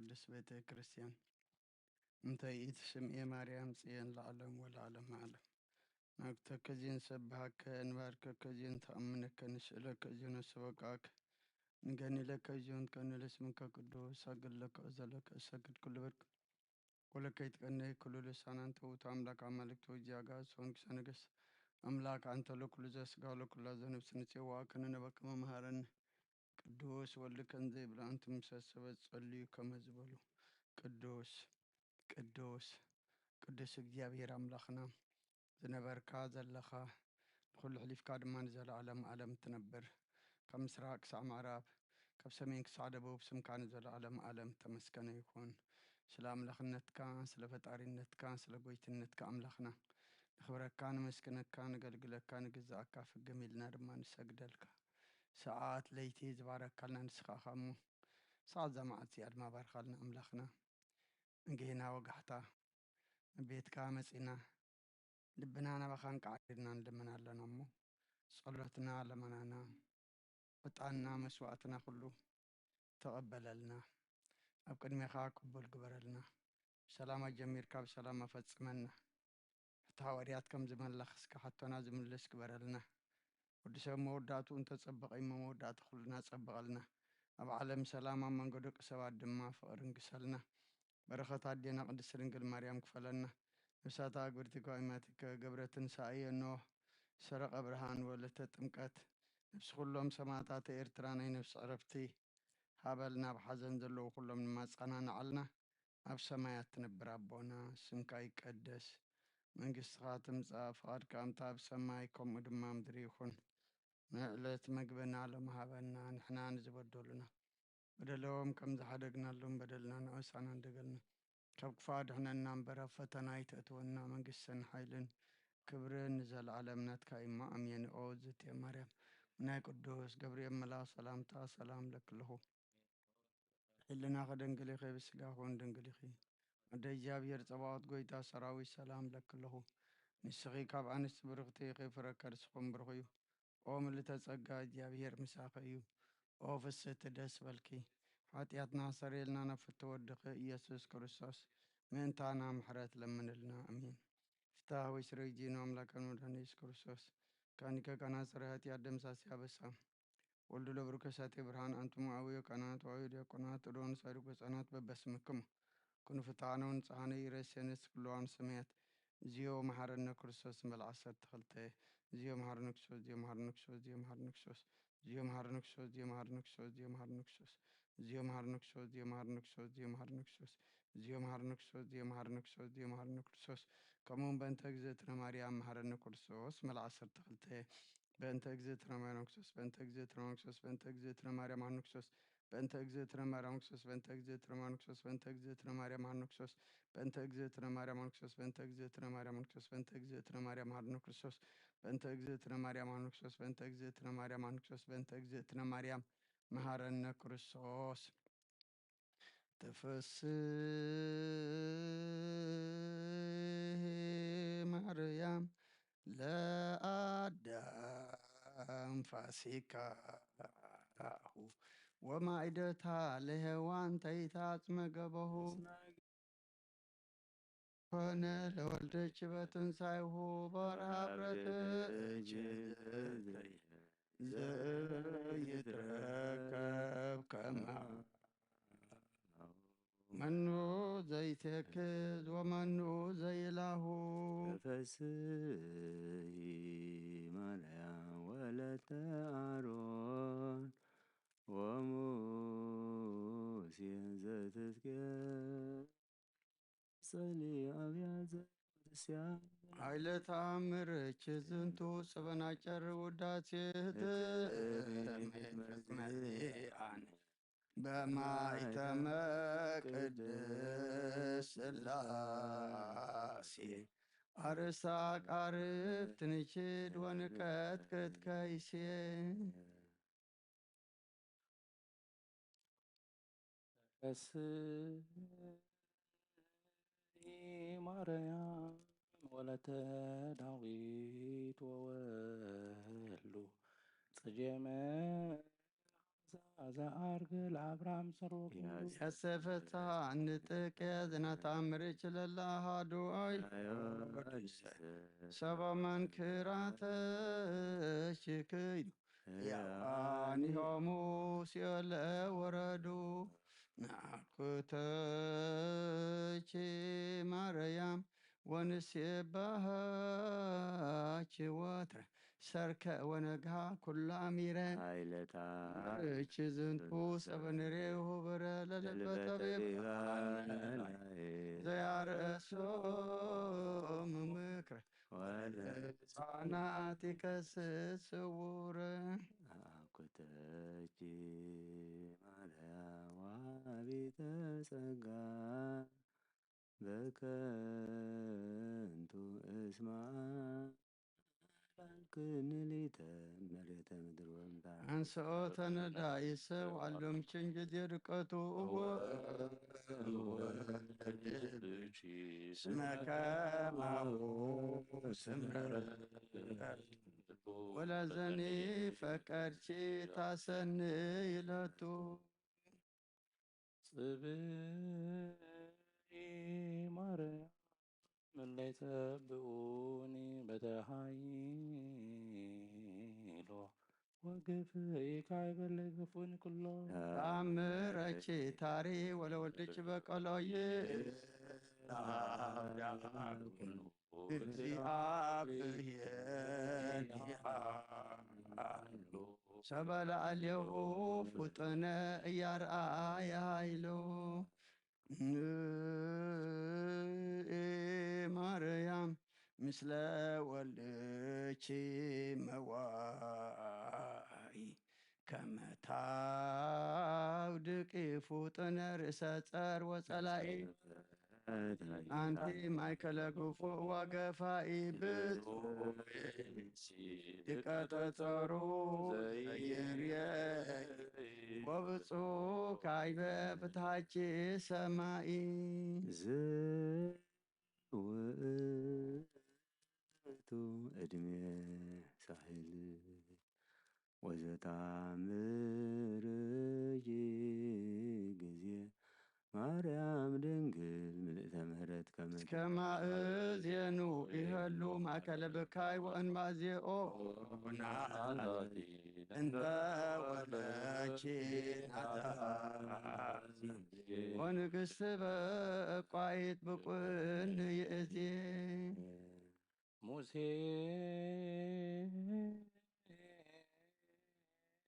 ቅድስት ቤተ ክርስቲያን። እንተ ይእቲ ስምኤ ማርያም ጽዮን ለዓለም ወለዓለመ ዓለም። ናግተከ ዚን ሰብሃከ፣ እንባርከከ ዚን ተኣምነከ፣ ንስእለከ ዚን ሰበቃከ፣ ንገኒለከ ዚን ከኒ ለስምከ ቅዱስ፣ ሳግድ ለከ እዘለከ እሰግድ ኩሉ ብርክ ወለከ ይትቀነይ ኩሉ ልሳን አንተ ውእቱ አምላክ አማልክት ወእግዚእ አጋእዝት ወንጉሰ ነገስት አምላክ አንተ ለኩሉ ዘስጋ ወለኩላ ዘነፍስ ንጽዋዕከ ንነበከ መምሃረነ ቅዱስ ወልድ ከም ዘይብሉ አንትም ሰሰበት ጸልዩ ከመ ዝበሉ ቅዱስ ቅዱስ ቅዱስ እግዚኣብሔር አምላኽና ዝነበርካ ዘለኻ ንኹሉ ሕሊፍካ ድማ ንዘለዓለም ዓለም ትነብር። ካብ ምስራቅ ክሳዕ ምዕራብ፣ ካብ ሰሜን ክሳዕ ደቡብ ስምካ ንዘለዓለም ዓለም ተመስገነ ይኹን። ስለ ኣምላኽነትካ፣ ስለ ፈጣሪነትካ፣ ስለ ጎይትነትካ ኣምላኽና ነኽብረካ፣ ነመስግነካ፣ ነገልግለካ፣ ንግዛኣካ ፍግም ኢልና ድማ ንሰግደልካ። ሰዓት ለይቲ ዝባረካልና ንስኻ ኢኻ እሞ ሰዓት እዛ መዓልቲ እዚኣ ድማ ባርኻልና ኣምላኽና። እንጌና ወጋሕታ ቤትካ መጺና ልብና ናባኻ እንቃዕሪርና ንልምን ኣለና እሞ ጸሎትና፣ ለመናና፣ ዕጣንና፣ መስዋዕትና ኩሉ ተቐበለልና። ኣብ ቅድሜኻ ቅቡል ግበረልና። ብሰላም ኣጀሚርካ ብሰላም ኣፈጽመና። ሕቲ ሃዋርያት ከም ዝመለኽስካ ሕቶና ዝምልስ ግበረልና። ወዲ ሰብ መወዳእትኡ እንተጸበቐ እሞ መወዳእታ ኩልና ጸብቐልና። ኣብ ዓለም ሰላም፣ ኣብ መንጎ ደቂ ሰባት ድማ ፍቕሪ እንግሰልና። በረኸት ኣዴና ቅድስት ድንግል ማርያም ክፈለና። ነፍሳታ ኣግብርቲ ጓይማቲከ ገብረ ትንሳኤ ኖህ ሰረቐ ብርሃን ወለተ ጥምቀት ነፍሲ ኩሎም ሰማዕታተ ኤርትራ ናይ ነፍሲ ዕረፍቲ ሃበልና። ኣብ ሓዘን ዘለዉ ኩሎም ድማ ኣጸናንዓልና። ኣብ ሰማያት ትነብር ኣቦና፣ ስምካ ይቀደስ፣ መንግስትኻ ትምጻእ፣ ፍቓድካ ኣምታ ኣብ ሰማይ ከምኡ ድማ ምድሪ ይኹን። ንዕለት መግብና ሎም ሃበና፣ ንሕና ንዝበደሉና በደሎም ከም ዝሓደግናሎም በደልና ንኣሳና እንደገልና ካብ ክፋ ድሕነና እምበር ኣብ ፈተና ኣይተእትወና። መንግስትን ሓይልን ክብርን ንዘለዓለም ናትካ እሞ ኣሜን። ኦ ዝትየ ማርያም ናይ ቅዱስ ገብርኤል መልኣኽ ሰላምታ ሰላም ለክልኹ። ህልናኸ ደንግል ኢኺ፣ ብስጋኹን ድንግል ኢኺ። ኣደ እግዚኣብሔር ጸባዖት ጎይታ ሰራዊት ሰላም ለክልኹ። ንስኺ ካብ ኣንስቲ ብርኽቲ ኢኺ፣ ፍረ ከርስኹም ብሩኽ እዩ። ኦ ምልእተ ጸጋ እግዚኣብሔር ምሳኺ እዩ። ኦ ፍስህቲ ደስ በልኪ። ሓጢኣትና ሰረየልና ናብ ፍትወ ወድኺ ኢየሱስ ክርስቶስ ምእንታና ምሕረት ለምንልና። ኣሜን። ፍታህ ወይ ስረይ ጂኖ ኣምላከን መድኃኒት ኢየሱስ ክርስቶስ ካኒከ ካና ስረ ኃጢአት ደምሳሲ አበሳ ወልዱ ለብሩከ ሳቴ ብርሃን አንትሙ አውዮ ካህናት ወአውዮ ዲያቆናት እዶን ሳይዱ ገጻናት በበስምክሙ ኩኑ ፍትሐነ ወንጽሐነ ኢረሴንስ ኩለዋን ሰማያት። እግዚኦ መሐረነ ክርስቶስ እምበል ዓሰርተ ክልተ። እግዚኦ መሐረነ ክርስቶስ፣ እግዚኦ መሐረነ ክርስቶስ፣ እግዚኦ መሐረነ ክርስቶስ፣ እግዚኦ መሐረነ ክርስቶስ፣ እግዚኦ መሐረነ ክርስቶስ፣ እግዚኦ መሐረነ ክርስቶስ፣ እግዚኦ መሐረነ ክርስቶስ፣ እግዚኦ መሐረነ ክርስቶስ፣ እግዚኦ መሐረነ ክርስቶስ፣ እግዚኦ መሐረነ ክርስቶስ፣ እግዚኦ መሐረነ ክርስቶስ፣ እግዚኦ መሐረነ ክርስቶስ። ከምኡውን በእንተ እግዝእትነ ማርያም መሐረነ ክርስቶስ እምበል ዓሰርተ ክልተ። በእንተ እግዝእትነ ማርያም ክርስቶስ፣ በእንተ እግዝእትነ ማርያም ክርስቶስ፣ በእንተ እግዝእትነ ማርያም መሐረነ ክርስቶስ፣ በእንተ እግዝእትነ ማርያም ክርስቶስ፣ በእንተ እግዝእትነ ማርያም ክርስቶስ፣ በእንተ እግዝእትነ ማርያም መሐረነ ክርስቶስ፣ በእንተ እግዝእትነ ማርያም መሐረነ ክርስቶስ፣ በእንተ እግዝእትነ ማርያም መሐረነ ክርስቶስ፣ በእንተ እግዝእትነ ማርያም መሐረነ ክርስቶስ፣ በእንተ እግዝእትነ ማርያም መሐረነ ክርስቶስ፣ በእንተ እግዝእትነ ማርያም መሐረነ ክርስቶስ። ትፍስሒ ማርያም ለአዳም ፋሲካሁ ወማይደታ ለሔዋን ተይታጽመ ገበሁ። ኮነ ለወልድኪ በትንሳኤሁ በወርሃ ብረትኪ ዘይትረከብ ከማሁ። መኑ ዘይትክዝ ወመኑ ዘይላሁ። ተፈስሒ ማርያም ወለተ አሮን ወሙሴ ዘትትገ ጸሊ አብያተ ክርስቲያን። ኃይለ ተአምርኪ ዝንቱ ጽበና ጨር ውዳሴ ትእመት መዝአነ በማይተመ ቅድስ ሥላሴ። አርእስተ አቃርብ ትንችድ ወንቀጥቅጥ ከይሴ። ተፈስሒ ማርያም ወለተ ዳዊት ወወሉ ጽጌመ ዘኣርግ ለአብርሃም ሰሮ ኩሉ ያሰፈታ እንጥቅያ ዝናታ ምርጭ ለላ ሃዱ ኣይ ሰባ መንክራተ ሽክዩ ያዋኒሆሙ ሲኦል ወረዱ ናኩተች ማርያም ወንሴባሃች ወትረ ሰርክ ወነግሃ ኩሉ ኣሚረ ሃይለታ እቺ ዝንቱ ሰብ ንሬሁ ብረ ለልበ ጠቢብ ዘያርእሶ ምምክረ ህፃናት ይከስስ ስውረ አኩተች ማርያም ዋቢተ ጸጋ በከንቱ እስማ ክንሊተ መሬተ ምድር ወምታ አንስኦ ተነዳ ይሰው አሎም ችንጅ ዜድቀቱ እወ ስመከማሁ ስምረ ወለዘኒ ፈቀድቺ ታሰኒ ይለቱ ጽብይ ማርያም እለይተብኡኒ በተሃይሎ ወግፍኢካ ይበለይ ግፉኒ ኩሎ ተአምረች ታሪ ወለወልድች በቀሎይ እግዚአብሔር ሰበ ለአሌሁ ፍጡነ እያርአየ ኃይሉ ንኢ ማርያም ምስለ ወልድኪ መዋኢ ከመ ታውድቂ ፍጡነ ርእሰ ጸር ወጸላኢ ኣንቲ ማእከለ ግፉእ ወገፋኢ ብጽድቀ ተጸሩ ዘይርየ ወብጹ ካይበ ብታች ሰማኢ ዝውእቱ ዕድሜ ሳሕል ወዘታምርጂ ግዜ ማርያም ድንግል ምልእተ ምሕረት ከመ ከማእዜኑ ይሀሉ ማእከለ ብካይ ወእንባዜኦ እንተ ወለቺ ናታ ወንግስት በቋይት ብቁን ይእዜ ሙሴ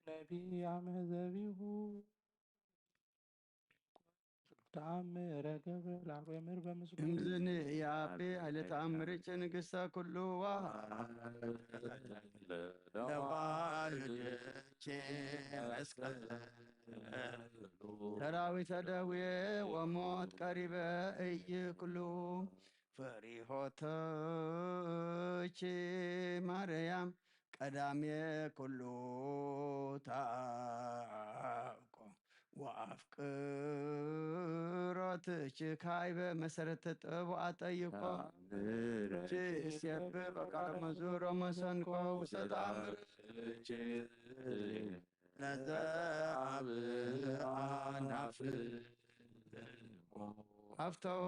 ነቢይ አመ ዘቢሁ ተአምረ ገብረ ለአርዌ ምር በምስሉ እምዝኒ ያቤ ኃይለ ተአምርች ንግሥተ ኩሉ ለባህልች መስቀል ሰራዊተ ደዌ ወሞት ቀሪበ እይ ኩሉ ፈሪሆተች ማርያም ቀዳሜ ኩሉ ታውቆ ወአፍቅሮትች ካይበ መሰረት ጥቡ አጠይቆ ችስየብ በቃለ መዙሮ መሰንቆ ውሰጣምር ለዘአብ አናፍቆ አፍተዎ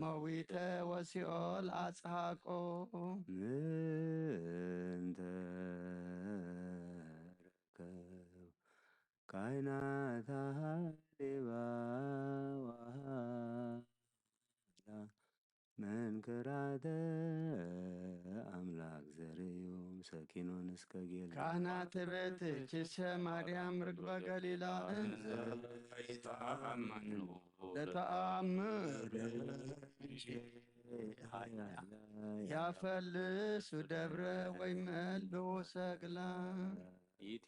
መዊተ ወሲኦል አጽሃቆ ምንተ ረከብ ካይናት ሃሌባ ዋሃላ መንክራተ አምላክ ዘርእዮም ሰኪኖን እስከ ጌል ካህናት ቤትችሰ ማርያም ርግበ ገሊላ እንዘይታመኑ ለተአምር ያፈልሱ ደብረ ወይ መልኡ ሰግላ ይቴ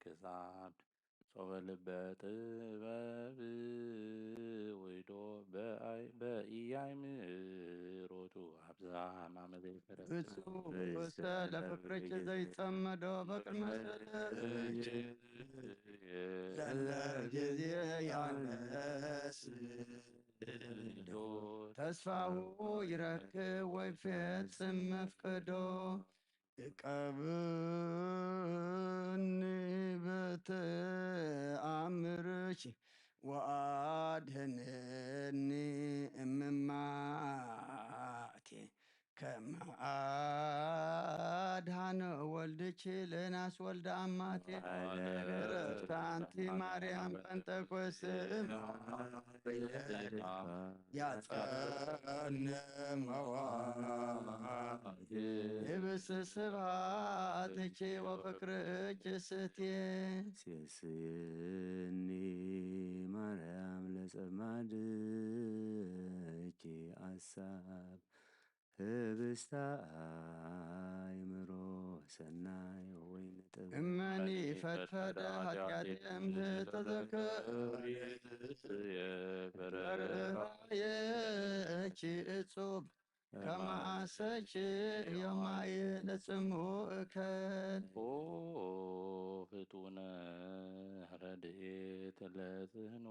ክሳድ ሶበ ልበ ጥበብ ውዶ በአይ- በኢያይ ምሮቱ አብዛ ማመዘ ይፈረስ እጹ ውስተ ለፍቅርች ዘይጸመዶ በቅድመ ስእልች ለለ ጊዜ ያነስ ተስፋሁ ይረክብ ወይ ፈጽም መፍቅዶ እቀብኒ በተኣምርኪ ወኣድህነኒ እምማቴ ከመ ኣድሃነ ወልድኪ ለናስ ወልደ ኣማቴ። ረፍታ ኣንቲ ማርያም ጴንጠቆስ ያጸንመዋ ህብስት ስብሐትኪ ወፍቅርኪ ስቴ። ሴስኒ ማርያም ለጸማድኪ ኣሳብ ህብስተ ኣእምሮ ሰናይ ወወይን ጥበብ። እመኒ ፈድፈደ ኃጢአቴ እምተዘከረ በርሃየኪ እጹብ ከመ ሐሰኪ ዮም ማየ ለጽምኡ እከል። ኦ ፍጡነ ረድኤት ለጽኑ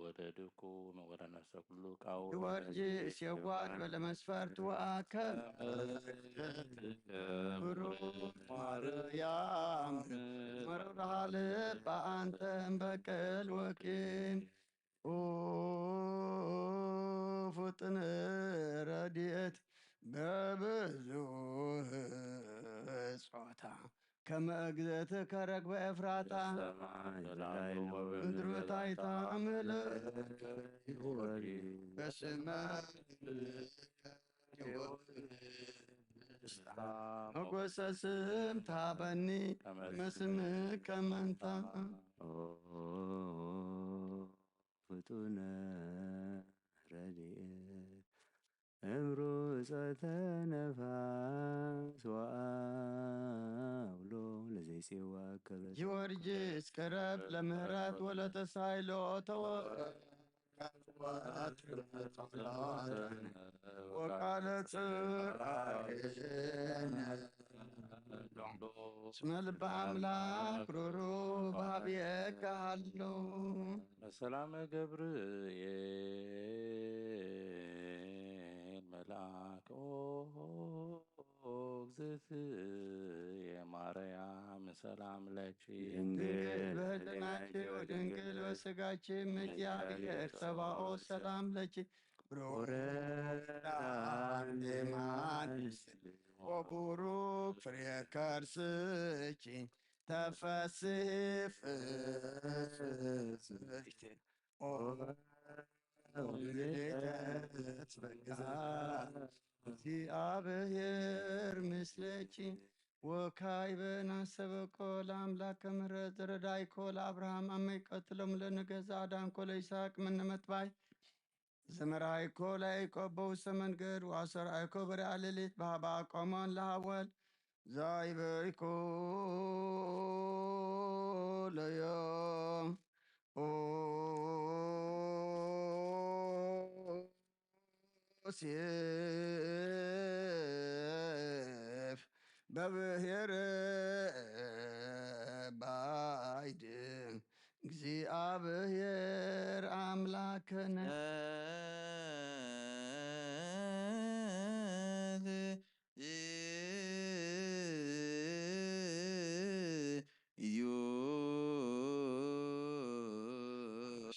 ወለድኩም ወለነፍሰ ኩሉ ቃው። ጊዮርጊስ የዋህ በለመስፈርት ወአከል ብሩክ ማርያም መርሃ ልብ አንተ እምበቀል ወቂም። ኦ ፍጥን ረድኤት በብዙህ ጾታ ከመ እግዝእትከ ረግበ ኤፍራታ። ምድሩ ታይታ ምልእ በስመ ሞገሰ ስም ታበኒ መስምከ መንታ። ፍጡነ ረድኤት እምሩፀተ ነፋስ ወአውሎ ለዘይጼዋ ከበ። ጊዮርጊስ ቅረብ ለምህረት ወለተሳይሎ ተወ ወቃለ ጽድቅ እስመ ልበ አምላክ ሩሩ በሀብየከ ሀሎ። ሰላም ገብርኤል መልአክ ኦ እግዝእትየ ማርያም ሰላም ለኪ። ድንግል በህልናኪ ወድንግል በስጋኪ እም እግዚአብሔር ጸባኦት ሰላም ለኪ። ብሩክ አንቲ እማንስ ወቡሩክ ፍሬ ከርስኪ ተፈስሒ ፍስሕቲ ኦ ምልዕተ ጸጋ እግዚአብሔር ምስለኪ። ወካዕበ ናሰበኮ ለአምላከ ምህረት ዘረዳይኮ ለአብርሃም አመ ይቀትሎም ለነገዛ አዳንኮ ለይስሐቅ ምነ መጥባይ ዘመርአይኮ ለያዕቆብ በውስተ መንገድ ወአስተርአይኮ በርአ ሌሊት በሀበ አቆሞን ለሀወል ዛይበይኮ ለዮም ዮሴፍ በብሔረ ባይድ እግዚአብሔር አምላክነ። እዩ።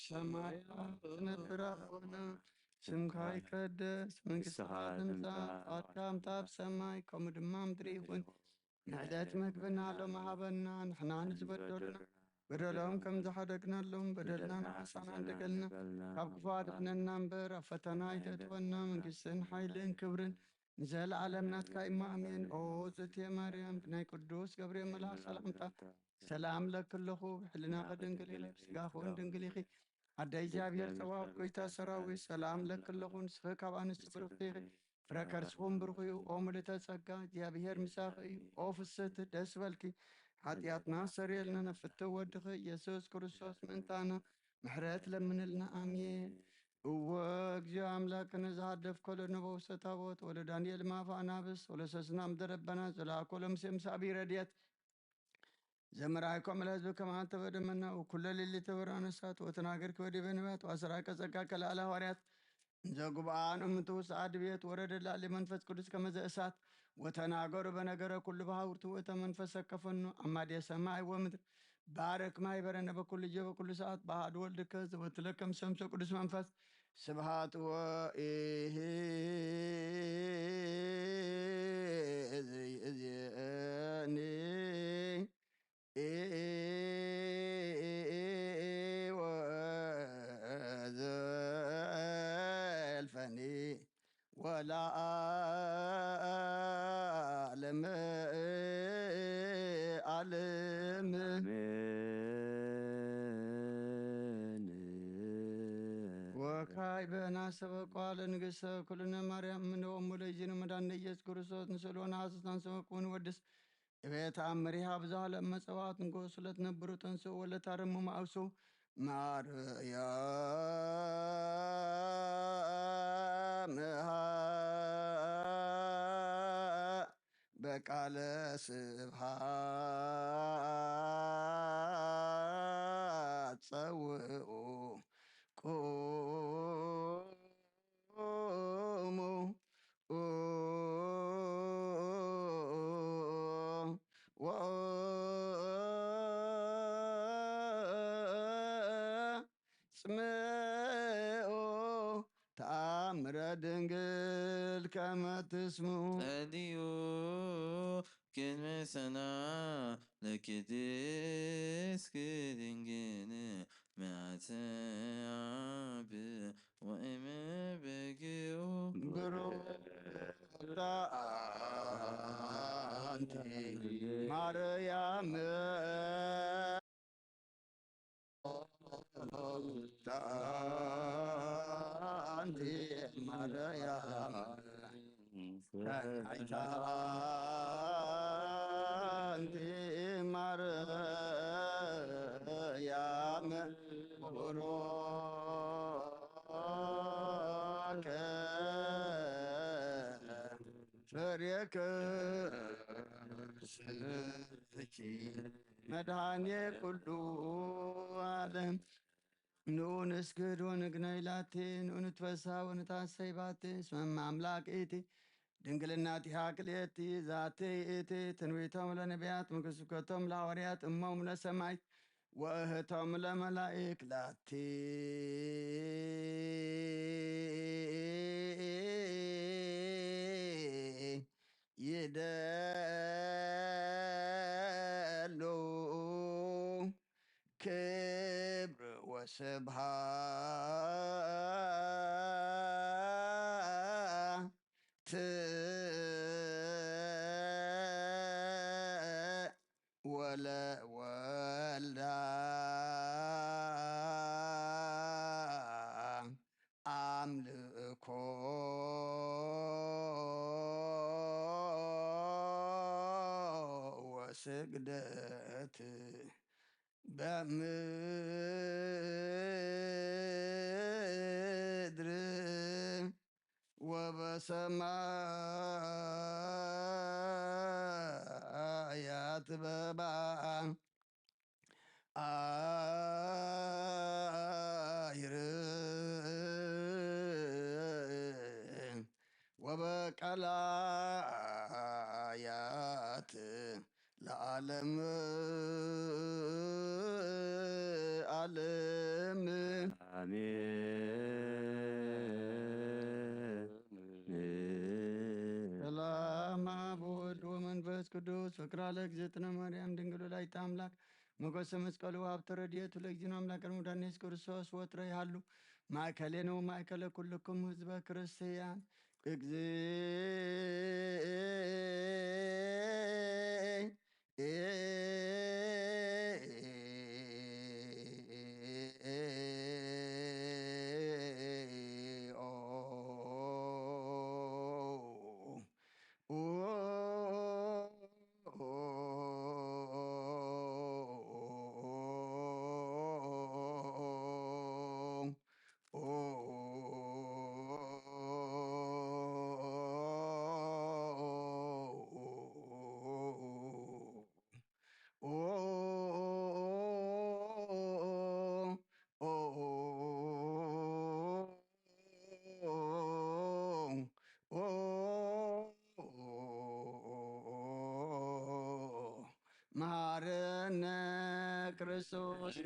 ሰማያት ትነብር ኣቦና፣ ስምካ ይቀደስ፣ መንግስትኻ ትምጻእ፣ ፍቃድካ ኣብ ሰማይ ከምኡ ድማ ምድሪ ይኹን። ንዕለት መግብና ሎሚ ሃበና፣ ንሕና ንዝበደሉና በደሎም ከም ዝሓደግናሎም በደልና ንሓሳና እንደገልና፣ ካብ ክፉ ኣድሕነና እምበር ኣብ ፈተና ኣይተእትወና። መንግስትን ሓይልን ክብርን ንዘለዓለም ናትካ እማ ኣሜን። ኦ ጽትየ ማርያም፣ ብናይ ቅዱስ ገብርኤል መልኣኽ ሰላምታ ሰላም ለኪ ኣለኹ። ብሕልናኺ ድንግል ኢኺ፣ ብስጋኺ እውን ድንግል ኢኺ። ኣደ እግዚኣብሔር ጸባኦት፣ ጎይታ ሰራዊት፣ ሰላም ለኪ ኣለኹ። ንስኺ ካብ ኣንስቲ ብርኽቲ ኢኺ፣ ፍረ ከርስኹም ብሩኽ እዩ። ኦ ምልዕተ ጸጋ፣ እግዚኣብሔር ምሳኺ እዩ። ኦ ፍስሕቲ፣ ደስ በልኪ፣ ሓጢኣትና ኣስተሰርየልና፣ ናብ ፍትው ወድኺ ኢየሱስ ክርስቶስ ምእንታና ምሕረት ለምንልና። ኣሜን። እወ እግዚኦ አምላክነ ዘሃደፍኮ ለነቦ ውስተ ታቦት ወለዳንኤል ማፈ አናብስት ወለሰስናም ደረበና ዘላኮ ለሙሴ ምስ አብይ ረድኤት ዘመርአይኮም ለህዝብ ከመ አንተ በደመና ወኩሎ ሌሊት ተበርአነ እሳት ወተናገርኪ በዲበ ነቢያት ወአሰራቀ ጸጋከ ለአለ ሐዋርያት እንዘ ጉብአን እምንቱ ውስተ አድቤት ወረደ ላዕሌ መንፈስ ቅዱስ ከመዘ እሳት ወተናገሩ በነገረ ኩሉ በሃውርቱ ወተ መንፈሰ ከፈኑ አማዴ ሰማይ ወምድር ባርክ ማይበረነ በኩሉ ጊዜ በኩሉ ሰዓት በአሐዱ ወልድከ ዘወትለከም ሰምሰ ቅዱስ መንፈስ ስብሐት ወኢሂ እዝእዝእኒ ወዘልፈኒ ወለዓለመ ዓለም። ወካዕበ ናሰበ ቃለ ንግሥተ ኩልነ ማርያም እምነ ወሙ ለእግዚእነ መድኃኒነ ኢየሱስ ክርስቶስ ንስእሎ ነሐስስ ናንሰበ ኩን ወድስ እቤት አምሪሃ ብዛለ መጸዋት ንጎስ ለትነብሩ ተንስኡ ወለታረሙ ማእሱ ማርያም በቃለ ስብሐት ጸውኡ ቁሙ ወጽምኡ ተአምረ ድንግል ከመ ትስምኡ። ጸልዩ ቅድመ ሰና ለቅድስት ድንግል መዓተ አብ ወእመ በግኡ ብሩክ አንቲ ማርያም አንቲ ማርያም አንቲ ማርያም ብሩክ ፍሬ ከርስኪ መድኃኔ ኩሉ ዓለም። ንዑ ንስግድ ወንግነይ ላቲ፣ ንዑ ንትፈሳ ወንታሰይ ባቲ፣ እስመ እመ አምላክ ኢቲ፣ ድንግልናቲሃ ክልኤቲ፣ ዛቲ ይእቲ ትንቢቶም ለነቢያት፣ ምክስብከቶም ለሐዋርያት፣ እሞም ለሰማይት፣ ወእህቶም ለመላእክ ላቲ። ይደሉ ክብር ወስብሐት ወለወልዳ አምልኮ ወስግደት በምድር ወበሰማያት በባ አይር ወበቀላያት ለዓለም ዓለም። አሜን። ሰላም አብ ወወልድ ወመንፈስ ቅዱስ ፍቅራ ለእግዝእትነ ማርያም ድንግል ወላዲተ አምላክ ሞገሰ መስቀሉ ሀብተ ረድኤቱ ለእግዚእነ አምላክ ሙዳኔስ ክርስቶስ ወትረ ይሃሉ ማእከሌነ ወማእከለ ኩልኩም ህዝበ ክርስቲያን። ክርስቶስ።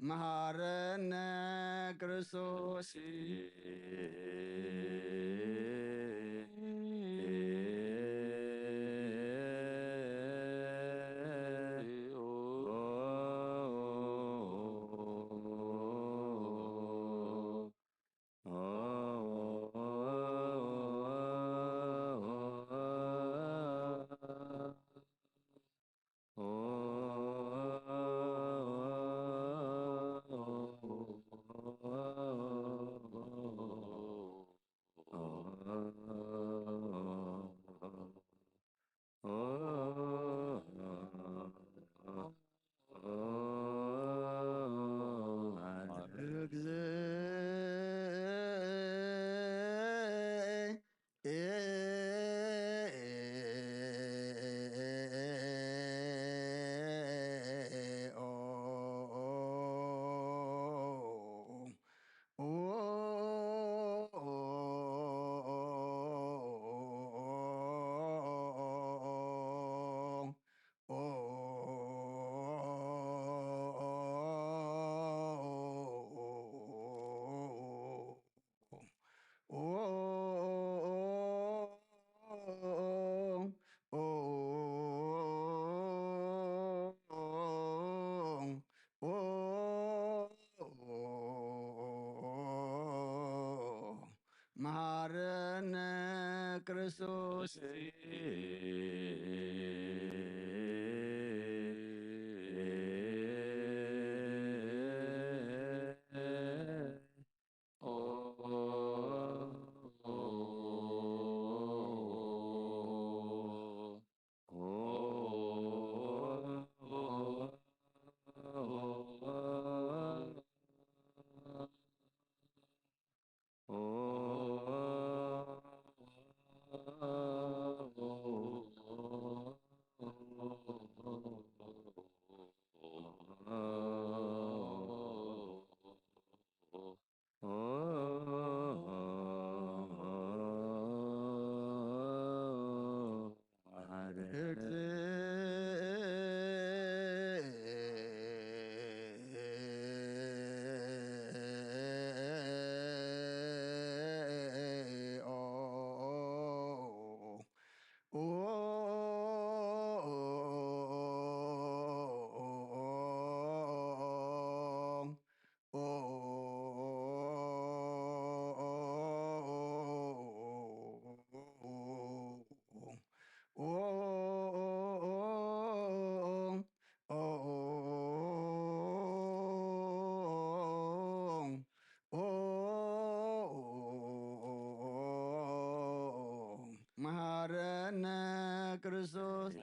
መሃረነ ክርስቶስ። መሃረነ ክርስቶስ። መሃረነ ክርስቶስ።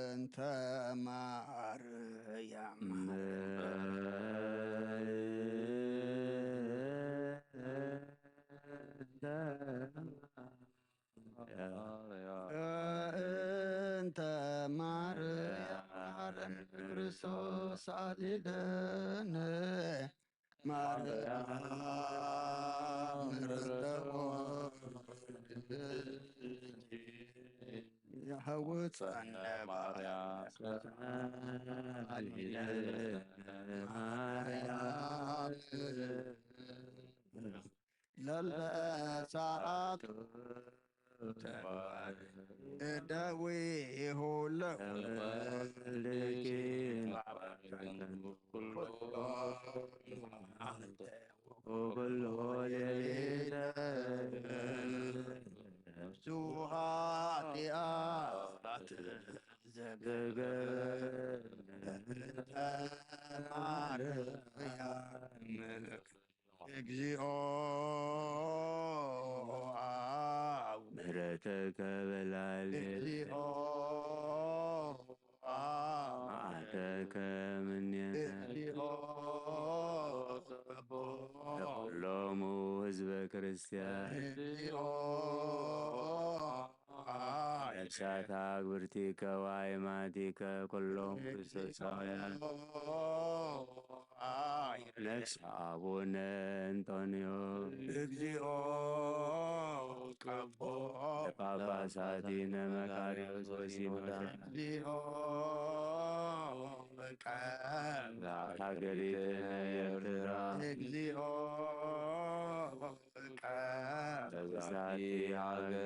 እንተ ማርያም እንተ ማርያም እንተ ማርያም ክርስቶስ ኣሊለነ ማርያም ምሕረተ የሐውፀነ ማርያም ለለሰዓቱ እደዊሁ ለወልድኪ ኩሎ ሌሊተ ብዙ ኃጢአት ዘገበ ማርያም እግዚኦ አብ ምሕረተከ በላዕሌነ እግዚኦ አብ መዓተከ እምኔነ እግዚኦ ለኩሎሙ ህዝበ ክርስቲያን እግዚኦ ነፍሳት አግብርቲከ ወአይማቲከ ኩሎም ክርስቶሳውያን ነፍስ አቡነ እንጦንዮስ እግዚኦ ቀቦ ጳጳሳቲነ መካሪዎስ ወሲኖዳ እግዚኦ ቀብ ሀገሪትነ ኤርትራ እግዚኦ በዛቲ ሀገር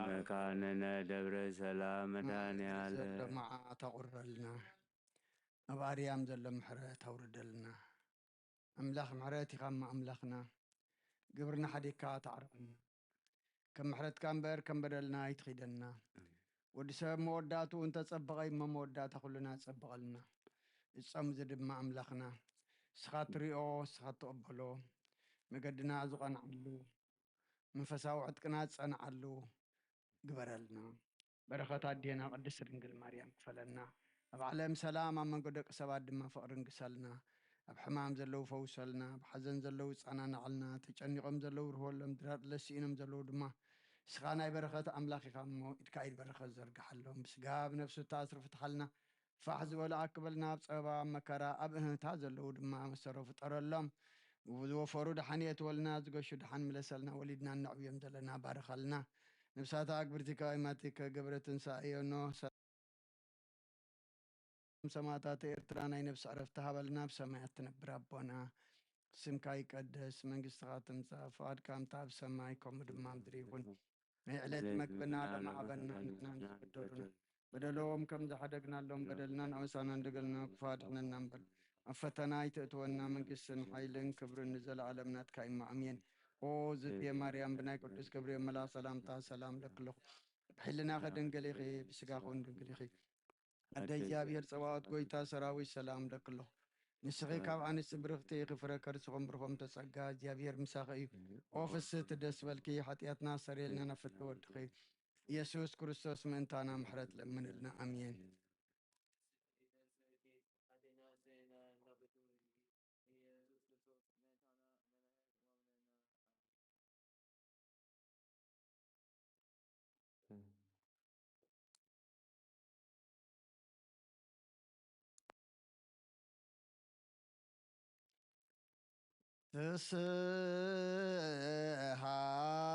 መካንነ ደብረ ሰላም መድኃኔ ዓለም ዘሎ መዓት ኣቑርረልና፣ ኣብ ኣርያም ዘሎ ምሕረት ኣውርደልና። ኣምላኽ ምሕረት ኢኻ እሞ ኣምላኽና፣ ግብርና ሓዲግካ ኣትዓርቐና። ከም ምሕረትካ እምበር ከም በደልና ኣይትኺደና። ወዲ ሰብ መወዳእትኡ እንተጸበቐ እሞ መወዳእታ ኩልና ጸብቐልና። እጾም እዚ ድማ ኣምላኽና፣ ንስኻ ትሪኦ፣ ንስኻ ትቕበሎ፣ መገድና ዝቐንዓሉ፣ መንፈሳዊ ዕጥቅና ዝጸንዓሉ ግበረልና። በረኸት ኣዴና ቅድስት ድንግል ማርያም ክፈለና። ኣብ ዓለም ሰላም፣ ኣብ መንጎ ደቂ ሰባት ድማ ፍቕሪ ንግሰልና። ኣብ ሕማም ዘለዉ ፈውሰልና፣ ኣብ ሓዘን ዘለዉ ጸናንዓልና፣ ተጨኒቖም ዘለዉ ርህወሎም፣ ድራር ለሲኢኖም ዘለዉ ድማ ንስኻ ናይ በረኸት ኣምላኽ ኢኻ እሞ ኢድካ ኢድ በረኸት ዘርግሓሎም። ብስጋ ብነፍሱ እተኣስሩ ፍትሓልና፣ ፋሕ ዝበሉ ኣክበልና፣ ኣብ ጸበባ ኣብ መከራ ኣብ እህንታ ዘለዉ ድማ መሰሮ ፍጠረሎም። ዝወፈሩ ደሓን የእትወልና፣ ዝገሹ ደሓን ምለሰልና፣ ወሊድና እነዕብዮም ዘለና ባርኸልና። ነፍሳት ኣግብርቲከ ወአይማቲከ ገብረ ትንሳኤ ዮኖ ሰማዕታት ኤርትራ ናይ ነፍሲ ዕረፍቲ ሃበልና። ኣብ ሰማያት ትነብር ኣቦና፣ ስምካ ይቀደስ፣ መንግስትኻ ትምጻእ፣ ፍቓድካ ከምቲ ኣብ ሰማይ ከምኡ ድማ ኣብ ምድሪ ይኹን። ናይ ዕለት መግብና ሎሚ ሃበና፣ ንሕና ንዝበደሉና በደሎም ከም ዝሓደግናሎም በደልናን ኣበሳናን ደገልና ክፉእ ኣድሕነና እምበር፣ ኣብ ፈተና ኣይተእትወና፣ መንግስትን ሓይልን ክብርን ንዘለኣለም ናትካ እዩ እሞ፣ ኣሜን። ኦ ዝእቲ ማርያም፣ ብናይ ቅዱስ ገብርኤል መልኣኽ ሰላምታ ሰላም እለኪ ኣለኹ። ብሕልናኺ ድንግል ኢኺ፣ ብስጋኺ እውን ድንግል ኢኺ። ኣደ እግዚኣብሔር ጸባኦት፣ ጎይታ ሰራዊት፣ ሰላም እለኪ ኣለኹ። ንስኺ ካብ ኣንስቲ ብርኽቲ ኢኺ፣ ፍረ ከርስኺ እውን ብሩኽ እዩ። ጸጋ እግዚኣብሔር ምሳኺ እዩ። ኦ ፍስህቲ ደስ በልኪ፣ ሓጢኣትና ኣስተሰርየልና፣ ናብ ፍትሒ ወድኺ ኢየሱስ ክርስቶስ ምእንታና ምሕረት ለምንልና። ኣሜን።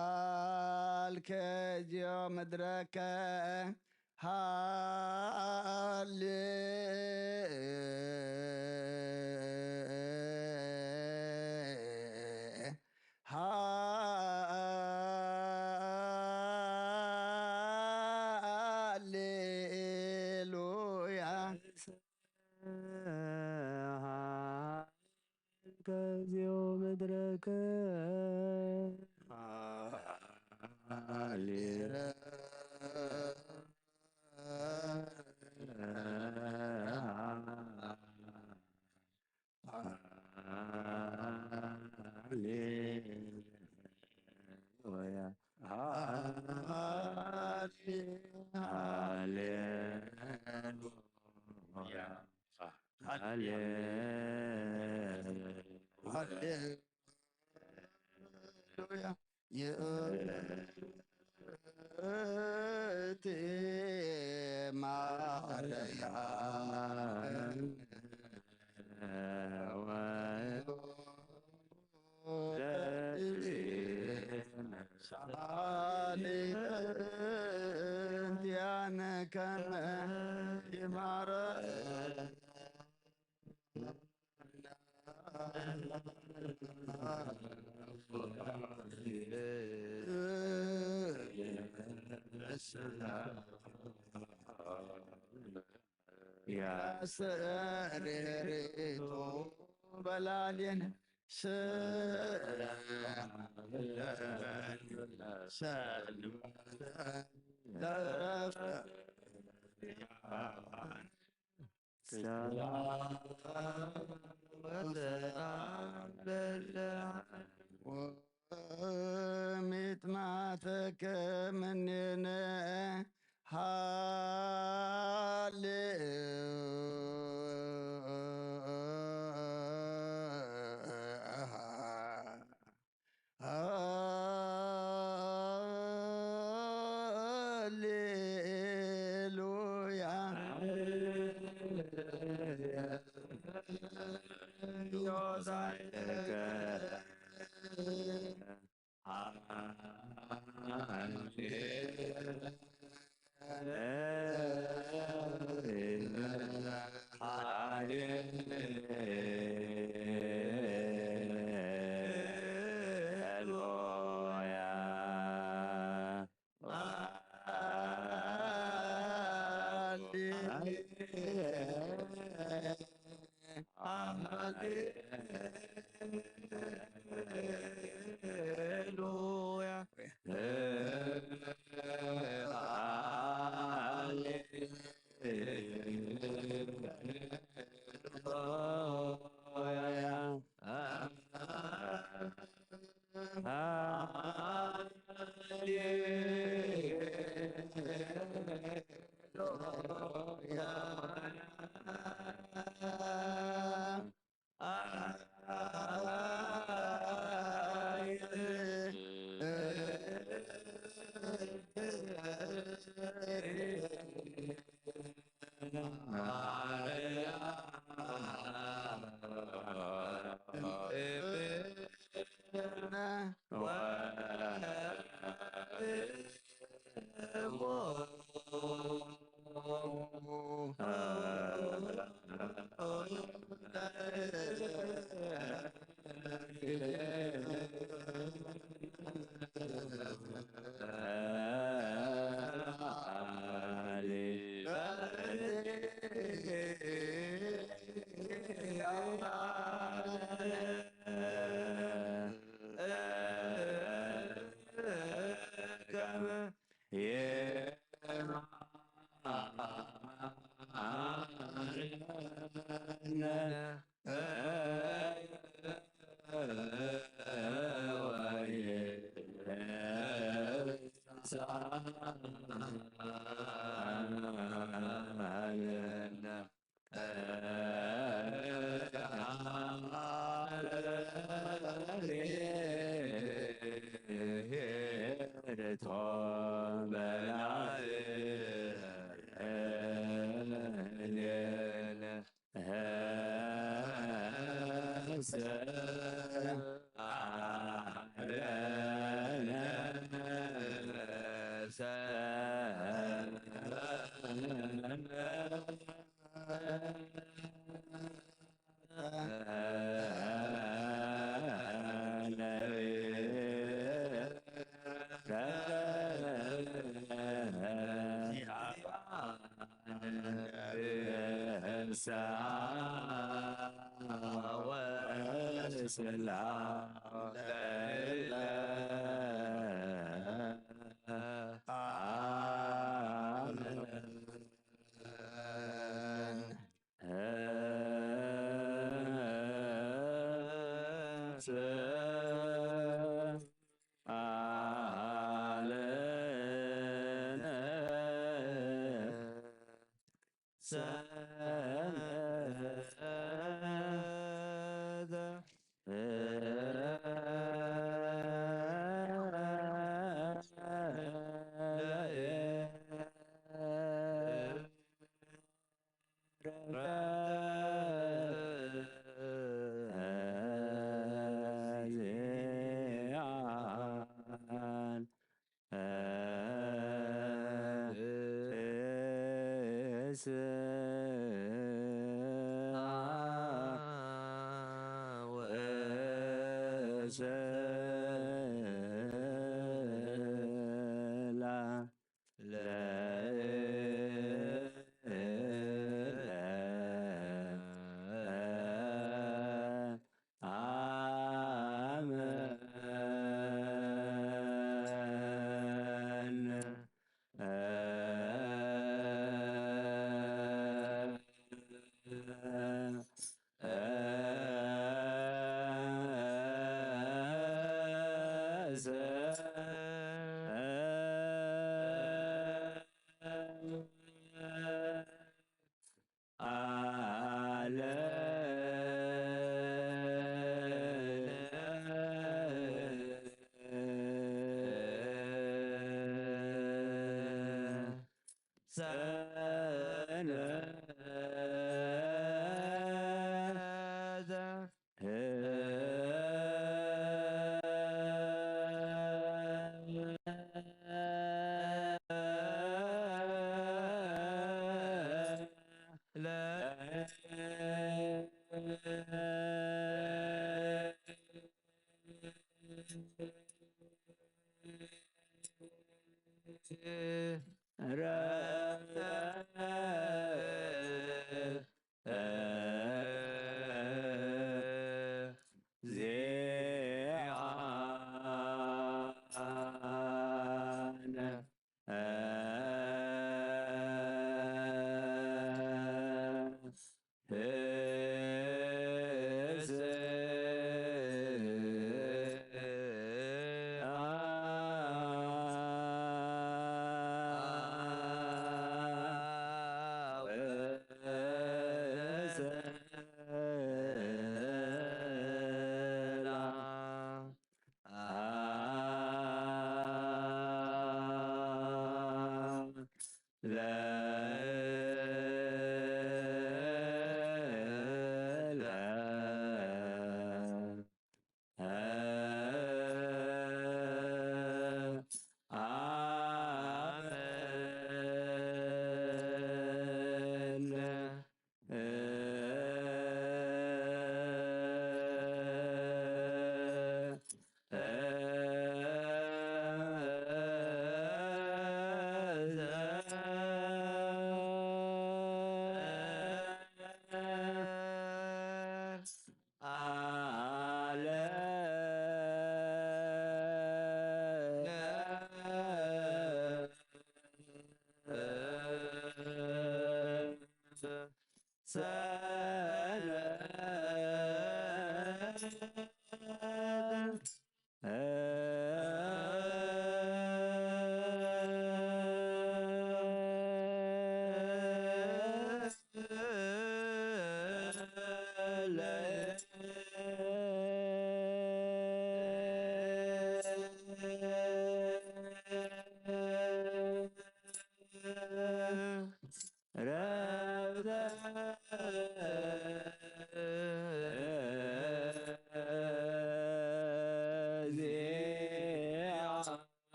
ፍስሓልከ እግዚኦ ምድረከ ሃሌ ሃሌሉያ። ከዚኦ ምድረከ ሃሌሉያ። ሃሌሉያ። ይእቲ ማርያም ሳሌ እንቲያነ ከመ ይማረ ያሰሬሬቶ በላሌን ሚጥማተከ ምኔነ ሃሌ ሃሌሉያ። ሃሌሉያ። ወሰላም ለእለ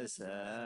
ሰ-፣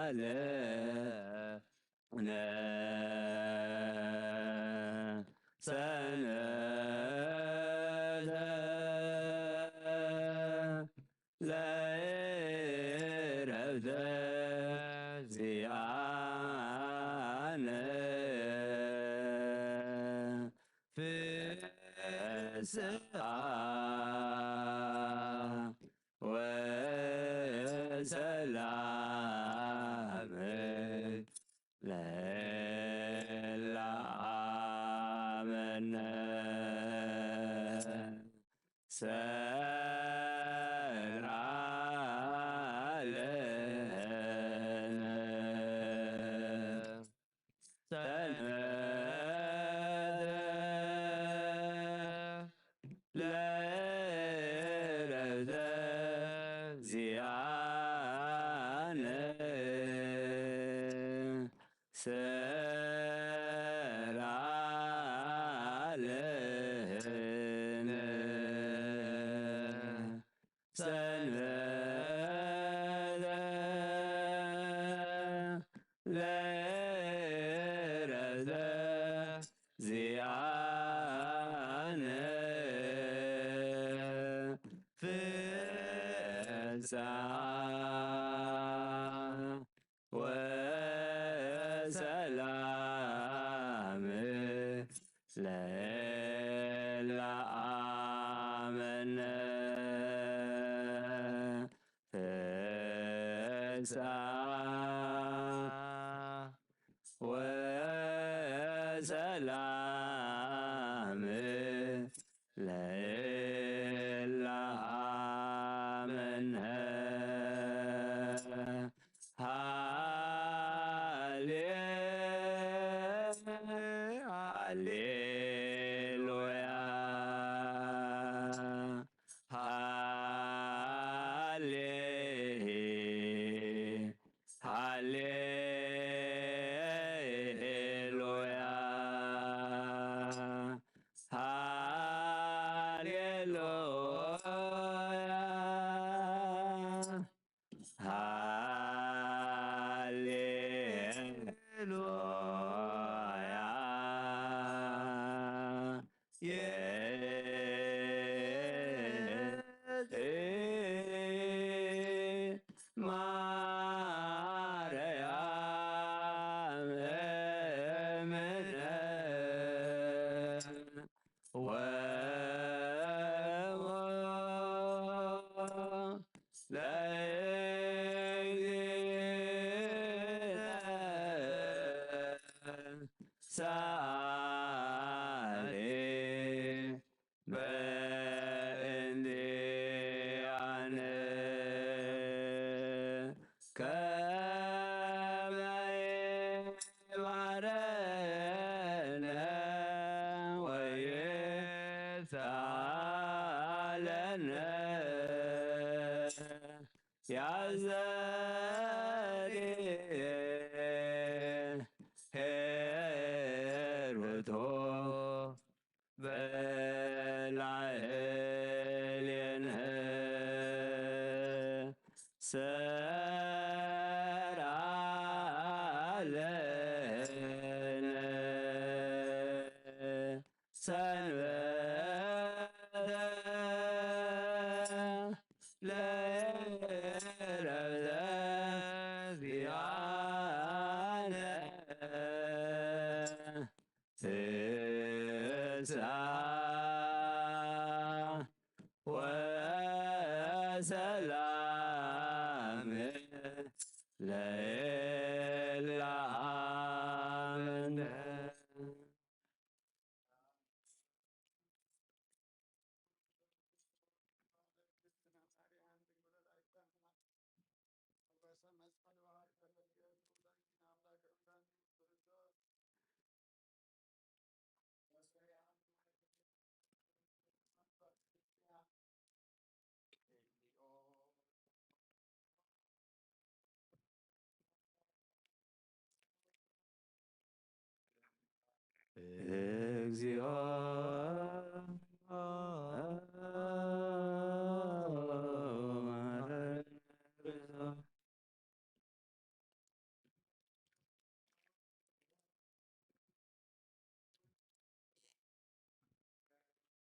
ዓለም። ሃሌ፣ ሃሌሉያ፣ ሃሌሉያ፣ ሃሌሉያ። የእቲ ማርያም እምነ ወ ለእግዚእነ ሳሊ በእንዲአነ ከመ ይማረነ ወይሳለነ። ያዘሪ ሄርብቶ በላዕሌነ ሰራለነ። ሰንበተ ለረብዘ ዚአነ ፍስሐ ወሰላም ለእለ አመነ። እግዚኦ መሐረነ ክርስቶስ።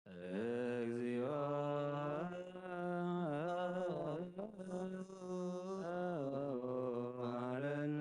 እግዚኦ መሐረነ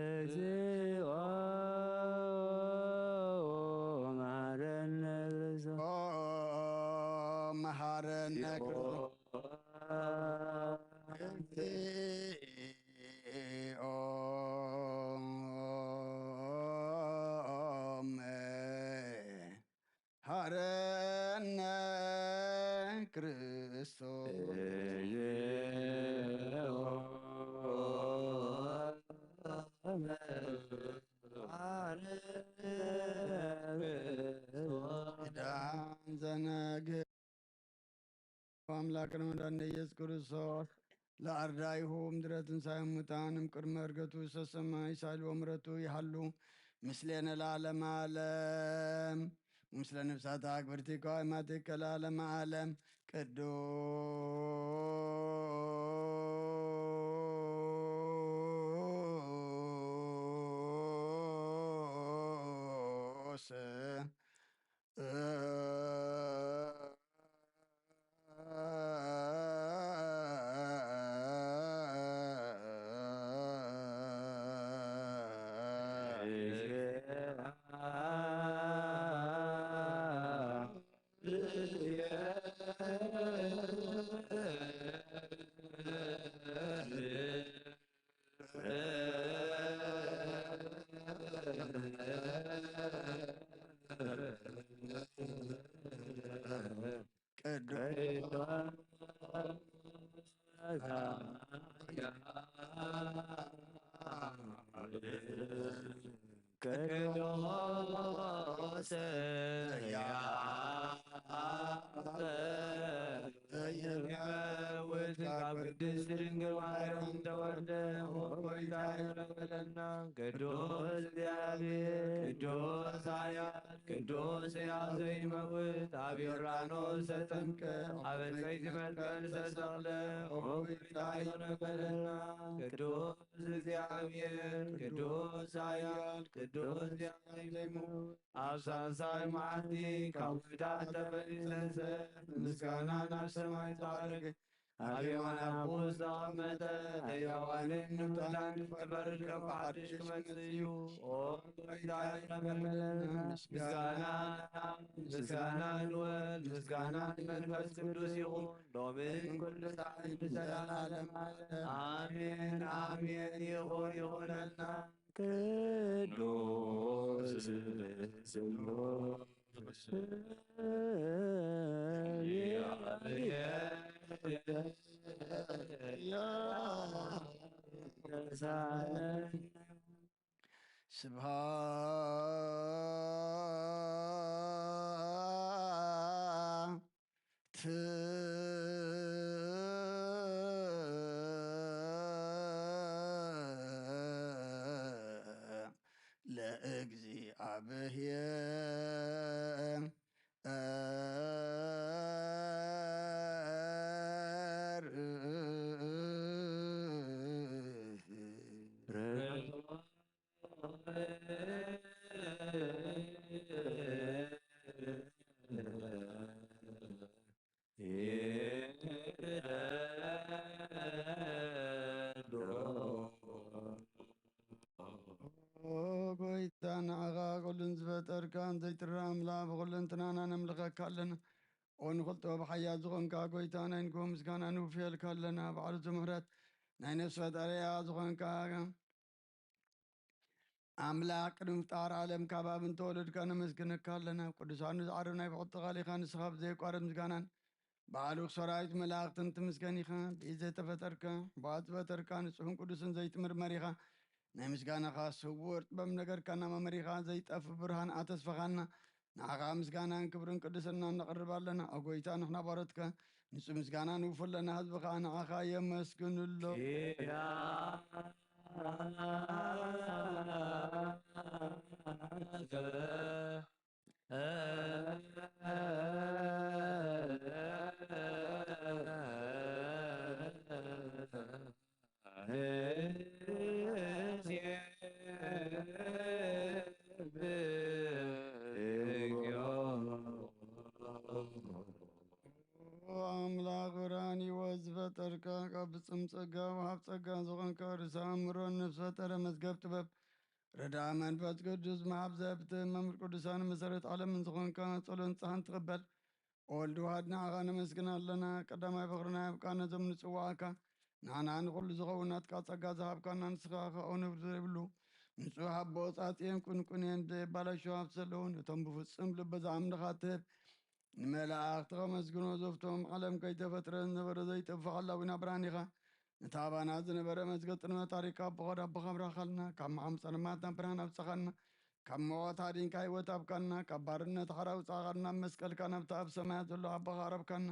ክርስቶስ። እግዚኦ መሐረነ ክርስቶስ። ኦ መሐረነ ክርስቶስ። እግዚኦ መሐረነ ክርስቶስ። ኪዳን ዘነግህ አምላክን መድኃኒነ ኢየሱስ ክርስቶስ ለአርዳይሁ እምድረ ትንሳኤ ሙታን እምቅድመ ዕርገቱ ውስተ ሰማይ ሳልዎ ምሕረቱ ይሃሉ ምስሌነ ለዓለመ ዓለም። ምስለ ነፍሳታ ክብርቲ ከዋይማቲከ ለዓለመ ዓለም። ቅዱስ ቅዱስ ቅዱስ ያዕቆብ ይመውት ካብ ቅድስት ድንግል ማርያም ተወልደ፣ ኦ ጎይታ ይቕረ በለልና። ቅዱስ እግዚኣብሔር፣ ቅዱስ ኃያል፣ ቅዱስ ሕያው ዘይመውት፣ ኣብ ዮርዳኖስ ተጠምቀ፣ ኣብ ዕፀይቲ መስቀል ተሰቕለ፣ ኦ ጎይታ ይቕረ በለልና። ቅዱስ እግዚኣብሔር፣ ቅዱስ ኃያል፣ ቅዱስ ሕያው ዘይመውት፣ ኣብ ሳልሳይ መዓልቲ ካብ ሙታን ተመሊሱ ተንሥአ፣ ምስጋና ናብ ሰማይ ተዓረገ፣ ኣብ የማን ኣቦኡ ዝተቐመጠ፣ ንሕያዋንን ንሙታንን ክፈርድ ከም ብሓድሽ ክመጽእ እዩ። ኦ ጎይታ ይቕረ በለልና። ምስጋና፣ ምስጋና ንወልድ፣ ምስጋና ንመንፈስ ቅዱስ ይኹን፣ ሎምን ኩሉ ሰዓትን ንዘለዓለመ ዓለም። ኣሜን፣ ኣሜን። ይኹን፣ ይኹነልና። ቅዱስ ስሉስ ስብሐት ለእግዚአብሔር። ኦ ጎይታ፣ ንዓኻ ኩሉን ዝፈጠርካን ዘይትረኣ ኣምላኽ ብኹለንትናና ነምልኸካ ኣለና። ኦ ንኹሉ ጥበብ ሓያል ዝኾንካ ጎይታ፣ ናይ ንግሆ ምስጋና ንውፍየልካ ኣለና። ባዕሉ ዝምሕረት ናይ ነፍሲ ፈጣሪያ ዝኾንካ ኣምላኽ፣ ቅድሚ ፍጣር ዓለም ካብ ኣብ እንተወለድካ ነመስግነካ ኣለና። ቅዱሳኑ ዝዓርብ ናይ ብሕቲ ቃል ኢኻ። ንስኻ ብዘየቋርጥ ምስጋናን ብኣሉኽ ሰራዊት መላእኽትን ትምስገን ኢኻ። ብኢድ ዘይተፈጠርካ፣ ብኣት ዝፈጠርካ፣ ንጹሕን ቅዱስን ዘይትምርመር ኢኻ። ናይ ምስጋናኻ ስውር ጥበብ ነገርካና መመሪኻ፣ ዘይጠፍ ብርሃን ኣተስፈኻና። ንዓኻ ምስጋናን ክብርን ቅድስናን ነቕርብ ኣለና። ኦ ጎይታ፣ ንሕና ባሮትካ ንጹህ ምስጋና ንውፉ ኣለና፣ ህዝቢ ኸኣ ንዓኻ የመስግንሎ። ኣምላኽ ብርሃን ህይወት ዝፈጠርካ፣ ካብ ፍጹም ጸጋ ወሃብ ጸጋ ዝኾንካ፣ ርእሰ ኣእምሮን ነፍሲ ፈጠረ መዝገብ ጥበብ፣ ረድኣ መንፈስ ቅዱስ መሓብ ዘብቲ መምህር ቅዱሳን መሰረት ዓለምን ዝኾንካ፣ ጸሎት ንጽሓን ትቕበል። ወልድ ዋሕድ ንዓኻ ነመስግን ኣለና። ቀዳማይ ፍቕርና ኣብቃ ነዞም ንጽዋዓካ፣ ንዓና ንኹሉ ዝኸውን ናትካ ጸጋ ዝሃብካና፣ ንስኻ ከኣ ንብር ዘይብሉ ንጹሕ ኣቦ ጻጽየን ቁንቁንየን ዘየባላሹ ሃብቲ ዘለዉ፣ ነቶም ብፍጹም ልቢ ዝኣምንኻ ትህብ፣ ንመላእኽቲ ከመስግኖ ዘፍቶም ዓለም ከይተፈጥረ ዝነበረ ዘይጠፍእ ሓላዊና ብርሃን ኢኻ። ነቲ ኣባና ዝነበረ መዝገብ ጥልመት ኣሪካ ብኾድ ኣቦኻ ኣብራኻልና፣ ካብ መዓም ጸልማት ናብ ብርሃን ኣብጸኻና፣ ካብ ሞት ኣዲንካ ህይወት ኣብካና፣ ካብ ባርነት ሓራ ኣውጻኻና፣ ኣብ መስቀልካ ናብቲ ኣብ ሰማያት ዘሎ ኣቦኻ ኣረብካና።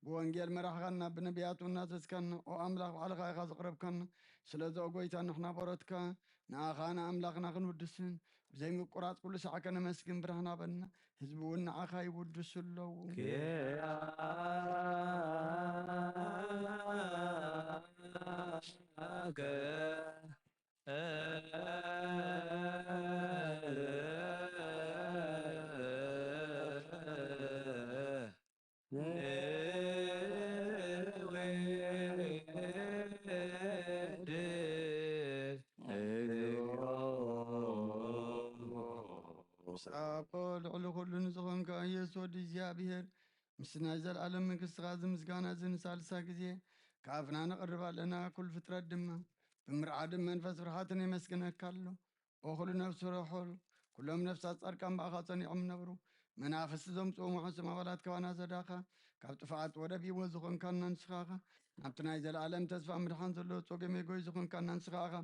ብወንጌል መራሕኻና፣ ብነቢያት እውን ናዘዝካና፣ ኦ ኣምላኽ፣ ባዕልኻ ኢኻ ዘቕረብካና። ስለዚ ኦ ጐይታ፣ ንሕና በሮትካ ንኣኻ ንኣምላኽና ክንውድስን ብዘይምቁራጽ ኩሉ ሳዕ ከነመስግን ብርሃን ሃበና። ህዝቢ እውን ንዓኻ ይውድሱ ኣለዉ። ኪያከ ሳቆ ልዕሊ ኩሉ ንዝኾንካ ኢየሱስ ወዲ እግዚኣብሔር፣ ምስ ናይ ዘለዓለም መንግስትኻ እዚ ምስጋና እዚ ንሳልሳ ግዜ ካብ ኣፍና ነቕርብ ኣለና። ኩሉ ፍጥረት ድማ ብምርዓድን መንፈስ ፍርሃትን የመስግነካ ኣሎ። ኦ ኩሉ ነፍሲ ርሑል፣ ኩሎም ነፍሳት ጻድቃን ብኣኻ ጸኒዖም ነበሩ። መናፍስቲ ዘምጽኡ መሑስም ኣባላት ካባና ዘዳኻ፣ ካብ ጥፍኣት ወደብ ህይወት ዝኾንካና ንስኻ ኢኻ። ናብቲ ናይ ዘለኣለም ተስፋ ምድሓን ዘለዎ ጸገም የጎይ ዝኾንካና ንስኻ ኢኻ።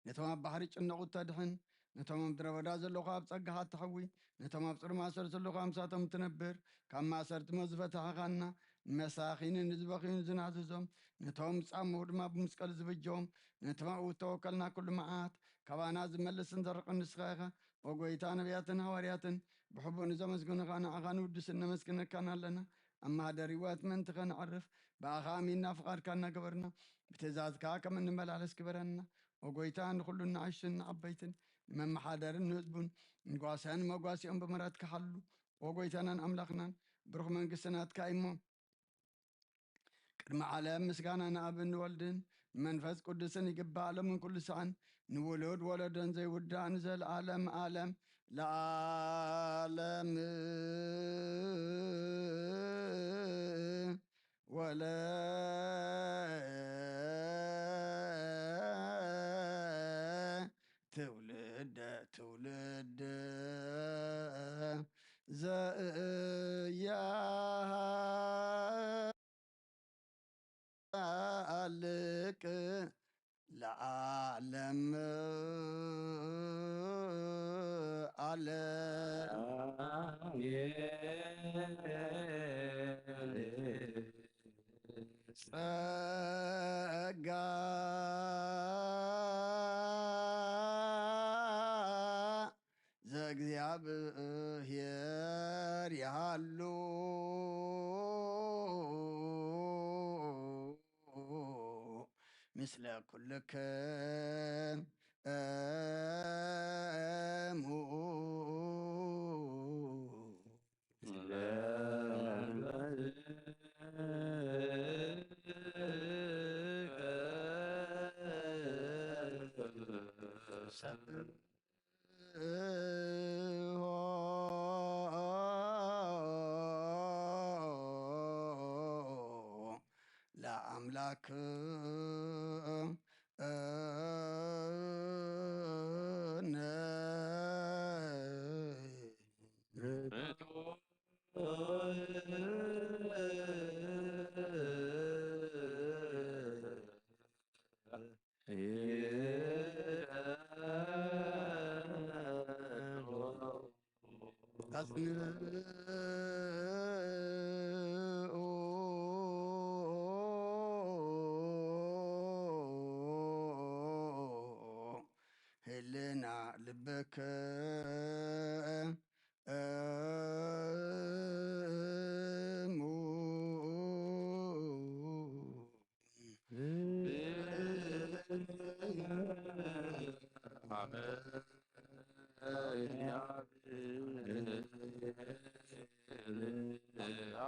ነቶም ኣብ ባሕሪ ጭነቑ እተድሕን፣ ነቶም ኣብ ምድረ በዳ ዘለኹ ኣብ ጸጋኻ እተሕዊ፣ ነቶም ኣብ ጽሩይ ማእሰርቲ ዘለኹ ኣምሳቶም እትነብር፣ ካብ ማእሰርቲ ሞት ዝፈታሕኻና፣ ንመሳኺንን ንዝበኽዩን ዝናዝዞም፣ ነቶም ዝጻመዉ ድማ ብመስቀል ዝብጀዎም፣ ነቶም ኣብኡ እተወከልና ኩሉ መዓት ካባና ዝመልስን ዘርቕን ንስኻ ኢኻ። ኦ ጐይታ፣ ነቢያትን ሃዋርያትን ብሕቡእ ንዘመስግኑኻ ንዓኻ ንውድስን ነመስግነካን ኣለና። ኣብ ማህደር ህይወት ምእንቲ ኸነዕርፍ ብኣኻ ኣሚንና ፍቓድካ እናገበርና ብትእዛዝካ ከም እንመላለስ ግበረና። ኦ ጐይታ፣ ንኹሉ ንኣሽቱን ንዓበይትን ንመመሓደርን ንህዝቡን ንጓሳያን መጓሲኦም ብምሕረትካ ሓሉ። ኦ ጐይታናን ኣምላኽናን፣ ብሩኽ መንግስቲ ናትካ እዩ እሞ፣ ቅድሚ ዓለም ምስጋና ንኣብን ንወልድን ንመንፈስ ቅዱስን ይግባእ፣ ሎምን ኩሉ ሰዓን ንውሉድ ወለዶን ዘይውዳእ ንዘለዓለም ዓለም ለዓለም። ወለ ትውልደ ትውልድ ዘእያሃልቅ ለዓለም ዓለም። ጸጋ ዘእግዚኣብሔር ይሃሉ ምስለ ኩልክሙ። ለአምላክ ህልና ልብክ እሙ።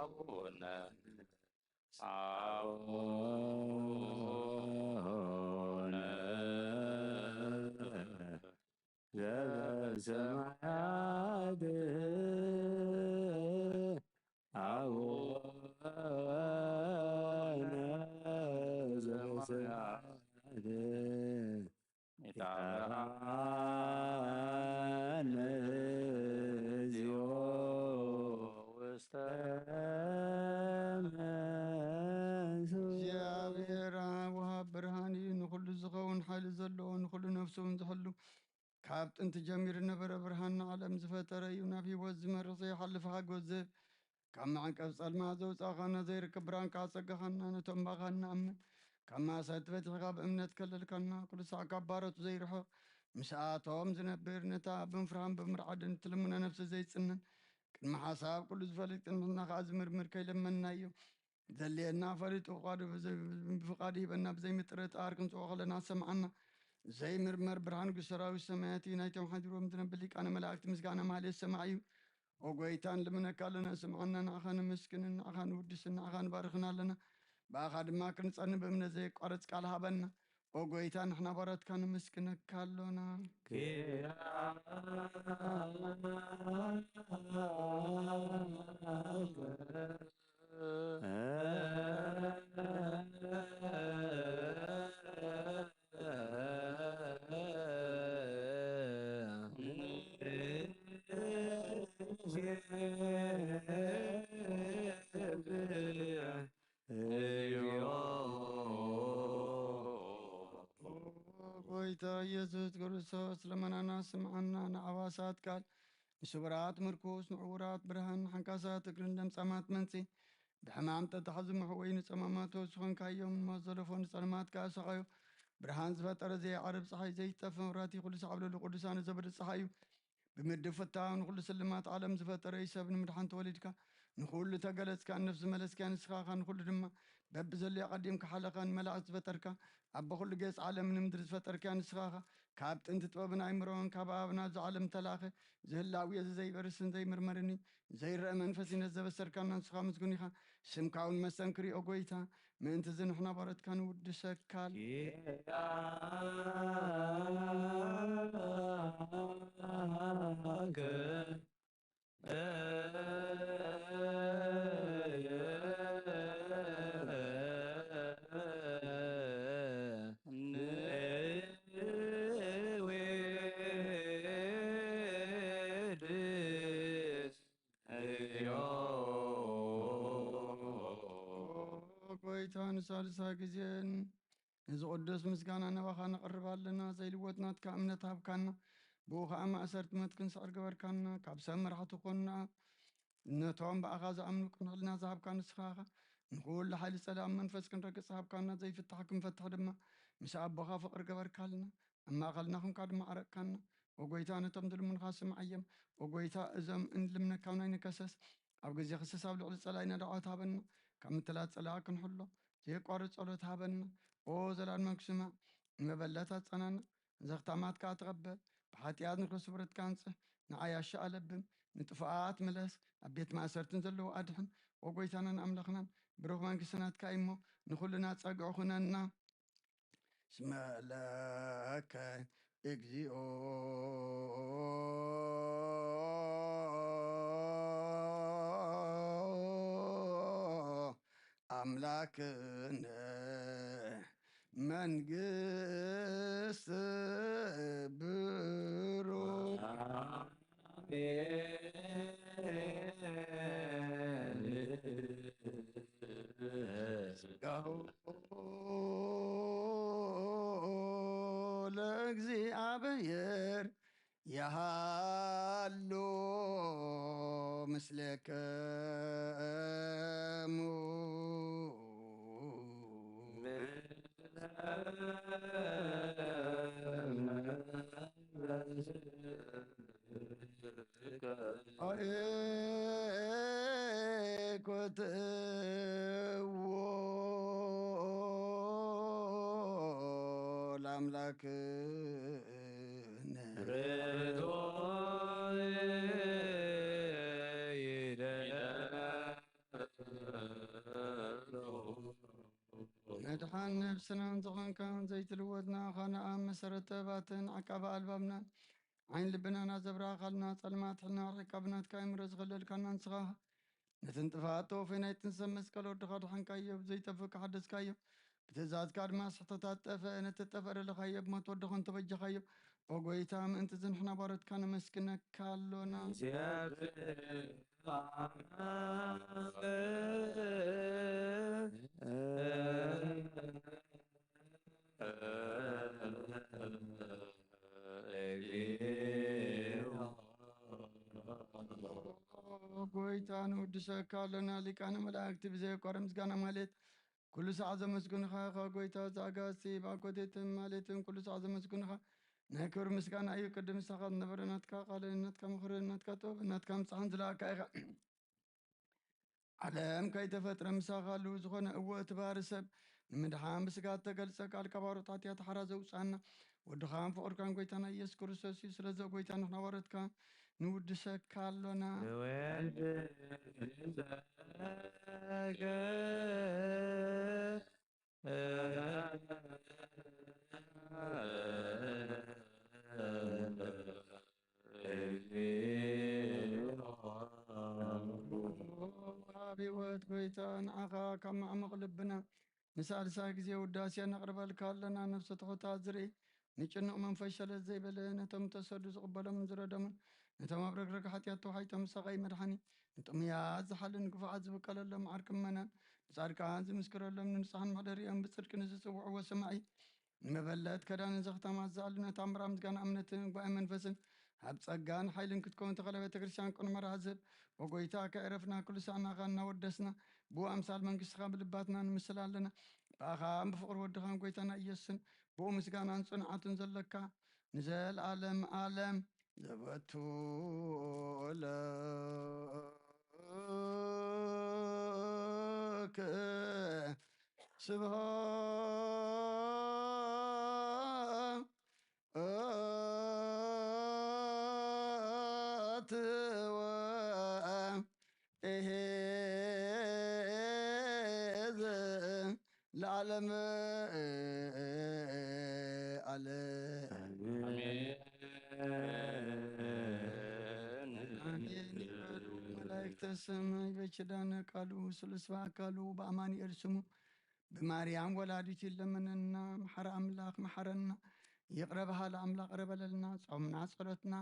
አቡነ አቡነ ዘበሰማያት አቡነ ዘበሰማያት ይትሐረነ እግዚኦ ውስተ መንሱ። እግዚኣብሔር አብ ወሃብ ብርሃን እዩ። ንኹሉ ዝኸውን ሓይሊ ዘለዎ፣ ንኹሉ ነፍሱ እውን ዝሕሉ፣ ካብ ጥንቲ ጀሚሩ ነበረ። ብርሃን ንዓለም ዝፈጠረ እዩ። ናብ ህይወት ዝመርሕ ዘይሓልፍ ሓጎስ ዝህብ፣ ካብ መዕቀብ ጸልማት ዘውጻእካና፣ ዘይርከብ ብርሃን ከኣ ኣጸጋኻና፣ ነቶም ባኻ ንኣምን ካብ ማእሰርቲ ፈቲሕካ ብእምነት ከለልካና፣ ኩሉ ሳዕ ካብ ባሮቱ ዘይርሕቕ ምስኣቶም ዝነብር፣ ነታ ብምፍርሃን ብምርዓድን እትልምኖ ነፍሲ ዘይጽንን፣ ቅድሚ ሓሳብ ኩሉ ዝፈልጥ፣ ቅድሚ ሕልና ከኣ ዝምርምር ከይለመንናዮ፣ ዘድልየና ፈሊጡ ፍቓዱ ብዘ-፣ ብፍቓዱ ሂበና፣ ብዘይ ምጥርጣር ክንጽውዖ ከለና ዝሰምዓና ዘይምርመር ብርሃን ንጉስ ሰራዊት ሰማያት እዩ። ናይቶም ሓዲሮም ዝነብር ሊቃነ መላእክት ምስጋና ማህሌት ሰማዕ እዩ። ኦ ጎይታ፣ ንልምነካ ኣለና፣ ስምዓና፣ ንዓኻ ነመስግንን፣ ንዓኻ ንውድስን፣ ንዓኻ ንባርኽን ኣለና። ብኣኻ ድማ ክንጸኒ ብእምነት ዘየቋርጽ ቃል ሃበና። ኦ ጎይታ፣ ንሕና ባሮትካ ነመስግነካ ኣሎና። ጎይታ ኢየሱስ ክርስቶስ፣ ልመናና ስምዓና። ንዓባሳት ቃል፣ ንስውራት ምርኩስ፣ ንዕውራት ብርሃን፣ ንሓንካሳት እግርን ለምጻማት መንጺ፣ ብሕማም ተታሕዙ መሕወይ ንጸማማት ፈውሲ ኾንካዮም፣ ንሞት ዘለፎ ንጸልማት ከኣ ሰቓዮ። ብርሃን ዝፈጠረ፣ ዘይዓርብ ጸሓይ፣ ዘይጠፍእ መብራህቲ፣ ኩሉ ሳዕ ኣብ ልዕሊ ቅዱሳን ዘብርህ ጸሓይ እዩ። ብምድብ ፍታው ንኹሉ ስልማት ዓለም ዝፈጠረ እዩ። ሰብ ንምድሓን ተወሊድካ፣ ንኹሉ ተገለጽካ፣ ንነፍሲ መለስካ ንስኻ ኢኻ፣ ንኹሉ ድማ በብዘለዮ ኣቐዲምካ ሓለኻ፣ ንመላእክት ዝፈጠርካ፣ ኣቦ ኩሉ ገጽ ዓለም ንምድሪ ዝፈጠርካ ንስኻ ኢኻ። ካብ ጥንቲ ጥበብን ኣይምሮን ካብ ኣብ ናብዚ ዓለም ተላኸ፣ ዝህላው እዩ፣ እዚ ዘይበርስን ዘይምርመርን እዩ። ዘይረአ መንፈስ እዩ፣ ነዚ ዘበሰርካና ንስኻ ምስጉን ኢኻ። ስምካ እውን መስተንክር እዩ፣ ኦ ጎይታ። ምእንቲ እዚ ንሕና ባሮትካ ንውድሰካ። ጎይታ፣ ንሳልሳይ ግዜ ነዚ ቅዱስ ምስጋና ናባኻ ነቕርብ ኣለና። ዘይልወጥ ናትካ እምነት ሃብካና፣ ብኡ ኸዓ ማእሰርቲ ሞት ክንስዕር ገበርካና። ካብ ሰብ መራሕቲ ኮንና፣ ነቶም ብኣኻ ዝኣምኑ ቅኑዕ ሕልና ዝሃብካ ንስኻ ኢኻ። ንኹሉ ሓይሊ ጸላእን መንፈስ ክንረግጽ ሃብካና፣ ዘይፍታሕ ክንፈትሕ ድማ ምስ ኣቦኻ ፍቕሪ ገበርካልና። ኣብ ማእከልና ኹንካ ድማ ዓረቅካና። ኦ ጎይታ፣ ነቶም ዝልምኑኻ ስምዓዮም። ኦ ጎይታ፣ እዞም እንልምነካ ናይ ንከሰስ፣ ኣብ ግዜ ክሰስ ኣብ ልዕሊ ጸላኢና ደዓወት ሃበና። ካብ ምትላት ጸላኢ ክንሕሎ ዘየቋርጽ ጸሎት ሃበና። ኦ ዘላለም ስማዕ፣ ንመበለት ኣጸናንዕ፣ ዘኽታማት ከኣ ተቐበል። ብሓጢኣት ንኽስብረትካ ኣንጽህ፣ ንዓያሺ ኣለብም፣ ንጥፉኣት ምለስ፣ ኣብ ቤት ማእሰርቲ ንዘለዉ ኣድሕን። ኦ ጎይታናን ኣምላኽናን፣ ብሩኽ መንግስቲ ናትካ እዩ እሞ፣ ንኹልና ጸግዒ ኩነና። እስመ ለከ እግዚኦ ኣምላክነ መንግስት ብሩክ ስጋሁ ለእግዚኣብሔር የሃሉ ምስሌክሙ። አኮትዎ ለአምላክነ መድሓን ነፍስናን ዝኾንካን ዘይትልወጥና ኻና ኣብ መሰረት ጥበባትን ዓቃቢ ኣልባብናን ዓይን ልብናና ዘብራኻልና ጸልማት ሕልና ርሒካ ብናትካ ኣእምሮ ዝኸለልካና ንስኻ ነተን ጥፍኣት ተወፈይ ናይ ጥንሰ መስቀል ወድኻ ድሓንካዮ፣ ብዘይጠፍእ ሓደስካዮ። ብትእዛዝካ ድማ ስሕተታት ጠፍአ፣ ነቲ ጠፍአ ደለኻዮ ብሞት ወድኻ እንተበጀኻዮ። ኦ ጎይታ፣ ምእንቲ እዚ ንሕና ባሮትካ ነመስግነካ ኣሎና። ኦ ጎይታ፣ ንወድሰካ ኣሎና። ሊቃነ መላእክቲ ብዘየቋርጽ ምስጋና ማለት ኩሉ ሳዕ ዘመስግኑኻ ኢኻ። ጎይታ ዘኣጋስቲ ብኣኮቴትን ማሌትን ኩሉ ሳዕ ዘመስግኑኻ። ናይ ክብሪ ምስጋና እዩ። ቅድም ምሳኻ ዝነበረ ናትካ ቃልን ናትካ ምኽርን ናትካ ጥበብን ናትካ ምጽሓን ዝለኣካ ኢኻ። ዓለም ከይተፈጥረ ምሳኻ ህልው ዝኾነ፣ እወ፣ እቲ ባህሪ ሰብ ንምድሓን ብስጋ እተገልጸ ቃል ካብ ኣሮት ሓጢኣት ሓራ ዘውጽኣና ወድኻን ፍቕርካን ጎይታና ኢየሱስ ክርስቶስ እዩ። ስለዚ ጎይታ ንሕና ዋረትካ ንውድሰካ ኣሎና። ንወልድ ኣብ ህይወት ጎይታ ንዓኻ ካብ ማዕሙቕ ልብና ንሳልሳይ ግዜ ውዳሴ ነቕርበልካ ኣለና። ነፍሰ ትሑታት ዝርኢ፣ ንጭኑቕ መንፈስ ሸለል ዘይበለ፣ ነቶም ተሰዱ ዝቕበሎምን ዝረደሙን፣ ነቶም ኣብ ረግረግ ሓጢኣት ተዋሒጦም ዝሳቐዩ መድሓኒ፣ ንጥሙያት ዝሓልን ንግፉዓት ዝብቀለሎም ዓርኪ ምእመናን፣ ንጻድቃን ዝምስክረሎም፣ ንንጹሓን መሕደሪኦም፣ ብጽድቂ ንዝጽውዕዎ ሰማዒ፣ ንመበለት ከዳንን ዘኽታማት ዝኣሉ፣ ነታ እምብራ ምስጋና እምነትን ጉባኤ መንፈስን ኣብ ጸጋን ሓይልን ክትከውን ተኸለ ቤተ ክርስቲያን ቅኑዕ መርሃ ዝህብ፣ ኦ ጎይታ፣ ከዕረፍና ኩሉ ሳዕ ንዓኻ እናወደስና፣ ብኡ ኣምሳል መንግስትኻ ብልባትና ንምስል ኣለና። ብኣኻን ብፍቕሪ ወድኻን ጎይታና ኢየሱስን ብኡ ምስጋናን ጽንዓትን ዘለካ ንዘለዓለም ዓለም ዘበቱ ለከ ስብሐት ወ- እሄዝ ለዓለም ዓለም። ኣሜን። ኣሜን። መላእክተ ሰማይ በኪዳነ ቃሉ ስሉስ በአካሉ በአማኑኤል ስሙ ብማርያም ወላዲቱ ይለመነና። መሓሪ ኣምላኽ መሓረና፣ ይቕረ በሃሊ ኣምላኽ ይቕረ በለልና። ጾምና ጸሎትና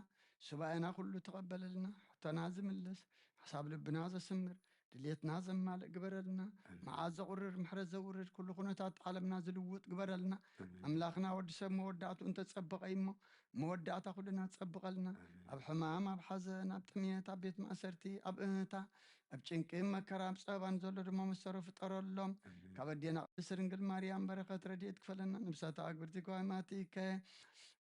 ሱባኤና ኩሉ ተቐበለልና። ሕቶና ዝምልስ ሓሳብ ልብና ዘስምር ድሌትና ዘማልእ ግበረልና። ኣሜን። መዓት ዘቑርር ምሕረት ዘውርድ ኩሉ ኩነታት ዓለምና ዝልውጥ ግበረልና። ኣሜን። ኣምላኽና ወዲ ሰብ መወዳእቱ እንተጸበቐ እሞ መወዳእታ ኩልና ጸብቐልና። ኣሜን። ኣብ ሕማም ኣብ ሓዘን ኣብ ጥሜት ኣብ ቤት ማእሰርቲ ኣብ እህታ ኣብ ጭንቂ መከራ ኣብ ጸበባን ዘሎ ድማ መሰሮ ፍጠረሎም። ኣሜን። ካብ ኣዴና ቅድስት ድንግል ማርያም በረኸት ረድኤት ክፈለና። ነብሳታ ኣግብርቲ ጓይማቲከ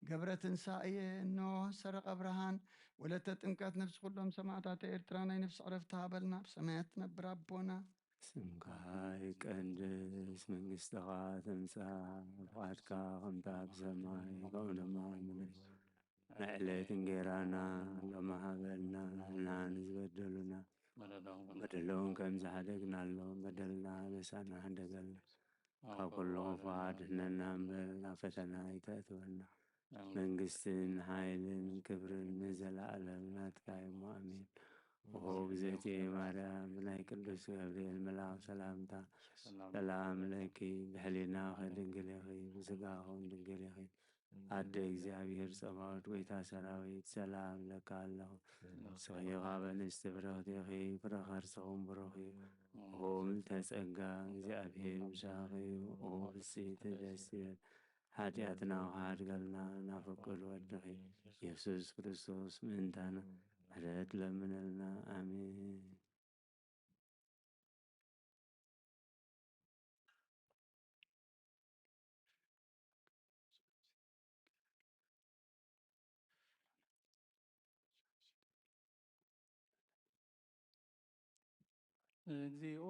ገብረ ትንሳኤ ኖህ ሰረቐ ብርሃን ወለተ ጥምቀት ነብሲ ኩሎም ሰማዕታት ኤርትራ ናይ ነፍሲ ዕረፍቲ ሃበልና። ኣብ ሰማያት ትነብር ኣቦና ስምካ ይቀደስ፣ መንግስትኻ ትምጻእ፣ ፍቓድካ ከምታ ኣብ ሰማይ ከምኡ ድማ ኣብ ምድሪ። ንዕለት እንጌራና ሎሚ ሃበልና፣ ንሕና ንዝበደሉና በደሎም ከም ዝሓደግናሎም በደልና ነሳና ሓደገልና። ካብ ኩሉ ክፉእ ኣድሕነና እምበር ናብ ፈተና ኣይተእትወና። መንግስትን ሓይልን ክብርን ንዘለኣለም ናትካ እሞ ኣሜን። ኦ እግዝእትየ ማርያም፣ ብናይ ቅዱስ ገብርኤል መልኣኽ ሰላምታ ሰላም ለኪ፣ ብሕሊናኺ ድንግል ኢኺ፣ ብስጋኺ እውን ድንግል ኢኺ። ኣደ እግዚኣብሔር ጸባኦት፣ ጎይታ ሰራዊት፣ ሰላም ለካ ኣለኹ። ንስኺ ካብ ኣንስቲ ብርኽቲ ኢኺ፣ ፍረ ከርስኺ እውን ብሩኽ እዩ። ኦ ምልዕተ ጸጋ፣ እግዚኣብሔር ምሳኺ እዩ። ኦ ብጽይቲ ደስ ይበል፣ ሓጢኣትና ክሓድገልና ናብ ፍቁር ወድኺ የሱስ ክርስቶስ ምእንታና ምሕረት ለምነልና። ኣሜን። እግዚኦ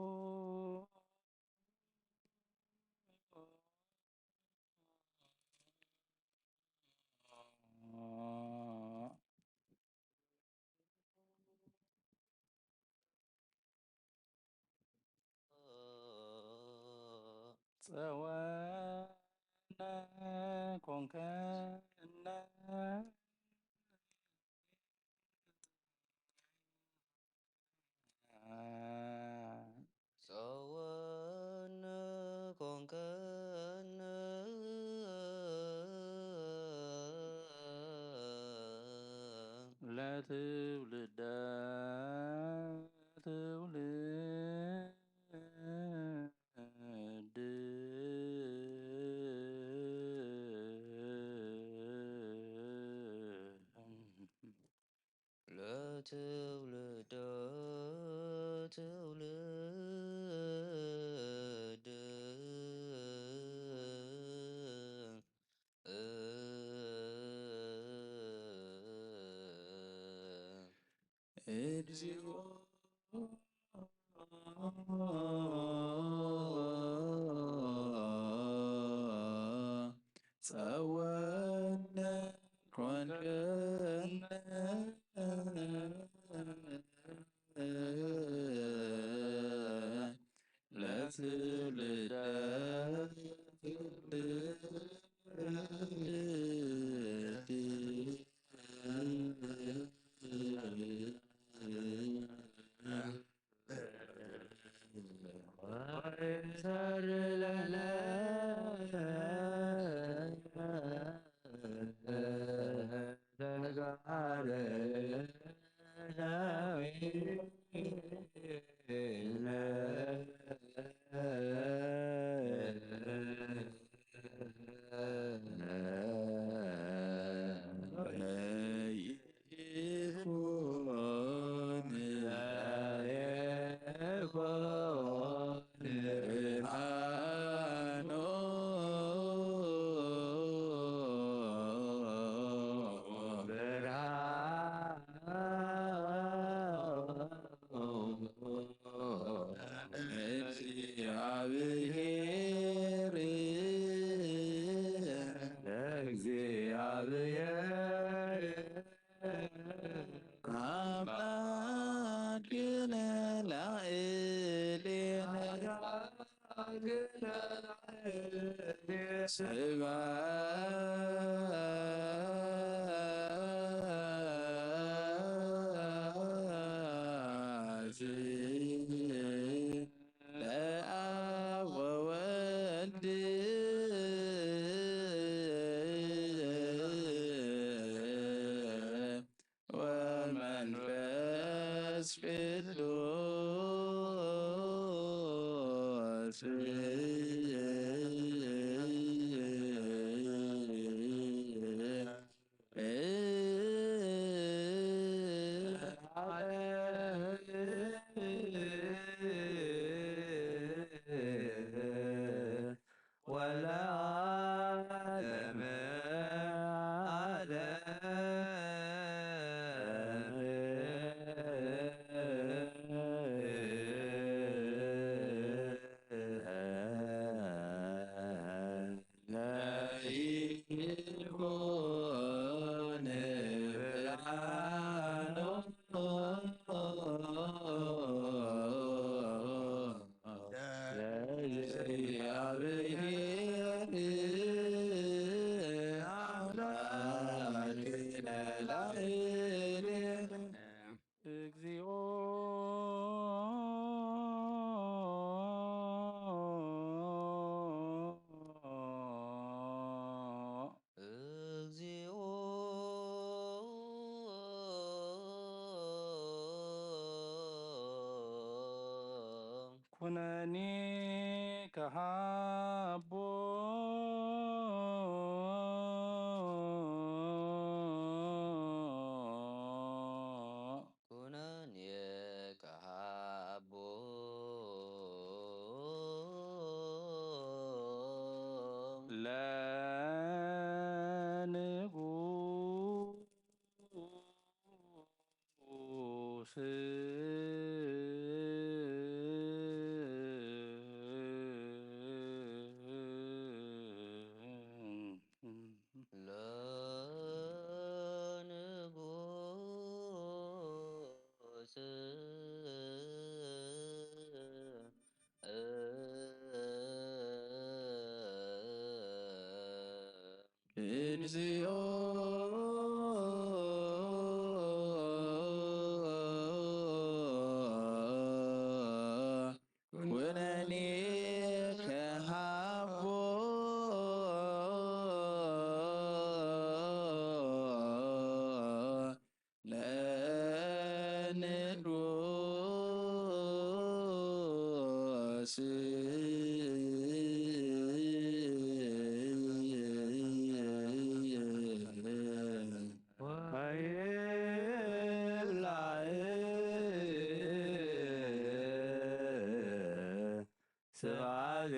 ጸወነ ኮንከነ ጸወነ ኮንከነ ለትውልደ ትውልድ ለትውልደ እግዚኦ ጸወነ ኮንከነ ለትውልደ ትውልድ። እግዚአብሔር፣ እግዚአብሔር አምላክነ ላዕሌነ ስብሐት ለአብ ወወልድ ወመንፈስ ቅዱስ። ወለዓለመ ዓለም። ይኩን ብርሃኑ ለእግዚአብሔር አምላክነ ላዕሌነ። እግዚኦ እግዚኦ ኩነኒ ከሃቦ። ኩነኔ ከሃቦ ለንጉስ። ለንጉስ። እግዚኦ ኩነኒ ከሃቦ ለንጉስ። ወይብላዕ ስብሐት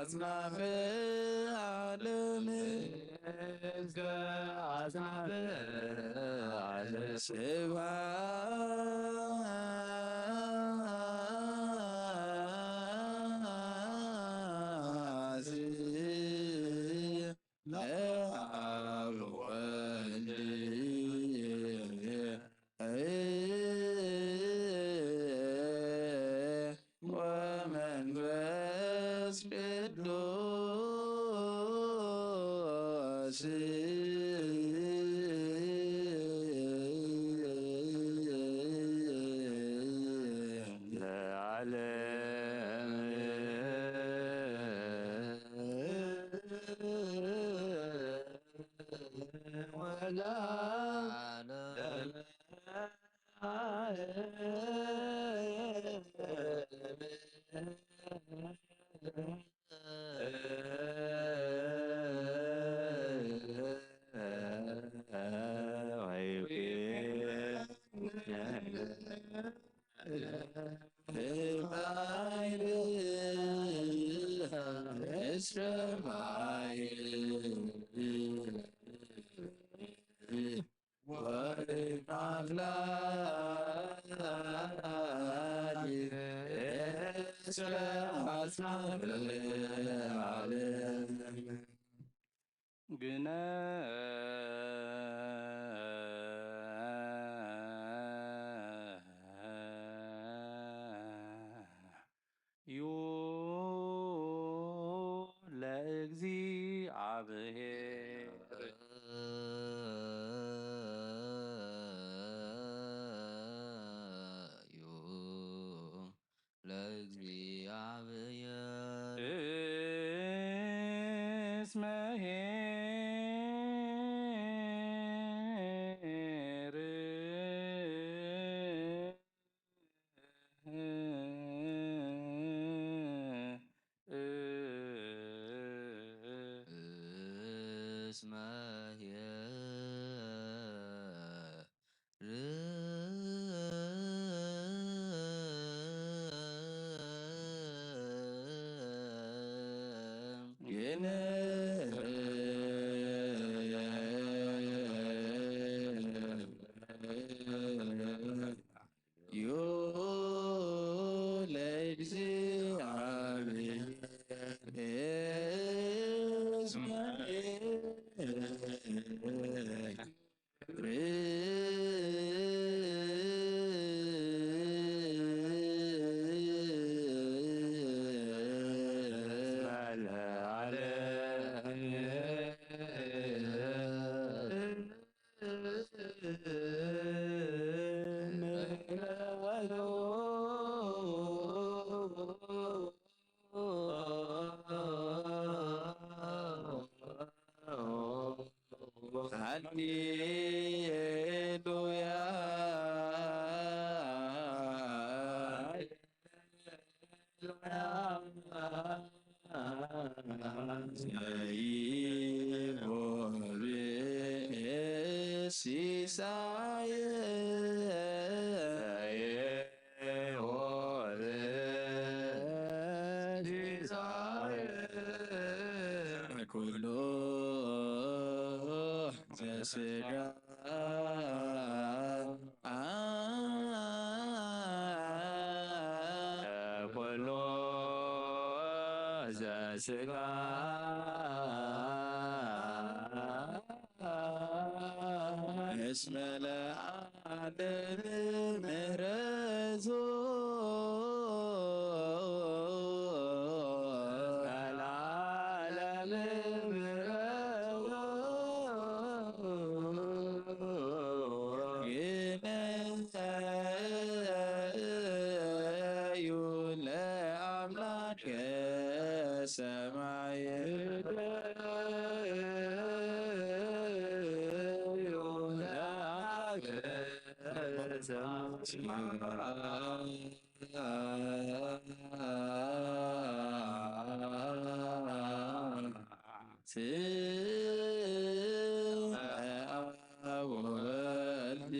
ኣጽናፈ ዓለም እስከ ኣጽናፈ ዓለም ስብሐት ለአብ ወወልድ ወመንፈስ ቅዱስ ለዓለም ወለዓለም። ግነ ዩ ለእግዚኣብሔር። ዩ ለእግዚኣብሔር። እስመ ኄር እስመ ኄር ግነ ዩ ለእግዚኣብሔር እስመ ሃሌሉያ። ዘይሆን ሲሳየ ሆን ሲሳየ ኩሉ ዘስጋ ኩሉ ዘስጋ እስመ ለዓለም ምሕረቱ ለዓለም ምሕረቱ ግነ ዩ ለአምላክ ሰማይ ዩ ለአምላክ ሰማይ ስብሐ አብ ወወልድ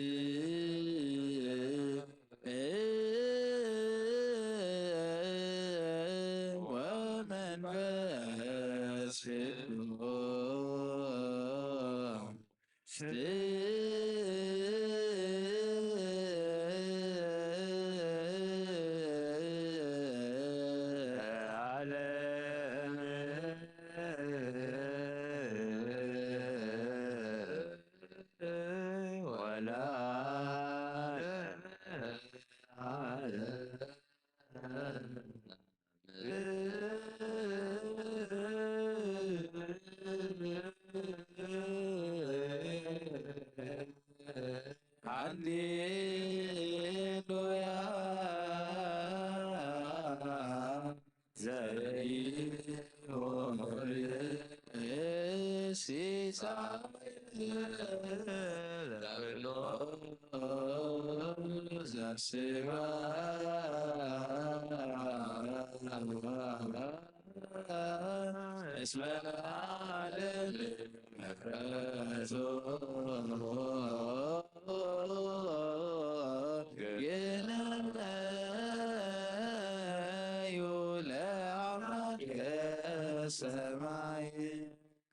ሃሌሉያ።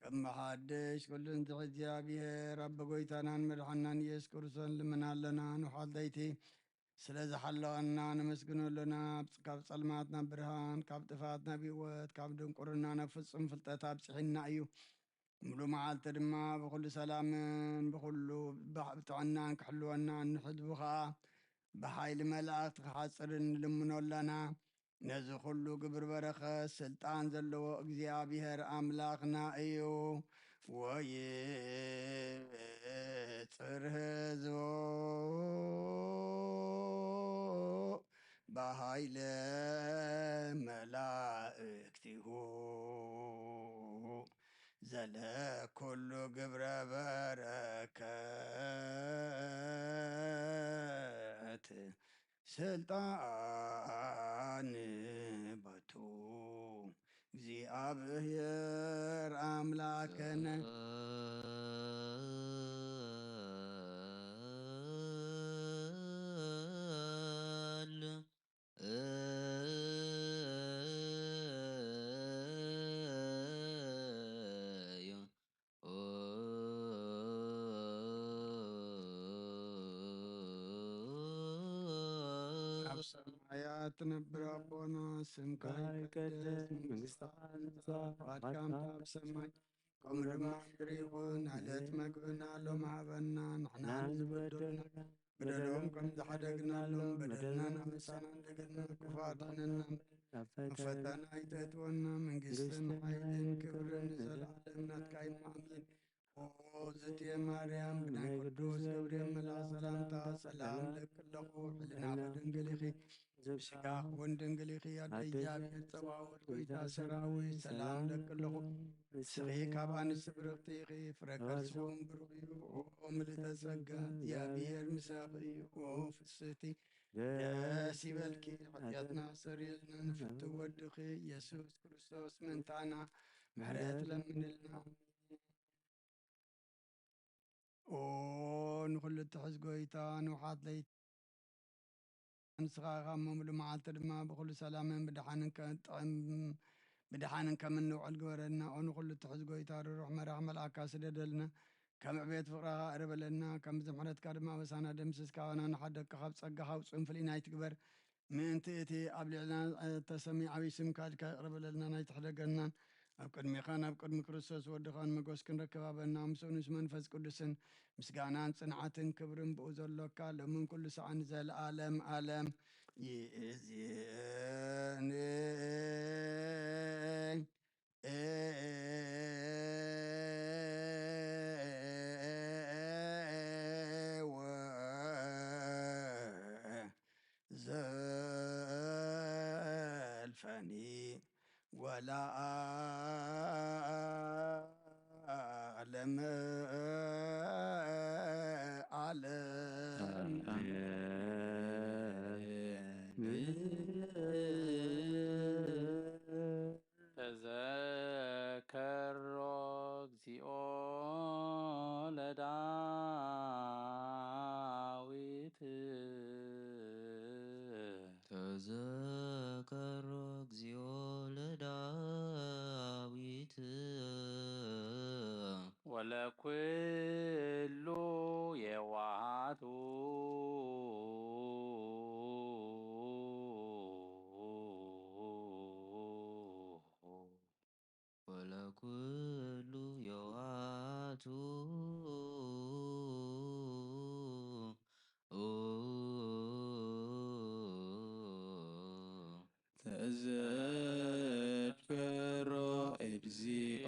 ከመሓድሽ ኩሉን ትሕት እግዚኣብሔር ኣብ ጎይታናን መድሓናን ኢየሱስ ክርስቶስ ልምና ኣለና። ንሓልተይቲ ስለ ዝሓለወና ነመስግኖ ኣለና። ካብ ጸልማት ናብ ብርሃን፣ ካብ ጥፋት ናብ ህይወት፣ ካብ ድንቁርና ናብ ፍጹም ፍልጠት ኣብጽሒና እዩ። ሙሉ መዓልቲ ድማ ብኹሉ ሰላምን ብኹሉ ብጥዕናን ክሕልወና፣ ንሕዝቡ ኸኣ ብሓይሊ መላእኽቲ ክሓጽርን ንልምኖ ኣለና። ነዚ ኩሉ ግብሪ በረኸት ስልጣን ዘለዎ እግዚኣብሔር ኣምላኽና እዩ። ወይጽር ህዝቡ ብሃይለ መላእክቲሁ ዘለኩሉ ግብረ በረከት ስልጣን በቱ እግዚኣብሔር ኣምላክነ። ኣብ ሰማያት ትነብር ኣቦና፣ ስምካ ይቀደስ፣ መንግስትኻ ትምጻእ፣ ፍቓድካ ኣብ ሰማይ ከምኡ ድማ ምድሪ ይኹን። ዕለት መግብና ሎም ሃበና፣ ንሕና ንዝበደሉና በደሎም ከም ዝሓደግናሎም በደልና ምሳና እንደገና ክፉኣት ኣድሕነና፣ ኣብ ፈተና ኣይተእትወና፣ መንግስትን ሓይልን ክብርን ንዘለዓለም ናትካ እዩ። ኣሜን። ኦ ዝትየ ማርያም፣ ብናይ ቅዱስ ገብርኤል መልኣኽ ሰላምታ ሰላም እለኪ ኣለኹ። ሕልናኺ ድንግል ኢኺ፣ ስጋኺ እውን ድንግል ኢኺ። ኣደ እግዚኣብሔር ጸባኦት፣ ጎይታ ሰራዊት፣ ሰላም እለኪ ኣለኹ። ንስኺ ካብ ኣንስቲ ብርኽቲ ኢኺ፣ ፍረ ከርስኺ እውን ብሩኽ እዩ። ኦ ምልእተ ጸጋ፣ እግዚኣብሔር ምሳኺ እዩ። ኦ ፍስሕቲ ደስ ይበልኪ፣ ሓጢኣትና ኣስተሰርየልና፣ ንፍትው ወድኺ ኢየሱስ ክርስቶስ ምእንታና ምሕረት ለምንልና። ኦ ንኹሉ እትሕዝ ጎይታ፣ ንውሓት ለይቲ ንስኻ ኢኻ እሞ፣ ሙሉ መዓልቲ ድማ ብኹሉ ሰላምን ብድሓንን ከ-፣ ጥዕም-፣ ብድሓንን ከም እንውዕል ግበረልና። ኦ ንኹሉ እትሕዝ ጎይታ፣ ርሩሕ መራሕ መልኣካ ስደደልና። ከም ዕቤት ፍቕርኻ እረበለና፣ ከም ብዝምሕረትካ ድማ ኣበሳና ደምስስ፣ ካባና ንሓደግካ ካብ ጸጋኻ ውጹን ፍልይና ኣይትግበር። ምእንቲ እቲ ኣብ ልዕልና እተሰምየ ዓብዪ ስምካ ኢልካ ይቕረ በለልና፣ ናይ ትሕደገናን ኣብ ቅድሜኻን ኣብ ቅድሚ ክርስቶስ ወድኻን መጎስ ክንረክብ ሃበና። ምስኡ ምስ መንፈስ ቅዱስን ምስጋናን ጽንዓትን ክብርን ብኡ ዘሎካ ሎምን ኩሉ ሰዓን ንዘለኣለም ኣለም ይእዜን። ዘልፈኒ ወለዓለመ ዓለም። ተዘከሮ እግዚኦ ለዳዊት። ተዘከሮ እግዚኦ ለዳዊት። ወለኩሉ ተዘክሮ እግዚኦ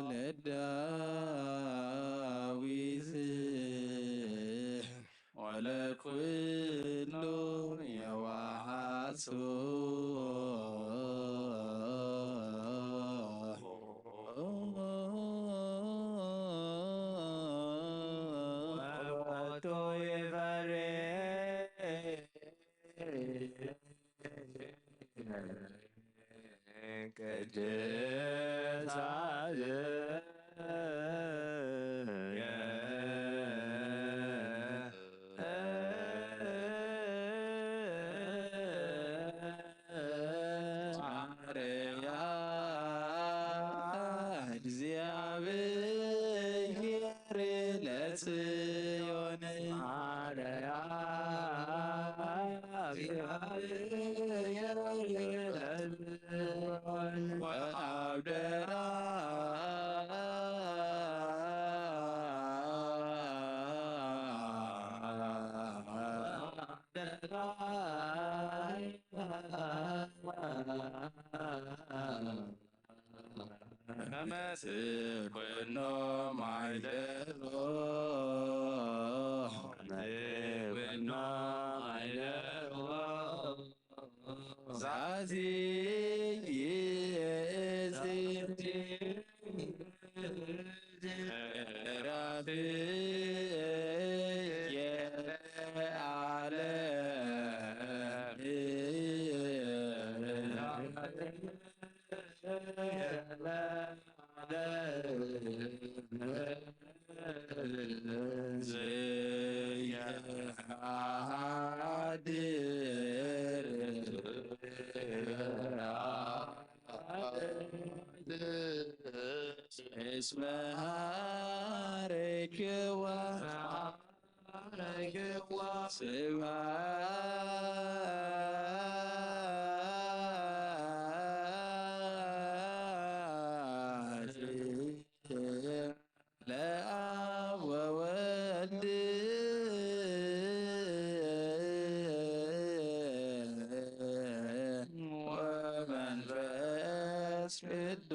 ለዳዊት ወለኩሉ የዋሃቱ። ወቦቱ ይፈርህ ቅድሳት ማርያ እግዚአብሔር ለጽዮን ማርያ እግዚአብሔር ለጽዮን ወአብደራ መትኩኖ ማይደሮ መትኩኖ ማይደሮ ዛቲ ይእቲ ራት የዓለም ዘይሓድር እስመ ሃረይክዋ ስብሐት ለአብ ወወልድ ወመንፈስ ቅዱስ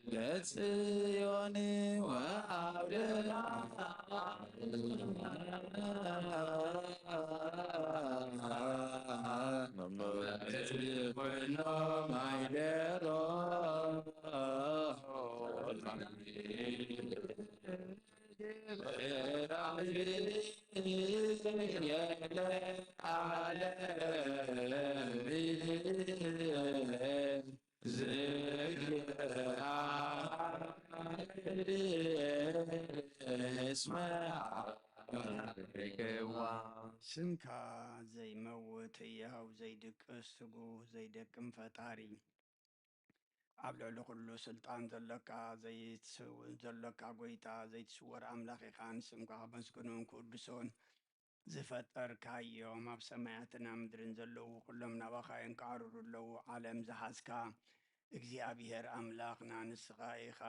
ለጽዮን ወአብደራ ኩኖ ማይደሮ ስምካ ዘይመውት ህያው ዘይድቅስ ትጉህ ዘይደክም ፈጣሪ፣ ኣብ ልዕሊ ኩሉ ስልጣን ዘለካ፣ ዘይትስውን ዘለካ ጎይታ፣ ዘይትስወር ኣምላኽ ኢኻ። ንስምካ ከመስግኖን ክውድሶን ዝፈጠርካዮም ኣብ ሰማያትን ኣብ ምድርን ዘለዉ ኩሎም ናባኻ የንቃዕርሩ ኣለዉ። ዓለም ዝሓዝካ እግዚኣብሔር ኣምላኽና ንስኻ ኢኻ።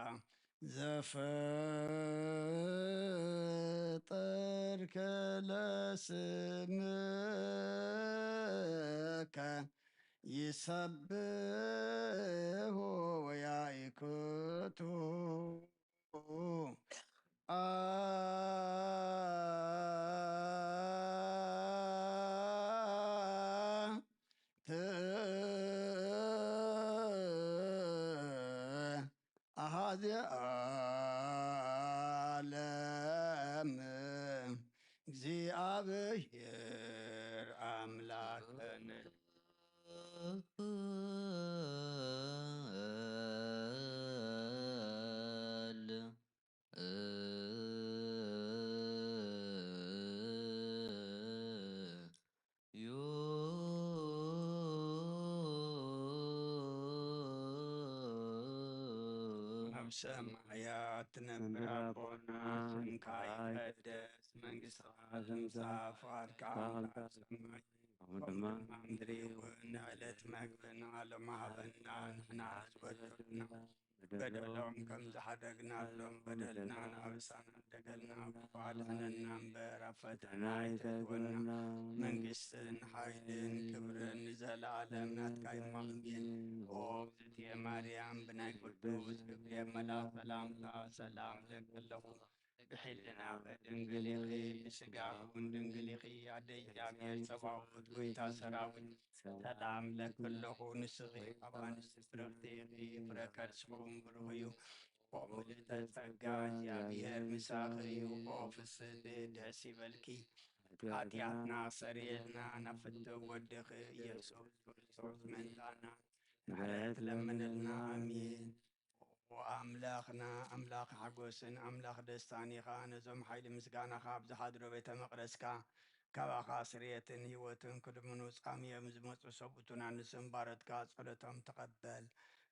ዘፈጠርከ ለስምከ ይሰብሑ ወያይክቱ አ ኣሃዜ ዓለም እግዚኣብሔር ኣምላኽን ሰማያት ትነብር ኣቦና፣ ስምካ ይቀደስ፣ መንግስትኻ ትምጻእ፣ ፍቓድካ ከም ኣብ ሰማይ ከምኡ ድማ ኣብ ምድሪ ይኹን። ንዕለት መግብና ሎሚ ሃበና፣ ንሕና ዝበደሉና በደሎም ከም ዝሓደግናሎም በደልና ንኣበሳና ኣደገልና፣ ክፉእ ኣድሕነና እምበር ኣብ ፈተና ኣይተእትወና። መንግስትን ሓይልን ክብርን ንዘለኣለም ናትካ እዩ። ኣሜን። ኦ እግዝእትየ ማርያም፣ ብናይ ቅዱስ ገብርኤል መልኣክ ሰላምታ ሰላም እለኪ ኣለኹ። ብሕልና ድንግል ኢኺ፣ ብስጋ እውን ድንግል ኢኺ። ኣደ እግዚኣብሔር ጸባኦት፣ ጎይታ ሰራዊት፣ ሰላም እለኪ ኣለኹ። ንስኺ ካብ ኣንስቲ ብርኽቲ ኢኺ፣ ፍረ ከርስኺ እውን ብሩኽ እዩ። ኦ ምልዕተ ጸጋ፣ እግዚኣብሔር ምሳኺ እዩ። ኦ ፍስሕቲ፣ ደስ ይበልኪ፣ ሓጢኣትና ሰሪልና ናብ ፍትው ወድኺ ኢየሱስ ክርስቶስ ምእንታና ምሕረት ለምንልና። ኣሜን። ኦ ኣምላኽና፣ ኣምላኽ ሓጎስን ኣምላኽ ደስታን ኢኻ። ነዞም ሓይሊ ምስጋናኻ ኣብ ዝሓድሮ ቤተ መቕደስካ ካባኻ ስርየትን ህይወትን ክልምኑ ጻምዮም ዝመጹ ሰብኡትና ንስም ባሮትካ ጸሎቶም ተቐበል።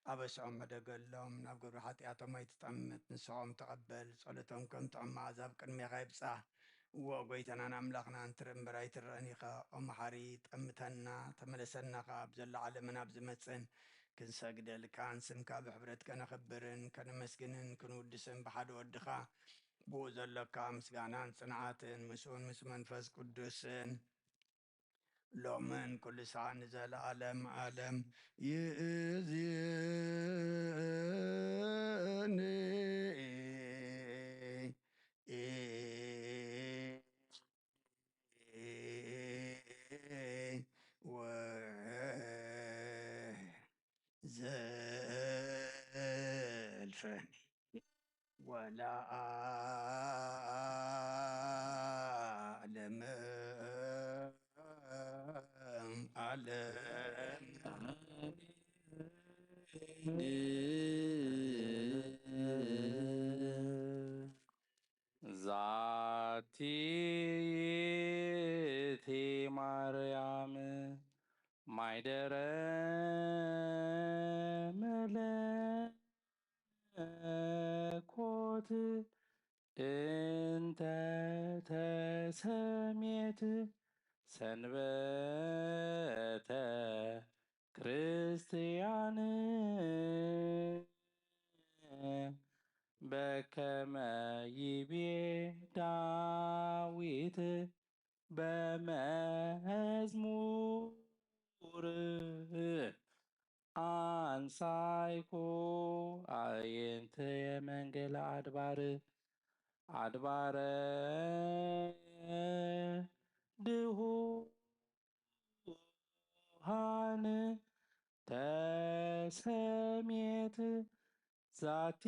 ኣበስዖም ሕደገሎም፣ ናብ ግብሪ ሓጢኣቶም ኣይትጠምት፣ ንስሖም ተቐበል። ጸሎቶም ከም ጥዑም መዓዛ ኣብ ቅድሜኻ ይብጻሕ። እዎ ጎይታናን ኣምላኽናን ትርኢ እምበር ኣይትረእን ኢኻ። ኦ መሓሪ፣ ጠምተና፣ ተመለሰና ከኣ ኣብ ዘሎ ዓለምን ኣብ ዝመጽእን ክንሰግደልካን ስምካ ብሕብረት ከነኽብርን ከነመስግንን ክንውድስን ብሓደ ወድኻ ብኡ ዘሎካ ምስጋናን ጽንዓትን ምስኡን ምስ መንፈስ ቅዱስን ሎምን ኩሉ ሰዓት ንዘለዓለም ዓለም ይእዝን። ወዘልፈኒ ወለዓለመ ዓለም። ዛቲ ይእቲ ማርያም ማይደረ መለኮት እንተ ተሰሜት ሰንበተ ክርስትያን በከመ ይቤ ዳዊት በመዝሙር አንሳይኩ አዕይንትየ መንገለ አድባር አድባረ ድሁሃን ተሰሜት ዛቲ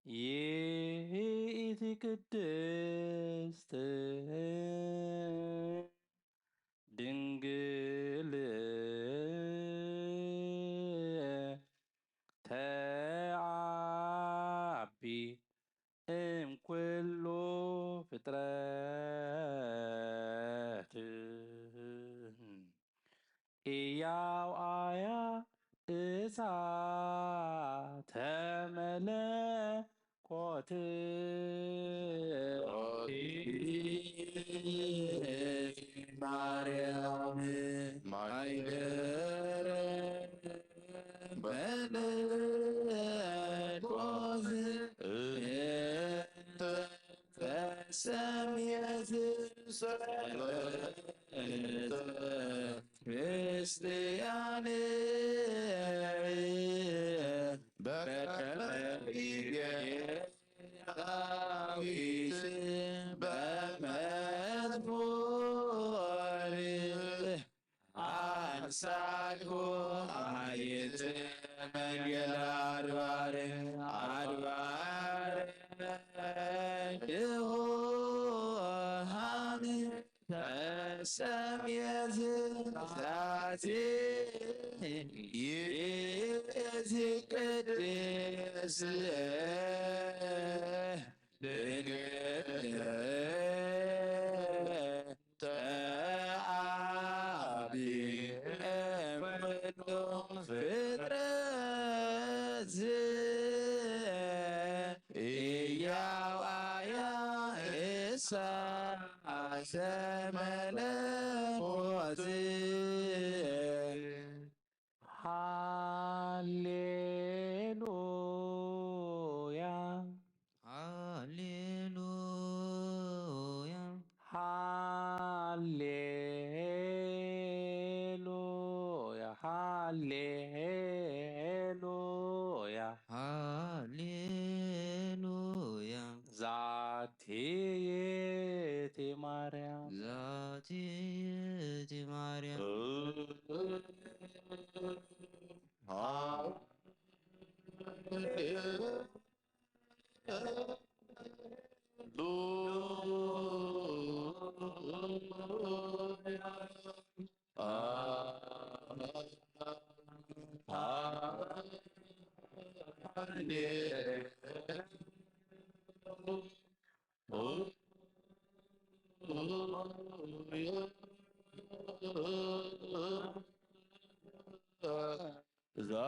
ይእቲ ቅድስት ድንግል ተዓቢ እምኩሉ ፍጥረት እያው አያ እሳተ መለኮት ማርያም ማይደረ መለኮት እንተ ተሰምየት ክርስቲያን በከመ ይቤ ዳዊት በመዝሙር አንሳይኩ አዕይንት መንገለ አድባር አድባር ድሆሃን ተሰምየ ዝዛቲ ይእቲ ቅድስት ድንግል ተዓቢ እምኩሉ ፍጥረት እያው ኣያ እሳ ዘመለኮት። ሃሌሉያ። ሃሌሉያ። ሃሌሉያ። ሃሌሉያ። ሃሌሉያ። ዛቲ ይእቲ ማርያም። ዛቲ ይእቲ ማርያም። ዛቲ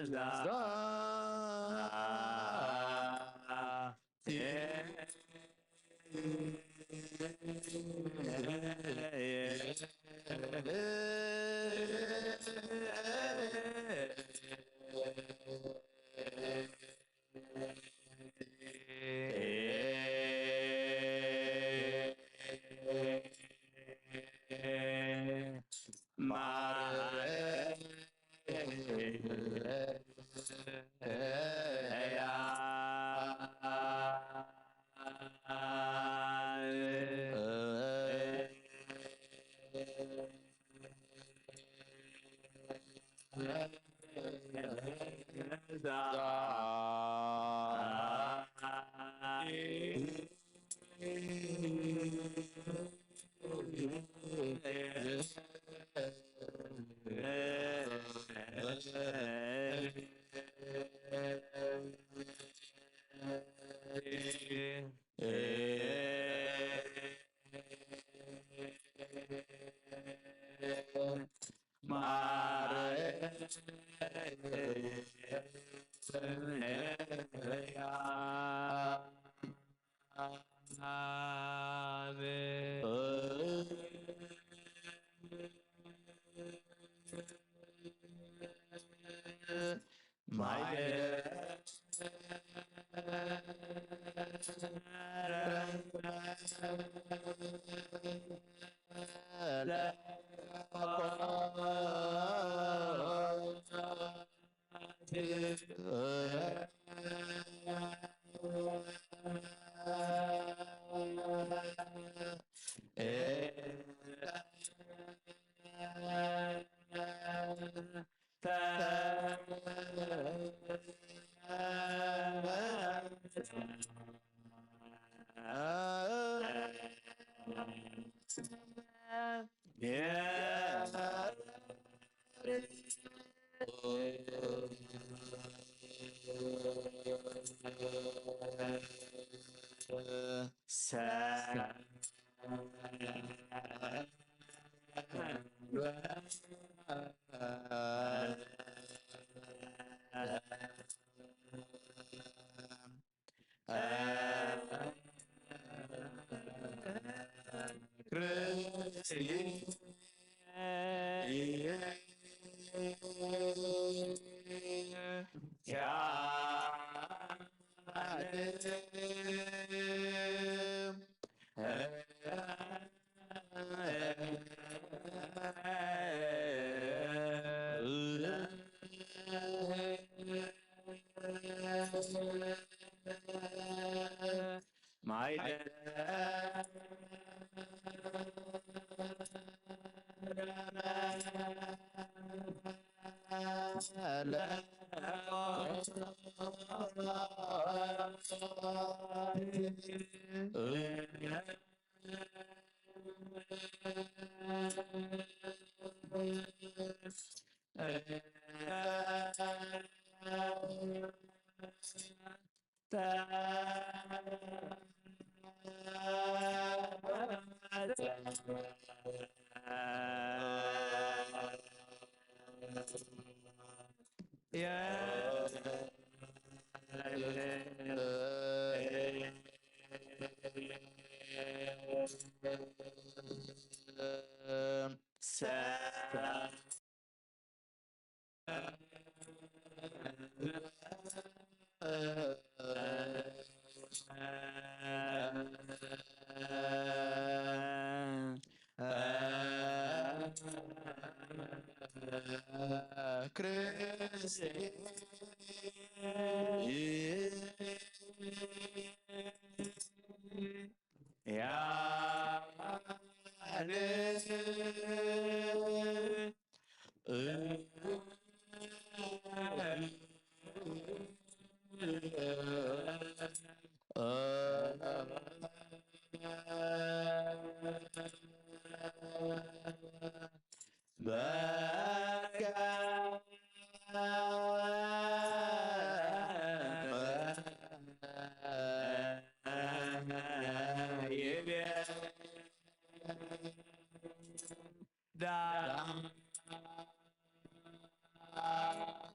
ዛ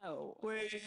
ወይት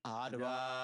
ኣድባር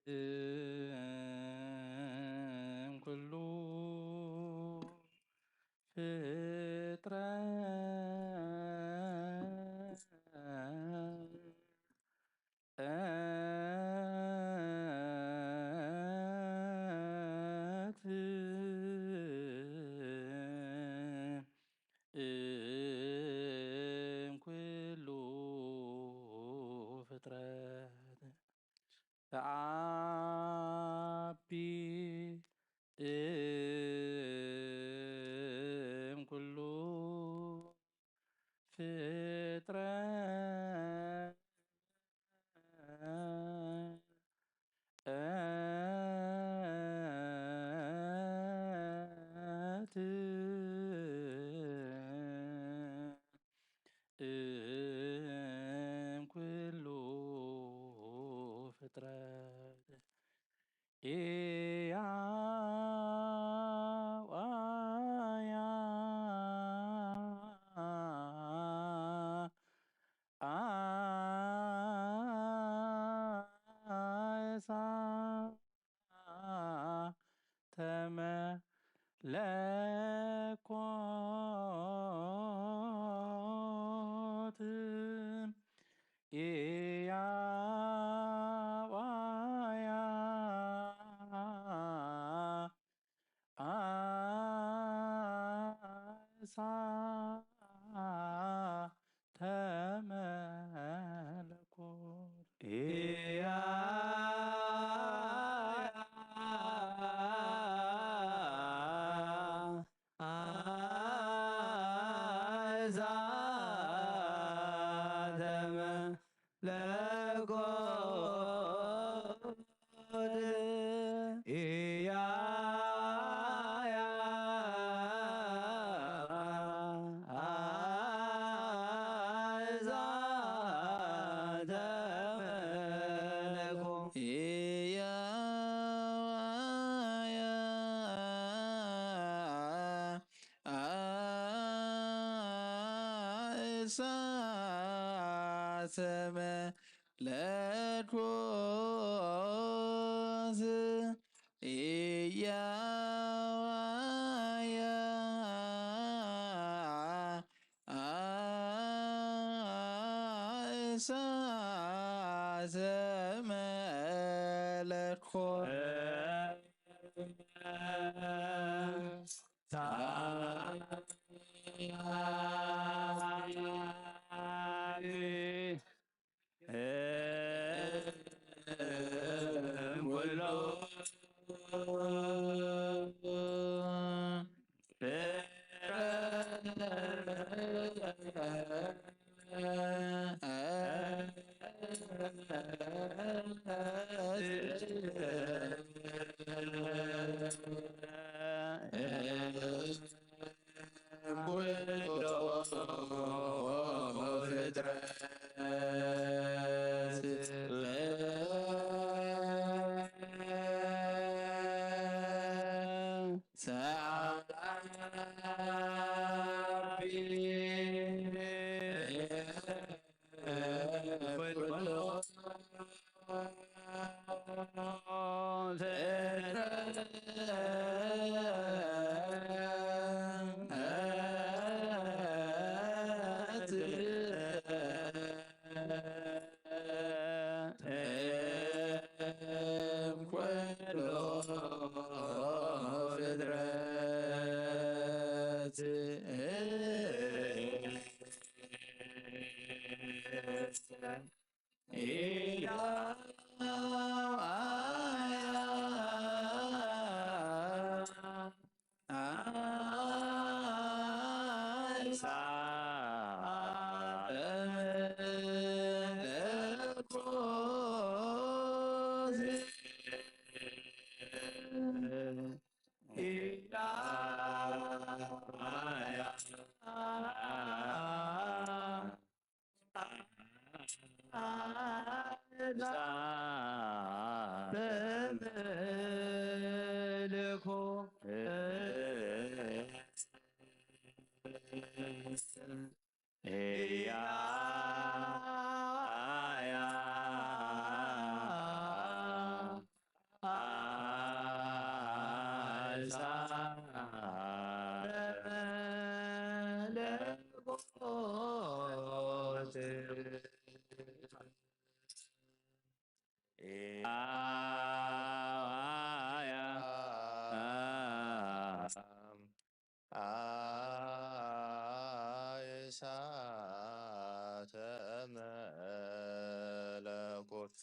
እም ኩሉ ፍጥረት እም ኩሉ ተዓቢ እም ኩሉ ፍጥረት እም ኩሉ ፍጥረት ኢያዋያ ኣሳ ተመለኮት ኢያዋያ ኣሳ ተመለኮት ኢያ እዛ ተመለኮት ኢያያ እዛ ተመለኮት ኢያያ እሳ ተመለኮት ኢያዋያ እሳተ መለኮት እሳተ መለኮት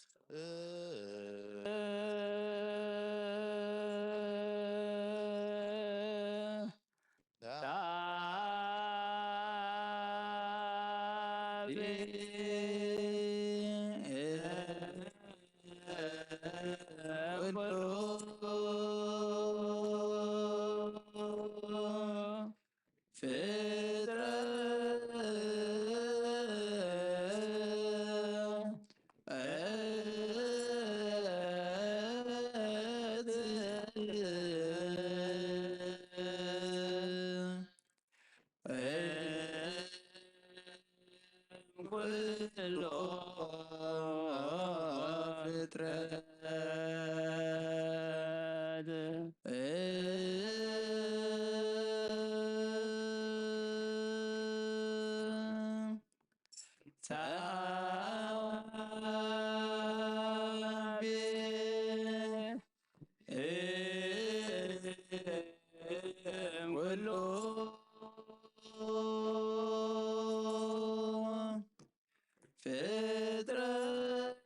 ኩሉ ፍጥረት ኩሎ ፍጥረት ሳቢ ኩሉ ፍጥረት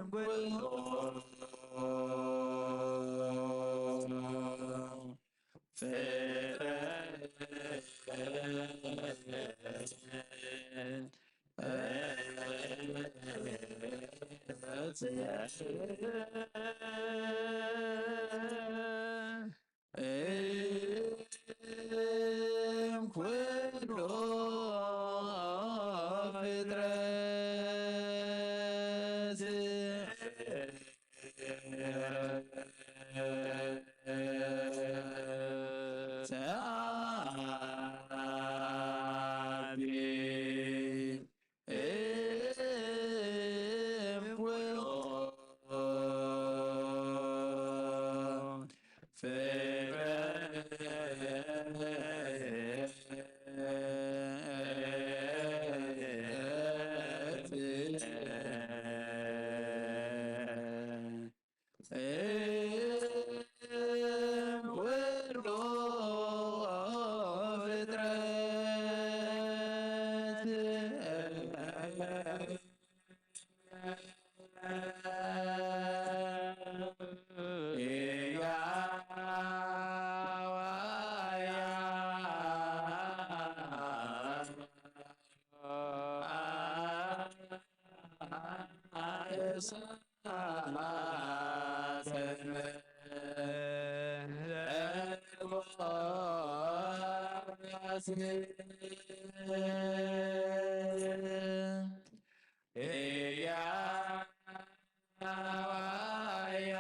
ኩሉ ፍጥረት እም ኩሉ ፍጥረት ሰዓቢ እም ኩሉ ፍጥረት እም ኩሉ ፍጥረት እያ ሰመለኮስ እያ ዋያ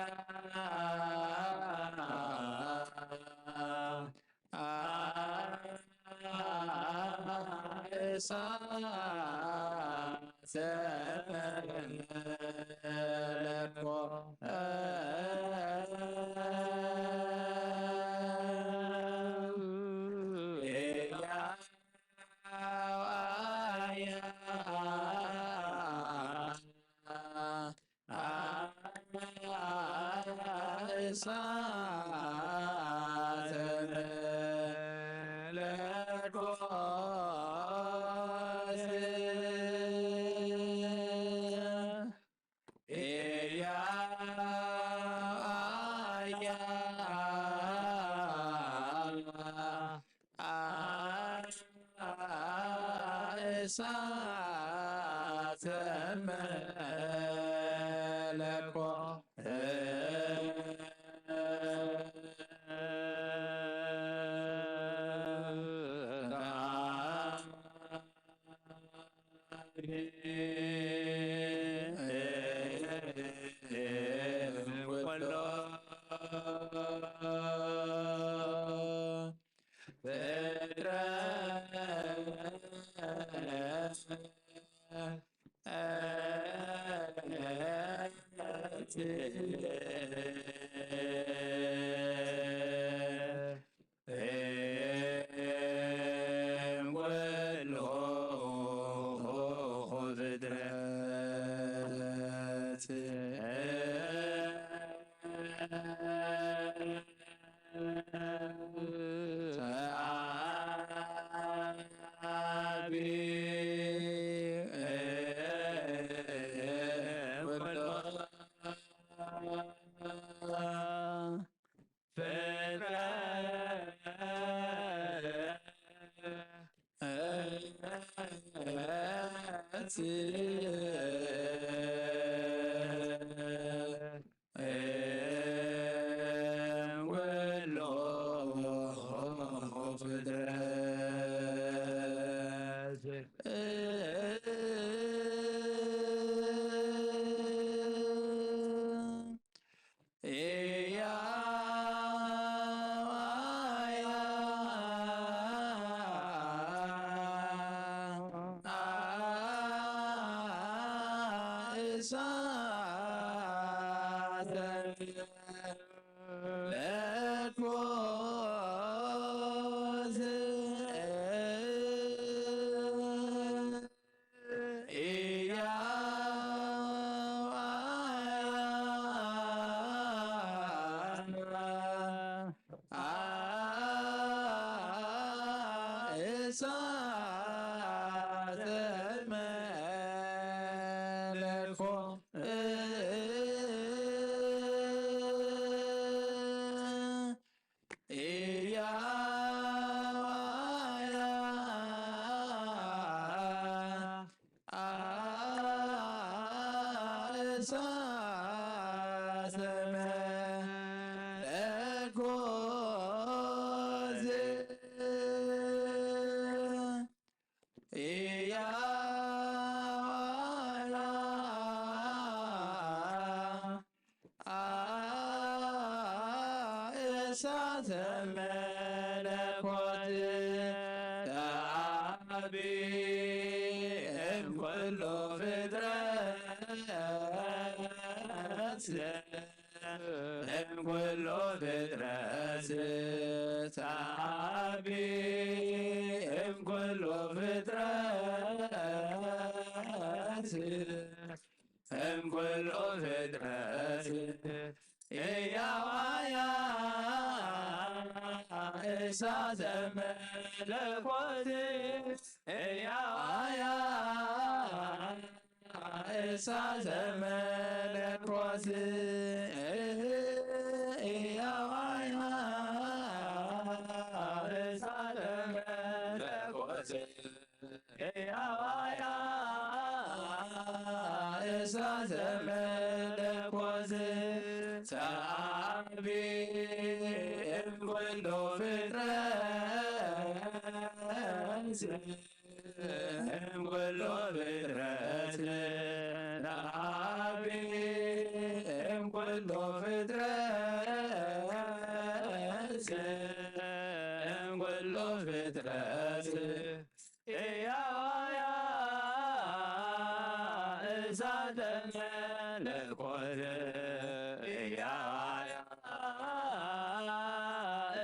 እሳት መለኮት እያ ዋያ እሳት መለኮት እያ እሳት መለኮት እሳተ መለኮት ተዓቢ እምኩሉ ፍጥረት እምኩሉ ፍጥረት ተዓቢ እምኩሉ ፍጥረት እምኩሉ ፍጥረት እያዋያ እሳተ መለኮት እያዋያ እሳተ መለኮት እያዋያ እሳተ መለኮት እያዋያ እሳተ መለኮት ተዓቢ እምኩሉ ፍጥረት፣ እምኩሉ ፍጥረት ተዓቢ እምኩሉ ፍጥረት፣ እምኩሉ ፍጥረት እያዋያ እሳተ መለኮት እያዋያ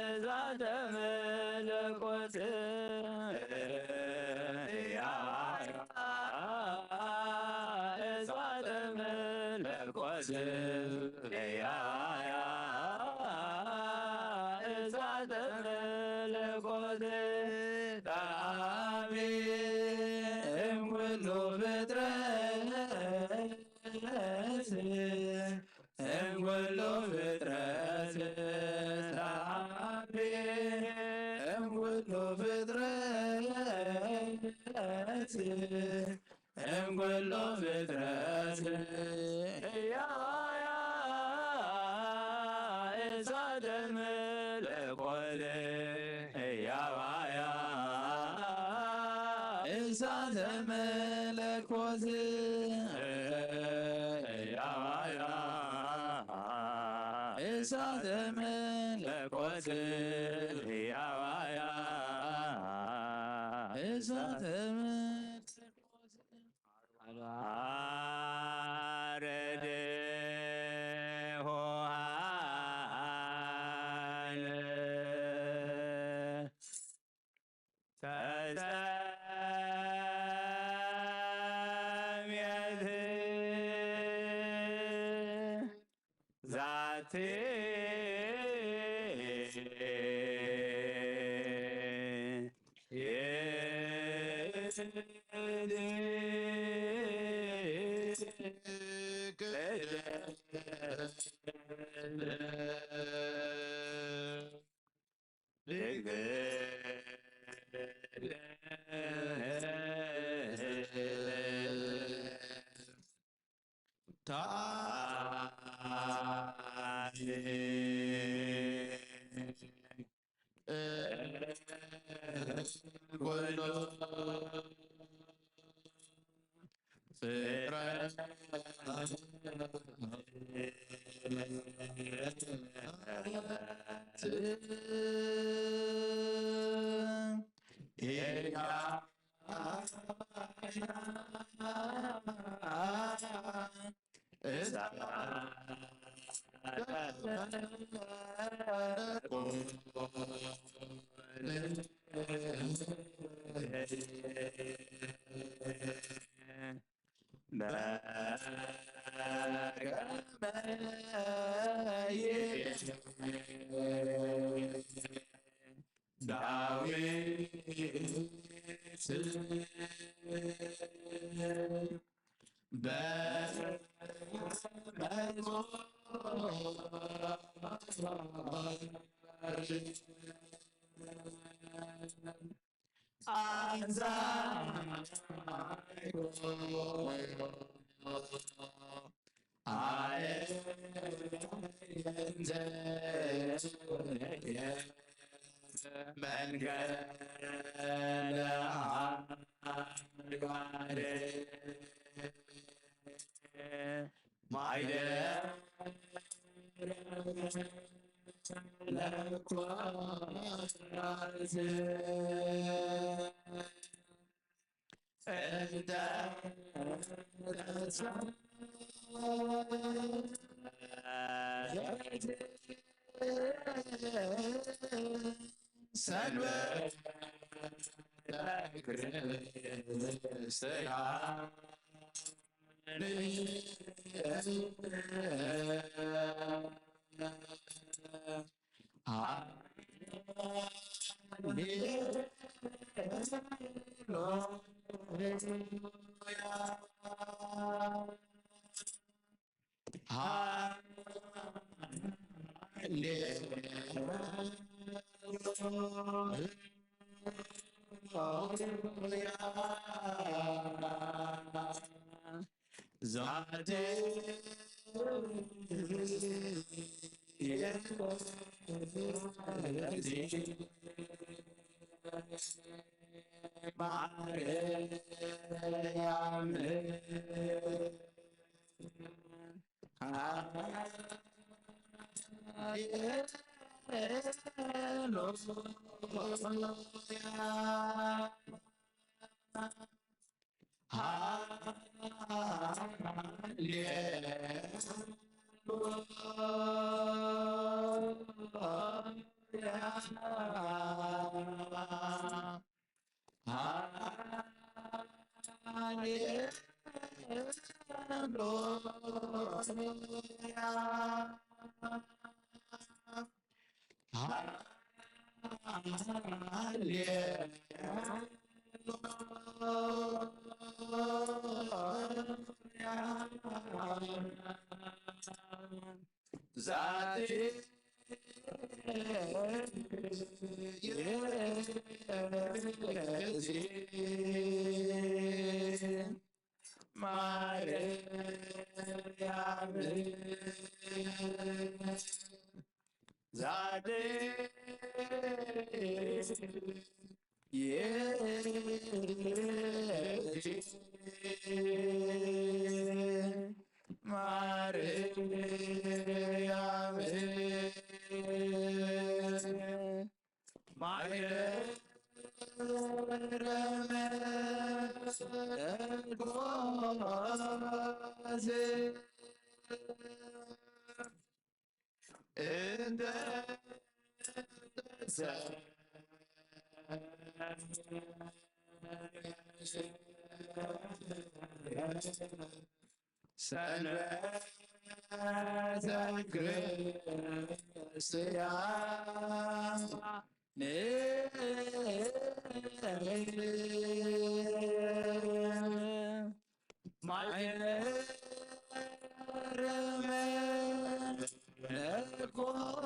እሳተ መለኮት እያዋያ እሳተ መለኮት እያዋያ እሳተ መለኮት ተዓቢ እምኩሉ ፍጥረት፣ እምኩሉ ፍጥረት ተዓቢ እምኩሉ ፍጥረት፣ እምኩሉ ፍጥረት እያዋያ እሳተ መለኮት እያዋያ እሳተ መለኮት እያዋያ እሳተ መለኮት እያዋያ እሳተ መለኮት አረደ ሆሃነ ተሰምየት ዛቲ ዳዊት በመዝሙር መንገለ አድባሬ ማይደ ለኳዝ እንተ ሰንበት ለክርስቲያን ዛቲ ማርያም ዛቲ ማርያም ዛቲ ማርያም ማይረመ እንደ ሰንበተ ክርስቲያን ማይረመ መርቆስ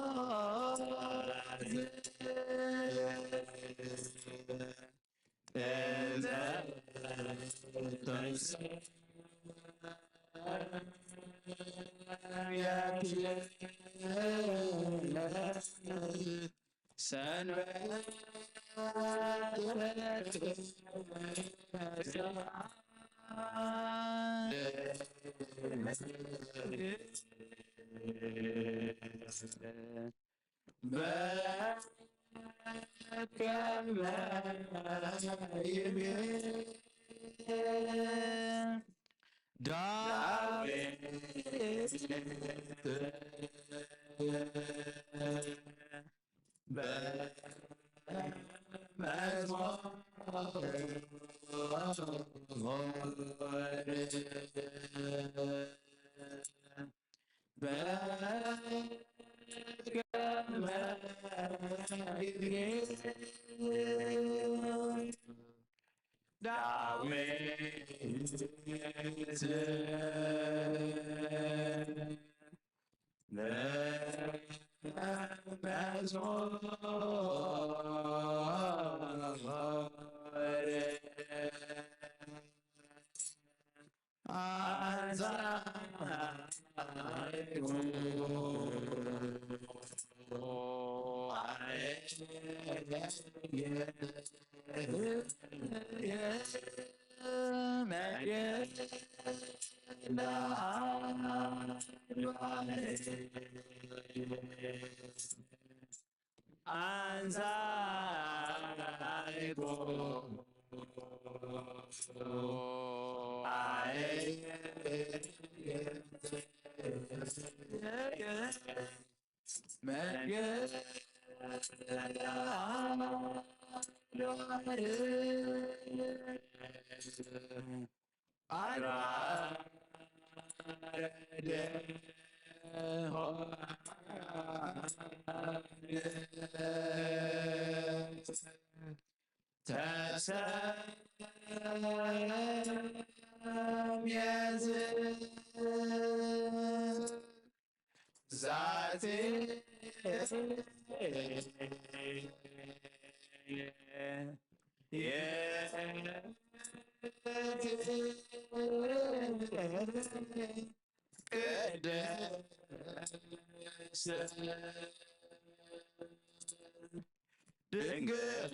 ድንግል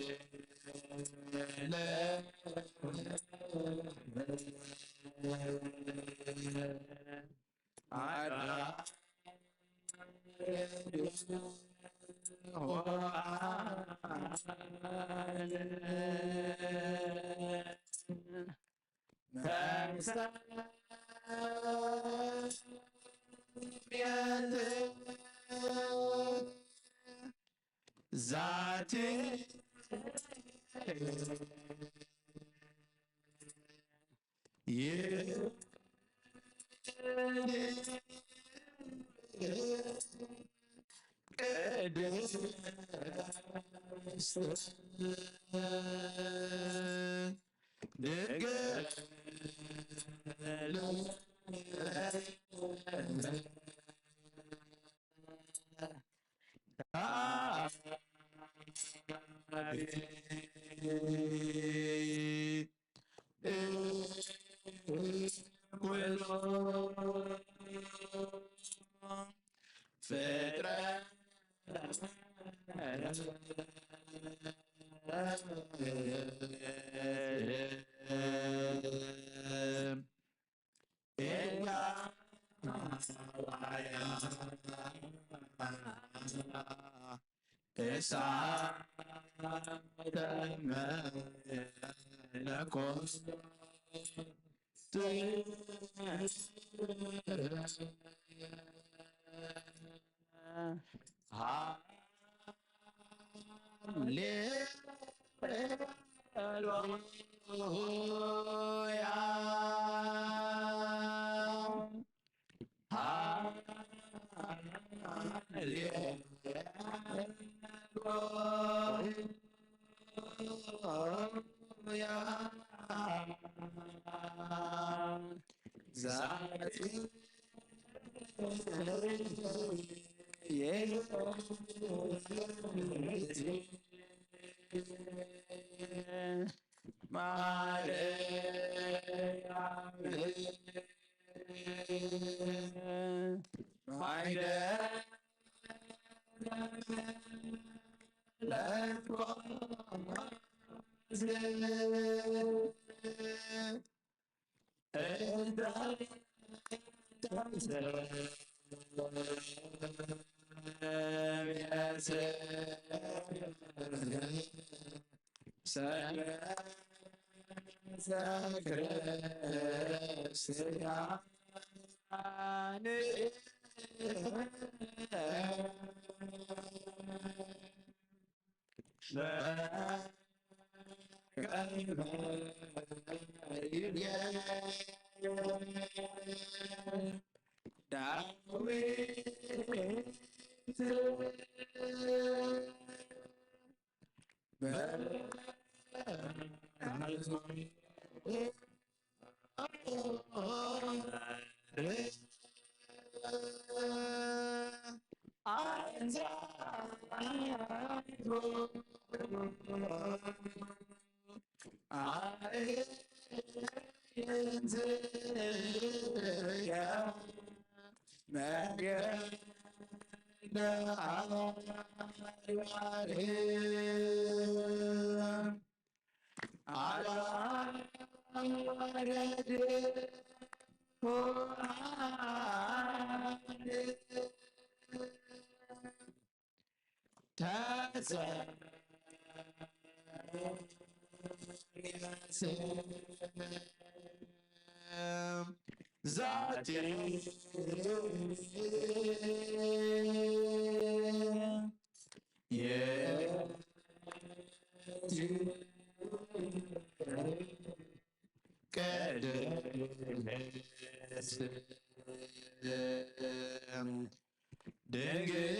ዛቲ ቅድስት ድንግል ኩሉ ፍጥረት እሳተ መለኮት ሃሌሉያ። ዛቲ ቅድስት ድንግል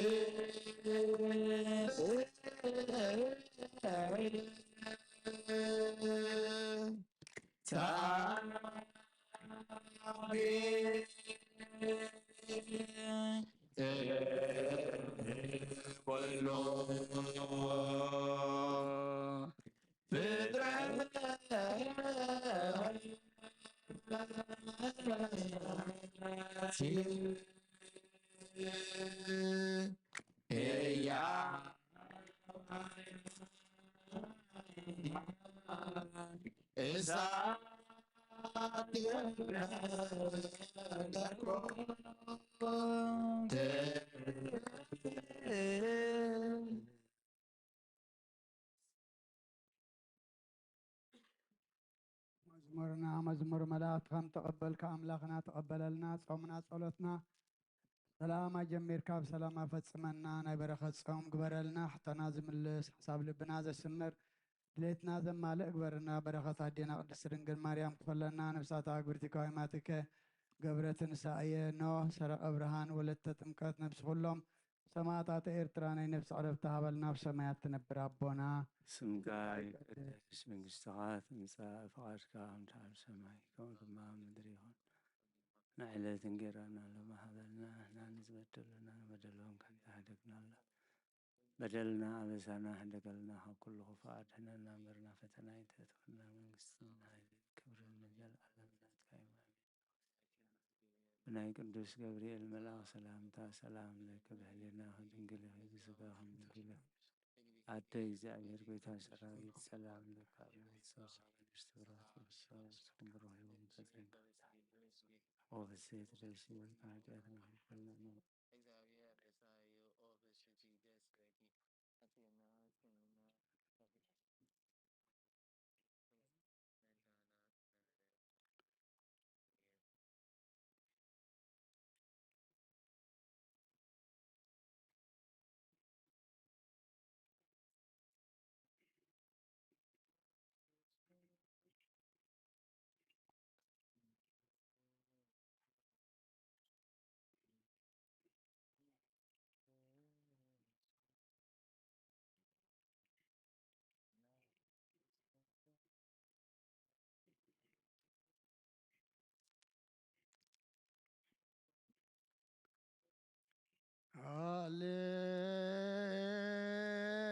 ኩሉ ፍጥረት እያ እሳት መዝሙርና መዝሙር መላእክቲ ከም ተቐበልካ ኣምላኽና ተቐበለልና። ጾምና ጸሎትና ሰላም ኣጀሚርካ ብሰላም ኣፈጽመና። ናይ በረኸት ጾም ግበረልና። ሕቶና ዝምልስ፣ ሓሳብ ልብና ዘስምር፣ ድሌትና ዘማልእ ግበረና። በረኸት ኣዴና ቅድስት ድንግል ማርያም ክፈለና። ነፍሳት ኣግብርቲ ከዋይማትከ ገብረ ትንሳኤ ኖህ ሰረቐ ብርሃን ወለተ ጥምቀት ነብሲ ኩሎም ሰማዕታተ ኤርትራ ናይ ነፍሲ ዕረፍቲ ሃበልና። ኣብ ሰማያት ትነብር ኣቦና ስምካ ይቀደስ፣ መንግስትኻ ትምጻእ፣ ፍቓድካ ከምቲ ኣብ ሰማይ ከምኡ ድማ ኣብ ምድሪ ይኹን። ንዕለት እንጌራና ሎሚ ሃበልና፣ ንሕና ንዝበደሉና ንበደሎም ከምቲ ሓደግናሎም። በደልና ኣበሳና ሕደገልና፣ ካብ ኩሉ ክፉእ ኣድሕነና፣ እምበር ናብ ፈተና ኣይተእትወና፣ መንግስትን ሓይልን ክብርን ንዘለኣለም ናትካ እዩ። ኣሜን። ብናይ ቅዱስ ገብርኤል መልኣኽ ሰላምታ ሰላም ለኪ፣ ብህሊናኺ ድንግል ኢኺ፣ ብስጋኺ ድንግል ኢኺ። ኣደ እግዚኣብሔር ጎይታ ሰራዊት ሰላም ለኪ፣ ኣብ መንግስቲ ሰማይ ንስቲ ብርኽቲ፣ ብስራይ ንስቲ ብሩኽ እዩ፣ መንፈስ ቅዱስ ኦ ብስየት ደስ ይበልካ፣ ኃጢአትና ይቅር በለን።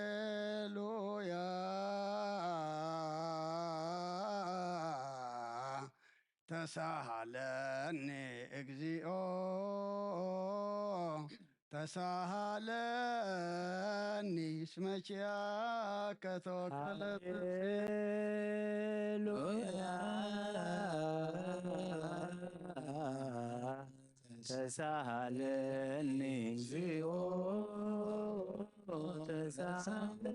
ሃሌሉያ። ተሳሃለኒ እግዚኦ፣ ተሳሃለኒ እስመ ኪያከ ተወከለ። ሃሌሉያ። ተሳሃለኒ እግዚኦ፣ ተሳሃለኒ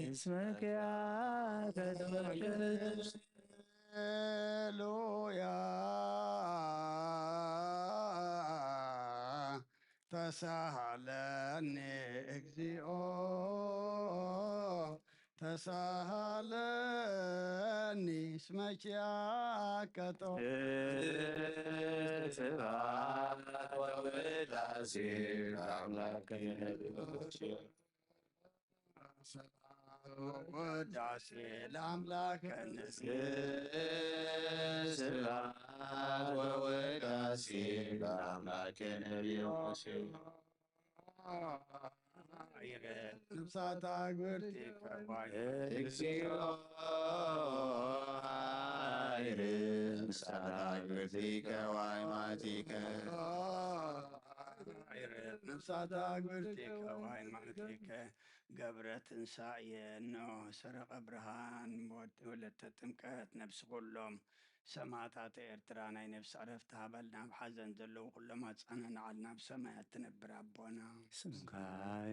እስመ ኪያከ ተወከለ። ሃሌሉያ። ተሳሃለኒ እግዚኦ፣ ተሳሃለኒ እስመ ኪያከ ተወ- ስብሐት ወውዳሴ ለአምላክ። ውዳሴ ለአምላክ። ስብሐት ወውዳሴ ለአምላክ ነቢዩ ሙሴ። ነፍሳት አግብርቲከ ዋይ እግዚኦ። ነፍሳት አግብርቲከ ዋይ ማቲከ። ነፍሳት አግብርቲከ ዋይ ማቲከ። ገብረ ትንሳኤ ኖህ ሰረቐ ብርሃን ወድ-፣ ወለተ ጥምቀት ነብሲ ኩሎም ሰማዕታት ኤርትራ ናይ ነፍሲ ዕረፍቲ ሃበልና። ኣብ ሓዘን ዘለዉ ኩሎም ኣጻናንዓልና። ኣብ ሰማያት ትነብር ኣቦና። ስምካ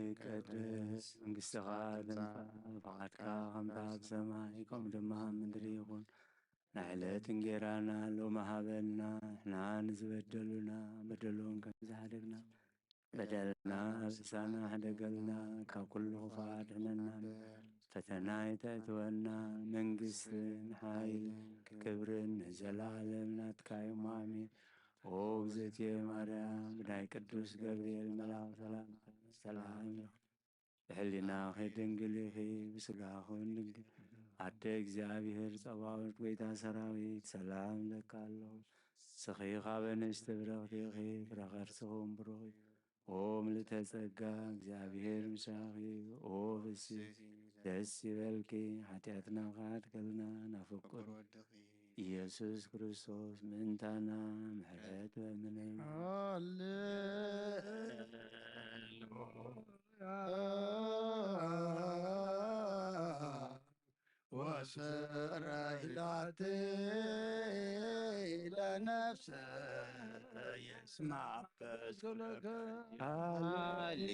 ይቀደስ፣ መንግስትኻ ትምጻእ፣ ፍቓድካ ከምታ ኣብ ሰማይ ከምኡ ድማ ኣብ ምድሪ ይኹን። ንዕለት እንጌራና ሎሚ ሃበና፣ ንሕና ንዝበደሉና በደሎም ከም ዝሓደግና በደልና ኣበሳና ሕደገልና፣ ካብ ኩሉ ክፉእ ኣድሕነና እምበር፣ ፈተና ኣይተእትወና፣ መንግስትን ሓይልን ክብርን ንዘለኣለም ናትካ እዮም። ኣሜን። ኦ እግዝእትየ ማርያም፣ ብናይ ቅዱስ ገብርኤል መልኣኽ ሰላምታ ሰላም ይኹን። ብሕሊናኺ ድንግል ኢኺ፣ ብስጋኺ እውን ድንግል። ኣደ እግዚኣብሔር ጸባኦት፣ ጎይታ ሰራዊት፣ ሰላም ለካ ኣለኹ። ንስኺ ካብ ኣንስቲ ብርኽቲ ኢኺ፣ ፍረ ከርስኺ እውን ብሩኽ እዩ። ኦ ምልዕተ ጸጋ፣ እግዚኣብሔር ምሳኺ እዩ። ኦ ፍስሕቲ፣ ደስ ይበልኪ፣ ሓጢኣትና ከሓድገልና ናብ ፍቁር ወድኺ ኢየሱስ ክርስቶስ ምእንታና ምሕረት በምነ። ሃሌሉያ። ላቲ ለነፍሰ የስማዕ በስኩለከ። ሃሌሉያ።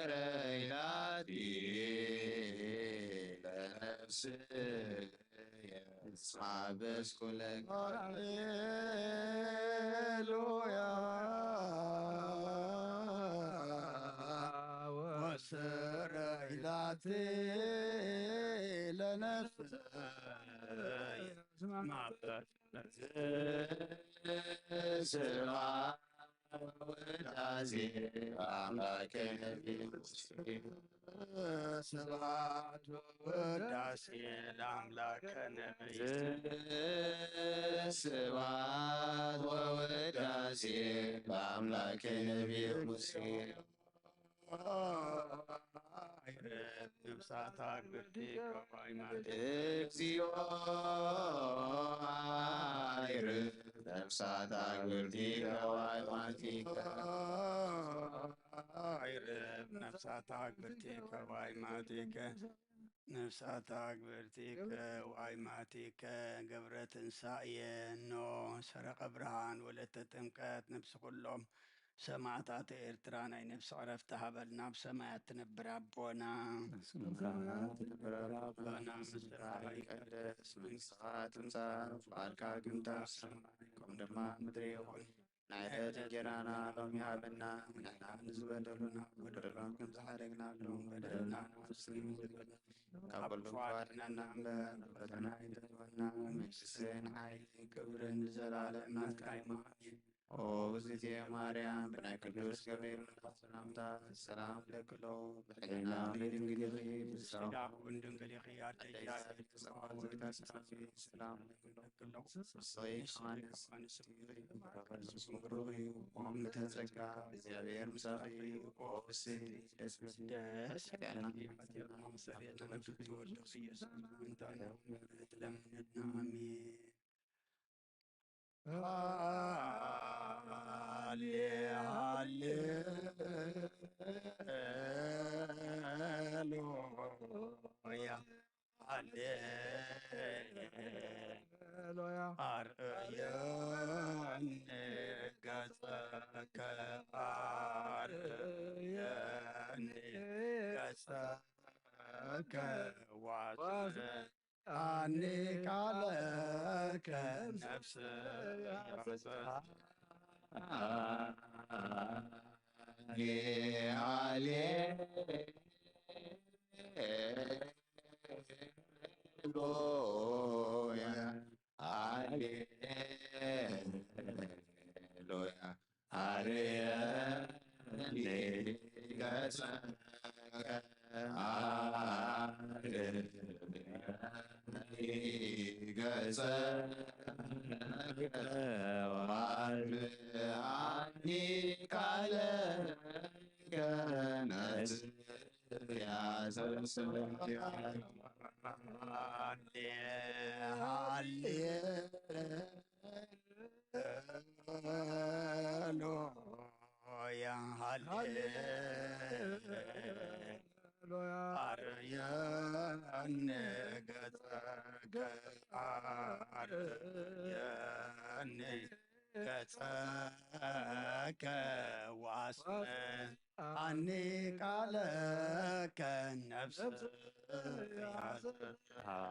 ወዝረይላቲ ለነፍስየ እስማ በስኩለከ። ሃሌሉያ። ወስረይላቲ ለነፍስየ እስማ በስኩለከ። ስብሐት ወውዳሴ አምላከ ነቢዩ ሙሴ። ስብሐት ወውዳሴ ለአምላከ ነቢዩ። ስብሐት ወውዳሴ ለአምላከ ነቢዩ ሙሴ። አይረፍ ነፍሳት አግብርቲከ ዋይማቲከ። እግዚኦ አይረፍ ነፍሳት አግብርቲከ ዋይማቲከ። አይረፍ ነፍሳት አግብርቲከ ዋይማቲከ። ነፍሳት አግብርቲከ ዋይማቲከ ገብረ ትንሳኤ እኖ ሰረቀ ብርሃን ወለተ ጥምቀት ነፍሲ ኩሎም ሰማዕታተ ኤርትራ ናይ ነፍሲ ዕረፍቲ ሃበልና። ኣብ ሰማያት ትነብር ኣቦና፣ ትነብር ኣቦና፣ ስምካ ይትቀደስ፣ መንግስትኻ ትምጻእ፣ ፍቓድካ ግምታ ኣብ ሰማይ ከም ድማ ምድሪ ይኹን። ናይ ዕለት እንጀራና ሎሚ ሃበና፣ ንሕና ንዝበደሉና በደሎም ከም ዝሓደግናሎም በደልና ንሓስብ፣ ካብ ኩሉ ክፉ ኣድሕነና እምበር፣ ናብ ፈተና ኣይተእትወና፣ መንግስትን ሓይልን ክብርን ንዘለኣለም ናትካ እዩ። ኦ እግዝእትየ ማርያም፣ ብናይ ቅዱስ ገብርኤል መልኣክ ሰላምታ ሰላም እብለኪ ኣለኹ። ብሕልና ድንግል ኢኺ፣ ብስጋኺ እውን ድንግል ኢኺ። ኣደይ ኣደይ ጸባኦት፣ ጸባኦት፣ ሰላም እብለኪ ኣለኹ። ንስኺ ከማን ብሩኽ እዩ፣ ብሩኽ እዩ። ኦም ተጸጋ፣ እግዚኣብሔር ምሳኺ፣ ኦ እሴይ፣ ደስ ይበልኪ። ደስ ይበልኪ። ተወደኺ ኢየሱስ፣ ምእንታና ለምነትና። ኣሜን። ሃሌ ሃሌሉያ፣ ሃሌሉያ። አርእየኒ ገጸከ፣ አርእየኒ ገጸከ ዋስነ አኒ ቃለከ ነፍስ ሃሌ ሃሌሉያ፣ ሃሌሉያ። አርየኒ ገጸከ፣ አርየኒ ገጸከ፣ ወአልብአኒ ቃለከ ነጽ ያሰብስበ። ሃሌ ሃሌ ሃሌሉያ፣ ሃሌሉያ። አርየኒ ገጸከ፣ አርየኒ ገጸከ ዋስነ አኒ ቃለከ ነፍስ ሃሌ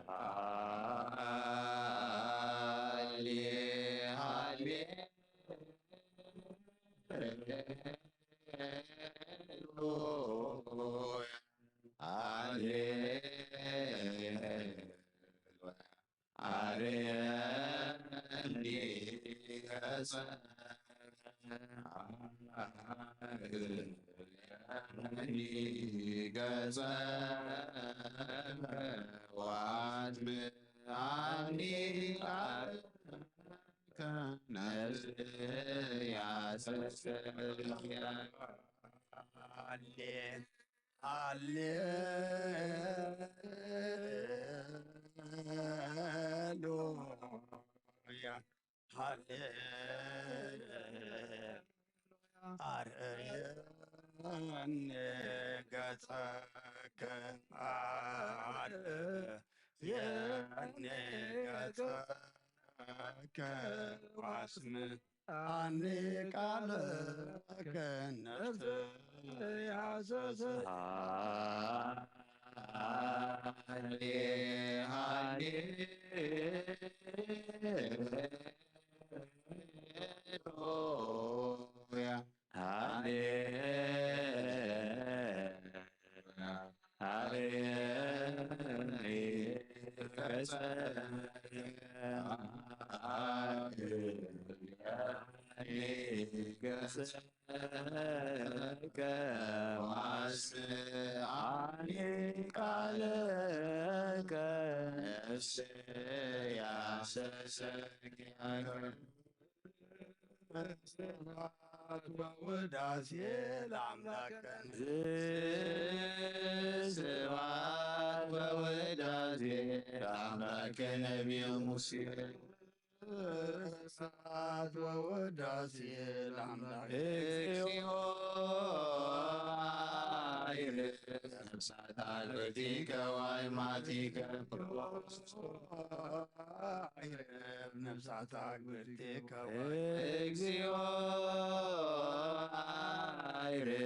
ሃሌ ሃሌ አርየኒ ገጸከ፣ አርየኒ ገጸከ ወአስምዓኒ ቃልከ ነፍስያ ሰስያ። ሃሌ ሃሌሉያ፣ ሃሌሉያ። አርየኒ የኒ ገጸከ ኣለ የኒ ገጸከ ዋስም ኣኒ ቃለከ ነፍስ ያሰሰ ሃሌ ሃሌ ሃሌሉያ ሃሌ ሃሌ ከዋስዓኒ ቃለከ ነፍስ ያሰሰ ስብሐት ወውዳሴ ለአምላክነ። ስብሐት ወውዳሴ ለአምላክነ ነቢዩ ሙሴ። ስብሐት ወውዳሴ ለአምላክ። እግዚኦ አይርፍ ነፍሳት አልብቲከ ወአይማቲከ። አይርፍ ነፍሳት አግብርቲከ። እግዚኦ አይርፍ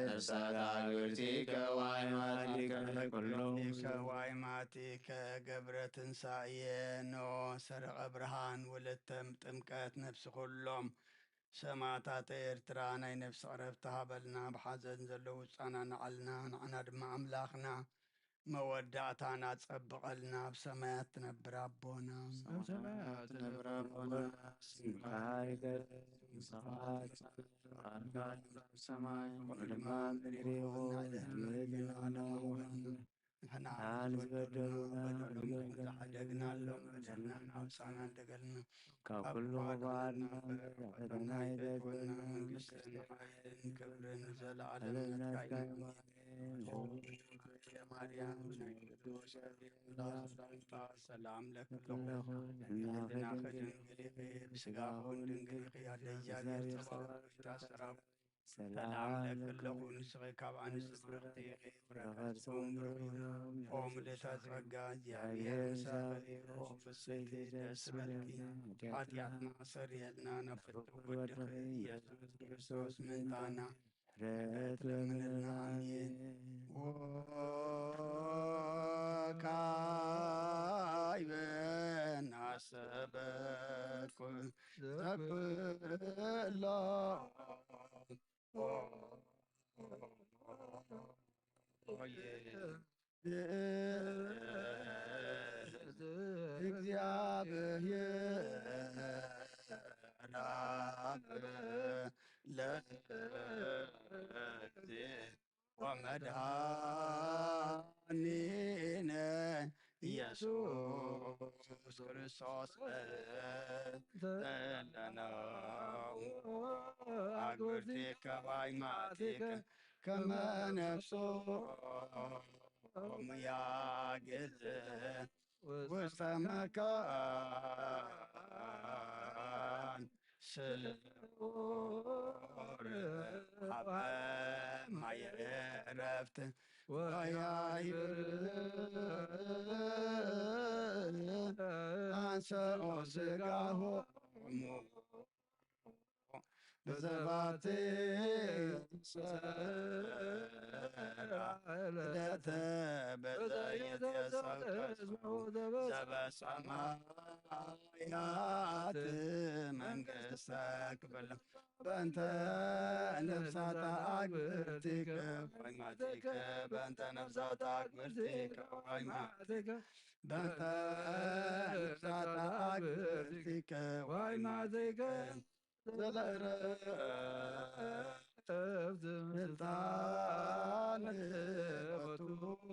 ነፍሳት አግብርቲከ ወአይማቲከ ኩሎም። ወአይማቲከ ገብረ ትንሳኤ ኖ ሰረቐ ብርሃን ወለተ ጥምቀት ነፍሲ ኩሎም ሰማእታተ ኤርትራ ናይ ነፍሲ ዕረፍቲ ሃበልና። ብሓዘን ዘለዉ ጻናንዓልና፣ ንዓና ድማ ኣምላኽና መወዳእታና ጸብቐልና። ኣብ ሰማያት ትነብር ኣቦና። ኣብ ሰማያት ትነብር ኣቦና፣ ስምካ ይትቀደስ፣ ምሳኻ ትምጻእ፣ ፍቓድካ ትኹን ኣብ ሰማይ ከምኡ ድማ ኣብ ምድሪ ይኹን። ሃለና ንበደሉና በደሎም ንሓደግና፣ ሎም በደልና ንሓብሳና እንደገልና ካብ ኩሉ ክፉእ ኣድሕነና፣ ፈተና ኣይተግበና፣ መንግስትን ሓይልን ክብርን ዘለዓለም ናትካ እዩ። ማርያም ናይ ቅዱስ ገብርኤል ሰላምታ ሰላም ለክለኹ። ድንግል ኢኺ፣ ብስጋኹን ድንግል ኢኺ፣ ኣደ እግዚኣብሔር ጸባኦት፣ ጸባኦት፣ ሰላም ለክለኹ፣ ንስኺ ካብ ኣንስቲ ብርኽቲ ኢኺ፣ ፍረ ከርሥኺ ብሩኽ እዩ። ኦ ምልዕተ ጸጋ፣ እግዚኣብሔር ምሳኺ፣ ኦ ፍስሕቲ ደስ ይበልኪ፣ ሓጢኣትና ኣስተሰርየልና፣ ናብ ፍትው ወድኺ ኢየሱስ ክርስቶስ ምእንታና ምሕረት ለምንልና። ኣሜን። ወካዕበ እናሰበኩ ዘኩሎ እግዚአብሔር አብ ለእግዚእ ወመድኃኒነ ኢየሱስ ክርስቶስ። ዘለነው አግብርቲከ ወአይማቲከ ከመ ነፍሶሙ ያግዝ ውስተ መካን ስውር ሀበ ማየ ዕረፍት ወያይብር አንሰኦ ሥጋሆሙ በዘባቲ ዕለተ በዘይትየሰከስሙ ዘበሰማያት መንግሥተ ክብር በእንተ ነፍሳት አግብርቲከ ወይማቲከ በእንተ ነፍሳት አግብርቲከ ወይማቲከ በእንተ ነፍሳት አግብርቲከ ወይማቲከ ዘለእረፍት ስልጣን ቦቱ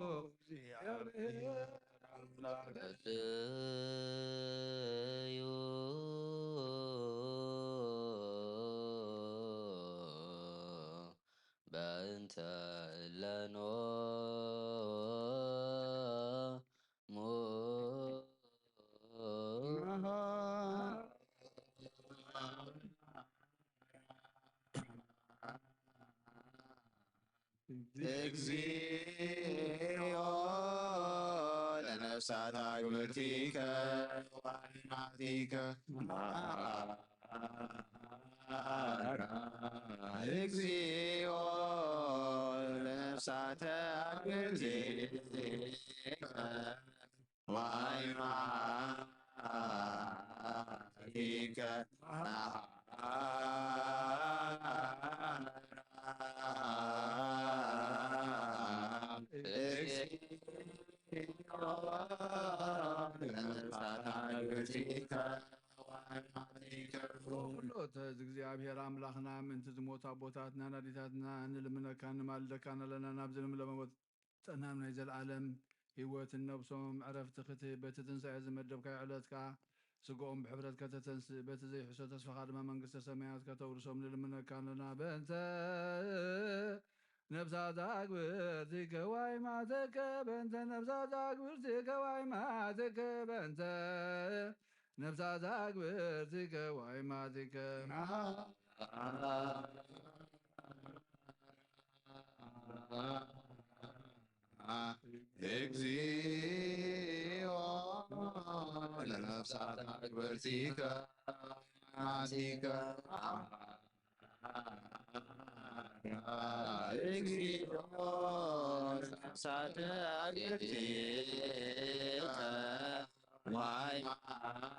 እግዚአብሔር አምላክ። እዩ በእንተ እለኖ ሙ ነፍሳት ኣግብርቲከ ዋይማቲከ መሓራ። እግዚኦ ነፍሳት ኣግብርቲከ ዋይማቲከ መሓራ። ኩሎት እግዚኣብሔር ኣምላኽና፣ ምእንቲ ዝሞቱ ኣቦታትናን ኣዴታትና ንልምነካን ንማልደካን ኣለና። ናብዚ ለምለመ ወ-፣ ጸናም ናይ ዘለኣለም ህይወትን ነብሶም ዕረፍቲ ክትህብ፣ በቲ ትንሳኤ ዝመደብካዮ ዕለት ከኣ ስግኦም ብሕብረት ከተተንስእ፣ በቲ ዘይሕሶ ተስፋኻ ድማ መንግስተ ሰማያት ከተውርሶም ንልምነካ ኣለና። በእንተ ነፍሳት ኣግብርቲከ ዋይማቲከ፣ በእንተ ነፍሳት ኣግብርቲከ ዋይማቲከ፣ በእንተ ነፍሳት ኣግብርቲከ ዋይማቲከ። እግዚኦ ለነፍሳት ኣግብርቲከ ዋይማቲከ። እግዚኦ ነፍሳት ኣግብርቲከ ዋይማቲከ።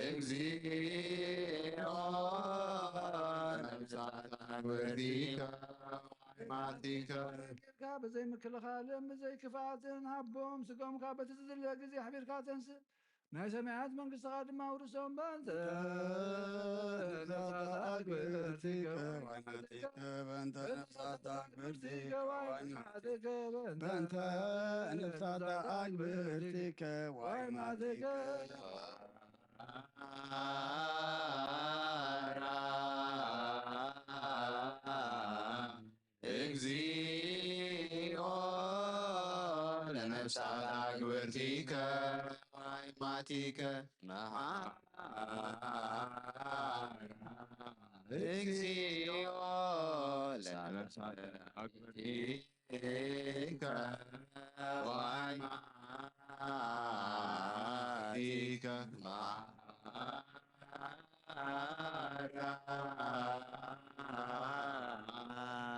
እግዚኦ ነፍሳት ኣግብርቲከ ዋይማቲከ። ጌርካ ብዘይ ምክልኻልን ብዘይ ክፍኣትን ሃቦም፣ ስጎምካ በቲ ዝድለ ግዜ ኣሕቢርካ ተንስእ፣ ናይ ሰማያት መንግስትኻ ድማ ኣውርሶም። በእንተ ነፍሳት ኣግብርቲከ ዋይማቲከ፣ በእንተ ነፍሳት ኣግብርቲከ ዋይማቲከ፣ በእንተ ነፍሳት ኣግብርቲከ ዋይማቲከ። እግዚኦ ለነፍሳት ኣግብርቲከ ዋይማቲከ መሓራ። እግዚኦ ለነፍሳት ኣግብርቲከ ዋይማቲከ መሓራ።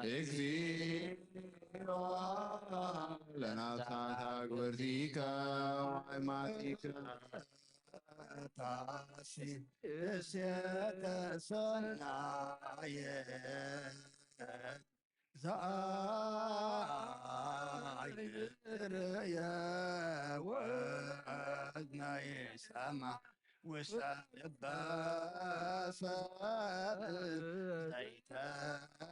እግዚኦ ለነፍሳት ኣግብርቲከ ዋይማቲከ። ታሲ እሴተ ሰናየ ዘአይርየ ወእዝነይ ሰማ ውስተ ልበ ሰብ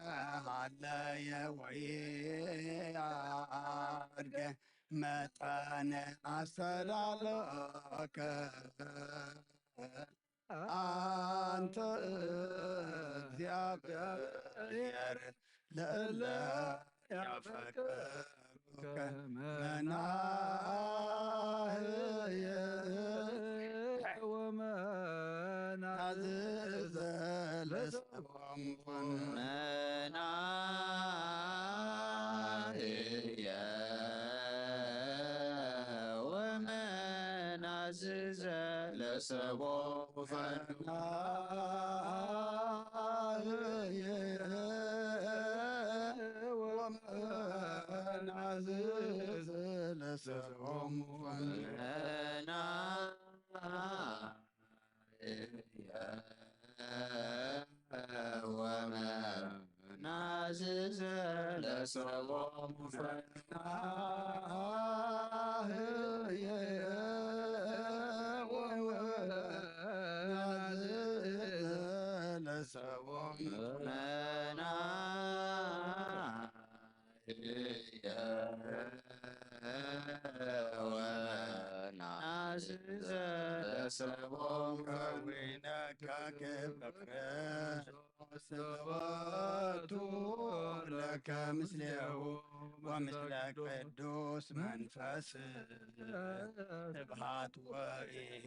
ዘይተሃለየ ወይአድገ መጠነ ኣስተዳለወከ። አንተ እግዚአብሔር ለእለ ያፈቅሩከ መናህየ ወመናዝዘ ለሰቦም መናህየ ወመናዝዘ ለሰቦም ፈናህየ ወመናዝዘ ለሰቦም ፈናህየ ወመናዝዘ ለሰቦም ፈናህየ ወመናዝዘ ለሰቦም ፈናህየ ወመናዝዘ ለሰቦም ከዊነካ ክብረ ክርስቶስ ሰባቱ ለከ ምስሌሁ ወምስለ ቅዱስ መንፈስ ስብሐት ወይሄ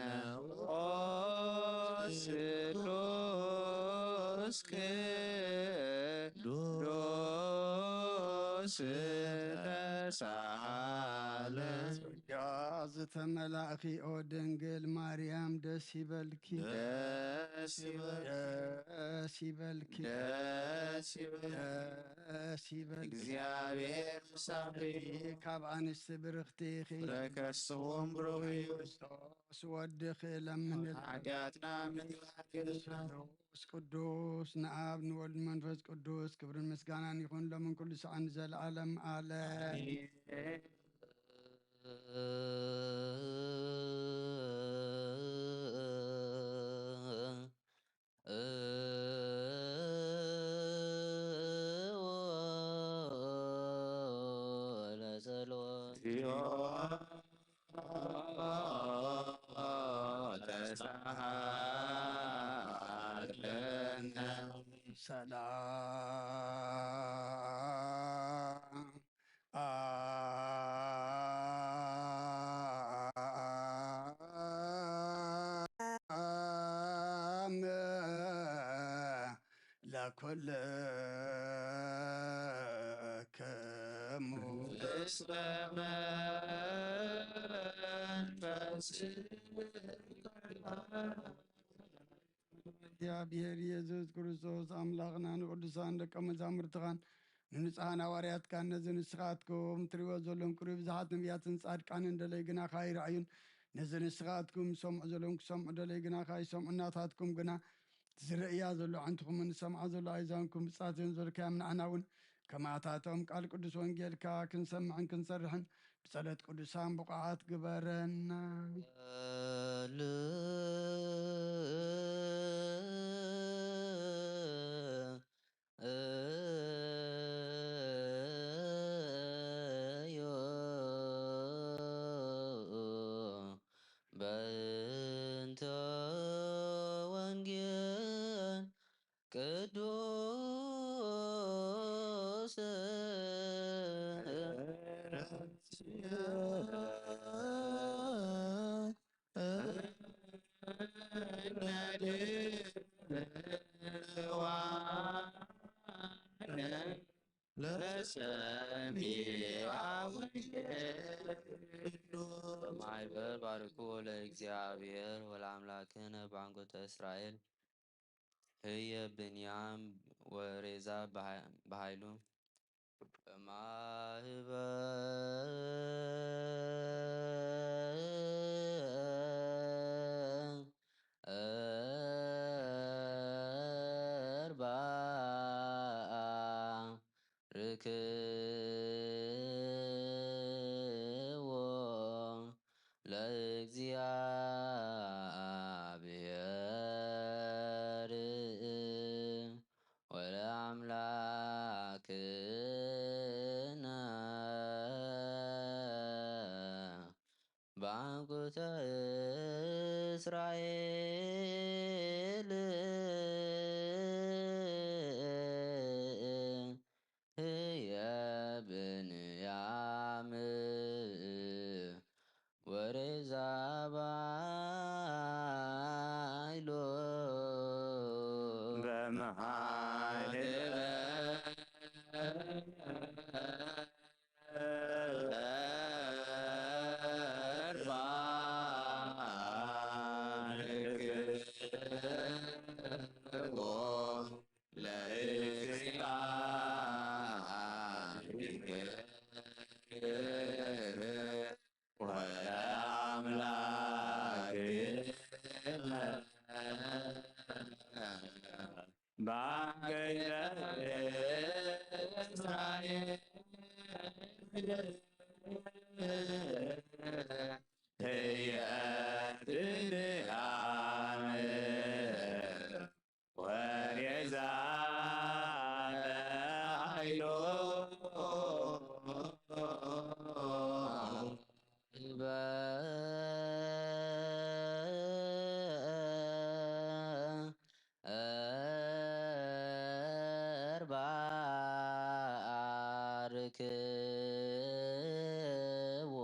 ቅዱስ ቅዱስ ተሳሃለ። ጸጋ ዝተመላእኺ ኦ ድንግል ማርያም ደስ ይበልኪ። ደስ ይበልኪ። ደስ ይበልኪ። ደስ ይበልኪ። ደስ ይበልኪ። እግዚኣብሔር ምሳኺ። ካብ ኣንስቲ ብርኽቲ ኢኺ። ፍረ ከርስኹም ብሩኽ እዩ። ክርስቶስ ወድኺ ለምንልና። ሓጢኣትና ምሕረት ቅዱስ ቅዱስ ንኣብ ንወልድ መንፈስ ቅዱስ ክብርን ምስጋናን ይኹን ሎምን ኩሉ ሰዓን ንዘለዓለም ኣለም። ኣሜን። ለጸሎት ተሳሃለነ። ሰላም አመ ለኩልክሙ። እስመ መንፈስ እግዚኣብሔር ኢየሱስ ክርስቶስ ኣምላኽና ንቅዱሳን ደቀ መዛሙርትኻን ንንጹሓን ሃዋርያትካን ነዚ ንስኻትኩም ትሪእዎ ዘለኹም ቅሩብ ብዙሓት ነቢያትን ጻድቃንን ደለይ ግናኻ ኣይረኣዩን። ነዚ ንስኻትኩም ዝሰምዑ ዘለኹም ክሰምዑ ደለይ ግናኻ ኣይሰምዑ። ናታትኩም ግና ዝርእያ ዘሎ ኣዕንትኹምን ዝሰምዓ ዘሎ ኣእዛንኩም ብጻትዮም ዘልካዮም ንዓና እውን ከማታቶም ቃል ቅዱስ ወንጌልካ ክንሰምዕን ክንሰርሕን ብጸሎት ቅዱሳን ብቑዓት ግበረና። በእንተ ወንጌል ቅዱስ ማይበር ባርኩ ለእግዚኣብሔር ወለአምላክነ ባንጎተ እስራኤል ህየ ብንያም ወሬዛ በሃይሉ በማህበ እርባ ርክዎ ለእግዚኣብሔር ወለአምላክነ ባንኩተ እስራኤል ህየ ብንያም ወሬዛ ባይሎ በመሃይበ ወለአምላክነ ባንገይለ እስራኤል ህየ ድንያም ወሬዛ በሃይሎ ባርክዎ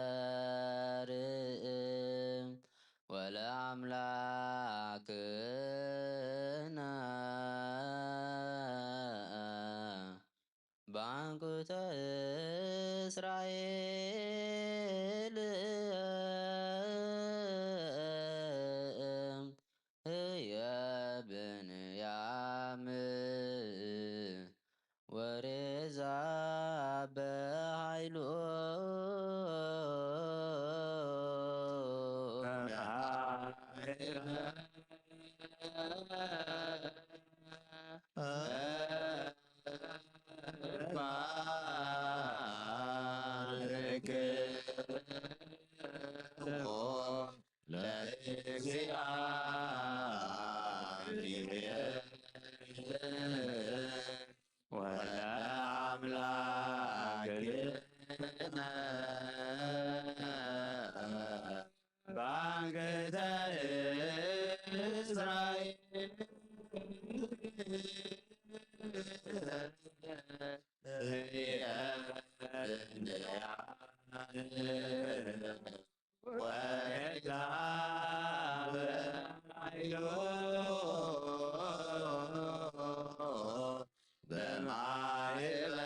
ለእግዚኣብሔር ለአምላክነ ባንኩተ እስራኤል ህየ ብንያም ወሬዛ በኃይሉ ባርክ ለእግዚአብሔር ወለአምላክነ ባንክተ እስራኤል ወእግዚአብሔር በማይበል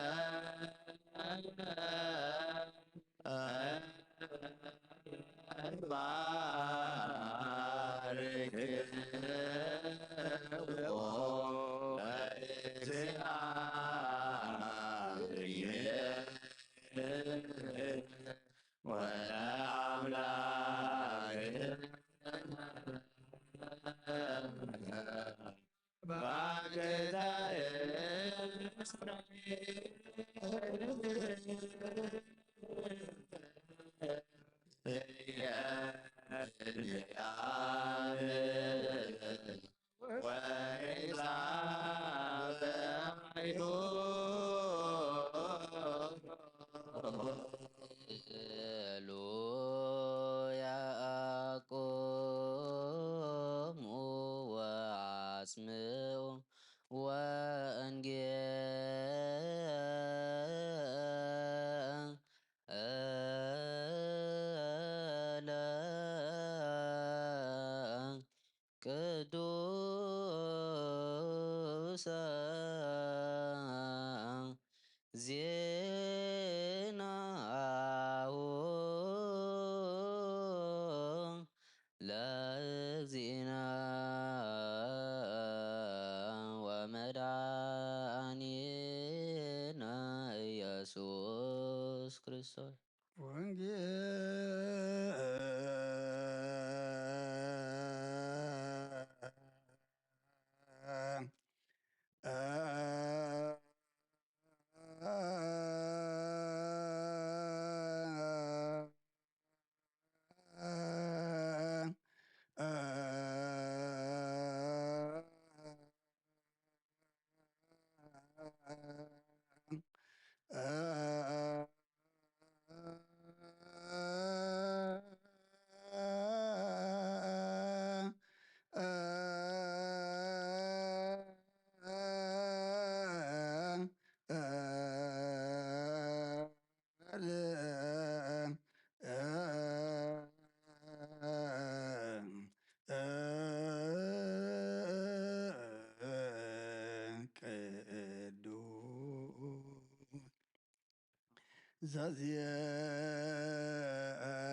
ባርክዎ ለእግዚአብሔር ወለአምላክነ ባንክተ እስራኤል ወይዛ በኃይሉ ሉ ያዕቆሙ ወአጽምዑ ወንጌለ ቅዱሰ ዜናሁ ለእግዚእነ ወመድኃኒነ ኢየሱስ ክርስቶስ። ወንጌል ቅዱስ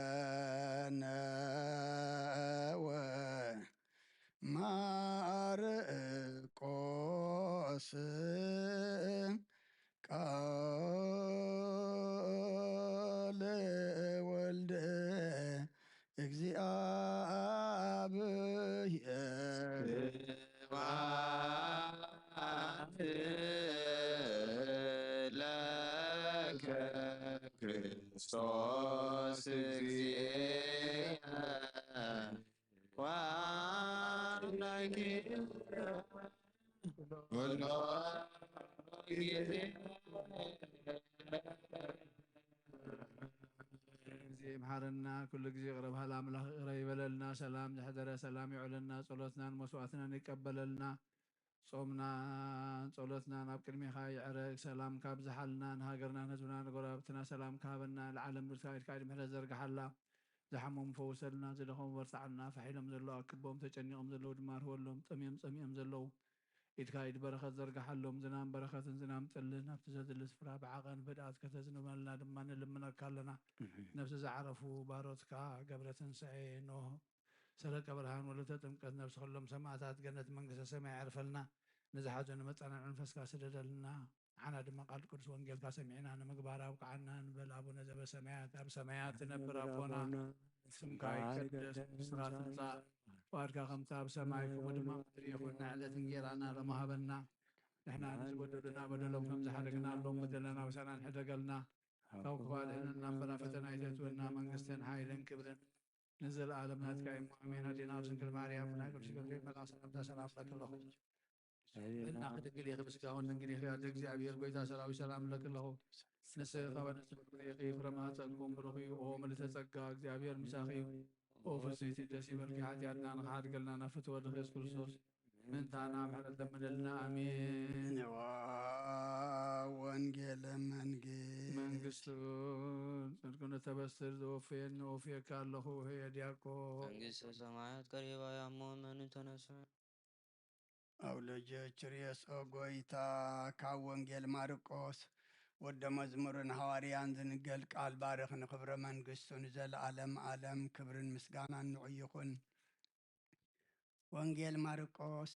ዘዜነ ወማርቆስ ቃለ ወልደ እግዚአብሔር ስብሐት ለከ ክርስቶስ እግዚእነ ወአምላክነ ኩሎ ጊዜ። ጊዜ ይምሓረና፣ ኩሉ ግዜ ይቕረ በሃል ኣምላኽ ይቕረ ይበለልና። ሰላም ዘሕደረ ሰላም ይውዕለልና፣ ጸሎትናን መስዋዕትናን ይቀበለልና። ጾምናን ጸሎትናን ኣብ ቅድሜኻ ይዕረግ። ሰላም ካብዝሓልና፣ ንሃገርና ንህዝብና ንጎረባብትና ሰላም ክሃበና፣ ንዓለም ርትዓዊት ከኣ ኢድ ምሕረት ዘርግሓላ። ዝሓመሙ ፈውሰልና፣ ዝደኸሙ በርትዓልና፣ ፋሕ ኢሎም ዘለዉ ኣክቦም፣ ተጨኒቖም ዘለዉ ድማ ርህወሎም፣ ጠምዮም ጸሚኦም ዘለዉ ኢድካ ኢድ በረኸት ዘርግሓሎም፣ ዝናም በረኸትን ዝናም ጠልን ኣብቲ ዘድሊ ስፍራ ብዓቐን ብህድኣት ከተዝንበልና ድማ ንልምነካ ኣለና። ነፍሲ ዝዓረፉ ባሮትካ ገብረ ትንሳኤ፣ ኖህ፣ ሰረቀ ብርሃን፣ ወለተ ጥምቀት፣ ነፍሲ ኩሎም ሰማእታት ገነት መንግስተ ሰማይ የዕርፈልና። ንዝሓዘኑ መጸናንዒ መንፈስካ ስደደልና። ንዓና ድማ ቃል ቅዱስ ወንጌልካ ሰሚዕና ንምግባር ኣብቅዓና ንበል። ኣቡነ ዘበሰማያት፣ ኣብ ሰማያት ትነብር ኣቦና፣ ስምካ ይቀደስ፣ መንግስትኻ ትምጻእ፣ ፍቓድካ ከምቲ ኣብ ሰማይ ከምኡ ድማ ኣብ ምድሪ ይኹን። ንዕለት እንጌራና ሎሚ ሃበና። ንሕና ንዝበደሉና በደሎም ከም ዝሓደግና ኣሎም በደለና ኣውሳናን ሕደገልና። ካብ ክፉእ ኣድሕነና እምበር ኣብ ፈተና ኣይተእትወና። መንግስትን ሓይልን ክብርን ንዘለኣለም ናትካ እዩ። ኣሜን። ኣዴና ድንግል ማርያም ናይ ቅዱስ ገብርኤል መልኣክ ሰላምታ ሰላም ለኪ ኣለኹ። ብእና ክድንግል ኢኺ፣ ብስጋ እውን ድንግል ኢኺ። ኣደ እግዚኣብሔር ጎይታ ሰራዊት ሰላም ለኪ ኣለኹ። ንስኺ ካብ ኣንስቲ ብሩክ ኢኺ፣ ፍረ ማህፀንኩም ብሩክ እዩ። ኦ ምልዕተ ጸጋ እግዚኣብሔር ምሳኺ እዩ። ኦ ፍስሕቲ ደስ ይበልኪ፣ ሓጢኣትና ንኽሓድገልና ናብ ፍትወ ወድኺ የሱስ ክርስቶስ ምእንታና ምሕረት ለምነልና። ኣሜን። ንዋ ወንጌለ መንግስት መንግስቱ ጽድቁ ንተበስር ዘወፍየኒ ወፍየካ ኣለኹ። ህየ ዲያቆን መንግስተ ሰማያት ቀሪባ እያ እሞ እመኑ ተነሱ። ኣውሎጆ ችርየስ ኦ ጎይታ፣ ካብ ወንጌል ማርቆስ ወደ መዝሙርን ሃዋርያን ዝንገል ቃል ባርኽ፣ ንኽብረ መንግስቱ ንዘለዓለም ዓለም ክብርን ምስጋናን ንዑ ይኹን። ወንጌል ማርቆስ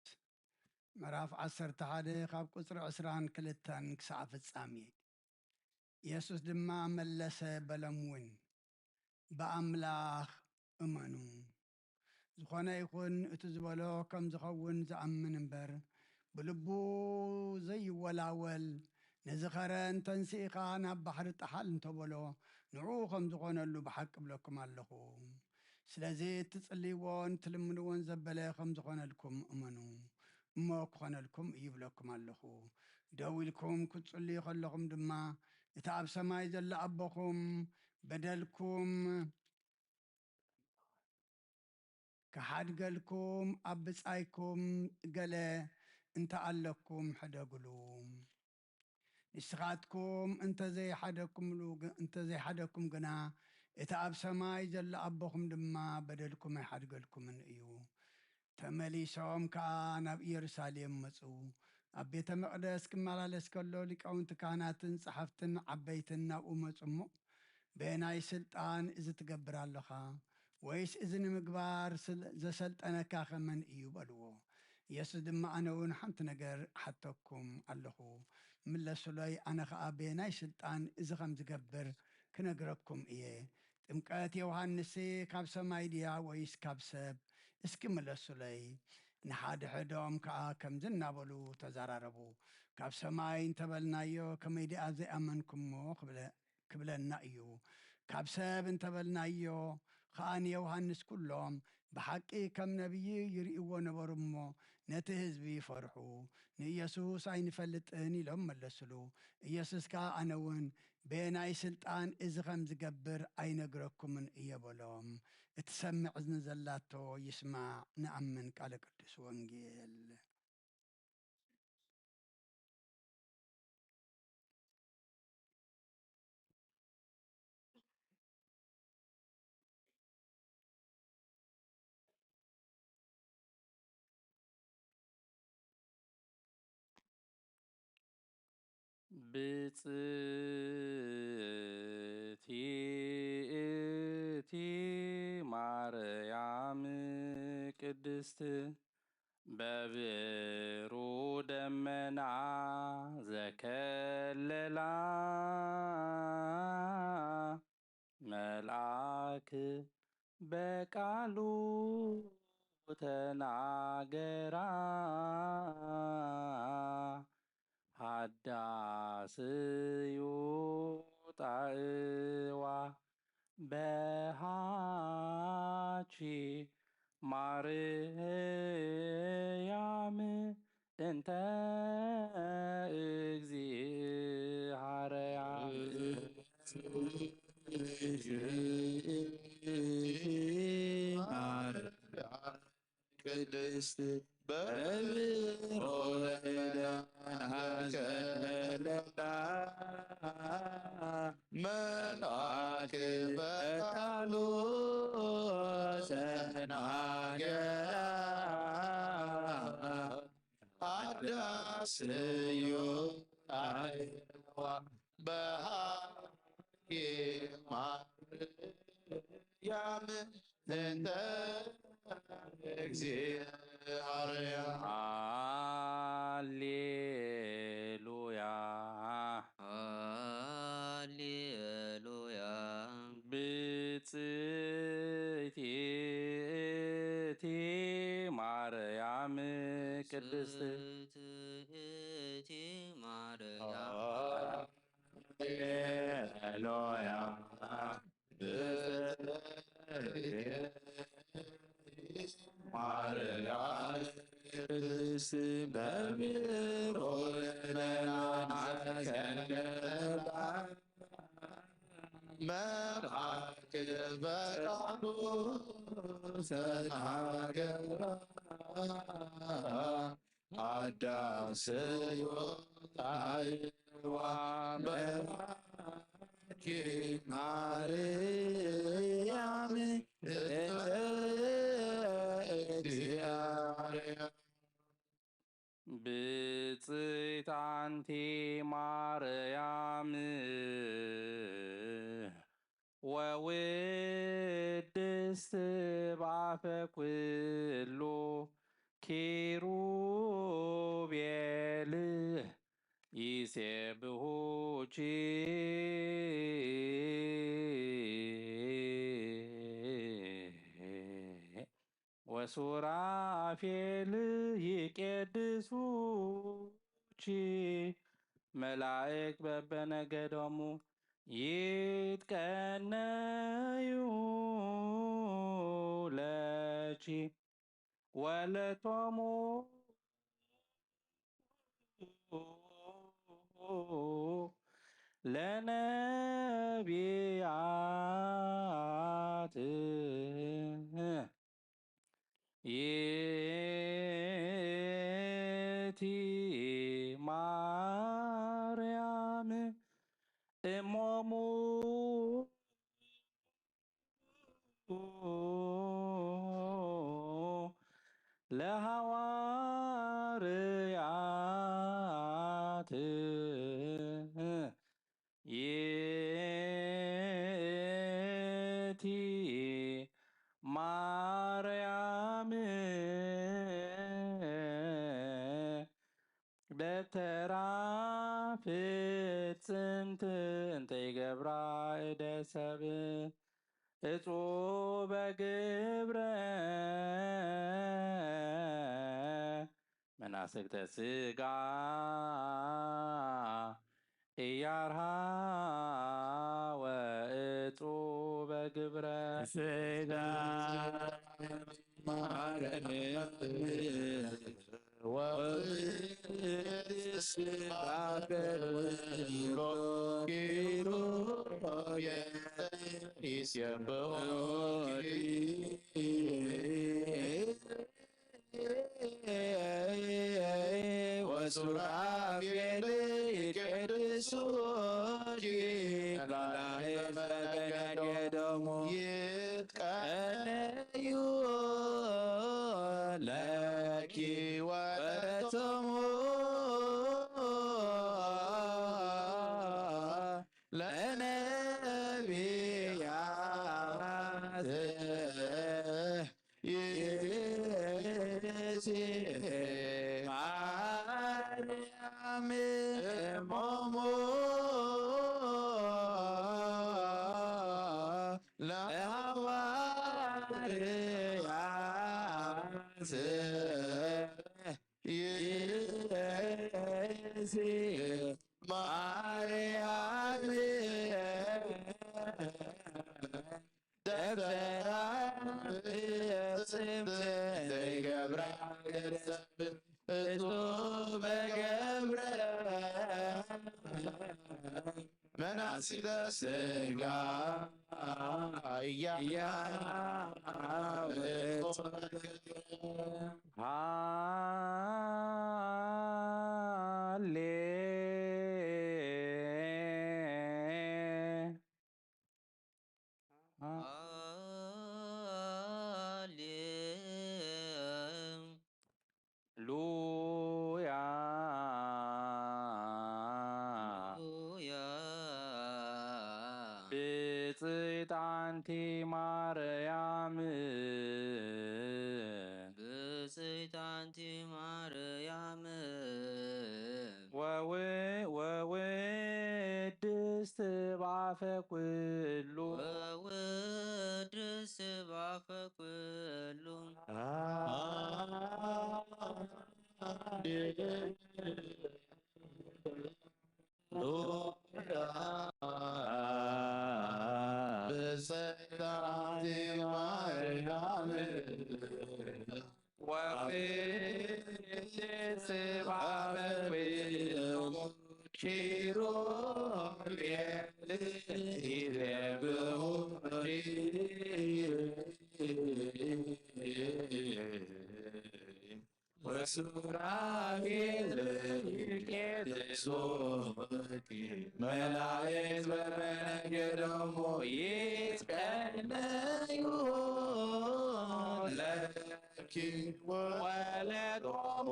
ምዕራፍ ዓሰርተ ሓደ ካብ ቁጽሪ ዕስራን ክልተን ክሳዕ ፍጻሜ። የሱስ ድማ መለሰ በሎም እውን፣ ብኣምላኽ እመኑ። ዝኾነ ይኹን እቲ ዝበሎ ከም ዝኸውን ዝኣምን እምበር፣ ብልቡ ዘይወላወል፣ ነዚ ኸረን ተንሲእኻ ናብ ባሕሪ ጠሓል እንተበሎ፣ ንዕኡ ከም ዝኾነሉ ብሓቂ እብለኩም ኣለኹ። ስለዚ እትጽልይዎን ትልምንዎን ዘበለ ከም ዝኾነልኩም እመኑ፣ እሞ ክኾነልኩም እዩ እብለኩም ኣለኹ። ደው ኢልኩም ክትጽልዩ ከለኹም ድማ፣ እቲ ኣብ ሰማይ ዘሎ ኣቦኹም በደልኩም ክሓድገልኩም ኣብ ብጻይኩም ገለ እንተ ኣለኩም ሕደጉሉ። ንስኻትኩም እንተ ዘይሓደኩምሉ ግ-፣ እንተ ዘይሓደኩም ግና፣ እቲ ኣብ ሰማይ ዘሎ ኣቦኹም ድማ በደልኩም ኣይሓድገልኩምን እዩ። ተመሊሶም ከኣ ናብ ኢየሩሳሌም መጹ። ኣብ ቤተ መቕደስ ክመላለስ ከሎ፣ ሊቃውንቲ ካህናትን ጸሓፍትን ዓበይትን ናብኡ መጹ እሞ፣ "በየናይ ስልጣን እዚ ትገብር ኣለኻ? ወይስ እዚ ንምግባር ስል-፣ ዘሰልጠነካኸ መን እዩ?" በልዎ። ኢየሱስ ድማ፣ "ኣነ እውን ሓንቲ ነገር ሓተኩም ኣለኹ፣ ምለሱለይ፣ ኣነ ኸኣ በየናይ ስልጣን እዚ ኸም ዝገብር ክነግረኩም እየ። ጥምቀት ዮሃንስ ካብ ሰማይ ድያ ወይስ ካብ ሰብ? እስኪ ምለሱለይ።" ንሓድሕዶም ከኣ ከምዚ እናበሉ ተዛራረቡ፣ "ካብ ሰማይ እንተበልናዮ፣ ከመይ ደኣ ዘይኣመንኩሞ?" ክብለ-፣ ክብለና እዩ። ካብ ሰብ እንተበልናዮ ኸኣ ንዮሃንስ ኩሎም ብሓቂ ከም ነቢይ ይርእይዎ ነበሩ እሞ፣ ነቲ ህዝቢ ፈርሑ። ንኢየሱስ ኣይንፈልጥን ኢሎም መለስሉ። ኢየሱስ ከኣ ኣነ እውን በየናይ ስልጣን እዚ ከም ዝገብር ኣይነግረኩምን እየ በሎም። እትሰምዕ እዝኒ ዘላቶ ይስማዕ። ንኣምን ቃለ ቅዱስ ወንጌል። ብጽእቲ እቲ ማርያም ቅድስት በብሩ ደመና ዘከለላ መልኣክ በቃሉ ተናገራ። ሃዳስዩ ጣእዋ በሃቺ ማርያም እንተ እግዚሃረያ። ቅድስት በብሮለዳ ከለላ መልአክ በቃሉ ተናገራ ኣዳስዮ ኣይዋ በሃቂ ማርያም እንተ እግዚአብሔር። ሃሌሉያ። ሃሌሉያ። ብጽእቲ እቲ ማርያም ቅድስት። ብጽእቲ ማርያም። ሃሌሉያ። ማርያም ቅድስት በብሩር መልአክ ከለላ መልአክ በቃሉ ተናገራ። አዳስዮ ታይዋ በኪ ማርያም እተ እግዚአብሔር። ብጽእት አንቲ ማርያም ወውድስት ባፈ ኩሉ ኪሩቤል ይሴብሑኪ ወሱራፌል ይቄድሱኪ መላእክት በበነገዶሙ ይትቀነዩ ለኪ ወለቶሙ ለነቢያት ይእቲ ማርያም እሞሙ ለሐዋርያት ይእቲ ማርያም ደብተራ ፍጽምት እንተ ይገብራ እደ ሰብ እጹበ ግብረ መናስግተ ስጋ እያርሃ ወእጹበ ግብረ ስጋ ማርያም ወእጽባተ ወይሮ ኪሩቤል ይሴብሖኪ ወሱራፌል ይቄድሱኪ መላእክት በበነገዶሙ ይትቀነዩ ለኪ ወለቶሙ ለነቢያት ይእቲ ማርያም እሞሙ ለሐዋርያት ይእቲ ማርያም ደብተራ ፍጽምት ዘይገብራ ገንዘብ እጹበ ገብረ መናስግተ ስጋ እያርሃ ወእጹበ ግብረ ሃሌ ንጽሕት ኣንቲ ማርያም። ወው-፣ ወውድስት ባፈ ኩሉ። ወውድስት ባፈ ኩሉ። ብጽሕት ኣንቲ ማርያም። ወውድስት ባፈ ኩሉ። ኪሩቤል ይሬብሑ ወሱራፌል ይቄድሱኪ። መላእክት በመንገዶሙ ይትቀነዩ ለኪ ወለጦሙ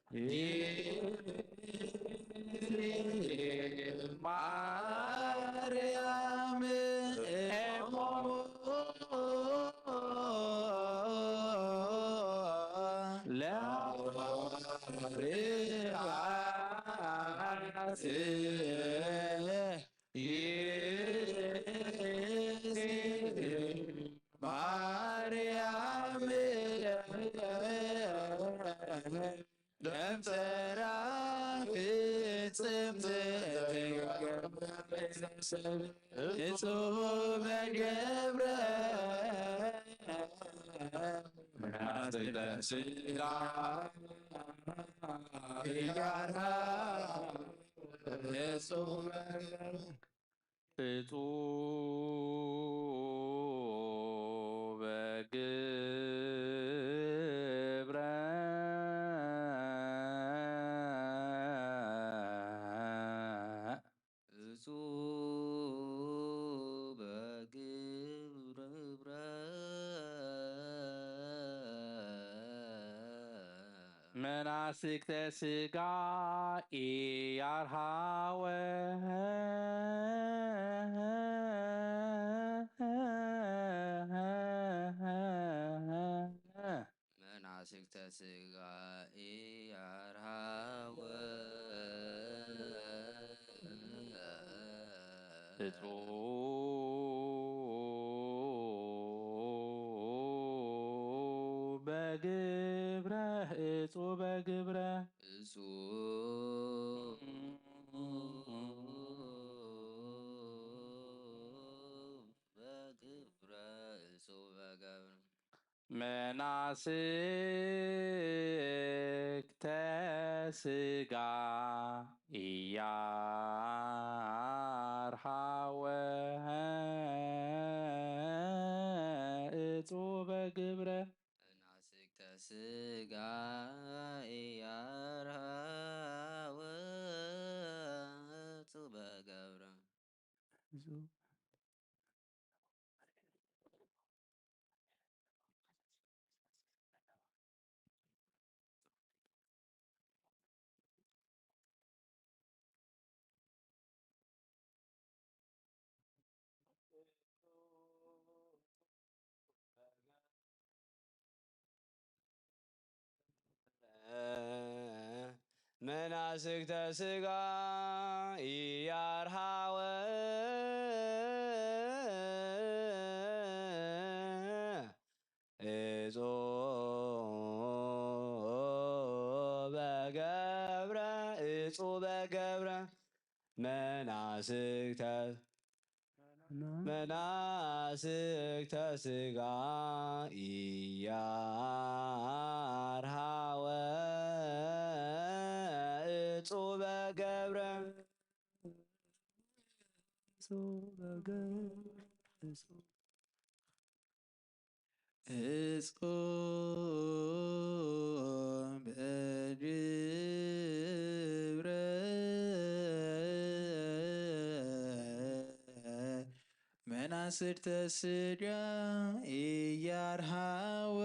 ለነቢያት። ማርያም እሙ ለሐዋርያት። ማርያም ደምጸራ ፍጽምት እጹበ ገብረ። ምናተ ስጋ እጹበ ገብረ። እጹበ ገብረ። መናስግተ ስጋ ኢያርሃወ። መናስግተ ስጋ ኢያርሃወ። እጹበ ግብረ፣ እጹበ ግብረ። እጹበ ግብረ፣ እጹበ ገብረ። መናስክተ ስጋ ኢያርሃወ። እጹበ ግብረ። መናስክተ ስጋ ኢያርሃወ። እጹበ ገብረ። መናስክተ ስጋ ኢያርሃወ። እጹበ ገብረ፣ እጹበ ገብረ። መናስክተ፣ መናስክተ ስጋ ኢያርሃወ። እጹበ ገብረ፣ እጹበ ገብረ። እጹበ ግብረ። መናስክተ ስጋ ኢያርሃወ።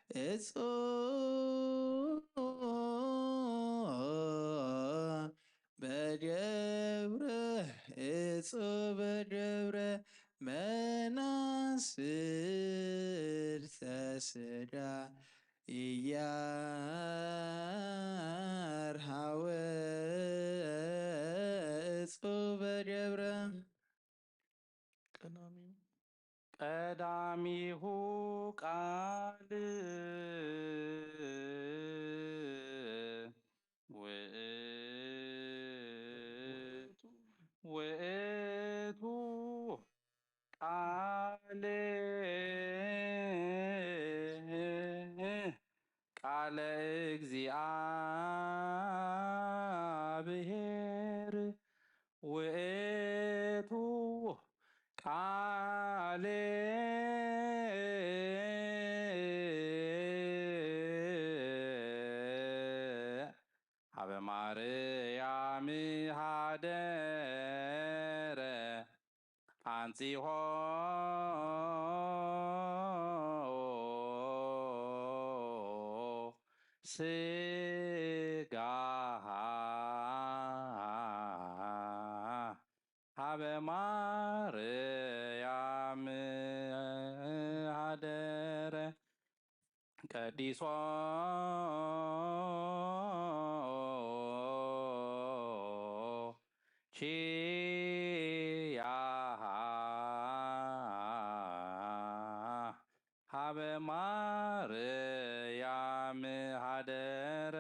እጹበ ገብረ፣ እጹበ ገብረ መናስል ተስዳ ኢያር ሃወ እጹበ ገብረ። ቀዳሚሁ ቀዳሚሁ ቃል ውእቱ ውእቱ ቃል ቃለ እግዚኣብሔር ውእቱ ቃል ሀበ ማርያም ሀደረ አንጺሆ ስጋሃ ሀበ ማርያም ሀደረ ቀዲሶ ኪያሃ ሀበ ማርያም ሀደረ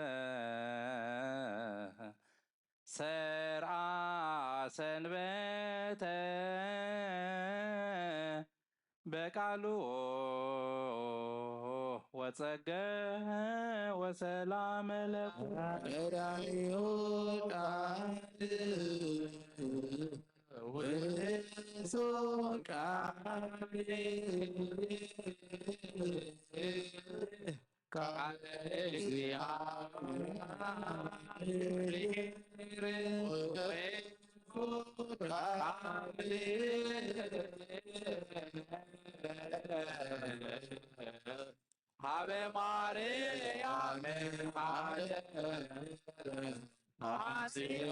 ሰርአ ሰንበተ በቃሉ ወጸገ ወሰላመ ለኩ ቀዳሚሁ ቃል ውእቱ ቃል ቃለ እግዚአብሔር ውእቱ ቃል ሀበ ማርያም ሀደረ አንጺሆ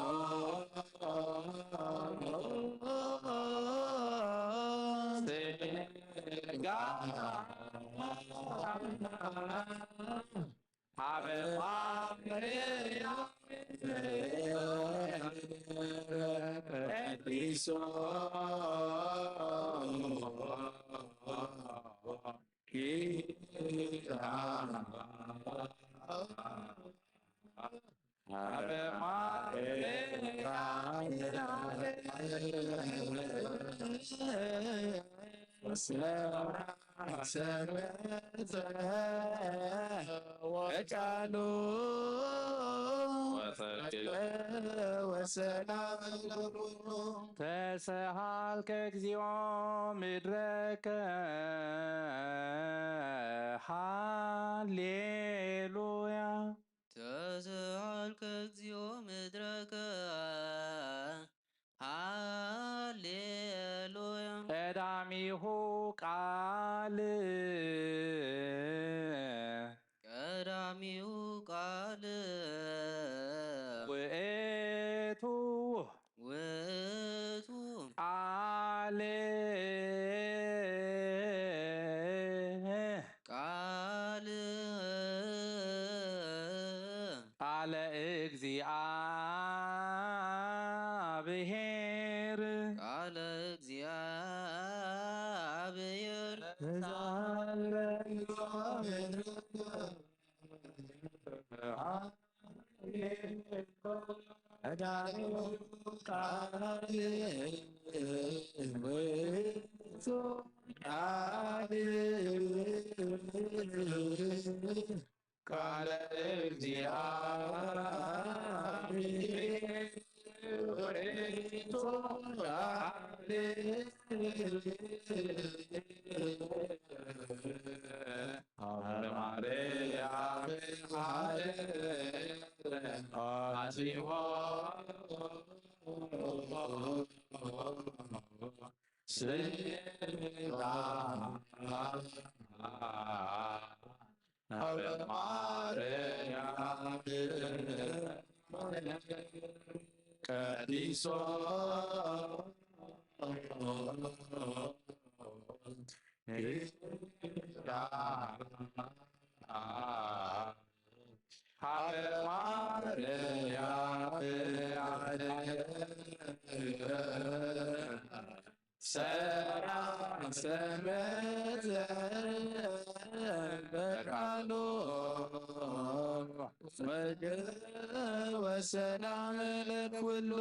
ስጋ ሀበ ማርያም ቀዲሶ ኪዳነ ሀበ ማርያም ሰንበተ ወቃሉ ወሰላም ተሰሃልከ እግዚኦ ምድረከ ሃሌሉያ ተሰሃልከ እግዚኦ ምድረከ ሃሌሉያ ቀዳሚሁ ቃል ቀዳሚሁ ቃል ውእቱ ውእቱ ቃል ቃል ቃለ እግዚአብሔር ቃለ እግዚአብሔር ተዛረዮ ምድር ቀዳሚው ቃል ውእቱ ቃል ቃለ እግዚአብሔር ውእቱ ቃል ሀበ ማርያም ሀደረ አንጺሆ ስጋ ኣብ ማርያም ቀዲሶ ወሰላም ለኩሉ።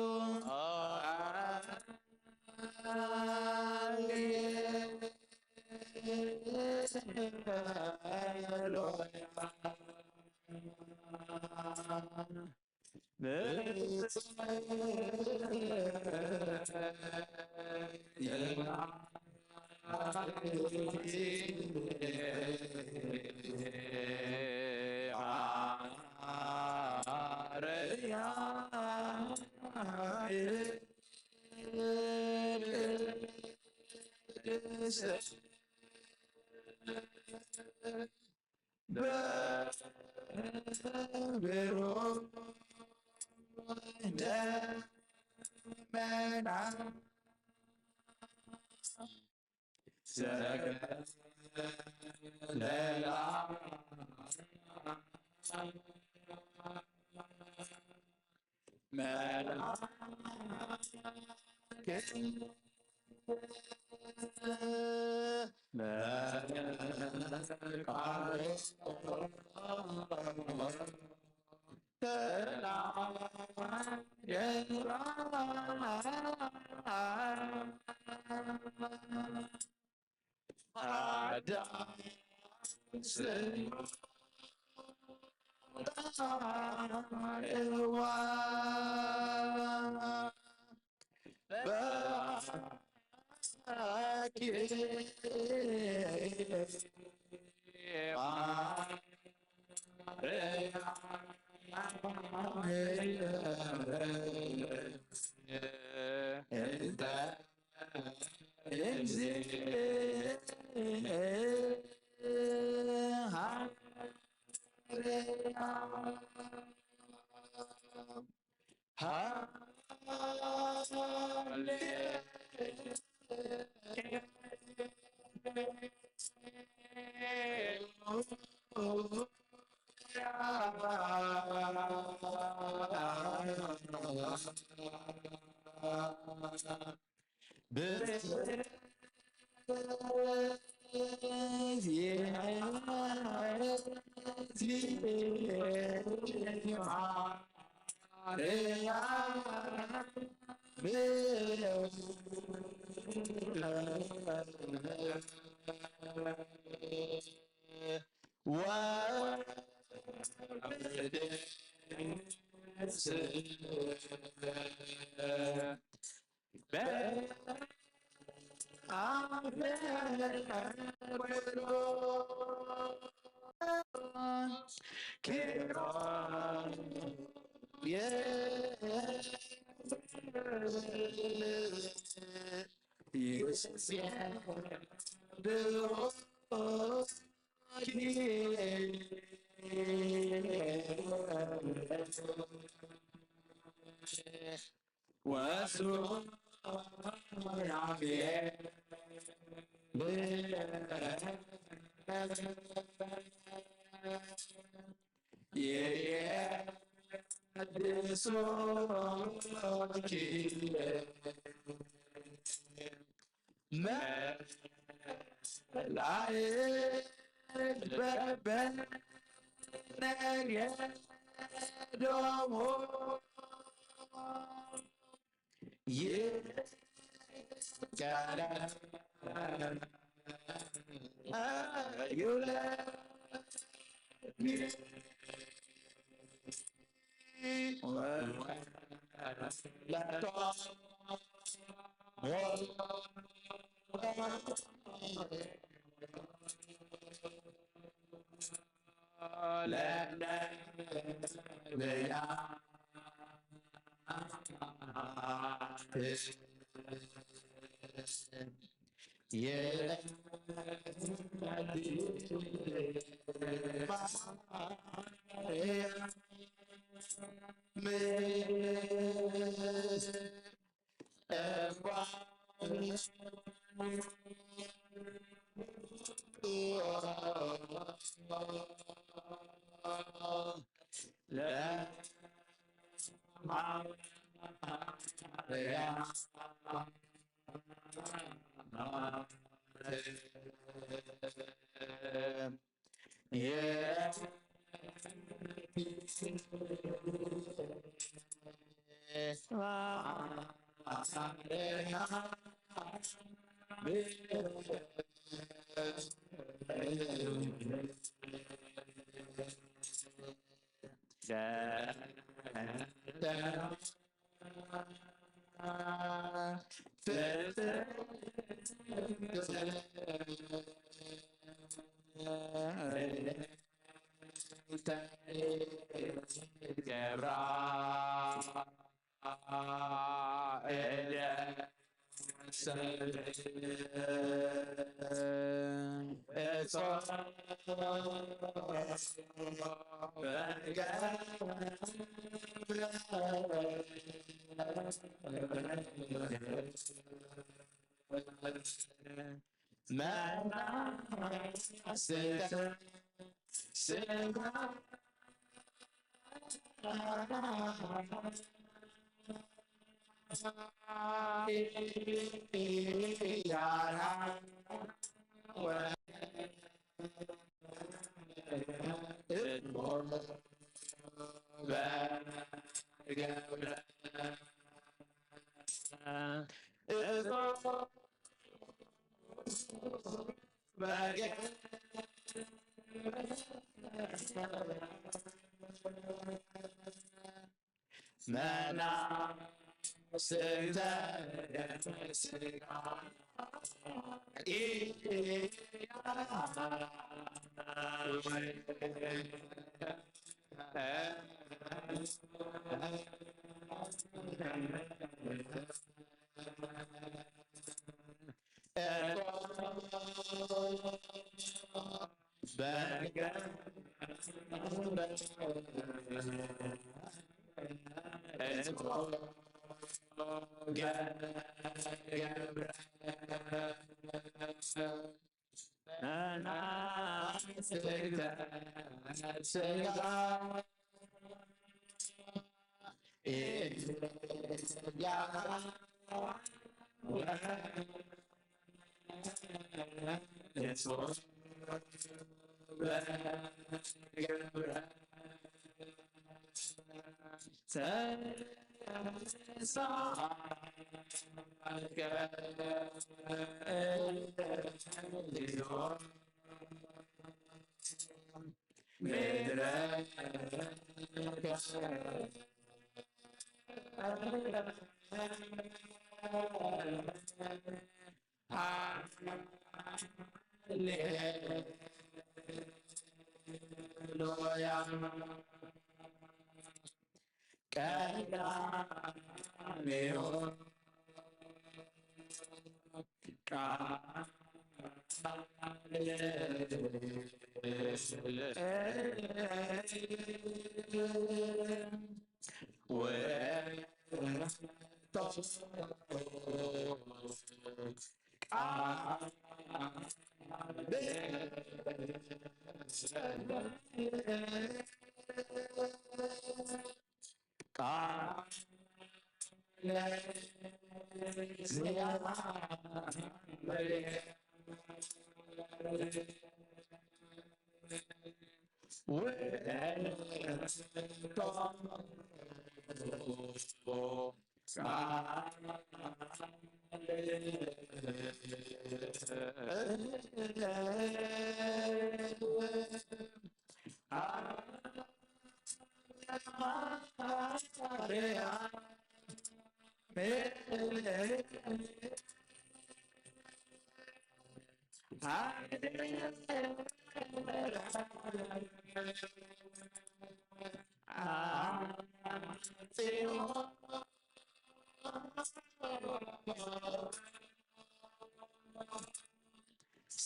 ገብራ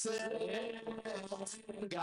ስጋ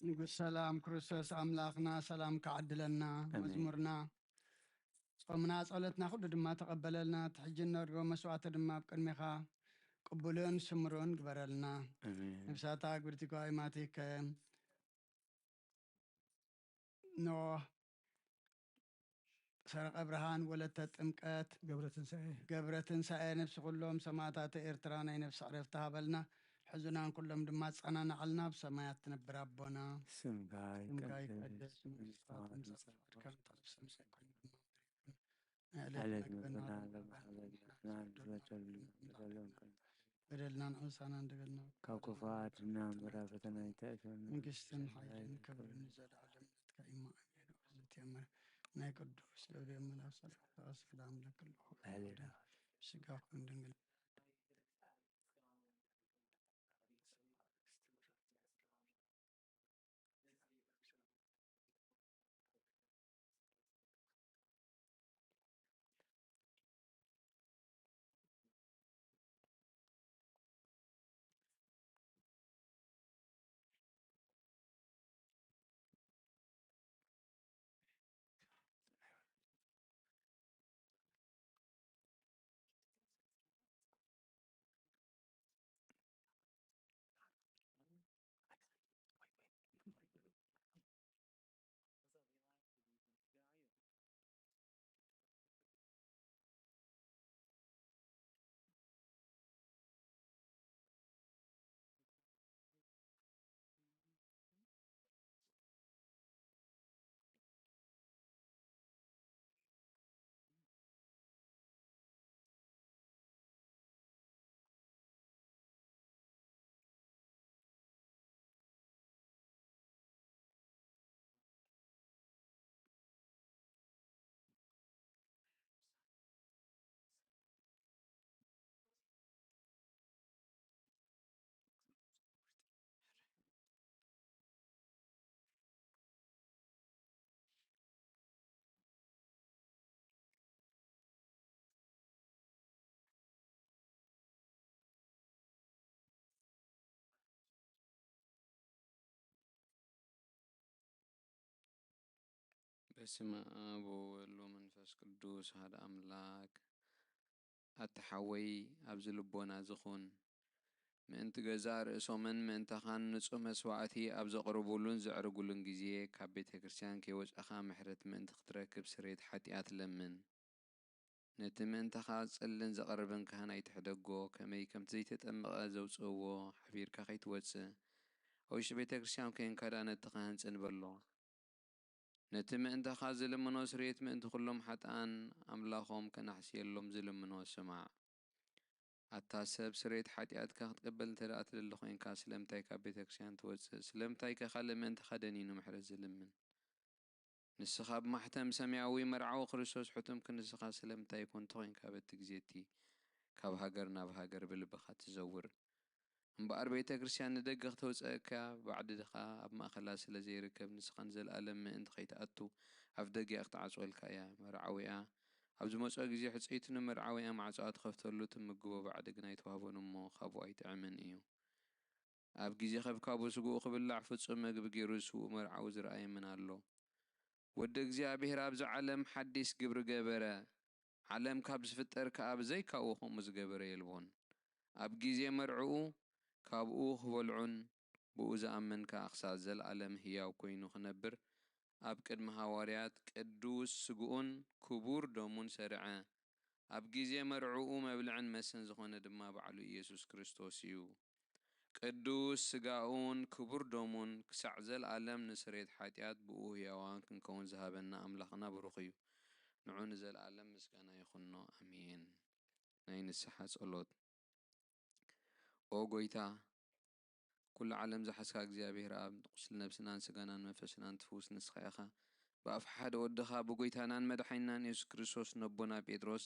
ንጉስ ሰላም ክርስቶስ ኣምላኽና ሰላም ክዓድለና። መዝሙርና፣ ጾምና፣ ጸሎትና ኩሉ ድማ ተቐበለልና። እቲ ሕጂ እነድርጎ መስዋዕቲ ድማ ኣብ ቅድሜኻ ቅቡልን ስምሩን ግበረልና። ነብሳታ ግብርቲ ጓይማቲከ ኖህ፣ ሰረቐ ብርሃን፣ ወለተ ጥምቀት፣ ገብረ ትንሳኤ፣ ገብረ ትንሳኤ፣ ነብሲ ኩሎም ሰማእታተ ኤርትራ ናይ ነብሲ ዕረፍቲ ሃበልና። ሕዙናን ኩሎም ድማ ኣጸናንዓልና። ኣብ ሰማያት ትነብር ኣቦና፣ ስምካ ይቀደስ፣ መንግስትኻ ትምጻእ፣ ፍቃድካ ትኹን፣ ኣብ ሰማይ ከምኡ እውን ኣብ ምድሪ ትኹን። ዕለት መግብና ሎሚ ሃበና፣ ንሕና ንበደለና ንሕና ንበደሎም ከም በደልናን ዓመፃናን ንበደልና ካብ ክፉኣት እናንበራ ፈተና ኣይተእትወና። መንግስትን ሓይልን ክብርን ንዘለዓለም ናትካ እዩ። ኣሜን። እዚ ተኣምር ናይ ቅዱስ ገብርኤል መልኣክ ሰላምታ ሰላም ለክልኹ። ስጋኹም ድንግል በስመ አብ ወወልድ ወመንፈስ ቅዱስ አሐደ አምላክ። ኣታ ሓወይ፣ ኣብዚ ልቦና ዝኹን። ምእንቲ ገዛእ ርእሶምን ምእንታኻን ንጹህ መስዋዕቲ ኣብ ዘቕርቡሉን ዘዕርጉሉን ግዜ፣ ካብ ቤተ ክርስቲያን ከይወጻኻ ምሕረት ምእንቲ ክትረክብ ስርየት ሓጢኣት ለምን። ነቲ ምእንታኻ ዝጽልን ዘቕርብን ካህን ኣይትሕደጎ፣ ከመይ ከምቲ ዘይተጠምቐ ዘውጽእዎ ሓቢርካ ከይትወጽእ፣ ኣብ ውሽጢ ቤተ ክርስቲያን ኮይንካ ደኣ ነቲ ካህን ጽን በሎ። ነቲ ምእንታኻ ዝልምኖ ስርየት ምእንቲ ኩሎም ሓጥኣን ኣምላኾም ከናሕስየሎም ዝልምኖ ስማዕ። ኣታ ሰብ፣ ስርየት ሓጢኣትካ ክትቅበል እንተ ደኣ ትደሊ ኮይንካ፣ ስለምንታይ ካብ ቤተ ክርስቲያን ትወጽእ? ስለምንታይ ከ ካልእ ምእንታኻ ደኒኑ ምሕረት ዝልምን? ንስኻ ብማሕተም ሰማያዊ መርዓዊ ክርስቶስ ሕቱም ክንስኻ ስለምንታይ ኮን ተኾይንካ በቲ ግዜ እቲ ካብ ሃገር ናብ ሃገር ብልብኻ ትዘውር? እምበኣር ቤተ ክርስቲያን ንደገ ክተውጸእካ፣ ባዕዲ ድኻ ኣብ ማእከላ ስለ ዘይርከብ፣ ንስኻ ንዘለኣለም ምእንቲ ከይትኣቱ ኣብ ደገ ክትዓጽወልካ እያ። መርዓዊኣ ኣብ ዝመጾ ግዜ ሕጽይቱ ንመርዓዊኣ ማዕጾኣ ትኸፍተሉ፣ ትምግቦ ባዕዲ ግና ኣይትዋህቦን እሞ ካብኡ ኣይጥዕምን እዩ። ኣብ ግዜ ከብካቡ ስግኡ ክብላዕ ፍጹም መግቢ ገይሩ ዝስውእ መርዓዊ ዝረኣየ መን ኣሎ? ወዲ እግዚኣብሔር ኣብዚ ዓለም ሓዲስ ግብሪ ገበረ። ዓለም ካብ ዝፍጠር ከኣ ብዘይካኡ ከምኡ ዝገበረ የልቦን። ኣብ ግዜ መርዕኡ ካብኡ ክበልዑን ብኡ ዝኣምን ከኣ ክሳብ ዘለኣለም ህያው ኮይኑ ክነብር ኣብ ቅድሚ ሃዋርያት ቅዱስ ስግኡን ክቡር ደሙን ሰርዐ። ኣብ ግዜ መርዕኡ መብልዕን መስተን ዝኾነ ድማ ባዕሉ ኢየሱስ ክርስቶስ እዩ። ቅዱስ ስጋኡን ክቡር ደሙን ክሳዕ ዘለኣለም ንስርየት ሓጢኣት ብኡ ህያዋን ክንከውን ዝሃበና ኣምላኽና ብሩኽ እዩ። ንዑ ንዘለኣለም ምስጋና ይኹኖ። ኣሜን። ናይ ንስሓ ጸሎት። ኦ ጎይታ፣ ኩሉ ዓለም ዝሓዝካ እግዚኣብሔር ኣብ፣ ቁስሊ ነብስናን ስጋናን መንፈስናን ትፍውስ ንስኻ ኢኻ። ብኣፍ ሓደ ወድኻ ብጎይታናን መድሓኒናን የሱስ ክርስቶስ ነቦና ጴጥሮስ፣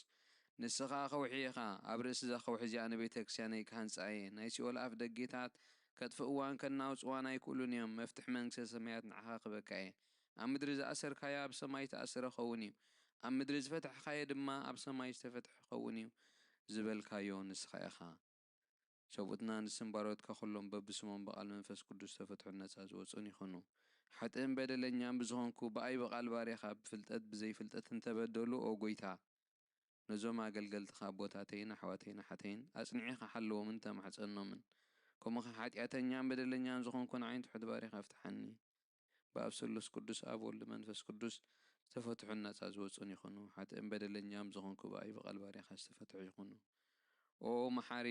ንስኻ ከውሒ ኢኻ፣ ኣብ ርእሲ እዛ ከውሒ እዚኣ ንቤተ ክርስቲያነይ ክሃንጻ እየ፣ ናይ ሲኦል ኣፍ ደጌታት ከጥፍእዋን ከናውጽዋን ኣይክእሉን እዮም፣ መፍትሒ መንግስተ ሰማያት ንዓኻ ክበካ እየ። ኣብ ምድሪ ዝኣሰርካዮ ኣብ ሰማይ ዝተኣሰረ ክኸውን እዩ፣ ኣብ ምድሪ ዝፈታሕካዮ ድማ ኣብ ሰማይ ዝተፈትሐ ክኸውን እዩ ዝበልካዮ ንስኻ ኢኻ። ሰብኡትና ንስም ባሮትካ ኩሎም በብስሞም ብቓል መንፈስ ቅዱስ ዝተፈትሑን ነጻ ዝወጹን ይኹኑ። ሓጥእን በደለኛን ብዝኾንኩ ብኣይ ብቓል ባርያኻ ብፍልጠት ብዘይፍልጠት እንተበደሉ፣ ኦ ጎይታ፣ ነዞም ኣገልገልትኻ ኣቦታተይን ኣሕዋተይን ኣሓተይን ኣጽኒዕኻ ሓልዎምን ተማሕጸኖምን። ከምኡ ኸኣ ሓጢኣተኛን በደለኛን ዝኾንኩ ንዓይን ትሑት ባርያኻ ፍትሓኒ። ብኣብ ስሉስ ቅዱስ ኣብ ወልድ መንፈስ ቅዱስ ዝተፈትሑን ናጻ ዝወጹን ይኹኑ። ሓጥእን በደለኛም ዝኾንኩ ብኣይ ብቓል ባርያኻ ዝተፈትሑ ይኹኑ። ኦ መሓሪ፣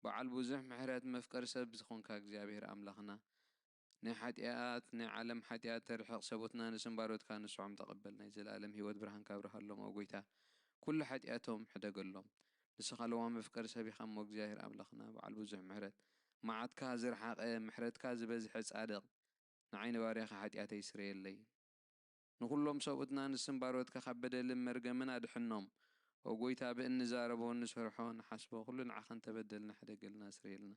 በዓል ብዙሕ ምሕረት መፍቀር ሰብ ዝኾንካ እግዚኣብሔር ኣምላኽና፣ ናይ ሓጢኣት፣ ናይ ዓለም ሓጢኣት ተርሕቕ ሰቦትና ንስም ባሮትካ ንስዖም ተቐበል። ናይ ዘለኣለም ህይወት ብርሃንካ ኣብርሃሎም። ኦ ጎይታ፣ ኩሉ ሓጢኣቶም ሕደገሎም። ንስኻ ለዋም መፍቀር ሰብ ኢኻ እሞ እግዚኣብሔር ኣምላኽና፣ በዓል ብዙሕ ምሕረት፣ መዓትካ ዝረሓቐ፣ ምሕረትካ ዝበዝሐ ጻድቕ፣ ንዓይ ንባርያኻ ሓጢኣተይ ስረየለይ። ንኹሎም ሰብኡትና ንስም ባሮትካ ካብ በደልን መርገምን ኣድሕኖም። ኦ ጎይታ፣ ብእንዛረቦ እንሰርሖ ንሓስቦ ኩሉ ንዓኻ እንተበደልና ሕደገልና፣ ስረየልና፣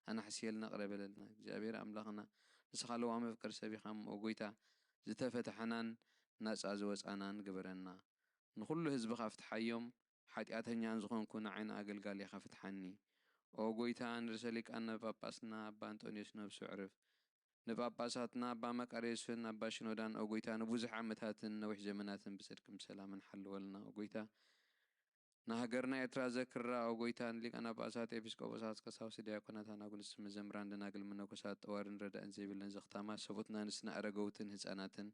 ኣናሕስየልና፣ ቅረ በለልና። እግዚኣብሔር ኣምላኽና፣ ንስኻ ለዋም መፍቀር ሰብ ኢኻ እሞ፣ ኦ ጎይታ፣ ዝተፈትሐናን ናጻ ዝወጻናን ግበረና። ንኹሉ ህዝብኻ ፍትሓዮም፣ ሓጢኣተኛን ዝኾንኩ ንዓይ ንኣገልጋሊኻ ፍትሓኒ። ኦ ጎይታ፣ ንርእሰ ሊቃነ ጳጳስና ኣባ ኣንጦንዮስ ነብሱ ዕርፍ። ንጳጳሳትና ኣባ መቃርዮስን ኣባ ሽኖዳን፣ ኦ ጎይታ፣ ንብዙሕ ዓመታትን ነዊሕ ዘመናትን ብጽድቅን ብሰላምን ሓልወልና። ኦ ጎይታ፣ ንሃገርና ኤርትራ ዘክራ። ኦ ጎይታ፣ ንሊቃነ ጳጳሳት፣ ኤጲስቆጶሳት፣ ቀሳውስት፣ ዲያቆናት፣ ኣናጉንስቲ፣ መዘምራን፣ ደናግል፣ መነኮሳት፣ ጠዋርን ረዳእን ዘይብለን ዘኽታማት ሰብኡትና፣ ንስነ ኣረገውትን ህጻናትን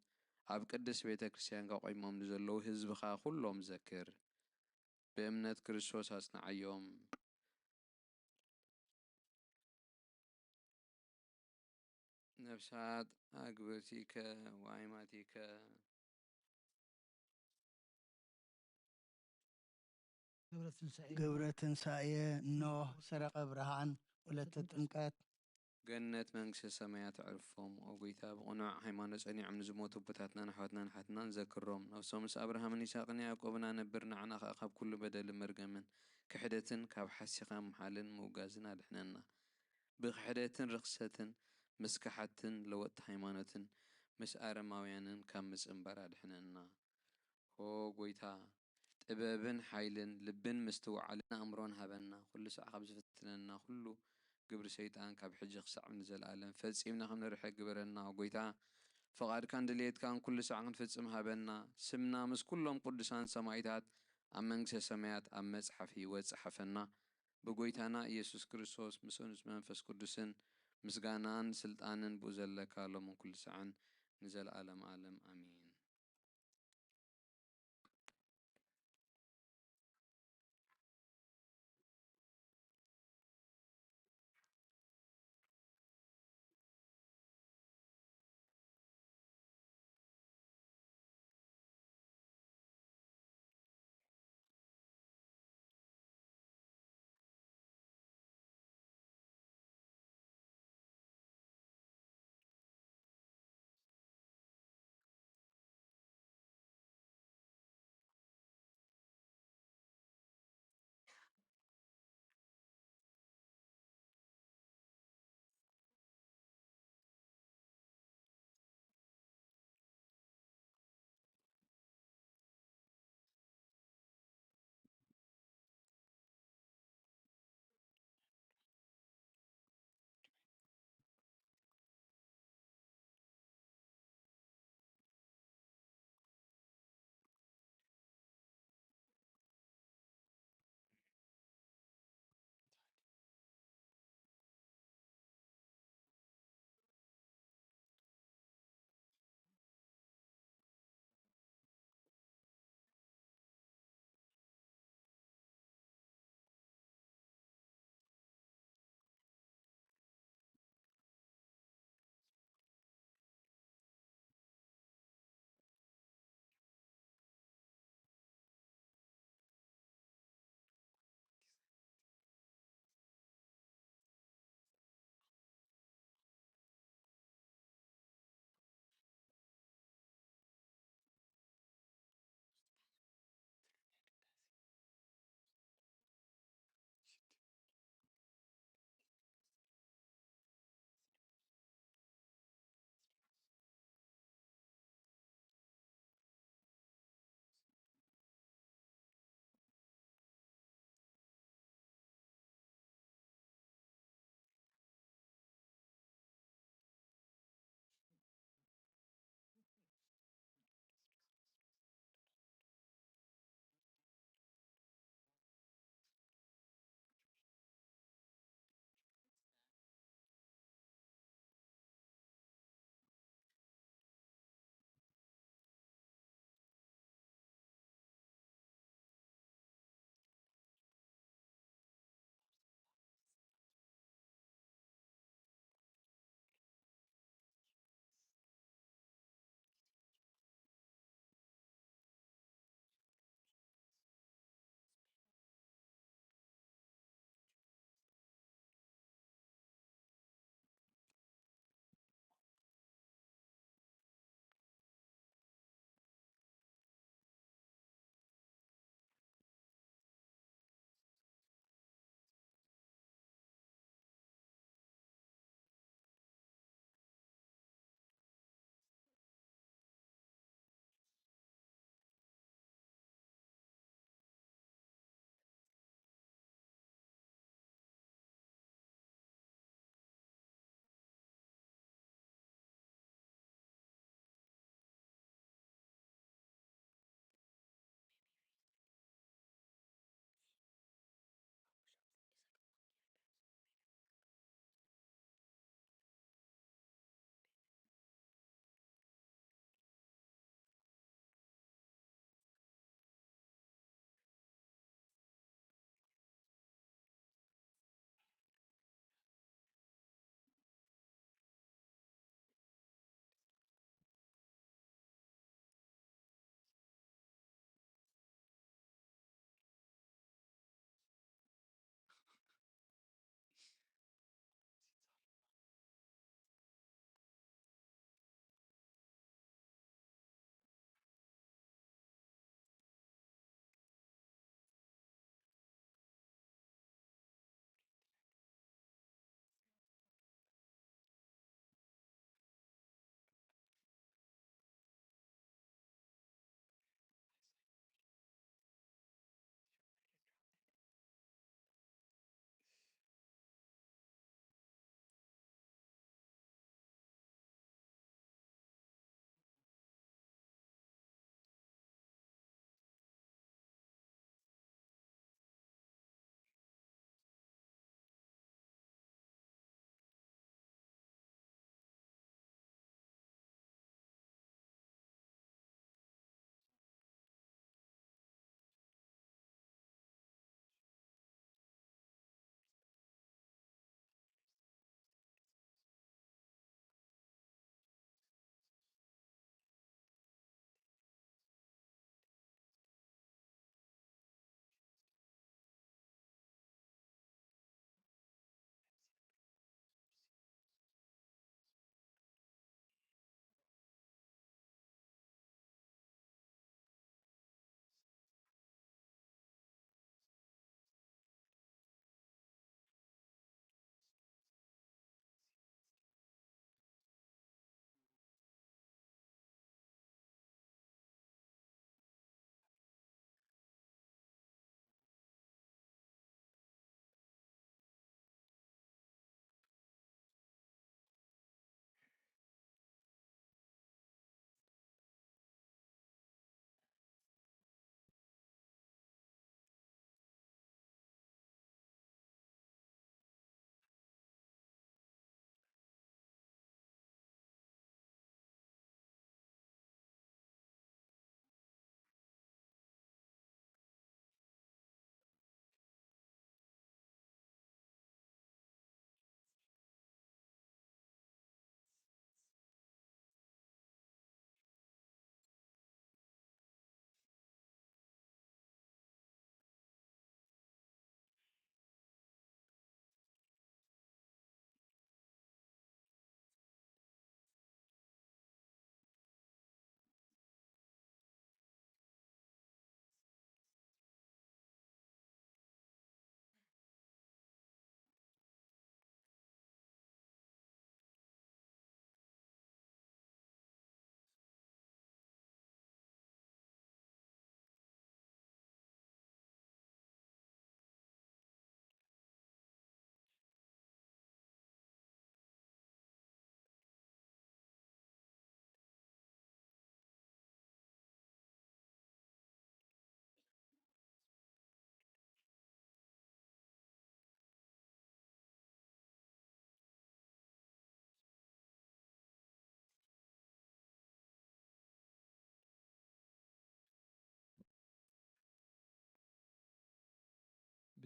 ኣብ ቅድስት ቤተ ክርስቲያንካ ቆይሞም ንዘለዉ ህዝብኻ ኩሎም ዘክር። ብእምነት ክርስቶስ ኣጽንዓዮም። ነፍሳት ኣግብርቲከ ወኣይማቲከ። ገብረ ትንሳኤ ገብረ ትንሳኤ፣ ኖህ፣ ሰረቐ ብርሃን፣ ወለተ ጥምቀት። ገነት መንግስተ ሰማያት ኣዕርፎም። ኦ ጎይታ፣ ብቕኑዕ ሃይማኖት ጸኒዖም ንዝሞቱ ኣቦታትናን ኣሕዋትናን ኣሓትናን ዘክሮም። ነፍሶም ምስ ኣብርሃምን ይስሐቅን ያዕቆብን ኣነብር፣ ንዓና ኸኣ ካብ ኩሉ በደልን መርገምን ክሕደትን ካብ ሓሲኻ ምሓልን ምውጋዝን ኣድሕነና። ብክሕደትን ርኽሰትን ምስ ከሓድትን ለወጥቲ ሃይማኖትን ምስ ኣረማውያንን ካብ ምጽንባር ኣድሕነና። ሆ ጎይታ፣ ጥበብን ሓይልን ልብን ምስትውዓልን ኣእምሮን ሃበና። ኩሉ ሳዕ ካብ ዝፍትነና ኩሉ ግብሪ ሰይጣን ካብ ሕጂ ክሳዕ ንዘለኣለም ፈጺምና ከም ንርሕቅ ግበረና። ኦ ጎይታ፣ ፍቓድካን ድልየትካን ኩሉ ሳዕ ክንፍጽም ሃበና። ስምና ምስ ኩሎም ቅዱሳን ሰማይታት ኣብ መንግስተ ሰማያት ኣብ መጽሓፍ ህይወት ጸሓፈና። ብጎይታና ኢየሱስ ክርስቶስ፣ ምስ መንፈስ ቅዱስን፣ ምስጋናን ስልጣንን ብኡ ዘለካ፣ ሎምን ኩሉ ሳዕን ንዘለኣለም ዓለም። ኣሜን።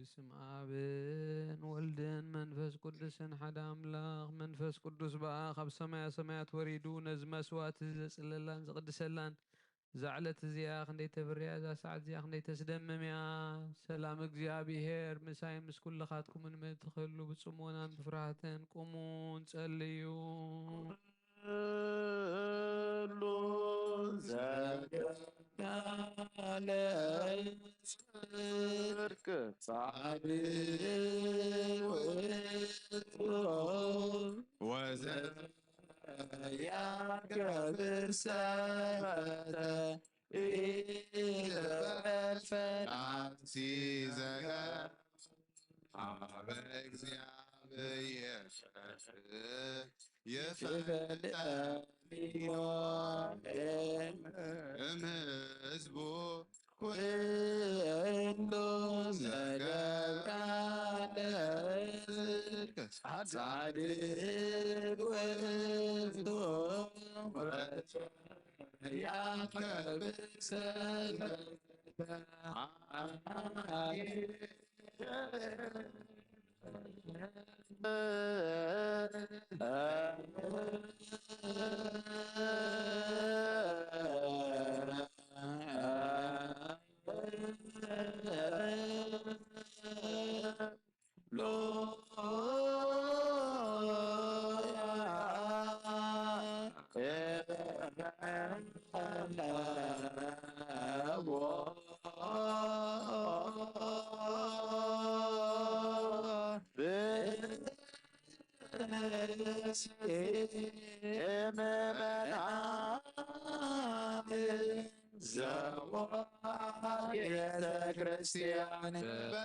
በስመ ኣብን ወልድን መንፈስ ቅዱስን ሓደ ኣምላኽ። መንፈስ ቅዱስ በኣ ካብ ሰማያ ሰማያት ወሪዱ ነዚ መስዋዕቲ ዘጽለላን ዝቕድሰላን እዛ ዕለት እዚኣ ክንደይ ተብርያ፣ እዛ ሰዓት እዚኣ ክንደይ ተስደምም እያ። ሰላም እግዚኣብሔር ምሳይ ምስ ኩልኻትኩምን ምእንቲ ክህሉ ብጽሞናን ብፍርሃትን ቁሙን ጸልዩ። ኩሉ ዘገዳለ ጽድቅ ጻድቅ ውእቱ ወዘ ያገብር ሰተ ኢልፈልፈል ኣንሲ ዘገ ሀበ እግዚኣብሔር ይፈልጠ እምሕዝቡ ኩሉ ዘገብራለ ጻድቅ ውእቱ ያከብር ሰለተ ምእመናን ዘዋ ቤተ ክርስቲያን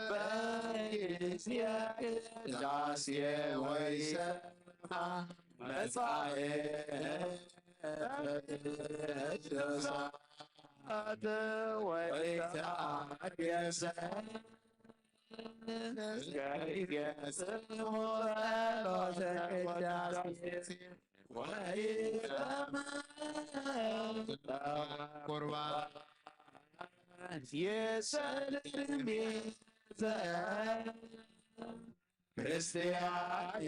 በጊዜ ቅዳሴ ወይሰማ መጻኤ ቅዱሳት ወይታገሰ ቁርባን የሰልም ቤተ ክርስቲያን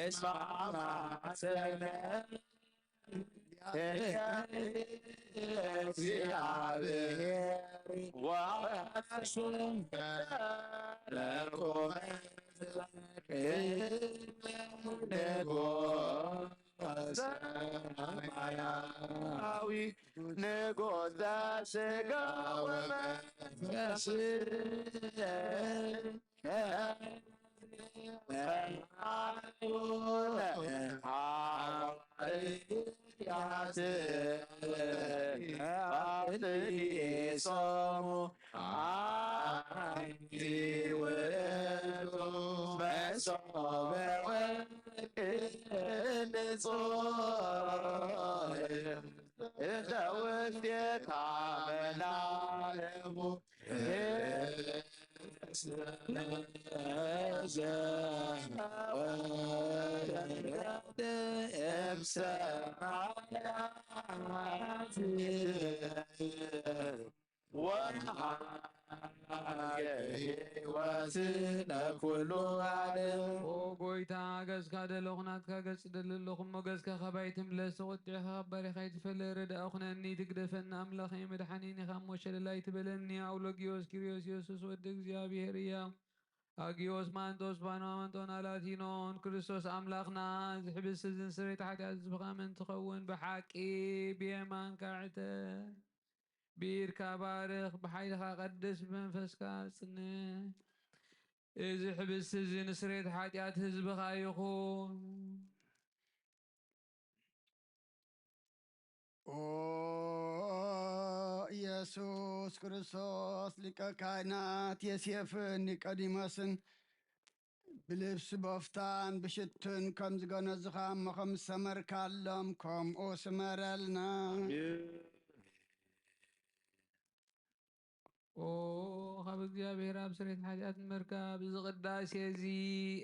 እስማማሰነ እግዚአብሔር ወአስም ለቁመ ንጉሥ ሰማያዊ ንጉሥ ዘሥጋ ወመንፈስ ሶሙ አንቲ ውእቱ መሶበ ወርቅ ንጹሕ እንተ ውስቴታ መናህቡ ወሃበ ሕይወት ለኩሉ ዓለም። ኦ ጎይታ፣ ገጽካ ደለኹ፣ ናትካ ገጽ ደሊ ኣለኹ፣ እሞ ገጽካ ካባይ ትምለስ፣ ተቖጢዕካ ካብ ባሪኻ ኣይትፈለ፣ ረዳኢ ኩነኒ፣ ትግደፈኒ፣ ኣምላኸይ መድሓኒን ኢኻ እሞ ሸለል ኣይትበለኒ። ኣውሎጊዮስ ኪርዮስ ኢየሱስ ወዲ እግዚኣብሔር እያ። ኣጊዮስ ማንጦስ ፓኖ ኣመንጦን ኣላቲኖን፣ ክርስቶስ ኣምላኽና፣ እዚ ሕብስቲ እዚ ንስርየት ሓጢኣት ህዝብኻ ምእንቲ ኸውን ብሓቂ ብየማንካ ዕተ፣ ብኢድካ ባርኽ፣ ብሓይልኻ ቀድስ፣ ብመንፈስካ ኣጽንዕ። እዚ ሕብስቲ እዚ ንስርየት ሓጢኣት ህዝብኻ ይኹን። ኦ ኢየሱስ ክርስቶስ፣ ሊቀ ካህናት ዮሴፍን ኒቆዲሞስን ብልብሲ ቦፍታን ብሽቱን ከም ዝገነዝኻ እሞ ከም ዝሰመርካሎም፣ ከምኡ ስመረልና። ኦ፣ ካብ እግዚኣብሔር ኣብ ስርየት ሓጢኣት ንምርካብ፣ እዚ ቅዳሴ እዚ፣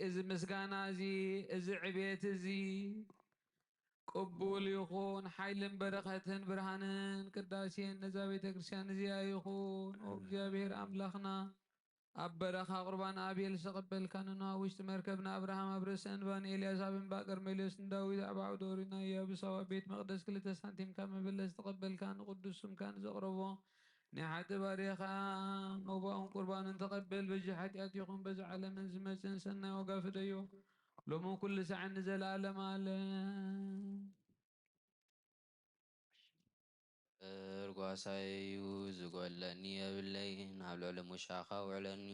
እዚ ምስጋና እዚ፣ እዚ ዕቤት እዚ፣ ቁ ቅቡል ይኹን። ሓይልን በረኸትን ብርሃንን ቅዳሴን ነዛ ቤተ ክርስቲያን እዚኣ ይኹን። ኦ እግዚኣብሔር ኣምላኽና፣ ኣብ በረኻ ቁርባን ኣቤል ዝተቐበልካ፣ ንኖህ ኣብ ውሽጢ መርከብ፣ ንኣብርሃም ኣብ ርእሲ እንባ፣ ንኤልያስ ኣብ እምባ ቀርሜሎስ፣ ንዳዊት ኣብ ዓውደ ኦሪት፣ ንኢያቡስ ኣብ ቤት መቕደስ ክልተ ሳንቲም ካብ መበለት ዝተቐበልካ፣ ንቅዱስ ስምካ ንዘቕረቦ ናይ ሓጢ ባርያ ኸኣ መባኡን ቁርባኑን ተቐበል። በዚ ሓጢኣት ይኹን በዚ ዓለምን ዝመጽእን ሰናይ ዋጋ ፍደዮ፣ ሎምን ኩሉ ሳዕን ንዘለዓለም ዓለም። እር ጓሳይ እዩ፣ ዝጎድለኒ የብለይን። ኣብ ልዕሊ ሙሻኻ ውዕለኒ፣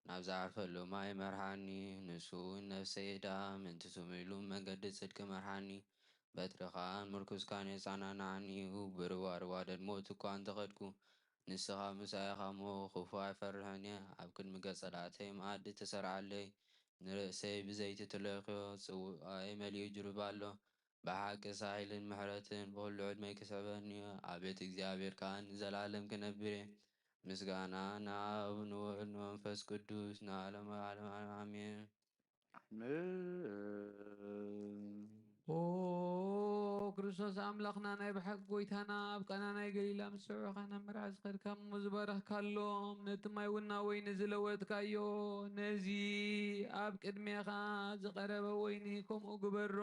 ናብ ዝዓርፈሉ ማይ መርሓኒ። ንሱ እውን ነፍሰይ ይዳ፣ ምእንቲ ስሙ ኢሉ መንገዲ ጽድቂ መርሓኒ። በትርኻን ምርኩስካን የጸናንዓኒ እዩ። ብርባርባ ደድሞት እኳ እንተኸድኩ፣ ንስኻ ምሳይ ኢኻ እሞ፣ ክፉእ ኣይፈርሕን እየ። ኣብ ቅድሚ ገጸ ጸላእተይ መኣዲ ተሰርዓለይ፣ ንርእሰይ ብዘይቲ ትለኽዮ፣ ጽዋኣይ መሊኡ ጅሩብ ኣሎ። ብሓቂ ሳይልን ምሕረትን ብኹሉ ዕድመይ ክስዕበኒ እዩ። ኣብ ቤት እግዚኣብሔር ከኣ ንዘለኣለም ክነብር እየ። ምስጋና ንኣብ ንወልድ ንመንፈስ ቅዱስ ንዓለመ ዓለም ዓለም ኣሜን። ኦ ክርስቶስ ኣምላኽና፣ ናይ ብሓቂ ጎይታና፣ ኣብ ቃና ናይ ገሊላ ምስ ሰውዕኻ ናብ መርዓ ዝኸድካ እሞ ዝበረኽካሎም፣ ነቲ ማይ እውን ናብ ወይኒ ዝለወጥካዮ፣ ነዚ ኣብ ቅድሜኻ ዝቐረበ ወይኒ ከምኡ ግበሮ።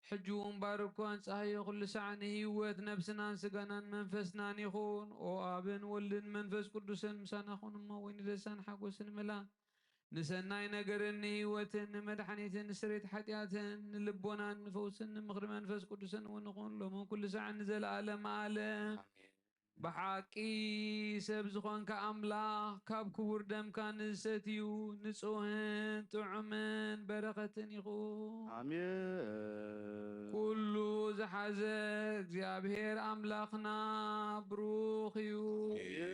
ሕጂ እውን ባርኮ፣ ኣንጽሃዮ፣ ኩሉ ሳዕ ንህይወት ነብስናን ስጋናን መንፈስናን ይኹን። ኦ ኣብን ወልድን መንፈስ ቅዱስን ምሳና ኩን እሞ፣ ወይኒ ደስታን ሓጎስን ምላ። ንሰናይ ነገርን ንህይወትን ንመድሓኒትን ንስሬት ሓጢኣትን ንልቦናን ንፈውስን ንምኽሪ መንፈስ ቅዱስን እውን ንኹን፣ ሎምን ኩሉ ሳዕን ንዘለኣለም ዓለም። ኣሜን። ብሓቂ ሰብ ዝኾንካ ኣምላኽ፣ ካብ ክቡር ደምካ ንዝሰትዩ ንጹህን ጥዑምን በረኸትን ይኹን። ኣሜን። ኩሉ ዝሓዘ እግዚኣብሔር ኣምላኽና ብሩኽ እዩ። ኣሜን።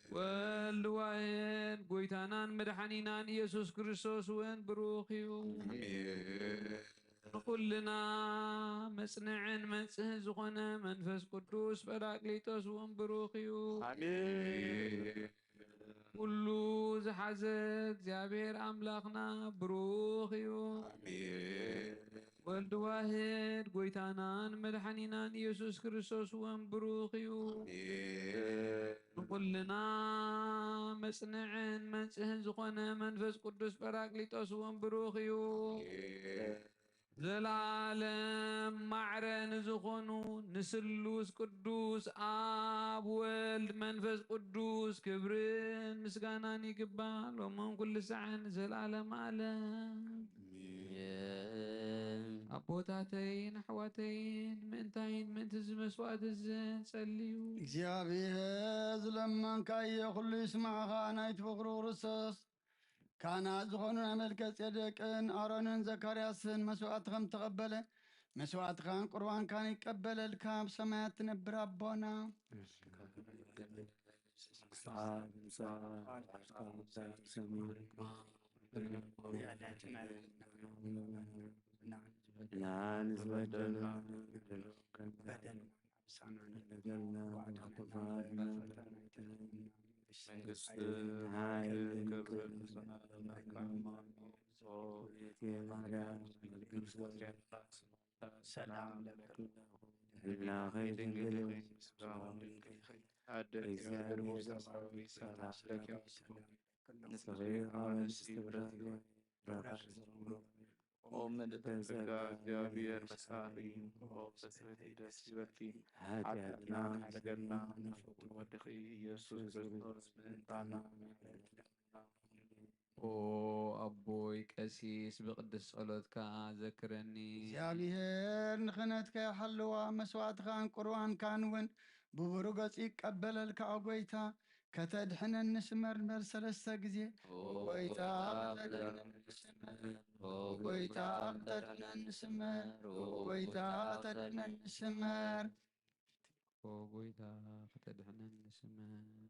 ወልድ ዋሕድ ጎይታናን መድሓኒናን ኢየሱስ ክርስቶስ እውን ብሩኽ እዩ። ኣሜን። ንኹልና መጽንዕን መንጽህን ዝኾነ መንፈስ ቅዱስ ጳራቅሊጦስ እውን ብሩኽ እዩ። ኣሜን። ኩሉ ዝሓዘ እግዚኣብሔር ኣምላኽና ብሩኽ እዩ። ኣሜን። ወልድ ዋሕድ ጎይታናን መድሓኒናን ኢየሱስ ክርስቶስ እውን ብሩኽ እዩ። ኣሜን። ንኹልና መጽንዕን መንጽህን ዝኾነ መንፈስ ቅዱስ ጳራቅሊጦስ እውን ብሩኽ እዩ። ኣሜን። ዘላለም ማዕረ ንዝኾኑ ንስሉስ ቅዱስ ኣብ ወልድ መንፈስ ቅዱስ ክብርን ምስጋናን ይግባእ፣ ሎምን ኩሉ ሰዓን ዘላለም ዓለም። ኣሜን። ኣቦታተይን ኣሕዋተይን፣ ምእንታይን ምእንቲ እዚ መስዋዕት እዚ ጸልዩ። እግዚኣብሔር ዝለመንካዮ ኩሉ ይስማዕኻ፣ ናይቲ ፍቕሩ ክርስቶስ ካህናት ዝኾኑ ናይ መልከ ጼዴቅን ኣሮንን ዘካርያስን መስዋዕቲ ከም ተቐበለ፣ መስዋዕትኻን ቁርባንካን ይቀበለልካ፣ ኣብ ሰማያት ትነብር ኣቦና። መንግስትን ሓይልን ክብርን ሰላም ለኪ ድንግል ሆይ፣ ስጋውን ድንግል ሆይ፣ አደኪ እግዚአብሔር ሰላም ለኪ ንጽሕት ከሆነ ስፍረት ኦ ምልዕተ ጸጋ፣ እግዚኣብሔር ምሳኺ፣ ኦ ፍስሕቲ ደስ ይበልኪ፣ ኃጢአትና ኃጢአትና ኃጢአትና ወድኺ ኢየሱስ ክርስቶስ ምእንታና። ኦ ኣቦይ ቀሲስ፣ ብቅድስ ጸሎትካ ዘክረኒ። እግዚኣብሔር ንኽህነትካ ይሓልዋ፣ መስዋዕትኻን ቁርባንካን እውን ብብሩህ ገጹ ይቀበለልካ። ኦ ጐይታ፣ ከተድሕነኒ ስመር ንበል ሰለስተ ግዜ። ኦ ጐይታ፣ ጐይታ፣ ከተድሕነኒ ስመር። ኦ ጐይታ፣ ጐይታ፣ ከተድሕነኒ ስመር። ኦ ኦ ጐይታ፣ ጐይታ፣ ከተድሕነኒ ስመር። ኦ ጐይታ፣ ከተድሕነኒ ስመር።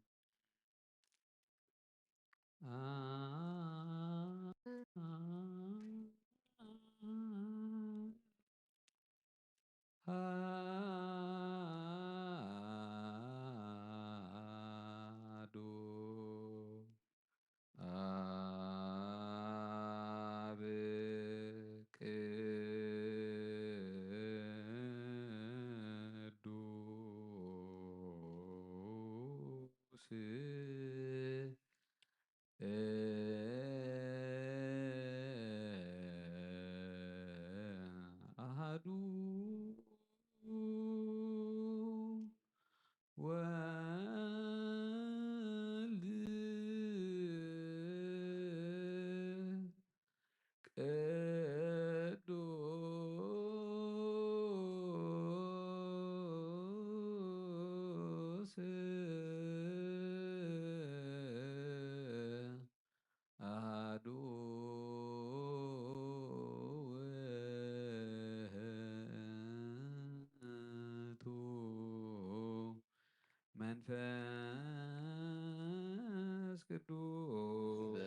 አሐዱ አብ ቅድስት ቅዱስ ኣሃዱ ወልድ ቅዱስ አሐዱ ውእቱ መንፈስ ቅዱስ።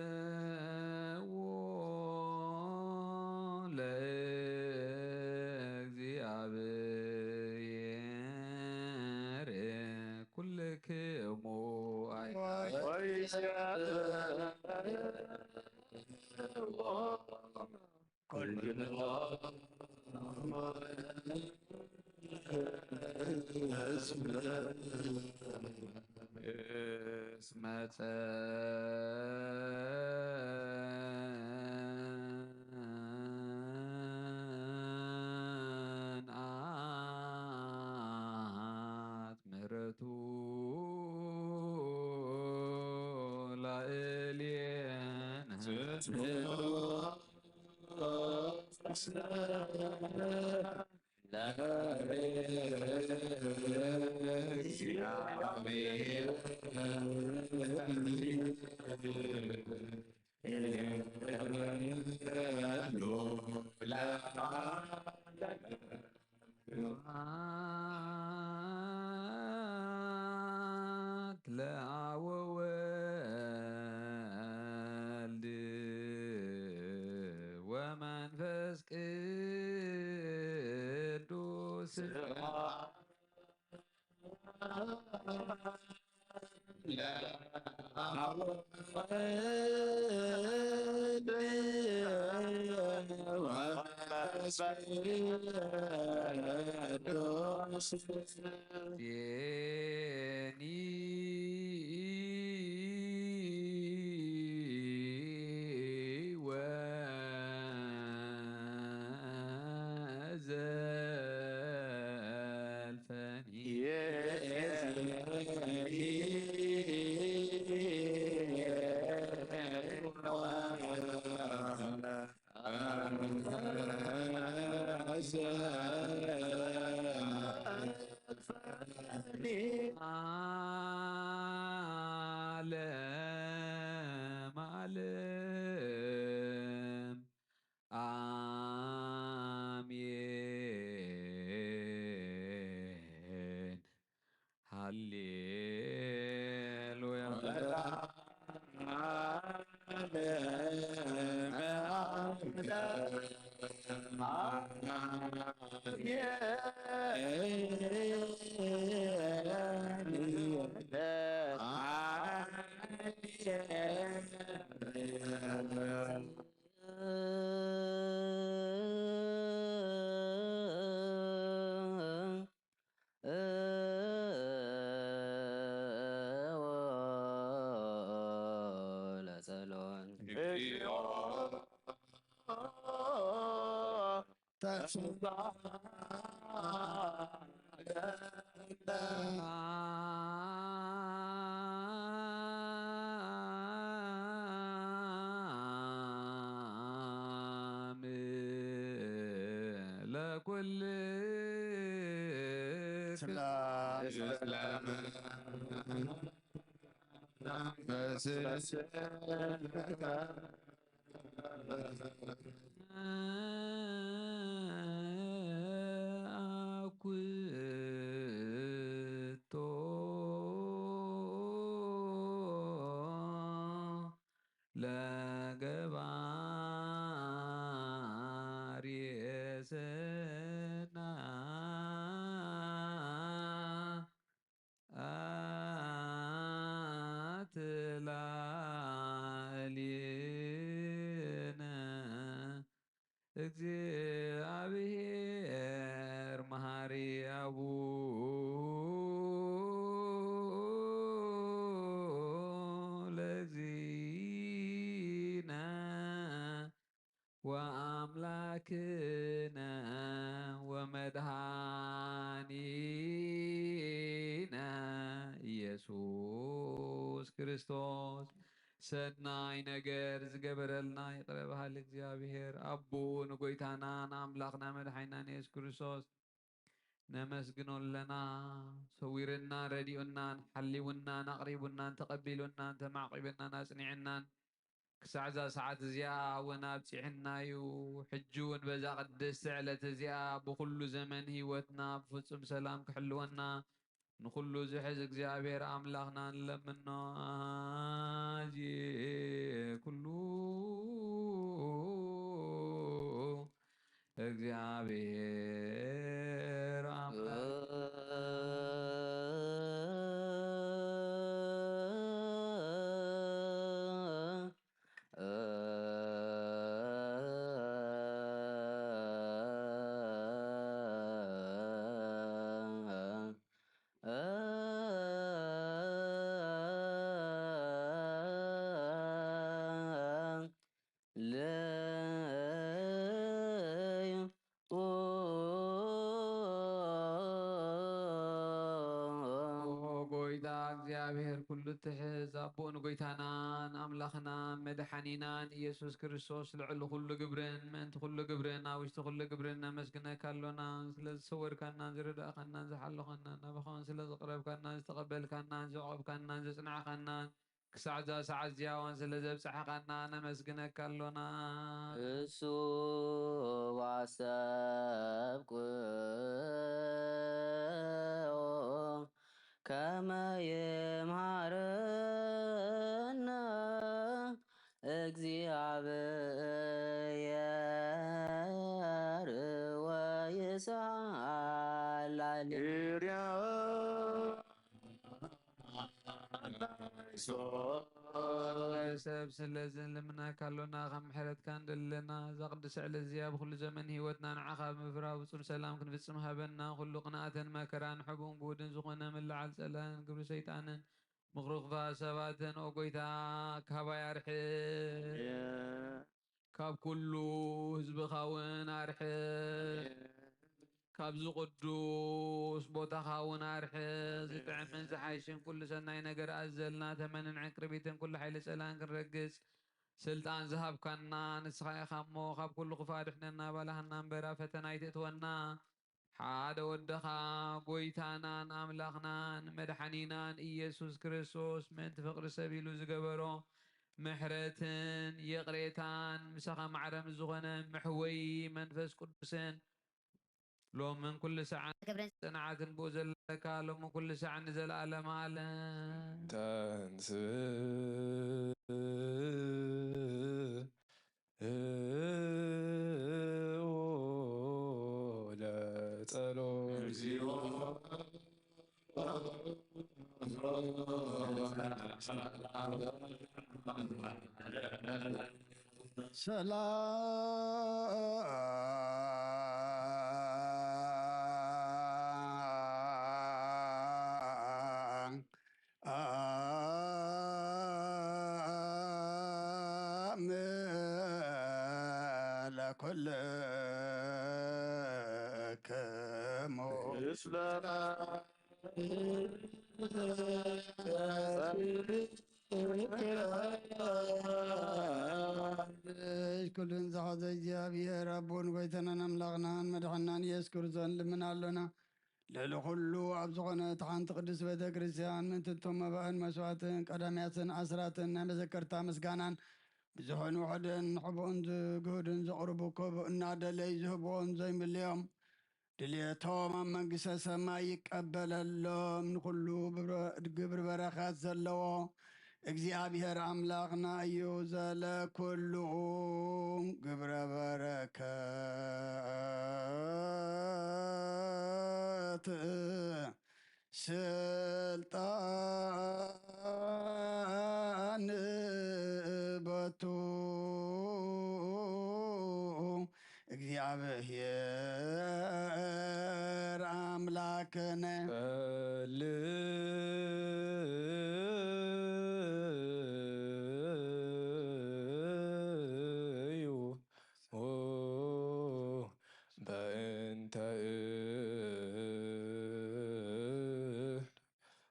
ሰብሕዎ ለእግዚኣብሔር ኩልክሙ እስመ ጸንዓት ምሕረቱ ላዕሌነ። ስብሐት ለአብ ወወልድ ወመንፈስ ቅዱስ። ዓለም ዓለም። አሜን። ሃሌሉያ። ስና ኣትላዕሊነ። እግዚኣብሔር መሃሪ ኣቡ ለእግዚእነ ወኣምላክነ ወመድኃኒነ ኢየሱስ ክርስቶስ ሰናይ ነገር ዝገበረልና ይቕረ በሃሊ እግዚኣብሔር ኣቦ ንጎይታና ንኣምላኽና መድሓኒናን ኢየሱስ ክርስቶስ ነመስግኖ ኣለና። ሰዊርናን ረዲኡናን ሓሊውናን ኣቕሪቡናን ተቐቢሉናን ተማዕቂብናን ኣጽኒዕናን ክሳዕ እዛ ሰዓት እዚኣ እውን ኣብጺሕና እዩ። ሕጂ እውን በዛ ቅድስቲ ዕለት እዚኣ ብኹሉ ዘመን ህይወትና ብፍጹም ሰላም ክሕልወና ንኹሉ ዝሕዝ እግዚኣብሔር ኣምላኽና ንለምኖ። ኣዜ ኩሉ እግዚኣብሔር ኣምላኽ ኦ ጎይታ እግዚኣብሔር ኩሉ እትሕዝ ኣቦኡ ንጎይታናን ኣምላኽናን መድሓኒናን ኢየሱስ ክርስቶስ ልዕሊ ኩሉ ግብርን ምእንቲ ኩሉ ግብርን ኣብ ውሽጢ ኩሉ ግብርን ነመስግነካ ኣሎና። ስለ ዝሰወርካናን ዝረዳእካናን ዝሓለኻናን ናባኻ እውን ስለ ዝቕረብካናን ዝተቐበልካናን ዘዕቐብካናን ዘጽናዕካናን ክሳዕ እዛ ሰዓት እዚኣ እውን ስለ ዘብጻሕካና ነመስግነካ ኣሎና። እሱ ዋሰብኩ ከመ ይምሃረነ እግዚኣብሔር ወይስኣል ላዕሌነ። ሰብ ስለዚ ንልምነካ ኣሎና፣ ካብ ምሕረትካ ንደሊ ኣለና። እዛ ቅድስቲ ዕለት እዚኣ ብኹሉ ዘመን ህይወትና ንዓኻ ብምፍራህ ብጹም ሰላም ክንፍጽም ሃበና። ኩሉ ቅንኣትን መከራን ሕቡን ግሁድን ዝኾነ ምልዓል ጸላእን ግብሪ ሰይጣንን ምኽሪ ክፉኣት ሰባትን፣ ኦ ጎይታ፣ ካባይ ኣርሕቕ። ካብ ኩሉ ህዝብኻ እውን ኣርሕቕ። ካብዚ ቅዱስ ቦታኻ እውን ኣርሕቕ። ዝጥዕምን ዝሓይሽን ኩሉ ሰናይ ነገር ኣዘልና ተመንን ዕንቅርቢትን ኩሉ ሓይሊ ጸላእን ክንረግጽ ስልጣን ዝሃብካና ንስኻ ኢኻ እሞ፣ ካብ ኩሉ ክፉእ ኣድሕነና፣ ባልሃና እምበር፣ ኣብ ፈተና ኣይትእትወና። ሓደ ወድኻ ጎይታናን ኣምላኽናን መድሓኒናን ኢየሱስ ክርስቶስ ምእንቲ ፍቕሪ ሰብ ኢሉ ዝገበሮ ምሕረትን ይቕሬታን ምሳኻ ማዕረ ምስ ዝኾነ መሕወዪ መንፈስ ቅዱስን ሎምን ኩሉ ሰዓን ግብርን ጽንዓትን ብኡ ዘለካ ሎምን ኩሉ ሰዓን ንዘለኣለመ ዓለም። ተንስ ለጸሎት። ሰላም ለኩልክሙ። ኩሉን ዝሓዘ እግዚኣብሔር ኣቦን ጎይታናን ኣምላኽናን መድሓናን ኢየሱስ ክርስቶስ ንልምን ኣሎና። ልዕሊ ኩሉ ኣብ ዝኾነት ሓንቲ ቅድስት ቤተ ክርስቲያን ምእንቲ እቶም መባእን መስዋዕትን ቀዳምያትን ኣስራትን ናይ መዘከርታ ምስጋናን ብዝኾኑ ውሑድን ሕቡእን ዝግህዱን ዘቕርቡ ኮቡ እናደለዩ ዝህብዎን ዘይምልዮም ድልየቶም ኣብ መንግስተ ሰማይ ይቀበለሎም። ንኹሉ ብረ-፣ ግብሪ በረኸት ዘለዎ እግዚኣብሔር ኣምላኽና እዩ። ዘለ ኩሉ ግብረ በረከት። ስልጣን በቱ እግዚኣብሔር ኣምላክነ። በእንተ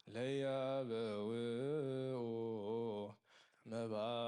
ለያበውኡ መባእ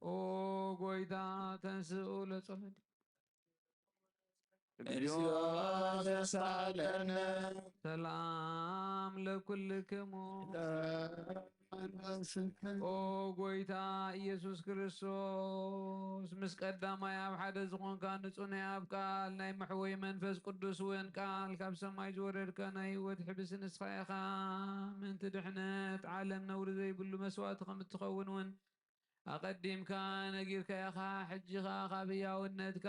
ኦ ጎይታ ተንስኡ ለጸሎት። እግዚኦ ተሳለነ። ሰላም ለኩልክሙ። ኦ ጎይታ ኢየሱስ ክርስቶስ፣ ምስ ቀዳማይ ኣብ ሓደ ዝኾንካ ንጹህ ናይ ኣብ ቃል ናይ መሕወይ መንፈስ ቅዱስ እውን ቃል ካብ ሰማይ ዝወረድካ ናይ ህይወት ሕብሲ ንስኻ ኢኻ። ምእንቲ ድሕነት ዓለም ነውሪ ዘይብሉ መስዋእቲ ከም እትኸውን እውን ኣቐዲምካ ነጊርካ ኢኻ። ሕጂ ኸኣ ካብ ህያውነትካ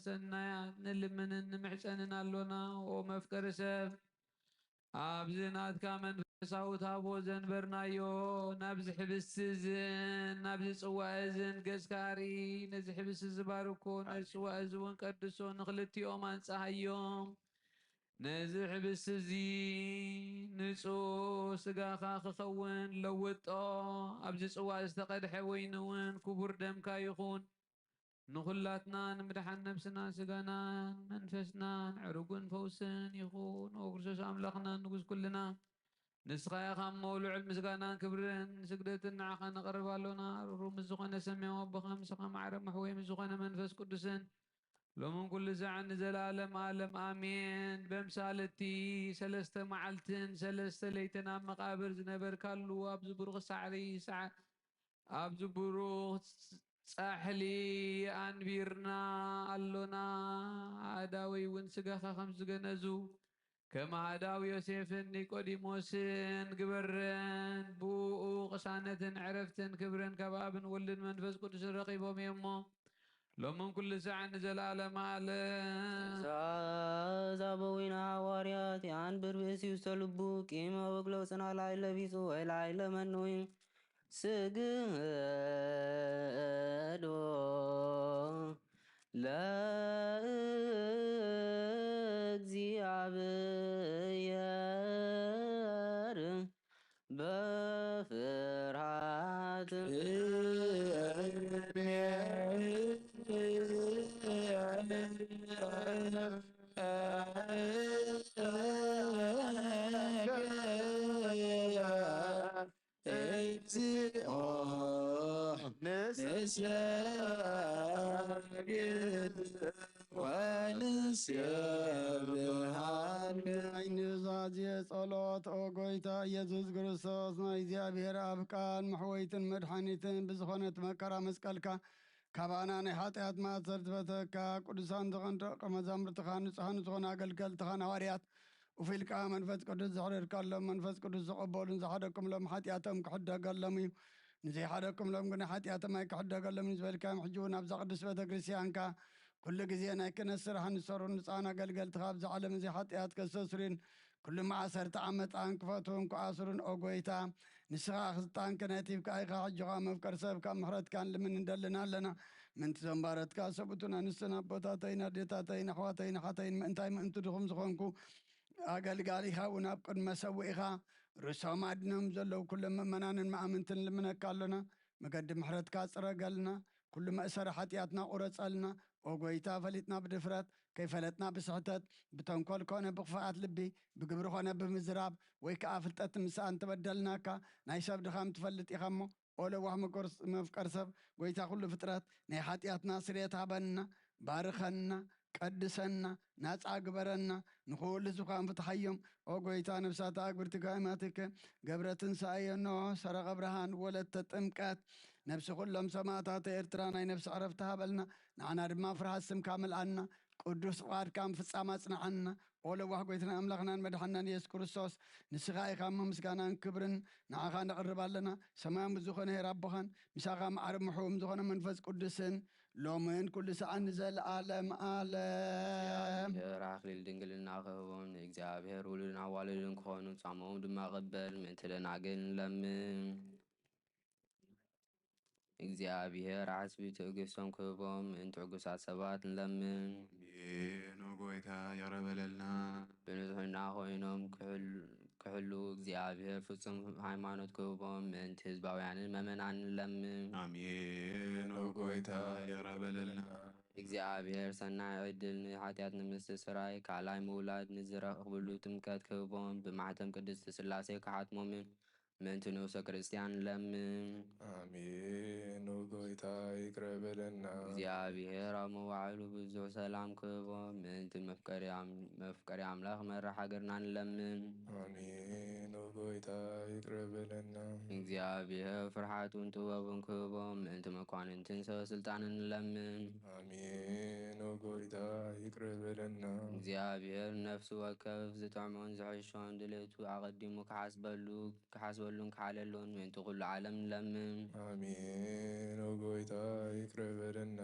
ሰናያት ንልምንን ንምሕጸንን ኣሎና። ኦ መፍቀሪ ሰብ፣ ኣብዚ ናትካ መንፈሳዊ ታቦ ዘንበርናዮ፣ ናብዚ ሕብስቲ እዝን ናብዚ ጽዋእ እዝን ገጽካ ኣርኢ። ነዚ ሕብስቲ እዚ ባርኮ፣ ነዚ ጽዋእ እዚ እውን ቀድሶ፣ ንኽልቲኦም ኣንጽሃዮም። ነዚ ሕብስቲ እዚ ንጹህ ስጋኻ ክኸውን ለውጦ። ኣብዚ ጽዋእ ዝተቐድሐ ወይኒ እውን ክቡር ደምካ ይኹን። ንኹላትና ንምድሓን ነብስናን ስጋናን መንፈስናን ዕሩግን ፈውስን ይኹን። ኦ ክርስቶስ ኣምላኽናን ንጉስ ኩልና፣ ንስኻ ኢኻ እሞ ልዑል ምስጋናን ክብርን ስግደትን ንዓኻ ነቕርብ ኣሎና። ርሩህ ምስ ዝኾነ ሰማያዊ ኣቦኻ ምሳኻ ማዕረ መሕወይ ምስ ዝኾነ መንፈስ ቅዱስን ሎምን ኩሉ ሳዕን ንዘለኣለም ኣለም ኣሜን። በምሳል እቲ ሰለስተ መዓልትን ሰለስተ ለይትን ኣብ መቓብር ዝነበርካሉ ኣብዚ ብሩኽ ሳዕሪ ሰዓ-፣ ኣብዚ ብሩኽ ጻሕሊ ኣንቢርና ኣሎና። ኣእዳወይ እውን ስጋኻ ከም ዝገነዙ ከም ኣእዳው ዮሴፍን ኒቆዲሞስን ግበረን። ብእኡ ቅሳነትን ዕረፍትን ክብርን ካብ ኣብን ወልድን መንፈስ ቅዱስን ረኺቦም እዮም እሞ ሎምን ኩሉ ሳዕን ንዘለኣለም ኣለም። ትእዛዝ ኣበዊነ ሃዋርያት የኣንብር ብእሲ ውስተ ልቡ ቂመ ወግለውፅና ላይ ለቢጹ ወይ ላይ ለመንዊ ስግዶ ለእግዚኣብሔር በፍርሃት እግዚኦ ንሰግድ ወንሴብሐከ። ናይ ኑዛዜ ጸሎት። ኦ ጎይታ ኢየሱስ ክርስቶስ፣ ናይ እግዚኣብሔር ኣብ ቃል መሕወይትን መድሓኒትን ብዝኾነት መከራ መስቀልካ ካባና ናይ ሓጢኣት ማእሰር ዝፈተካ፣ ቅዱሳን ዝኾኑ ደቂ መዛሙርትኻ፣ ንጹሃን ዝኾኑ ኣገልገልትኻን ሃዋርያት፣ ኡፍ ኢልካ መንፈስ ቅዱስ ዘሕደርካሎም፣ መንፈስ ቅዱስ ዝቐበሉን ዝሓደኩምሎም ሓጢኣቶም ክሕደገሎም እዩ፣ ንዘይሓደኩምሎም ግን ሓጢኣቶም ኣይክሕደገሎም እዩ ዝበልካዮም፣ ሕጂ እውን ኣብዛ ቅድስት ቤተ ክርስቲያንካ ኩሉ ግዜ ናይ ክህነት ስራሕ ንሰሩን ንጹሃን ኣገልገልትኻ ኣብዚ ዓለም እዚ ሓጢኣት ከስተስርዩን ኩሉ ማእሰርቲ ዓመፃን ክፈትውን ክኣስሩን፣ ኦ ጎይታ፣ ንስኻ ስልጣን ክህነት ሂብካ ኢኻ። ሕጂ ኸኣ መፍቀር ሰብ ካብ ምሕረትካ ንልምን እንደልን ኣለና። ምእንቲ እዞም ባረትካ ሰብኡትን ኣንስትን ኣቦታተይን ኣዴታተይን ኣሕዋተይን ኣሓተይን ምእንታይ ምእንቲ ድኹም ዝኾንኩ ኣገልጋሊኻ እውን ኣብ ቅድሚ መሰውኢኻ ርእሶም ኣድኖም ዘለዉ ኩሎም ምእመናንን መኣምንትን ንልምነካ ኣሎና። መገዲ ምሕረትካ ጽረገልና። ኩሉ መእሰሪ ሓጢኣትና ቁረጸልና። ኦ ጎይታ፣ ፈሊጥና ብድፍረት፣ ከይፈለጥና ብስሕተት፣ ብተንኮል ኮነ ብኽፍኣት ልቢ፣ ብግብሪ ኮነ ብምዝራብ፣ ወይ ከኣ ፍልጠት ምሳእ እንተበደልናካ፣ ናይ ሰብ ድኻም ትፈልጥ ኢኻ እሞ፣ ኦ ለዋህ መጎርስ-፣ መፍቀር ሰብ፣ ጎይታ ኩሉ ፍጥረት፣ ናይ ሓጢኣትና ስርየት ሃበና፣ ባርኸና፣ ቀድሰና፣ ናጻ ግበረና፣ ንኹሉ ዝዃን ፍትሓዮም። ኦ ጎይታ፣ ነፍሳት ኣግብርቲ ካህማትከ ገብረ ትንሳኤ ኖህ፣ ሰረቐ ብርሃን፣ ወለተ ጥምቀት፣ ነፍሲ ኩሎም ሰማእታት ኤርትራ ናይ ነፍሲ ዕረፍቲ ሃበልና፣ ንዓና ድማ ፍርሃት ስምካ ምልኣና፣ ቅዱስ ፍቓድካ ምፍጻም ኣጽንዓና። ኦ ለዋህ ጎይታና ኣምላኽናን መድሓናን የሱስ ክርስቶስ፣ ንስኻ ኢኻ እሞ ምስጋናን ክብርን ንዓኻ ነቕርብ ኣለና። ሰማያዊ ዝኾነ ኄር ኣቦኻን ምሳኻ ማዕረ ምሕውም ዝኾነ መንፈስ ቅዱስን ሎምን ኩሉ ሰዓት ንዘለኣለም ኣለም። እግዚኣብሔር ኣክሊል ድንግልና ክህቦም፣ ንእግዚኣብሔር ውሉድን ኣዋልድን ክኾኑ ጻምኦም ድማ ቅበል፣ ምእንቲ ደናግል ንለምን። እግዚኣብሔር ዓስቢ ትዕግስቶም ክህቦም፣ ምእንቲ ዕጉሳት ሰባት ንለምን። ኣሜን። ኦ ጎይታ፣ ይቕረ በለልና። ብንጽሕና ኮይኖም ክሕል-፣ ክሕሉ እግዚኣብሔር ፍጹም ሃይማኖት ክህቦም፣ ምእንቲ ህዝባውያንን መመናን ንለምን። ኣሜን። ኦ ጎይታ፣ ይቕረ በለልና። እግዚኣብሔር ሰናይ ዕድል ንሓጢኣት ንምስትስራይ፣ ካልኣይ ምውላድ ንዝረኽብሉ ጥምቀት ክህቦም፣ ብማሕተም ቅድስቲ ስላሴ ክሓትሞምን ምእንቲ ንኡሰ ክርስቲያን ንለምን። ኣሜን። ኦ ጎይታ፣ ይቅረ በለልና። እግዚኣብሔር ኣብ መዋዕሉ ብዙሕ ሰላም ክህቦም፣ ምእንቲ መፍቀሪ ኣም-፣ መፍቀሪ ኣምላኽ መራሕ ሃገርና ንለምን። ኣሜን። ኦ ጎይታ፣ ይቅረ በለልና። እግዚኣብሔር ፍርሓቱን ጥበቡን ክህቦም፣ ምእንቲ መኳንንትን ሰበ ስልጣንን ንለምን። ኣሜን። ኦ ጎይታ፣ ይቅረ በለልና። እግዚኣብሔር ነፍሲ ወከፍ ዝጥዕሞን ዝሕሾን ድሌቱ ኣቐዲሙ ክሓስበሉ፣ ክሓስበሉን ክሓለሉን ምእንቲ ኩሉ ዓለም ንለምን። ኣሜን። ኦ ጎይታ፣ ይቅረ በለልና።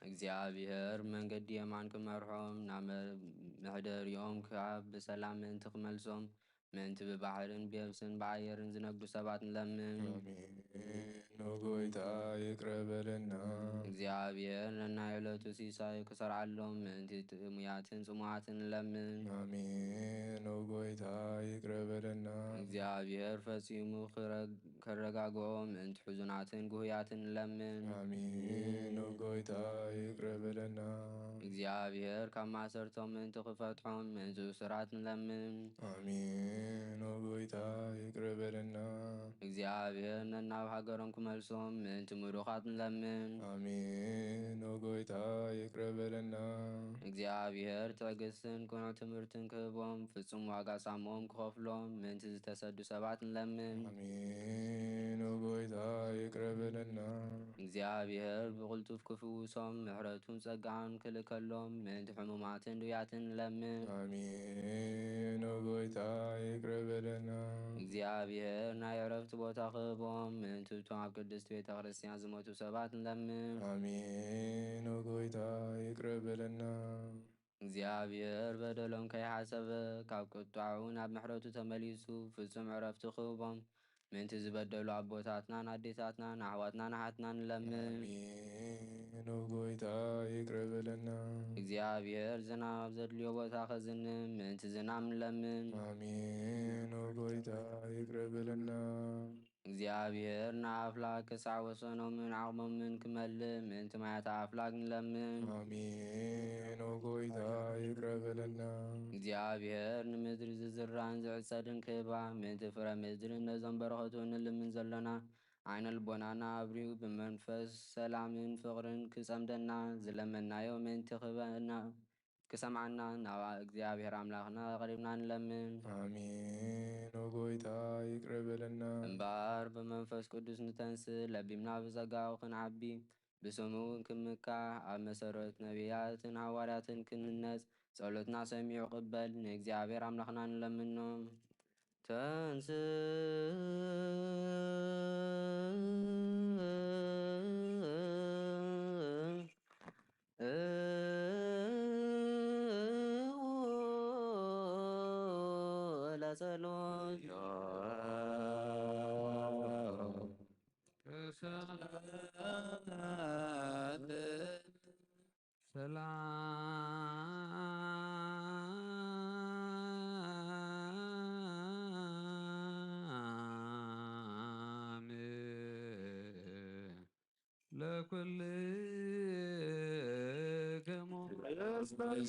እግዚኣብሔር መንገዲ የማን ክመርሖም፣ ናብ መ-፣ መሕደሪኦም ከኣ ብሰላም ምእንቲ ክመልሶም፣ ምእንቲ ብባሕርን ብየብስን ብኣየርን ዝነግዱ ሰባት ንለምን። ኣሜን። ኦ ጎይታ፣ ይቅረ በለልና። እግዚኣብሔር ነናይ ዕለቱ ሲሳይ ክሰርዓሎም፣ ምእንቲ ጥሙያትን ጽሙኣትን ንለምን። ኣሜን። ኦ ጎይታ፣ ይቅረ በለልና። እግዚኣብሔር ፈጺሙ ክረግ-፣ ከረጋግኦም፣ ምእንቲ ሕዙናትን ግሁያትን ንለምን። ኣሜን። ኦ ጎይታ፣ ይቅረ በለልና። እግዚኣብሔር ካብ ማሰርቶም ምእንቲ ክፈትሖም፣ ምእንቲ እሱራት ንለምን። ኣሜን። ኦ ጎይታ፣ ይቅረ በለልና። እግዚኣብሔር ነናብ ሃገሮም ክመልሶም፣ ምእንቲ ምሩኻት ንለምን። ኣሜን። ኦ ጎይታ፣ ይቅረ በለልና። እግዚኣብሔር ትዕግስትን ቅኑዕ ትምህርትን ክህቦም፣ ፍጹም ዋጋ ሳሞም ክኸፍሎም፣ ምእንቲ ዝተሰዱ ሰባት ንለምን። ኣሜን። ኦ ጎይታ፣ ይቅረ በለልና። እግዚኣብሔር ብቕልጡፍ ክፍውሶም፣ ምሕረቱን ጸጋን ክልከሎም፣ ምእንቲ ሕሙማትን ድውያትን ንለምን። ኣሜን። ኦ ጎይታ፣ ይቅረ በለልና። እግዚኣብሔር ናይ ዕረፍቲ ቦታ ክህቦም፣ ምእንቲ እቶም ኣብ ቅድስቲ ቤተ ክርስቲያን ዝሞቱ ሰባት ንለምን። ኣሜን። ኦ ጎይታ፣ ይቅረ በለልና። እግዚኣብሔር በደሎም ከይሓሰበ፣ ካብ ቁጣዑ ናብ ምሕረቱ ተመሊሱ፣ ፍጹም ዕረፍቲ ክህቦም፣ ምእንቲ ዝበደሉ ኣቦታትናን ኣዴታትናን ኣሕዋትናን ኣሓትናን ንለምን። ኣሜን። ኦ ጎይታ፣ ይቅረ በለና። እግዚኣብሔር ዝናብ ዘድልዮ ቦታ ከዝንም፣ ምእንቲ ዝናም ንለምን። ኣሜን። ኦ ጎይታ፣ ይቅረ በለና። እግዚኣብሔር ንኣፍላግ ክሳዕ ወሰኖምን ዓቕሞምን ክመልእ፣ ምእንቲ ማያት ኣፍላግ ንለምን። ኣሜን። ኦ ጎይታ፣ ይቅረ በለና። እግዚኣብሔር ንምድሪ ዝዝራን ዝዕጸድን ክህባ፣ ምእንቲ ፍረ ምድርን ነዞም በረኸቱ ንልምን ዘሎና፣ ዓይነ ልቦናና ኣብሪሁ፣ ብመንፈስ ሰላምን ፍቕርን ክጸምደና፣ ዝለመናዮ ምእንቲ ክህበና፣ ክሰምዓና፣ ናብ እግዚኣብሔር ኣምላኽና ቀሪብና ንለምን። ኣሜን። ኦ ጎይታ፣ ይቅረ በለና። እምበኣር ብመንፈስ ቅዱስ ንተንስእ፣ ለቢምና ብጸጋኡ ክንዓቢ፣ ብስሙ እውን ክንምካሕ፣ ኣብ መሰረት ነቢያትን ሃዋርያትን ክንህነጽ፣ ጸሎትና ሰሚዑ ቅበል፣ ንእግዚኣብሔር ኣምላኽና ንለምኖ። ተንስእ ለጸሎት። ሰላም ለኩል ስግድ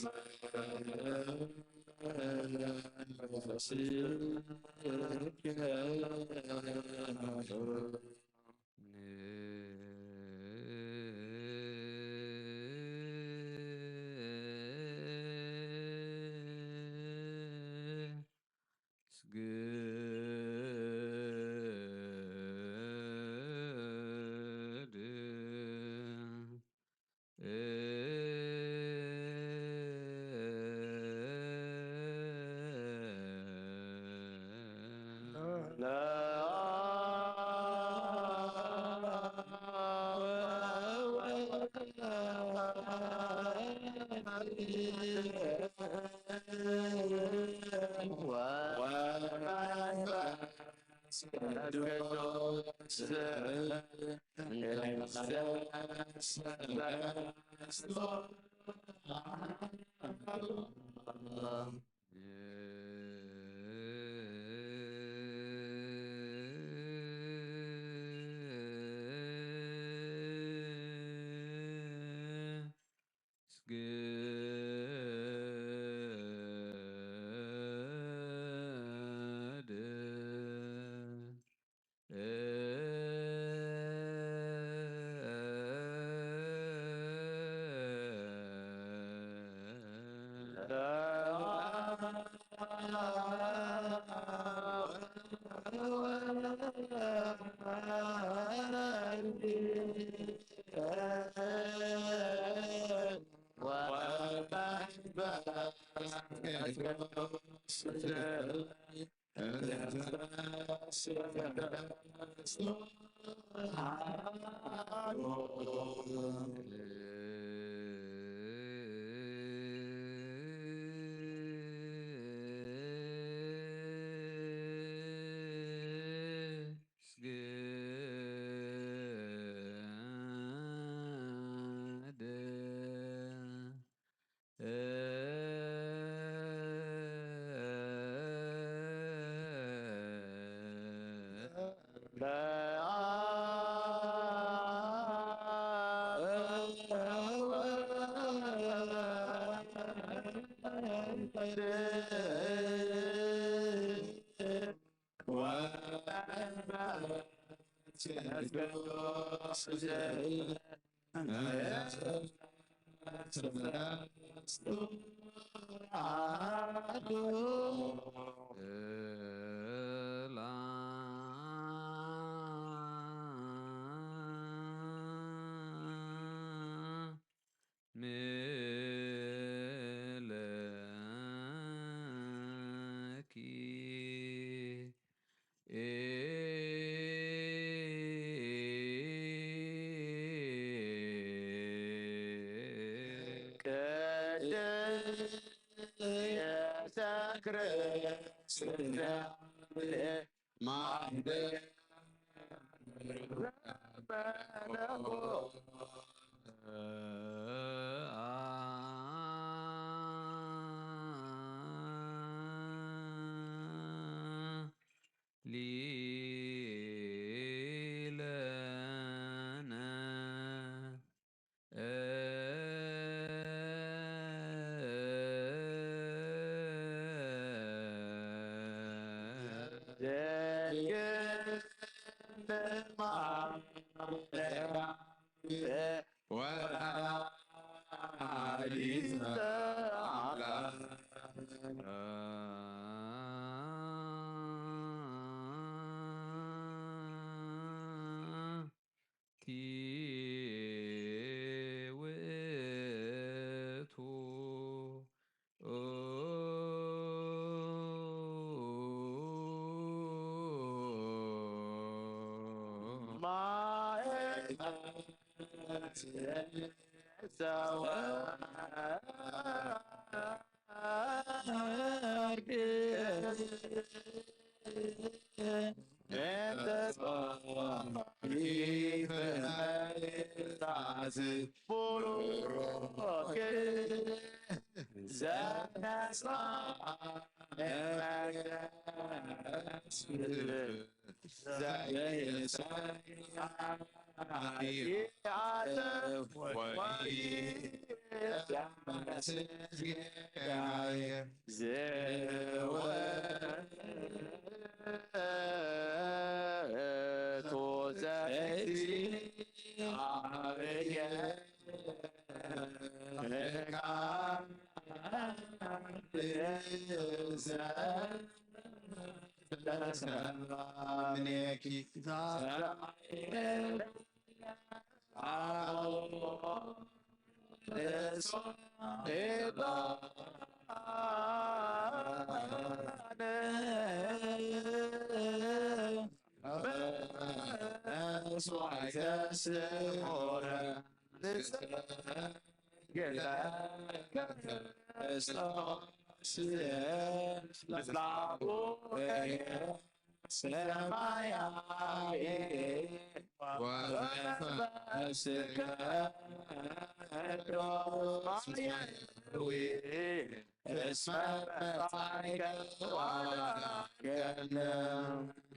ጌታዬ፣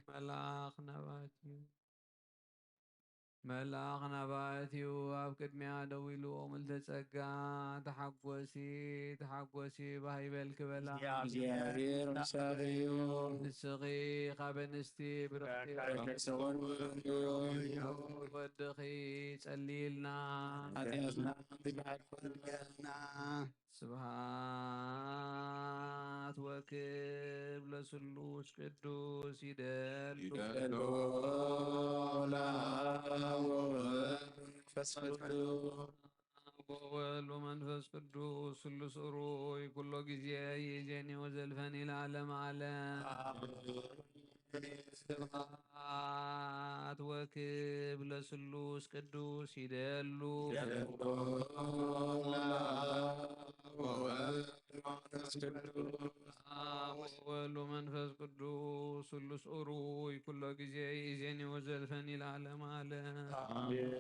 መልኣኽ ናባትዩ መልኣኽ ናባትዩ ኣብ ቅድሚያ ደው ኢሉ ምልተ ጸጋ ተሓጎሲ ተሓጎሲ ባህ ይበልኪ በላ። እግዚኣብሔር ምሳኺ እዩ። ንስኺ ካብ ኣንስቲ ብርኽቲ ሰውን ወድኺ ጸልይልና። ሓጢኣትና ይምሓረልና። ስብሃት ወክብ ለስሉስ ቅዱስ ይደሉ ይደሉ ለአብ ወወልድ ወመንፈስ ቅዱስ ወወልድ ወመንፈስ ቅዱስ ስሉስ ሩይ ኩሎ ጊዜ ይእዜኒ ወዘልፈኒ ለዓለም ዓለም። ስብሃት ወክብ ለስሉስ ቅዱስ ይደሉ ይደሉ ለአብ ወወልድ ወመንፈስ ቅዱስ አብ ወወልድ ወመንፈስ ቅዱስ ስሉስ ሩይ ኩሎ ጊዜ ይእዜኒ ወዘልፈኒ ለዓለም ዓለም። አሜን።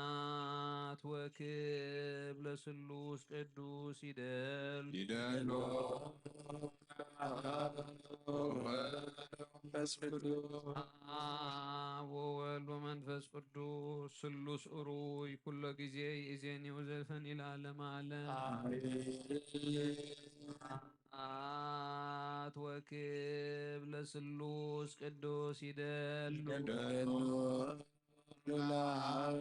ስብሃት ወክብ ለስሉስ ቅዱስ ይደሉ ይደሉ ለአብ ወወልድ ወመንፈስ ቅዱስ አብ ወወልድ ወመንፈስ ቅዱስ ስሉስ ሩይ ኩሎ ጊዜ ይእዜኒ ወዘልፈኒ ለዓለም ዓለም። አሜን። ስብሃት ወክብ ለስሉስ ቅዱስ ይደሉ ይደሉ ለአብ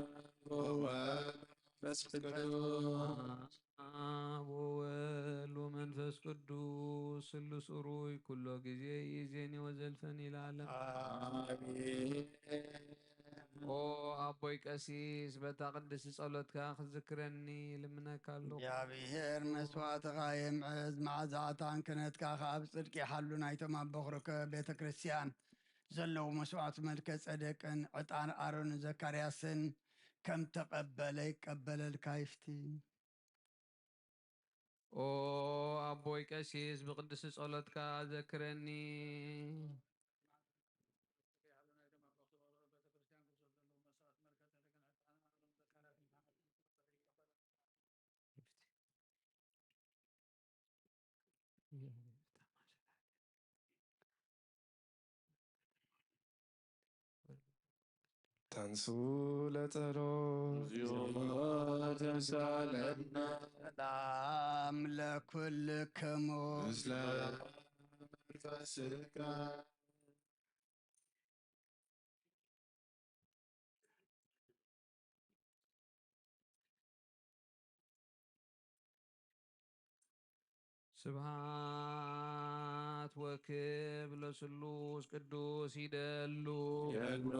ወወልድ ወመንፈስ ቅዱስ አብ ወወልድ ወመንፈስ ቅዱስ ስሉስ ሩይ ኩሎ ጊዜ ይእዜኒ ወዘልፈኒ ለዓለም። አሜን። ኦ ኣቦይ ቀሲስ በታ ቅድስቲ ጸሎትካ ክትዝክረኒ ልምነካ ኣለኹ። እግዚኣብሔር መስዋእትኻ የምዕዝ፣ መዓዛታን ክህነትካ ኸኣ ብጽድቂ ይሓሉ። ናይቶም ኣብ በኹርኪ ቤተ ክርስቲያን ዘለዉ መስዋዕት መልከ ጸደቅን ዕጣን ኣሮን ዘካርያስን ከም ተቐበለ ይቀበለልካ ይፍቲ። ኦ ኣቦይ ቀሲስ ብቅድስቲ ጸሎትካ ዘክረኒ። ተንሱ ለጸሎት። እግዚኦ ተንሳለነ ሰላም ለኩልክሙ ምስለ መንፈስከ። ስብሃት ወክብ ለስሉስ ቅዱስ ይደሉ። ይደሉ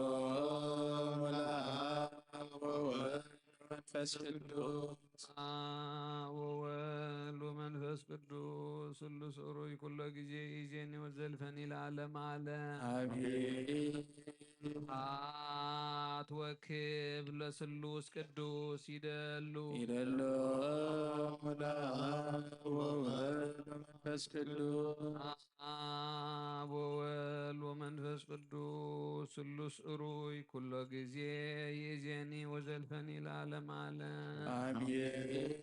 ለአብ ወወልድ ወመንፈስ ቅዱስ። አብ ወወልድ ወመንፈስ ቅዱስ ስሉስ ሩይ ኩሎ ጊዜ ይዜኒ ወዘልፈኒ ለዓለም ዓለም። አሜን። ስብሃት ወክብ ለስሉስ ቅዱስ ይደሉ። ይደሉ ለአብ ወወልድ ወመንፈስ ቅዱስ። አብ ወወልድ ወመንፈስ ቅዱስ ስሉስ ሩይ ኩሎ ጊዜ ይእዜኒ ወዘልፈኒ ለዓለም ዓለም። አሜን።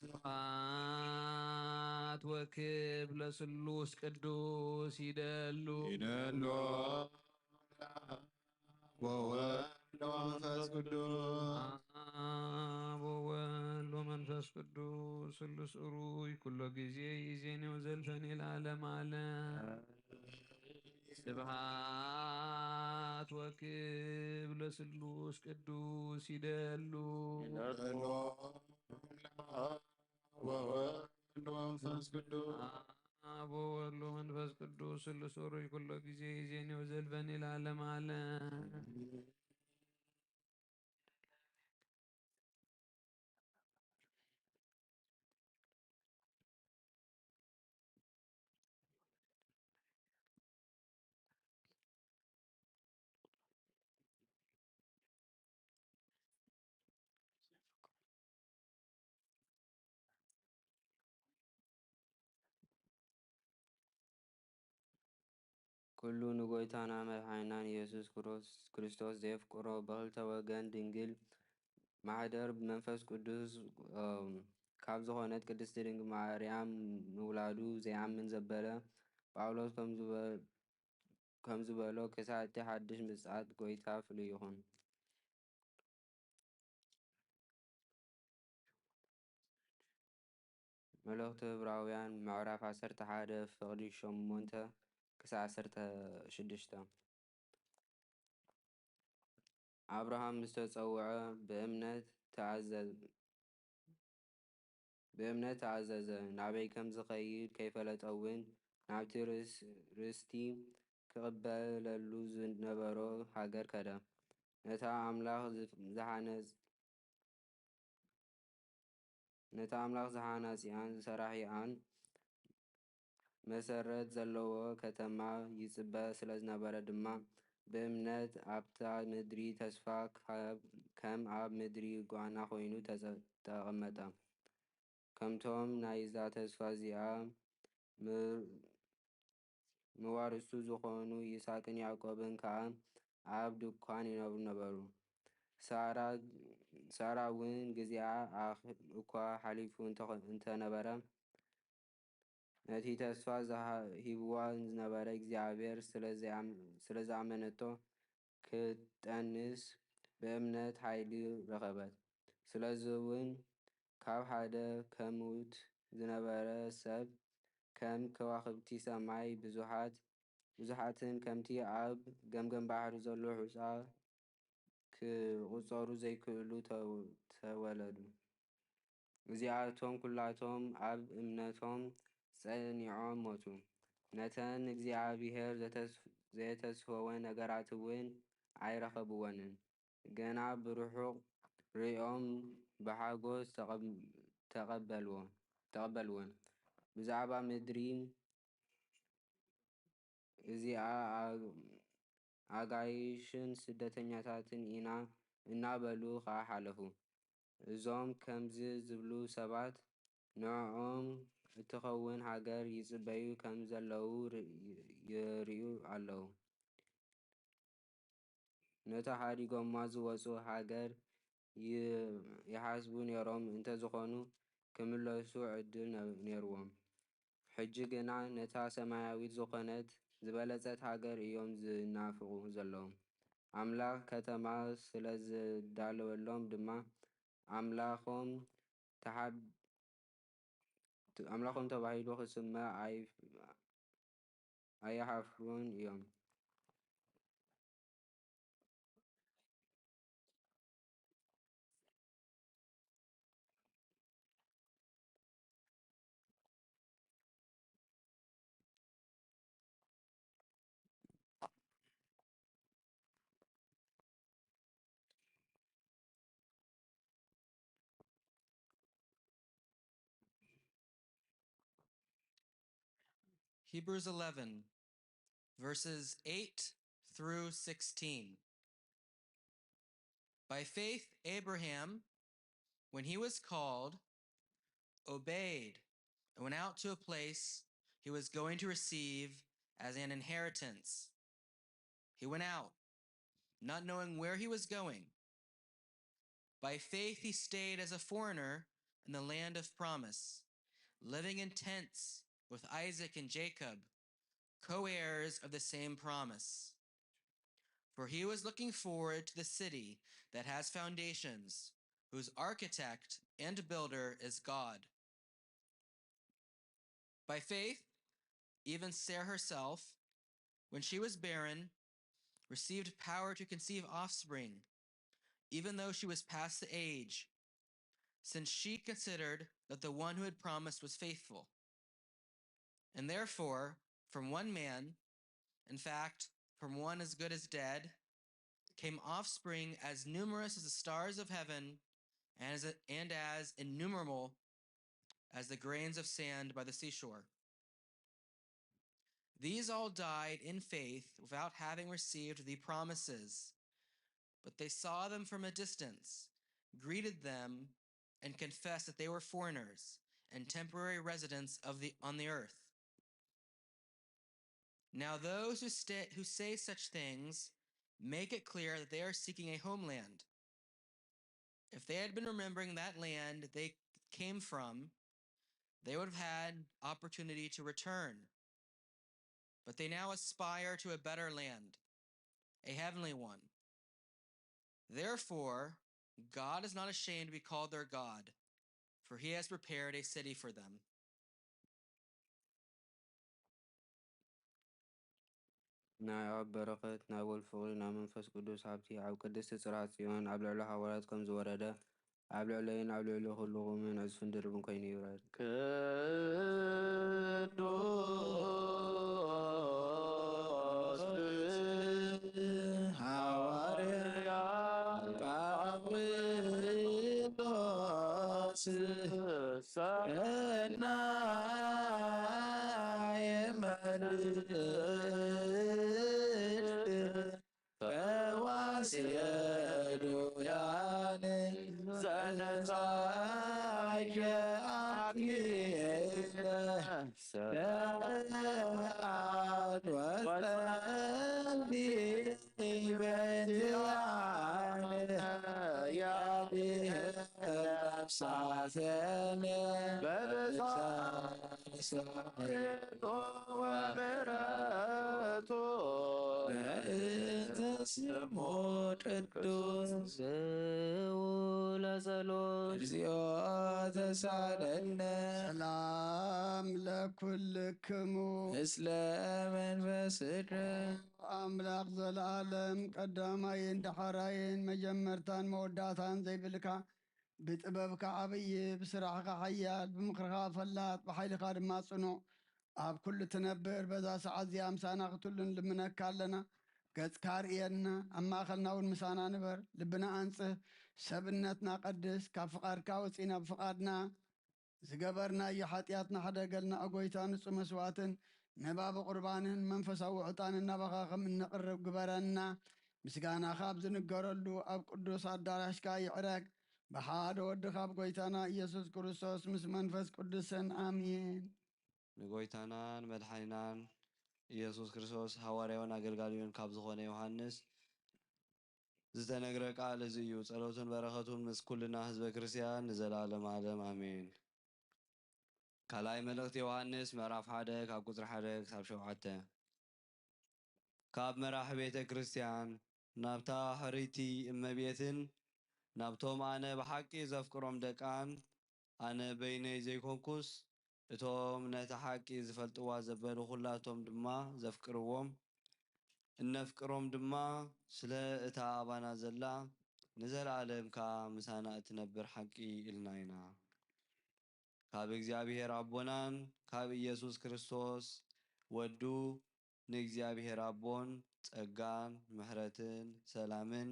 ስብሐት ወክብር ለስሉስ ቅዱስ ይደሉ። ይደሉ ወወልድ ወመንፈስ ቅዱስ። አብ ወወልድ ወመንፈስ ቅዱስ ስሉስ ኡሩይ ኩሎ ጊዜ ይዜኔው ዘልፈኔ ለዓለም ዓለም። ስብሐት ወክብር ለስሉስ ቅዱስ ይደሉ። ወወልድ ወመንፈስ ቅዱስ። አብ ወወልድ ወመንፈስ ቅዱስ ስሉስ ኡሩይ ኩሎ ጊዜ ይዜኔው ዘልፈኔ ለዓለም ዓለም። ኩሉ ንጎይታና መድሓኒናን ኢየሱስ ክሮስ-፣ ክርስቶስ ዘየፍቅሮ ብኽልተ ወገን ድንግል ማሕደር ብመንፈስ ቅዱስ፣ እም፣ ካብ ዝኾነት ቅድስቲ ድንግል ማርያም ምውላዱ ዘይኣምን ዘበለ ጳውሎስ ከም ዝበ-፣ ከም ዝበሎ ክሳዕ እቲ ሓድሽ ምጽኣት ጎይታ ፍሉይ ይኹን። መልእኽቲ ዕብራውያን ምዕራፍ ዓሰርተ ሓደ ፍቕዲ ሸሞንተ ክሳዕ ዓሰርተ ሽዱሽተ። ኣብርሃም ምስ ተጸውዐ ብእምነት ተኣዘ-፣ ብእምነት ተኣዘዘ፣ ናበይ ከም ዝኸይድ ከይፈለጠ እውን ናብቲ ርስ-፣ ርስቲ ክቕበለሉ ዝነበሮ ሃገር ከደ። ነታ ኣምላኽ ዝ-፣ ዝሃነጽ-፣ ነታ ኣምላኽ ዝሃናጺኣን ዝሰራሒኣን መሰረት ዘለዎ ከተማ ይጽበ ስለ ዝነበረ ድማ፣ ብእምነት ኣብታ ምድሪ ተስፋ ካብ-፣ ከም ኣብ ምድሪ ጓና ኮይኑ ተጸ-፣ ተቐመጠ። ከምቶም ናይዛ ተስፋ እዚኣ ም-፣ መዋርስቱ ዝኾኑ ይስሐቅን ያዕቆብን ከኣ ኣብ ድኳን ይነብሩ ነበሩ። ሳራ፣ ሳራ እውን ግዜኣ ኣኽ-፣ እኳ ሓሊፉ እንተ-፣ እንተነበረ፣ ነቲ ተስፋ ዝሃ-፣ ሂብዋ ዝነበረ እግዚኣብሔር ስለ ዝኣም-፣ ስለ ዝኣመነቶ፣ ክትጠንስ ብእምነት ሓይሊ ረኸበት። ስለዚ እውን ካብ ሓደ ከሙት ዝነበረ ሰብ ከም ከዋኽብቲ ሰማይ ብዙሓት፣ ብዙሓትን ከምቲ ኣብ ገምገም ባሕሪ ዘሎ ሑጻ ክቑጸሩ ዘይክእሉ ተው-፣ ተወለዱ። እዚኣቶም ኩላቶም ኣብ እምነቶም ጸኒዖም ሞቱ። ነተን እግዚኣብሔር ዘተስ-፣ ዘየተስፈወ ነገራት እውን ኣይረኸብወንን። ገና ብርሑቕ ርእዮም ብሓጎስ ተቐብ-፣ ተቐበልዎ-፣ ተቐበልወን። ብዛዕባ ምድሪ እዚኣ ኣ-፣ ኣጋይሽን ስደተኛታትን ኢና እናበሉ ኸኣ ሓለፉ። እዞም ከምዚ ዝብሉ ሰባት ንዕኦም እትኸውን ሃገር ይጽበዩ ከም ዘለዉ ር-፣ ይርእዩ ኣለዉ። ነታ ሓዲጎማ ዝወጹ ሃገር ይ-፣ ይሓስቡ ነይሮም እንተዝኾኑ፣ ክምለሱ ዕድል ነ-፣ ነይርዎም። ሕጂ ግና ነታ ሰማያዊት ዝኾነት ዝበለጸት ሃገር እዮም ዝናፍቑ ዘለዉ። ኣምላኽ ከተማ ስለ ዘዳለወሎም ድማ፣ ኣምላኾም ተሓብ-፣ ኣምላኾም ተባሂሉ ክስመ ኣይ-፣ ኣይሓፍሩን እዮም። Hebrews eleven, verses eight through sixteen. By faith, Abraham, when he was called, obeyed and went out to a place he was going to receive as an inheritance. He went out, not knowing where he was going. By faith, he stayed as a foreigner in the land of promise, living in tents with Isaac and Jacob, co heirs of the same promise. for he was looking forward to the city that has foundations, whose architect and builder is God. By faith, even Sarah herself, when she was barren, received power to conceive offspring, even though she was past the age, since she considered that the one who had promised was faithful. And therefore, from one man, in fact, from one as good as dead, came offspring as numerous as the stars of heaven and as, and as innumerable as the grains of sand by the seashore. These all died in faith without having received the promises, but they saw them from a distance, greeted them, and confessed that they were foreigners and temporary residents of the, on the earth. Now those who, stay, who say such things make it clear that they are seeking a homeland. If they had been remembering that land they came from, they would have had opportunity to return. But they now aspire to a better land, a heavenly one. Therefore, God is not ashamed to be called their God, for he has prepared a city for them. ናይ ኣብ በረኸት ናይ ወልድ ፍቕሪ ናይ መንፈስ ቅዱስ ሃብቲ ኣብ ቅድስቲ ጽርሐ ጽዮን ኣብ ልዕሊ ሃዋርያት ከም ዝወረደ ኣብ ልዕለይን ኣብ ልዕሊ ኩልኹምን ዕጽፍን ድርብን ኮይኑ ይውረድ። ቅዱስ ሃዋርያ ጳውሎስ ቀናየ መልእክት ፈዋሲ የዱያን ዘነጻይከ ኣክሊለ ሰዓት ወጸንዲ በዚያን ያድህር ነፍሳትን በብሳ ወምሕረቱ በእንተ ስሙ ቅዱስ ስው ለጸሎት እግዚኦ ተሳለነ። ሰላም ለኩልክሙ ምስለ መንፈስከ ኣምላኽ ዘለዓለም ቀዳማይን ዳሕራይን መጀመርታን መወዳእታን ዘይብልካ ብጥበብካ ዓብዪ ብስራሕኻ ሓያል ብምኽርኻ ፈላጥ ብሓይልኻ ድማ ጽኑዕ ኣብ ኩሉ ትነብር በዛ ሰዓት እዚኣ ምሳና ክትህሉ ንልምነካ ኣለና። ገጽካ ርእየና፣ ኣብ ማእኸልና እውን ምሳና ንበር። ልብና ኣንጽህ፣ ሰብነትና ቀድስ፣ ካብ ፍቓድካ ወጺና ብፍቓድና ዝገበርናዮ ሓጢኣትና ሕደገልና። ኦ ጎይታ ንጹህ መስዋእትን ነባቢ ቁርባንን መንፈሳዊ ዕጣንን ናባኻ ከም እነቕርብ ግበረና። ምስጋናኻ ኣብ ዝንገረሉ ኣብ ቅዱስ ኣዳራሽካ ይዕረግ። ብሓደ ወድኻ ኣብ ጎይታና ኢየሱስ ክርስቶስ ምስ መንፈስ ቅዱስን ኣሜን። ንጎይታናን መድሓኒናን ኢየሱስ ክርስቶስ ሃዋርያውን ኣገልጋሊውን ካብ ዝኾነ ዮሃንስ ዝተነግረ ቃል እዚ እዩ። ጸሎቱን በረኸቱን ምስ ኩልና ህዝበ ክርስትያን ንዘለዓለም ዓለም ኣሜን። ካልኣይ መልእኽቲ ዮሃንስ ምዕራፍ ሓደ ካብ ቁጽሪ ሓደ ክሳብ ሸውዓተ። ካብ መራሒ ቤተ ክርስትያን ናብታ ሕርይቲ እመቤትን ናብቶም ኣነ ብሓቂ ዘፍቅሮም ደቃን ኣነ በይነይ ዘይኮንኩስ እቶም ነታ ሓቂ ዝፈልጥዋ ዘበሉ ኩላቶም ድማ ዘፍቅርዎም እነፍቅሮም ድማ ስለ እታ ኣባና ዘላ ንዘለኣለም ከኣ ምሳና እትነብር ሓቂ ኢልና ኢና። ካብ እግዚኣብሔር ኣቦናን ካብ ኢየሱስ ክርስቶስ ወዱ ንእግዚኣብሔር ኣቦን ጸጋን ምሕረትን ሰላምን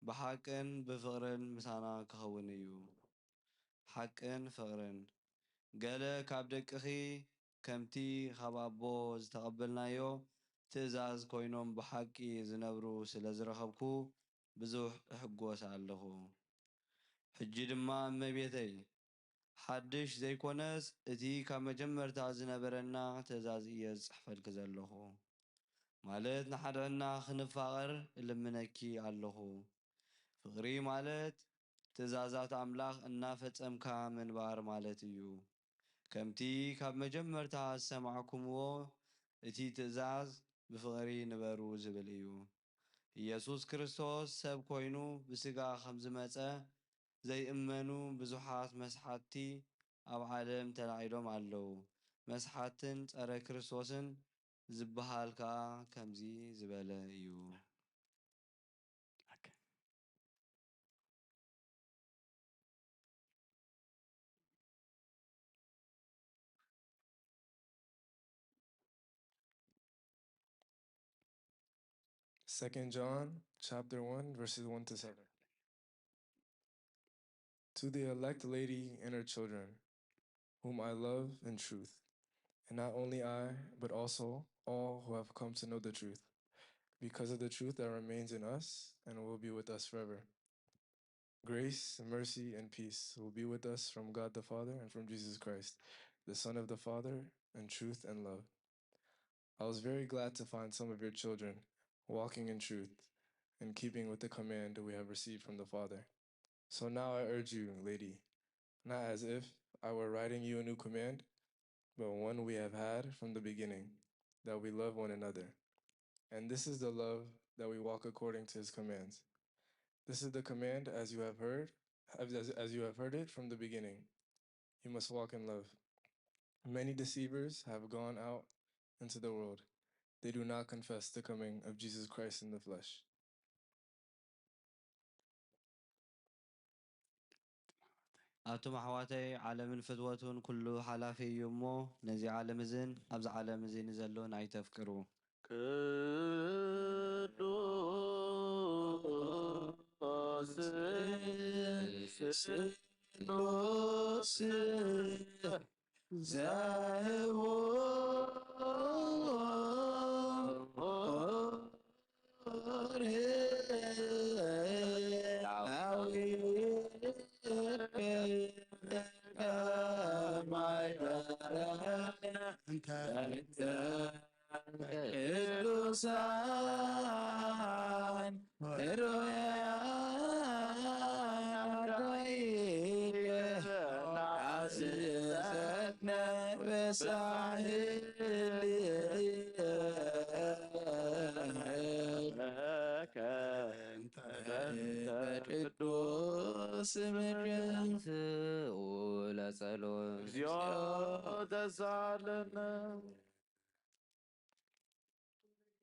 ብሓቅን ብፍቕርን ምሳና ክኸውን እዩ። ሓቅን ፍቕርን። ገለ ካብ ደቅኺ ከምቲ ካብ ኣቦ ዝተቐበልናዮ ትእዛዝ ኮይኖም ብሓቂ ዝነብሩ ስለ ዝረኸብኩ ብዙሕ እሕጎስ ኣለኹ። ሕጂ ድማ እመቤተይ ሓድሽ ዘይኮነስ እቲ ካብ መጀመርታ ዝነበረና ትእዛዝ እየ ዝጽሕፈልኪ ዘለኹ። ማለት ንሓድሕድና ክንፋቐር እልምነኪ ኣለኹ። ፍቕሪ ማለት ትእዛዛት ኣምላኽ እናፈጸምካ ምንባር ማለት እዩ። ከምቲ ካብ መጀመርታ ዝሰማዕኩምዎ እቲ ትእዛዝ ብፍቕሪ ንበሩ ዝብል እዩ። ኢየሱስ ክርስቶስ ሰብ ኮይኑ ብስጋ ከም ዝመጸ ዘይእመኑ ብዙሓት መስሓትቲ ኣብ ዓለም ተላዒሎም ኣለዉ። መስሓትን ጸረ ክርስቶስን ዝበሃል ከኣ ከምዚ ዝበለ እዩ። Second John chapter one, verses one to seven. To the elect lady and her children, whom I love in truth, and not only I, but also all who have come to know the truth, because of the truth that remains in us and will be with us forever. Grace, mercy, and peace will be with us from God the Father and from Jesus Christ, the Son of the Father, in truth and love. I was very glad to find some of your children walking in truth, in keeping with the command we have received from the Father. So now I urge you, lady, not as if I were writing you a new command, but one we have had from the beginning, that we love one another. And this is the love, that we walk according to his commands. This is the command, as you have heard, as, as, as you have heard it from the beginning. You must walk in love. Many deceivers have gone out into the world. They do not confess the coming of Jesus Christ in the flesh. ኣቱም ኣሕዋተይ፣ ዓለምን ፍትወቱን ኩሉ ሓላፊ እዩ እሞ፣ ነዚ ዓለም እዝን ኣብዚ ዓለም እዚ ንዘሎን ኣይተፍቅሩ። ቅዱስ ስሉስ ዘህቡር ቅዱሳን ሩያን ኣዘዘነ በሳህል ቅዱስ ምድር ለጸሎት እግዚኦ ተሳለነ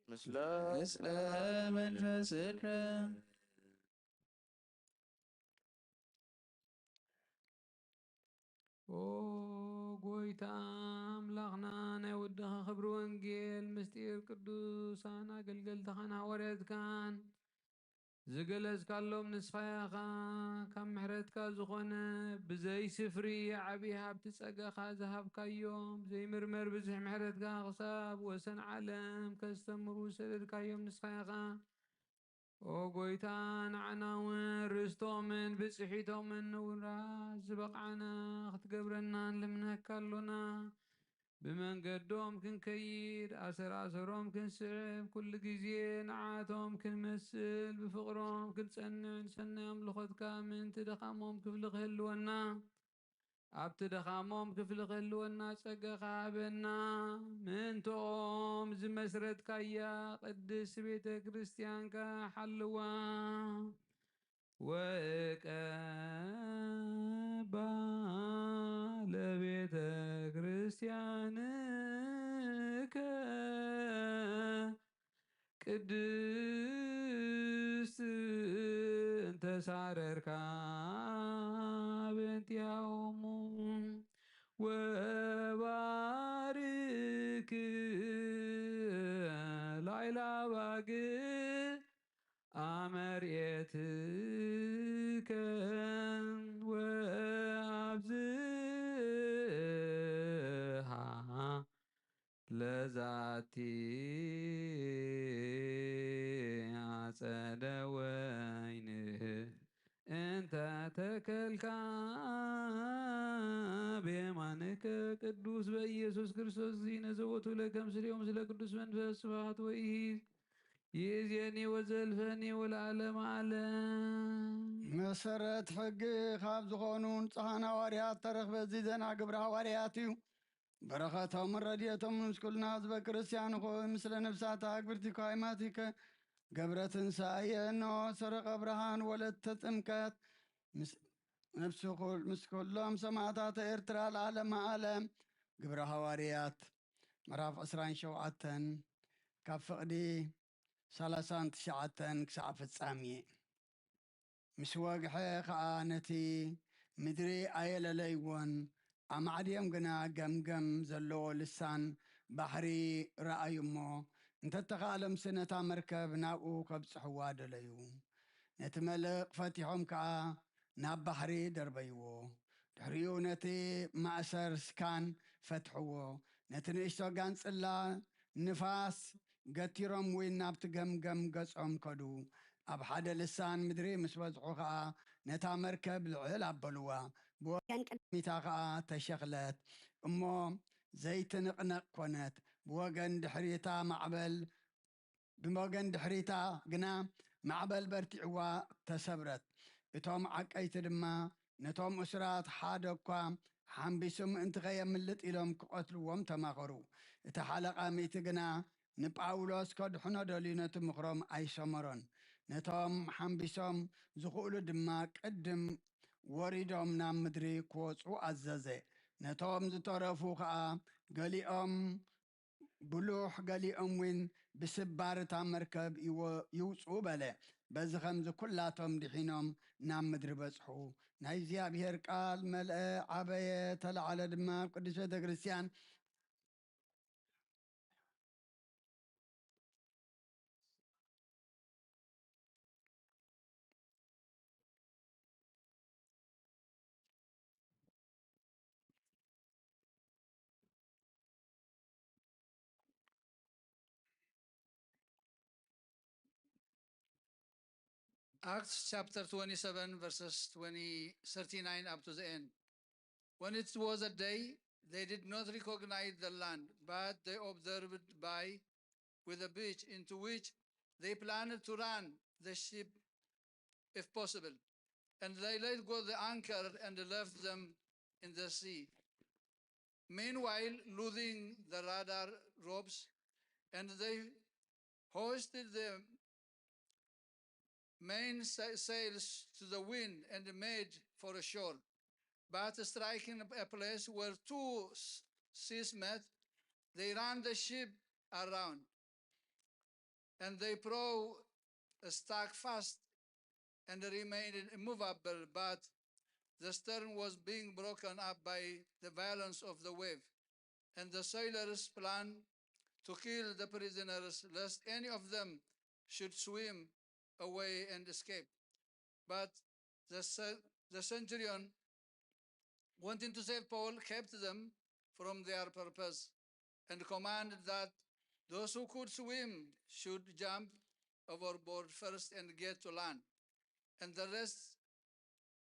ምስለ ምስለ መንፈስከ። ኦ ጎይታ ኣምላኽና፣ ናይ ወድኻ ክብሪ ወንጌል ምስጢር ቅዱሳን ኣገልገልትኻን ሃዋርያትካን ዝገለጽካሎም ንስኻ ኢኻ። ካብ ምሕረትካ ዝኾነ ብዘይ ስፍሪ ዓቢ ሃብቲ ጸጋኻ ዝሃብካዮም ዘይምርመር ብዝሒ ምሕረትካ ክሳብ ወሰን ዓለም ከስተምሩ ዝሰደድካዮም ንስኻ ኢኻ። ኦ ጎይታ፣ ንዓና እውን ርስቶምን ብጽሒቶምን ንውራስ ዝበቕዓና ክትገብረና ንልምነካ ኣሎና። ብመንገዶም ክንከይድ፣ ኣሰራሰሮም ክንስዕብ፣ ኩሉ ግዜ ንዓቶም ክንመስል፣ ብፍቕሮም ክንጸንዕ፣ ንሰናይ ኣምልኾትካ ምእንቲ ድኻሞም ክፍሊ ክህልወና፣ ኣብቲ ድኻሞም ክፍሊ ክህልወና ጸጋኻ ሃበና። ምእንትኦም ዝመስረትካያ ቅድስት ቤተ ክርስቲያንካ ሓልዋ። ወእቀባ ለቤተ ክርስቲያንከ ቅድስት እንተ ሳረርካ በእንቲአሆሙ ወባርክ ላዕለ ኣባግዕ ኣመርኤትከ ወኣብዝሃ ለዛቲ ኣጸደ ወይን እንተ ተከልካ ብየማንከ ቅዱስ በኢየሱስ ክርስቶስ እዚ ነዘወቱ ለከ ምስሌሆም ስለ ቅዱስ መንፈስ ስብሐት ወይሂ ይእዜኒ ወዘልፈኒ ወለዓለመ ዓለም። መሰረት ሕጊ ካብ ዝኾኑ ንጹሓን ሃዋርያት ተረኽበ እዚ ዜና ግብረ ሃዋርያት እዩ። በረኸቶምን ረድኤቶምን ምስ ኩልና ህዝበ ክርስቲያን ይኹን፣ ምስለ ነፍሳት ኣግብርቲከ ኣይማቲከ ገብረ ትንሳኤ፣ እነሆ ሰረቐ ብርሃን ወለተ ጥምቀት፣ ምስ፣ ነፍሲ ኩል-፣ ምስ ኩሎም ሰማዕታት ኤርትራ ለዓለመ ዓለም። ግብረ ሃዋርያት ምዕራፍ ዕስራን ሸውዓተን ካብ ፍቕዲ ሰላሳን ትሽዓተን ክሳዕ ፍጻሜ። ምስ ወግሐ ኸኣ ነቲ ምድሪ ኣየለለይዎን፣ ኣማዕድዮም ግና ገምገም ዘለዎ ልሳን ባሕሪ ረኣዩ እሞ፣ እንተተኻእሎምሲ ነታ መርከብ ናብኡ ከብጽሕዋ ደለዩ። ነቲ መልሕቕ ፈቲሖም ከኣ ናብ ባሕሪ ደርበይዎ። ድሕሪኡ ነቲ ማእሰር ስካን ፈትሕዎ። ነቲ ንእሽቶ ጋንጽላ ንፋስ ገቲሮም እውን ናብቲ ገምገም ገጾም ከዱ። ኣብ ሓደ ልሳን ምድሪ ምስ በጽሑ ኸኣ ነታ መርከብ ልዕል ኣበልዋ። ብወገን ቅድሚታ ኸኣ ተሸኽለት እሞ ዘይትንቕነቕ ኮነት። ብወገን ድሕሪታ ማዕበል ብወገን ድሕሪታ ግና ማዕበል በርቲዕዋ ተሰብረት። እቶም ዓቀይቲ ድማ ነቶም እሱራት ሓደ እኳ ሓምቢሱ ምእንቲ ከየምልጥ ኢሎም ክቐትልዎም ተማኸሩ። እቲ ሓለቓ ሚእቲ ግና ንጳውሎስ ከድሕኖ ደልዩ ነቲ ምኽሮም ኣይሰመሮን። ነቶም ሓምቢሶም ዝኽእሉ ድማ ቅድም ወሪዶም ናብ ምድሪ ክወጹ ኣዘዘ። ነቶም ዝተረፉ ኸኣ ገሊኦም ብሉሕ ገሊኦም እውን ብስባር እታ መርከብ ይወ-፣ ይውጽኡ በለ። በዚ ኸምዚ ኵላቶም ድሒኖም ናብ ምድሪ በጽሑ። ናይ እግዚኣብሔር ቃል መልአ፣ ዓበየ፣ ተላዕለ ድማ ኣብ ቅድስት ቤተ ክርስቲያን። Acts chapter twenty-seven, verses twenty, thirty-nine up to the end. When it was a day, they did not recognize the land, but they observed by with a beach into which they planned to run the ship if possible. And they let go the anchor and left them in the sea. Meanwhile, loosing the rudder ropes, and they hoisted the main sa-, sails to the wind and made for a shore. But striking a place where two s-, seas met, they ran the ship around, and the prow stuck fast and remained immovable, but the stern was being broken up by the violence of the wave, and the sailors planned to kill the prisoners, lest any of them should swim away and escape. But the ce-, the centurion, wanting to save Paul, kept them from their purpose and commanded that those who could swim should jump overboard first and get to land, and the rest,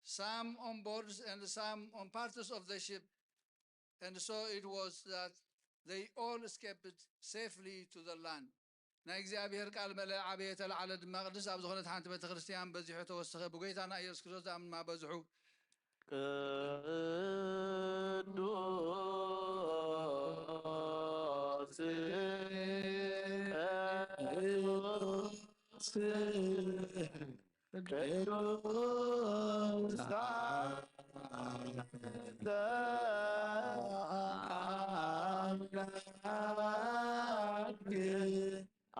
some on boards and some on parts of the ship. And so it was that they all escaped safely to the land. ናይ እግዚኣብሔር ቃል መለ ዓበየ ተላዕለ ድማ ቅድስ ኣብ ዝኾነት ሓንቲ ቤተ ክርስቲያን በዚሑ ተወሰኸ። ብጎይታና ኢየሱስ ክርስቶስ ዝኣምን ድማ በዝሑ። ቅዱስ ቅዱስ አንተ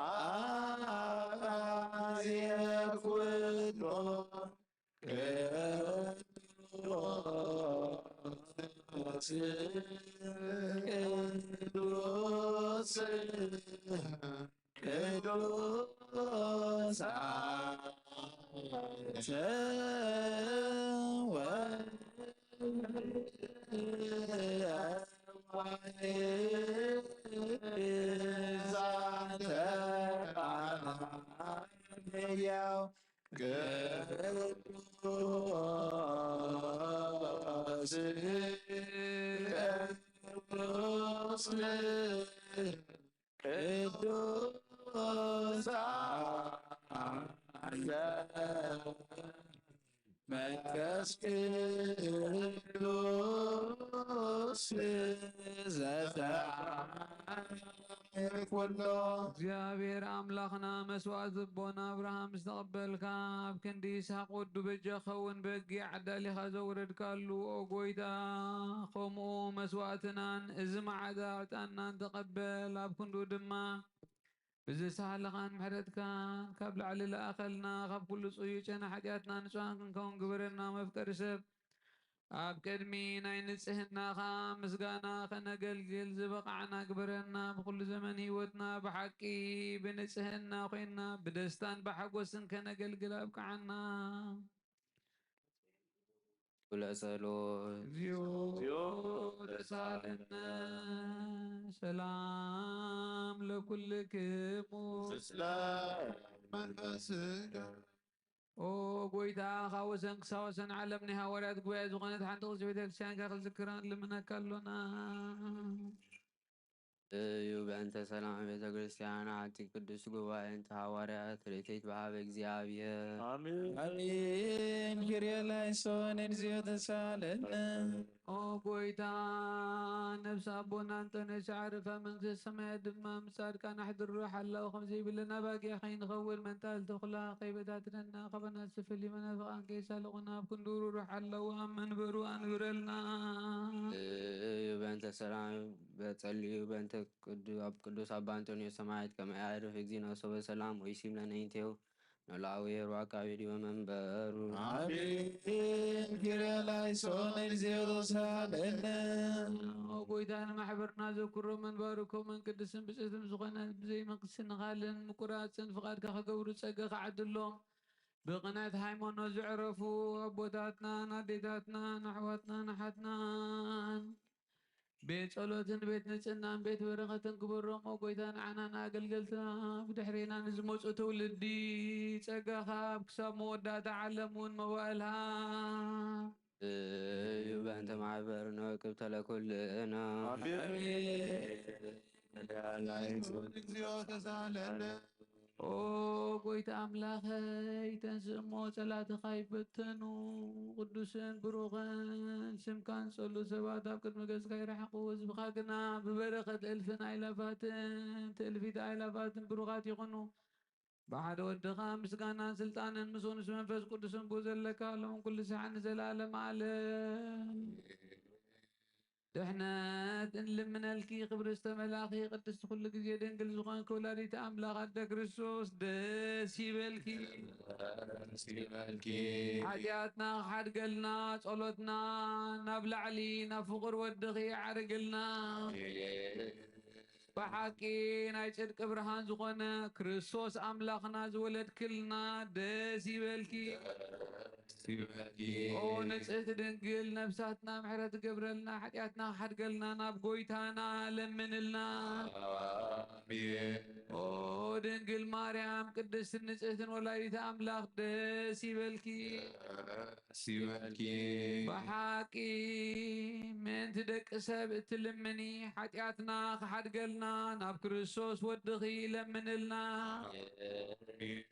አምላክ አዜ ኩሎ ቅዱስ ቅዱስ ቅዱስ አንተ ወወልድ ዛንተ ሕያው ቅዱስ ቅዱስ ቅዱስ አንተ መንፈስ ቅዱስ ዘተ ኩሎ እግዚኣብሔር ኣምላኽና መስዋዕት ኣቦና ኣብርሃም ዝተቐበልካ፣ ኣብ ክንዲ ይስሐቅ ወዱ በጃ ክኸውን በጊዕ ኣዳሊኻ ዘውረድካሉ፣ ኦ ጎይታ፣ ከምኡ መስዋዕትናን እዚ መዓዛ ዕጣንናን ተቐበል። ኣብ ክንዱ ድማ ብዝተሃለኻን ምሕረትካን ካብ ላዕሊ ለኣኸልና፣ ካብ ኩሉ ጽዩይ ጨና ሓጢኣትና ንጹሃን ክንከውን ግበረና። መፍቀሪ ሰብ ኣብ ቅድሚ ናይ ንጽህናኻ ምስጋና ከነገልግል ዝበቓዕና ግበረና። ብኹሉ ዘመን ህይወትና ብሓቂ ብንጽህና ኮይና ብደስታን ብሓጎስን ከነገልግል ኣብቅዓና። ኩለ ጸሎት። እግዚኦ ተሳለነ። ሰላም ለኩልክሙ። ስለ መንፈስከ ኦ ጎይታ፣ ካብ ወሰን ክሳብ ወሰን ዓለም ናይ ሃዋርያት ጉባኤ ዝኾነት ሓንቲ ቅድስቲ ቤተክርስትያንካ ክንዝክራ ንልምነካ ኣሎና። እዩ። በእንተ ሰላም ቤተ ክርስቲያን ሓንቲ ቅዱስ ጉባኤ እንተ ሃዋርያት ርትዕት በሃበ እግዚኣብሔር። ኣሜን። ኣሜን። ኪርየ ላይሶን እግዚኦ ተሳለነ። ኦ ጎይታ፣ ነፍሲ ኣቦና እንጦንዮስ ዓረፋ መንግስተ ሰማያት ድማ ምስ ጻድቃን ኣሕድሮ ሓላው ከምዚ ይብለና ባጊዕ ከይንኸውን መንጣል ተኹላ ከይበታትነና ካባና ዝፍሊ መናፍቃን ከይሳልቑና ኣብ ክንዱ ሩሩሕ ሓላው ኣብ መንበሩ ኣንብረልና። እዩ። በእንተ ሰላም በጸልዩ በእንተ ቅዱ- ኣብ ቅዱስ ኣባ እንጦንዮስ ሰማዕት ከመ ያዕርፍ እግዚእነ ሰበ ሰላም ወይሲም ለነ እንቴሁ ኖላዊ ሄሩ ኣካቢድ ወመንበሩ። ኣሜን። ኪርያ ላይሶን እግዚኦ ተሳለነ። ኦ ጎይታ ንማሕበርና ዘኩሮ መንባሩ ከምኡን ቅድስን ብጽእትን ዝኾነ ብዘይ መንግስትን ንኻልን ምቁራጽን ፍቓድካ ክገብሩ ጸጋ ክዓድሎም ብቕንዕት ሃይማኖት ዘዕረፉ ኣቦታትናን ኣዴታትናን ኣሕዋትናን ኣሓትናን ቤት ጸሎትን ቤት ንጽህናን ቤት በረኸትን ግበሮም። ኦ ጎይታ ንዓና ንኣገልገልትና ብድሕሬና ንዝመጹ ትውልዲ ጸጋኻ ኣብ ክሳብ መወዳእታ ዓለም እውን መዋእል ሃብ። እዩ። በእንተ ማሕበር ንወቅብ ተለኩልና። ኣሜን። ላይሶን እግዚኦ ተሳለነ። ኦ ጎይታ ኣምላኸይ፣ ተንስእ እሞ ጸላእትኻ ይበተኑ። ቅዱስን ብሩኽን ስምካን ጸሉ ሰባት ኣብ ቅድሚ ገጽካ ይረሓቑ። ህዝብኻ ግና ብበረኸት እልፍን ኣይላፋትን ትእልፊት ኣይላፋትን ብሩኻት ይኹኑ። ብሓደ ወድኻ ምስጋናን ስልጣንን ምስ ንስ መንፈስ ቅዱስን ብኡ ዘለካ ሎም ኩሉ ሳዕ ንዘለኣለም ዓለም። ድሕነት እንልምነልኪ ክብሪ ዝተመላእኺ ቅድስቲ ኩሉ ግዜ ድንግል ዝኾንኪ ወላዲተ ኣምላኽ ኣደ ክርስቶስ ደስ ይበልኪ። ደስ ይበልኪ። ሓጢኣትና ክሓድገልና ጸሎትና ናብ ላዕሊ ናብ ፍቑር ወድኺ ዓርግልና። ብሓቂ ናይ ጽድቂ ብርሃን ዝኾነ ክርስቶስ ኣምላኽና ዝወለድክልና ደስ ይበልኪ። ደስ ይበልኪ። ኦ ንጽሕቲ ድንግል ነብሳትና ምሕረት ገብረልና ሓጢኣትና ክሓድገልና ናብ ጎይታና ለምንልና። ኣሜን። ኦ ድንግል ማርያም ቅድስትን ንጽሕትን ወላዲተ ኣምላኽ ደስ ይበልኪ። ደስ ይበልኪ። ብሓቂ ምእንቲ ደቂ ሰብ እትልምኒ ሓጢኣትና ክሓድገልና ናብ ክርስቶስ ወድኺ ለምንልና። ኣሜን።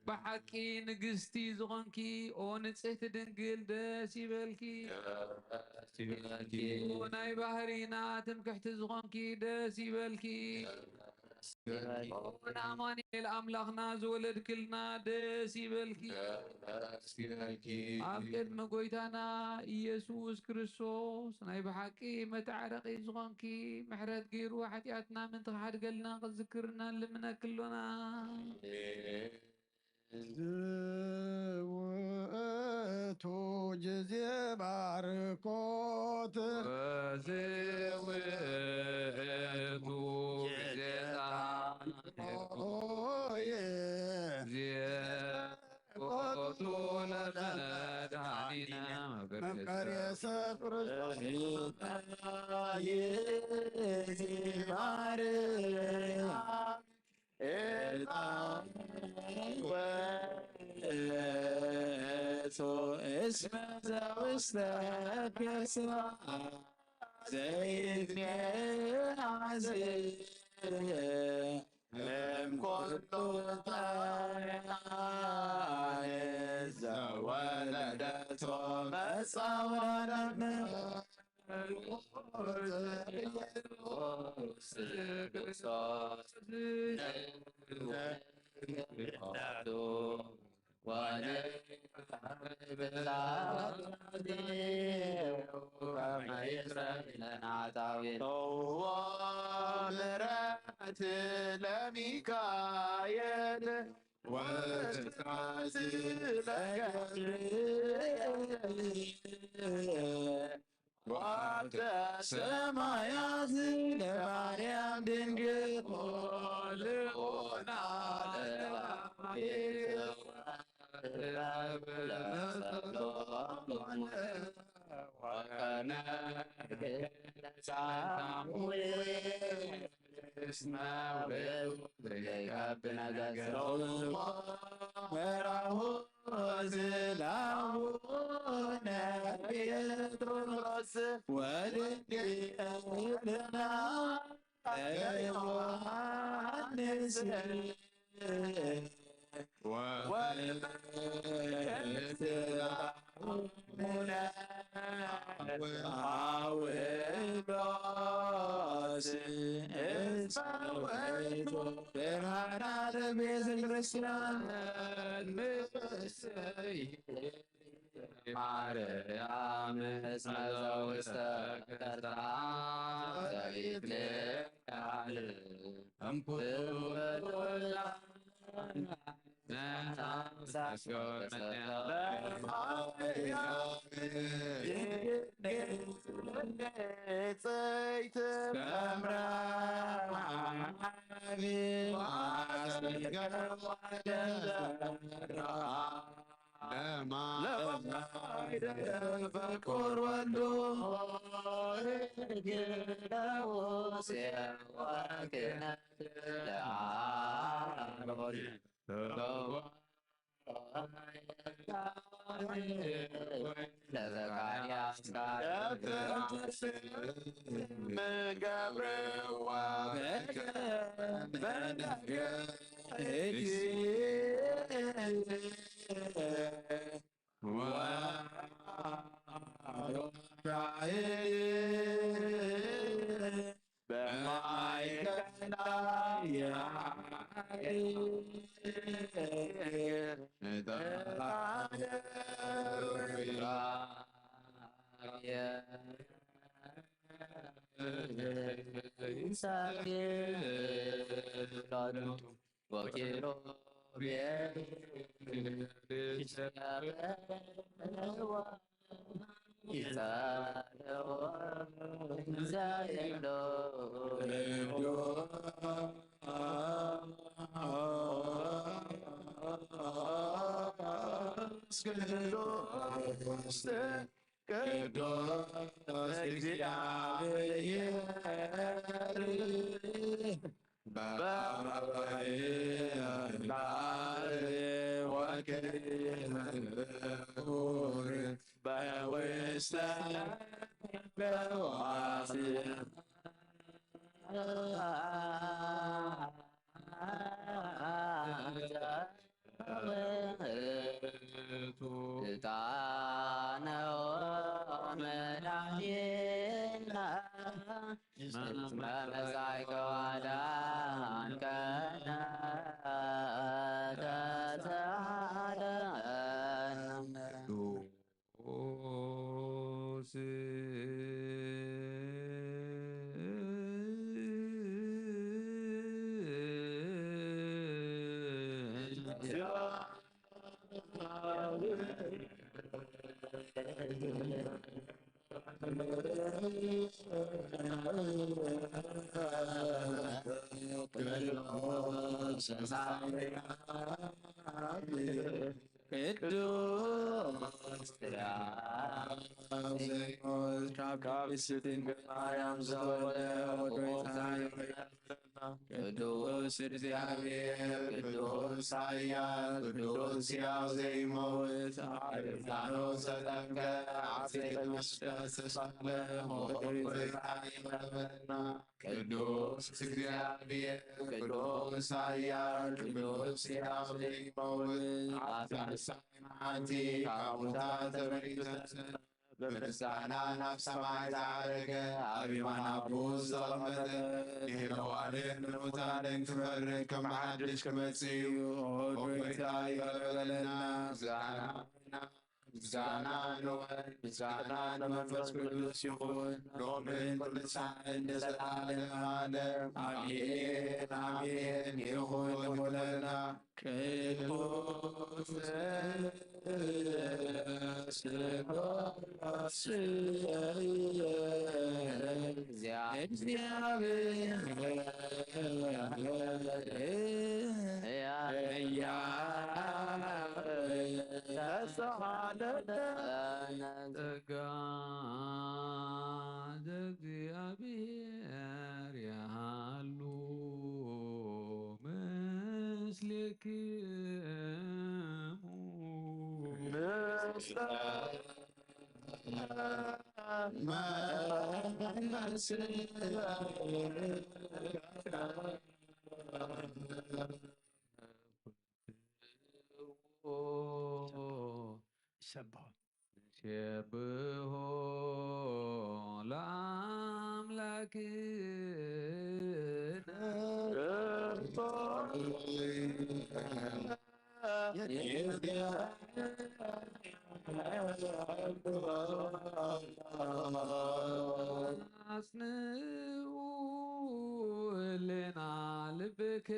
ብሓቂ ንግስቲ ዝኾንኪ ኦ ንጽሕቲ ድንግል ደስ ይበልኪ። ደስ ይበልኪ። ኦ ናይ ባህሪና ትምክሕቲ ዝኾንኪ ደስ ይበልኪ። ኦ ንኣማኑኤል ኣምላኽና ዝወለድክልና ደስ ይበልኪ። ደስ ይበልኪ። ኣብ ቅድሚ ጎይታና ኢየሱስ ክርስቶስ ናይ ብሓቂ መተዓረቒ ዝኾንኪ ምሕረት ገይሩ ሓጢኣትና ምእንቲ ክሓድገልና ክዝክርና ንልምነኪ ኣሎና። ዝውእቱ ጊዜ ባርኮት ወዝውእቱ ጌታ ሆይ ጊዜ ቆቱ ለመድኃኒነ መፍቀሬ ሰብ ክርስቶስ እስመ ዘውስተ ከርሳ ዘይትሜ እምኩሉ ጣን ዘወለደቶ መጻወረም ክርስቶስ ወንብላ ከመ ይስረይ ለነ ኃጣውእ። እዎ ምሕረት ለሚካኤል ወትእዛዝ ለገብርኤል ወአንተ ሰማያት ለማርያም ድንግል ልዑና ለዳዊት ወረብ ለሰሎሞን ወቀነ ሳሙኤል እስመ ውእቱ ዘይከብ ነገሥት። መራሁ ዝላቡነ ጴጥሮስ ወልድና ዮሐንስ ወክልኤተ አቡነ ጳውሎስ እስመ ውእቱ ብርሃና ለቤተ ክርስቲያን። ማርያም እስመ ዘውስተ ከርሳ ዘይትለዓል እምኩሉ ለማይደፈር ወልዶ ግዳውስ ወክነት ለአሮን ለዘካርያስ ቃል ምን ገብርዋ በነገ በማይከላ ወኪሩቤል ይጸልዎ እንዘ ይብሉ ቅዱስ ቅዱስ እግዚአብሔር በአርያም በአርያም ወክብር በውስተ በዋስያ ጣነው መድኃኒነ እስመ መጻእከ ወአድኃንከነ ተሳለነ። ቅዱስ ቅዱስ ቅዱስ ድንግል ማርያም ዘወለ ወዶይታ ቅዱስ እግዚአብሔር ቅዱስ ኃያል ቅዱስ ሕያው ዘይመውት አርዛኖ ዘጠምቀ አጼ መስቀል ተሳለ ሞሪት ይረበና ቅዱስ እግዚአብሔር ቅዱስ ኃያል ቅዱስ ሕያው ዘይመውት አትንሳይ መዓልቲ ካብ ሙታን ተመሪተ ብምስጋና ናብ ሰማይ ዝዓረገ፣ ኣብ የማን ኣቦኡ ዝተቐመጠ፣ ንህያዋንን ንሙታንን ክፈርድ ከም ብሓድሽ ክመጽእ እዩ። ኦ ጎይታ፣ ይቕረ በለና። ምስጋና ምስጋና ንወልድ፣ ምስጋና ንመንፈስ ቅዱስ ይኹን፣ ሎምን ኩሉ ሰዓትን ንዘለዓለመ ዓለም። ኣሜን፣ ኣሜን። ይኹን ይኹነልና። ቅዱስ ስሉስ እግዚአብሔር ጸጋ ዘእግዚኣብሔር ይሃሉ ምስሌክሙ። ይሰብሖ። ሴብሖ ለአምላክነ። አጽንዑ እልና ልብክሙ።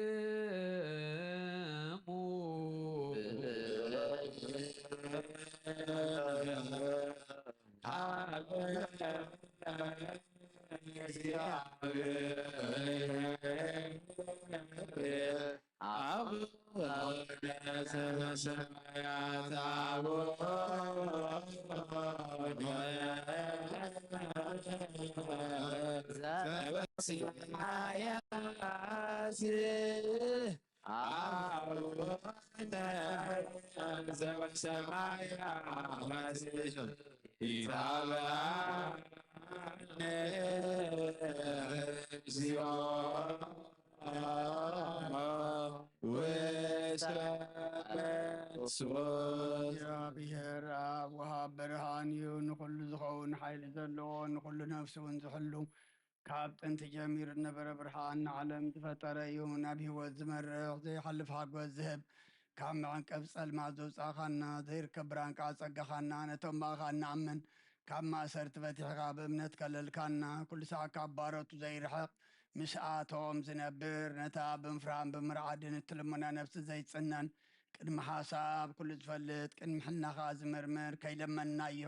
አቡነ ዘበሰማያት አቡነ ዘበሰማያት አቡነ ዘበሰማያት ይትባረክ እግዚኦ። ወሰብሖ። እግዚአብሔር አብ ወሃብ ብርሃን እዩ፣ ንኹሉ ዝኸውን ሓይሊ ዘለዎ፣ ንኹሉ ነፍሲ እውን ዝሕሉ፣ ካብ ጥንቲ ጀሚሩ ዝነበረ ብርሃን ንዓለም ዝፈጠረ እዩ። ናብ ህይወት ዝመርሕ ዘይሓልፍ ሓጎስ ዝህብ፣ ካብ መዕንቀፍ ጸልማት ዘውጻእኻና፣ ዘይርከብ ብርሃን ከኣ ጸጋኻና፣ ነቶም ብኣኻ እንኣምን ካብ ማእሰርቲ ፈቲሕኻ ብእምነት ከለልካና፣ ኩሉ ሳዕ ካብ ባሮቱ ዘይርሕቕ፣ ምስኣቶም ዝነብር፣ ነታ ብምፍራህን ብምርዓድን እትልምና ነፍሲ ዘይጽነን፣ ቅድሚ ሓሳብ ኩሉ ዝፈልጥ፣ ቅድሚ ሕልናኻ ዝምርምር፣ ከይለመንናዮ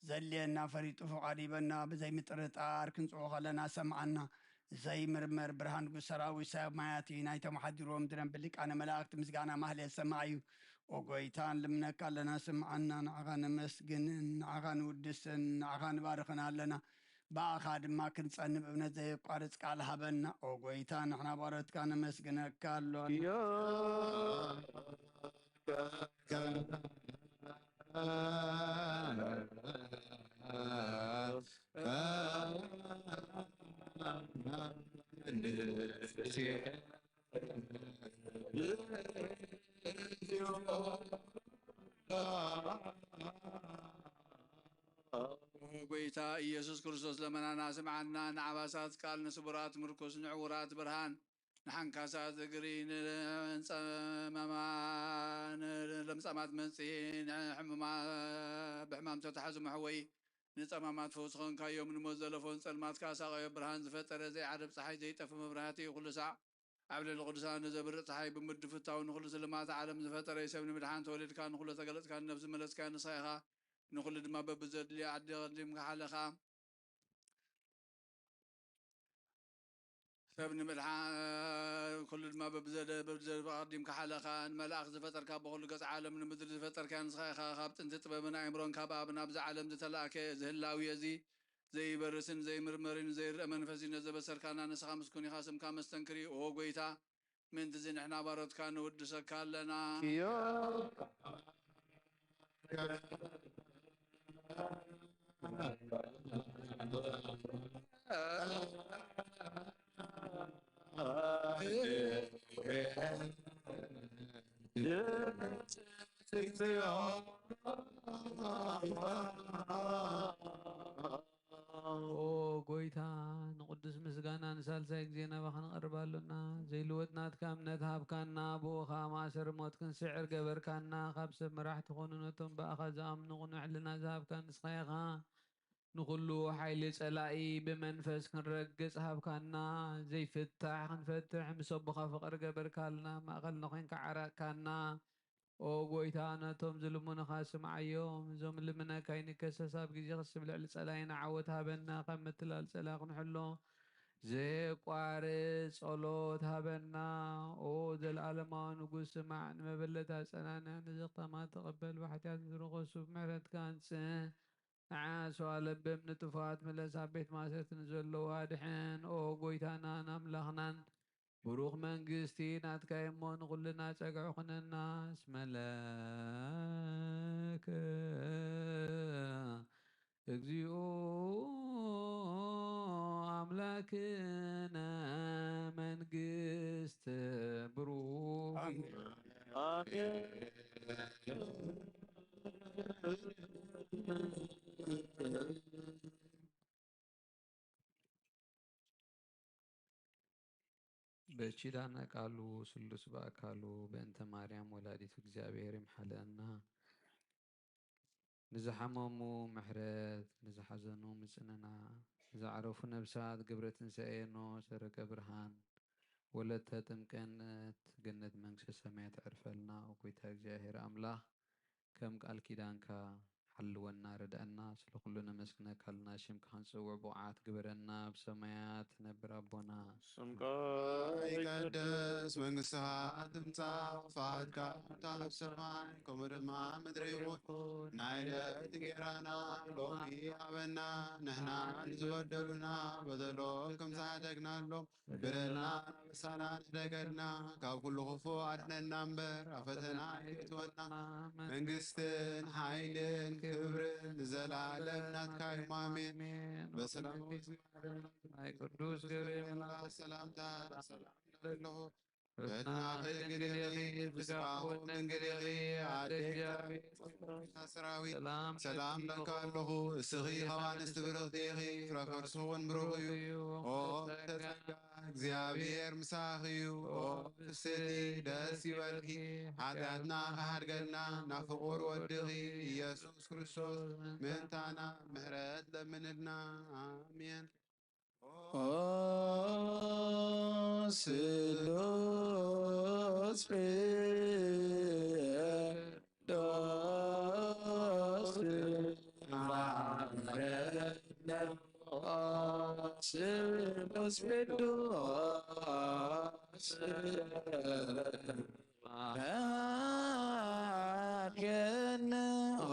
ዘድልየና ፈሊጡ ፍቓዱ ሂበና፣ ብዘይምጥርጣር ክንጽውዖ ከለና ሰምዓና። ዘይምርመር ብርሃን ንጉስ ሰራዊት ሰማያት እዩ። ናይቶም ሓዲሮም ዝነብር ሊቃነ መላእክት ምስጋና ማህሌት ሰማዕ እዩ። ኦ ጎይታ፣ ንልምነካ ኣለና፣ ስምዓና። ንዓኻ ነመስግንን ንዓኻ ንውድስን ንዓኻ ንባርኽን ኣለና። ብኣኻ ድማ ክንጸንብ እምነት ዘየቋርጽ ቃል ሃበና። ኦ ጎይታ፣ ንሕና ባሮትካ ነመስግነካ ኣሎና። ጎይታ ኢየሱስ ክርስቶስ ለመናና ስምዓና፣ ንዓባሳት ቃል ንስቡራት ምርኩስ ንዕውራት ብርሃን ንሓንካሳት እግሪ ንጸመማ ንለምጻማት መንጽሂ ንሕሙማ ብሕማም ተታሕዙ መሕወይ ንጸማማት ፈውሲ ኾንካዮም ንሞት ዘለፎን ጸልማት ካሳቐዮ ብርሃን ዝፈጠረ ዘይዓርብ ጸሓይ ዘይጠፍ መብራህቲ ኩሉ ሳዕ ኣብ ልዕሊ ቅዱሳን ንዘብርእ ጸሓይ ብምድፍታው ንኹሉ ስልማት ዓለም ዝፈጠረ ሰብ ንምድሓን ተወሊድካ ንኹሉ ተገለጽካ ንነብሲ መለስካ ንስኻ ኢኻ ንኹሉ ድማ በብዘድልዮ ዓዲ ቀዲምካ ሓለኻ ሰብ ንምድሓን ኩሉ ድማ በብዘደ በብዘደ ኣቐዲምካ ሓለኻ ንመላእኽቲ ዝፈጠርካ ብኹሉ ገጽ ዓለም ንምድሪ ዝፈጠርካ ንስኻ ኢኻ ካብ ጥንቲ ጥበብን ኣእምሮን ካብ ኣብ ናብዚ ዓለም ዝተላእከ እዚ ህላዊ እዚ ዘይበርስን ዘይምርመርን ዘይርአ መንፈስ እዩ ነዘበሰርካና ንስኻ ምስኩን ኢኻ ስምካ መስተንክር እዩ ኦ ጎይታ ምእንትዚ ንሕና ባሮትካ ንውድሰካ ኣለና። ናባኻ ንቐርብ ኣሎና። ዘይልወጥ ናትካ እምነት ሃብካና፣ ብኡ ኸኣ ማእሰር ሞት ክንስዕር ገበርካና። ካብ ሰብ መራሕቲ ኾኑ ነቶም ብኣኻ ዝኣምኑ ቅኑዕ ሕልና ዝሃብካ ንስኻ ኢኻ። ንኹሉ ሓይሊ ጸላኢ ብመንፈስ ክንረግጽ ሃብካና። ዘይፍታሕ ክንፈትሕ ምስ ኣቦኻ ፍቕሪ ገበርካልና። ማእከልና ኾይንካ ዓራቕካና። ኦ ጎይታ፣ ነቶም ዝልምኑኻ ስምዓዮም። እዞም ልምነካ ይንከሰስ ኣብ ግዜ ክስብ ልዕሊ ጸላኢና ዓወት ሃበና። ካብ ምትላል ጸላኢ ክንሕሎ ዘየቋርጽ ጸሎት ሃበና። ኦ ዘለኣለማዊ ንጉስ፣ ስማዕ፣ ንመበለት ኣጸናንዕ፣ ነዚ ከተማ ተቐበል፣ ብሓጢኣት ንዝረኸሱ ብምሕረትካ ኣንጽህ። ንዓስ ዋለብም ንጥፉኣት ምለስ፣ ኣብ ቤት ማእሰርቲ ንዘለዉ ኣድሕን። ኦ ጎይታናን ኣምላኽናን፣ ብሩኽ መንግስቲ ናትካ እሞ ንኹልና ጸግዒ ኩነና። እስመ ለከ እግዚኦ ኣምላክነ መንግስት ብሩክ። በኪዳነ ቃሉ ስሉስ በአካሉ በእንተ ማርያም ወላዲቱ እግዚአብሔር ይምሓለና። ንዝሓመሙ ምሕረት፣ ንዝሓዘኑ ምጽንና፣ ንዝዓረፉ ነብሳት ግብረ ትንሳኤ ኖ ሰረቀ ብርሃን ወለተ ጥምቀት ገነት መንግስተ ሰማያት ዕርፈልና። ኦ ጎይታ እግዚኣብሔር ኣምላኽ ከም ቃል ኪዳንካ ሓልወና፣ ርድኣና። ስለ ኩሉ ነመስግነካ ኣለና። ሽምካ ክንጽውዕ ብቑዓት ግበረና። ኣብ ሰማያት ትነብር ኣቦና፣ ስምካ ይቀደስ፣ መንግስትኻ ትምጻእ፣ ፍቓድካ ትኹን ኣብ ሰማይ ከምኡ ድማ ምድሪ ይኹን። ናይ ዕለት እንጌራና ሎሚ ሃበና፣ ንሕና ንዝበደሉና በደሎም ከም ዝሓደግናሎም በደልና ንሳና ንሕደገልና፣ ካብ ኩሉ ክፉእ ኣድሕነና እምበር፣ ኣብ ፈተና ኣይተእትወና። መንግስትን ሓይልን ክብርን ንዘለኣለም ናትካ እዩ። ኣሜን። በሰላም ናይ ቅዱስ ገብርኤል መልኣክ ሰላምታ ሰላም ኣለኹ። በድናኺ ድንግል ኢኺ፣ ብስጋኹ ድንግል ኢኺ፣ ኣደ እግዚኣብሔር ሰራዊት ሰላም ለካ ኣለኹ። እስኺ ካብ ኣንስቲ ብርኽቲ ኢኺ፣ ፍረ ከርስኺ እውን ብሩኽ እዩ። ኦ ጸጋ እግዚኣብሔር ምሳኺ እዩ። ኦ ፍስቲ ደስ ይበልኪ፣ ሓጢኣትና ክሓድገልና ናብ ፍቑር ወድኺ ኢየሱስ ክርስቶስ ምእንታና ምሕረት ለምንልና። ኣሜን። ኦ ስሉስ ቅዱስ ማረነ። ኦ ስሉስ ቅዱስ ማረነ። ኦ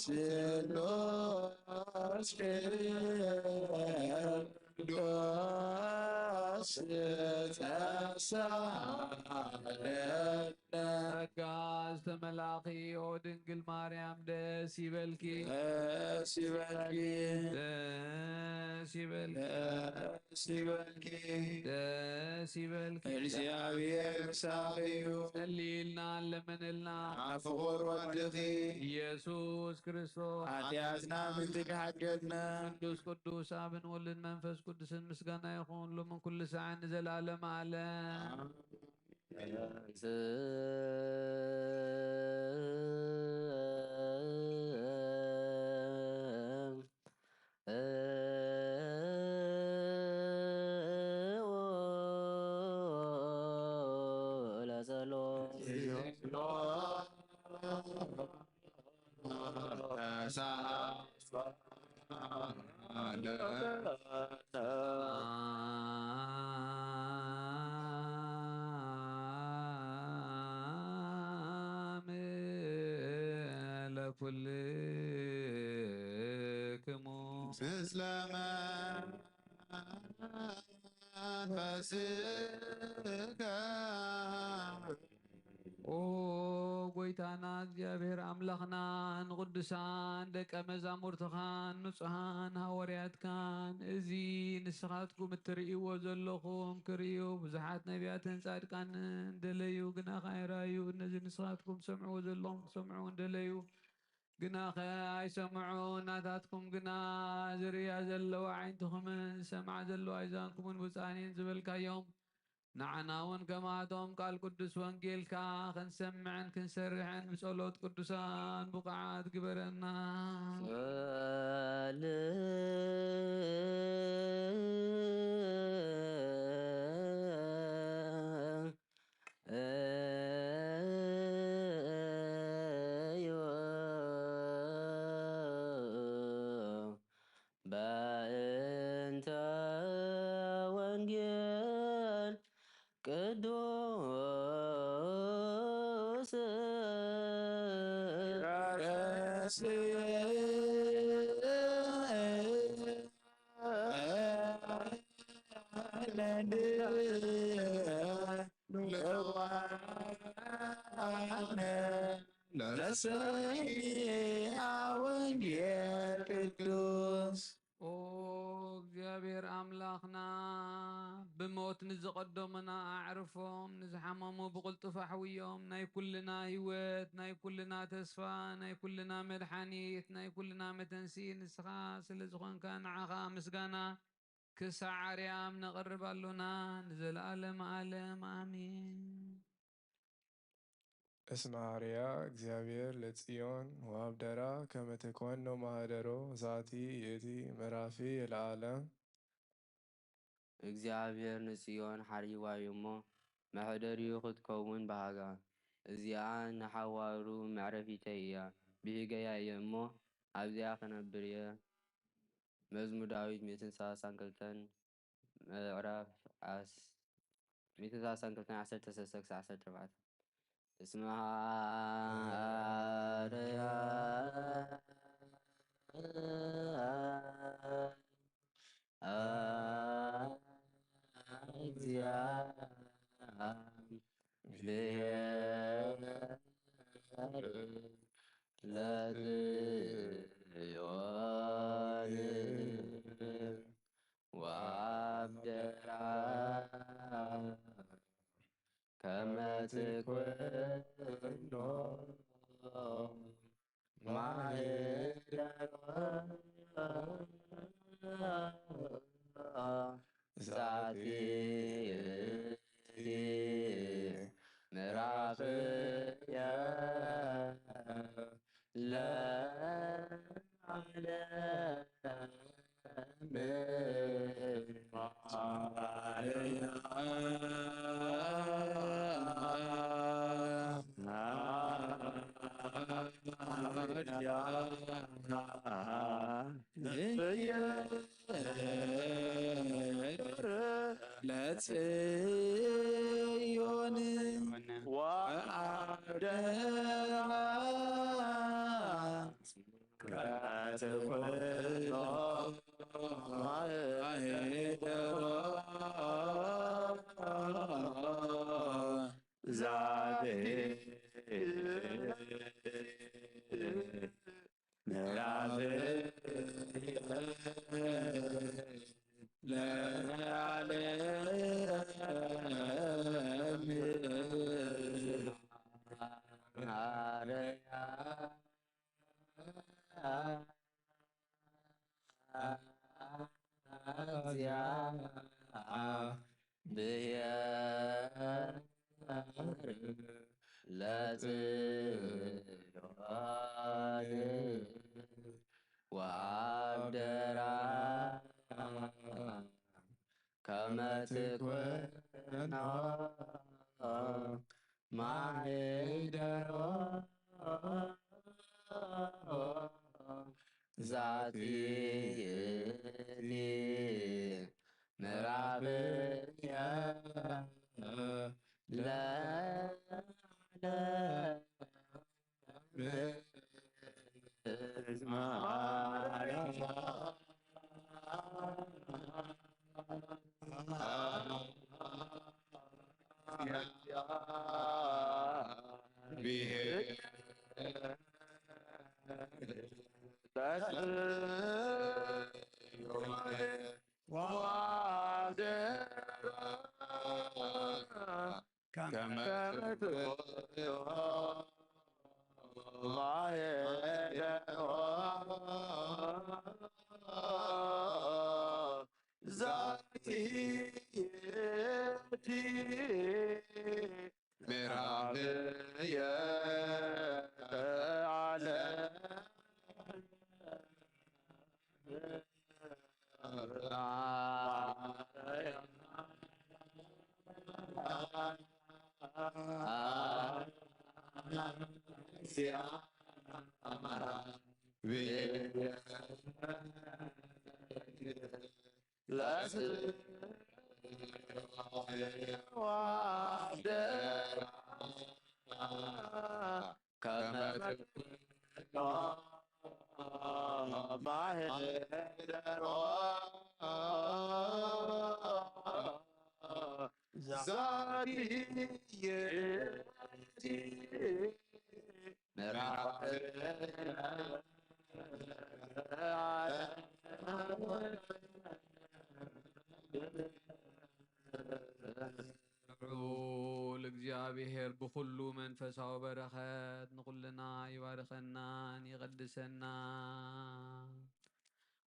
ስሉስ ቅዱስ ተሳለነ። ጸጋ ዝተመላኺ ኦ ድንግል ማርያም ደስ ይበልኪ። ደስ ይበልኪ። ደስ ይበልኪ። ደስ ይበልኪ። ደስ ይበልኪ። እግዚኣብሔር ምሳኺ እዩ። ጸልይልና፣ ለምንልና። ኣብ ፍቑር ወድኺ ኢየሱስ ክርስቶስ ሓጢኣትና ምእንቲ ክሓድገልና። ቅዱስ ቅዱስ ኣብን ወልድን መንፈስ ቅዱስን ምስጋና ይኹን ሎምን ኩሉ ሰዓት ንዘለዓለም ዓለም። ለኩልክሙ ምስለ መንፈስከ። ኦ ጎይታና እግዚኣብሔር ኣምላኽና፣ ንቅዱሳን ደቀ መዛሙርትኻን ንጹሃን ሃዋርያትካን እዚ ንስኻትኩም እትርእይዎ ዘለኹም ክርእዩ ብዙሓት ነቢያትን ጻድቃንን ደለዩ፣ ግና ከይረኣዩ፣ ነዚ ንስኻትኩም ትሰምዕዎ ዘለኹም ክሰምዑ እንደለዩ፣ ግናኸ ኣይሰምዑን። ናታትኩም ግና ዝርእያ ዘለዋ ዓይንትኹምን ዝሰምዓ ዘለዋ ኣእዛንኩምን ብፁዓን እየን ዝበልካዮም፣ ንዓና እውን ከምኣቶም ቃል ቅዱስ ወንጌልካ ክንሰምዕን ክንሰርሕን ብጸሎት ቅዱሳን ብቑዓት ግበረና። በእንተ ወንጌል ቅዱስ ለሰሚዐ ወንጌል ቅዱስ። ኦ እግዚኣብሔር ኣምላኽና፣ ብሞት ንዝቐደሙና ኣዕርፎም፣ ንዝሓመሙ ብቕልጡፍ ኣሕውዮም። ናይ ኩልና ህይወት፣ ናይ ኩልና ተስፋ፣ ናይ ኩልና መድሓኒት፣ ናይ ኩልና መተንስኢ ንስኻ ስለ ዝኾንካ፣ ንዓኻ ምስጋና ክሳዕ ኣርያም ነቕርብ ኣሎና፣ ንዘለኣለም ዓለም ኣሜን። እስመ አርያ እግዚኣብሔር ለጽዮን ወአብደራ ከመ ትኮኖ ማህደሮ። ዛቲ ይእቲ ምዕራፊ ለዓለም። እግዚኣብሔር ንጽዮን ሓሪዋ እዩ እሞ፣ መሕደሪኡ ክትከውን በሃጋ። እዚኣ ንሓዋሩ መዕረፊተይ እያ፣ ብሂገያ እየ እሞ፣ ኣብዚኣ ክነብር እየ። መዝሙር ዳዊት ሚእትን ሰላሳን ክልተን ምዕራፍ ዓስ-፣ ሚእትን ሰላሳን ክልተን ዓሰርተ ሰለስተ ክሳዕ ዓሰርተ ኣርባዕተ። እስመ ሃረያ ለጽዮን ወአብደራ ከመ ትኩኖ ማህደሮ። ዛቲ ምዕራፍየ ለዓለም። ለጽዮን ወአብደራ ከመ ትኩኖ ማህደሮ። ዛቲ ምዕራፍ ለዓለም። ሃረያ ብሔር ለጽዮን ወአብደራ ከመ ትኩኖ ማህደሮ። ዛቲ ይእቲ ምዕራፍየ ለዓለም። ከመ ትኩኖ ማሄደሮ ዛቲ ምዕራብየ ዓለም ልዑል እግዚኣብሔር ብኹሉ መንፈሳዊ በረኸት ንኹልና ይባርኸናን ይቐድሰናን።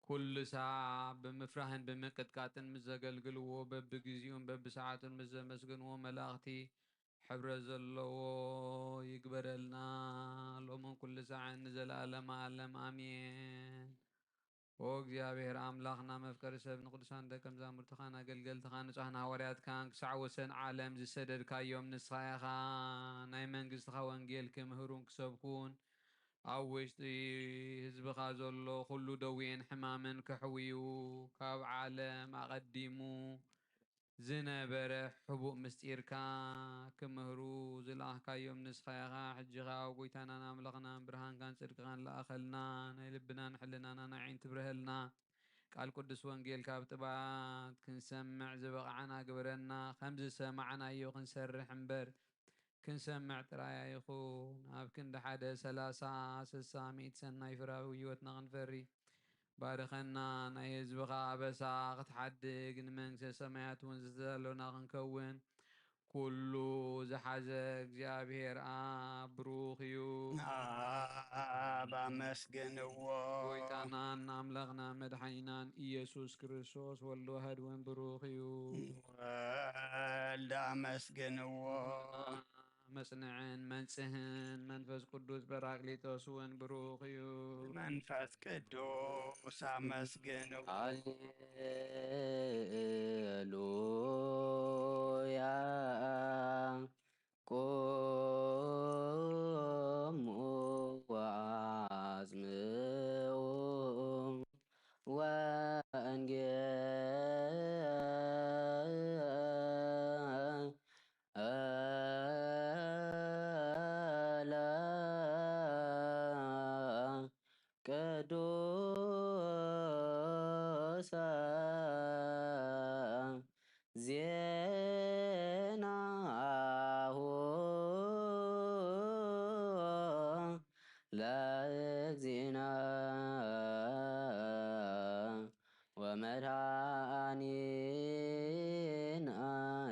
ኩሉ ሳዕ ብምፍራህን ብምቅጥቃጥን ምስ ዘገልግልዎ፣ በብግዚኡን በብሰዓቱን ምስ ዘመስግንዎ መላእኽቲ ሕብረት ዘለዎ ይግበረልና፣ ሎምን ኩሉ ሳዕን ንዘለኣለመ ዓለም ኣሜን። ኦ እግዚኣብሔር ኣምላኽና፣ መፍቀሪ ሰብ፣ ንቅዱሳን ደቀ መዛሙርትኻን ኣገልገልትኻን ንጹሓን ሃዋርያትካን ክሳዕ ወሰን ዓለም ዝሰደድካዮም፣ ንስኻ ኢኻ። ናይ መንግስትኻ ወንጌል ክምህሩን ክሰብኩን፣ ኣብ ውሽጢ ህዝብኻ ዘሎ ኩሉ ደዌን ሕማምን ከሕውዩ፣ ካብ ዓለም ኣቐዲሙ ዝነበረ ሕቡእ ምስጢርካ ክምህሩ ዝለኣኽካዮም ንስኻ ኢኻ። ሕጂ ኸኣ ጎይታናን ኣምላኽናን ብርሃንካን ጽድቅኻን ለኣኸልና። ናይ ልብናን ሕልናናን ኣዒንቲ ብርሀልና። ቃል ቅዱስ ወንጌልካ ብጥባት ክንሰምዕ ዝበቕዓና ግበረና። ከም ዝሰማዕናዮ ክንሰርሕ እምበር፣ ክንሰምዕ ጥራይ ኣይኹን። ኣብ ክንዲ ሓደ ሰላሳ፣ ስሳ፣ ሚእቲ ሰናይ ፍረ ኣብ ህይወትና ክንፈሪ ባርኸና። ናይ ህዝብኻ ኣበሳ ክትሓድግ፣ ንመንግስተ ሰማያት እውን ዝተዳለወና ክንከውን፣ ኩሉ ዝሓዘ እግዚኣብሔር ኣብ ብሩኽ እዩ። ኣብ ኣመስግንዎ። ጎይታናን ኣምላኽና መድሓኒናን ኢየሱስ ክርስቶስ ወልድ ዋህድ እውን ብሩኽ እዩ። ወልድ ኣመስግንዎ። መጽንዕን መንጽህን መንፈስ ቅዱስ ጳራቅሊጦስ እውን ብሩኽ እዩ። መንፈስ ቅዱስ ኣመስግንዎ። ሃሌሉያ። ቁሙ ወአጽምዑ ወንጌለ ቅዱሰ ዜናሁ ለእግዚእነ ወመድኃኒነ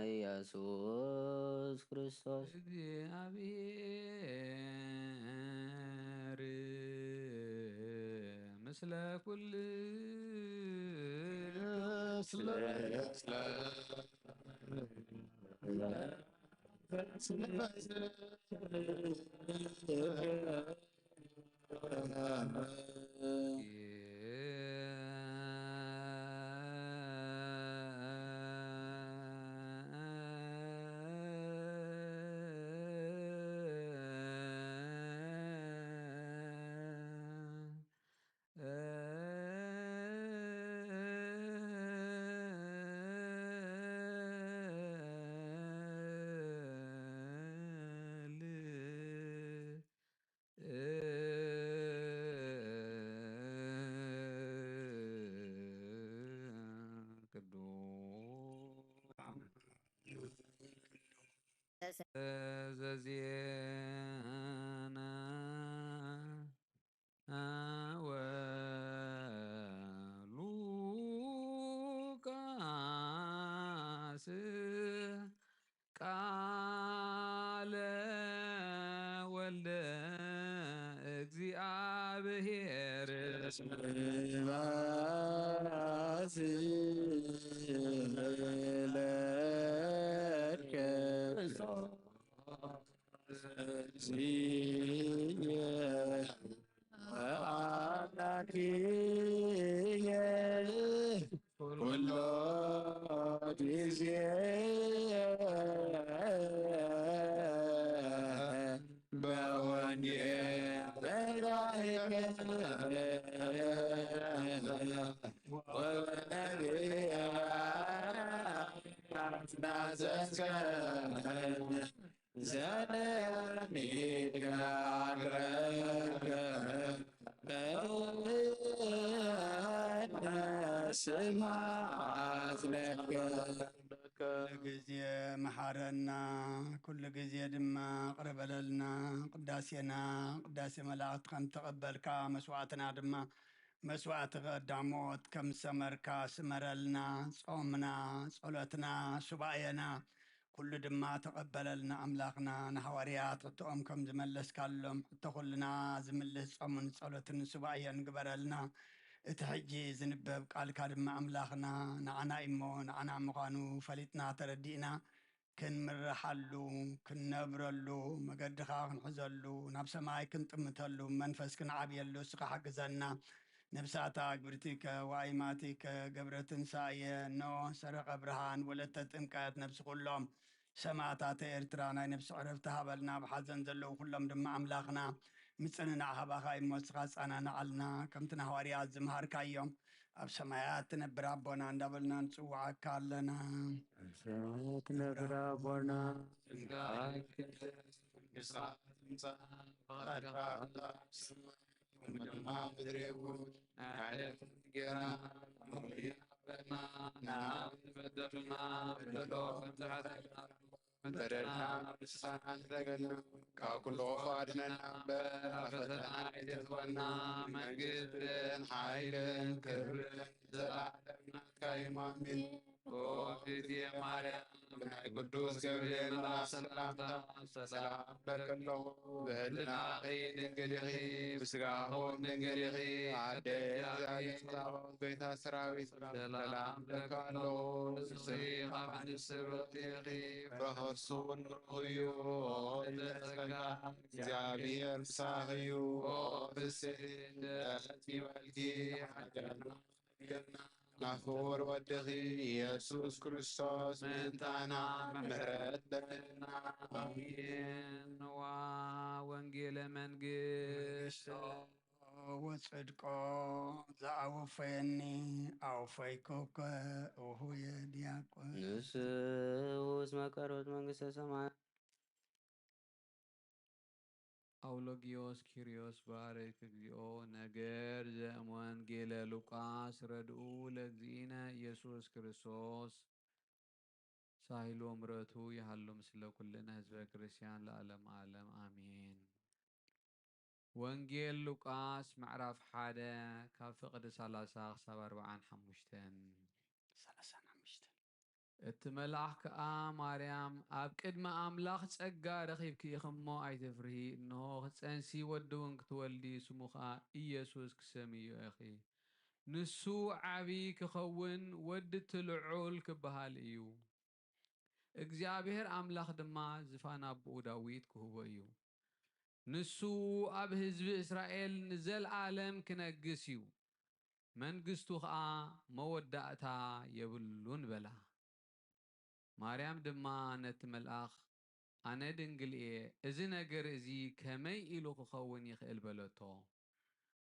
ኢየሱስ ክርስቶስ። እግዚኣብሔር ምስለ ኩልክሙ። ዘዜና ወሉቃስ ቃለ ወልደ ስብሐት ለከ እግዚእ አምላክየ ኩሎ ጊዜ በወንጌል ወበነቢያት ናዘዝከ ዘለሚካ አቅረብከ። ስብሐት ለከ። ኩሉ ግዜ መሓረና፣ ኩሉ ግዜ ድማ ቅረ በለልና። ቅዳሴና ቅዳሴ መላእክት ከም ተቐበልካ፣ መስዋዕትና ድማ መስዋዕቲ ቀዳሞት ከም ዝሰመርካ ስመረልና። ጾምና፣ ጸሎትና፣ ሱባኤና ኩሉ ድማ ተቐበለልና ኣምላኽና። ንሃዋርያት ሕቶኦም ከም ዝመለስካሎም፣ ሕቶ ኩልና ዝምልስ ጾምን ጸሎትን ሱባኤን ግበረልና። እቲ ሕጂ ዝንበብ ቃልካ ድማ ኣምላኽና ንዓና እሞ፣ ንዓና ምዃኑ ፈሊጥና ተረዲእና፣ ክንምርሓሉ፣ ክንነብረሉ፣ መገድኻ ክንሕዘሉ፣ ናብ ሰማይ ክንጥምተሉ፣ መንፈስ ክንዓብየሉ እስኻ ሓግዘና። ነብሳታ ግብርቲከ ወአይማቲከ ገብረ ትንሳኤ፣ ኖህ፣ ሰረቐ ብርሃን፣ ወለተ ጥምቀት፣ ነብሲ ኩሎም ሰማእታተ ኤርትራ ናይ ነብሲ ዕረፍቲ ሃበልና። ኣብ ሓዘን ዘለዉ ኩሎም ድማ ኣምላኽና ምጽንናዕ ሃባኻ እሞ እስኻ ጻናናዓልና። ከምቲ ንሃዋርያት ዝመሃርካዮም፣ ኣብ ሰማያት ትነብር ኣቦና እንዳበልና ንጽውዓካ ኣለና። ኣብ ሰማያት ትነብር ኣቦና፣ ስምካ ይትቀደስ፣ መንግስትኻ ትምጻእ፣ ፍቓድካ ትኹን ኣብ ሰማይ ከም ድማ ምድሪ እውን። ናይ ዕለትና እንጌራ ሎሚ ሃበና፣ ንዓና በደልና በደሎ ከም ዝሓተና በደልና ንስኻ ንሕደገልና፣ ካብ ኩሉ ክፉእ ኣድነና እምበር፣ ኣብ ፈተና ኣይተእትወና። መንግስትን ሓይልን ክብርን ዘላለም ናትካ እዩ። ኣሜን። ኦ እግዝእትየ ማርያም፣ ብናይ ቅዱስ ገብርኤል መልኣኽ ሰላምታ ሰላም እብለኪ ኣለኹ። ብህልናኺ ድንግል ኢኺ፣ ብስጋኺ እውን ድንግል ኢኺ። ኣደ እግዚኣብሔር ጸባኦት፣ ጎይታ ሰራዊት፣ ሰላም እብለኪ ኣለኹ። ንስኺ ካብ ኣንስቲ ብርኽቲ ኢኺ፣ ፍረ ከርሱ እውን ብሩኽ እዩ። ኦ እግዝእተ ጸጋ፣ እግዚኣብሔር ምሳኺ እዩ። ኦ ፍስሕቲ ደስ ይበልኪ፣ ሓዳርና ናፍር ወድኺ ኢየሱስ ክርስቶስ ምእንታና ምሕረት ለለና። ኣሜን። ዋ ወንጌለ መንግስት ወጽድቆ ዘአወፈየኒ አውፈይኩከ እሁየ ዲያቆን። ንስውስ መቀርብት መንግስተ ሰማይ። አውሎጊዮስ ኪርዮስ ባርክ እግዚኦ። ነገር ዘእምወንጌለ ሉቃስ። ረድኡ ለእግዚእነ ኢየሱስ ክርስቶስ ሳሂሉ ወምረቱ ይሃሉ ምስለ ኩልነ ህዝበ ክርስቲያን ለዓለም ዓለም ኣሜን። ወንጌል ሉቃስ ምዕራፍ ሓደ ካብ ፍቕዲ ሰላሳ ክሳብ ኣርብዓን ሓሙሽተን። ሰላሳን ሓሙሽተን። እቲ መልኣኽ ከኣ፣ ማርያም፣ ኣብ ቅድሚ ኣምላኽ ጸጋ ረኺብኪ ኢኺ እሞ ኣይትፍርሂ። እንሆ፣ ክትጸንሲ ወዲ እውን ክትወልዲ፣ ስሙ ኸኣ ኢየሱስ ክሰምይዮ ኢኺ። ንሱ ዓቢ ክኸውን፣ ወዲ እቲ ልዑል ክበሃል እዩ። እግዚኣብሔር ኣምላኽ ድማ ዝፋን ኣቦኡ ዳዊት ክህቦ እዩ። ንሱ ኣብ ህዝቢ እስራኤል ንዘለኣለም ክነግስ እዩ። መንግስቱ ኸኣ መወዳእታ የብሉን በላ። ማርያም ድማ ነቲ መልኣኽ፣ ኣነ ድንግል እየ፣ እዚ ነገር እዚ ከመይ ኢሉ ክኸውን ይኽእል? በለቶ።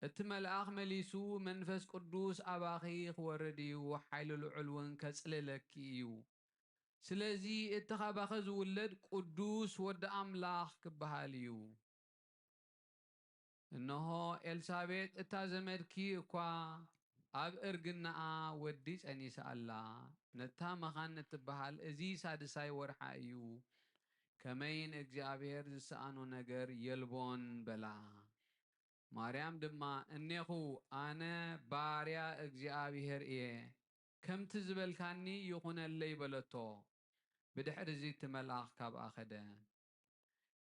እቲ መልኣኽ መሊሱ፣ መንፈስ ቅዱስ ኣባኺ ክወርድ እዩ፣ ሓይሊ ልዑል እውን ከጽልለኪ እዩ። ስለዚ እቲ ኻባኺ ዝውለድ ቅዱስ ወዲ ኣምላኽ ክበሃል እዩ። እንሆ፣ ኤልሳቤጥ እታ ዘመድኪ እኳ ኣብ እርግናኣ ወዲ ጸኒሳ ኣላ። ነታ መኻን እትበሃል እዚ ሳድሳይ ወርሓ እዩ። ከመይ ንእግዚኣብሔር ዝሰኣኖ ነገር የልቦን በላ። ማርያም ድማ፣ እኔኹ፣ ኣነ ባርያ እግዚኣብሔር እየ፣ ከምቲ ዝበልካኒ ይኹነለይ በለቶ። ብድሕሪ እዚ እቲ መልኣኽ ካብኣ ኸደ።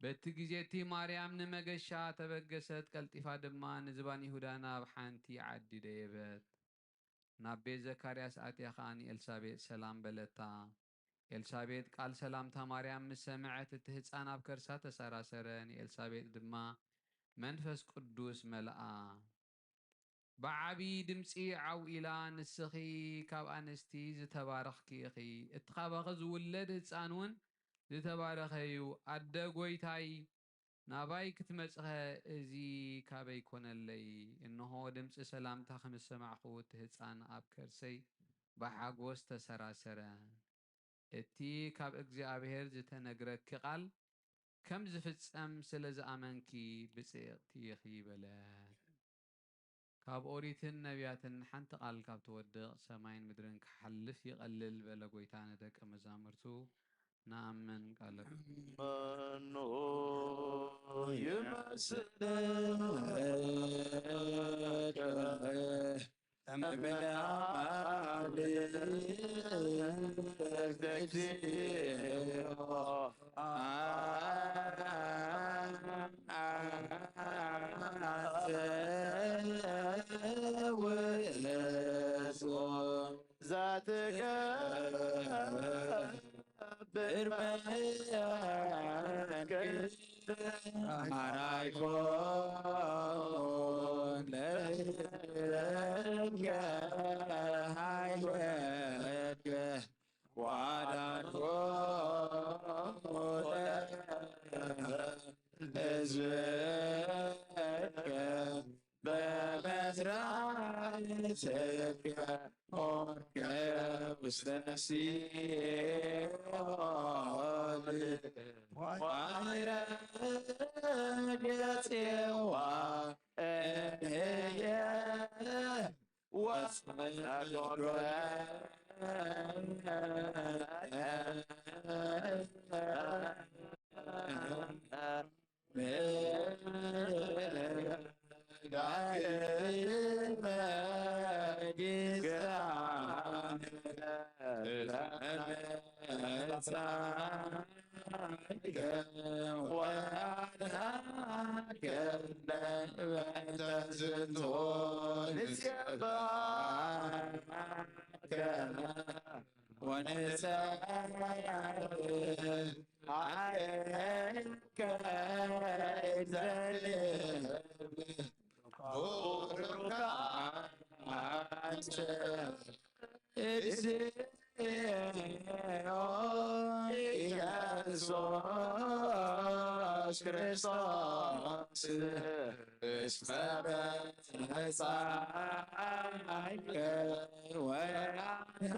በቲ ግዜ እቲ ማርያም ንመገሻ ተበገሰት፣ ቀልጢፋ ድማ ንዝባን ይሁዳ ናብ ሓንቲ ዓዲ ደየበት። ናብ ቤት ዘካርያስ ኣትያ ኸኣ ንኤልሳቤጥ ሰላም በለታ። ኤልሳቤጥ ቃል ሰላምታ ማርያም ምስ ሰምዐት፣ እቲ ህጻን ኣብ ከርሳ ተሰራሰረ፣ ንኤልሳቤጥ ድማ መንፈስ ቅዱስ መልኣ። ብዓቢ ድምጺ ዓው ኢላ፣ "ንስኺ ካብ ኣንስቲ ዝተባረኽኪ ኢኺ፣ እቲ ካባኺ ዝውለድ ህጻን እውን ዝተባረኸ እዩ። ኣደ ጐይታይ፣ ናባይ ክትመጽኸ እዚ ካበይ ኮነለይ?" እንሆ ድምጺ ሰላምታኺ ምስ ሰማዕኩ፣ እቲ ህጻን ኣብ ከርሰይ ብሓጎስ ተሰራሰረ። እቲ ካብ እግዚኣብሔር ዝተነግረኪ ቃል ከም ዝፍጸም ስለ ዝኣመንኪ ብጽእቲ ኢኺ በለት። ካብ ኦሪትን ነቢያትን ሓንቲ ቃል ካብ ትወድቕ ሰማይን ምድርን ክሓልፍ ይቐልል በለ ጐይታ ንደቀ መዛሙርቱ። ንኣምን ቃለ መኖ ይመስለከ እምናብ እግዚኦ ዘትከ ብር መያክል ሓራይኮን ለእከ ሃይወድከ ዋዳንኮ ህዝብከ በመስራትከ ኦርከ ውስተ ሲኦል ዋይረ ገጽዋ እምየ ወሰዶከ ኢየሱስ ክርስቶስ እስመ በጽሐ ጸሓይከ ወያድኃንከ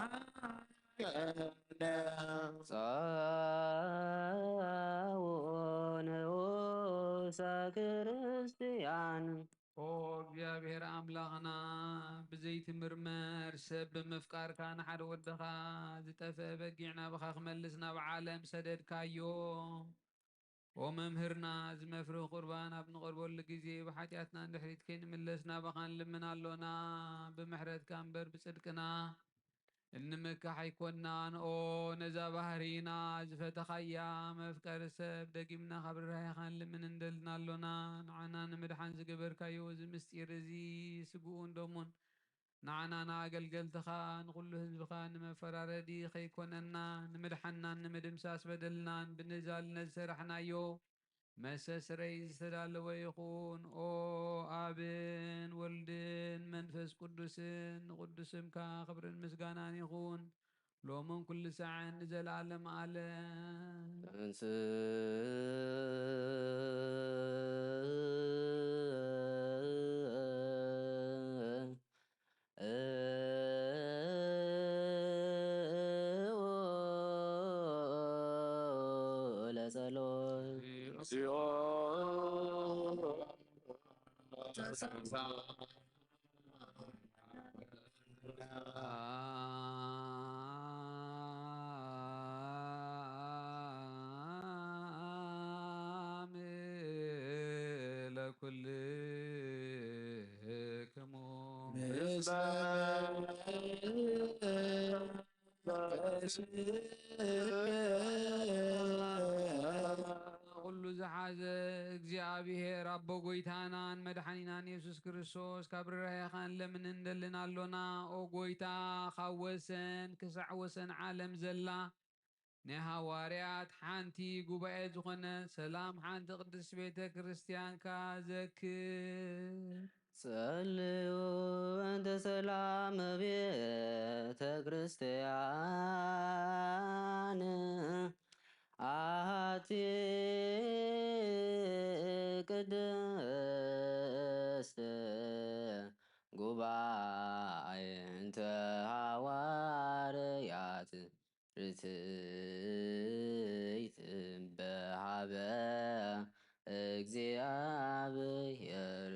ንዑሰ ክርስቲያን። ኦ እግዚኣብሔር ኣምላኽና፣ ብዘይትምርመር ሰብ ብምፍቃርካ ንሓደ ወድኻ ዝጠፍአ በጊዕ ናብኻ ክመልስ ናብ ዓለም ሰደድካዮ። ኦ መምህርና፣ እዚ መፍርህ ቁርባን ኣብ ንቐርበሉ ግዜ ብሓጢኣትና ንድሕሪት ከይንምለስ ናባኻ ንልምን ኣሎና። ብምሕረትካ እምበር ብጽድቅና እንምካሕ ኣይኮናን። ኦ ነዛ ባህርይና ዝፈተኻያ መፍቀሪ ሰብ፣ ደጊምና ካብ ርህራሄኻ ንልምን እንደልን ኣሎና። ንዓና ንምድሓን ዝገበርካዮ እዚ ምስጢር እዚ ስግኡን ደሙን ንዓና ንኣገልገልትኻ ንኹሉ ህዝብኻ ንመፈራረዲ ከይኮነና ንምድሓናን ንምድምሳስ በደልናን ብንዛል ነዝሰራሕናዮ መሰስረይ ዝተዳለወ ይኹን። ኦ ኣብን ወልድን መንፈስ ቅዱስን ንቅዱስ ስምካ ክብርን ምስጋናን ይኹን ሎምን ኩሉ ሳዕን ንዘለኣለም ኣለም። ዝሓዘ እግዚኣብሔር ኣቦ ጎይታናን መድሓኒናን የሱስ ክርስቶስ፣ ካብ ርራሄኻን ለምንን ደልን ኣሎና። ኦ ጎይታ፣ ካብ ወሰን ክሳዕ ወሰን ዓለም ዘላ ናይ ሃዋርያት ሓንቲ ጉባኤ ዝኾነ ሰላም ሓንቲ ቅድስት ቤተ ክርስቲያንካ ዘክር። ጸልዩ እንተ ሰላም ቤተ ክርስቲያን ኣቲ ቅድስት ጉባኤ እንተ ሃዋርያት ርትዕት በሃበ እግዚኣብሔር።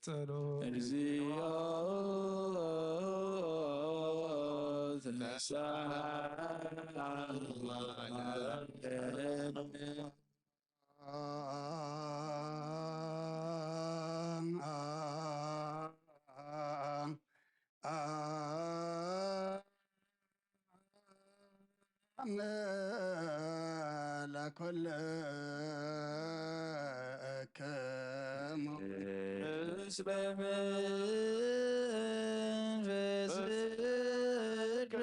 ጸሎት። እግዚኦ ተሳሃለነ። ለኩልክሙ። ምስለ መንፈስከ።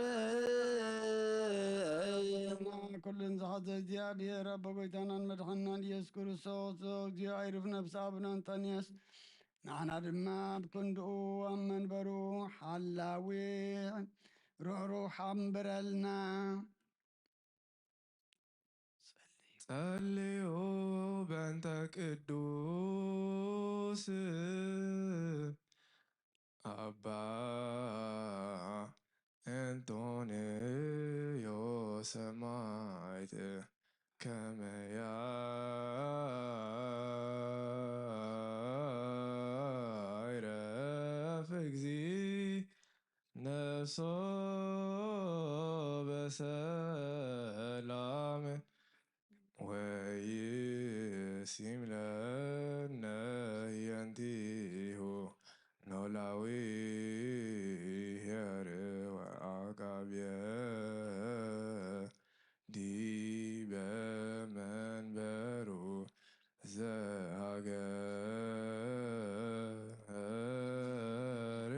ኩልን ዝሓዘ እግዚኣብሔር ኣቦ ጎይታናን መድሓንናን ኢየሱስ ክርስቶስ፣ ኦ እግዚኣብሔር፣ ነፍሲ ኣቡነ እንጠንዮስ፣ ንሕና ድማ ኣብ ክንድኡ ኣብ መንበሩ ሓላዊ ርሕሩሕ ኣንብረልና። ጸልዩ በእንተ ቅዱስ ኣባ እንጦንዮስ ሰማዕት ከመ ያዕረፍ እግዚእ ነፍሶ በሰላም ወይሲም ለነ ህየንቲሁ ኖላዊ ኄር ወዐቃብየ ዲበ መንበሩ ዘሃገር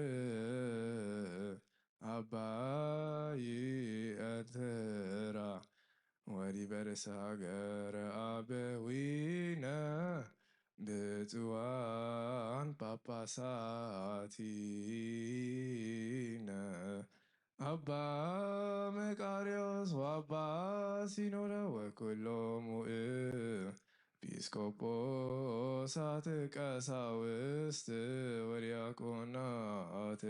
ኣባይ ኤርትራ ወዲበ ርእሰ ሃገረ ኣበዊነ ብፁዓን ጳጳሳቲነ ኣባ መቃርዮስ ወኣባ ሲኖዳ ወኩሎሙ ኤጲስቆጶሳት ቀሳውስት ወዲያቆናት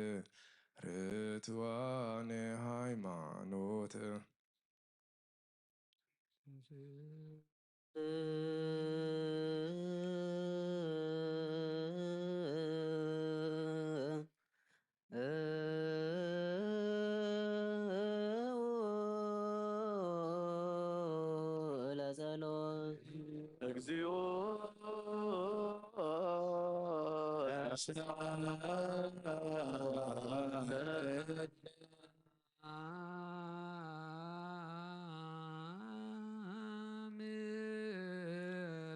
ርቱዓነ ሃይማኖት። ለጸሎት። እግዚኦ ሰላም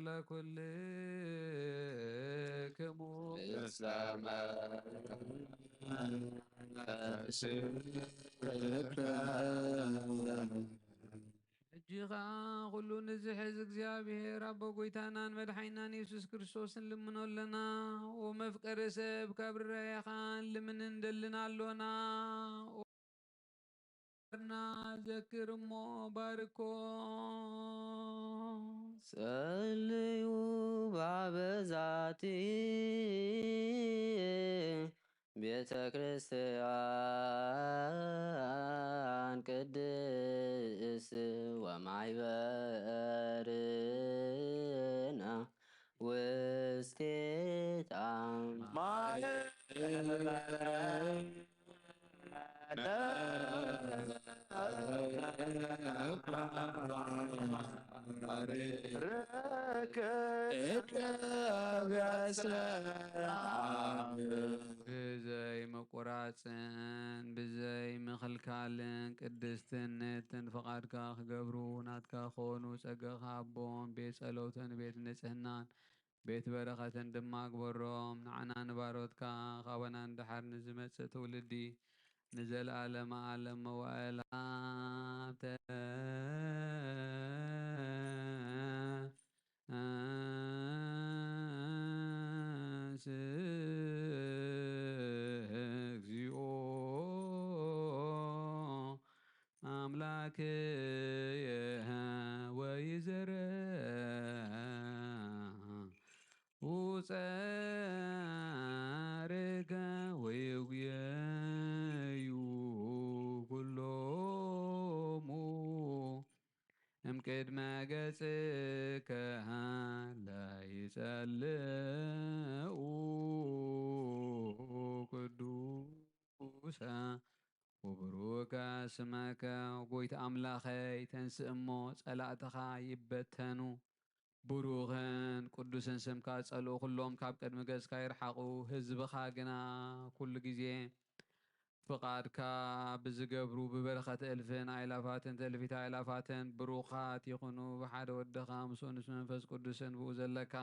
ለኩልክሙ ምስለ መንፈስከ። ሕጂ ኸኣ ኩሉ ንዝሕዝ እግዚኣብሔር ኣቦ ጐይታናን መድሓኒናን የሱስ ክርስቶስ ንልምኖ ኣለና። ወመፍቀሪ ሰብ ካብ ርራየኻን ልምንን ደልን ኣሎና። ና ዘክር እሞ ባርኮ። ጸልዩ ባበዛቲ ቤተ ክርስቲያን ቅድስት ወማይበርና ውስቴታ ማይ ብዘይ ምቁራጽን ብዘይ ምኽልካልን ቅድስትን ንእትን ፍቓድካ ክገብሩ ናትካ ክኾኑ ጸጋኻ ኣቦም ቤት ጸሎትን ቤት ንጽህናን ቤት በረኸትን ድማ ግበሮም። ንዓና ንባሮትካ ካባና ንደሓር ንዝመጽእ ትውልዲ ንዘለኣለመ ዓለም መዋእለ ሃብተ እግዚኦ ኣምላክየ ወይዘረ ውፀርከ ወይጉየዩ ኩሎሙ እምቅድመ ገጽከ ለይጸልኡ ቅዱሰ ወብሩከ ስመከ። ጎይታ ኣምላኸይ፣ ተንስእ እሞ ጸላእትኻ ይበተኑ። ብሩኽን ቅዱስን ስምካ ጸልኡ ኩሎም ካብ ቅድሚ ገጽካ ይርሓቑ። ህዝብኻ ግና ኩሉ ግዜ ፍቓድካ ብዝገብሩ ብበረኸት እልፍን ኣእላፋትን ትእልፊት ኣእላፋትን ብሩኻት ይኹኑ። ብሓደ ወድኻ ምስኡ ምስ መንፈስ ቅዱስን ብኡ ዘለካ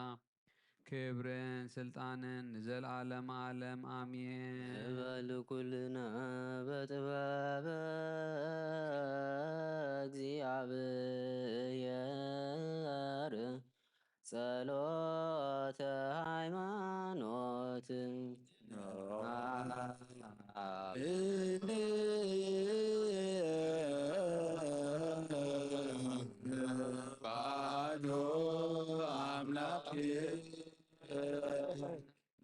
ክብርን ስልጣንን ንዘለዓለም ዓለም ኣሜን። ንበል ኩልና በጥበበ እግዚኣብሔር ጸሎተ ሃይማኖት ባዶ ኣምላክ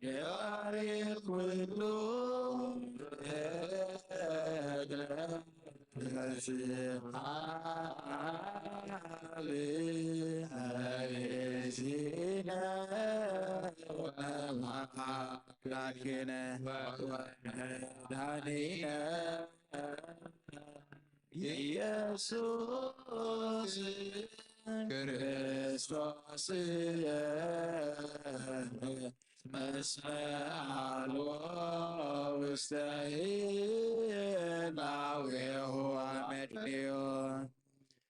ገባሪ ኩሉ ዳኒነ ኢየሱስ ክርስቶስ እስመ አልቦ ውስተ ህላዌሁ አመድንዮ።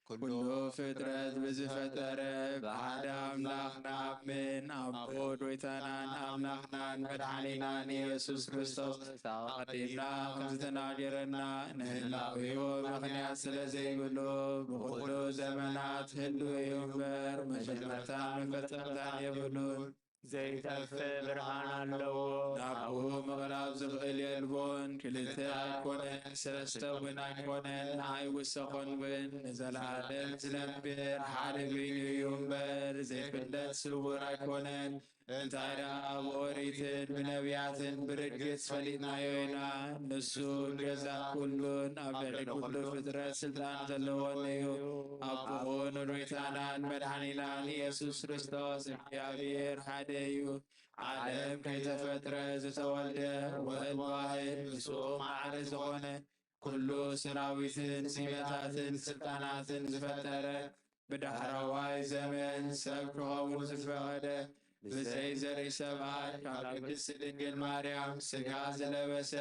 ኩሉ ፍጥረት ብዝፈጠረ ብሓደ ኣምላኽ ንኣምን፣ ኣቦ ጎይታናን ኣምላኽናን መድሓኒናን ኢየሱስ ክርስቶስ ኣቐዲምና ከም ዝተናገረና ንህላዌኡ ምኽንያት ስለ ዘይብሉ ብኹሉ ዘመናት ህልው እዩ እምበር መጀመርታን መፈጸምታን የብሉን። ዘይጠፍእ ብርሃን ኣለዎ። ናብኡ ምቕራብ ዝኽእል የልቦን። ክልተ ኣይኮነን፣ ሰለስተ እውን ኣይኮነን፣ ኣይውሰኾን እውን። ንዘለኣለም ዝነብር ሓደ በይኑ እዩ እምበር ዘይፍለጥ ስውር ኣይኮነን። እንታይ ደኣ ኣብ ኦሪትን ብነቢያትን ብርግጽ ፈሊጥናዮ ኢና። ንሱ ገዛ ኩሉን ኣብ ልዕሊ ኩሉ ፍጥረት ስልጣን ዘለዎን እዩ። ኣቦኡ ንጎይታናን መድሓኒናን ኢየሱስ ክርስቶስ እግዚኣብሔር ሓደ እዩ። ዓለም ከይተፈጥረ ዝተወልደ ወልድ ዋሕድ ምስኡ ማዕረ ዝኾነ ኩሉ ሰራዊትን ሲመታትን ስልጣናትን ዝፈጠረ ብዳሕረዋይ ዘመን ሰብ ክኸውን ዝፈቐደ ብዘይ ዘርኢ ሰብኣይ ካብ ቅድስቲ ድንግል ማርያም ስጋ ዝለበሰ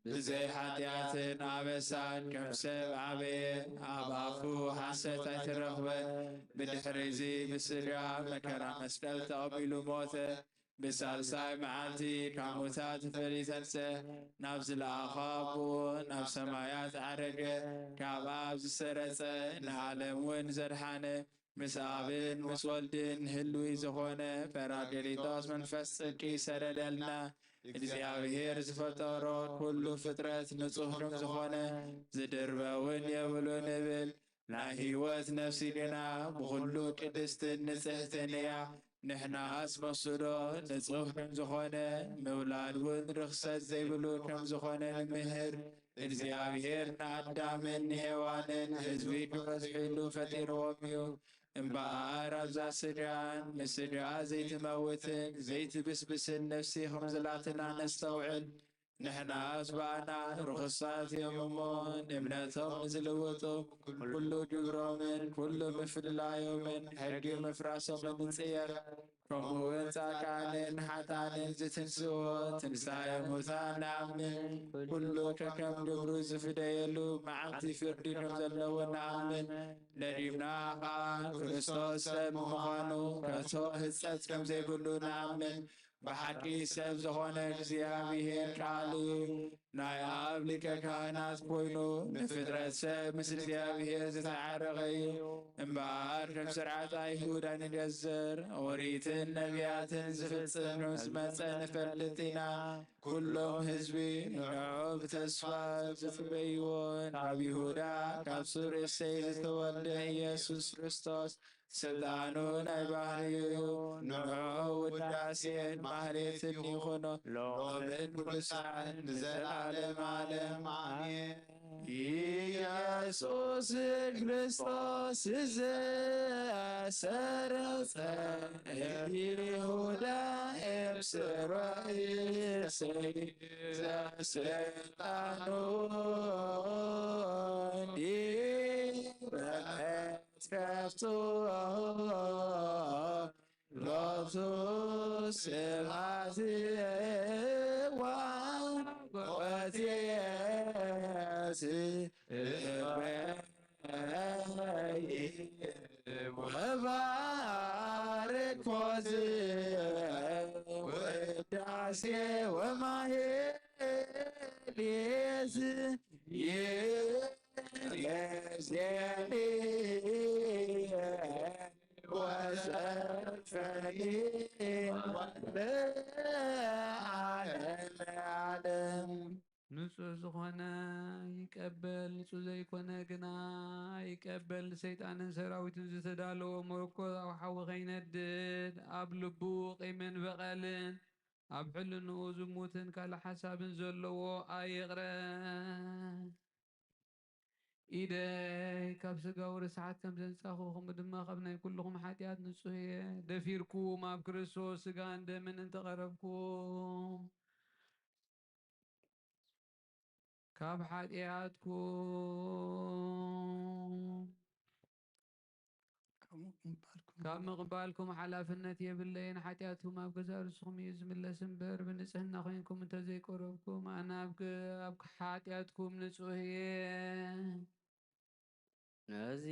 ብዘይ ሓጢኣትን ኣበሳን ከም ሰብ ዓበየ። ኣብ ኣፉ ሓሰት ኣይትረኽበን። ብድሕሪዚ ብስጋ መከራ መስቀል ተቐቢሉ ሞተ። ብሳልሳይ መዓልቲ ካብ ሙታት ተፈልዩ ተንስአ። ናብ ዝለኣኾ ኣቦኡ ናብ ሰማያት ዓረገ። ካብ ኣብ ዝሰረጸ ንዓለም እውን ዘድሓነ ምስ ኣብን ምስ ወልድን ህልዊ ዝኾነ ጳራቅሊጦስ መንፈስ ጽድቂ ይሰደደልና። እግዚኣብሔር ዝፈጠሮ ኩሉ ፍጥረት ንጹህ ከም ዝኾነ ዝድርበ እውን የብሉን እብል። ናይ ህይወት ነፍሲ ግና ብኹሉ ቅድስትን ንጽሕትን እያ። ንሕናስ መስሎ ንጹህ ከም ዝኾነ ምውላድ እውን ርኽሰት ዘይብሉ ከም ዝኾነ ንምህር። እግዚኣብሔር ንኣዳምን ንሄዋንን ህዝቢ ክበዝሕሉ ፈጢርዎም እዩ። እምበኣር ኣብዛ ስጋን ንስጋ ዘይትመውትን ዘይትብስብስን ነፍሲ ከም ዘላትና ነስተውዕል። ንሕናስ ባና ርኹሳት እዮም እሞ፣ ንእምነቶም ንዝልውጡ፣ ኩሉ ግብሮምን ኩሉ ምፍልላዮምን ሕጊ ምፍራሶምን ንጽየፍ። ከምኡ እውን ጻድቃንን ሓጥኣንን ዝትንስዎ ትንሳኤ ሙታን ንኣምን። ኩሉ ከከም ግብሩ ዝፍደየሉ መዓልቲ ፍርዲ ከም ዘለዎ ንኣምን። ነዲብና ኸኣ ክርስቶስ ሰብ ምዃኑ ከቶ ህጸጽ ከም ዘይብሉ ንኣምን። ብሓቂ ሰብ ዝኾነ እግዚኣብሔር ቃል እዩ። ናይ ኣብ ሊቀ ካህናት ኮይኑ ንፍጥረት ሰብ ምስ እግዚኣብሔር ዝተዓረቐ እዩ። እምበኣር ከም ስርዓት ኣይሁድ ኣይንገዝር፣ ኦሪትን ነቢያትን ዝፍጽም ከም ዝመጸ ንፈልጥ ኢና። ኩሎም ህዝቢ ንዕኡ ብተስፋ ዝጽበይዎን ካብ ይሁዳ ካብ ሱር እሴይ ዝተወልደ ኢየሱስ ክርስቶስ ስልጣኑ ናይ ባህርዩ እዩ። ንዕኡ ውዳሴን ማህሌትን ይኹኖ ሎምን ንጉሳን ንዘለዓለም ዓለም ኣሜን። ኢየሱስ ክርስቶስ ዘሰረጸ ይሁዳ እምስራይ ሰይዘ ስልጣኑ እንዲረከብቶ ሎቱ ስብሐት ወሞገስ ወባርኮት ውዳሴ ወማህሌት ይዜኒ ወሰፈኒ ለዓለመ ዓለም። ንጹህ ዝኾነ ይቀበል፣ ንጹህ ዘይኮነ ግና ይቀበል። ንሰይጣንን ሰራዊቱን ዝተዳለወ መርኮዝ ኣብ ሓዊ ከይነድድ፣ ኣብ ልቡ ቂምን በቐልን፣ ኣብ ሕልንኡ ዝሙትን ካልእ ሓሳብን ዘለዎ ኣይቕረ። ኢደይ ካብ ስጋዊ ርስሓት ከም ዘንጻኹ፣ ከምኡ ድማ ካብ ናይ ኩልኹም ሓጢኣት ንጹህ እየ። ደፊርኩም ኣብ ክርስቶስ ስጋን ደምን እንተቐረብኩም፣ ካብ ሓጢኣትኩም ካብ ምቕባልኩም ሓላፍነት የብለይን። ሓጢኣትኩም ኣብ ገዛእ ርእስኹም እዩ ዝምለስ እምበር፣ ብንጽህና ኮይንኩም እንተዘይቀረብኩም፣ ኣነ ኣብ ገ-፣ ኣብ ሓጢኣትኩም ንጹህ እየ። ነዚ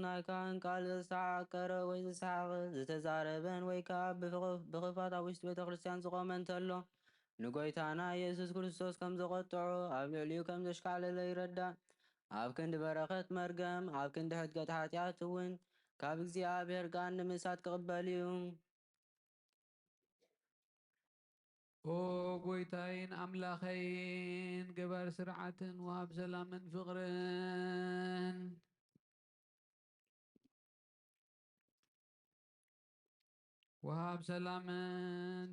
ናይ ካህን ቃል ዘስተዓቀረ ወይ ዝሰሓቐ፣ ዝተዛረበን ወይ ከኣ ብፍቕ-፣ ብኽፋት ኣብ ውሽጢ ቤተ ክርስቲያን ዝቖመ እንተሎ፣ ንጎይታና ኢየሱስ ክርስቶስ ከም ዘቖጥዖ፣ ኣብ ልዕሊኡ ከም ዘሽካዕለለ ይረዳእ። ኣብ ክንዲ በረኸት መርገም፣ ኣብ ክንዲ ሕድገት ሓጢኣት እውን ካብ እግዚኣብሔር ጋን ንምሳት ክቕበል እዩ። ኦ ጎይታይን ኣምላኸይን፣ ገባር ስርዓትን ወሃብ ሰላምን ፍቕርን፣ ወሃብ ሰላምን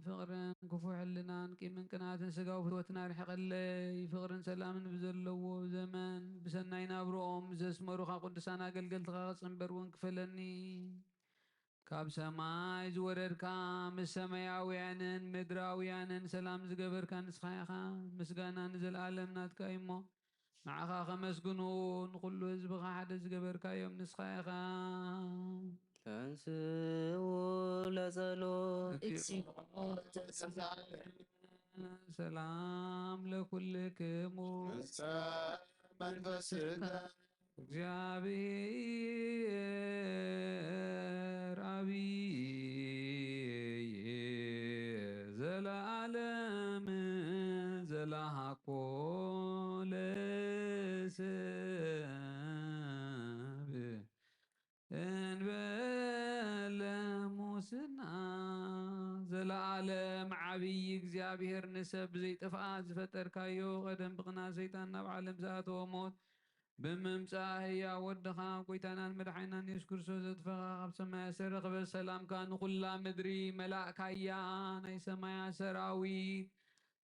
ፍቕርን፣ ክፉእ ሕልናን ቂምን ቅንኣትን ስጋዊ ፍትወትን ኣርሕቐለይ። ፍቕርን ሰላምን ብዘለዎ ዘመን፣ ብሰናይ ናብርኦም ዘስመሩኻ ቅዱሳን ኣገልገልትኻ ክጽንበር እውን ክፈለኒ። ካብ ሰማይ ዝወረድካ፣ ምስ ሰማያውያንን ምድራውያንን ሰላም ዝገበርካ ንስኻ ኢኻ። ምስጋና ንዘለኣለም ናትካ እዩ እሞ፣ ንዓኻ ከመስግኑ፣ ንኹሉ ህዝብኻ ሓደ ዝገበርካዮም ንስኻ ኢኻ። ተንስኡ ለጸሎት። እግዚኦ ተሳለ። ሰላም ለኩልክሙ። መንፈስከ። እግዚኣብሔር ዓብይ ዘለዓለም ዘለሃኮ ለሰብ እንበለ ሙስና። ዘለዓለም ዓብይ እግዚኣብሔር ንሰብ ብዘይጥፍኣት ዝፈጠርካዮ፣ ቀደም ብቕንኣት ሰይጣን ናብ ዓለም ዝኣተወ ሞት ብምምጻእ ህያው ወድኻ ጎይታናን መድሓኒናን የሱስ ክርስቶስ ዘጥፈኻ ካብ ሰማይ ዝተረኽበ ሰላምካ ንኹላ ምድሪ መላእካያ። ናይ ሰማያ ሰራዊት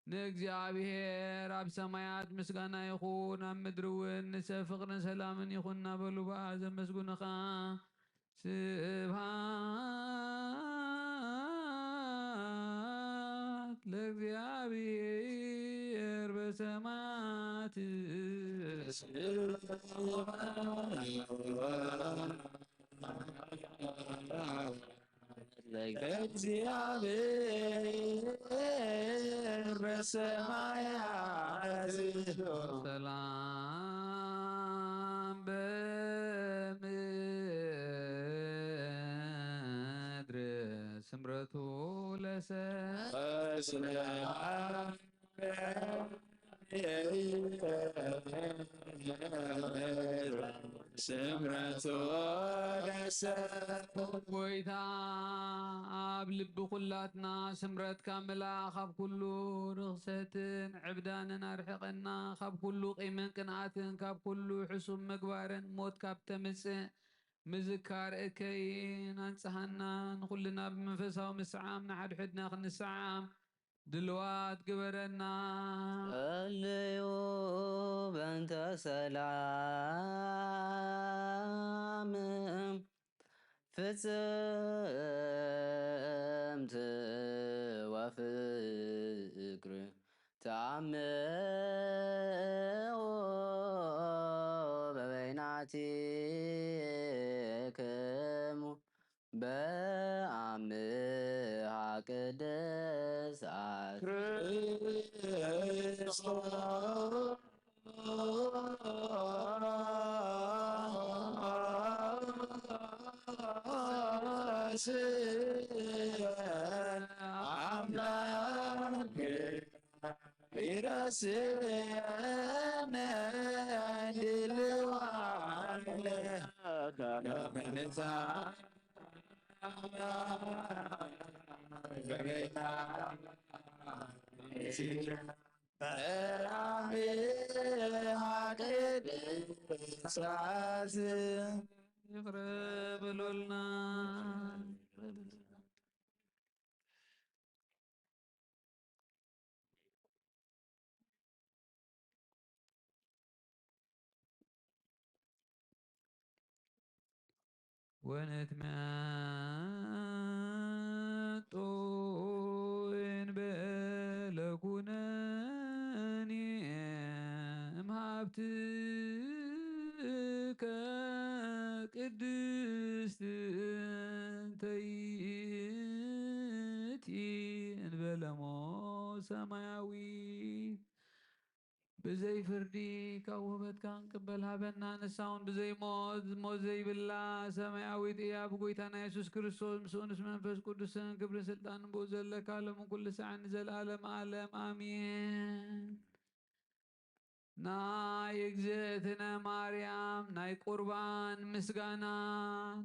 ንእግዚኣብሔር ኣብ ሰማያት ምስጋና ይኹን፣ ኣብ ምድሪ እውን ንሰብ ፍቕርን ሰላምን ይኹን እናበሉ ብኣ ዘመስግኑኻ። ስብሃት ለእግዚኣብሔር። ሰማያት ለእግዚአብሔር በሰማያት ሰላም በምድር ስምረቱ ለሰ ስምረቱ ለሰ ጎይታ ኣብ ልቢ ኩላትና ስምረትካ ምልኣ፣ ካብ ኩሉ ርኽሰትን ዕብዳንን ኣርሕቐና፣ ካብ ኩሉ ቂምን ቅንኣትን፣ ካብ ኩሉ ሕሱም ምግባርን ሞት ካብ ተምጽእ ምዝካር እከይን ኣንጽሃና። ንኹልና ብመንፈሳዊ ምስዓም ንሓድሕድና ክንስዓም ድልዋት ግበረና። ጸልዩ በእንተ ሰላም ፍጽምቲ ወፍቅር ተአምኦ በበይናቲክሙ በአምሃ ቅድሳት አምላክ ይረስነ ድልዋነ ይቅረ በሉልና። ወነትመጦ እንበለ ኩነኒ እምሃብትከ ቅድስት እንተ ይእቲ እንበለሞ ሰማያዊት። ብዘይ ፍርዲ ካብ ውህበትካ ክንቅበል ሃበና። ንሳ እውን ብዘይ ሞት፣ ሞት ዘይብላ ሰማያዊት እያ። ብጎይታና የሱስ ክርስቶስ ምስኡንስ መንፈስ ቅዱስን ክብርን ስልጣንን ብኡ ዘለካ ሎምን ኩሉ ሳዕን ንዘለኣለም ኣለም ኣሜን። ናይ እግዝእትነ ማርያም ናይ ቁርባን ምስጋና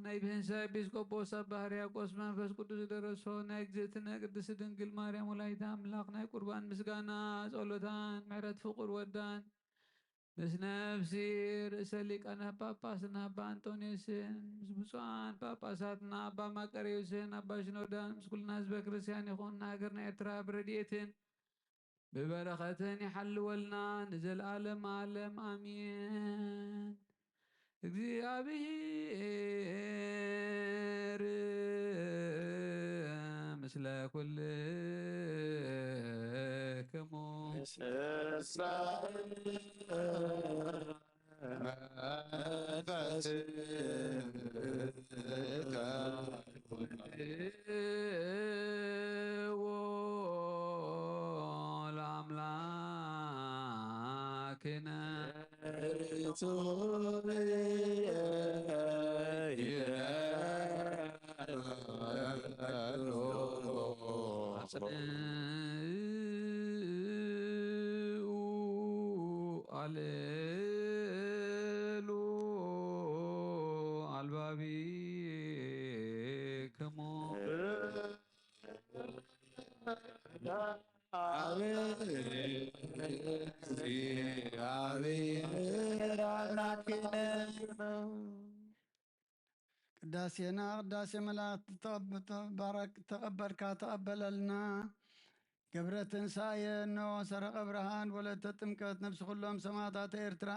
ናይ ብህንሳ ኤጲስቆጶስ ኣባ ሕርያቆስ መንፈስ ቅዱስ ዝደረሶ ናይ እግዝእትነ ቅድስት ድንግል ማርያም ወላዲተ ኣምላኽ ናይ ቁርባን ምስጋና ጸሎታን ምሕረት ፍቁር ወዳን ምስ ነፍሲ ርእሰ ሊቃነ ጳጳስና ኣባ ኣንጦንዮስን ምስ ብፁዓን ጳጳሳትና ኣባ ማቀርዮስን ኣባ ሽኖዳን ምስ ኩልና ህዝበ ክርስቲያን ይኹን። ንሃገርና ኤርትራ ብረድኤትን ብበረኸትን ይሓልወልና ንዘለዓለም ዓለም ኣሜን። እግዚኣብሔር ምስለ ኩልክሙ። ለአምላክነ አጽንኡ አሌሉ አልባቢክሙ። ቅዳሴና ቅዳሴ መላእክት ተቀብ-፣ ተባረክ-፣ ተቀበልካ ተቀበለልና። ገብረ ትንሳኤ እኖ ሰረቀ ብርሃን ወለተ ጥምቀት ነብሲ ኩሎም ሰማዕታት ኤርትራ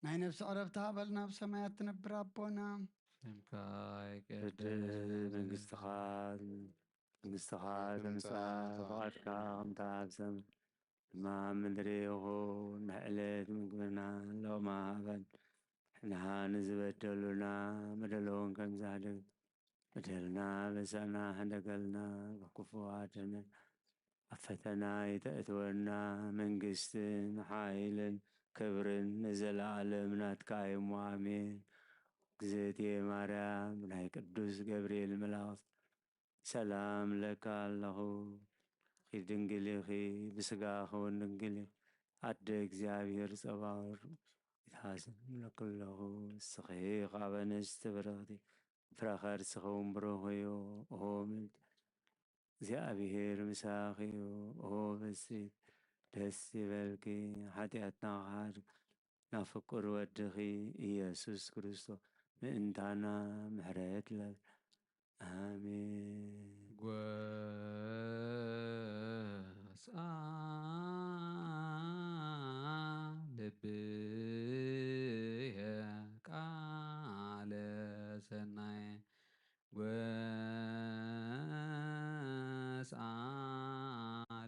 ናይ ነብሲ ዕረፍቲ ሃበልና። ኣብ ሰማያት ትነብር ኣቦና ስምካ ይቀደስ። መንግስትኻ መንግስትኻ ትምጻእ፣ ፍቓድካ ከምታ ኣብ ሰማይ ድማ ምድሪ ይኹን፣ ንዕለት ምግብና ሎማ ሃበን። ንሕና ንዝበደሉና መደለዎም ከምዛድግ፣ በደልና በሳና ሕደገልና፣ ብክፉ ኣድሕነና። ኣብ ፈተና ይተእትወና፣ መንግስትን ሓይልን ክብርን ንዘለኣለም ናትካ እዩ እሞ ኣሜን። እግዝእትየ ማርያም፣ ናይ ቅዱስ ገብርኤል መልኣኽ ሰላም ለካ ኣለኹ። ድንግል ኢኺ፣ ብስጋኺ እውን ድንግል ኢኺ። ኣደ እግዚኣብሔር ጸባኦት፣ ይትሃስም ለክለኹ። እስኺ ካብ ኣንስቲ ብርኽቲ፣ ፍረ ከርስኺ እውን ብሩኽ እዩ። ኦ ምልቲ እግዚኣብሔር ምሳኺ እዩ። ኦ ብስት ደስ ይበልኪ። ሓጢኣትና ክሓድ ናብ ፍቁር ወድኺ ኢየሱስ ክርስቶስ ምእንታና ምሕረት ለብ ኣሜን። ጎስኣ ልብየ ቃለ ሰናየ ጎስኣ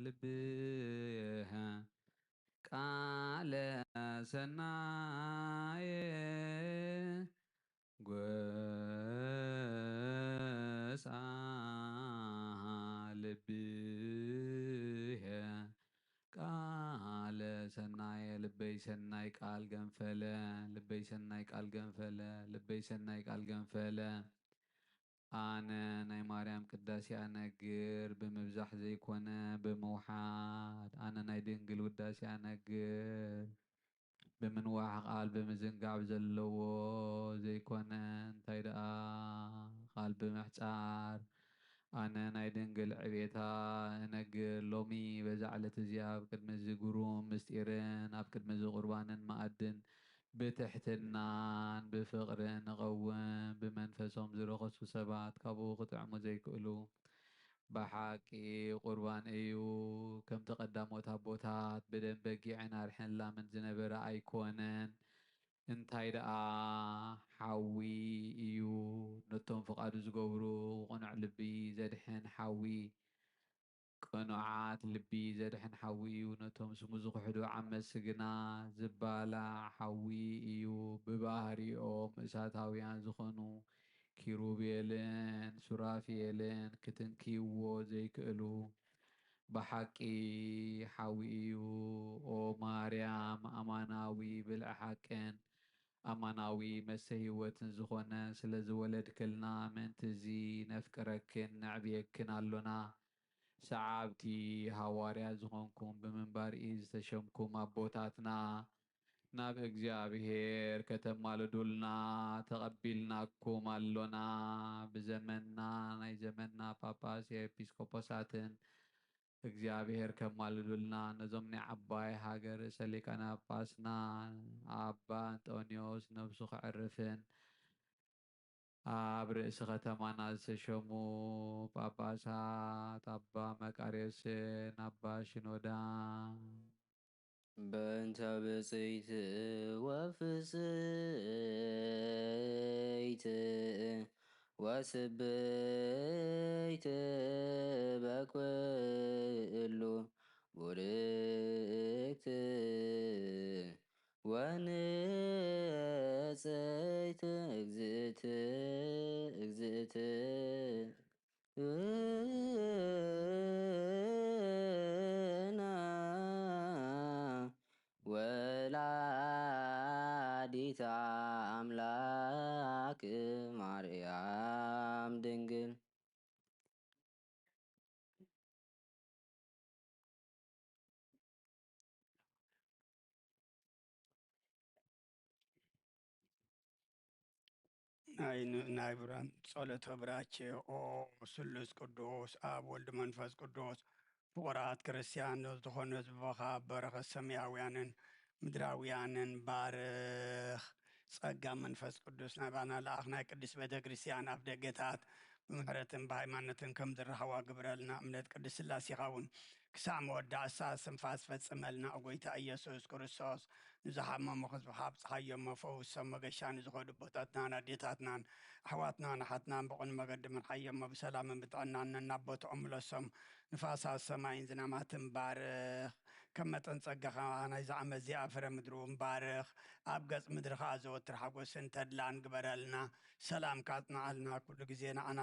ልብየ ቃለ ሰናየ ጎስኣ ልብየ ቃለ ሰናየ ልበይ ሰናይ ቃል ገንፈለ ልበይ ሰናይ ቃል ገንፈለ ልበይ ሰናይ ቃል ገንፈለ ኣነ ናይ ማርያም ቅዳሴ ኣነግር ብምብዛሕ ዘይኮነ ብምውሓድ ኣነ ናይ ድንግል ውዳሴ ኣነግር ብምንዋሕ ቃል ብምዝንጋዕ ዘለዎ ዘይኮነ እንታይ ደኣ ቃል ብምሕጻር ኣነ ናይ ድንግል ዕቤታ እነግር ሎሚ በዛ ዕለት እዚኣ ኣብ ቅድሚ እዚ ግሩም ምስጢርን ኣብ ቅድሚ እዚ ቁርባንን መኣድን ብትሕትናን ብፍቕርን ንቐውም። ብመንፈሶም ዝረኸሱ ሰባት ካብኡ ክጥዕሙ ዘይክእሉ። ብሓቂ ቁርባን እዩ። ከምቲ ቀዳሞት ኣቦታት ብደም በጊዕን ኣርሕን ላምን ዝነበረ ኣይኮነን። እንታይ ደኣ ሓዊ እዩ። ነቶም ፍቓዱ ዝገብሩ ቅኑዕ ልቢ ዘድሕን ሓዊ። ቅኑዓት ልቢ ዘድሕን ሓዊ እዩ። ነቶም ስሙ ዝኽሕዱ ዓመጽቲ ግና ዝባላዕ ሓዊ እዩ። ብባህሪኦም እሳታውያን ዝኾኑ ኪሩቤልን ሱራፌልን ክትንክይዎ ዘይክእሉ ብሓቂ ሓዊ እዩ። ኦ ማርያም ኣማናዊ ብልዒ ሓቅን ኣማናዊ መስተ ህይወትን ዝኾነ ስለ ዝወለድክልና ምእንቲ እዚ ነፍቅረክን ነዕብየክን ኣሎና። ሰዓብቲ ሃዋርያ ዝኾንኩም ብምንባር እዩ ዝተሸምኩም ኣቦታትና ናብ እግዚኣብሔር ከተማልዱልና ተቐቢልናኩም ኣሎና። ብዘመንና ናይ ዘመንና ጳጳስ ኤጲስቆጶሳትን እግዚኣብሔር ከማልዱልና ነዞም ናይ ዓባይ ሃገር ርእሰ ሊቃነ ጳጳስና ኣባ እንጦንዮስ ነብሱ ከዕርፍን ኣብ ርእሲ ከተማና ዝተሸሙ ጳጳሳት ኣባ መቃርዮስን ኣባ ሽኖዳን በእንተ ብፅዕት ወፍፅይት ወስብይት በኩሉ ቡርክት ወንፅይት እግዝእት እግዝእት ና ወላዲተ ኣምላክ ማርያም ድንግል። ናይ ን- ናይ ብራን ጸሎተ ብራኬ። ኦ ስሉስ ቅዱስ ኣብ ወልድ መንፈስ ቅዱስ ፍቑራት ክርስቲያን ዝኾኑ ህዝብኻ በረኸት ሰማያውያንን ምድራውያንን ባርኽ። ጸጋ መንፈስ ቅዱስ ናባና ለኣኽ። ናይ ቅድስት ቤተ ክርስቲያን ኣፍ ደገታት ብምሕረትን ብሃይማኖትን ከም ዝረኸባ ግብረልና። እምነት ቅድስት ስላሴኻ እውን ክሳዕ መወዳእታ እስትንፋስ ፈጽመልና። ኦ ጎይታ ኢየሱስ ክርስቶስ፣ ንዝሓመሙ ህዝብኻ ኣብጽሓዮም፣ ፈውሶም፣ መገሻ ንዝኸዱ ኣቦታትናን ኣዴታትናን ኣሕዋትናን ኣሓትናን ብቕኑዕ መገዲ ምርሓዮም፣ ብሰላምን ብጥዕናን ነናብ ቦትኦም ምለሶም። ንፋሳት ሰማይን ዝናማትን ባርኽ። ከም መጠን ጸጋኻ ናይዚ ዓመት እዚኣ ፍረ ምድሪ እውን ባርኽ። ኣብ ገጽ ምድሪ ኸኣ ዘወትር ሓጎስን ተድላን ግበረልና። ሰላምካ ኣጽንዓልና። ኩሉ ግዜ ንዓና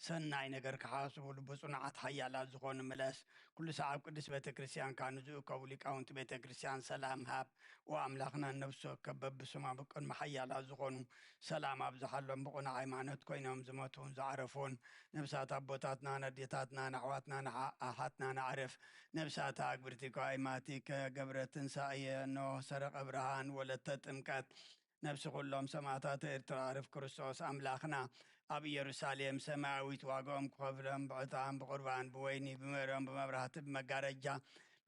ሰናይ ነገር ክሓስቡሉ ብጽኑዓት ሓያላት ዝኾኑ ምለስ። ኩሉ ሰዓብ ቅድስት ቤተ ክርስቲያንካ ንዝእከቡ ሊቃውንቲ ቤተ ክርስቲያን ሰላም ሃብ። ኦ ኣምላኽና፣ ነፍሲ ወከፍ በብስሙ ኣብ ቅድሚ ሓያላት ዝኾኑ ሰላም ኣብዝሓሎም። ብቕኑዕ ሃይማኖት ኮይኖም ዝሞቱን ዝዓረፉን ነብሳት ኣቦታትና፣ ነዴታትና፣ ንኣሕዋትና፣ ንሓ-፣ ኣሓትና ንዓርፍ። ነብሳት ኣግብርቲ ኳይማቲ ከገብረ ትንሳኤ፣ ኖህ፣ ሰረቐ ብርሃን፣ ወለተ ጥምቀት፣ ነብሲ ኩሎም ሰማዕታት ኤርትራ፣ ዕርፍ ክርስቶስ ኣምላኽና ኣብ ኢየሩሳሌም ሰማያዊት ዋጋኦም ክኸፍሎም ብዕጣን፣ ብቁርባን፣ ብወይኒ፣ ብመሮን፣ ብመብራህቲ፣ ብመጋረጃ፣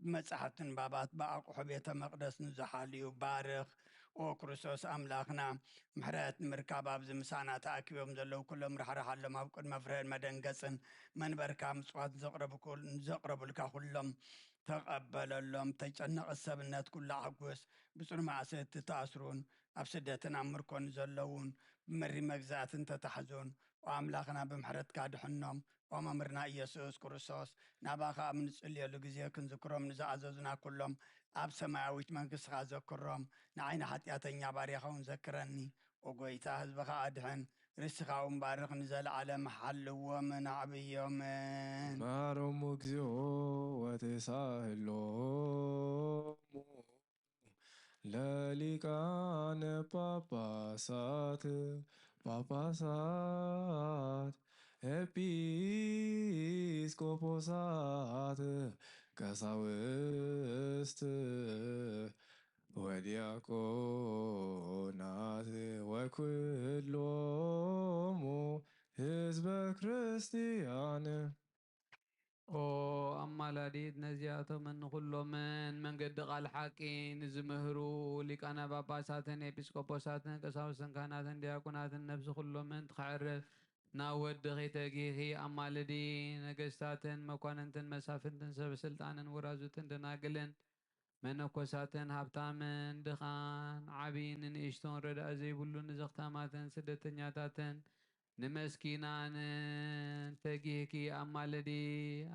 ብመጻሕፍቲ ንባባት፣ ብኣቑሑ ቤተ መቕደስ ንዝሓልዩ ባርኽ። ኦ ክርስቶስ ኣምላኽና፣ ምሕረት ንምርካብ ኣብዚ ምሳና ተኣኪቦም ዘለዉ ኩሎም ራሕርሓሎም። ኣብ ቅድሚ ፍርህን መደንገጽን መንበርካ ምጽዋት ንዘቕረቡ ኩል-፣ ንዘቕረቡልካ ኩሎም ተቐበለሎም። ተጨነቐ ሰብነት ኩሉ ኣሕጉስ። ብጽኑ ማእሰርቲ ተኣስሩን ኣብ ስደትን ኣብ ምርኮን ዘለዉን ብመሪ መግዛእትን ተታሕዙን፣ ኦ ኣምላኽና፣ ብምሕረትካ ድሕኖም። ኦ መምህርና ኢየሱስ ክርስቶስ፣ ናባኻ ኣብ ንጽልየሉ ግዜ ክንዝክሮም ንዝኣዘዙና ኩሎም ኣብ ሰማያዊት መንግስትኻ ዘክሮም። ንዓይ ንሓጢኣተኛ ባርያኻ እውን ዘክረኒ። ኦ ጎይታ፣ ህዝብኻ ኣድሕን፣ ርስትኻ እውን ባርኽ፣ ንዘለዓለም ሓልዎምን ኣዕብዮምን። ማሮሙ እግዚኦ ወተሳህሎሙ ለሊቃነ ጳጳሳት፣ ጳጳሳት፣ ኤጲስቆጶሳት፣ ቀሳውስት ወዲያቆናት ወኩሎሙ ህዝበ ክርስቲያን። ኦ ኣማላዲት፣ ነዚኣቶምን ንኹሎምን መንገዲ ቃል ሓቂ ንዝምህሩ ሊቃነ ጳጳሳትን ኤጲስቆጶሳትን ቀሳውስትን ካህናትን ዲያቆናትን ነብሲ ኩሎምን ትኽዕርፍ ናብ ወድኺ ተጊኺ ኣማልዲ። ነገስታትን መኳንንትን መሳፍንትን ሰብ ስልጣንን ወራዙትን ደናግልን መነኮሳትን ሃብታምን ድኻን ዓብይን ንእሽቶን ረዳእ ዘይብሉ ንዘኽታማትን ስደተኛታትን ንመስኪናንን ተጊህኪ ኣማልዲ።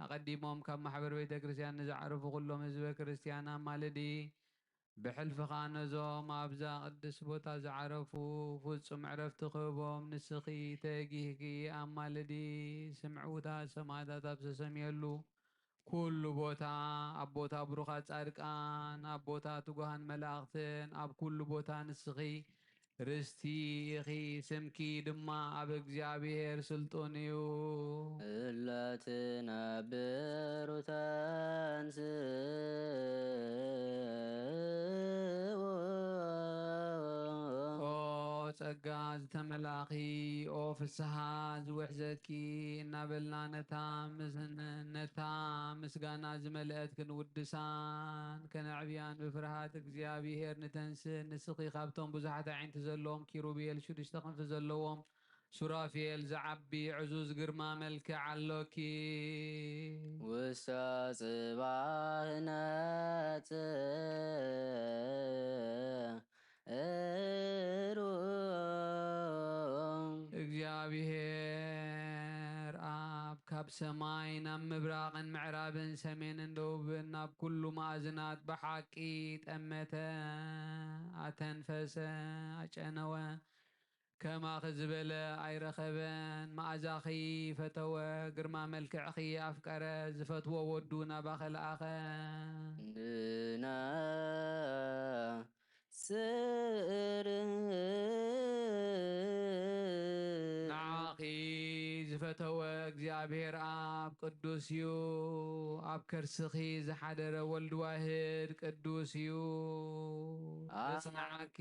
ኣቐዲሞም ካብ ማሕበር ቤተ ክርስቲያን ንዝዓረፉ ኩሎም ህዝበ ክርስቲያን ኣማልዲ። ብሕልፍኻ ነዞም ኣብዛ ቅድስት ቦታ ዝዓረፉ ፍጹም ዕረፍቲ ክህቦም ንስኺ ተጊህኪ ኣማልዲ። ስምዕውታት ሰማዕታት ኣብ ዝተሰምየሉ ኩሉ ቦታ፣ ኣብ ቦታ ብሩኻት ጻድቃን፣ ኣብ ቦታ ትጉሃን መላእኽትን፣ ኣብ ኩሉ ቦታ ንስኺ ርስቲ ኢኺ፣ ስምኪ ድማ ኣብ እግዚኣብሔር ስልጡን እዩ። እለ ትነብር ወተንሥእ። ኦ ጸጋ ዝተመላኺ፣ ኦ ፍስሃ ዝውሕዘኪ፣ እናበልና ነታ ምስ-፣ ነታ ምስጋና ዝመልአት ክንውድሳን ከነዕብያን ብፍርሃት እግዚኣብሔር ንተንስእ። ንስኺ ካብቶም ብዙሓት ኣዒንቲ ዘለዎም ኪሩቤል፣ ሽዱሽተ ክንፊ ዘለዎም ሱራፌል ዝዓቢ ዕዙዝ ግርማ መልክዕ ኣሎኪ። ውስተ ጽባሕ ነጽሩ። እግዚኣብሔር ኣብ ካብ ሰማይ ናብ ምብራቕን ምዕራብን ሰሜንን ደቡብን ናብ ኩሉ መኣዝናት ብሓቂ ጠመተ፣ ኣተንፈሰ፣ ኣጨነወ። ከማኺ ዝበለ ኣይረኸበን። መኣዛኺ ፈተወ፣ ግርማ መልክዕኺ ኣፍቀረ፣ ዝፈትዎ ወዱ ናባኺ ለኣኸ። ንነጽር። ንዓኺ ዝፈተወ እግዚኣብሔር ኣብ ቅዱስ እዩ፣ ኣብ ከርስኺ ዝሓደረ ወልድ ዋህድ ቅዱስ እዩ። አ- ዘጽንዓኪ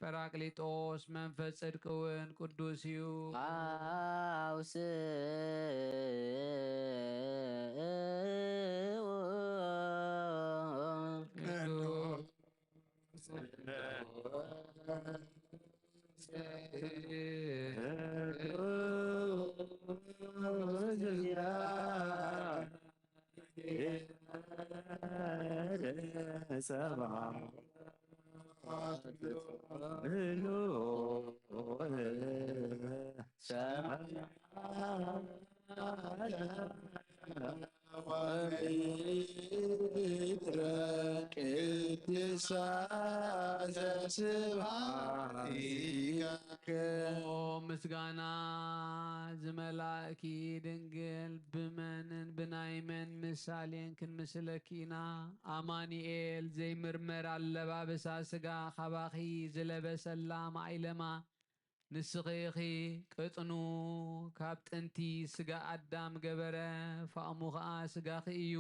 ጳራቅሊጦስ መንፈስ ጽድቂ እውን ቅዱስ እዩ። ኣውስኡ። ቅዱስ እሳተ ስብሐቲከ። ኦ ምስጋና ዝመላእኪ ድንግል፣ ብመንን ብናይ መን ምሳሌን ክንምስለኪ ኢና? ኣማኑኤል ዘይምርመር ኣለባብሳ ስጋ ካባኺ ዝለበሰላ ማይለማ፣ ንስኺ ኢኺ ቅጥኑ። ካብ ጥንቲ ስጋ ኣዳም ገበረ፣ ፋእሙ ኸኣ ስጋኺ እዩ።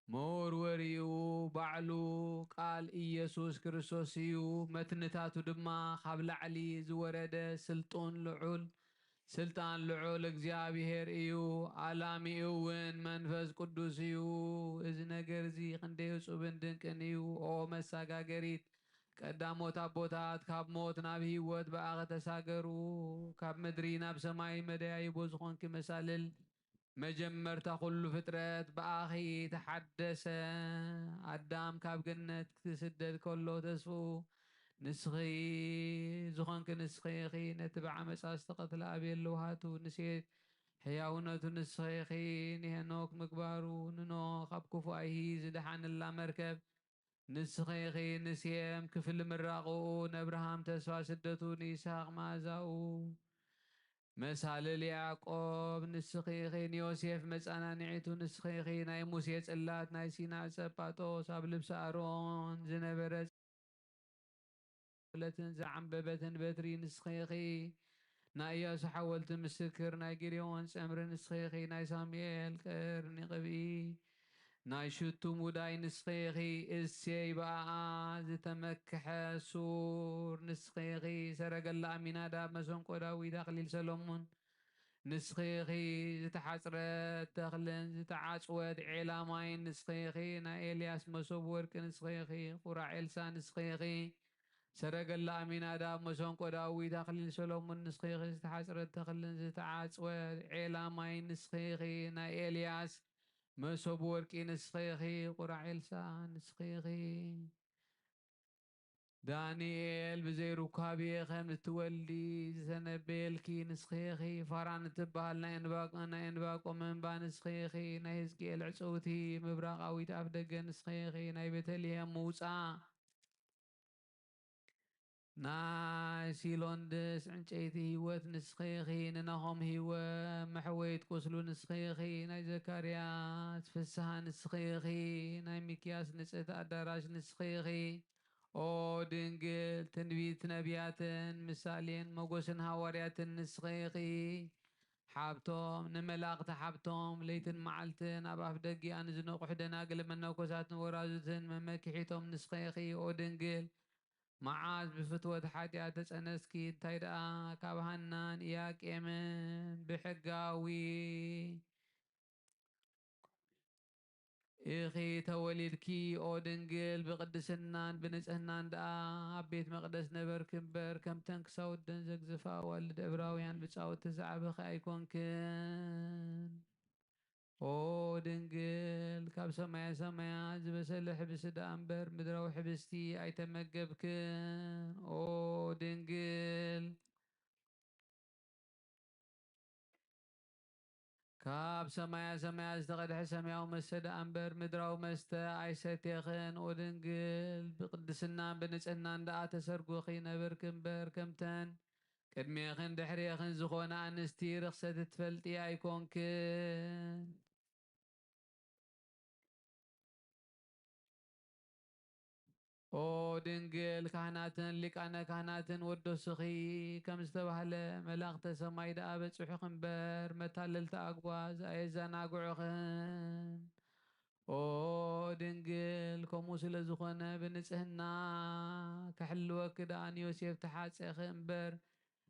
መወርወሪኡ ባዕሉ ቃል ኢየሱስ ክርስቶስ እዩ። መትንታቱ ድማ ካብ ላዕሊ ዝወረደ ስልጡን ልዑል፣ ስልጣን ልዑል እግዚኣብሔር እዩ። ኣላሚኡ እውን መንፈስ ቅዱስ እዩ። እዚ ነገር እዚ ክንደይ እጹብን ድንቅን እዩ። ኦ መሳጋገሪት ቀዳሞት ኣቦታት ካብ ሞት ናብ ህይወት ብኣኺ ተሳገሩ። ካብ ምድሪ ናብ ሰማይ መደያይቦ ዝኾንኪ መሳልል፣ መጀመርታ ኩሉ ፍጥረት ብኣኺ ተሓደሰ። ኣዳም ካብ ገነት ክስደድ ከሎ ተስፍኡ ንስኺ ዝኾንኪ፣ ንስኺ ኢኺ። ነቲ ብዓመጻ ዝተቐትለ ኣቤል ለውሃቱ ንሴት ሕያውነቱ ንስኺ ኢኺ። ንሄኖክ ምግባሩ፣ ንኖህ ካብ ክፉእ ኣይሂ ዝደሓነላ መርከብ ንስኺ ኢኺ። ንሴም ክፍሊ ምራቕኡ፣ ነብርሃም ተስፋ ስደቱ፣ ንይስሃቅ መኣዛኡ፣ መሳልል ያዕቆብ ንስኺ ኢኺ። ንዮሴፍ መጸናንዒቱ ንስኺ ኢኺ። ናይ ሙሴ ጽላት፣ ናይ ሲና ጸጳጦስ፣ ኣብ ልብሲ ኣሮን ዝነበረ ጸሎትን ዘዓንበበትን በትሪ ንስኺ ኢኺ። ናይ ኢያሱ ሓወልቲ ምስክር፣ ናይ ጌዴዎን ጸምሪ ንስኺ ኢኺ። ናይ ሳሙኤል ቀርኒ ቅብኢ፣ ናይ ሽቱ ሙዳይ ንስኺ ኢኺ። እሴይ ብኣኣ ዝተመክሐ ሱር ንስኺ ኢኺ። ሰረገላ ኣሚናዳብ፣ መሰንቆ ዳዊት፣ ኣኽሊል ሰሎሞን ንስኺ ኢኺ። ዝተሓጽረት ተኽልን ዝተዓጽወት ዔላ ማይን ንስኺ ኢኺ። ናይ ኤልያስ መሶብ ወርቂ ንስኺ ኢኺ። ቁራዕ ኤልሳ ንስኺ ኢኺ። ሰረገላ ኣሚናዳብ፣ መሰንቆ ዳዊት፣ ኣኽሊል ሰሎሞን ንስኺ ኢኺ። ዝተሓጽረት ተኽልን ዝተዓጽወት ዔላ ማይን ንስኺ ኢኺ። ናይ ኤልያስ መሶብ ወርቂ ንስኺ ኢኺ። ቁራዕ ኤልሳ ንስኺ ኢኺ። ዳንኤል ብዘይ ሩካቤ ከም እትወልዲ ዝተነበየልኪ ንስኺ ኢኺ። ፋራን እትበሃል ናይ ዕንባቆ-፣ ናይ ዕንባቆም እምባ ንስኺ ኢኺ። ናይ ህዝቅኤል ዕጽውቲ ምብራቓዊት ኣፍ ደገ ንስኺ ኢኺ። ናይ ቤተልሔም ምውጻእ፣ ናይ ሲሎንድስ ዕንጨይቲ ህይወት ንስኺ ኢኺ። ንናሆም ህይወት መሕወይት ቁስሉ ንስኺ ኢኺ። ናይ ዘካርያስ ፍስሃ ንስኺ ኢኺ። ናይ ሚክያስ ንጽህቲ ኣዳራሽ ንስኺ ኢኺ። ኦ ድንግል፣ ትንቢት ነቢያትን ምሳሌን መጎስን ሃዋርያትን ንስኺ ኢኺ። ሓብቶም፣ ንመላእኽቲ ሓብቶም፣ ለይትን መዓልትን ኣብ ኣፍ ደጊኣ ንዝነቕሑ ደናግል መነኮሳትን ወራዙትን መመኪሒቶም ንስኺ ኢኺ። ኦ ድንግል፣ መዓዝ ብፍትወት ሓጢኣት ተጸነስኪ? እንታይ ደኣ ካብ ሃናን ኢያቄምን ብሕጋዊ ኢኺ ተወሊድኪ። ኦ ድንግል፣ ብቅድስናን ብንጽህናን ደኣ ኣብ ቤት መቕደስ ነበርኪ እምበር፣ ከምተን ክሳውደን ዘግዝፋ ኣዋልድ ዕብራውያን ብጻውቲ ዝዓበኺ ኣይኮንክን። ኦ ድንግል፣ ካብ ሰማየ ሰማያት ዝበሰለ ሕብስቲ ደኣ እምበር፣ ምድራዊ ሕብስቲ ኣይተመገብክን። ኦ ድንግል፣ ካብ ሰማያ ሰማያት ዝተቐድሐ ሰማያዊ መስተ ደኣ እምበር፣ ምድራዊ መስተ ኣይሰቴኽን። ኦ ድንግል፣ ብቅድስናን ብንጽህናን ደኣ ተሰርጎኺ ነበርኪ እምበር፣ ከምተን ቅድሜኽን ድሕሬኽን ዝኾና ኣንስቲ ርኽሰት እትፈልጢ ኣይኮንክን። ኦ ድንግል፣ ካህናትን ሊቃነ ካህናትን ወደሱኺ ከም ዝተባህለ፣ መላእኽተ ሰማይ ደኣ በጽሑኺ እምበር፣ መታለልቲ ኣጓዝ ኣየዘናግዑኽን። ኦ ድንግል፣ ከምኡ ስለ ዝኾነ፣ ብንጽህና ክሕልወኪ ደኣ ንዮሴፍ ተሓጼኺ እምበር፣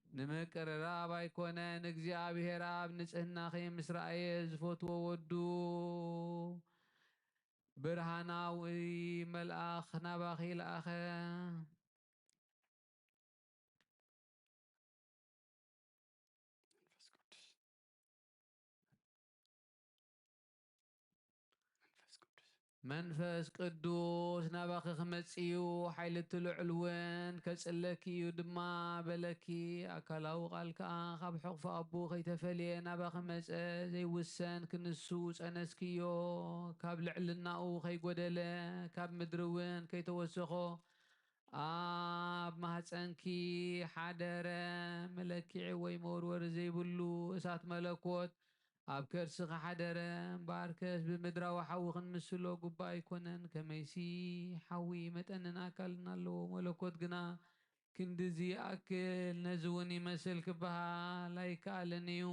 ንምቅርራብ ኣይኮነን። እግዚኣብሔር ኣብ ንጽህናኺ ምስ ረኣየ፣ ዝፈትዎ ወዱ ብርሃናዊ መልኣኽ ናባኺ ለኣኸ። መንፈስ ቅዱስ፣ መንፈስ ቅዱስ፣ መንፈስ ቅዱስ ናባኺ ክመጽእ እዩ፣ ሓይሊ እቲ ልዑል እውን ከጽለኪ እዩ ድማ በለኪ። ኣካላዊ ቃል ከኣ ካብ ሕቑፊ ኣቦኡ ከይተፈልየ ናባኺ መጸ። ዘይውሰን ክንሱ ጸነስክዮ፣ ካብ ልዕልናኡ ከይጎደለ፣ ካብ ምድሪ እውን ከይተወሰኾ፣ ኣብ ማህፀንኪ ሓደረ። መለክዒ ወይ መወርወሪ ዘይብሉ እሳት መለኮት ኣብ ከርስኺ ሓደረ። እምበኣርከስ ብምድራዊ ሓዊ ክንምስሎ ግቡእ ኣይኮነን። ከመይሲ ሓዊ መጠንን ኣካልን ኣለዎ፣ መለኮት ግና ክንድዚ ይኣክል። ነዚ እውን ይመስል ክበሃል ኣይከኣልን እዩ።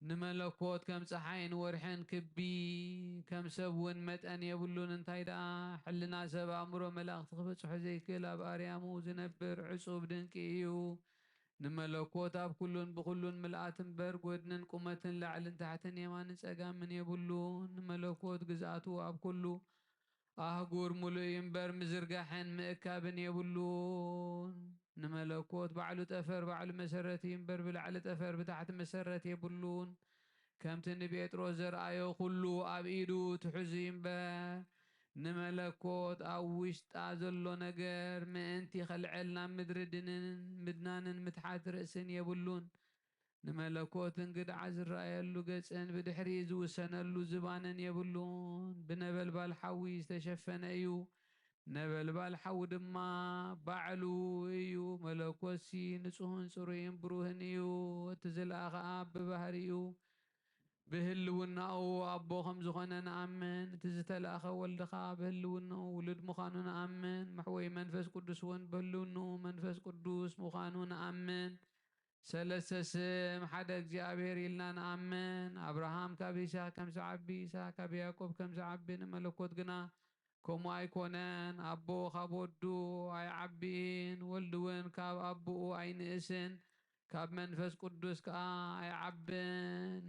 ንመለኮት ከም ጸሓይን ወርሕን ክቢ፣ ከም ሰብ እውን መጠን የብሉን። እንታይ ደኣ፣ ሕልና ሰብ ኣእምሮ መላእኽቲ ክበጽሖ ዘይክእል፣ ኣብ ኣርያሙ ዝነብር ዕጹብ ድንቂ እዩ። ንመለኮት ኣብ ኩሉን ብኹሉን ምልኣት እምበር፣ ጐድንን ቁመትን ላዕልን ታሕትን የማንን ጸጋምን የብሉን። ንመለኮት ግዝኣቱ ኣብ ኩሉ ኣህጉር ምሉእ እዩ እምበር፣ ምዝርጋሕን ምእካብን የብሉን። ንመለኮት ባዕሉ ጠፈር ባዕሉ መሰረት እዩ እምበር፣ ብላዕሊ ጠፈር ብታሕቲ መሰረት የብሉን። ከምቲ ንጴጥሮስ ዘርኣዮ ኩሉ ኣብ ኢዱ ትሑዝ እዩ እምበር፣ ንመለኮት ኣብ ውሽጣ ዘሎ ነገር ምእንቲ ከልዕል ናብ ምድሪ ድንን ምድናንን ምትሓት ርእስን የብሉን። ንመለኮት እንግድዓ ዝረኣየሉ ገጽን ብድሕሪ ዝውሰነሉ ዝባንን የብሉን። ብነበልባል ሓዊ ዝተሸፈነ እዩ። ነበልባል ሓዊ ድማ ባዕሉ እዩ። መለኮትሲ ንጹህን ጽሩይን ብሩህን እዩ። እቲ ዝለኣኸ ኣብ ብባህሪኡ ብህልውናኡ ኣቦ ከም ዝኾነ ንኣምን። እቲ ዝተላእኸ ወልድኻ ብህልውናኡ ውሉድ ምዃኑ ንኣምን። መሕወይ መንፈስ ቅዱስ እውን ብህልውናኡ መንፈስ ቅዱስ ምዃኑ ንኣምን። ሰለስተ ስም ሓደ እግዚኣብሔር ኢልና ንኣምን። ኣብርሃም ካብ ይስሐቅ ከም ዝዓቢ፣ ይስሐቅ ካብ ያዕቆብ ከም ዝዓቢ፣ ንመለኮት ግና ከምኡ ኣይኮነን። ኣቦ ካብ ወዱ ኣይዓቢን፣ ወልድ እውን ካብ ኣቦኡ ኣይንእስን፣ ካብ መንፈስ ቅዱስ ከኣ ኣይዓብን።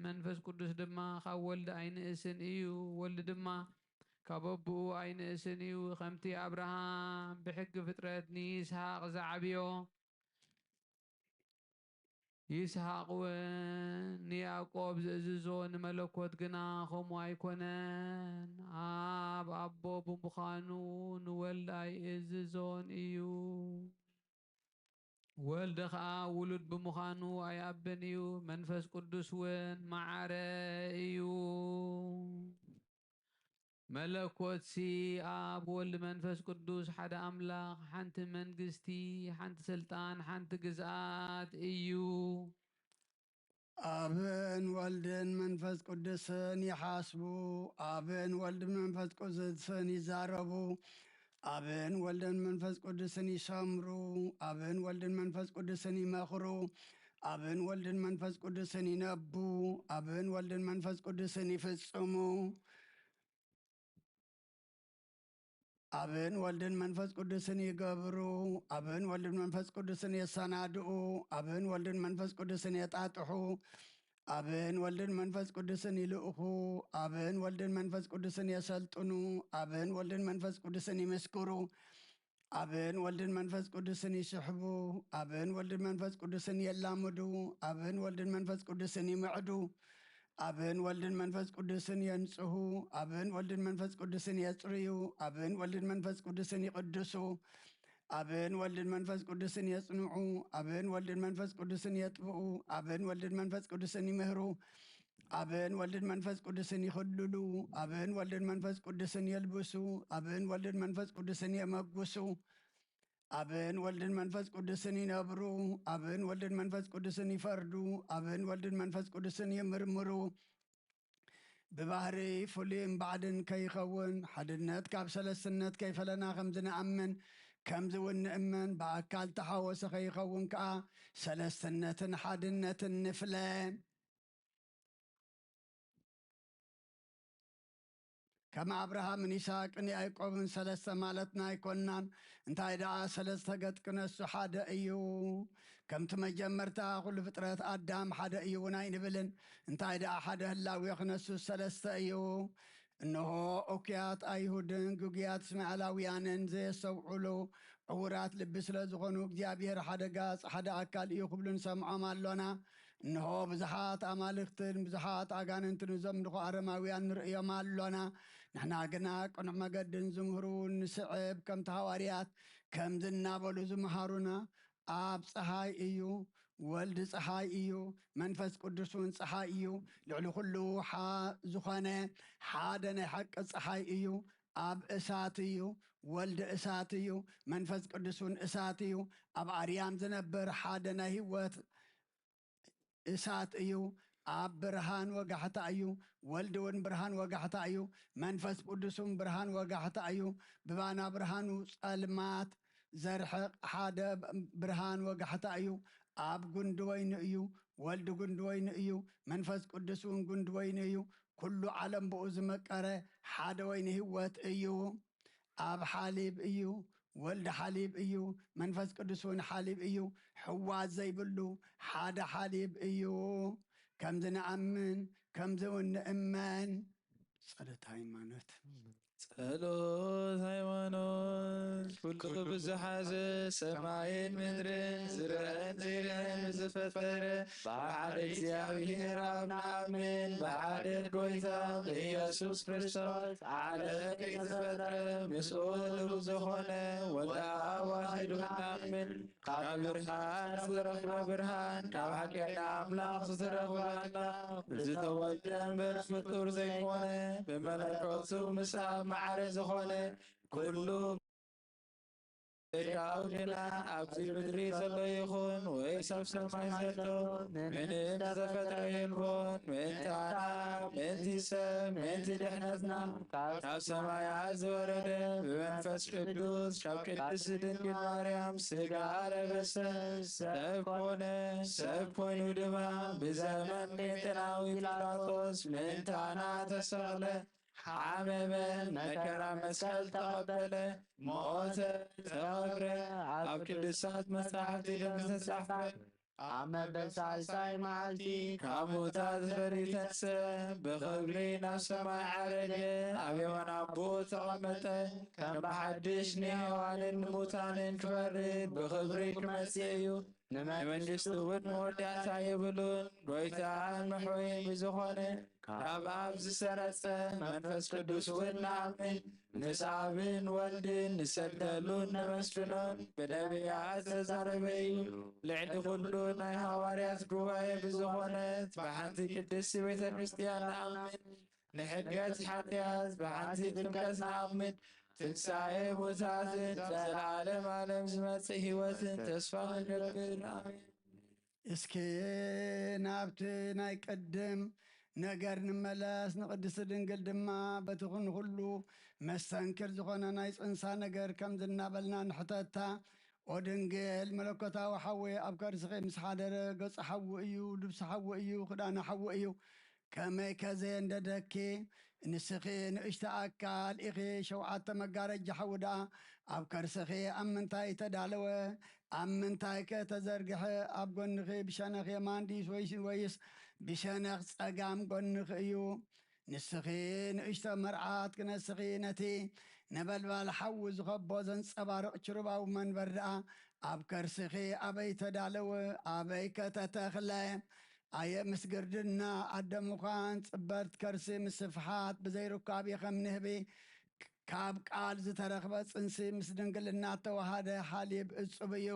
መንፈስ ቅዱስ ድማ ካብ ወልድ ኣይንእስን እዩ፣ ወልድ ድማ ካብ ኣቦኡ ኣይንእስን እዩ። ከምቲ ኣብርሃም ብሕጊ ፍጥረት ንይስሐቅ ዝዓብዮ፣ ይስሐቅ እውን ንያዕቆብ ዝእዝዞ፣ ንመለኮት ግና ከምኡ ኣይኮነን። ኣብ ኣቦ ብምዃኑ ንወልድ ኣይእዝዞን እዩ። ወልድ ኸኣ ውሉድ ብምዃኑ ኣይኣብን እዩ። መንፈስ ቅዱስ እውን መዓረ እዩ። መለኮትሲ ኣብ ወልድ መንፈስ ቅዱስ ሓደ ኣምላኽ፣ ሓንቲ መንግስቲ፣ ሓንቲ ስልጣን፣ ሓንቲ ግዝኣት እዩ። ኣብን ወልድን መንፈስ ቅዱስን ይሓስቡ፣ ኣብን ወልድን መንፈስ ቅዱስን ይዛረቡ፣ ኣብን ወልድን መንፈስ ቅዱስን ይሰምሩ፣ ኣብን ወልድን መንፈስ ቅዱስን ይመኽሩ፣ ኣብን ወልድን መንፈስ ቅዱስን ይነቡ፣ ኣብን ወልድን መንፈስ ቅዱስን ይፍጽሙ። ኣብን ወልድን መንፈስ ቅዱስን ይገብሩ፣ ኣብን ወልድን መንፈስ ቅዱስን የሰናድኡ፣ ኣብን ወልድን መንፈስ ቅዱስን የጣጥሑ፣ ኣብን ወልድን መንፈስ ቅዱስን ይልእኹ፣ ኣብን ወልድን መንፈስ ቅዱስን የሰልጥኑ፣ ኣብን ወልድን መንፈስ ቅዱስን ይምስክሩ፣ ኣብን ወልድን መንፈስ ቅዱስን ይስሕቡ፣ ኣብን ወልድን መንፈስ ቅዱስን የላምዱ፣ ኣብን ወልድን መንፈስ ቅዱስን ይምዕዱ፣ ኣብን ወልድን መንፈስ ቅዱስን የንጽሁ፣ ኣብን ወልድን መንፈስ ቅዱስን የጽርዩ፣ ኣብን ወልድን መንፈስ ቅዱስን ይቕድሱ፣ ኣብን ወልድን መንፈስ ቅዱስን የጽንዑ፣ ኣብን ወልድን መንፈስ ቅዱስን የጥብኡ፣ ኣብን ወልድን መንፈስ ቅዱስን ይምህሩ፣ ኣብን ወልድን መንፈስ ቅዱስን ይኽልሉ፣ ኣብን ወልድን መንፈስ ቅዱስን የልብሱ፣ ኣብን ወልድን መንፈስ ቅዱስን የመጉሱ፣ ኣብን ወልድን መንፈስ ቅዱስን ይነብሩ፣ ኣብን ወልድን መንፈስ ቅዱስን ይፈርዱ፣ ኣብን ወልድን መንፈስ ቅዱስን ይምርምሩ። ብባህሪ ፍሉይን ባዕድን ከይኸውን፣ ሓድነት ካብ ሰለስትነት ከይፈለና ከም ዝንኣምን፣ ከምዚ እውን ንእመን፣ ብኣካል ተሓወሰ ከይኸውን ከኣ፣ ሰለስትነትን ሓድነትን ንፍለ። ከም ኣብርሃምን ይስሐቅን ያዕቆብን ሰለስተ ማለትና ኣይኮንናን። እንታይ ደኣ፣ ሰለስተ ገጽ ክነሱ ሓደ እዩ። ከምቲ መጀመርታ ኩሉ ፍጥረት ኣዳም ሓደ እዩ እውን ኣይንብልን። እንታይ ደኣ፣ ሓደ ህላዌ ክነሱ ሰለስተ እዩ። እንሆ፣ እኩያት ኣይሁድን ግጉያት እስማኤላውያንን ዘየስተውዕሉ ዕዉራት ልቢ ስለ ዝኾኑ፣ እግዚኣብሔር ሓደ ጋጽ ሓደ ኣካል እዩ ክብሉ ንሰምዖም ኣሎና። እንሆ፣ ብዙሓት ኣማልኽትን ብዙሓት ኣጋንንትን ዘምልኹ ኣረማውያን ንርእዮም ኣሎና። ንሕና ግና ቅኑዕ መገድን ዝምህሩ ንስዕብ፣ ከምቲ ሃዋርያት ከምዚ እናበሉ ዝመሃሩና፣ ኣብ ጸሓይ እዩ፣ ወልድ ጸሓይ እዩ፣ መንፈስ ቅዱስ እውን ጸሓይ እዩ፣ ልዕሊ ኩሉ ሓ-፣ ዝኾነ ሓደ ናይ ሓቂ ጸሓይ እዩ፣ ኣብ እሳት እዩ፣ ወልድ እሳት እዩ፣ መንፈስ ቅዱስ እውን እሳት እዩ፣ ኣብ ኣርያም ዝነብር ሓደ ናይ ህይወት እሳት እዩ፣ ኣብ ብርሃን ወጋሕታ እዩ፣ ወልድ እውን ብርሃን ወጋሕታ እዩ፣ መንፈስ ቅዱስ እውን ብርሃን ወጋሕታ እዩ፣ ብባና ብርሃኑ ጸልማት ዘርሕቕ ሓደ ብርሃን ወጋሕታ እዩ፣ ኣብ ጉንዲ ወይኒ እዩ፣ ወልድ ጉንዲ ወይኒ እዩ፣ መንፈስ ቅዱስ እውን ጉንዲ ወይኒ እዩ፣ ኩሉ ዓለም ብኡ ዝመቀረ ሓደ ወይኒ ህይወት እዩ። ኣብ ሓሊብ እዩ፣ ወልድ ሓሊብ እዩ፣ መንፈስ ቅዱስ እውን ሓሊብ እዩ፣ ሕዋስ ዘይብሉ ሓደ ሓሊብ እዩ። ከምዚ ንኣምን፣ ከምዚ እውን ንእመን። ጸሎት ሃይማኖት። ጸሎት ሃይማኖት። ኩሉ ብዝሓዘ ሰማይን ምድርን ዝረአን ዘይረአን ብዝፈጠረ ብሓደ እግዚኣብሔር ኣብ ንኣምን፣ ብሓደ ጎይታ ብኢየሱስ ክርስቶስ ዓለም ከይተፈጥረ ምስኡ ልቡ ዝኾነ ወልድ ኣብ ዋሂዱ ንኣምን። ካብ ብርሃን ዝተረኽበ ብርሃን፣ ካብ ሓቀኛ ኣምላኽ ዝተረኽበ ኣምላኽ፣ ዝተወልደ እምበር ፍጡር ዘይኮነ፣ ብመለኮቱ ምስ ኣብ ማዕረ ዝኾነ ኩሉ ደቂ ኣውድና ኣብዚ ምድሪ ዘሎ ይኹን ወይስ ኣብ ሰማይ ዘሎ ምንም ዝተፈጥረ የልቦን። ምእንታና፣ ምእንቲ ሰብ፣ ምእንቲ ድሕነትና ካብ ሰማያት ዝወረደ ብመንፈስ ቅዱስ ካብ ቅድስት ድንግል ማርያም ስጋ ለበሰ፣ ሰብ ኮነ። ሰብ ኮይኑ ድማ ብዘመን ጴንጤናዊ ጲላጦስ ምእንታና ተሰቕለ። ሓመመ፣ መከራ መስቀል ተቐበለ፣ ሞተ፣ ተቐብረ፣ ኣብ ቅዱሳት መጻሕፍቲ ከም ዝተጻሕፈ ኣብ መበል ሳልሳይ መዓልቲ ካብ ሙታት ፈሪ ተንስአ፣ ብኽብሪ ናብ ሰማይ ዓረገ፣ ኣብ የማን ኣቦ ተቐመጠ። ከም ብሓድሽ ንሕያዋንን ንሙታንን ክፈርድ ብኽብሪ ክመጽእ እዩ። ንመንግስቱ እውን መወዳእታ የብሉን። ጎይታን መሕወይን ብዝኾነ ካብ ኣብ ዝሰረጸ መንፈስ ቅዱስ እውን ንኣምን። ንስኣብን ወልድን ንሰግደሉን ነመስግኖን ብነቢያት ዝተዛረበ እዩ። ልዕሊ ኩሉ ናይ ሃዋርያት ጉባኤ ብዝኾነት ብሓንቲ ቅድስቲ ቤተ ክርስቲያን ንኣምን። ንሕድገት ሓጢኣት ብሓንቲ ጥምቀት ንኣምን። ትንሳኤ ሙታትን ዘለዓለም ዓለም ዝመጽእ ህይወትን ተስፋ ንገብር። ኣሜን። እስኪ ናብቲ ናይ ቅድም ነገር ንመለስ። ንቅድስቲ ድንግል ድማ በቲ ንኹሉ መስተንክር ዝኾነ ናይ ጽንሳ ነገር ከምዚ እናበልና ንሕተታ። ኦ ድንግል፣ መለኮታዊ ሓዊ ኣብ ከርስኺ ምስ ሓደረ፣ ገጹ ሓዊ እዩ፣ ልብሱ ሓዊ እዩ፣ ክዳኑ ሓዊ እዩ። ከመይ ከ ዘየንደደኪ? ንስኺ ንእሽቶ ኣካል ኢኺ፣ ሸውዓተ መጋረጃ ሓዊ ደኣ ኣብ ከርስኺ ኣብ ምንታይ ተዳለወ? ኣብ ምንታይ ከ ተዘርግሐ? ኣብ ጎንኺ ብሸነኽ የማን ድዩስ ወይስ፣ ወይስ ብሸነኽ ጸጋም ጎንኺ እዩ? ንስኺ ንእሽቶ መርዓት ክነስኺ፣ ነቲ ነበልባል ሓዊ ዝኸቦ ዘንጸባርቕ ችሩባዊ መንበር ደኣ ኣብ ከርስኺ ኣበይ ተዳለወ? ኣበይ ከ ተተኽለ? ኣየ ምስ ግርድና ኣደ ምዃን፣ ጽበርት ከርሲ ምስ ስፍሓት ብዘይርካብ ከም ንህቢ ካብ ቃል ዝተረኽበ ጽንሲ ምስ ድንግልና እተዋሃደ ሓሊብ እጹብ እዩ።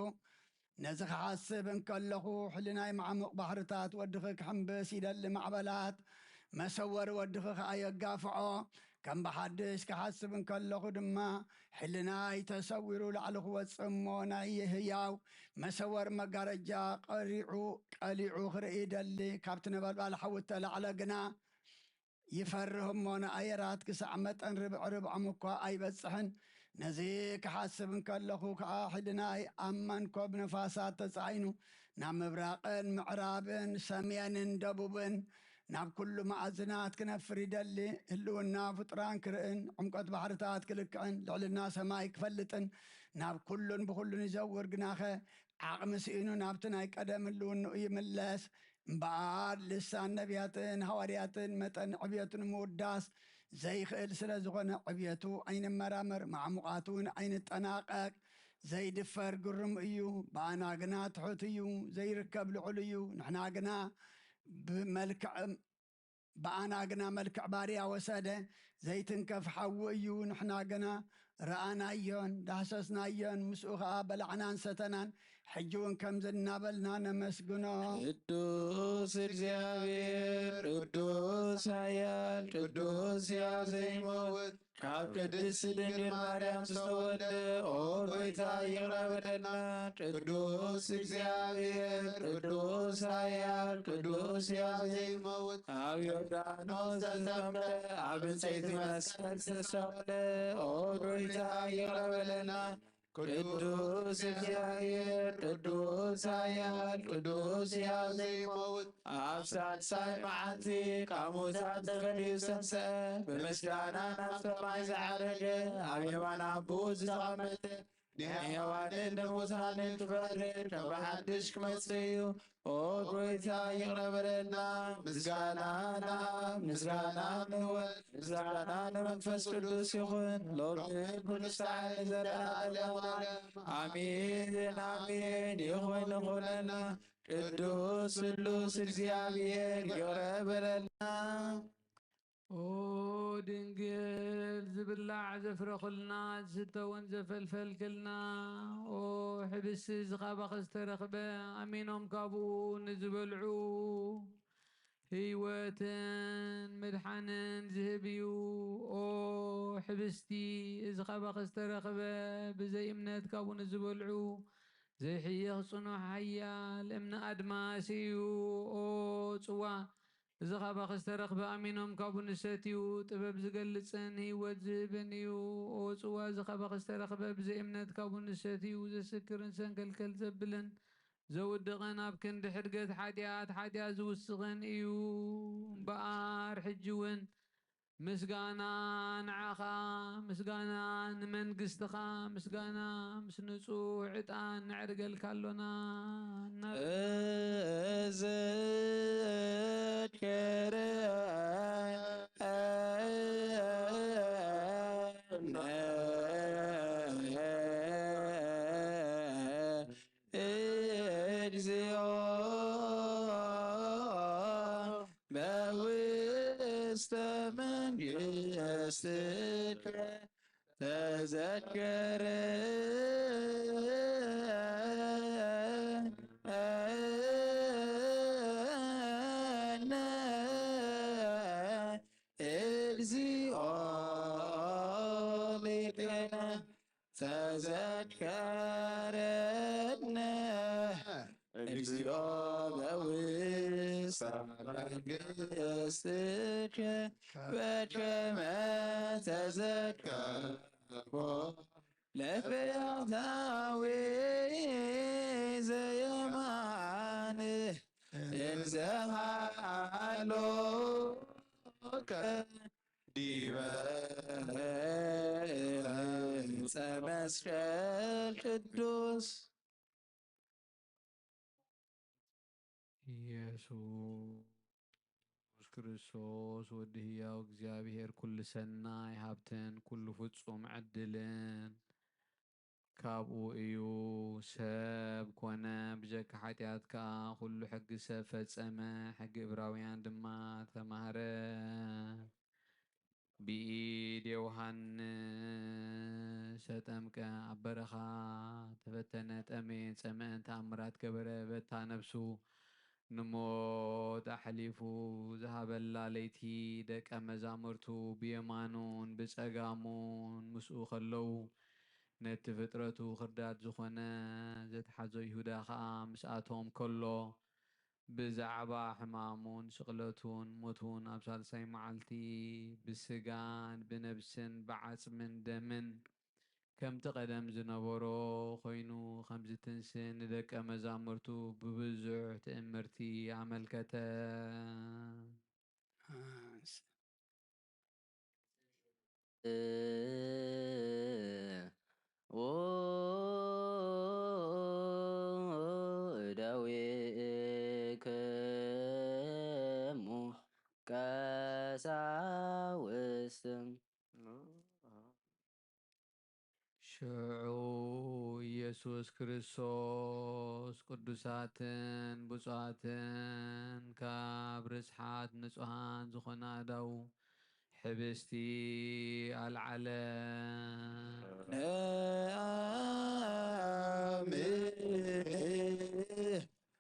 ነዚ ክሓስብ እንከለኹ፣ ሕልናይ ማዕሙቕ ባሕርታት ወድኺ ክሕምብስ ይደሊ፣ ማዕበላት መሰወሪ ወድኺ ኸኣ የጋፍዖ። ከም ብሓድሽ ክሓስብ እንከለኹ ድማ፣ ሕልናይ ተሰዊሩ ላዕሊ ክወጽእ እሞ፣ ናይ ህያው መሰወሪ መጋረጃ ቀሪዑ፣ ቀሊዑ ክርኢ ይደሊ። ካብቲ ነበልባል ሓዊ እተላዕለ ግና ይፈርህ እሞ፣ ንኣየራት ክሳዕ መጠን ርብዒ ርብዖም እኳ ኣይበጽሕን። ነዚ ክሓስብ እንከለኹ ከኣ፣ ሕልናይ ኣብ መንኮብ ነፋሳት ተጻዒኑ፣ ናብ ምብራቕን ምዕራብን ሰሜንን ደቡብን ናብ ኩሉ መኣዝናት ክነፍር ይደሊ። ህልውና ፍጡራን ክርእን፣ ዕምቆት ባሕርታት ክልክዕን፣ ልዕልና ሰማይ ክፈልጥን፣ ናብ ኩሉን ብኹሉን ይዘውር። ግናኸ ዓቕሚ ስኢኑ ናብቲ ናይ ቀደም ህልውንኡ ይምለስ። እምበኣር ልሳን ነቢያትን ሃዋርያትን መጠን ዕብየቱ ንምውዳስ ዘይክእል ስለ ዝኾነ፣ ዕብየቱ ኣይንመራመር፣ ማዕሙቓቱ እውን ኣይንጠናቐቕ። ዘይድፈር ግሩም እዩ፣ ብኣና ግና ትሑት እዩ። ዘይርከብ ልዑል እዩ፣ ንሕና ግና ብመልክዕ ብኣና ግና መልክዕ ባርያ ወሰደ። ዘይትንከፍ ሓዊ እዩ። ንሕና ግና ረኣናዮን ዳህሰስናዮን፣ ምስኡ ኸኣ በላዕናን ሰተናን። ሕጂ እውን ከምዚ እናበልና ነመስግኖ። ቅዱስ እግዚኣብሔር፣ ቅዱስ ኃያል፣ ቅዱስ ሕያው ዘይመውት፣ ካብ ቅድስት ድንግል ማርያም ዝተወልደ፣ ኦ ጐይታ፣ ይቕረ በለልና። ቅዱስ እግዚኣብሔር፣ ቅዱስ ኃያል፣ ቅዱስ ሕያው ዘይመውት፣ ኣብ ዮርዳኖስ ዘተጠምቀ፣ ኣብ ዕንጸይቲ መስቀል ዝተሰቐለ፣ ኦ ጐይታ፣ ይቕረ በለልና። ቅዱስ እግዚኣብሔር፣ ቅዱስ ኃያል፣ ቅዱስ ሕያው ዘይመውት፣ ኣብ ሳልሳይ መዓልቲ ካብ ሙታን ተፈልዩ ዝተንስአ፣ ብምስጋና ናብ ሰማይ ዝዓረገ፣ ኣብ የማን ኣቦኡ ዝተቐመጠ፣ ንሕያዋንን ንሙታንን ክፈርድ፣ ከም ብሓድሽ ክመጽእ እዩ። ኦ ጐይታ፣ ይቕረ በለልና። ምስጋና ንኣብ፣ ምስጋና ንወልድ፣ ምስጋና ንመንፈስ ቅዱስ ይኹን፣ ሎሚ ኩሉ ሰዓት፣ ዘለዓለመ ዓለም። ኣሜን፣ ኣሜን። ይኹን፣ ይኹነልና። ቅዱስ ስሉስ እግዚኣብሔር፣ ይቕረ በለልና። ኦ ድንግል፣ ዝብላዕ ዘፍረኽልና፣ ዝስተ እውን ዘፈልፈልክልና፣ ኦ ሕብስቲ እዚ ካባኺ ዝተረኽበ፣ ኣሚኖም ካብኡ ንዝበልዑ ህይወትን ምድሓንን ዝህብ እዩ። ኦ ሕብስቲ እዚ ካባኺ ዝተረኽበ፣ ብዘይ እምነት ካብኡ ንዝበልዑ ዘይሕየኽ ጽኑሕ ሓያል እምኒ ኣድማስ እዩ። ኦ ጽዋ እዚ ካባኺ ዝተረኽበ ኣሚኖም ካብኡ ንሰትዩ ጥበብ ዝገልጽን ህይወት ዝህብን እዩ። ኦ ጽዋ እዚ ካባኺ ዝተረኽበ ብዘይ እምነት ካብኡ ንሰትዩ ዘስክርን ሰንከልከል ዘብልን ዘውድቕን ኣብ ክንዲ ሕድገት ሓጢኣት፣ ሓጢኣት ዝውስኽን እዩ። እምበኣር ሕጂ እውን ምስጋና ንዓኻ፣ ምስጋና ንመንግስትኻ፣ ምስጋና ምስ ንጹህ ዕጣን ነዕርገልካ ኣሎና። እና- እዝክር እግዚኦ በውስተ መንግሥትከ ተዘከረነ እግዚኦ ሊቅነ ተዘከረነ እግዚኦ በውስተ መንግሥትከ በከመ ተዘከርኮ ለፈያታዊ ዘየማን እንዘሃሎከ ዲበ ዕፀ መስቀል ቅዱስ። ኢየሱስ ክርስቶስ ወዲ ህያው እግዚኣብሔር፣ ኩሉ ሰናይ ሃብትን ኩሉ ፍጹም ዕድልን ካብኡ እዩ። ሰብ ኮነ፣ ብጀካ ሓጢኣት ከኣ ኩሉ ሕጊ ሰብ ፈጸመ፣ ሕጊ እብራውያን ድማ ተማህረ። ብኢድ ዮሃንስ ተጠምቀ፣ ኣብ በረኻ ተፈተነ፣ ጠምየ፣ ጸምአን ተኣምራት ገበረ። በታ ነፍሱ ንሞት ኣሕሊፉ ዝሃበላ ለይቲ፣ ደቀ መዛሙርቱ ብየማኑን ብጸጋሙን ምስኡ ከለዉ፣ ነቲ ፍጥረቱ ክርዳድ ዝኾነ ዘትሓዞ ይሁዳ ኸኣ ምስኣቶም ከሎ፣ ብዛዕባ ሕማሙን ስቕለቱን ሞቱን ኣብ ሳልሳይ መዓልቲ ብስጋን ብነብስን ብዓጽምን ደምን ከምቲ ቀደም ዝነበሮ ኮይኑ ከም ዝትንስእ ንደቀ መዛሙርቱ ብብዙሕ ትእምርቲ ኣመልከተ። እደዊክሙ ቀሳውስት። ሽዑ የሱስ ክርስቶስ ቅዱሳትን ብፁዓትን ካብ ርስሓት ንጹሃን ዝኾና ኣእዳዉ ሕብስቲ ኣልዓለ።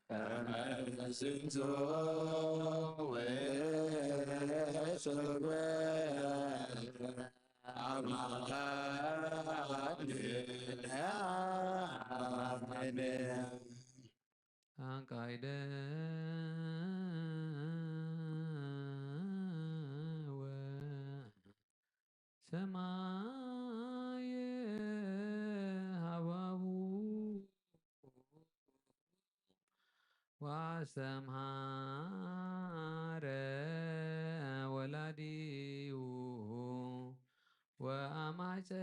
ነኣምን ዝንቱ ወስርወ ኣማን ኣማን። ኣንቃይደ ወሰማየ ሃባቡ ወአስተምሃረ ወላዲሁ ወአማጸነ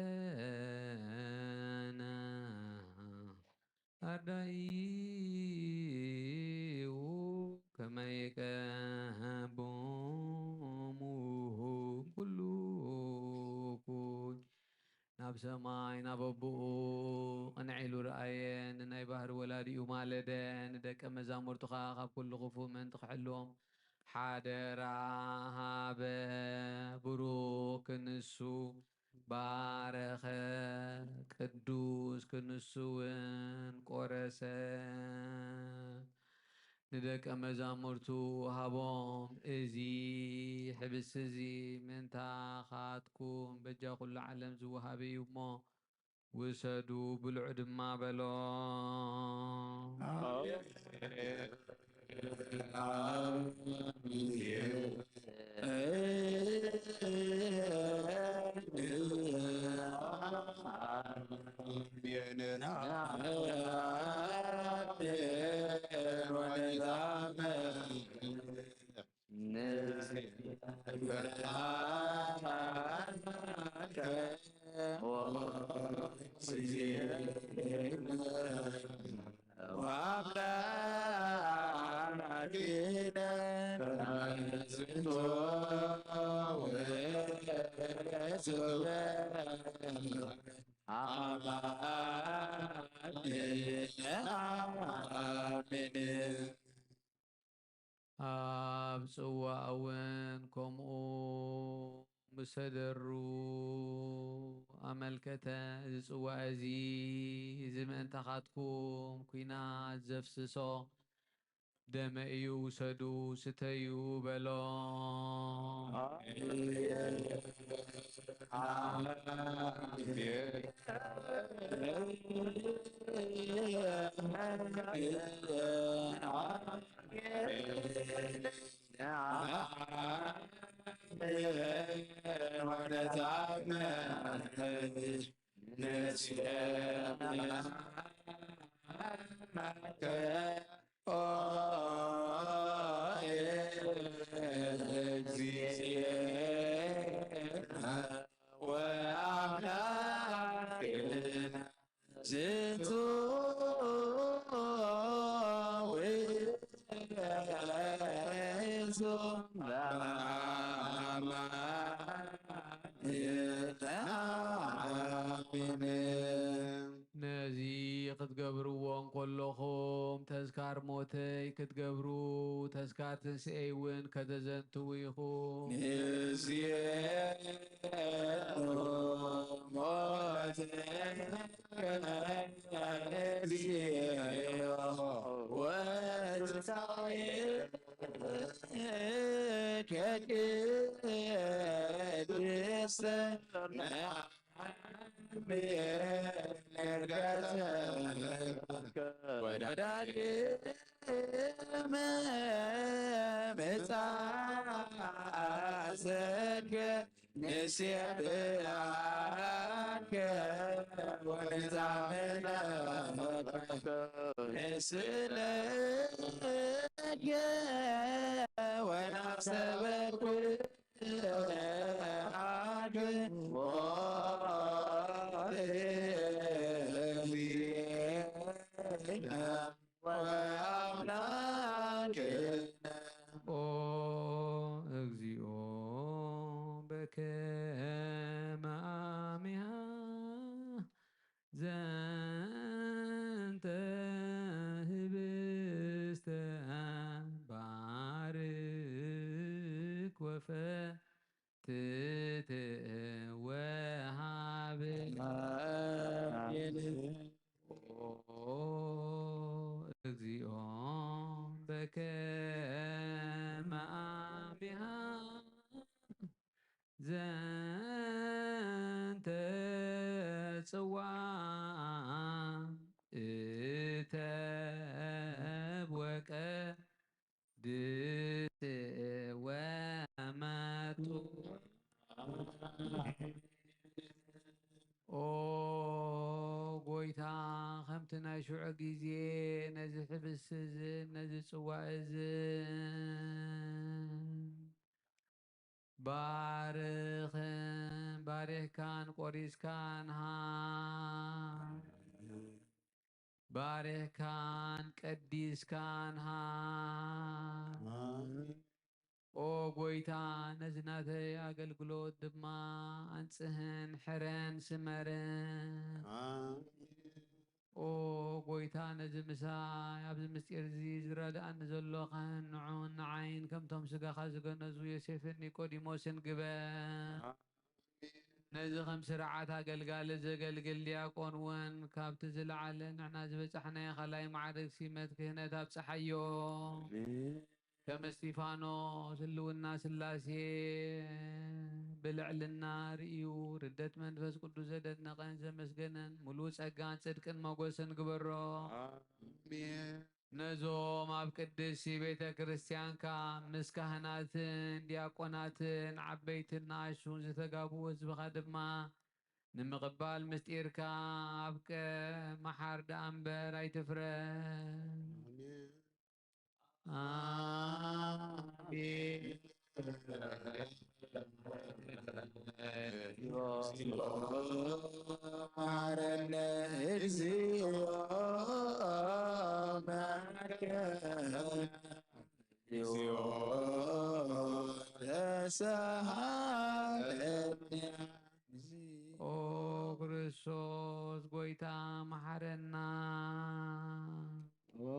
ኣርዳኢሁ ከመ ይቀህቦሙ ኩሉ እኩይ። ናብ ሰማይ ናብ ኣቦኡ ቅንዕ ኢሉ ረኣየ። ንናይ ባህሪ ወላዲኡ ማለደ። ንደቀ መዛሙርቱ ኸኣ ካብ ኩሉ ክፉእ ምእንቲ ክሕልዎም ሓደራ ሃበ። ብሩክ ክንሱ ባረኸ። ቅዱስ ክንሱ እውን ቆረሰ። ንደቀ መዛሙርቱ ሃቦም። እዚ ሕብስቲ እዚ ምእንታኻትኩም በጃ ኩሉ ዓለም ዝወሃብ እዩ እሞ ውሰዱ ብልዑ ድማ በሎ። ኣብ ጽዋእ እውን ከምኡ ምስ ተደሩ ኣመልከተ። እዚ ጽዋእ እዚ፣ እዚ ምእንታኻትኩም ኲናት ዘፍስሶ ደመ እዩ፣ ውሰዱ፣ ስተዩ በሎ። ዝንቱ ውእቱ በአማን ነዚ ክትገብርዎ እንከለኹም ተዝካር ሞተይ ክትገብሩ፣ ተዝካር ትንስኤይ እውን ከተዘንትዉ ኢኹም። ንዚኤ ሞተ እግዚኦ ወትንሳኤ ከቅድስተ ወዳግመ ምጽኣትከ ንሴብሐከ ወንዛመለከ ንስእለከ ወናሰበኩ ኦ እግዚኦ በከመ አሚሃ ዘ ከመ አቢሃ ዘንተ ጽዋ እተብ ወቀድስ ወመጡ። ኦ ጎይታ፣ ከምቲ ናይ ሽዑ ግዜ ነዚ ሕብስቲ እዝን ነዚ ጽዋ እዝን ባርኽን ባሪኽካን ቆሪስካን ሃብ። ባሪኽካን ቀዲስካን ሃብ። ኦ ጎይታ፣ ነዚ ናተይ ኣገልግሎት ድማ ኣንጽህን ሕረን ስመርን። ኦ ጎይታ፣ ነዚ ምሳይ ኣብዚ ምስጢር እዚ ዝረድኣኒ ዘሎ ካህን ንዑን ንዓይን ከምቶም ስጋኻ ዝገነዙ ዮሴፍን ኒቆዲሞስን ግበር። ነዚ ከም ስርዓት ኣገልጋሊ ዘገልግል ዲያቆን እውን ካብቲ ዝለዓለ ንሕና ዝበጻሕናዮ ካልኣይ ማዕርግ ሲመት ክህነት ኣብጽሓዮ። ከም እስጢፋኖስ ህልውና ስላሴ ብልዕልና ርእዩ ርደት መንፈስ ቅዱስ ዘደነቐን ዘመስገነን ምሉእ ጸጋን ጽድቅን ሞገስን ግበሮ። ኣሜን። ነዞም ኣብ ቅድስቲ ቤተ ክርስቲያንካ ምስ ካህናትን ዲያቆናትን ዓበይትን ንኣሽቱን ዝተጋብኡ ህዝብኻ ድማ ንምቕባል ምስጢርካ ኣብቀ። መሓር ደኣ እምበር ኣይትፍረድ። ኣሜን። መሓረነ እግዚኦ መሓረነ እግዚኦ ተሳሃለነ። ኦ ክርስቶስ ጎይታ መሓረና። ኦ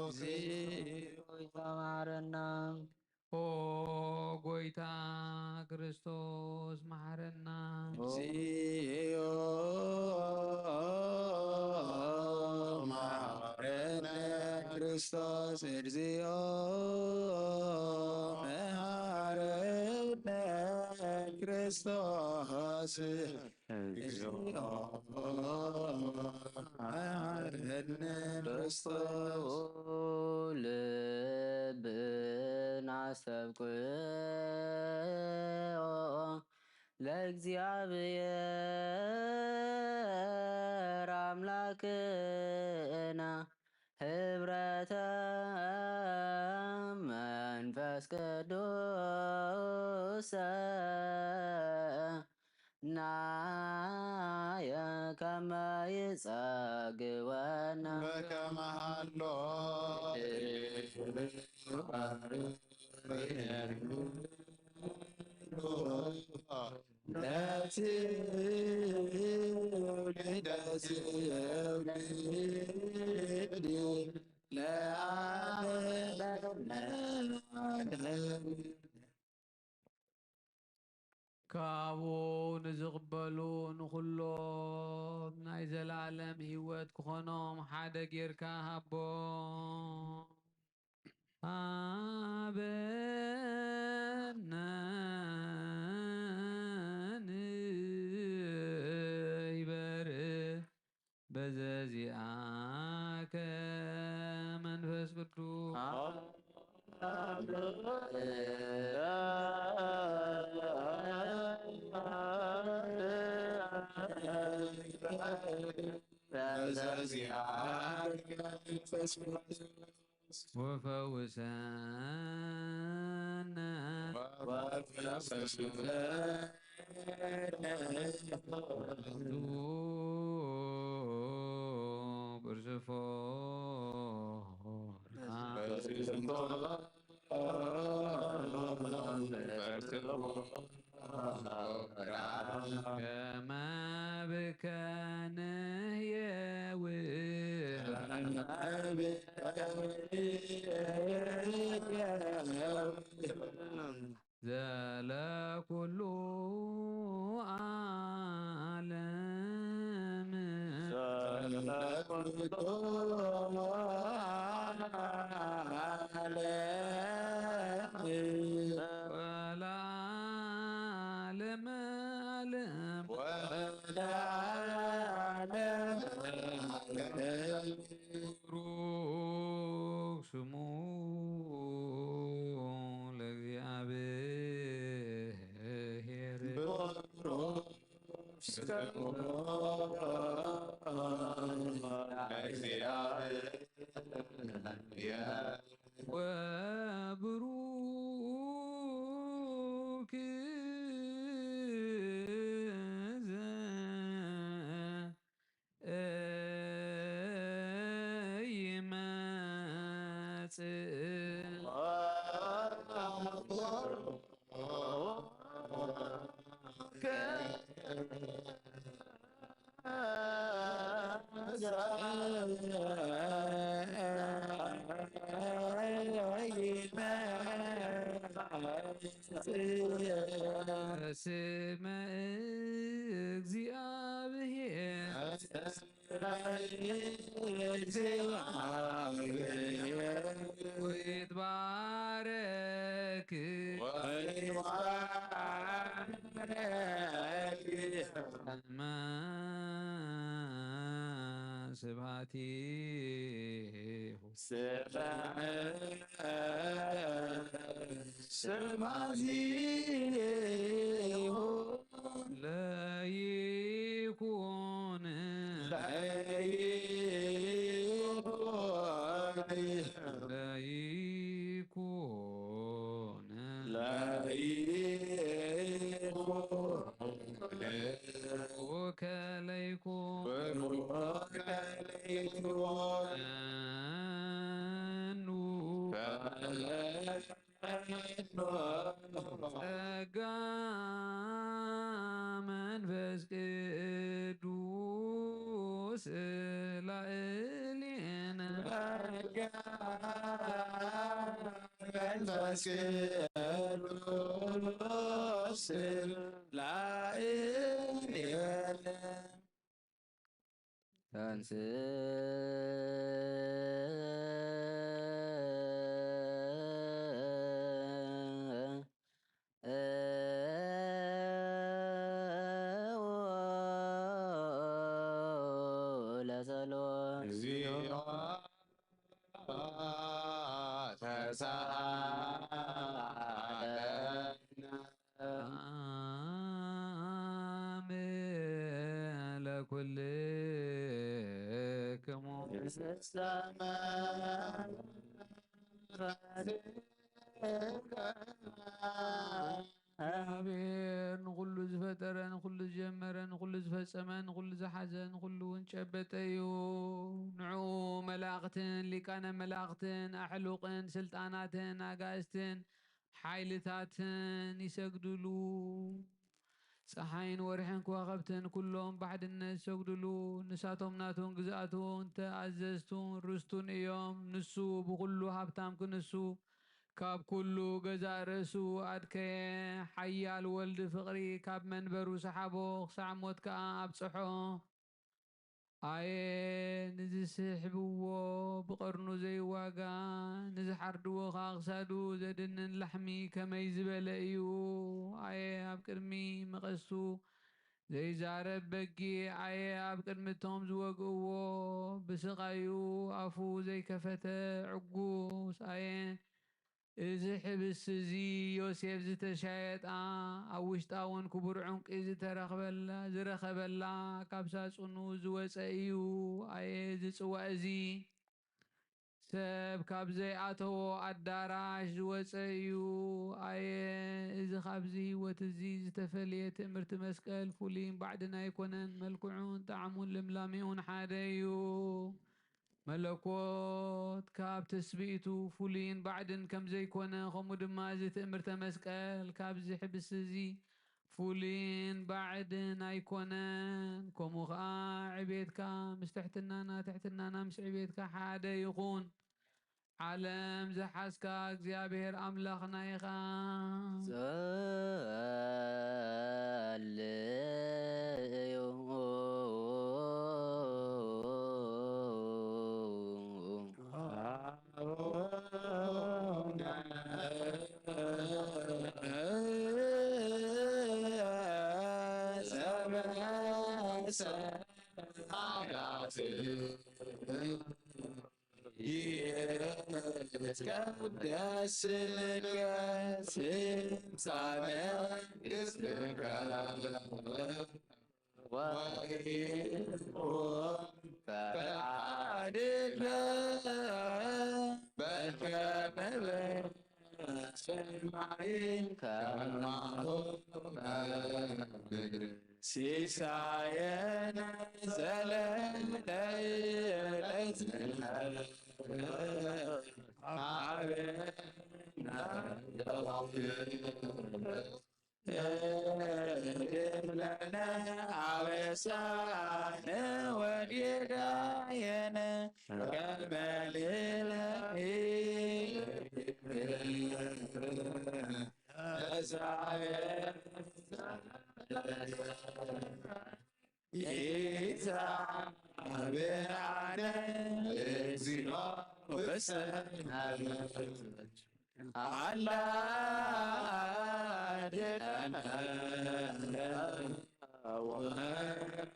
እግዚኦ ጎይታ መሓረና። ኦ ጎይታ ክርስቶስ መሓረና። እግዚኦ መሓረነ ክርስቶስ እግዚኦ መሓረነ ክርስቶስ። ልብን ኣስተብቅዖ ለእግዚኣብሔር ኣምላክና ህብረተ መንፈስ ቅዱስ ናየ ከመ ይጸግወና በከመ ሃሎ ለትውልደ ትውልድ ለዓለመ ዓለም። ካብኡ ንዝቕበሉ ንኹሎም ናይ ዘለኣለም ህይወት ክኾኖም ሓደ ጌርካ ሃቦ። ሃበነ ንይበር በዘዚኣከ መንፈስ ቅዱስ። በዘዚኣከ መንፈስ ቅዱስ። ወፈውሰነ። ከመ ብከ ንሕየዊ። ዘለኩሉ ዓለም። ዘለኩሉ ዓለም። ስሙ ለእግዚኣብሔር። ወብሩክ ዘኢይመጽእ ስመ እግዚአብሔር ይትባረክ። ስብሐቲሁ ስማዚሁ ለይኩን ለይኩን ለይኩን ወከለይኩን ወከለይኩን ኑ ጸጋ መንፈስ ቅዱስ ላዕሌነ። መንፈስ ቅዱስ ላዕሌነ። ተንሥእ ለጸሎት። እግዚኦ ተሳሃለነ። አሜን ለኩልክሙ። እግዚአብሔር ንኹሉ ዝፈጠረ፣ ንኹሉ ዝጀመረ፣ ንኹሉ ዝፈጸመ፣ ንኹሉ ዝሓዘ፣ ንኹሉ እውን ጨበጠ እዩ። ንዑ መላእኽትን ሊቃነ መላእኽትን ኣሕሉቕን ስልጣናትን ኣጋእዝትን ሓይልታትን ይሰግድሉ። ጸሓይን ወርሕን ከዋኽብትን ኩሎም ብሓድነት ይሰግድሉ። ንሳቶም ናቱን ግዝኣቱን ተኣዘዝቱን ርስቱን እዮም። ንሱ ብኹሉ ሃብታም ክንሱ፣ ካብ ኩሉ ገዛእ ርእሱ ኣድከየ። ሓያል ወልድ ፍቕሪ ካብ መንበሩ ሰሓቦ፣ ክሳዕ ሞት ከኣ ኣብጽሖ። ኣየ ንዝስሕብዎ ብቐርኑ ዘይዋጋ፣ ንዝሓርድዎ ኸኣ ክሳዱ ዘድንን ላሕሚ ከመይ ዝበለ እዩ። ኣየ ኣብ ቅድሚ መቐስቱ ዘይዛረብ በጊዕ፣ ኣየ ኣብ ቅድሚ እቶም ዝወግእዎ ብስቓዩ ኣፉ ዘይከፈተ ዕጉስ። ኣየ እዚ ሕብስቲ እዚ ዮሴፍ ዝተሻየጣ፣ ኣብ ውሽጣ እውን ክቡር ዕንቂ ዝተረኽበላ፣ ዝረኸበላ፣ ካብ ሳጹኑ ዝወጸ እዩ። ኣየ እዚ ጽዋእ እዚ ሰብ ካብ ዘይኣተዎ ኣዳራሽ ዝወጸ እዩ። ኣየ እዚ ካብዚ ህይወት እዚ ዝተፈልየ ትእምርቲ መስቀል ፍሉይን ባዕድን ኣይኮነን። መልክዑን ጣዕሙን ልምላሜኡን ሓደ እዩ። መለኮት ካብ ትስብእቱ ፍሉይን ባዕድን ከም ዘይኮነ፣ ከምኡ ድማ እዚ ትእምርተ መስቀል ካብዚ ሕብስቲ እዚ ፍሉይን ባዕድን ኣይኮነን። ከምኡ ኸኣ ዕቤትካ ምስ ትሕትናና፣ ትሕትናና ምስ ዕቤትካ ሓደ ይኹን። ዓለም ዝሓዝካ እግዚኣብሔር ኣምላኽና ኢኻ። ጸልዩ። ይትቀደስ ስምከ፣ ትምጻእ መንግስትከ። ወይኩን ፈቃድከ በከመ በሰማይ ከማሁ በምድር። ሲሳየነ ዘለለ ዕለትነ ሀበነ ዮም። እድለነ አበሳነ ወጌጋየነ ከመ ንሕነኒ ኢትብአነ እግዚኦ በሰማያት። አላ አድነነ ወሀበነ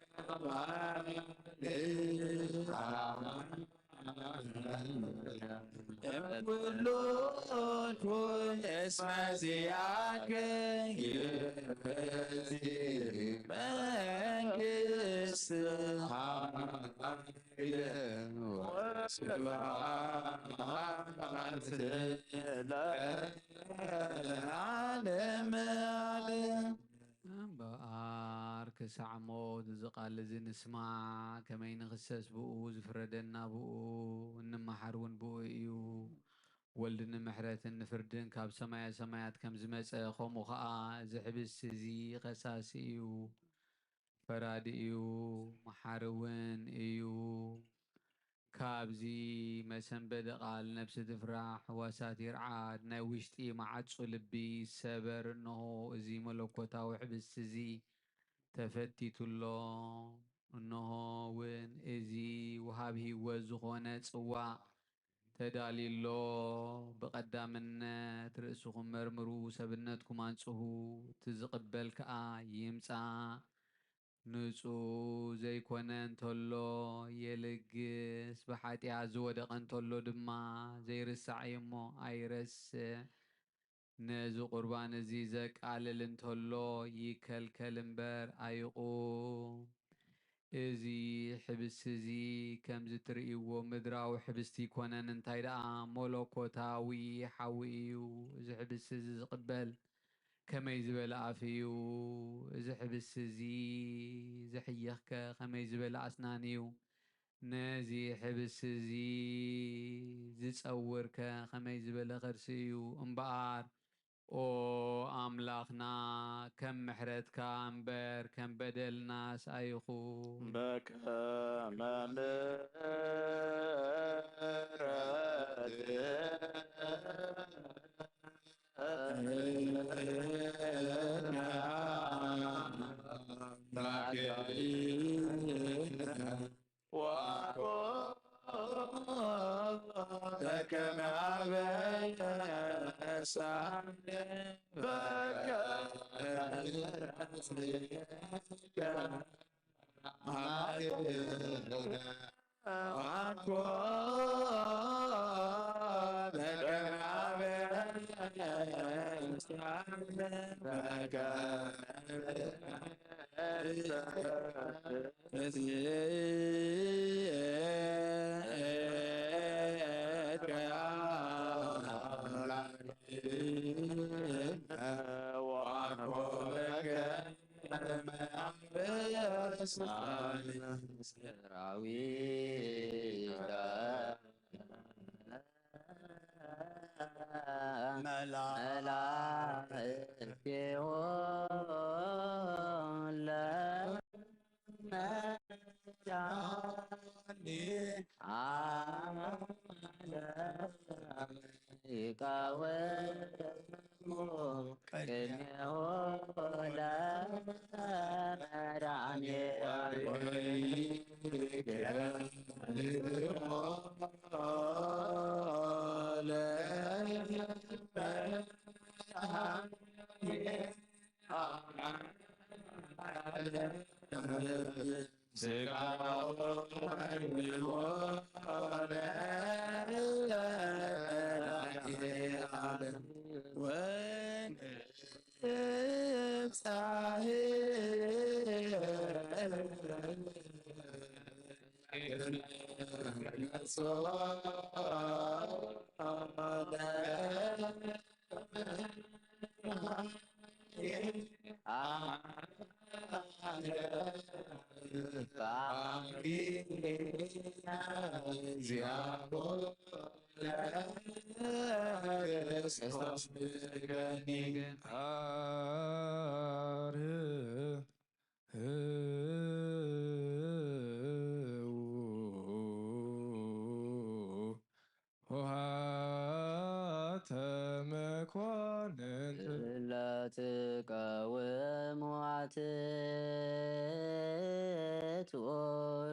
እምኩሉ እስመ ዚአከ መንግስት ወስብሐት ለዓለመ ዓለም። እምበኣር ክሳዕ ሞት እዚ ቃል እዚ ንስማዕ፣ ከመይ ንኽሰስ ብኡ፣ ዝፍረደና ብኡ፣ እንመሓር እውን ብኡ እዩ። ወልድ ንምሕረትን ንፍርድን ካብ ሰማየ ሰማያት ከም ዝመጸ፣ ከምኡ ኸኣ እዚ ሕብስቲ እዚ ኸሳሲ እዩ፣ ፈራዲ እዩ፣ መሓሪ እውን እዩ። ካብዚ መሰንበዲ ቃል ነፍሲ ትፍራሕ፣ ሕዋሳት ይርዓድ፣ ናይ ውሽጢ መዓጹ ልቢ ይሰበር። እንሆ እዚ መለኮታዊ ሕብስቲ እዚ ተፈቲቱ ኣሎ። እንሆ እውን እዚ ወሃብ ህይወት ዝኾነ ጽዋእ ተዳልዩ ኣሎ። ብቐዳምነት ርእስኹም መርምሩ፣ ሰብነትኩም ኣንጽሁ፣ እቲ ዝቕበል ከኣ ይምጻእ። ንጹህ ዘይኮነ እንተሎ የልግስ፣ ብሓጢኣት ዝወደቐ እንተሎ ድማ ዘይርሳዕ እዩ እሞ ኣይረስዕ። ነዚ ቁርባን እዚ ዘቃልል እንተሎ ይከልከል እምበር ኣይቑም። እዚ ሕብስቲ እዚ ከምዚ ትርእይዎ ምድራዊ ሕብስቲ ኣይኮነን፣ እንታይ ደኣ መለኮታዊ ሓዊ እዩ። እዚ ሕብስቲ እዚ ዝቕበል ከመይ ዝበለ ኣፍ እዩ! እዚ ሕብስቲ እዚ ዝሕይኽከ ከመይ ዝበለ ኣስናን እዩ! ነዚ ሕብስቲ እዚ ዝጸውርከ ከመይ ዝበለ ከርሲ እዩ! እምበኣር ኦ ኣምላኽና፣ ከም ምሕረትካ እምበር ከም በደልናስ ኣይኹን። በከመ ምሕረትከ ወኮነ ከመ አበሳነ በከመ አኮ በከመ አበሳነ በከመ ሆሃተ መኳንንት ለትቀውሙ ኣትእትዎ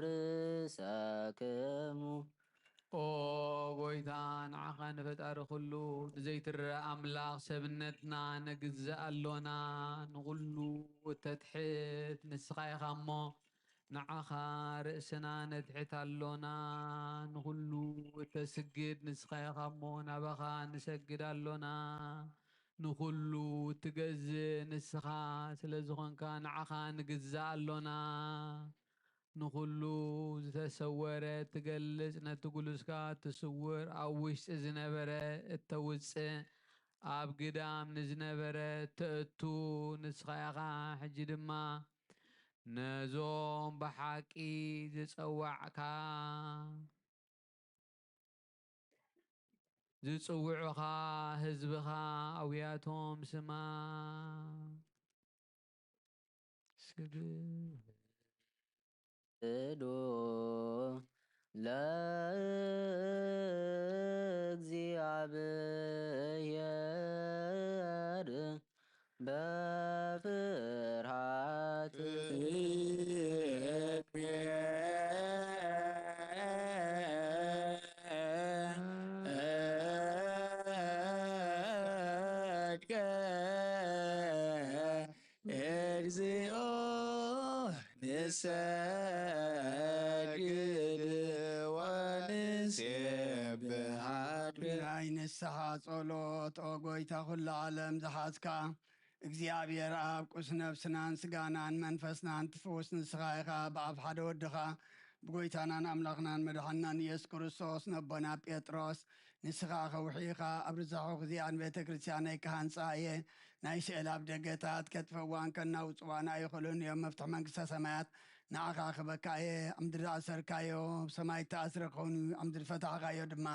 ርእሰክሙ። ኦ ጎይታ፣ ንዓኻ ንፈጣሪ ኩሉ፣ ንዘይትረአ ኣምላኽ ሰብነትና ነግዝእ ኣሎና። ንኹሉ እተትሕት ንስኻ ኢኻ እሞ፣ ንዓኻ ርእስና ነትሕት ኣሎና። ንኹሉ እተስግድ ንስኻ ኢኻ እሞ፣ ናባኻ ንሰግድ ኣሎና። ንኹሉ እትገዝእ ንስኻ ስለ ዝኾንካ፣ ንዓኻ ንግዛእ ኣሎና። ንኹሉ ዝተሰወረ እትገልጽ፣ ነቲ ጉሉስካ እትስውር፣ ኣብ ውሽጢ ዝነበረ እተውጽእ፣ ኣብ ግዳም ንዝነበረ እተእቱ ንስኻ ኢኻ። ሕጂ ድማ ነዞም ብሓቂ ዝጸዋዕካ፣ ዝጽውዑኻ ህዝብኻ ኣውያቶም ስማ። ስግድ ዶ ለእግዚኣብሔር በፍርሃት እግዚኦ ንሰግድ ወንሴብሐክ። ናይ ንስሓ ጸሎት። ኦ ጎይታ ኩሉ ዓለም ዝሓዝካ እግዚኣብሔር ኣብ ቁስ ነፍስናን ስጋናን መንፈስናን ትፍውስ ንስኻ ኢኻ። ብኣብ ሓደ ወድኻ ብጎይታናን ኣምላኽናን መድሓንናን ኢየሱስ ክርስቶስ ነቦና ጴጥሮስ ንስኻ ከውሒ ኢኻ፣ ኣብ ርዛሑ ክዚኣ ንቤተ ክርስቲያነይ ክሃንጻ እየ። ናይ ስእል ኣብ ደገታት ከጥፈዋን ከናውጽዋን ኣይኽእሉን እዮም። መፍትሒ መንግስተ ሰማያት ንዓኻ ክበካ እየ። ኣብ ምድሪ ዝኣሰርካዮ ኣብ ሰማይ እተኣስረ ክኸውን እዩ፣ ኣብ ምድሪ ዝፈታሕካዮ ድማ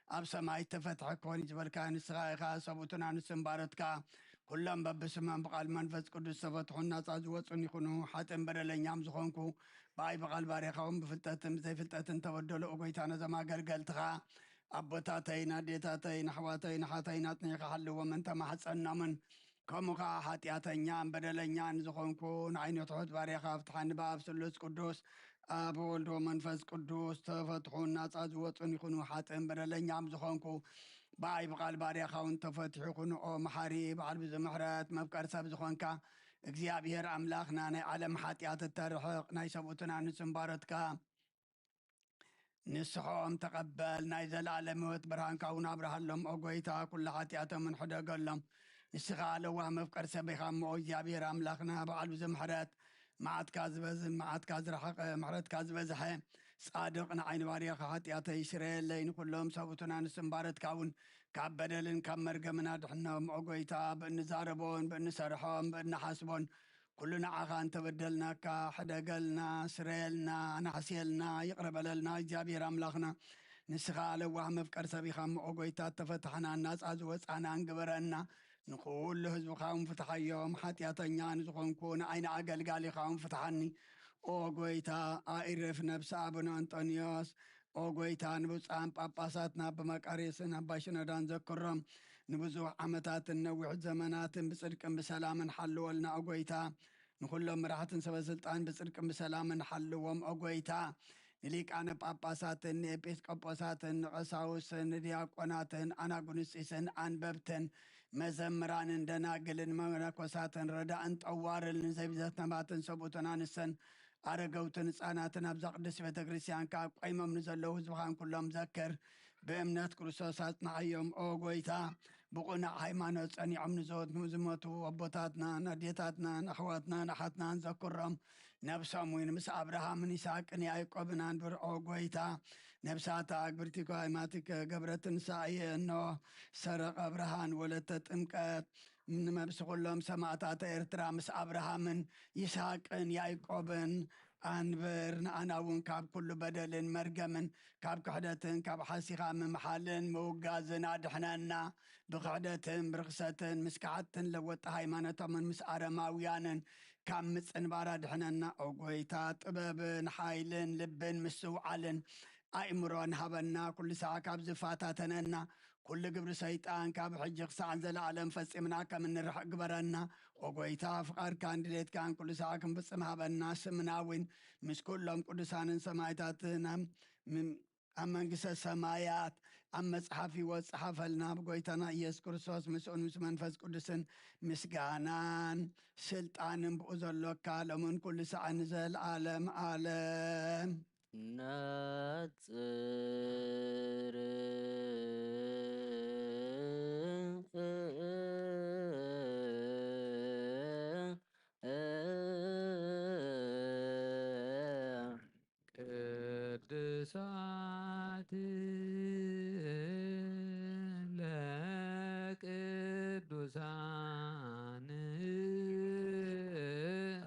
ኣብ ሰማይ እተፈትሐ ክኾን እዩ ዝበልካዮ ንስኻ ኢኻ። ሰብኡትን ኣንስትን ባሮትካ ኩሎም በብስሞም ብቓል መንፈስ ቅዱስ ዝተፈትሑን ናጻ ዝወጹን ይኹኑ። ሓጥእን በደለኛም ዝኾንኩ ብኣይ ብቓል ባርያኻ እውን ብፍልጠትን ብዘይፍልጠትን ተበደሉ። ኦ ጎይታ ነዞም ኣገልገልትኻ ኣቦታተይን ኣዴታተይን ኣሕዋተይን ኣሓተይን ኣጽኒዕካ ሓልዎም እንተማሕጸኖምን ከምኡ ኸዓ ሓጢኣተኛን በደለኛን ዝኾንኩ ንዓይኒ ትሑት ባርያኻ ፍትሓኒ። ብኣብ ስሉስ ቅዱስ ኣብ ወልዶ መንፈስ ቅዱስ ተፈትሑን ናጻ ዝወጹን ይኹኑ። ሓጥእን በደለኛም ዝኾንኩ ብኣይ ብቓል ባርያኻ እውን ተፈትሑ ይኹኑ። ኦ መሓሪ በዓል ብዙ ምሕረት መፍቀር ሰብ ዝኾንካ እግዚኣብሔር ኣምላኽና ናይ ዓለም ሓጢኣት እተርሕቕ ናይ ሰብኡትን ኣንስትን ባሮትካ ንስሖም ተቐበል፣ ናይ ዘለኣለም ህይወት ብርሃንካ እውን ኣብርሃሎም። ኦ ጎይታ፣ ኩሉ ሓጢኣቶም እንሕደገሎም። ንስኻ ለዋህ መፍቀር ሰብ ኢኻ እሞ፣ እግዚኣብሔር ኣምላኽና፣ በዓል ብዙ ምሕረት፣ መዓትካ ዝበዝ-፣ መዓትካ ዝረሓቐ፣ ምሕረትካ ዝበዝሐ፣ ጻድቕ ንዓይ ንባርያኻ ሓጢኣተይ ስረየለይ፣ ንኹሎም ሰብኡትን ኣንስትን ባሮትካ እውን ካብ በደልን ካብ መርገምን ኣድሕኖም። ኦ ጎይታ፣ ብእንዛረቦን ብእንሰርሖን ብእንሓስቦን ኩሉ ንዓኻ እንተበደልናካ፣ ሕደገልና፣ ስረየልና፣ ኣናሕስየልና፣ ይቕረ በለልና። እግዚኣብሔር ኣምላኽና፣ ንስኻ ለዋህ መፍቀር ሰብ ኢኻ እሞ፣ ኦ ጎይታ፣ እተፈታሕናን ናጻ ዝወጻናን ግበረና። ንኹሉ ህዝብኻ እውን ፍትሓዮም። ሓጢኣተኛ ንዝኾንኩ ንዓይ ንኣገልጋሊኻ እውን ፍትሓኒ። ኦ ጎይታ፣ ኣኢርፍ ነብሲ ኣቡነ ኣንጦንዮስ፣ ኦ ጎይታ፣ ንብፁዓን ጳጳሳትና ኣባ መቃርዮስን ኣባ ሽኖዳን ዘክሮም። ንብዙሕ ዓመታትን ነዊሕ ዘመናትን ብጽድቅን ብሰላምን ሓልወልና፣ ኦ ጎይታ። ንኹሎም መራሕትን ሰበ ስልጣን ብጽድቅን ብሰላምን ሓልዎም፣ ኦ ጎይታ። ንሊቃነ ጳጳሳትን ንኤጲስቆጶሳትን ንቐሳውስትን ንዲያቆናትን ኣናጉንስጢስን ኣንበብትን መዘምራንን ደናግልን መነኮሳትን ረዳእን ጠዋርን ንዘይብዘት ነባትን ሰብኡትን ኣንስተን ኣረገውትን ህጻናትን ኣብዛ ቅድስቲ ቤተ ክርስቲያን ከኣ ቆይሞም ንዘለዉ ህዝብኻን ኩሎም ዘክር። ብእምነት ክርስቶስ ኣጽንዓዮም። ኦ ጎይታ፣ ብቕኑዕ ሃይማኖት ጸኒዖም ንዘወት-፣ ንዝሞቱ ኣቦታትናን ኣዴታትናን ኣሕዋትናን ኣሓትናን ዘክሮም። ነብሶም እውን ምስ ኣብርሃምን ይስሐቅን ያዕቆብን ኣንብር። ኦ ጎይታ፣ ነብሳታ ኣግብርቲ ኳይማቲከ ገብረ ትንሳኤ እኖ ሰረቐ ብርሃን ወለተ ጥምቀት ንመብሲ ኩሎም ሰማእታተ ኤርትራ ምስ ኣብርሃምን ይስሐቅን ያዕቆብን ኣንብር። ንኣና እውን ካብ ኩሉ በደልን መርገምን ካብ ክሕደትን ካብ ሓሲኻ ምምሓልን ምውጋዝን ኣድሕነና። ብክሕደትን ብርኽሰትን ምስ ከሓድትን ለወጢ ሃይማኖቶምን ምስ ኣረማውያንን ካብ ምጽንባር ኣድሕነና። ኦ ጎይታ፣ ጥበብን ሓይልን ልብን ምስትውዓልን ኣእምሮን ሃበና። ኩሉ ሳዕ ካብ ዝፋታተነና ኩሉ ግብሪ ሰይጣን ካብ ሕጂ ክሳዕ ዘለኣለም ፈጺምና ከም እንርሕቕ ግበረና። ኦ ጎይታ፣ ፍቓድካን ድሌትካን ኩሉ ሳዕ ክንፍጽም ሃበና። ስምና እውን ምስ ኩሎም ቅዱሳንን ሰማይታትን ኣብ ም-፣ ኣብ መንግስተ ሰማያት ኣብ መጽሓፍ ህይወት ጸሓፈልና። ብጎይታና ኢየሱስ ክርስቶስ ምስኡን ምስ መንፈስ ቅዱስን ምስጋናን ስልጣንን ብኡ ዘሎካ ሎምን ኩሉ ሳዕ ንዘለኣለም ኣለም። ነጽር ቅዱሳት ለቅዱሳን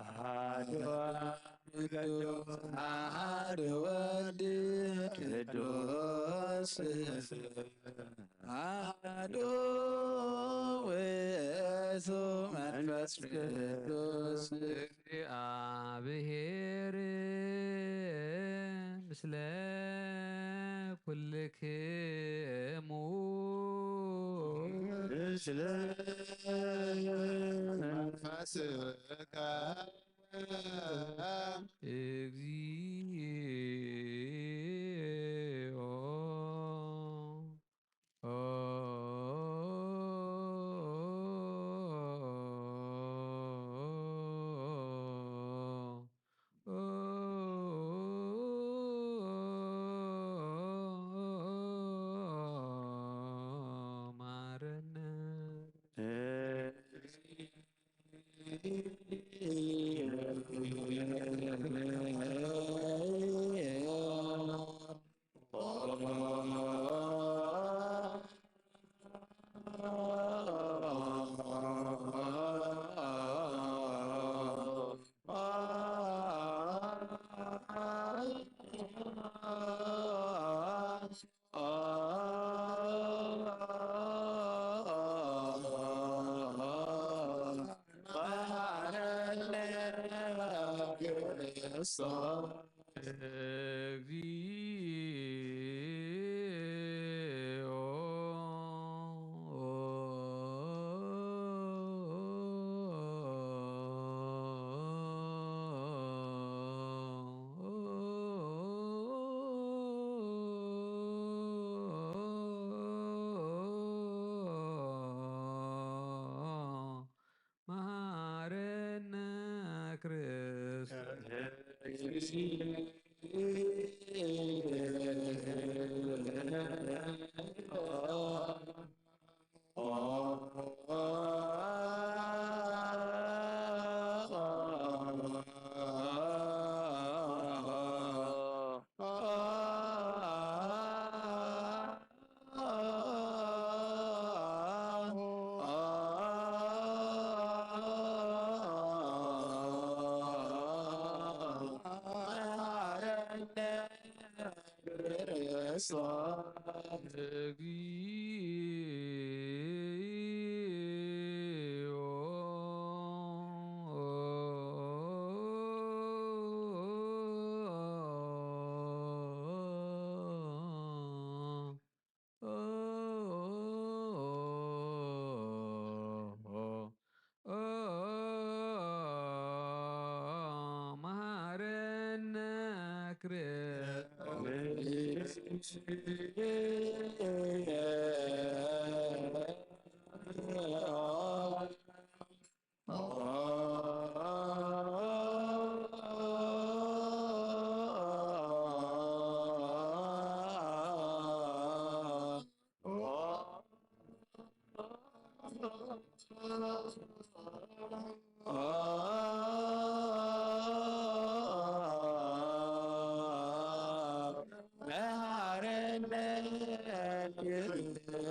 አሐዱ አብ ቅዱስ አሐዱ ወልድ ቅዱስ አሐዱ ውእቱ መንፈስ ቅዱስ እግዚአብሔር ምስለ ኩልክሙ ምስለ መንፈስከ እግዚኦ። ማረነ። እግዚኦ። መሐረነ ክርስቶስ። መሐረነ ክርስቶስ።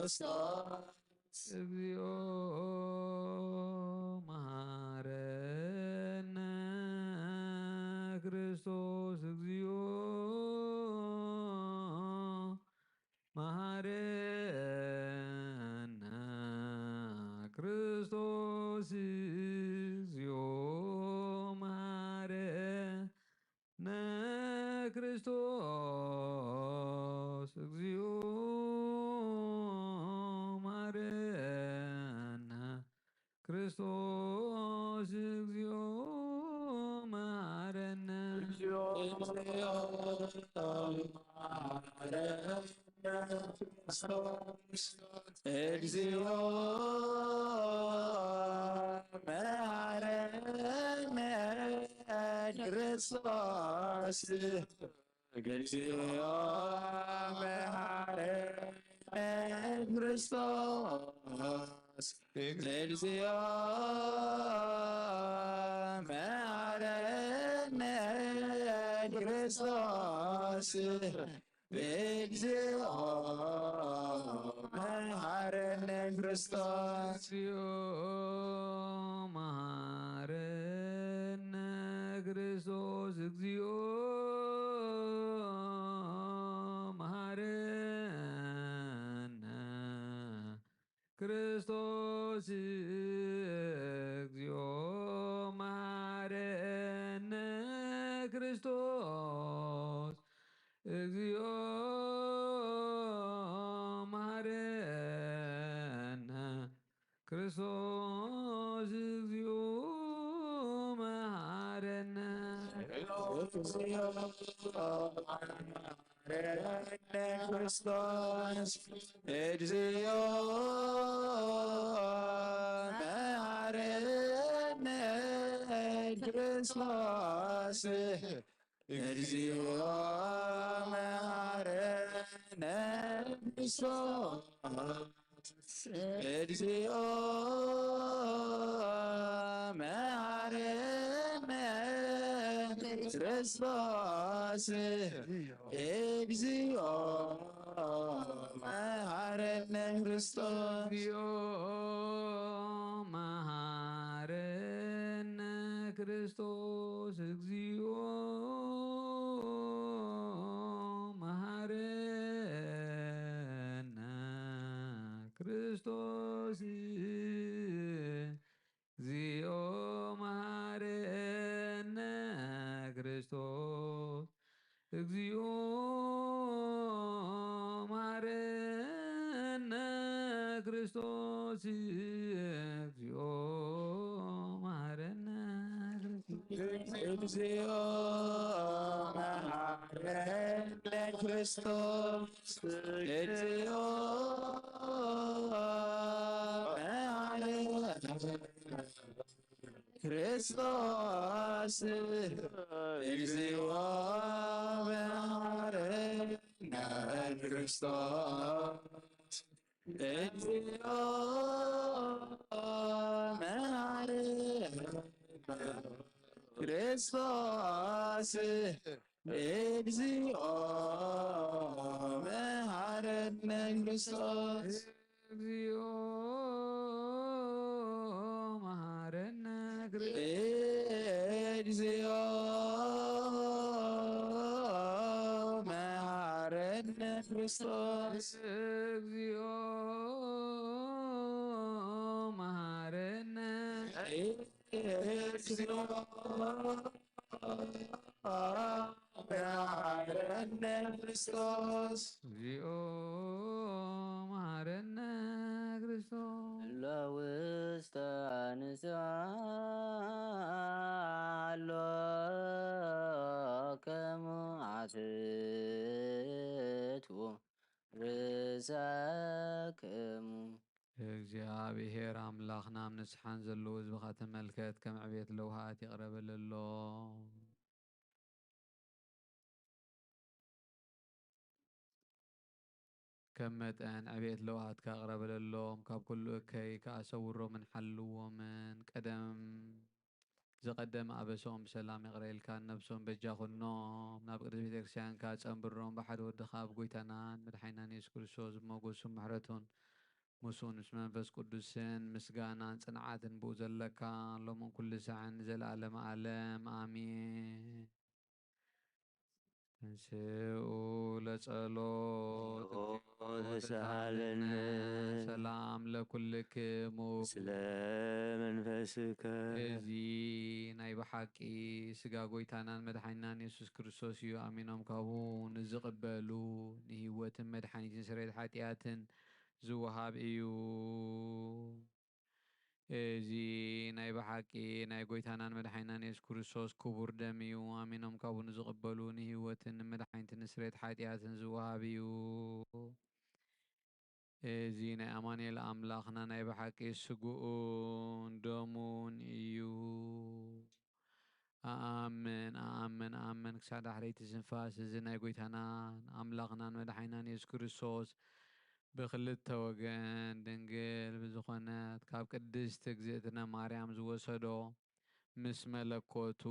ክርስቶስ። እግዚኦ መሐረነ ክርስቶስ። እግዚኦ መሐረነ ክርስቶስ። እግዚኦ መሐረነ ክርስቶስ። እግዚኦ መሐረነ ክርስቶስ። እግዚኦ መሐረነ። እግዚኦ መሐረነ ክርስቶስ። እግዚኦ መሐረነ ክርስቶስ። እግዚኦ መሐረነ ክርስቶስ። እግዚኦ መሐረነ ክርስቶስ። እግዚኦ መሐረነ ክርስቶስ። እግዚኦ መሐረነ ክርስቶስ። እግዚኦ መሐረነ ክርስቶስ። እግዚኦ መሐረነ ክርስቶስ። እግዚኦ መሐረነ። እግዚኦ መሐረነ ክርስቶስ። እግዚኦ መሐረነ ክርስቶስ። እግዚኦ መሐረነ ክርስቶስ። እግዚኦ መሐረነ ክርስቶስ። እግዚኦ መሐረነ ክርስቶስ። እግዚኦ መሐረነ ክርስቶስ። እግዚኦ መሐረነ ክርስቶስ። እግዚኦ መሐረነ ክርስቶስ። እግዚኦ መሐረነ ክርስቶስ። እግዚኦ መሐረነ ክርስቶስ። እግዚኦ መሐረነ ክርስቶስ። እግዚኦ መሐረነ ክርስቶስ። እግዚኦ መሐረነ ክርስቶስ። እግዚኦ መሐረነ ክርስቶስ። እግዚኦ መሐረነ ክርስቶስ። እግዚኦ መሐረነ ክርስቶስ። እግዚኦ መሐረነ ክርስቶስ። እግዚኦ መሐረነ። እግዚኦ መሐረነ ክርስቶስ። እግዚኦ መሐረነ ክርስቶስ። እለ ውስተ ንስሐ ሃሎ ከሙ አትቱ ርእሰክሙ። እግዚኣብሔር ኣምላኽና ኣብ ንስሓን ዘለዉ ህዝብኻ ተመልከት፣ ከም ዕቤት ለውሃት ይቕረ በለሎም። ከም መጠን ዕቤት ለውሃትካ ይቕረ በለሎም፣ ካብ ኩሉ እከይ ከኣ ሰውሮምን ሓልዎምን። ቀደም ዝቐደመ ኣበሰኦም ብሰላም ይቕረ ኢልካ ነብሶም በጃ ኩኖም፣ ናብ ቅድስት ቤተ ክርስቲያንካ ጸንብሮም፣ ብሓደ ወድኻ ኣብ ጎይታናን መድሓኒናን የሱስ ክርስቶስ ብሞገሱን ምሕረቱን ምስኡን ምስ መንፈስ ቅዱስን ምስጋናን ጽንዓትን ብኡ ዘለካ፣ ሎምን ኩሉ ሳዕን ንዘለዓለመ ዓለም። ኣሜን። ተንስኡ ለጸሎት። ተሳሃለነ። ሰላም ለኩልክሙ። ስለ መንፈስከ። እዚ ናይ ብሓቂ ስጋ ጎይታናን መድሓኒናን የሱስ ክርስቶስ እዩ። ኣሚኖም ካብኡ ንዝቕበሉ ንህይወትን መድሓኒትን ስርየት ሓጢኣትን ዝወሃብ እዩ። እዚ ናይ ብሓቂ ናይ ጎይታናን መድሓኒናን የሱስ ክርስቶስ ክቡር ደም እዩ። ኣሚኖም ካብኡ ንዝቕበሉ ንህይወትን ንመድሓኒትን ንስርየት ሓጢኣትን ዝወሃብ እዩ። እዚ ናይ ኣማኑኤል ኣምላኽና ናይ ብሓቂ ስግኡን ደሙን እዩ። ኣኣምን፣ ኣኣምን፣ ኣኣምን ክሳዕ ዳሕረይቲ ትንፋስ እዚ ናይ ጎይታናን ኣምላኽናን መድሓኒናን የሱስ ክርስቶስ ብክልተ ወገን ድንግል ብዝኾነት ካብ ቅድስት እግዝእትነ ማርያም ዝወሰዶ ምስ መለኮቱ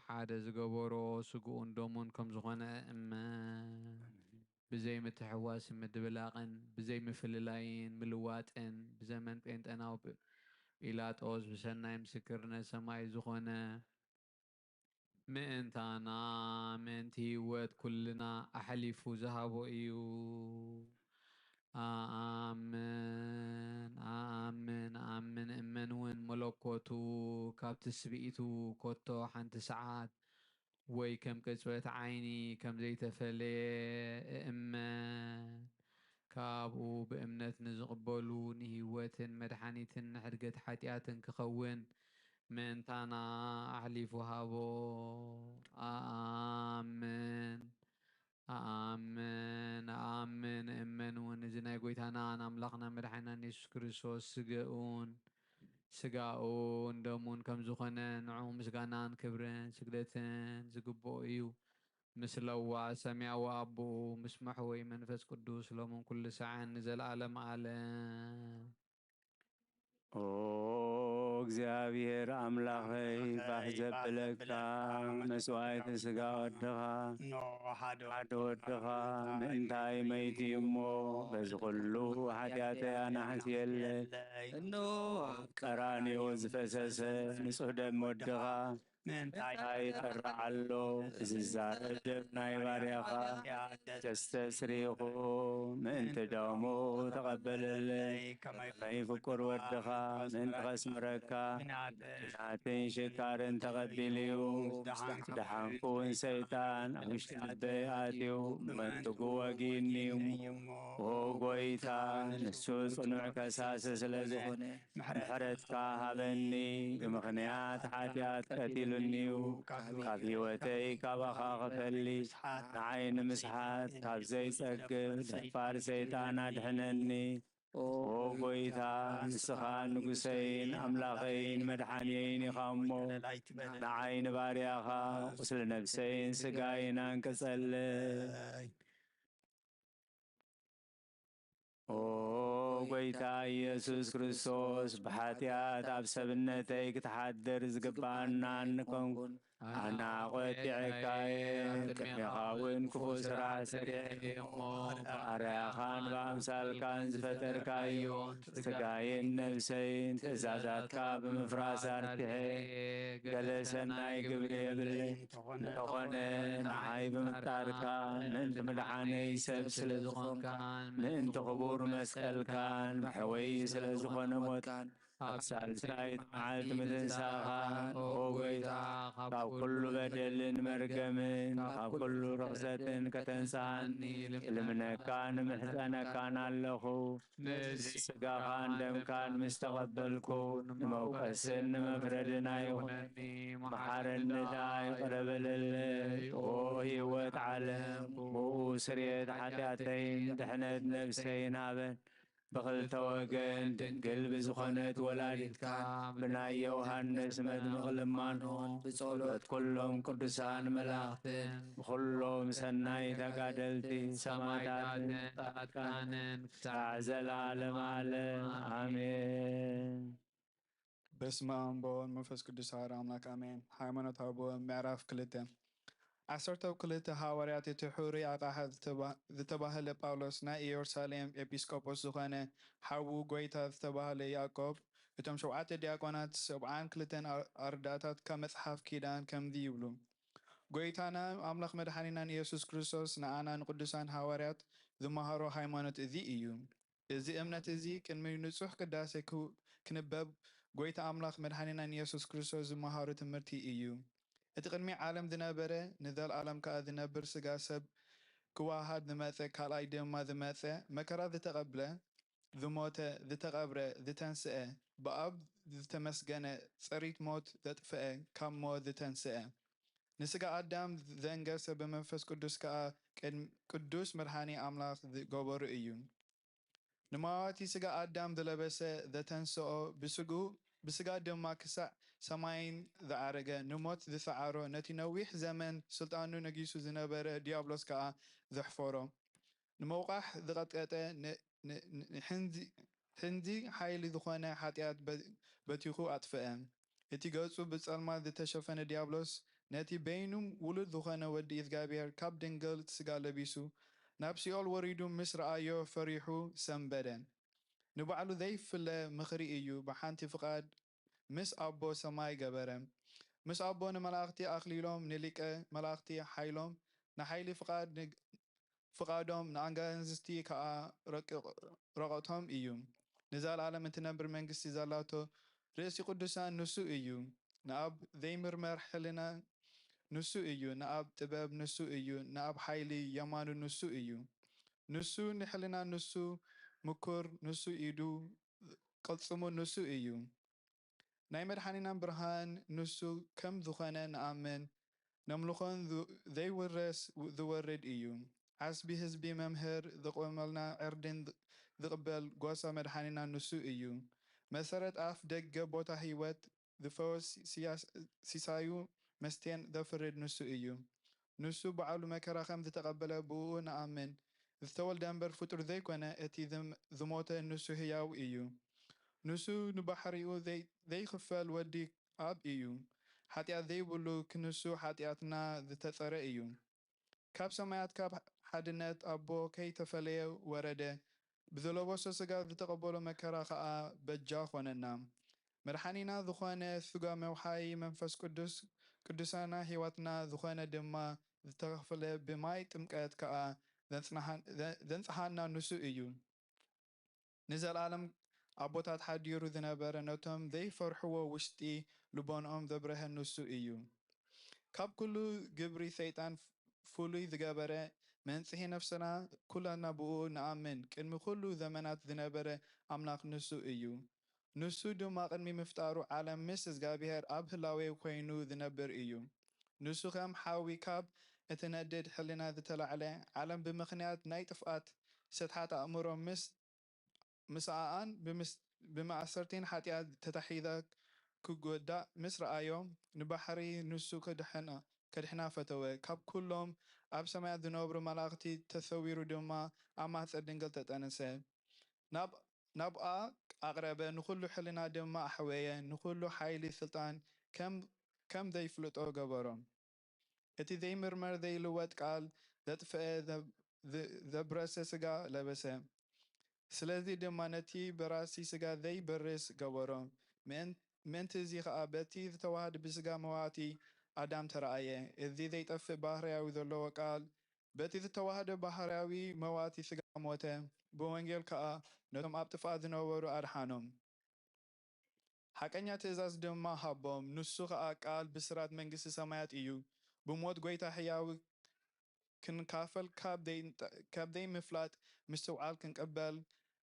ሓደ ዝገበሮ ስግኡን ደሙን ከም ዝኾነ እመን። ብዘይ ምትሕዋስን ምድብላቕን፣ ብዘይ ምፍልላይን ምልዋጥን፣ ብዘመን ጴንጠናዊ ጲ-፣ ጲላጦስ ብሰናይ ምስክርነት ሰማይ ዝኾነ ምእንታና፣ ምእንቲ ህይወት ኩልና ኣሕሊፉ ዝሃቦ እዩ። ኣኣምን፣ ኣኣምን፣ ኣኣምን፣ እመን እውን መለኮቱ ካብ ትስብኢቱ ኮቶ ሓንቲ ሰዓት ወይ ከም ቅጽበት ዓይኒ ከም ዘይተፈለየ እእመን። ካብኡ ብእምነት ንዝቕበሉ ንህይወትን መድሓኒትን ንሕድገት ሓጢኣትን ክኸውን ምእንታና ኣሕሊፉ ሃቦ። ኣኣምን፣ ኣኣምን፣ ኣኣምን፣ እመን እውን እዚ ናይ ጎይታናን ኣምላኽና መድሓኒናን የሱስ ክርስቶስ ስግኡን፣ ስጋኡን ደሙን ከም ዝኾነ ንዕኡ ምስጋናን ክብርን ስግደትን ዝግብኦ እዩ። ምስ ለዋህ ሰማያዊ ኣቦኡ፣ ምስ መሕወይ መንፈስ ቅዱስ፣ ሎምን ኩሉ ሰዓን ንዘለዓለም ዓለም። ኦ እግዚኣብሔር ኣምላኸይ፣ ባህ ዘብለካ መስዋዕቲ ስጋ ወድኻ፣ ሓደ ወድኻ ምእንታይ መይቱ እዩ እሞ፣ በዚ ኩሉ ሓጢኣተይ ኣናሕስየለይ። እነሆ ኣብ ቀራንዮ ዝፈሰሰ ንጹሕ ደም ወድኻ ምእንታይ ይጠርዕ ኣሎ። እዚ ዛረብ ደም ናይ ባርያኻ ተስተስሪኹ ምእንቲ ደሙ ተቐበለለይ። ከመይ ፍቁር ወድኻ ምእንቲ ከስምረካ፣ ናትን ሽካርን ተቐቢሉ እዩ። ደሓንኩ እውን ሰይጣን ኣብ ውሽጢ ልበይ ኣትዩ፣ ብመንትጉ ወጊእኒ እዩ። ኦ ጎይታ፣ ንሱ ጽኑዕ ከሳሲ ስለ ዝኾነ፣ ምሕረትካ ሃበኒ። ብምኽንያት ሓጢኣት ቀቲሉኒ እዩ። ካብ ህይወተይ ካባኻ ክፈሊ፣ ንዓይ ንምስሓት ካብ ዘይጸግብ ደፋር ሰይጣን ኣድሕነኒ። ኦ ጎይታ፣ ንስኻ ንጉሰይን ኣምላኸይን መድሓንየይን ኢኻ እሞ፣ ንዓይ ንባርያኻ ቁስሊ ነብሰይን ስጋይን ኣንቅጸለይ። ኦ ጎይታ ኢየሱስ ክርስቶስ፣ ብሓጢኣት ኣብ ሰብነተይ ክትሓድር ዝግብኣና እንኮንኩን፣ ኣነ ቆጢዐካ እየ። ቅድሜኻ እውን ክፉእ ስራሕ ሰሪሐ እየ እሞ፣ ብኣርኣያኻን ብኣምሳልካን ዝፈጠርካዮ ስጋይን ነብሰይን ትእዛዛትካ ብምፍራስ ኣርቲሐ፣ ገለ ሰናይ ግብሪ የብለይ። እንተኾነ፣ ንዓይ ብምፍጣርካ፣ ምእንቲ ምድሓነይ ሰብ ስለ ዝኾንካን፣ ምእንቲ ክቡር መስቀልካን፣ መሕወዪ ስለ ዝኾነ ሞትካን፣ ኣብ ሳልሳይት መዓልቲ ምትንሳእኻን፣ ኦ ጎይታ፣ ካብ ኩሉ በደልን መርገምን፣ ካብ ኩሉ ርኽሰትን ከተንስኣኒ እልምነካን እምሕጸነካን ኣለኹ። ነዚ ስጋኻን ደምካን ምስ ተቐበልኩ፣ ንመውቀስን ንመፍረድን ኣይኹነኒ። መሓረኒ ደኣ ይቕረ በለለይ። ኦ ህይወት ዓለም፣ ብኡ ስርየት ሓጢኣተይን ድሕነት ነብሰይን ሃበን። ብኽልተ ወገን ድንግል ብዝኾነት ወላዲትካ፣ ብናይ ዮሃንስ መጥምቕ ልማኖ፣ ብጸሎት ኩሎም ቅዱሳን መላእኽትን፣ ብኹሎም ሰናይ ተጋደልቲ ሰማዕታትን ጻድቃንን ክሳዕ ዘለዓለም ዓለም። ኣሜን። በስመ ኣብ ወወልድ መንፈስ ቅዱስ ኣሐዱ ኣምላክ ኣሜን። ሃይማኖት ኣበው ምዕራፍ ክልተ። ዓሰርተው ክልተ ሃዋርያት እቲ ሕሩይ ኣቕሓ ዝተባ-፣ ዝተባህለ ጳውሎስ ናይ ኢየሩሳሌም ኤጲስቆጶስ ዝኾነ ሓዉ ጐይታ ዝተባህለ ያዕቆብ እቶም ሸውዓተ ዲያቆናት ሰብዓን ክልተን ኣር-፣ ኣርዳታት ካብ መጽሓፍ ኪዳን ከምዚ ይብሉ። ጐይታና ኣምላኽ መድሓኒናን ኢየሱስ ክርስቶስ ንኣና ንቅዱሳን ሃዋርያት ዝመሃሮ ሃይማኖት እዚ እዩ። እዚ እምነት እዚ ቅድሚ ንጹሕ ቅዳሴ ክው-፣ ክንበብ ጐይታ ኣምላኽ መድሓኒናን ኢየሱስ ክርስቶስ ዝመሃሮ ትምህርቲ እዩ። እቲ ቅድሚ ዓለም ዝነበረ ንዘለኣለም ከኣ ዝነብር ስጋ ሰብ ክወሃሃድ ዝመጸ ካልኣይ ድማ ዝመጸ መከራ ዝተቐብለ ዝሞተ ዝተቐብረ ዝተንስአ ብኣብ ዝተመስገነ ጸሪት ሞት ዘጥፍአ ካብ ሞት ዝተንስአ ንስጋ ኣዳም ዘንገሰ ብመንፈስ ቅዱስ ከኣ ቅድም-፣ ቅዱስ መድሓኒ ኣምላኽ ዝገበሩ እዩ። ንመዋቲ ስጋ ኣዳም ዝለበሰ ዘተንስኦ ብስግኡ ብስጋ ድማ ክሳዕ ሰማይን ዝዓረገ ንሞት ዝሰዓሮ ነቲ ነዊሕ ዘመን ስልጣኑ ነጊሱ ዝነበረ ዲያብሎስ ከኣ ዘሕፈሮ። ንምውቃሕ ዝቐጥቀጠ ን-፣ ን-፣ ን-፣ ንሕንዚ፣ ሕንዚ ሓይሊ ዝኾነ ሓጢኣት በ-፣ በቲኹ ኣጥፍአ። እቲ ገጹ ብጸልማት ዝተሸፈነ ዲያብሎስ ነቲ በይኑ ውሉድ ዝኾነ ወዲ እግዚኣብሔር ካብ ድንግል ስጋ ለቢሱ ናብ ሲኦል ወሪዱ ምስ ረኣዮ ፈሪሑ ሰንበደ። ንባዕሉ ዘይፍለ ምኽሪ እዩ ብሓንቲ ፍቓድ ምስ ኣቦ ሰማይ ገበረ። ምስ ኣቦ ንመላእኽቲ ኣኽሊሎም ንሊቀ መላእኽቲ ሓይሎም ንሓይሊ ፍቓድ ንግ-፣ ፍቓዶም ንኣጋንዝቲ ከኣ ረቂቕ-፣ ረቐቶም እዩ። ንዘለኣለም እትነብር መንግስቲ ዘላቶ ርእሲ ቅዱሳን ንሱ እዩ። ንኣብ ዘይምርመር ሕልና ንሱ እዩ። ንኣብ ጥበብ ንሱ እዩ። ንኣብ ሓይሊ የማኑ ንሱ እዩ። ንሱ ንሕልና ንሱ ምኩር ንሱ ኢዱ ቅልጽሙ ንሱ እዩ። ናይ መድሓኒናን ብርሃን ንሱ ከም ዝኾነ ንኣምን፣ ነምልኾን ዝ-፣ ዘይውረስ ው-፣ ዝወርድ እዩ። ዓስቢ ህዝቢ መምህር ዝቆመልና ዕርድን ዝ-፣ ዝቕበል ጓሳ መድሓኒና ንሱ እዩ። መሰረት ኣፍ ደገ ቦታ ህይወት ዝፈወስ ሲያስ-፣ ሲሳዩ መስቴን ዘፍርድ ንሱ እዩ። ንሱ ባዕሉ መከራ ከም ዝተቐበለ ብእኡ ንኣምን። ዝተወልደ እምበር ፍጡር ዘይኮነ፣ እቲ ዝም-፣ ዝሞተ ንሱ ህያው እዩ። ንሱ ንባሕሪኡ ዘይ-፣ ዘይክፈል ወዲ ኣብ እዩ። ሓጢኣት ዘይብሉ ክንሱ ሓጢኣትና ዝተጸረ እዩ። ካብ ሰማያት ካብ ሓድነት ኣቦ ከይተፈለየ ወረደ። ብዝለበሶ ስጋ ዝተቐበሎ መከራ ኸኣ በጃ ኾነና። መድሓኒና ዝኾነ ስጋ መውሓዪ መንፈስ ቅዱስ ቅዱሳና ህይወትና ዝኾነ ድማ ዝተኸፍለ ብማይ ጥምቀት ከኣ ዘንጽናሓን-፣ ዘ-፣ ዘንጽሃና ንሱ እዩ። ንዘለኣለም ኣቦታት ሓዲሩ ዝነበረ ነቶም ዘይፈርሕዎ ውሽጢ ልቦንኦም ዘብረሀ ንሱ እዩ። ካብ ኩሉ ግብሪ ሰይጣን ፍሉይ ዝገበረ መንጽሂ ነፍስና ኩላትና ብኡ ንኣምን ቅድሚ ኩሉ ዘመናት ዝነበረ ኣምላኽ ንሱ እዩ። ንሱ ድማ ቅድሚ ምፍጣሩ ዓለም ምስ እግዚኣብሔር ኣብ ህላዌ ኮይኑ ዝነብር እዩ። ንሱ ከም ሓዊ ካብ እትነድድ ሕልና ዝተላዕለ ዓለም ብምኽንያት ናይ ጥፍኣት ሰትሓት ኣእምሮ ምስ ምስኣኣን ብምስ-፣ ብማእሰርቲን ሓጢኣት ተታሒዛ ክጎዳእ ምስ ረኣዮ፣ ንባሕሪ ንሱ ክድሕና፣ ከድሕና ፈተወ። ካብ ኩሎም ኣብ ሰማያት ዝነብሩ መላእኽቲ ተሰዊሩ ድማ ኣብ ማህፀን ድንግል ተጠንሰ። ናብ፣ ናብኣ ኣቕረበ፣ ንኹሉ ሕልና ድማ ኣሕወየ፣ ንኹሉ ሓይሊ ስልጣን ከም፣ ከም ዘይፍልጦ ገበሮ። እቲ ዘይምርመር ዘይልወጥ ቃል ዘጥፍአ ዘብ-፣ ዘ-፣ ዘብረሰ ስጋ ለበሰ። ስለዚ ድማ ነቲ በራሲ ስጋ ዘይበርስ ገበሮ። ምእን-፣ ምእንቲ እዚ ኸኣ በቲ ዝተዋህደ ብስጋ መዋቲ ኣዳም ተራእየ። እዚ ዘይጠፍእ ባህርያዊ ዘለዎ ቃል በቲ ዝተዋህደ ባህርያዊ መዋቲ ስጋ ሞተ። ብወንጌል ከኣ ነቶም ኣብ ጥፍኣት ዝነበሩ ኣድሓኖም። ሓቀኛ ትእዛዝ ድማ ሃቦም። ንሱ ኸኣ ቃል ብስራት መንግስቲ ሰማያት እዩ። ብሞት ጐይታ ሕያዊ ክንካፈል ካብ ዘይንጠ-፣ ካብ ዘይምፍላጥ ምስትውዓል ክንቅበል፣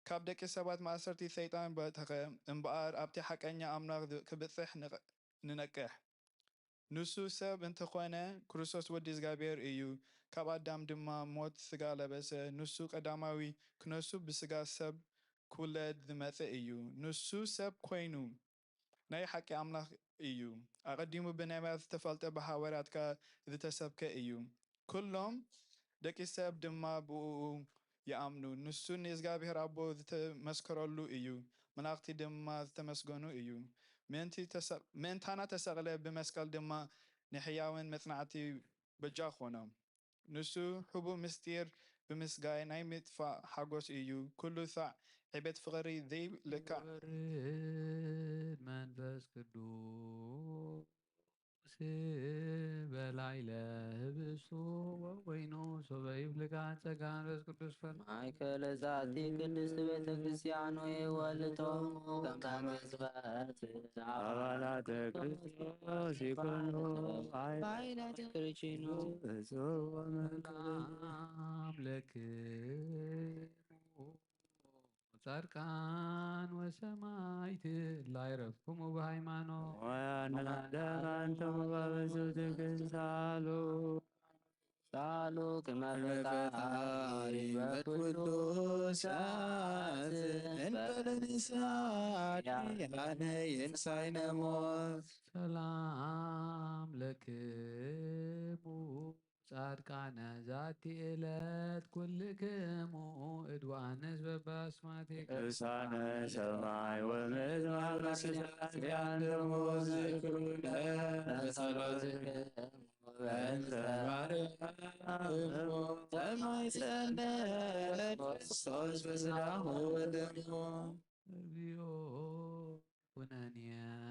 ካብ ደቂ ሰባት ማእሰርቲ ሰይጣን በተኸ እምበኣር ኣብቲ ሓቀኛ ኣምላኽ ዝ-፣ ክብጽሕ ንቐ-፣ ንነቅሕ። ንሱ ሰብ እንተኾነ፣ ክርስቶስ ወዲ እግዚኣብሔር እዩ። ካብ ኣዳም ድማ ሞት ስጋ ለበሰ። ንሱ ቀዳማዊ ክነሱ ብስጋ ሰብ ክውለድ ዝመጸ እዩ። ንሱ ሰብ ኮይኑ ናይ ሓቂ ኣምላኽ እዩ። ኣቐዲሙ ብነቢያት ዝተፈልጠ፣ ብሃዋርያት ከኣ ዝተሰብከ እዩ። ኩሎም ደቂ ሰብ ድማ ብእኡ ይኣምኑ። ንሱ ንእግዚኣብሔር ኣቦ ዝተመስከረሉ እዩ። መላእኽቲ ድማ ዝተመስገኑ እዩ። ምእንቲ ተሰ-፣ ምእንታና ተሰቕለ፣ ብመስቀል ድማ ንሕያውን መጽናዕቲ በጃ ኾኖም። ንሱ ህቡእ ምስጢር ብምስጋይ ናይ ምጥፋእ ሓጎስ እዩ። ኩሉ ሳዕ ዕቤት ፍቕሪ ዘይልካዕ። ወርድ መንፈስ ቅዱስ በላዕለ ህብስቱ ወወይኑ ሶበ ይብልካ ጸጋ መንፈስ ቅዱስ ፈር ማእከለ ዛቲ ቅድስት ቤተ ክርስቲያን ወይወልቶ ከምታ መዝበት አባላተ ክርስቶስ ይኮኑ። ባይላተ ክርስቲኑ እጹብ ወመንክር አምለክሙ ጻድቃን ወሰማይት ላይረፍኩሙ ብሃይማኖት። ወያነ አዳም አንተሙ በብዙ ትግሳሉ ሳሉ ክመ ፈጣሪ በኩሉ ሰዓት እንበለ ንስሓ ያነ ይንሳይነ ሞት። ሰላም ለክሙ ጻድቃነ ዛቲ ዕለት ኩልክሙ እድዋንስ በባስማቲ ቅዱሳነ ሰማይ ወምድር ማበስላሴ አንትሙ ዝክሩነ በጸሎትክሙ በእንተ ማርያም እሙ ተማይጸነ ክርስቶስ በስጋሁ ወደሙ። እግዚኦ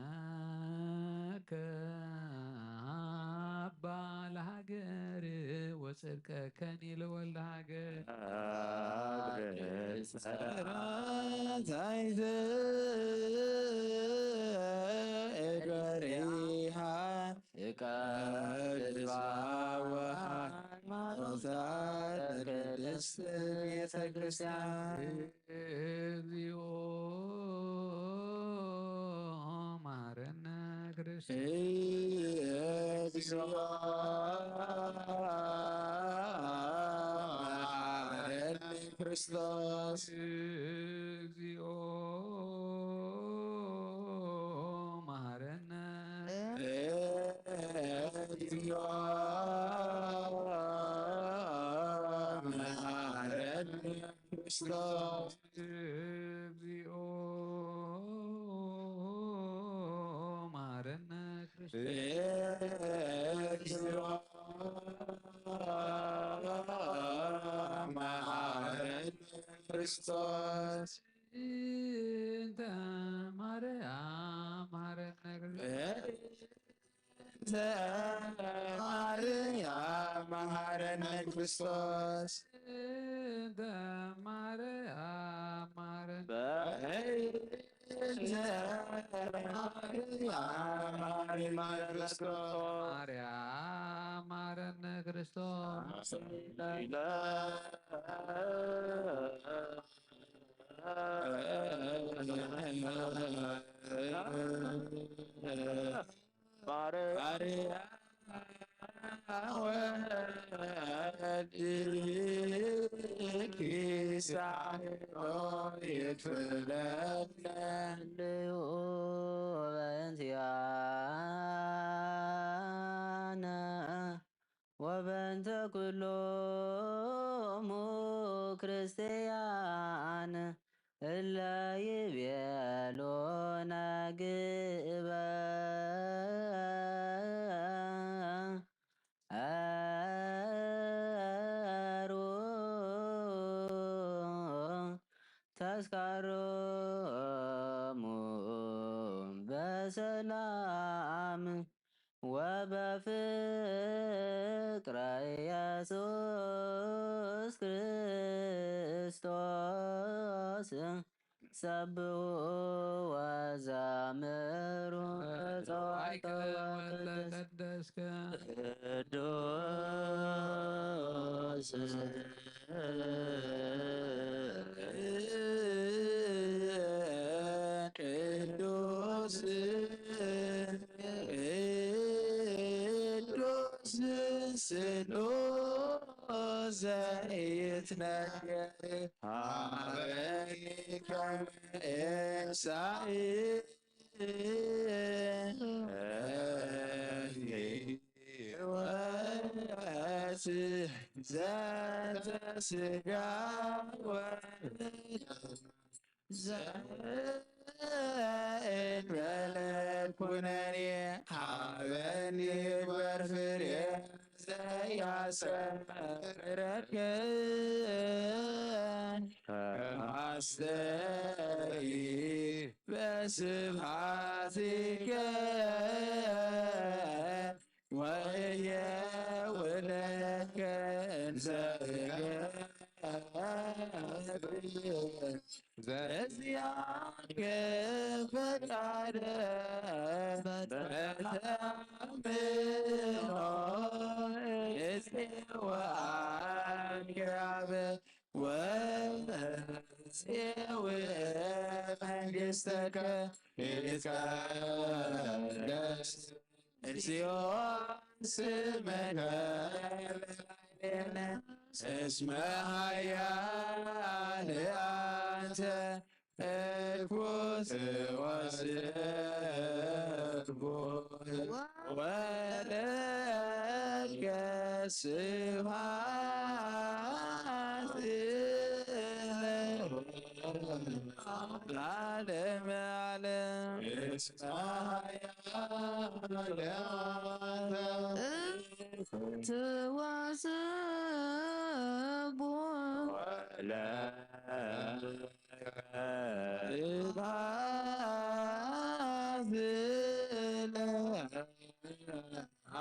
ኩነንየከ አባ ለሃገር ወጽድቀከኒ ለወልደ ሃገር። ጸራታይዘ እገሪሃ እቀድስ ሃይማኖታ ቅድስት ቤተ ክርስቲያን። እግዚኦ መሐረነ ክርስቶስ። እግዚኦ መሐረነ ክርስቶስ። እግዚኦ መሐረነ። እግዚኦ መሐረነ ክርስቶስ። እግዚኦ መሐረነ ክርስቶስ። እግዚኦ መሐረነ ክርስቶስ። እንተ ማርያም መሐረነ ክርስቶስ። እንተ ማርያም መሐረነ ክርስቶስ። እንተ ማርያም መሐረነ። በእንተ ማርያም መሐረነ ክርስቶስ። ማርያም መሐረነ ክርስቶስ። ማርያም ወልድኪ ሳይሮ ይትፍለነ። በእንቲአነ ወበእንተ ኩሎሙ ክርስቲያን እለ ይቤሉነ ግበሩ ተስካሮሙ በሰላም ወበፍቅረ ኢየሱስ ክርስቶስ ሰብሑ ወዘምሩ። ጸዋዕከ ወቀደስከ ቅዱስ ቅዱስ ቅዱስ ስሉስ ዘይትነገር ሀበኒ ከመ ኤልሳዕ ሕይወት ዘንተ ስጋ ወዘእንበለ ኩነኔ ሀበኒ ግበር ፍሬ ሰረከ ከማስተይ በስብሐትከ ወየውለከ እንዘ እገብር ዘዚአከ ፈቃደ በተአምኖ እጽእ ወአንክራበ ወእጽእ መንግሥተከ ይትቀደስ። እግዚኦ ስምከ በላዕሌነ እስመ ኃያል አንተ እኩት ወስቡሕ ወለከ ስብሐት ለዓለመ ዓለም። ዓለመ ዓለም። እኩት ወስቡሕ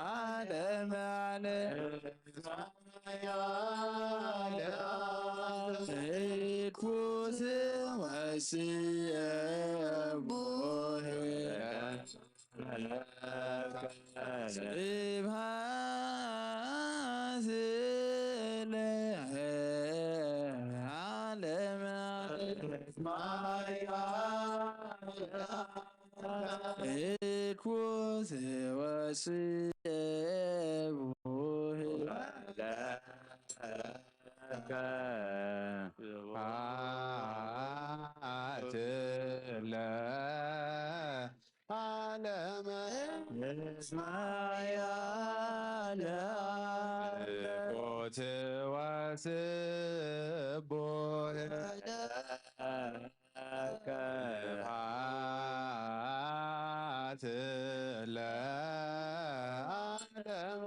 ስብሐት ለዓለመ ዓለም። እኩት ወስቡሕ ለከ ስብሐት ለዓለመ እስመ ኃያል እኩት ወስቡሕ ለከ ስብሐት ለዓለመ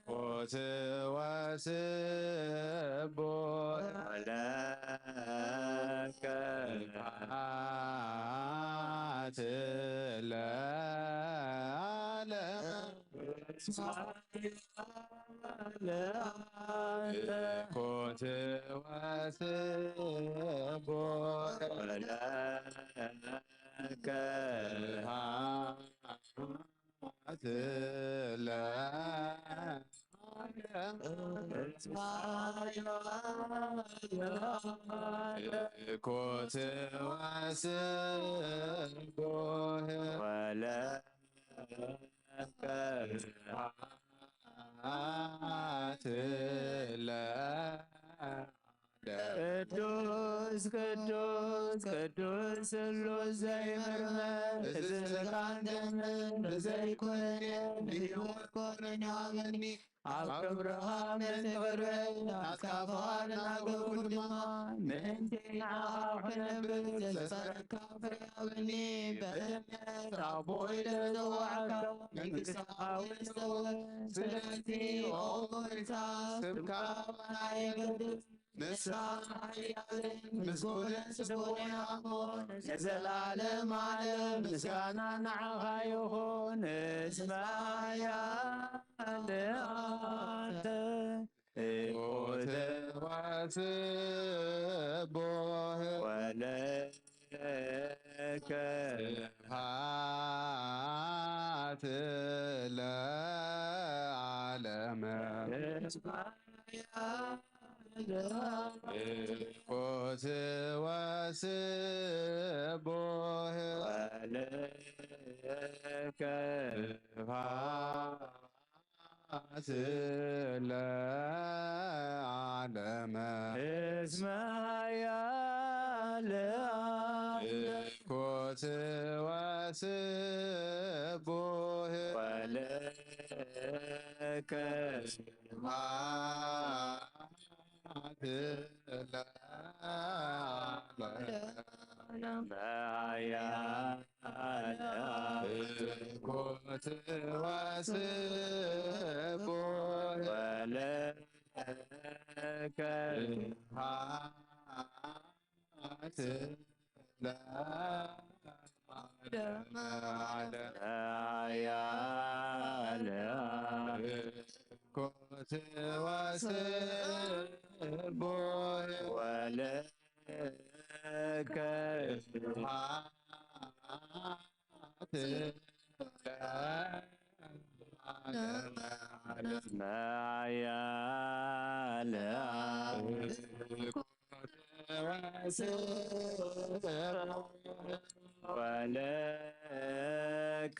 እኩት ወስቡሕ ለከ ስብሐት ለዓለመ እኩት ወስቡሕ ለከ ስብሐት ለዓለመ እኩት ወስቡሕ ወለከ ስብሐት ለዓለመ ቅዱስ ቅዱስ ቅዱስ ስሉስ ዘይምርመር፣ እዚ ሥጋን ደምን ብዘይኮነ ብሕይወት ኮነኒ ሃበኒ። ኣብ ክብርኻ ምእንቲ ክርእ ናትካ ፍቓድ እናገበርኩ ድማ ምእንቲ ንዓኻ ክነብር ዘስፈረካ ፍረ ሃበኒ። ብእምነት ኣቦይ ለዝጸዋዕካ መንግሥትኻ ውረስ። ስለዚ ኦ ጎይታ ስምካ ባና የገድስ። ንስኻ ሓያልን ምስጉንን ስቡሕን እሞ ንዘለዓለም ዓለም ምስጋና ንዓኻ ይኹን። እስመ ኃያል አንተ እኩት ወስቡሕ ወለከ ስብሐት ለዓለመ እስመ ኃያል እኩት ወስቡሕ ወለከ ስብሐት ለዓለመ እስመ ኃያል እኩት ወስቡሕ ወለከ ስብሐት ለዓለመ ኃያል እኩት ወስቡሕ ወለከ ስብሐት ለዓለመ ዓለም። ኃያለ መለኮት ወስቡሕ ወለከ ስብሐት ለዓለመ ዓለም። ኃያለ መለኮት ወስቡሕ ወለከ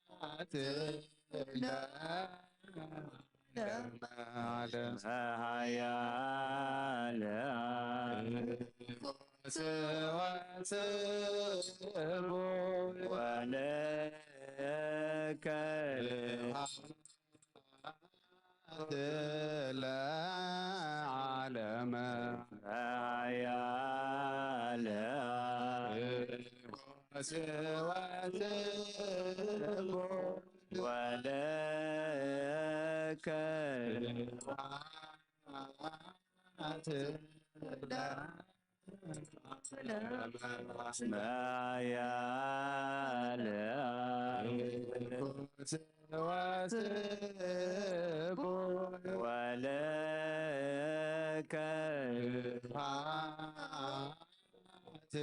ስብሐት ለዓለመ ዓለም። ኃያለ መለኮት ወስቡሕ ወለከ ስብሐት ለዓለመ። ኃያለ መለኮት ወስቡሕ ወለከ ስብሐት ለዓለመ ዓለም። ኃያለ መለኮት ወስቡሕ ወለከ ስብሐት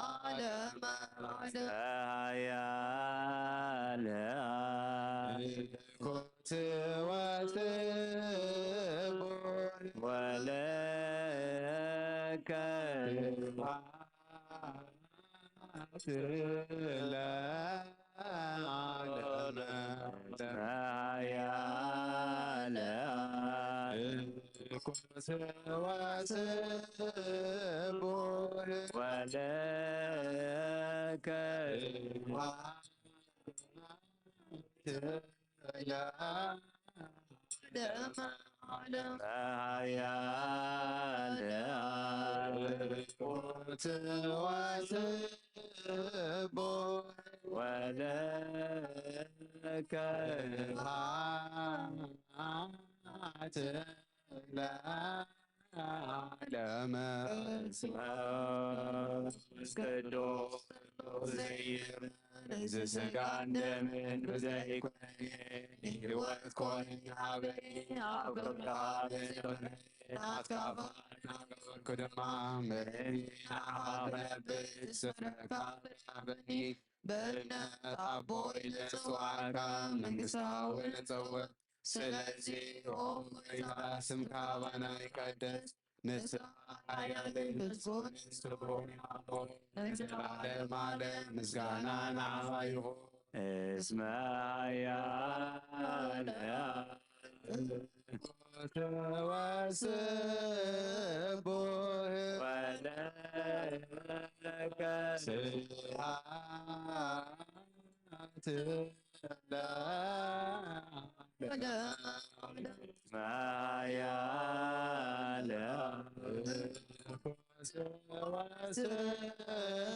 ለዓለመ ዓለም። ኃያለ መለኮት ወስቡሕ ወለከ ስብሐት ለዓለመ ዓለም። ኃያለ መለኮት ወስቡሕ ወለከ ስብሐት ለዓለመ ዓለም። ኃያለ መለኮት ወስቡሕ ወለከ ስብሐት ለዓለመ። በስመ አብ ወመንፈስ ቅዱስ ዘይመን እዚ ሥጋን ደምን ብዘይኮነ ሕይወት ኮነ ሃበኒ ኣብ ክብርኻ ብዘይኮነ ናትካ ፍቓድ እናገበርኩ ድማ ምእንቲ ንዓኻ ክነብር ስምካ ሃበኒ። ብእምነት ኣቦይ ንጽውዓካ መንግስታ እውን ንጸውዕ። ስለዚ ኦ ጎይታ ስምካ ባና ይቀደስ። ንስኻ ሓያልን ፍጹምን ስቡሕን ኣቦ ንዘለዓለም ዓለም ምስጋና ንዓኻ ይኹን። እስመ ኃያለ ወስቡሕ ወለከ ስብሐት ለዓለመ ዓለም። ኃያለ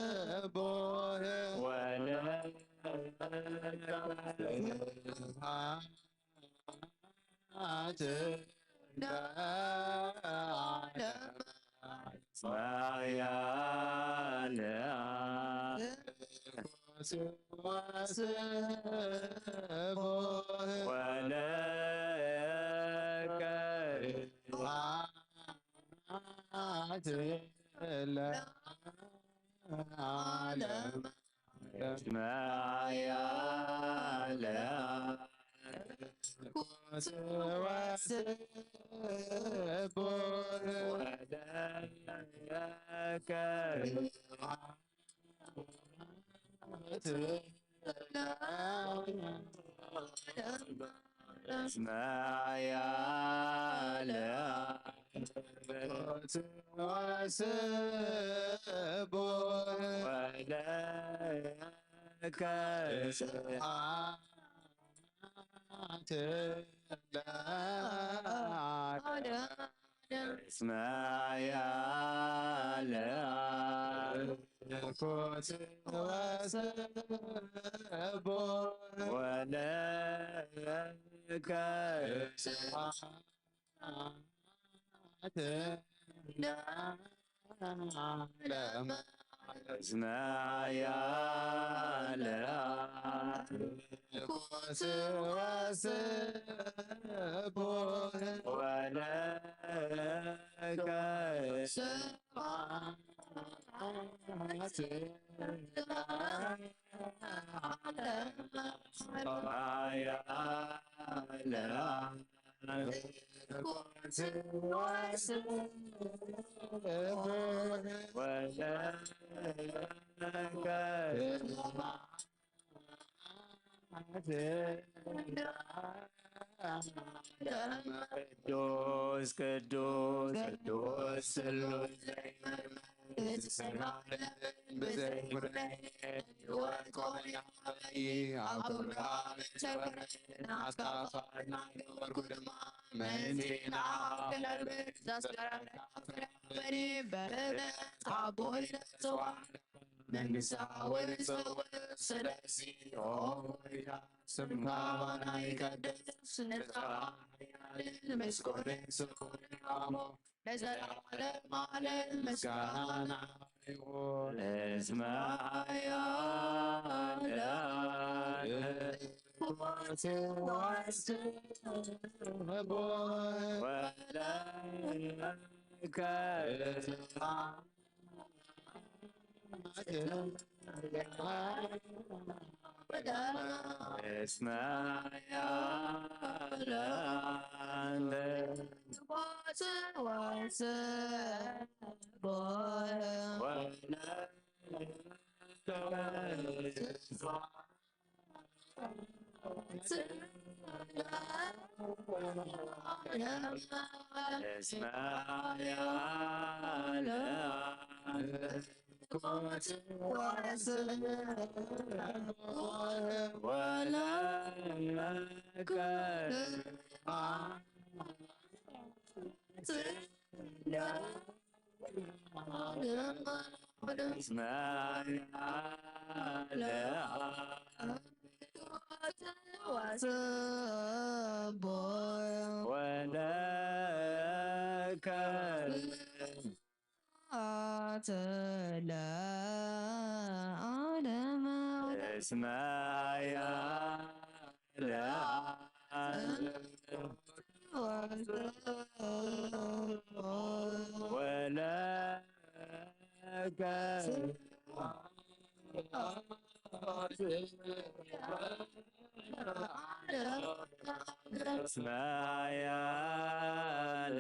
ወስቡሕ ወለከ ስብሐት ለዓለመ ዓለም። ኃያለ ወስቡሕ ወለከ ስብሐት ለዓለመ ዓለም። እስመ ኃያለ ወስቡሕ ወለከ ስብሐት ለዓለመ ዓለም። እስመ ኃያለ ወስቡሕ ወለከ ስብሐት ለዓለመ ዓለም። እስመ ኃያለ ኮት ወሰቦ ወለከ ስብሐት ለመ እስመ ያለ ኮት ወሰቦ ወለከ ቅዱስ ቅዱስ ቅዱስ ስሉስ ዘይመርመር ብዘይጉዳይ ወቆያ ኣብ ኩሉ ዓለም ተበረና ኣስካፋና ወርኩ ድማ መንዚና ክነብር ዘስገረና ፍራበኒ በረከት ኣቦይ ለተዋሕደ መንግስታ ወይፀወ ስለዚ ኦያ ስምካ ባና ይቀደስ ንስኻ ሓያልን ምስጉንን ስሙን ኣሞ ለዘለዓለም ዓለም ምስጋና ይኹን። እስመ ያለ ወለከ እስመ ያለ እስመ ያለ ወለከ እስመ ያለ ወሰቦ ወለከ ስብሐት ለዓለመ ዓለም። እስመ ያለ ወለከ እስመ ያለ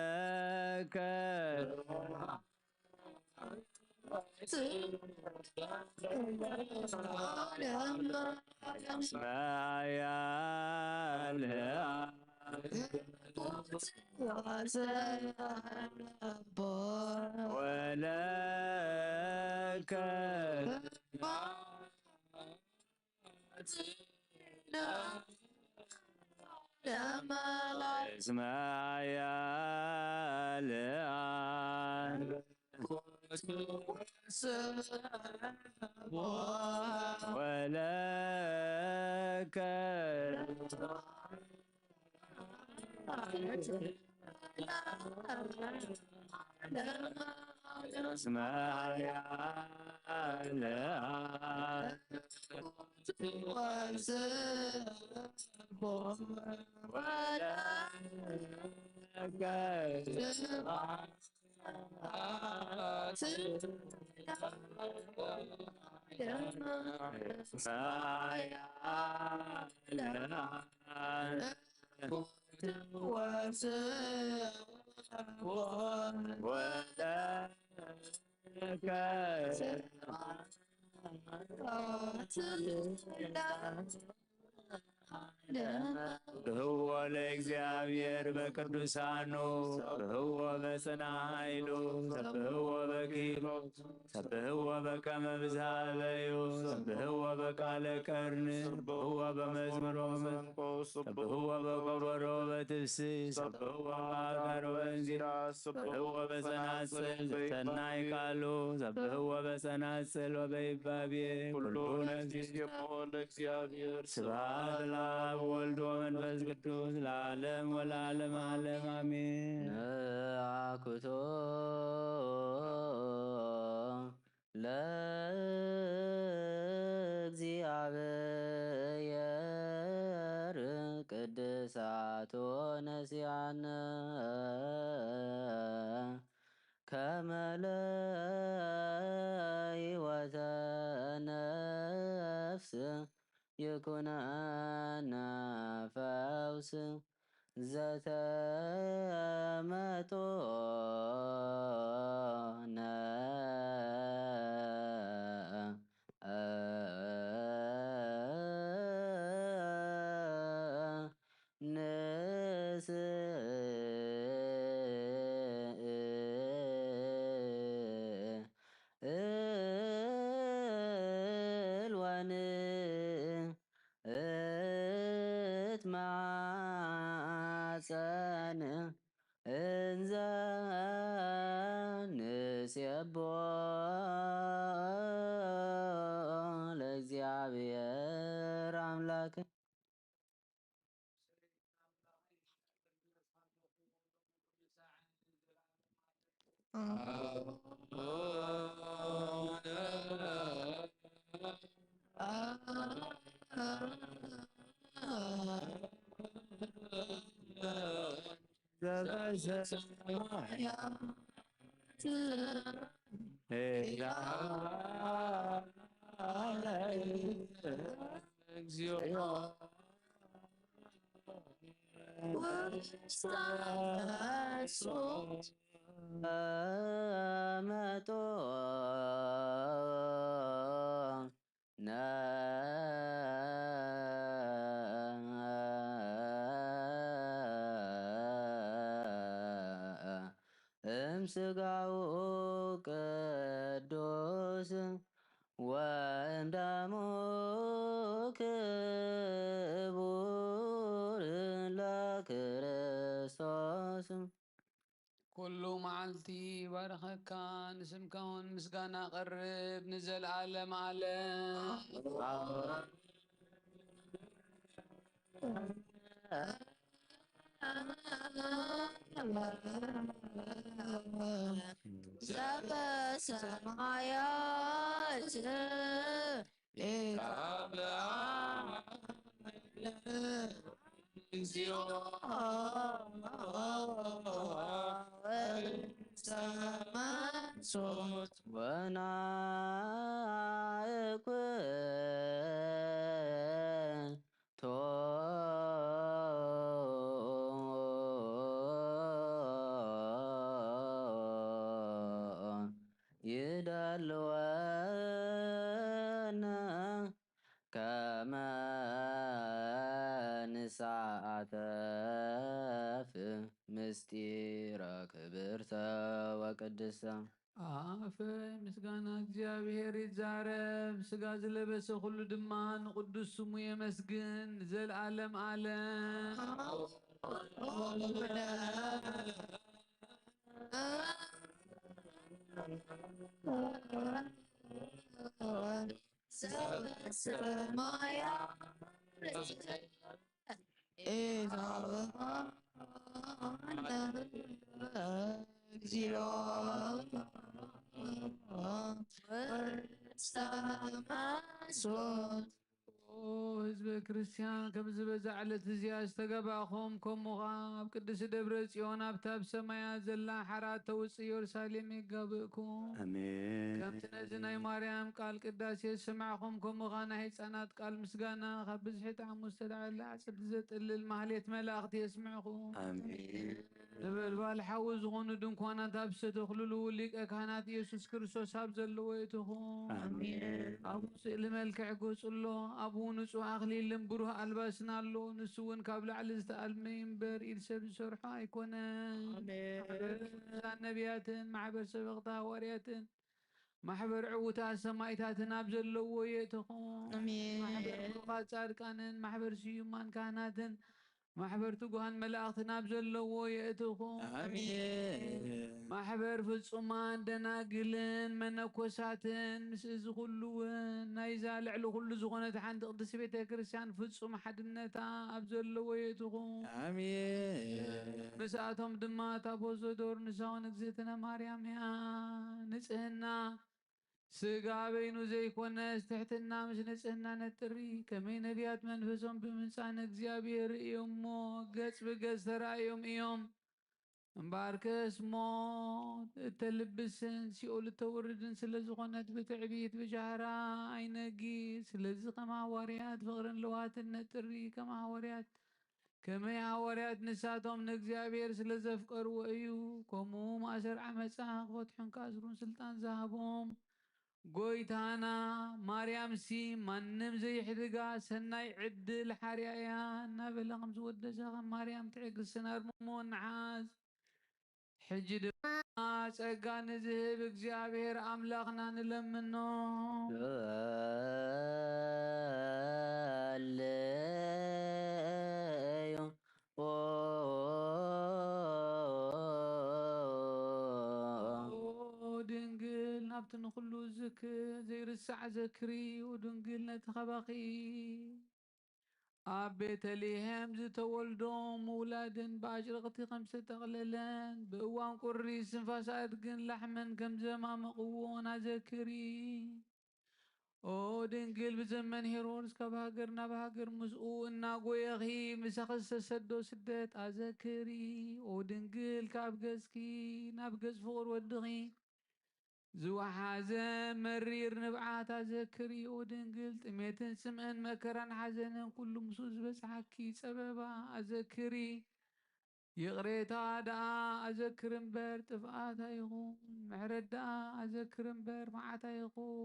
ወለከ እስመ ያለ ወለከ እስመ ያለ ወለከ እስመ ያለ ወለከ እስመ ያለ ወለከ ስብሐት ለእግዚአብሔር በቅዱሳኑ ስብሕዎ በጽንዓ ኃይሉ ስብሕዎ በክሂሎ ሰብህዎ በከመ ብዝሃ እበዩ፣ ሰብህዎ በቃለ ቀርኒ፣ ሰብህዎ በመዝሙሮም፣ ሰብህዎ በቆበሮ በትብሲ፣ ሰብህዎ በአጋር ወእንዚራ፣ ሰብህዎ በጸናጽል ዘተናይ ቃሉ፣ ሰብህዎ በጸናጽል ወበይባቤ ኩሉ ነፍስ ለእግዚአብሔር። ስብሐት ለአብ ወወልድ ወመንፈስ ቅዱስ ለዓለም ወለዓለም ዓለም አሜን። ነአኩቶ ለእግዚአብሔር ቅድሳቶ ነሲያነ ከመ ለህይወተ ነፍስ ይኩነነ ፈውስ ዘተመጦነ ንስእል ወን እትማጸን እንዘ ንሴቦ ለእግዚአብሔር አምላክ። እምስጋኡ ቅዱስ ወእምደሙ ክቡር ለክርስቶስ። ኩሉ መዓልቲ ባረኸካ፣ ንስምካ እውን ምስጋና ቀርብ ንዘለዓለም ዓለም። ዘበሰማያት ይደልወነ ከመ ንሳተፍ ምስጢረ ክብርተ ወቅድስተ። ኣፈይ ምስጋና እግዚኣብሔር ይዛረብ፣ ስጋ ዝለበሰ ኩሉ ድማ ንቅዱስ ስሙ የመስግን ንዘለዓለም ዓለም። ህዝበ ክርስቲያን፣ ከምዚ በዛ ዕለት እዚኣ ዝተጋባእኹም፣ ከምኡ ኸዓ ኣብ ቅድስቲ ደብረ ጽዮን ኣብታ ኣብ ሰማያት ዘላ ሓራ ተውጽእ ኢየሩሳሌም የጋብእኩም። ኣሜን። ከምቲ ነዚ ናይ ማርያም ቃል ቅዳሴ ዝሰማዕኹም፣ ከምኡ ኸዓ ናይ ህፃናት ቃል ምስጋና ካብ ብዝሒ ጣዕሙ ዝተዳዕለ ዓጸብቲ ዘጥልል ማህሌት መላእኽቲ የስምዕኹም። ኣሜን። ነበልባል ሓዊ ዝኾኑ ድንኳናት ኣብ ዝተተኽልሉ ሊቀ ካህናት ኢየሱስ ክርስቶስ ኣብ ዘለዎ የእትኹም። ኣሜን። ኣብኡ ስእሊ መልክዕ ገጹ ኣሎ፣ ኣብኡ ንጹሕ ኣኽሊልን ብሩህ ኣልባስን ኣሎ። ንሱ እውን ካብ ላዕሊ ዝተኣልመ እዩ እምበር፣ ኢድ ሰብ ዝሰርሖ ኣይኮነን። ኣሜን። ማሕበር ቅዱሳን ነቢያትን ማሕበር ሰበኽቲ ሃዋርያትን ማሕበር ዕዉታት ሰማይታትን ኣብ ዘለዎ የእትኹም። ኣሜን። ማሕበር ብሩኻት ጻድቃንን ማሕበር ስዩማን ካህናትን ማሕበር ትጉሃን መላእኽትን ኣብ ዘለዎ የእትኹም። ኣሜን። ማሕበር ፍጹማን ደናግልን መነኮሳትን ምስ እዚ ኩሉ እውን ናይዛ ልዕሊ ኩሉ ዝኾነት ሓንቲ ቅድስቲ ቤተ ክርስቲያን ፍጹም ሓድነታ ኣብ ዘለዎ የእትኹም። ኣሜን። ምስኣቶም ድማ እታ ቦዞዶር ንሳውን እግዝእትነ ማርያም እያ። ንጽህና ስጋ በይኑ ዘይኮነስ ትሕትና ምስ ንጽህና ነጥሪ። ከመይ ነቢያት መንፈሶም ብምጻን እግዚኣብሔር እዮሞ ገጽ ብገጽ ተራእዮም እዮም። እምበኣርከስ ሞት እተልብስን ሲኦል እተውርድን ስለ ዝኾነት ብትዕቢት ብጃህራ ኣይነጊ። ስለዚ ከም ሃዋርያት ፍቕርን ልውሃትን ነጥሪ። ከም ሃዋርያት ከመይ ሃዋርያት ንሳቶም ንእግዚኣብሔር ስለ ዘፍቀርዎ እዩ። ከምኡ ማእሰር ዓመፃ ክፈትሑን ክኣስሩን ስልጣን ዝሃቦም ጎይታና። ማርያምሲ ማንም ዘይሕድጋ ሰናይ ዕድል ሓርያ እያ እናበለ ከም ዝወደሳ ከም ማርያም ትዕግስትን ኣርምሞን ንሓዝ። ሕጂ ድማ ጸጋ ንዝህብ እግዚኣብሔር ኣምላኽና ንለምኖ። ጸለዩ። ኦ ድንግል ናብቲ ንኹሉ ዝክ ዘይርሳዕ ዘክሪ። ኦ ድንግል ነቲ ካባኺ ኣብ ቤተልሔም ዝተወልዶ ምውላድን ብኣጭርቕቲ ከም ዝተጠቕለለን ብእዋን ቁሪ እስትንፋስ ኣድግን ላሕምን ከም ዘማመቕዎን ኣዘክሪ። ኦ ድንግል ብዘመን ሄሮድስ ካብ ሃገር ናብ ሃገር ምስኡ እናጎየኺ ምሳኺ ዝተሰዶ ስደት ኣዘክሪ። ኦ ድንግል ካብ ገጽኪ ናብ ገጽ ፍቑር ወድኺ ዝወሓዘ መሪር ንብዓት ኣዘክሪ። ኦ ድንግል ጥሜትን ጽምእን መከራን ሓዘንን ኩሉ ምስኡ ዝበጽሓኪ ጸበባ ኣዘክሪ። ይቕሬታ ደኣ ኣዘክር እምበር ጥፍኣት ኣይኹን፣ ምሕረት ደኣ ኣዘክር እምበር መዓት ኣይኹን።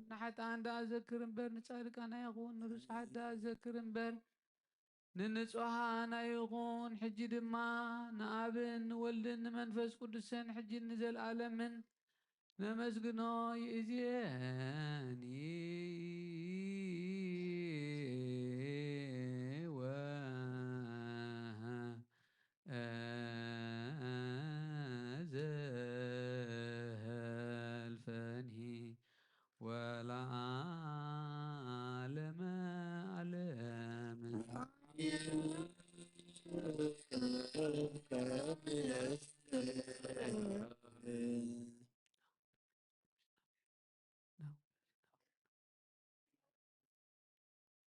ንሓጥኣን ደኣ ኣዘክር እምበር ንጻድቃን ኣይኹን፣ ንርሱሓት ደኣ ኣዘክር እምበር ንንጹሃን ኣይኹን። ሕጂ ድማ ንኣብን ንወልድን ንመንፈስ ቅዱስን ሕጂ ንዘልኣለምን ነመስግኖ። ይእዜኒ ወዘልፈኒ ወለዓለመ ዓለም።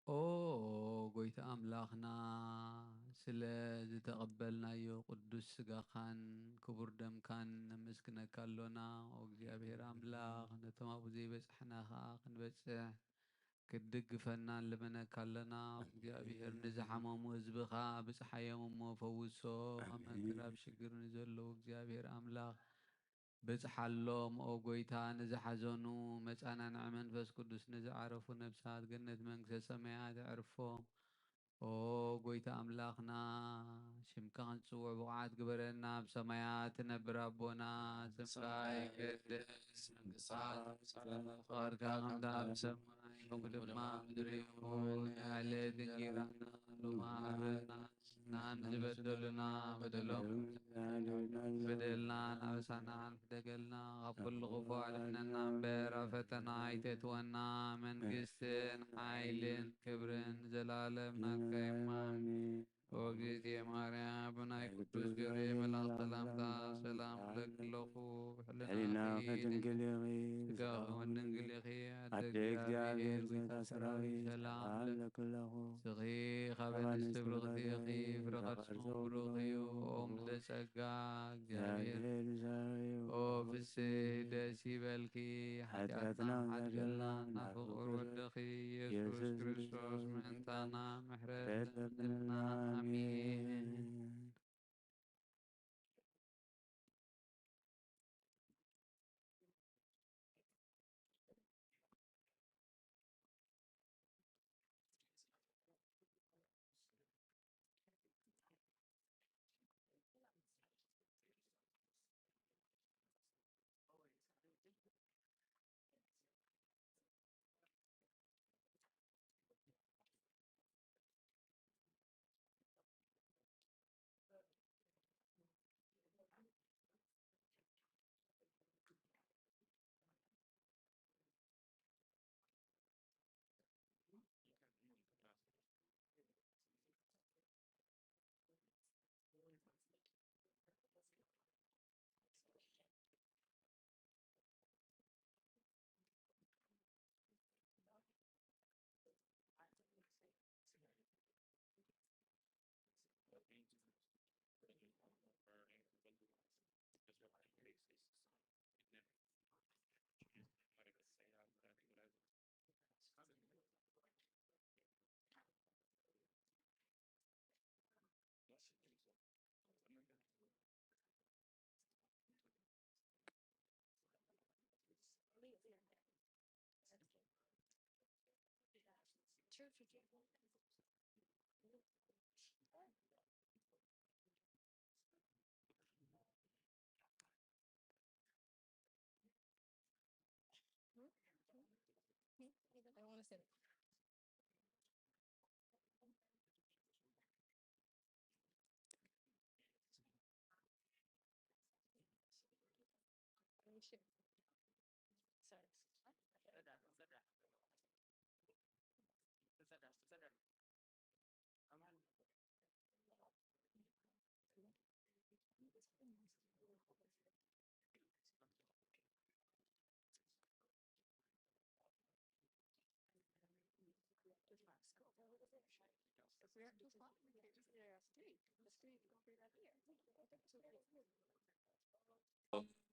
ኦ ጎይታ ኣምላኽና፣ ስለ ዝተቐበልናዮ ቅዱስ ስጋኻን ክቡር ደምካን ነመስግነካ ኣሎና። ኦ እግዚኣብሔር ኣምላኽ፣ ነቶም ኣብኡ ዘይበጻሕና ኸኣ ክንበጽሕ ክትድግፈና ንልምነካ ኣሎና። ኦ እግዚኣብሔር፣ ንዝሓመሙ ህዝብኻ ብጽሓዮም እሞ ፈውሶም። ኣብ ኣሜን። መከራ ኣብ ሽግር ንዘለዉ እግዚኣብሔር ኣምላኽ፣ ብጽሓሎም። ኦ ጐይታ፣ ንዝሓዘኑ፣ መጻናንዒ መንፈስ ቅዱስ ንዝዓረፉ ነፍሳት፣ ገነት መንግስተ ሰማያት ኣዕርፎም። ኦ ጐይታ ኣምላኽና፣ ሽምካ ክንጽውዕ ብቑዓት ግበረና። ኣብ ሰማያት ትነብር ኣቦና፣ ስምካ ይቀደስ፣ መንግስትኻ ትምጻእ፣ ፍቓድካ ከምታ ኣብ ሰማይ ከምኡ ድማ ኣብ ምድሪ ይኹን። ዕለት እንጌራና ሎሚ ሃበና፣ ንሕና ንዝበደሉና በደሎም በደልና ናበሳና ሕደገልና፣ ካብ ኩሉ ክፉእ ኣድሕነና እምበር፣ ኣብ ፈተና ኣይተእትወና። መንግስትን ሓይልን ክብርን ዘላለም ናትካ እዩ። ኣሜን። ኦ እግዝእትየ ማርያም፣ ብናይ ቅዱስ ገብርኤል መልኣክ ሰላምታ ሰላም እብለኪ ኣለኹ። ሕሊናኺ ድንግል ኢኺ፣ ስጋኺ እውን ድንግል ኢኺ። ኣደ ኣደ እግዚኣብሔር እግዚኣብሔር ጌታ ጌታ ሰራዊት ሰራዊት፣ ሰላም ሰላም እብለኪ ኣለኹ። ንስኺ ካብ ኣንስቲ ብርኽቲ ኢኺ፣ ፍረ ከርስኺ ብሩኽ እዩ። ኦ ምልእተ ጸጋ፣ እግዚኣብሔር ኦ ፍስህ ደስ ይበልኪ፣ ሓጢኣትና ሓድገልና፣ ናብ ፍቑር ወድኺ ኢየሱስ ክርስቶስ ምእንታና ምሕረት ለምንልና። ኣሜን።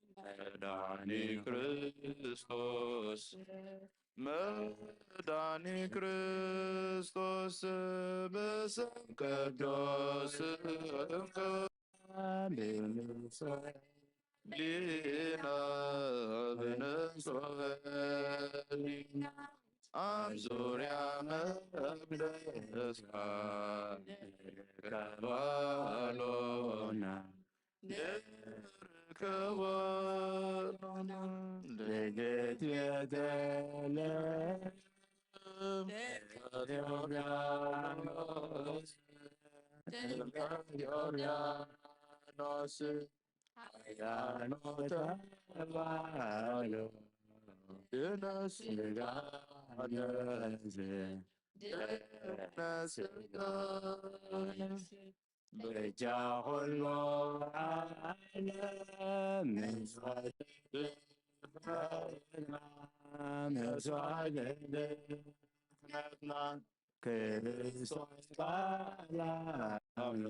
መድኃኒ ክርስቶስ፣ መድኃኒ ክርስቶስ፣ ብስም ቅዱስ ሊና ብንጹህ ሕሊና ኣብ ዙርያ መቅደስካ ንርከባ ሎና ንርከባ ሎና። ልደት ቤተልሔም ጥምቀት ዮርዳኖስ፣ ጥምቀት ዮርዳኖስ፣ ኃያሎ ተባህሎ ድነ ሥጋ ነፍስ፣ ድነ ሥጋ ነፍስ፣ በጃ ኹሉ ዓለም መስዋዕት ድፍረትና፣ መስዋዕት ድፍረትና፣ ክርስቶስ ባላም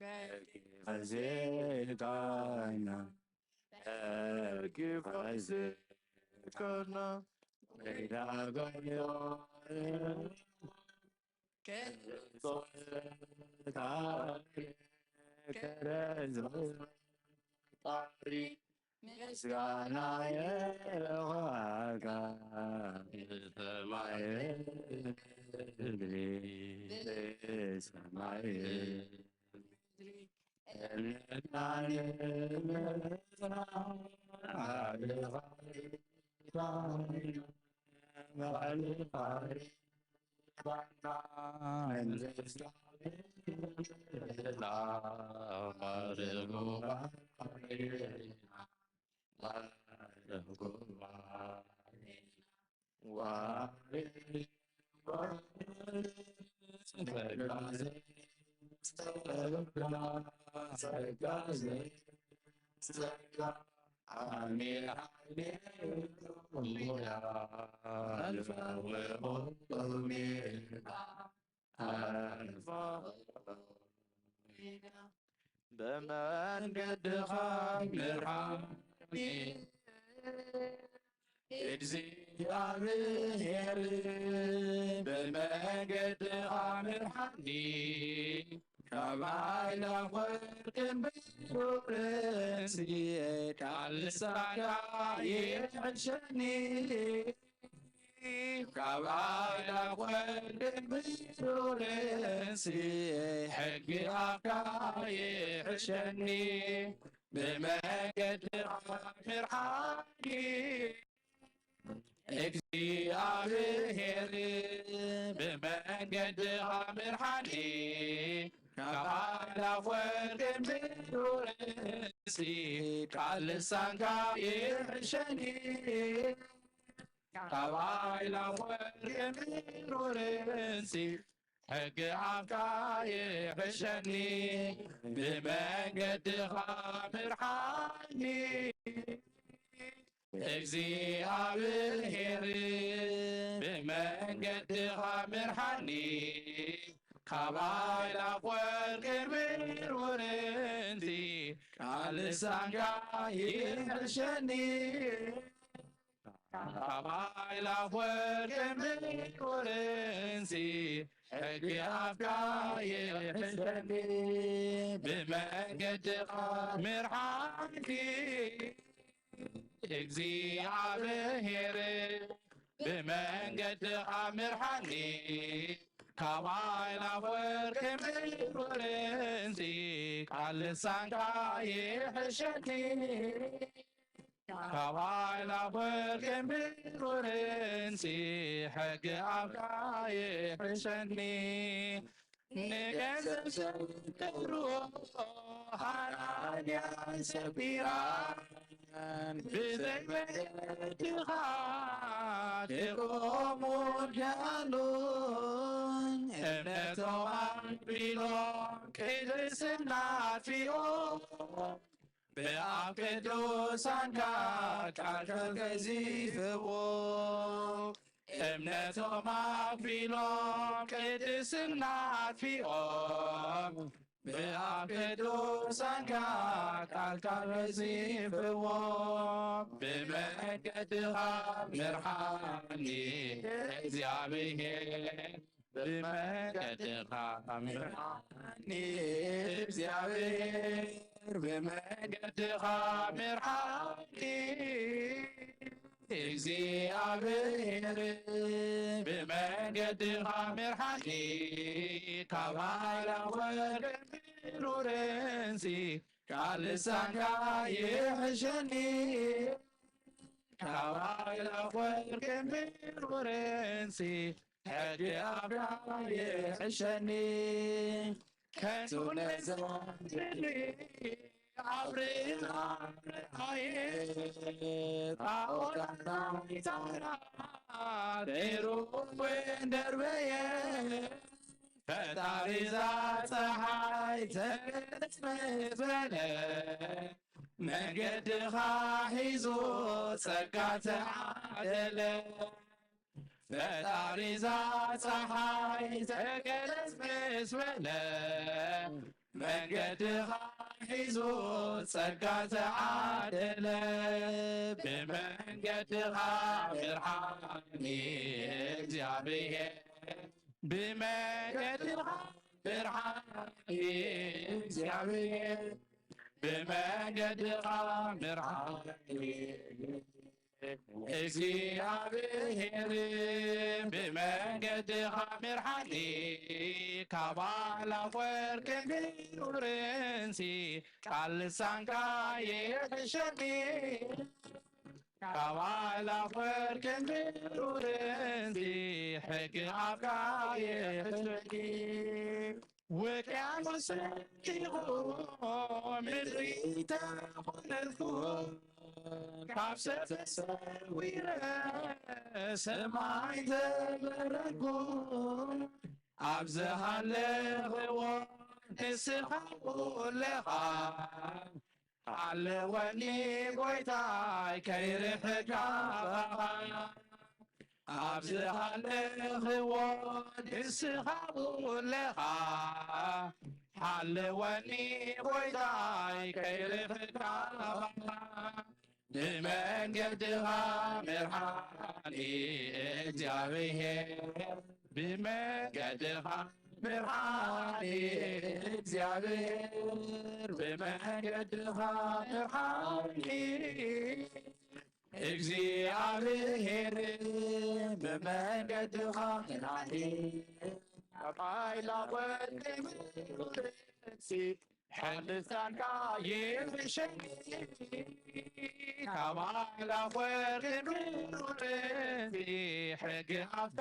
በኪ ፈሲካና፣ በኪ ፈሲካና፣ ወይዳ ገዮ ክርስቶስ ታሪክ ክርስቶስ ታሪክ ምስጋና ይግባእካ ብሰማይ ምድሪ፣ ብሰማይ ምድሪ። እምነትና ንምጽና ባዕልኻ ሪባና፣ ባዕልኻ ሪባና። ብመንገድኻ ምርሓኒ እግዚኣብሔር፣ ብመንገድኻ ምርሓኒ፣ ካብ ኣእላፍ ወርቅን ብሩርን ቃል ንስኻ ይሕሸኒ። ካብ ኣእላፍ ወርቅን ብሩርን ሕጊ ኣፍካ ይሕሸኒ። ብመንገድኻ ምርሓኒ እግዚኣብሔር፣ ብመንገድኻ ምርሓኒ። ካብ ኣእላፍ ወርቅን ብሩርን ቃል ልሳንካ ይሕሸኒ። ካብ ኣእላፍ ወርቅን ብሩርን ሕጊ ኣፍካ ይሕሸኒ። ብመንገድኻ ምርሓኒ እግዚኣብሔር፣ ብመንገድኻ ምርሓኒ። ካብ ኣእላፍ ወርቅን ብሩርን ቃል ልሳንካ ይሕሸኒ። ካብ ኣእላፍ ወርቅን ብሩርን ሕጊ ኣፍካ ይሕሸኒ። ብመንገድኻ ምርሓኒ እግዚኣብሔር፣ ብመንገድኻ ምርሓኒ፣ ካብ ኣእላፍ ወርቅን ብሩርን፣ ቃል ልሳንካ ይሕሸኒ። ካብ ኣእላፍ ወርቅን ብሩርን፣ ሕጊ ኣፍካ ይሕሸኒ። ንገንዘብ ዘፍቅሩ ሃናንያን ሰጲራን፣ ብዘይ መገድኻ ክቆሙ ደኣሉን። እምነቶም ኣቢሎም ቅድስና ኣጥፊኦም፣ ብኣፍ ቅዱሳንካ ቃልካ ገዚፍዎ። እምነቶም ኣቢሎም ቅድስና ኣጥፊኦም፣ ብኣፍ ቅዱሳንካ ቃልካ ገዚፍዎ። ብመንገድኻ ምርሓኒ እግዚኣብሔር፣ ብመንገድኻ ምርሓኒ እግዚኣብሔር፣ ብመንገድኻ ምርሓኒ እግዚኣብሔር፣ ብመንገድኻ ምርሓኒ። ካብ ኣእላፍ ወርቅን ብሩርንሲ ቃል ልሳንካ ይሕሸኒ። ካብ ኣእላፍ ወርቅን ብሩርንሲ ሕጊ ኣፍካ ይሕሸኒ። ከንቱ ነዛ ምድሪ ኣብርሃ ርኣየ፣ ጣዖታት ናይ ታራ ሩበን ደርበየ። ፈጣሪ እዛ ጸሓይ ተገለጽ ምስ በለ፣ መንገድኻ ሒዙ ጸጋ ተዓደለ። ፈጣሪ እዛ ጸሓይ ተገለጽ ምስ በለ፣ መንገድኻ ሒዙ ጸጋ ተዓደለ። ብመንገድኻ ምርሓኒ እግዚኣብሔር፣ ብመንገድኻ ምርሓኒ እግዚኣብሔር፣ ብመንገድኻ ምርሓኒ እግዚኣብሔር፣ ብመንገድኻ ምርሓኒ። ካብ ኣእላፍ ወርቅን ብሩርንሲ ቃል ልሳንካ ይሕሸኒ። ካብ ኣእላፍ ወርቅን ብሩርንሲ ሕጊ ኣፍካ ይሕሸኒ። ውቅያኖስ ሰንጢቑ ምድሪ ተኾነልኩ፣ ካብ ሰብ ተሰዊረ ሰማይ ተበረርኩ። ኣብ ዝሃለኽዎ ንስኻ ኣለኻ፣ ሃለወኒ ጎይታይ ከይርሕቅ ካባኻ። ኣብ ዝሃለኽዎ ንስኻ ኣለኻ፣ ሃለወኒ ጎይታይ ከይርሕቅ ካባኻ። ብመንገድኻ ምርሓኒ እግዚኣብሔር፣ ብመንገድኻ ምርሓኒ እግዚኣብሔር፣ ብመንገድኻ ምርሓኒ እግዚኣብሔር፣ ብመንገድኻ ምርሓኒ። ካብ ኣእላፍ ወርቅን ብሩርንሲ ሕልሳንካ ይሕሸኒ። ካብ ኣእላፍ ወርቅን ብሩርንሲ ሕጊ ኣፍካ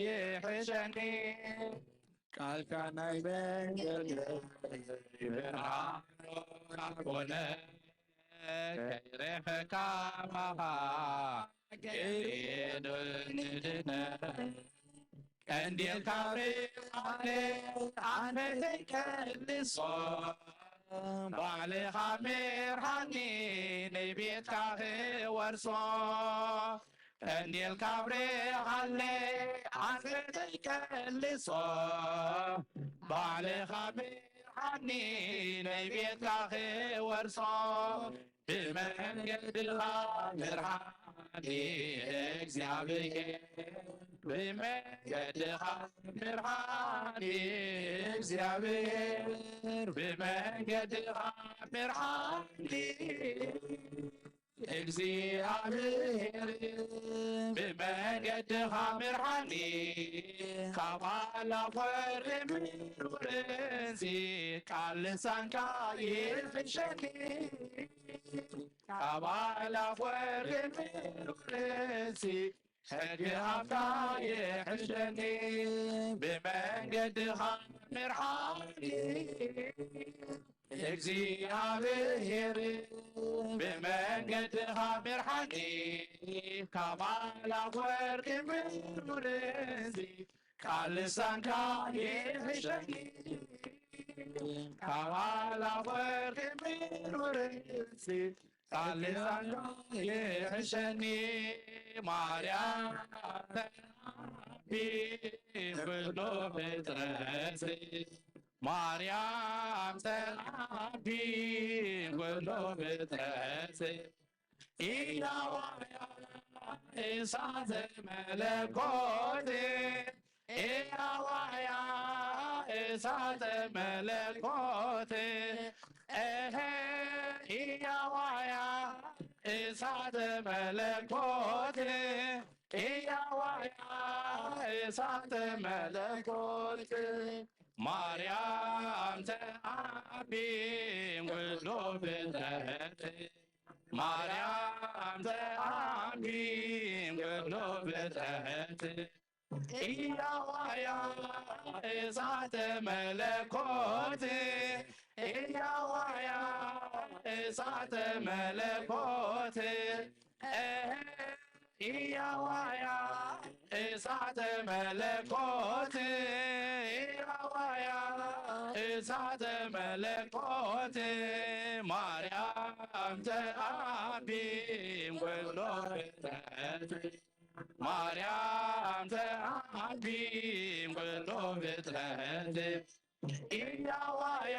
ይሕሸኒ። ቃልካ ናይ መንገደይ ብርሃን ኮነ፣ ከይርሕቅ ካባኻ ገሊኡኒ ድነ። ቀንዴልካ ብርሃነ ኣንፈተይ ቀልሶ፣ ባዕልኻ ምርሃኒ ንቤትካ ክወርሶ። ቀንዴልካ ብርሃነ ኣንፈተይ ቀልሶ፣ ባዕልኻ ምርሃኒ ንቤትካ ክወርሶ። ብመንገድኻ ምርሃኒ እግዚኣብሔር፣ ብመንገድኻ ምርሃኒ እግዚኣብሔር፣ ብመንገድኻ ምርሃኒ እግዚኣብሔር፣ ብመንገድኻ መንገድኻ ምርሓኒ፣ ካብ ኣላፍ ወርቂ ምሩርንሲ፣ ቃል ልሳንካ ይሕሸኒ። ካብ ኣላፍ ወርቂ ምሩርንሲ፣ ሕጊ ሃብታ ይሕሸኒ። ብመንገድኻ ምርሓኒ፣ እግዚኣብሔር ብመንገድኻ ምርሓኒ፣ ካብ ኣላፍ ወርቂ ምሩርንሲ፣ ቃል ልሳንካ ይሕሸኒ። ካብ ኣላፍ ወርቂ ምሩርንሲ፣ ቃል ልሳንካ ይሕሸኒ። ማርያም ተራቢ ኩሉ ፍጥረት፣ ማርያም ተራቢ ኩሉ ፍጥረት፣ እያዋያ እሳተ መለኮት፣ እያዋያ እሳተ መለኮት፣ እህ፣ እያዋያ እሳተ መለኮት፣ እያዋያ እሳተ መለኮት፣ ማርያም ተዓቢ ኩሉ ፍጥረት፣ ማርያም ተዓቢ ኩሉ ፍጥረት፣ እያዋያ እሳተ መለኮት፣ እያዋያ እሳተ መለኮት፣ እህ፣ እያዋያ እሳተ መለኮት፣ እያዋያ እሳተ መለኮት፣ ማርያም ተዓቢ ኩሉ ፍጥረት፣ ማርያም ተዓቢ ኩሉ ፍጥረት፣ እያዋያ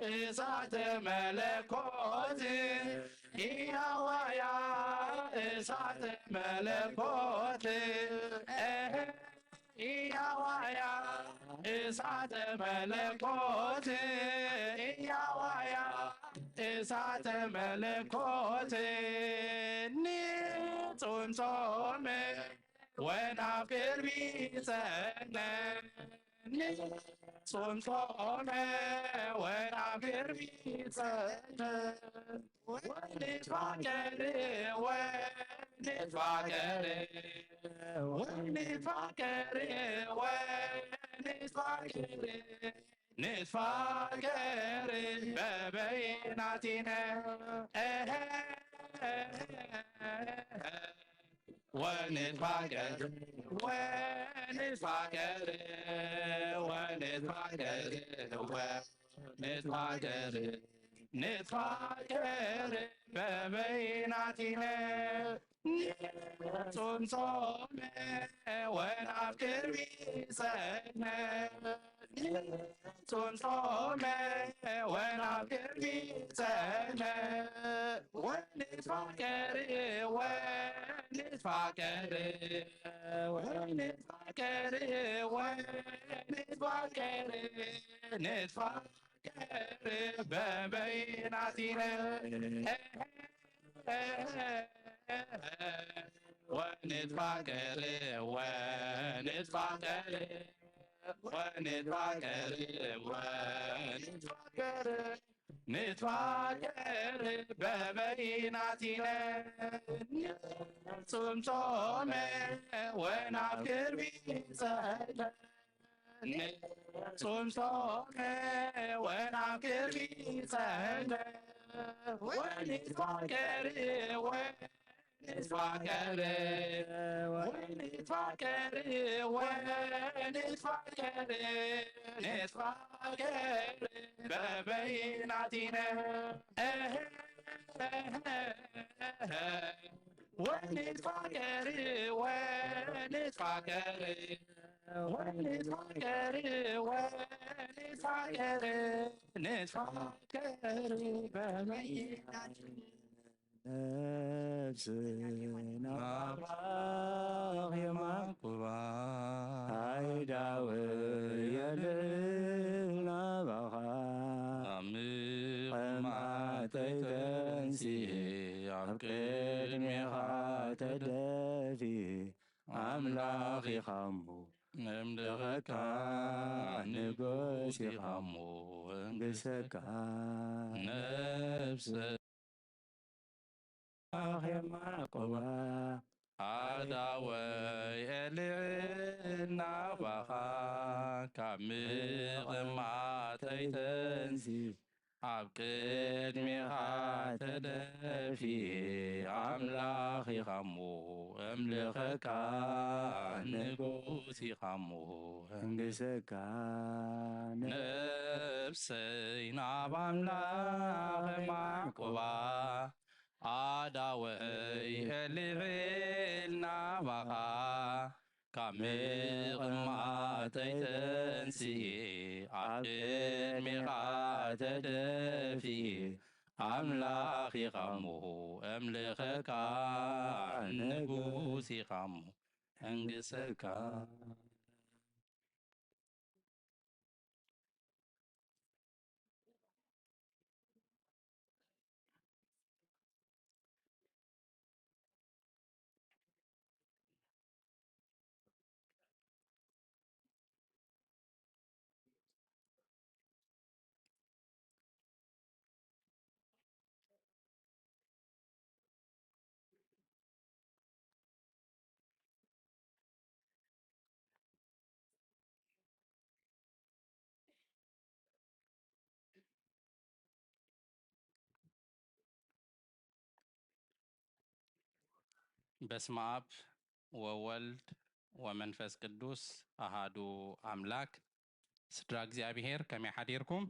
እሳተ መለኮት፣ እያዋያ እሳተ መለኮት፣ እህ፣ እያዋያ እሳተ መለኮት፣ እያዋያ እሳተ መለኮት፣ ንጹም ጾም ወናብ ቅርቢ ጸነ፣ ንጹም ጾም ወናብ ቅርቢ ጸነ፣ ወንትፋቀር፣ ወንትፋቀር፣ ወንትፋቀር፣ ወንትፋቀር፣ ንትፋቀር በበይናቲነ፣ እህ፣ ወንትፋቀር፣ ወንትፋቀር፣ ወንትፋቀር፣ ወንትፋቀር፣ ንትፋቀር በበይናቲነ፣ ንጹም ጾመ ወናብ ቅርቢ ጸነ፣ ንጹም ጾመ ወናብ ቅርቢ ጸነ፣ ወንትፋቀር፣ ወንትፋቀር፣ ወንትፋቀር፣ ወንትፋቀር፣ ንትፋቀር በበይናቲነ፣ ወንትፋቀር፣ ወንትፋቀር፣ ወንትፋቀር፣ ወንትፋቀር፣ ንትፋቀር በበይናቲነ፣ ንጹም ጾመ ወናብ ቅርቢ ጸነ፣ ንጹም ጾመ ወናብ ቅርቢ ጸነ፣ ወንትፋቀር፣ ወንትፋቀር፣ ወንትፋቀር፣ ወንትፋቀር፣ ንትፋቀር በበይናቲነ፣ እህ፣ እህ፣ እህ። ወንትፋቀር፣ ወንትፋቀር፣ ወንትፋቀር፣ ወንትፋቀር፣ ንትፋቀር በበይናቲነ። ነፍስና ባርኽ የማንኩባ፣ ኣይዳወ የልል ናባኻ። ኣምልኽ ማዕተይ ተንስኤ፣ ኣብ ቅድሜኻ ተደፊ፣ ኣምላኽ ኢኻ እሞ፣ ነምልኸካ ንጉስ ኢኻ እሞ፣ እንግሰካ ነፍሰ ኣኼማ ቆባ ኣዳወይ ኤልዒል ናባኻ ካብ ምቕማጠይ ተንሲ ኣብ ቅድሜኻ ተደፊ ኣምላኽ ኢኻ እሞ እምልኸካ ንጉስ ኢኻ እሞ እንግሰካ ነፍሰይ ናብ ኣምላኽ ማዕቆባ ኣዳወይ ኤልዒል ናባኻ ካብ ምቕማጠይ ተንስኤ ኣብ ቅድሜኻ ተደፊኤ ኣምላኽ ኢኻ እሞ እምልኸካ ንጉስ ኢኻ እሞ እንግሰካ። በስመ አብ ወወልድ ወመንፈስ ቅዱስ አሃዱ አምላክ። ስድራ እግዚኣብሔር ከመይ ሓዲርኩም?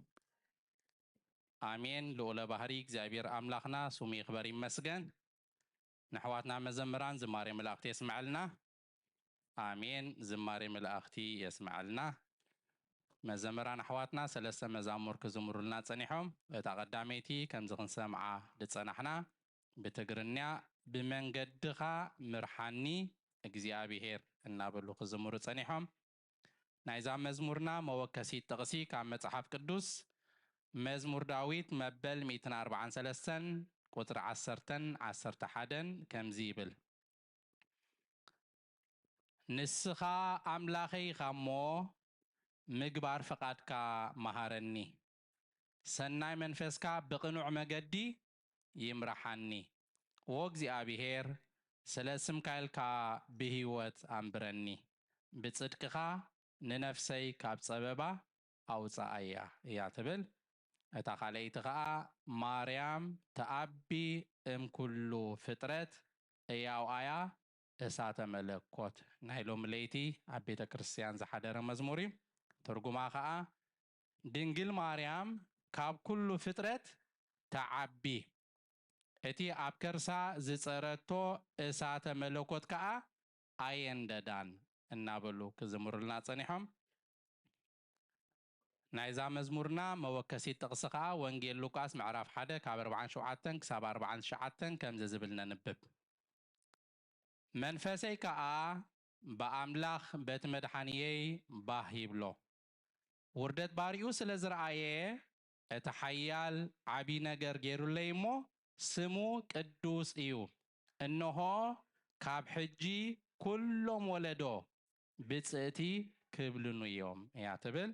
ኣሜን። ልዑለ ባህሪ እግዚኣብሔር ኣምላኽና ስሙ ይኽበር ይመስገን። ንኣሕዋትና መዘምራን ዝማሬ መላእኽቲ የስምዐልና። ኣሜን። ዝማሬ መላእኽቲ የስምዐልና። መዘምራን ኣሕዋትና ሰለስተ መዛሙር ክዝምሩልና ጸኒሖም። እታ ቀዳመይቲ ከምዚ ክንሰምዓ ዝጸናሕና ብትግርኛ ብመንገድኻ ምርሓኒ እግዚኣብሔር እናበሉ ክዝምሩ ጸኒሖም። ናይዛ መዝሙርና መወከሲት ጥቕሲ ካብ መጽሓፍ ቅዱስ መዝሙር ዳዊት መበል ሚእትን ኣርባዓን ሰለስተን ቁጽሪ ዓሰርተን ዓሰርተ ሓደን ከምዚ ይብል። ንስኻ ኣምላኸይ ኢኻ እሞ ምግባር ፍቓድካ መሃረኒ። ሰናይ መንፈስካ ብቕኑዕ መገዲ ይምርሓኒ። ዎ እግዚኣብሔር ስለ ስምካ ኢልካ ብህይወት ኣንብረኒ። ብጽድቅኻ ንነፍሰይ ካብ ጸበባ ኣውጽኣያ እያ ትብል። እታ ካልኣይቲ ኸኣ ማርያም ተኣቢ እም ኩሉ ፍጥረት እያው ኣያ እሳተ መለኮት ናይ ሎሚ ለይቲ ኣብ ቤተ ክርስቲያን ዝሓደረ መዝሙር እዩ። ትርጉማ ኸኣ ድንግል ማርያም ካብ ኩሉ ፍጥረት ተዓቢ፣ እቲ ኣብ ከርሳ ዝጸረቶ እሳተ መለኮት ከኣ ኣየንደዳን እናበሉ ክዝምሩልና ጸኒሖም። ናይዛ መዝሙርና መወከሲት ጥቕሲ ከኣ ወንጌል ሉቃስ ምዕራፍ ሓደ ካብ ኣርባዓን ሸውዓተን ክሳብ ኣርባዓን ትሽዓተን ከምዚ ዝብል ነንብብ። መንፈሰይ ከኣ ብኣምላኽ በቲ መድሓንየይ ባህ ይብሎ። ውርደት ባሪኡ ስለ ዝረኣየ፣ እቲ ሓያል ዓቢ ነገር ገይሩለይ እሞ፣ ስሙ ቅዱስ እዩ። እንሆ፣ ካብ ሕጂ ኩሎም ወለዶ ብጽእቲ ክብልኑ እዮም እያ ትብል።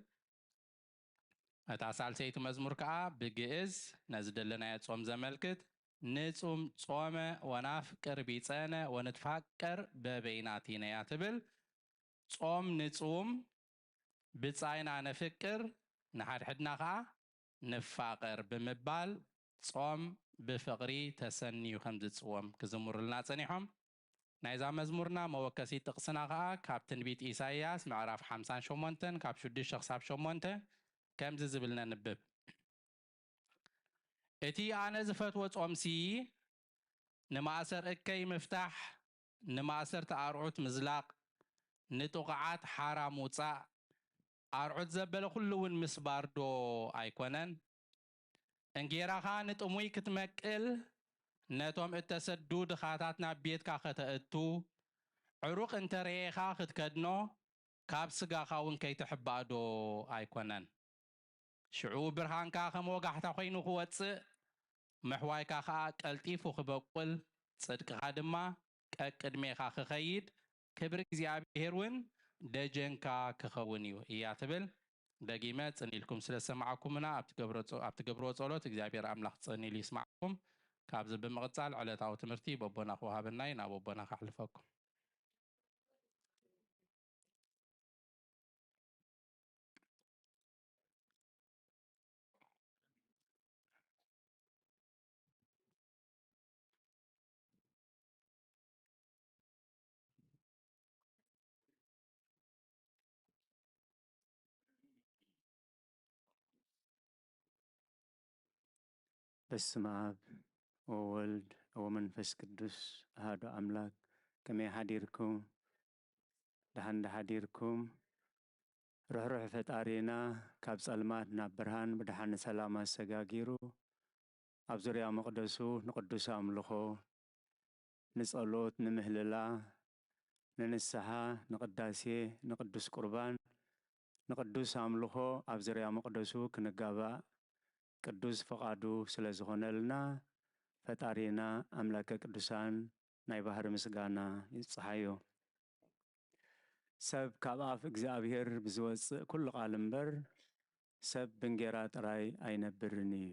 እታ ሳልሰይቲ መዝሙር ከኣ ብግእዝ ነዚ ደለናዮ ጾም ዘመልክት፣ ንጹም ጾመ ወናፍቅር ቢጸነ ወንትፋቀር በበይናቲነ እያ ትብል። ጾም ንጹም፣ ብጻይና ነፍቅር፣ ንሓድሕድና ከኣ ንፋቐር ብምባል ጾም ብፍቕሪ ተሰንዩ ከም ዝጽወም ክዝምሩልና ጸኒሖም። ናይዛ መዝሙርና መወከሲት ጥቕስና ከኣ ካብ ትንቢት ኢሳይያስ ምዕራፍ ሓምሳን ሸሞንተን ካብ ሽዱሽተ ክሳብ ሸሞንተ ከምዚ ዝብል ነንብብ። እቲ ኣነ ዝፈትዎ ጾምሲ ንማእሰር እከይ ምፍታሕ፣ ንማእሰርቲ ኣርዑት ምዝላቕ፣ ንጥቑዓት ሓራ ምውጻእ፣ ኣርዑት ዘበለ ኩሉ እውን ምስባር ዶ ኣይኮነን? እንጌራኻ ንጥሙይ ክትመቅል፣ ነቶም እተሰዱ ድኻታት ናብ ቤትካ ከተእቱ፣ ዕሩቕ እንተ ረኤኻ ክትከድኖ፣ ካብ ስጋኻ እውን ከይትሕባእ ዶ ኣይኮነን? ሽዑ ብርሃንካ ከም ወጋሕታ ኮይኑ ክወጽእ፣ ምሕዋይካ ኸኣ ቀልጢፉ ክበቁል፣ ጽድቅኻ ድማ ቀቅድሜኻ ክኸይድ፣ ክብሪ እግዚኣብሔር እውን ደጀንካ ክኸውን እዩ እያ ትብል። ደጊመ ጽን ኢልኩም ስለ ዝሰማዕኩምና ኣብ ትገብሮ ጸ-፣ ኣብ ትገብርዎ ጸሎት እግዚኣብሔር ኣምላኽ ጽን ኢሉ ይስማዕኩም። ካብዚ ብምቕጻል ዕለታዊ ትምህርቲ በቦና ክወሃበና እዩ። ናብ ኣቦና ከሕልፈኩም። በስመ አብ ወወልድ ወመንፈስ ቅዱስ አሐዱ አምላክ። ከመይ ሓዲርኩም? ደሓን ዶ ሓዲርኩም? ርሕሩሕ ፈጣሪና ካብ ጸልማት ናብ ብርሃን ብደሓን ሰላም ኣሰጋጊሩ ኣብ ዙርያ መቕደሱ ንቅዱስ ኣምልኾ፣ ንጸሎት፣ ንምህልላ፣ ንንስሓ፣ ንቅዳሴ፣ ንቅዱስ ቁርባን፣ ንቅዱስ ኣምልኾ ኣብ ዙርያ መቕደሱ ክንጋባእ ቅዱስ ፍቓዱ ስለ ዝኾነልና ፈጣሪና ኣምላከ ቅዱሳን ናይ ባህሪ ምስጋና ይብጽሓዮ። ሰብ ካብ ኣፍ እግዚኣብሔር ብዝወጽእ ኩሉ ቃል እምበር ሰብ ብእንጌራ ጥራይ ኣይነብርን እዩ።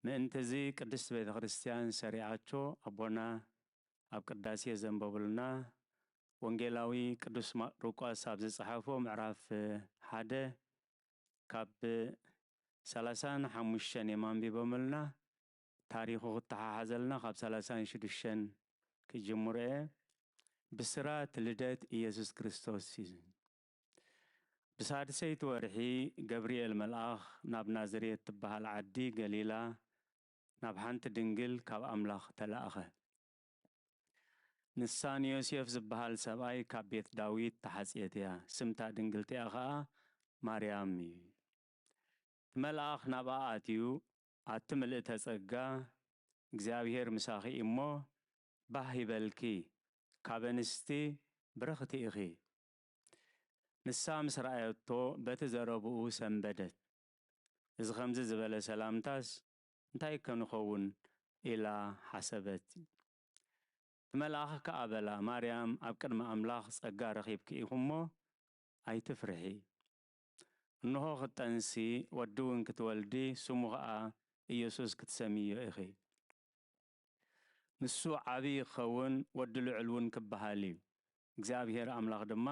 ምእንትዚ ቅድስት ቤተ ክርስቲያን ሰሪዓቶ ኣቦና ኣብ ቅዳሴ ዘንበቡልና ወንጌላዊ ቅዱስ ማ-፣ ሉቃስ ኣብ ዝጸሓፎ ምዕራፍ ሓደ ካብ ሰላሳን ሓሙሽተን እዮም ኣንቢቦምልና። ታሪኹ ክተሓሓዘልና ካብ ሰላሳን ሽዱሽተን ክጅምሮ እየ። ብስራት ልደት ኢየሱስ ክርስቶስ እዩ። ብሳድሰይቲ ወርሒ ገብርኤል መልኣኽ ናብ ናዝሬት ትበሃል ዓዲ ገሊላ ናብ ሓንቲ ድንግል ካብ ኣምላኽ ተላእኸ። ንሳ ንዮሴፍ ዝበሃል ሰብኣይ ካብ ቤት ዳዊት ተሓጽየት እያ። ስምታ ድንግልቲኣ ኸኣ ማርያም እዩ። እቲ መልኣኽ ናብኣ ኣትዩ፣ ኣቲ ምልእተ ጸጋ፣ እግዚኣብሄር ምሳኺ እሞ፣ ባህ ይበልኪ፣ ካብ ኣንስቲ ብርኽቲ ኢኺ። ንሳ ምስ ረኣየቶ፣ በቲ ዘረብኡ ሰንበደት። እዚ ኸምዚ ዝበለ ሰላምታስ እንታይ ከ ንኸውን? ኢላ ሓሰበት። እቲ መልኣኽ ከኣ በላ፣ ማርያም፣ ኣብ ቅድሚ ኣምላኽ ጸጋ ረኺብኪ ኢኹ እሞ፣ ኣይትፍርሒ። እንሆ ክትጠንሲ፣ ወዲ እውን ክትወልዲ፣ ስሙ ኸኣ ኢየሱስ ክትሰምይዮ ኢኺ። ንሱ ዓቢ ክኸውን፣ ወዲ ልዑል እውን ክበሃል እዩ። እግዚኣብሄር ኣምላኽ ድማ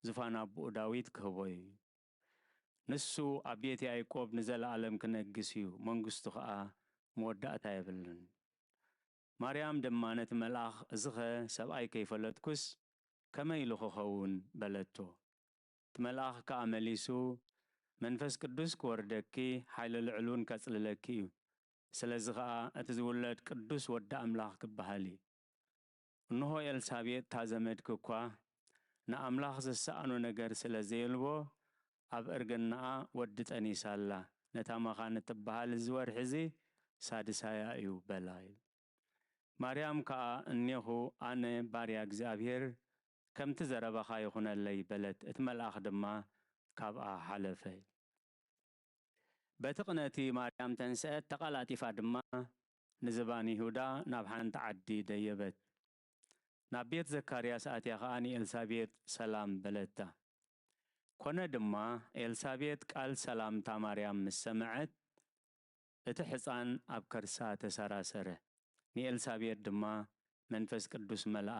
ዝፋን ኣቦኡ ዳዊት ክህቦ እዩ። ንሱ ኣብ ቤት ያዕቆብ ንዘለኣለም ክነግስ እዩ፣ መንግስቱ ኸኣ መወዳእታ የብሉን። ማርያም ድማ ነቲ መልኣኽ፣ እዚኸ ሰብኣይ ከይፈለጥኩስ ከመይ ኢሉ ክኸውን? በለቶ። እቲ መልኣኽ ከኣ መሊሱ፣ መንፈስ ቅዱስ ክወርደኪ፣ ሓይሊ ልዑል እውን ከጽልለኪ እዩ። ስለዚ ኸኣ እቲ ዝውለድ ቅዱስ ወዲ ኣምላኽ ክበሃል እዩ። እንሆ ኤልሳቤጥ እታ ዘመድኪ እኳ ንኣምላኽ ዝሰኣኖ ነገር ስለ ዘየልቦ፣ ኣብ እርግናኣ ወዲ ጠኒሳ ኣላ። ነታ መኻን እትበሃል እዚ ወርሒ እዚ ሳድሳያ እዩ በላ። ማርያም ከኣ፣ እኔኹ ኣነ ባርያ እግዚኣብሔር፣ ከምቲ ዘረባኻ ይኹነለይ በለት። እቲ መልኣኽ ድማ ካብኣ ሓለፈ። በቲ ቅነቲ ማርያም ተንስአት፣ ተቐላጢፋ ድማ ንዝባን ይሁዳ ናብ ሓንቲ ዓዲ ደየበት። ናብ ቤት ዘካርያስ ኣትያ ኸኣ ንኤልሳቤጥ ሰላም በለታ። ኮነ ድማ፣ ኤልሳቤጥ ቃል ሰላምታ ማርያም ምስ ሰምዐት፣ እቲ ሕፃን ኣብ ከርሳ ተሰራሰረ። ንኤልሳቤጥ ድማ መንፈስ ቅዱስ መልኣ።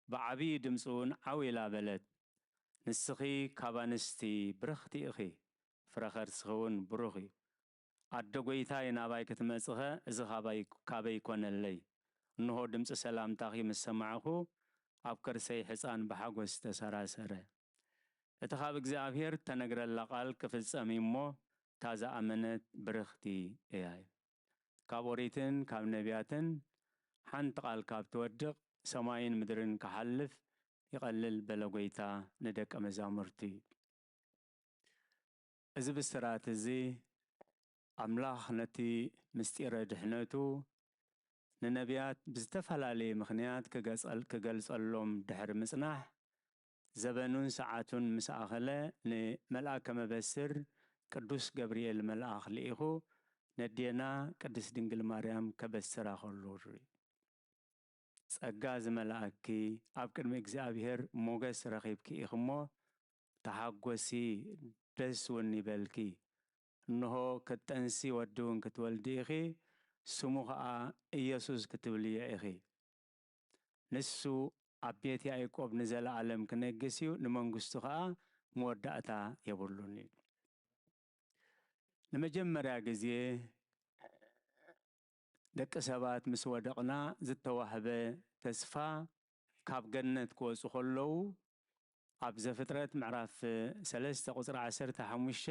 ብዓብዪ ድምፂ እውን ዓው ኢላ በለት፣ ንስኺ ካብ ኣንስቲ ብርኽቲ ኢኺ፣ ፍረ ከርስኺ እውን ብሩኽ እዩ። ኣደ ጐይታይ ናባይ ክትመጽኸ፣ እዚ ካባይ-፣ ካበይ ኮነለይ? እንሆ ድምፂ ሰላምታኺ ምስ ሰማዕኹ፣ ኣብ ከርሰይ ሕፃን ብሓጎስ ተሰራሰረ። እቲ ካብ እግዚኣብሔር እተነግረላ ቃል ክፍጸም እዩ እሞ፣ እታ ዝኣመነት ብርኽቲ እያ። ካብ ኦሪትን ካብ ነቢያትን ሓንቲ ቃል ካብ ትወድቕ፣ ሰማይን ምድርን ክሓልፍ ይቐልል በለ ጐይታ ንደቀ መዛሙርቲ። እዚ ብስራት እዚ፣ ኣምላኽ ነቲ ምስጢረ ድሕነቱ ንነቢያት ብዝተፈላለየ ምኽንያት ክገጸል-፣ ክገልጸሎም ድሕሪ ምጽናሕ፣ ዘበኑን ሰዓቱን ምስ ኣኸለ፣ ንመልኣከ መበስር ቅዱስ ገብርኤል መልኣኽ ልኢኹ ነዴና ቅድስት ድንግል ማርያም ከበስራ ከሎ ንርኢ። ጸጋ ዝመልኣኪ፣ ኣብ ቅድሚ እግዚኣብሔር ሞገስ ረኺብኪ ኢኺ እሞ፣ ተሓጎሲ፣ ደስ እውን ይበልኪ። እንሆ፣ ክትጠንሲ ወዲ እውን ክትወልዲ ኢኺ፣ ስሙ ኸኣ ኢየሱስ ክትብልዮ ኢኺ። ንሱ ኣብ ቤት ያዕቆብ ንዘለኣለም ክነግስ እዩ፣ ንመንግስቱ ኸኣ መወዳእታ የብሉን እዩ። ንመጀመርያ ግዜ ደቂ ሰባት ምስ ወደቕና ዝተዋህበ ተስፋ፣ ካብ ገነት ክወጹ ከለዉ፣ ኣብ ዘፍጥረት ምዕራፍ ሰለስተ ቁጽሪ ዓሰርተ ሓሙሽተ፣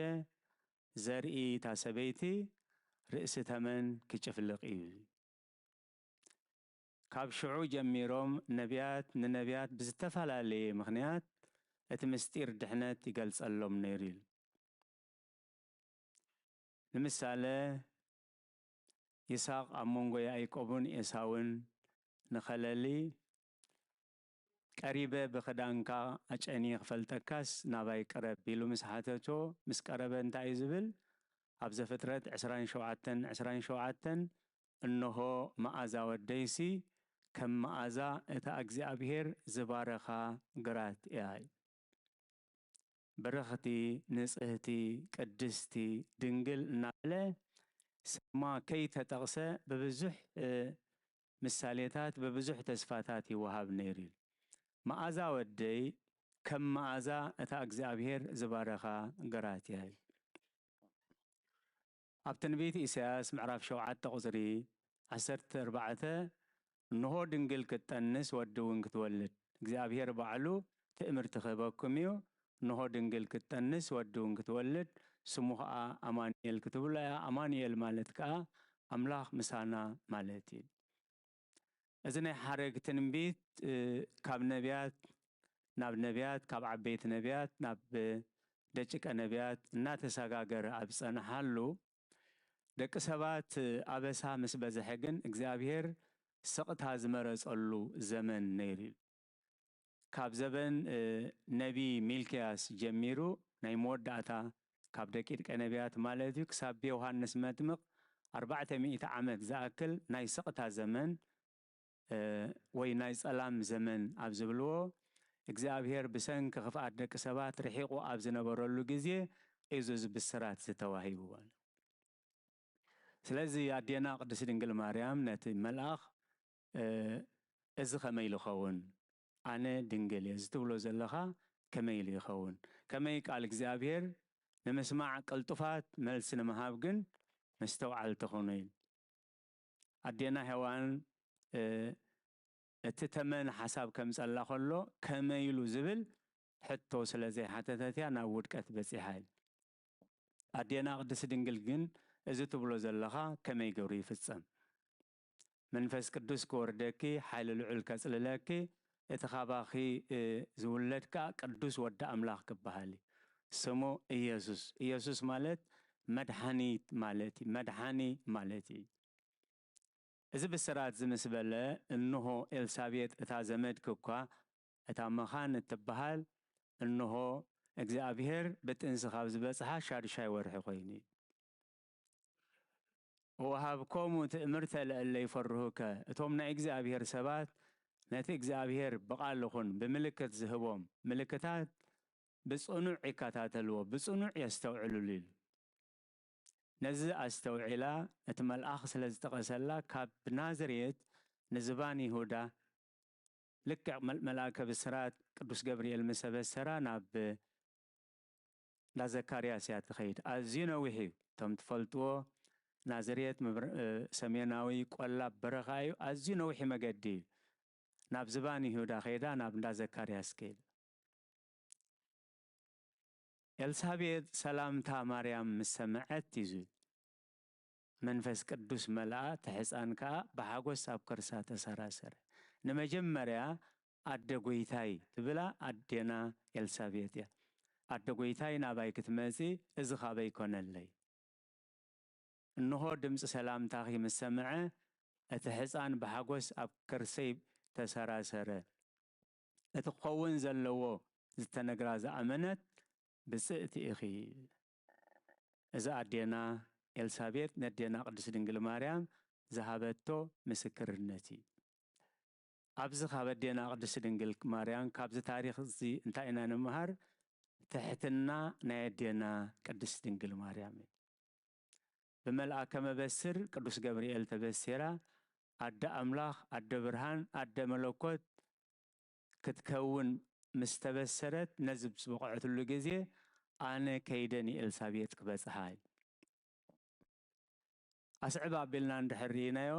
ዘርኢ እታ ሰበይቲ ርእሲ ተመን ክጭፍልቕ እዩ። ካብ ሽዑ ጀሚሮም ነቢያት ንነቢያት ብዝተፈላለየ ምኽንያት እቲ ምስጢር ድሕነት ይገልጸሎም ነይሩ እዩ። ንምሳሌ፣ ይስሐቅ ኣብ መንጎ ያዕቆብን ኤሳውን ንኸለሊ፣ "ቀሪበ ብኽዳንካ ኣጨንየ ክፈልጠካስ ናባይ ቅረብ" ኢሉ ምስ ሓተቶ፣ ምስ ቀረበ እንታይ እዩ ዝብል? ኣብ ዘፍጥረት ዕስራን ሸውዓተን ዕስራን ሸውዓተን፣ "እንሆ መኣዛ ወደይሲ ከም መኣዛ እታ እግዚኣብሔር ዝባረኻ ግራት እያ" እዩ። ብርኽቲ፣ ንጽህቲ፣ ቅድስቲ፣ ድንግል እናበለ ስማ ከይተጠቕሰ ብብዙሕ፣ እ፣ ምሳሌታት ብብዙሕ ተስፋታት ይወሃብ ነይሩ እዩ። መኣዛ ወደይ ከም መኣዛ እታ እግዚኣብሔር ዝባረኻ ግራት እያ እዩ። ኣብ ትንቢት ኢሳያስ ምዕራፍ ሸውዓተ ቁጽሪ ዓሰርተ ኣርባዕተ፣ "እንሆ ድንግል ክትጠንስ ወዲ እውን ክትወልድ፣ እግዚኣብሔር ባዕሉ ትእምርቲ ክህበኩም እዩ፣ እንሆ ድንግል ክትጠንስ ወዲ እውን ክትወልድ፣ ስሙ ኸኣ ኣማኑኤል ክትብሎ እያ።" ኣማኑኤል ማለት ከኣ ኣምላኽ ምሳና ማለት እዩ። እዚ ናይ ሓረግ ትንቢት፣ እ፣ ካብ ነቢያት ናብ ነቢያት፣ ካብ ዓበይቲ ነቢያት ናብ ደቂቀ ነቢያት እናተሰጋገረ ኣብ ዝጸንሓሉ፣ ደቂ ሰባት ኣበሳ ምስ በዝሐ ግን እግዚኣብሔር ስቕታ ዝመረጸሉ ዘመን ነይሩ እዩ። ካብ ዘበን፣ እ፣ ነቢ ሚልክያስ ጀሚሩ ናይ መወዳእታ፣ ካብ ደቂቀ ነቢያት ማለት እዩ፣ ክሳብ ዮሃንስ መጥምቕ ኣርባዕተ ሚእቲ ዓመት ዝኣክል ናይ ስቕታ ዘመን፣ እ፣ ወይ ናይ ጸላም ዘመን ኣብ ዝብልዎ፣ እግዚኣብሔር ብሰንኪ ክፍኣት ደቂ ሰባት ርሒቑ ኣብ ዝነበረሉ ግዜ እዩ እዚ ብስራት ዝተዋሂብዎ። ስለዚ ኣዴና ቅድስት ድንግል ማርያም ነቲ መልኣኽ፣ እ፣ "እዚ ከመይ ኢሉ ይኸውን? ኣነ ድንግል እየ፣ እዚ ትብሎ ዘለኻ ከመይ ኢሉ ይኸውን?" ከመይ ቃል እግዚኣብሔር ንምስማዕ ቅልጡፋት መልሲ ንምሃብ ግን መስተውዓልቲ ኹኑ ኢሉ። ኣዴና ሄዋን፣ እ፣ እቲ ተመን ሓሳብ ከምጸላ ከሎ፣ "ከመይ ኢሉ?" ዝብል ሕቶ ስለ ዘይሓተተት እያ ናብ ውድቀት በጺሓ ኢሉ። ኣዴና ቅድስት ድንግል ግን፣ "እዚ ትብሎ ዘለኻ ከመይ ገይሩ ይፍጸም? መንፈስ ቅዱስ ክወርደኪ፣ ሓይሊ ልዑል ከጽልለኪ፣ እቲ ካባኺ፣ እ፣ ዝውለድ ከኣ ቅዱስ ወዲ ኣምላኽ ክበሃል እዩ። ስሙ ኢየሱስ።" ኢየሱስ ማለት መድሓኒት ማለት እዩ። መድሓኒ ማለት እዩ። እዚ ብስራት እዚ ምስ በለ፣ እንሆ ኤልሳቤጥ እታ ዘመድኪ እኳ፣ እታ መኻን እትበሃል፣ እንሆ እግዚኣብሔር ብጥንሲ ካብ ዝበጽሓ ሻዱሻይ ወርሒ ኮይኑ እዩ። "ወሃብኮሙ ትእምርተ ለእለ ይፈርሁከ"፣ እቶም ናይ እግዚኣብሔር ሰባት ነቲ እግዚኣብሔር ብቓል ይኹን ብምልክት ዝህቦም ምልክታት ብጽኑዕ ይከታተልዎ፣ ብጽኑዕ የስተውዕልሉ ኢሉ። ነዚ ኣስተውዒላ፣ እቲ መልኣኽ ስለ ዝጠቐሰላ፣ ካብ ናዝሬት ንዝባን ይሁዳ፣ ልክዕ መል-፣ መልኣከ ብስራት ቅዱስ ገብርኤል ምስ ኣበሰራ፣ ናብ እንዳ ዘካርያስ እያ ትኸይድ። ኣዝዩ ነዊሕ እዩ። እቶም ትፈልጥዎ፣ ናዝሬት ምብር-፣ እ፣ ሰሜናዊ ቆላ በረኻ እዩ። ኣዝዩ ነዊሕ መገዲ እዩ። ናብ ዝባን ይሁዳ ከይዳ፣ ናብ እንዳ ዘካርያስ ከይዳ። ኤልሳቤጥ ሰላምታ ማርያም ምስ ሰምዐት እዩ፣ መንፈስ ቅዱስ መልኣ፣ እቲ ሕፃን ከኣ ብሓጎስ ኣብ ከርሳ ተሰራሰረ። ንመጀመርያ ኣደ ጐይታይ ትብላ ኣዴና ኤልሳቤጥ እያ። ኣደ ጐይታይ ናባይ ክትመጺ፣ እዚ ኻበይ ኮነለይ? እንሆ ድምጺ ሰላምታኺ ምስ ሰምዐ፣ እቲ ሕፃን ብሓጎስ ኣብ ከርሰይ ተሰራሰረ። እቲ ክኸውን ዘለዎ ዝተነግራ ዝኣመነት ብጽእቲ ኢኺ። እዚ ኣዴና ኤልሳቤጥ ነዴና ቅድስት ድንግል ማርያም ዝሃበቶ ምስክርነት እዩ። ኣብዚ ካብ ኣዴና ቅድስቲ ድንግል ማርያም፣ ካብዚ ታሪኽ እዚ እንታይ ኢና ንምሃር? ትሕትና ናይ ኣዴና ቅድስቲ ድንግል ማርያም እዩ። ብመልኣከ መበስር ቅዱስ ገብርኤል ተበሲራ፣ ኣደ ኣምላኽ፣ ኣደ ብርሃን፣ ኣደ መለኮት ክትከውን ምስ ተበሰረት፣ ነዚ ምስ በቕዐትሉ ግዜ፣ ኣነ ከይደ ንኤልሳቤጥ ክበጽሓ እዩ። ኣስዕብ ኣቢልና እንድሕር ርኢናዮ፣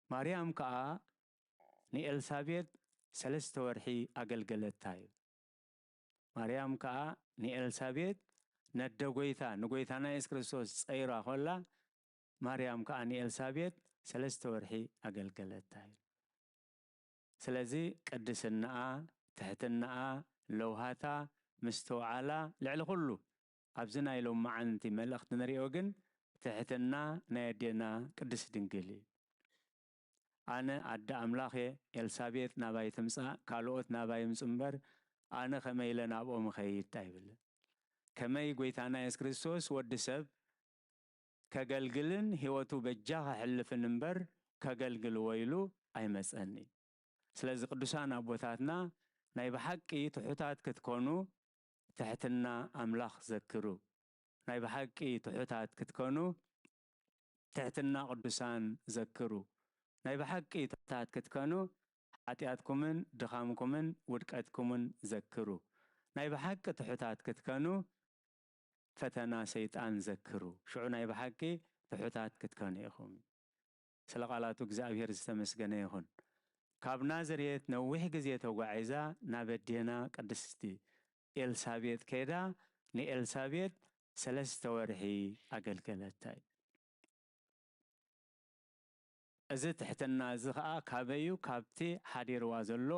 ማርያም ከኣ ንኤልሳቤጥ ሰለስተ ወርሒ ኣገልገለታ እዩ። ማርያም ከኣ ንኤልሳቤጥ ነደ ጐይታ፣ ንጐይታና የሱስ ክርስቶስ ጸይራ ኸላ፣ ማርያም ከኣ ንኤልሳቤጥ ሰለስተ ወርሒ ኣገልገለታ እዩ። ስለዚ ቅድስናኣ፣ ትሕትናኣ፣ ለውሃታ፣ ምስትውዓላ፣ ልዕሊ ኩሉ ኣብዚ ናይ ሎመዓንቲ መልእኽቲ ንሪኦ ግን ትሕትና ናይ ኣዴና ቅድስት ድንግል እዩ። ኣነ ኣደ ኣምላኽ እየ፣ ኤልሳቤጥ ናባይ ትምጻእ፣ ካልኦት ናባይ ይምጹ እምበር፣ ኣነ ከመይ ኢለ ናብኦም እኸይድ ኣይብልን። ከመይ ጐይታና የሱስ ክርስቶስ ወዲ ሰብ ከገልግልን ህይወቱ በጃ ከሕልፍን እምበር፣ ከገልግልዎ ኢሉ ኣይመጸን እዩ። ስለዚ ቅዱሳን ኣቦታትና ናይ ብሓቂ ትሑታት ክትኮኑ፣ ትሕትና ኣምላኽ ዘክሩ። ናይ ብሓቂ ትሑታት ክትኮኑ፣ ትሕትና ቅዱሳን ዘክሩ። ናይ ብሓቂ ትሑታት ክትኮኑ፣ ሓጢኣትኩምን ድኻምኩምን ውድቀትኩምን ዘክሩ። ናይ ብሓቂ ትሑታት ክትኮኑ፣ ፈተና ሰይጣን ዘክሩ። ሽዑ ናይ ብሓቂ ትሑታት ክትኮኑ ኢኹም። ስለ ቃላቱ እግዚኣብሔር ዝተመስገነ ይኹን። ካብ ናዝሬት ነዊሕ ግዜ ተጓዒዛ ናብ ኣዴና ቅድስቲ ኤልሳቤጥ ከይዳ፣ ንኤልሳቤጥ ሰለስተ ወርሒ ኣገልገለታ እዩ። እዚ ትሕትና እዚ ኸኣ ካበይ እዩ? ካብቲ ሓዲርዋ ዘሎ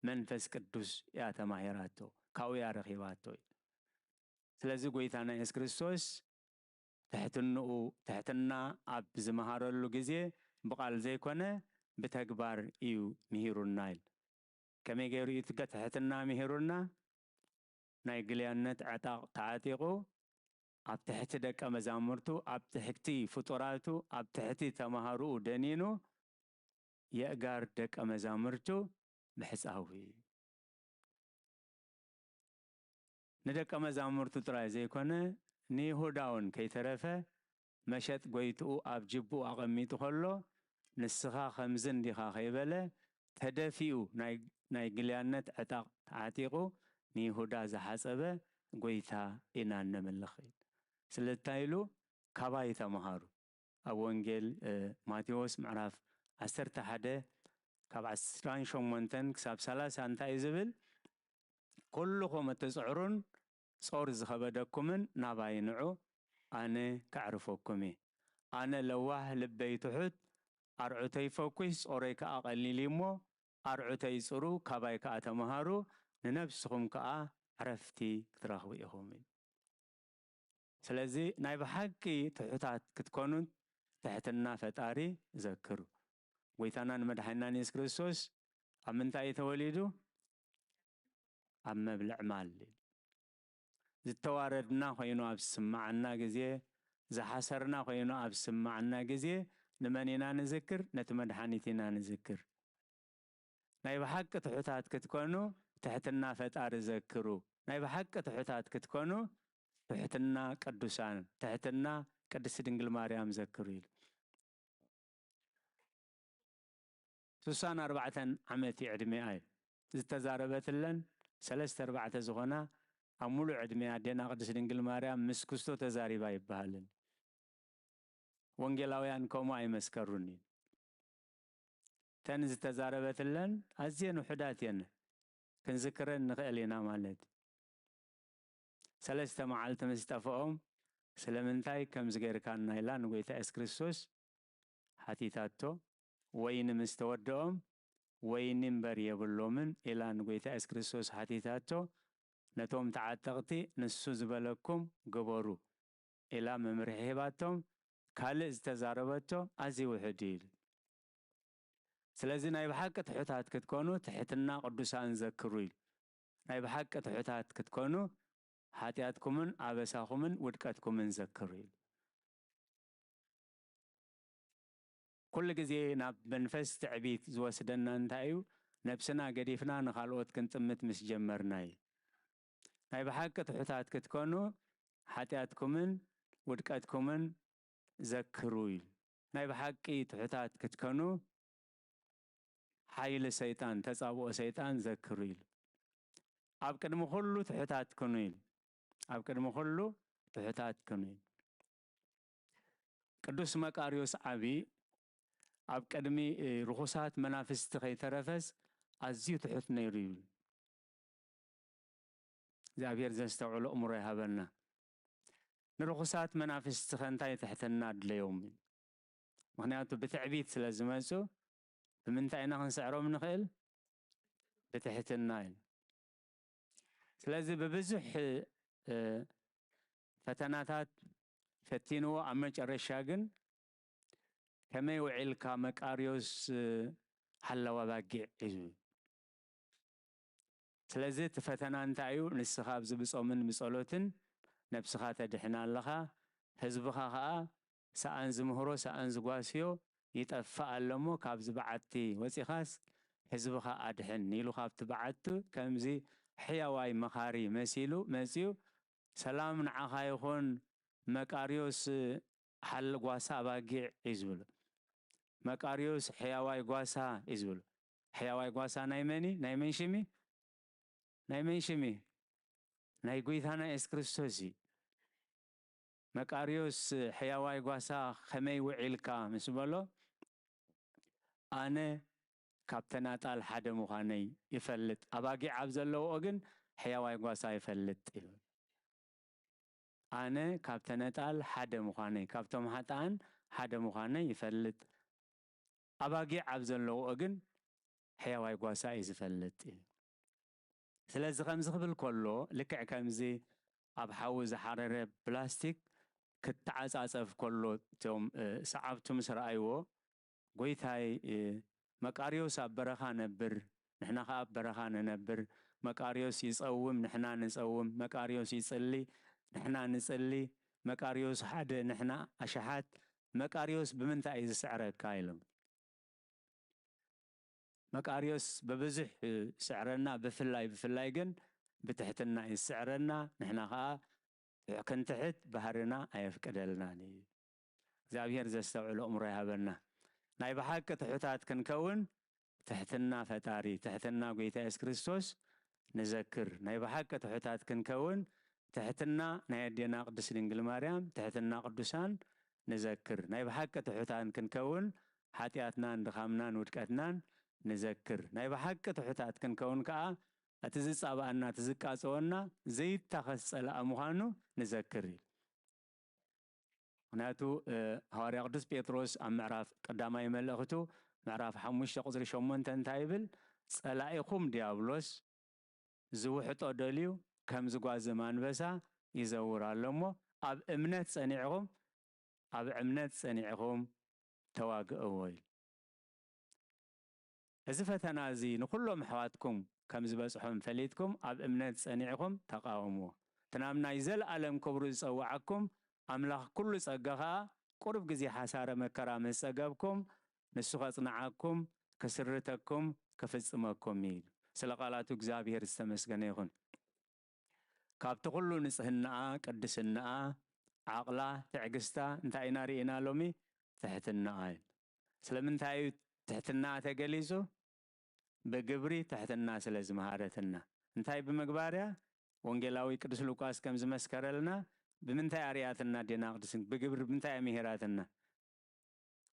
መንፈስ ቅዱስ እያ ተማሂራቶ፣ ካብኡ እያ ረኺባቶ እዩ። ስለዚ ጐይታና የሱስ ክርስቶስ ትሕትንኡ፣ ትሕትና ኣብ ዝመሃረሉ ግዜ ብቓል ዘይኮነ ብተግባር እዩ ምሂሩና ኢሉ። ከመይ ገይሩ እዩ ትገ-፣ ትሕትና ምሂሩና? ናይ ግልያነት ዕጣቕ ተዓጢቑ፣ ኣብ ትሕቲ ደቀ መዛሙርቱ፣ ኣብ ትሕቲ ፍጡራቱ፣ ኣብ ትሕቲ ተማሃሮኡ ደኒኑ፣ የእጋር ደቀ መዛሙርቱ ምሕጻው እዩ። ንደቀ መዛሙርቱ ጥራይ ዘይኮነ፣ ንይሁዳ እውን ከይተረፈ፣ መሸጥ ጐይትኡ ኣብ ጅብኡ ኣቐሚጡ ኸሎ፣ "ንስኻ ኸምዚ እንዲኻ?" ከይበለ፣ ተደፊኡ ናይ፣ ናይ ግልያነት ዕጣቕ ተዓጢቑ ንይሁዳ ዝሓጸበ ጐይታ ኢና እነምልኽ። ስለዚ እንታይ ኢሉ? "ካባይ ተምሃሩ።" ኣብ ወንጌል፣ እ፣ ማቴዎስ ምዕራፍ ዓሰርተ ሓደ ካብ ዓሰርተ ሸሞንተ ክሳብ ሰላሳ እንታይ እዩ ዝብል? "ኩልኹም እትጽዕሩን ጾር ዝኸበደኩምን ናባይ ንዑ፣ ኣነ ከዕርፈኩም እየ። ኣነ ለዋህ፣ ልበይ ትሑት፣ ኣርዑተይ ፈኲስ፣ ጾረይ ከኣ ቀሊል እዩ እሞ፣ ኣርዑተይ ጽሩ፣ ካባይ ከኣ ተምሃሩ፣ ንነብስኹም ከኣ ዕረፍቲ ክትረኽቡ ኢኹም" እዩ። ስለዚ ናይ ብሓቂ ትሑታት ክትኮኑ ትሕትና ፈጣሪ ዘክሩ። ጐይታናን መድሓኒናን የሱስ ክርስቶስ ኣብ ምንታይ እዩ ተወሊዱ? ኣብ መብልዕ ማል። ዝተዋረድና ኮይኑ ኣብ ዝስምዓና ግዜ፣ ዝሓሰርና ኮይኑ ኣብ ዝስምዓና ግዜ ንመን ኢና ንዝክር? ነቲ መድሓኒት ኢና ንዝክር። ናይ ብሓቂ ትሑታት ክትኮኑ ትሕትና ፈጣሪ ዘክሩ። ናይ ብሓቂ ትሑታት ክትኮኑ ትሕትና ቅዱሳን፣ ትሕትና ቅድስቲ ድንግል ማርያም ዘክሩ ኢሉ። ስሳን ኣርባዕተን ዓመት እዩ ዕድሜኣ እዩ። ዝተዛረበትለን ሰለስተ ኣርባዕተ ዝኾና ኣብ ሙሉእ ዕድሜኣ ኣዴና ቅድስቲ ድንግል ማርያም ምስ ክስቶ ተዛሪባ ይበሃልን። ወንጌላውያን ከምኡ ኣይመስከሩን እዩ። እተን ዝተዛረበትለን ኣዝየን ውሑዳት እየን፣ ክንዝክረን ንኽእል ኢና ማለት እዩ። ሰለስተ መዓልቲ ምስ ጠፍኦም፣ "ስለምንታይ ከምዚ ገይርካና?" ኢላ ንጎይታ የሱስ ክርስቶስ ሓቲታቶ። ወይኒ ምስ ተወደኦም፣ "ወይኒ እምበር የብሎምን" ኢላ ንጎይታ የሱስ ክርስቶስ ሓቲታቶ። ነቶም ተዓጠቕቲ፣ "ንሱ ዝበለኩም ግበሩ" ኢላ መምርሒ ሂባቶም። ካልእ ዝተዛረበቶ ኣዝዩ ውሑድ እዩ ኢሉ። ስለዚ ናይ ብሓቂ ትሑታት ክትኮኑ ትሕትና ቅዱሳን ዘክሩ ኢሉ። ናይ ብሓቂ ትሑታት ክትኮኑ ሓጢኣትኩምን ኣበሳኹምን ውድቀትኩምን ዘክሩ ኢሉ። ኩሉ ግዜ ናብ መንፈስ ትዕቢት ዝወስደና እንታይ እዩ? ነብስና ገዲፍና ንኻልኦት ክንጥምት ምስ ጀመርና እዩ። ናይ ብሓቂ ትሑታት ክትኮኑ ሓጢኣትኩምን ውድቀትኩምን ዘክሩ ኢሉ። ናይ ብሓቂ ትሑታት ክትኮኑ ሓይሊ ሰይጣን፣ ተጻብኦ ሰይጣን ዘክሩ ኢሉ። ኣብ ቅድሚ ኩሉ ትሑታት ኩኑ ኢሉ። ኣብ ቅድሚ ኩሉ ትሑታት ኩኑ ኢሉ። ቅዱስ መቃርዮስ ዓቢ ኣብ ቅድሚ ርኹሳት መናፍስቲ ከይተረፈስ ኣዝዩ ትሑት ነይሩ እዩ። እግዚኣብሔር ዘስተውዕሎ እምሮ ይሃበና። ንርኹሳት መናፍስቲ ከ እንታይ ትሕትና ኣድለዮም? ምኽንያቱ ብትዕቢት ስለ ዝመጹ ብምንታይ ኢና ክንስዕሮም ንኽእል? ብትሕትና እዩ። ስለዚ ብብዙሕ ፈተናታት ፈቲንዎ ኣብ መጨረሻ ግን ከመይ ውዒልካ መቃርዮስ ሓላው ኣባጊዕ እዩ። ስለዚ እቲ ፈተና እንታይ እዩ? ንስኻ ኣብዚ ብጾምን ብጸሎትን ነብስኻ ተድሕን ኣለኻ። ህዝብኻ ኸኣ ሰኣን ዝምህሮ ሰኣን ዝጓስዮ ይጠፍእ ኣሎ እሞ ካብዚ በዓቲ ወጺኻስ ህዝብኻ ኣድሕን ኢሉ ካብቲ በዓቱ ከምዚ ሕያዋይ መኻሪ መሲሉ መጺኡ ሰላም ንዓኻ ይኹን መቃርዮስ ሓል ጓሳ ኣባጊዕ እዩ ዝብሎ። መቃርዮስ ሕያዋይ ጓሳ እዩ ዝብሎ። ሕያዋይ ጓሳ ናይ መን እዩ? ናይ መን ሽም እዩ? ናይ መን ሽም እዩ? ናይ ጎይታና የሱስ ክርስቶስ እዩ። መቃርዮስ ሕያዋይ ጓሳ ከመይ ውዒልካ ምስ በሎ ኣነ ካብ ተናጣል ሓደ ምዃነይ ይፈልጥ፣ ኣባጊዕ ኣብ ዘለውኦ ግን ሕያዋይ ጓሳ ይፈልጥ ይብል። ኣነ ካብ ተነጣል ሓደ ምዃነይ፣ ካብቶም ሓጥኣን ሓደ ምዃነይ ይፈልጥ፣ ኣባጊዕ ኣብ ዘለውኦ ግን ሕያዋይ ጓሳ እዩ ዝፈልጥ እዩ። ስለዚ ከምዚ ክብል ከሎ ልክዕ ከምዚ ኣብ ሓዊ ዝሓረረ ፕላስቲክ ክተዓጻጸፍ ከሎ እቶም ሰዓብቱ ምስ ረኣይዎ ጎይታይ መቃርዮስ ኣብ በረኻ ነብር፣ ንሕና ኸዓ ኣብ በረኻ ንነብር። መቃርዮስ ይጸውም፣ ንሕና ንጸውም። መቃርዮስ ይጽሊ፣ ንሕና ንጽሊ። መቃርዮስ ሓደ፣ ንሕና ኣሽሓት። መቃርዮስ ብምንታይ እዩ ዝስዕረካ? ኢሎም። መቃርዮስ ብብዙሕ ይስዕረና፣ ብፍላይ ብፍላይ ግን ብትሕትና እዩ ዝስዕረና። ንሕና ኸዓ ክንትሕት ባህርና ኣየፍቅደልናን እዩ። እግዚኣብሔር ዘስተውዕሎ እምሮ ይሃበና። ናይ ብሓቂ ትሑታት ክንከውን ትሕትና ፈጣሪ፣ ትሕትና ጎይታ የሱስ ክርስቶስ ንዘክር። ናይ ብሓቂ ትሑታት ክንከውን ትሕትና ናይ ኣዴና ቅድስት ድንግል ማርያም፣ ትሕትና ቅዱሳን ንዘክር። ናይ ብሓቂ ትሑታን ክንከውን ሓጢኣትናን ድኻምናን ውድቀትናን ንዘክር። ናይ ብሓቂ ትሑታት ክንከውን ከኣ እቲ ዝጻባኣና፣ እቲ ዝቃጸወና ዘይታኸስ ጸላኢ ምዃኑ ንዘክር እዩ። ምኽንያቱ ሃዋርያ ቅዱስ ጴጥሮስ ኣብ ምዕራፍ ቀዳማይ መልእኽቱ ምዕራፍ ሓሙሽተ ቁጽሪ ሸሞንተ እንታይ ይብል? ጸላኢኹም ዲያብሎስ ዝውሕጦ ደልዩ ከም ዝጓዝም ኣንበሳ ይዘውር ኣሎ እሞ ኣብ እምነት ጸኒዕኹም ኣብ እምነት ጸኒዕኹም ተዋግእዎ ኢሉ። እዚ ፈተና እዚ ንኹሎም ኣሕዋትኩም ከም ዝበጽሖም ፈሊጥኩም ኣብ እምነት ጸኒዕኹም ተቓወምዎ። እቲ ናብ ናይ ዘለኣለም ክብሩ ዝጸውዓኩም ኣምላኽ ኩሉ ጸጋ ኸኣ ቁሩብ ግዜ ሓሳረ መከራ ምስ ጸገብኩም ንሱ ኸጽንዓኩም፣ ክስርተኩም፣ ክፍጽመኩም እዩ ኢሉ። ስለ ቃላቱ እግዚኣብሔር ዝተመስገነ ይኹን። ካብቲ ኩሉ ንጽህናኣ፣ ቅድስናኣ፣ ዓቕላ፣ ትዕግስታ እንታይ ኢና ርኢና ሎሚ? ትሕትናኣ እዩ። ስለምንታይ እዩ ትሕትናኣ ተገሊጹ? ብግብሪ ትሕትና ስለ ዝመሃረትና። እንታይ ብምግባር እያ? ወንጌላዊ ቅዱስ ሉቃስ ከም ዝመስከረልና ብምንታይ ኣርያትና ዴና ቅድስን ብግብሪ ብምንታይ ኣምሂራትና?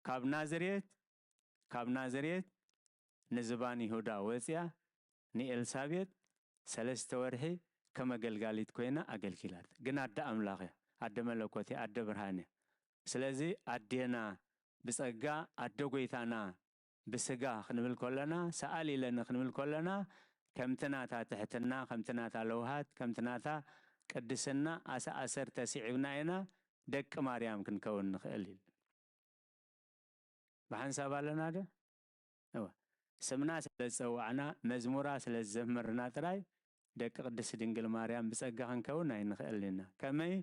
ካብ ናዝሬት ካብ ናዝሬት ንዝባን ይሁዳ ወጽያ ንኤልሳቤጥ ሰለስተ ወርሒ ከም ኣገልጋሊት ኮይና ኣገልጊላት። ግን ኣደ ኣምላኽ እያ፣ ኣደ መለኮት እያ፣ ኣደ ብርሃን እያ። ስለዚ ኣዴና ብጸጋ ኣደ ጎይታና ብስጋ ክንብል ከለና ሰኣል ኢለኒ ክንብል ከለና ከምቲ ናታ ትሕትና ከምቲ ናታ ለውሃት ከምቲ ናታ ቅድስና ኣሰኣሰር ተሲዒብና ኢና ደቂ ማርያም ክንከውን ንኽእል ኢሉ። ብሓንሳብ ኣለና ዶ? እወ። ስምና ስለ ዝጸዋዕና መዝሙራ ስለ ዝዘመርና ጥራይ ደቂ ቅድስት ድንግል ማርያም ብጸጋ ክንከውን ኣይንኽእል ኢና። ከመይ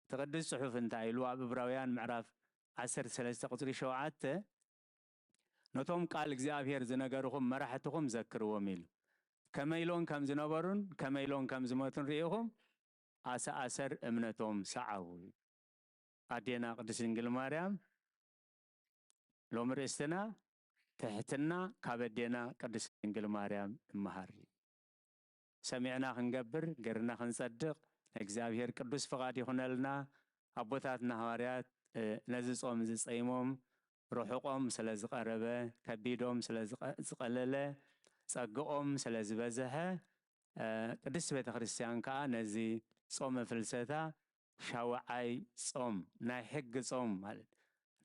እቲ ቅዱስ ጽሑፍ እንታይ ኢሉ ኣብ እብራውያን ምዕራፍ ዓሰርተ ሰለስተ ቁጽሪ ሸውዓተ ነቶም ቃል እግዚኣብሔር ዝነገርኹም መራሕትኹም ዘክርዎም ኢሉ። ከመይ ኢሎም ከም ዝነበሩን ከመይ ኢሎም ከም ዝመቱን ርኢኹም ኣሰኣሰር እምነቶም ሰዓቡ። ኣዴና ቅድስት ድንግል ማርያም ሎሚ ርእስትና ትሕትና ካብ ኣዴና ቅድስት ድንግል ማርያም እመሃር። ሰሚዕና ክንገብር፣ ገርና ክንጸድቕ ናይ እግዚኣብሔር ቅዱስ ፍቓድ ይኹነልና። ኣቦታትና ሃዋርያት፣ እ፣ ነዚ ጾም እዚ ጸይሞም፣ ርሑቖም ስለ ዝቐረበ፣ ከቢዶም ስለ ዝቐ-፣ ዝቐለለ፣ ጸግኦም ስለ ዝበዝሐ፣ እ፣ ቅድስት ቤተ ክርስቲያን ከኣ ነዚ ጾመ ፍልሰታ ሻውዓይ ጾም፣ ናይ ሕጊ ጾም ማለት፣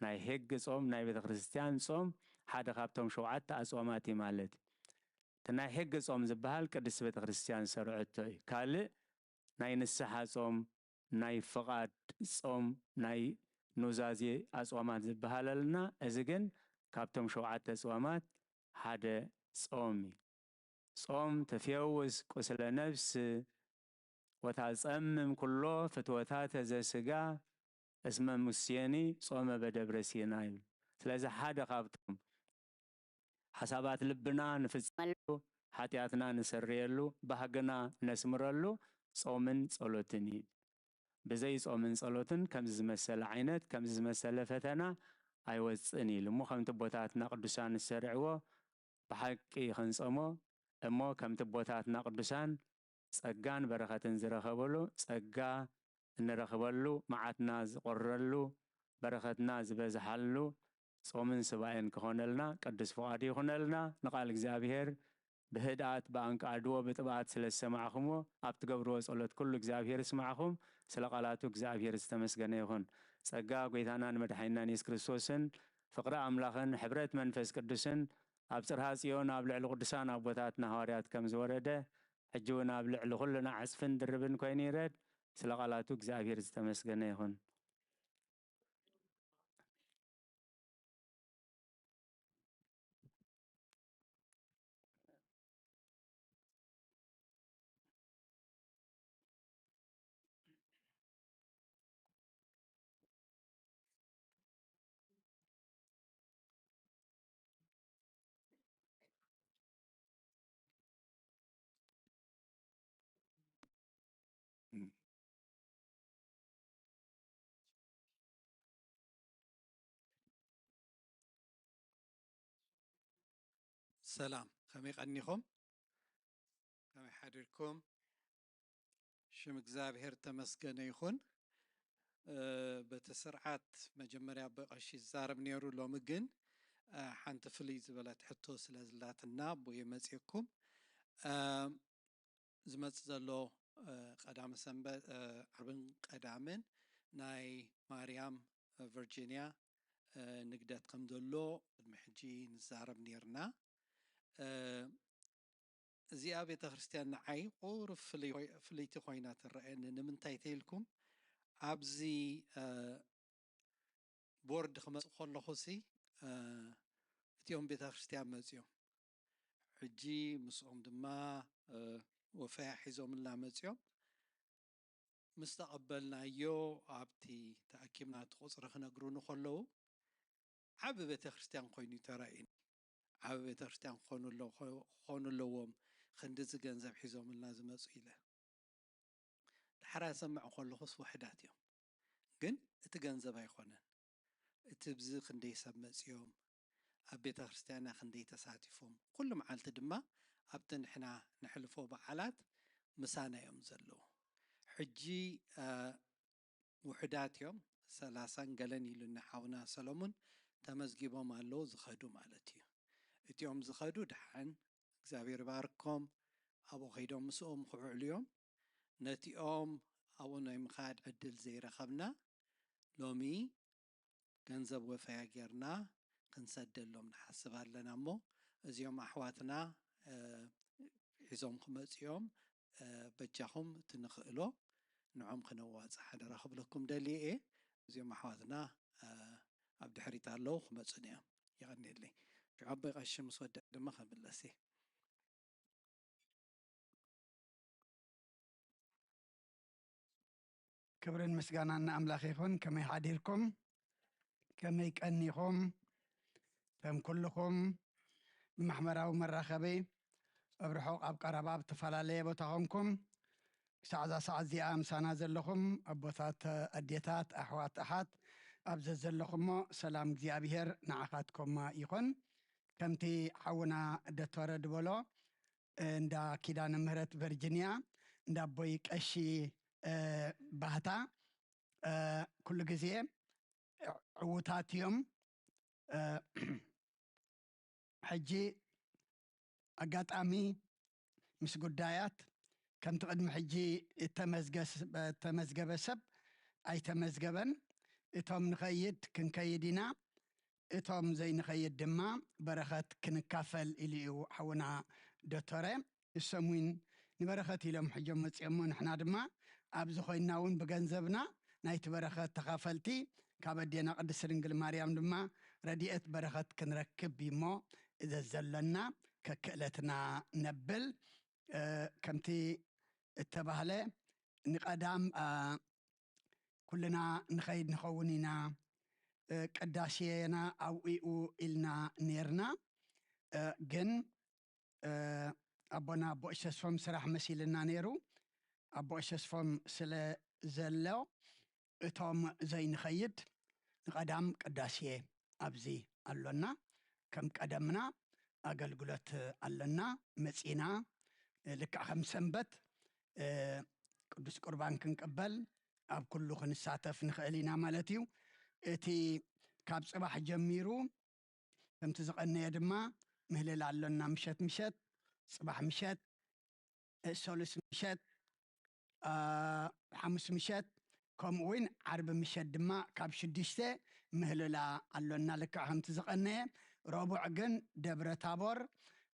ናይ ሕጊ ጾም፣ ናይ ቤተ ክርስቲያን ጾም ሓደ ካብቶም ሸውዓተ ኣጽዋማት እዩ ማለት እዩ። እቲ ናይ ሕጊ ጾም ዝበሃል ቅድስት ቤተ ክርስቲያን ዝሰርዐቶ እዩ። ካልእ ናይ ንስሓ ጾም፣ ናይ ፍቓድ ጾም፣ ናይ ኑዛዜ ኣጽዋማት ዝበሃል ኣለና። እዚ ግን ካብቶም ሸውዓተ ኣጽዋማት ሓደ ጾም እዩ። ጾም ትፌውስ ቁስለ ነፍስ ወታጸምም ኩሎ ፍትወታተ ዘስጋ እስመ ሙሴኒ ጾመ በደብረ ሲና ይብል። ስለዚ ሓደ ካብቶም ሓሳባት ልብና ንፍጽመሉ፣ ሓጢኣትና ንሰርየሉ፣ ባህግና ነስምረሉ ጾምን ጸሎትን እዩ። ብዘይ ጾምን ጸሎትን ከምዚ ዝመሰለ ዓይነት፣ ከምዚ ዝመሰለ ፈተና ኣይወጽእን ኢሉ። እሞ ከምቲ ኣቦታትና ቅዱሳን ዝሰርዕዎ ብሓቂ ክንጸሞ፣ እሞ ከምቲ ኣቦታትና ቅዱሳን ጸጋን በረኸትን ዝረኸብሉ፣ ጸጋ እንረኽበሉ፣ መዓትና ዝቆረሉ፣ በረኸትና ዝበዝሓሉ ጾምን ስባኤን ክኾነልና ቅዱስ ፍቓዱ ይኹነልና። ንቃል እግዚኣብሔር ብህድኣት ብኣንቃድዎ ብጥብኣት ስለ ዝሰማዕኹምዎ፣ ኣብ ትገብርዎ ጸሎት ኩሉ እግዚኣብሔር ይስማዕኹም። ስለ ቃላቱ እግዚኣብሔር ዝተመስገነ ይኹን። ጸጋ ጐይታናን መድሓኒናን የሱስ ክርስቶስን ፍቕሪ ኣምላኽን ሕብረት መንፈስ ቅዱስን ኣብ ጽርሃ ጽዮን ኣብ ልዕሊ ቅዱሳን ኣቦታትና ሃዋርያት ከም ዝወረደ፣ ሕጂ እውን ኣብ ልዕሊ ኩልና ዕጽፍን ድርብን ኮይኑ ይረድ። ስለ ቃላቱ እግዚኣብሔር ዝተመስገነ ይኹን። ሰላም፣ ከመይ ቀኒኹም? ከመይ ሓዲርኩም? ሽም እግዚኣብሔር ተመስገነ ይኹን። እ፣ በቲ ስርዓት መጀመርያ ኣቦይ ቀሺ ይዛረብ ነይሩ፣ ሎሚ ግን፣ እ፣ ሓንቲ ፍልይ ዝበለት ሕቶ ስለ ዝላትና ኣቦይ መጺእኩም። እ፣ ዝመጽእ ዘሎ፣ እ፣ ቀዳመ ሰንበት፣ እ፣ ዓርብን ቀዳምን ናይ ማርያም፣ እ፣ ቨርጂንያ፣ እ፣ ንግደት ከም ዘሎ ቅድሚ ሕጂ ንዛረብ ነይርና። እ፣ እዚኣ ቤተ ክርስቲያን ንዓይ ቁሩብ ፍልይ-፣ ፍልይቲ ኮይና ትረኣየኒ። ንምንታይ ተይልኩም፣ ኣብዚ፣ እ፣ ቦርድ ክመጽእ ከለኹሲ፣ እ፣ እቲኦም ቤተ ክርስቲያን መጺኦም። ሕጂ ምስኦም ድማ፣ እ፣ ወፈያ ሒዞምልና መጺኦም። ምስ ተቐበልናዮ፣ ኣብቲ ተኣኪብና እቲ ቁጽሪ ክነግሩኒ ከለዉ፣ ዓቢ ቤተ ክርስቲያን ኮይኑ ተራእዩኒ። ዓቢ ቤተ ክርስቲያን ክኾኑ ኣለ-፣ ክኾኑ ኣለዎም፣ ክንድዚ ገንዘብ ሒዞምልና ዝመጹ ኢለ። ድሓር ኣሰምዕ ከለኹስ ውሑዳት እዮም። ግን እቲ ገንዘብ ኣይኮነን። እቲ ብዚ ክንደይ ሰብ መጺኦም፣ ኣብ ቤተ ክርስቲያንና ክንደይ ተሳቲፎም፣ ኩሉ መዓልቲ ድማ ኣብቲ ንሕና ነሕልፎ በዓላት ምሳና እዮም ዘለዉ። ሕጂ፣ እ፣ ውሑዳት እዮም፣ ሰላሳን ገለን ኢሉኒ ሓውና ሰሎሙን፣ ተመዝጊቦም ኣለዉ ዝኸዱ ማለት እዩ። እቲኦም ዝኸዱ ደሓን እግዚኣብሔር ይባርኮም፣ ኣብኡ ከይዶም ምስኦም ክውዕሉ እዮም። ነቲኦም ኣብኡ ናይ ምኻድ ዕድል ዘይረኸብና፣ ሎሚ ገንዘብ ወፈያ ጌርና ክንሰደሎም ንሓስብ ኣለና እሞ፣ እዚኦም ኣሕዋትና፣ እ፣ ሒዞም ክመጹ እዮም። እ፣ በጃኹም እቲ ንኽእሎ ንዖም ክነዋጽእ ሓደራ ክብለኩም ደልየ እየ። እዚኦም ኣሕዋትና፣ እ፣ ኣብ ድሕሪት ኣለዉ ክመጹን እዮም። የቐንየለይ። ሽዑ ኣቦይ ቀሺ ምስ ወደአ ድማ ክምለስ እየ። ክብርን ምስጋናን ንኣምላኽ ይኹን። ከመይ ሓዲርኩም? ከመይ ቀኒኹም? ከም ኩልኹም ብማሕበራዊ መራኸቢ ኣብ ርሑቕ ኣብ ቀረባ ኣብ ዝተፈላለየ ቦታ ኾንኩም ክሳዕ እዛ ሰዓት እዚኣ ምሳና ዘለኹም ኣቦታት፣ ኣዴታት፣ ኣሕዋት፣ ኣሓት ኣብ ዘዘለኹሞ ሰላም እግዚኣብሔር ንዓኻትኮማ ይኹን። ከምቲ ሓውና ደቶረ ድበሎ እንዳ ኪዳነ ምህረት ቨርጂንያ እንዳ ኣቦይ ቀሺ ባህታ ኩሉ ግዜ ዕዉታት እዮም። ሕጂ ኣጋጣሚ ምስ ጉዳያት ከምቲ ቅድሚ ሕጂ እተመዝገበ ሰብ ኣይተመዝገበን። እቶም ንኸይድ ክንከይድ ኢና፣ እቶም ዘይንኸይድ ድማ በረኸት ክንካፈል ኢሉ እዩ ሓውና ዶቶረ። እሶም እውን ንበረኸት ኢሎም ሕጆም መፂኦሞ፣ ንሕና ድማ ኣብዚ ኮይንና እውን ብገንዘብና ናይቲ በረኸት ተኻፈልቲ ካብ ኣዴና ቅድስት ድንግል ማርያም ድማ ረድኤት በረኸት ክንረክብ እዩሞ እዘ ዘሎና ከክእለትና ነብል። ከምቲ እተባህለ ንቐዳም ኩልና ንኸይድ ንኸውን ኢና፣ ቅዳሴና ኣብኡ ኢልና ነርና። ግን ኣቦና ኣቦ እሸስፎም ስራሕ መሲልና ነይሩ። ኣቦ እሸስፎም ስለ ዘሎ እቶም ዘይንኸይድ ንቐዳም ቅዳሴ ኣብዚ ኣሎና። ከም ቀደምና ኣገልግሎት ኣሎና። መጺና ልክዕ ከም ሰንበት ቅዱስ ቁርባን ክንቅበል ኣብ ኩሉ ክንሳተፍ ንኽእል ኢና ማለት እዩ። እቲ ካብ ጽባሕ ጀሚሩ ከምቲ ዝቐነየ ድማ ምህልላ ኣሎና። ምሸት ምሸት፣ ጽባሕ ምሸት፣ ሰሉስ ምሸት፣ ሓሙስ ምሸት ከምኡ እውን ዓርቢ ምሸት ድማ ካብ ሽዱሽተ ምህልላ ኣሎና። ልክዕ ከምቲ ዝቐነየ ረቡዕ ግን ደብረ ታቦር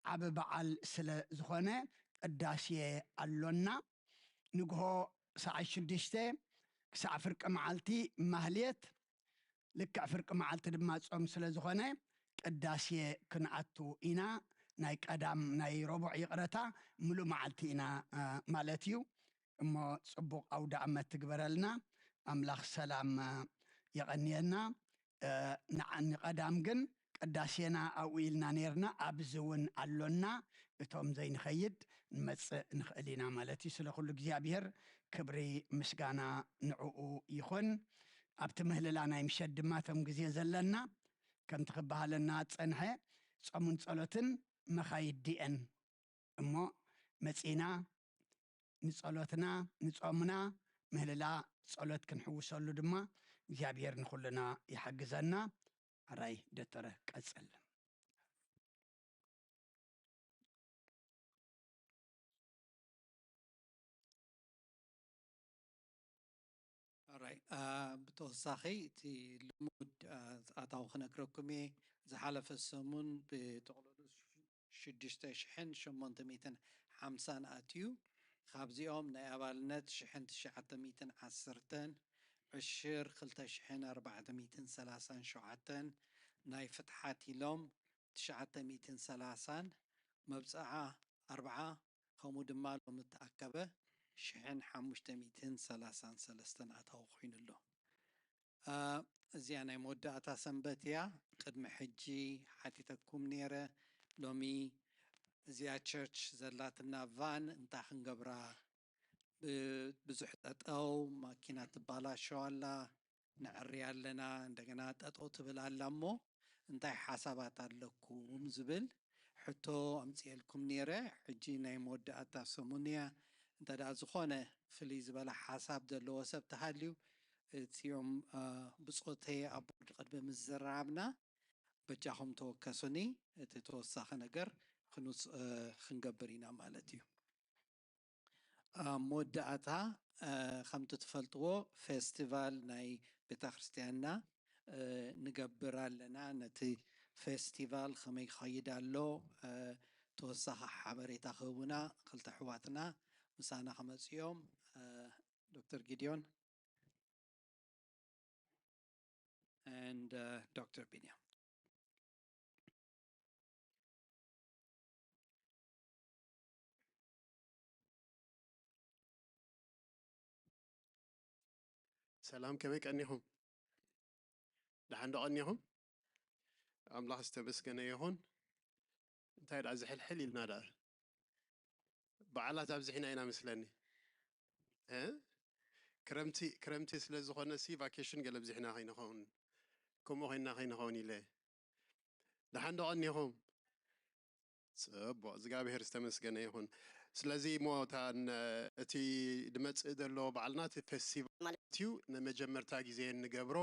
ዓቢ በዓል ስለ ዝኾነ ቅዳሴ ኣሎና። ንግሆ ሰዓት ሽዱሽተ ክሳዕ ፍርቂ መዓልቲ ማህሌት፣ ልክዕ ፍርቂ መዓልቲ ድማ ጾም ስለ ዝኾነ ቅዳሴ ክንኣቱ ኢና። ናይ ቀዳም ናይ ረቡዕ ይቕረታ ምሉእ መዓልቲ ኢና ማለት እዩ። እሞ ጽቡቕ ኣውደ ኣመት ትግበረልና። ኣምላኽ ሰላም የቐንየና። ንቐዳም ግን ቅዳሴና ኣብኡ ኢልና ነርና፣ ኣብዚ እውን ኣሎና። እቶም ዘይንኸይድ ንመጽእ ንኽእል ኢና ማለት እዩ። ስለ ኩሉ እግዚኣብሔር ክብሪ ምስጋና ንዕኡ ይኹን። ኣብቲ ምህልላ ናይ ምሸት ድማ እቶም ግዜ ዘለና ከምቲ ክበሃለና ጸንሐ ጾምን ጸሎትን መኻይዲ እየን። እሞ መጺና ንጸሎትና ንጾምና ምህልላ ጸሎት ክንሕውሰሉ ድማ እግዚኣብሔር ንኹልና ይሓግዘና። ኣራይ ደተረ ቀጽል። ኣራይ ብተወሳኺ እቲ ልሙድ ኣታዊ ክነግረኩም እየ። ዝሓለፈ ሰሙን ብጥቕልሉ ሽዱሽተ ሽሕን ሸሞንተ ሚእትን ሓምሳን ኣትዩ። ካብዚኦም ናይ ኣባልነት ሽሕን ትሽዓተ ሚእትን ዓሰርተን፣ ዕሽር ክልተ ሽሕን ኣርባዕተ ሚእትን ሰላሳን ሸውዓተን፣ ናይ ፍትሓት ኢሎም ትሽዓተ ሚእትን ሰላሳን፣ መብፅዓ ኣርብዓ ከምኡ ድማ ሎም እተኣከበ ሽሕን ሓሙሽተ ሚእትን ሰላሳን ሰለስተን ኣታዊ ኮይኑ ኣሎ። እዚኣ ናይ መወዳእታ ሰንበት እያ። ቅድሚ ሕጂ ሓቲተኩም ነይረ። ሎሚ እዚኣ ቸርች ዘላትና ቫን እንታይ ክንገብራ፣ ብዙሕ ጠጠው፣ ማኪና ትባላሸው ኣላ፣ ነዕርያ ኣለና፣ እንደገና ጠጠው ትብል ኣላ እሞ እንታይ ሓሳባት ኣለኩም ዝብል ሕቶ ኣምፅኤልኩም ነይረ። ሕጂ ናይ መወዳእታ ሰሙን እያ። እንተ ደኣ ዝኾነ ፍልይ ዝበለ ሓሳብ ዘለዎ ሰብ ተሃልዩ እቲኦም ብፆተይ ኣብ ቦርድ ቅድሚ ምዝራብና በጃኹም ተወከሱኒ። እቲ ተወሳኺ ነገር ክንውስ ክንገብር ኢና ማለት እዩ። ኣብ መወዳእታ ከምቲ ትፈልጥዎ ፌስቲቫል ናይ ቤተ ክርስቲያንና ንገብር ኣለና። ነቲ ፌስቲቫል ከመይ ክኸይድ ኣሎ ተወሳኺ ሓበሬታ ክህቡና ክልተ ኣሕዋትና ምሳና ክመፅኡ እዮም። ዶክተር ጊድዮን and Doctor Binyam. ሰላም፣ ከመይ ቀኒኹም? ደሓን ዶ ቀኒኹም? ኣምላኽ ዝተመስገነ ይኹን። እንታይ ደኣ ዝሕልሕል ኢልና ደኣ? በዓላት ኣብዚሕና ኢና መስለኒ። እ? ክረምቲ፣ ክረምቲ ስለ ዝኾነ ሲ ቫኬሽን ገለ ኣብዚሕና ከይንኸውን፣ ከምኡ ኮይንና ከይንኸውን ኢለ። ደሓን ዶ ቀኒኹም? ጽቡቕ፣ እግዚኣብሔር ዝተመስገነ ይኹን። ስለዚ እሞ እታ ን-፣ እቲ ድመጽእ ዘሎ በዓልና እቲ ፌስቲቫል ማለት እዩ፣ ንመጀመርታ ግዜ እንገብሮ፣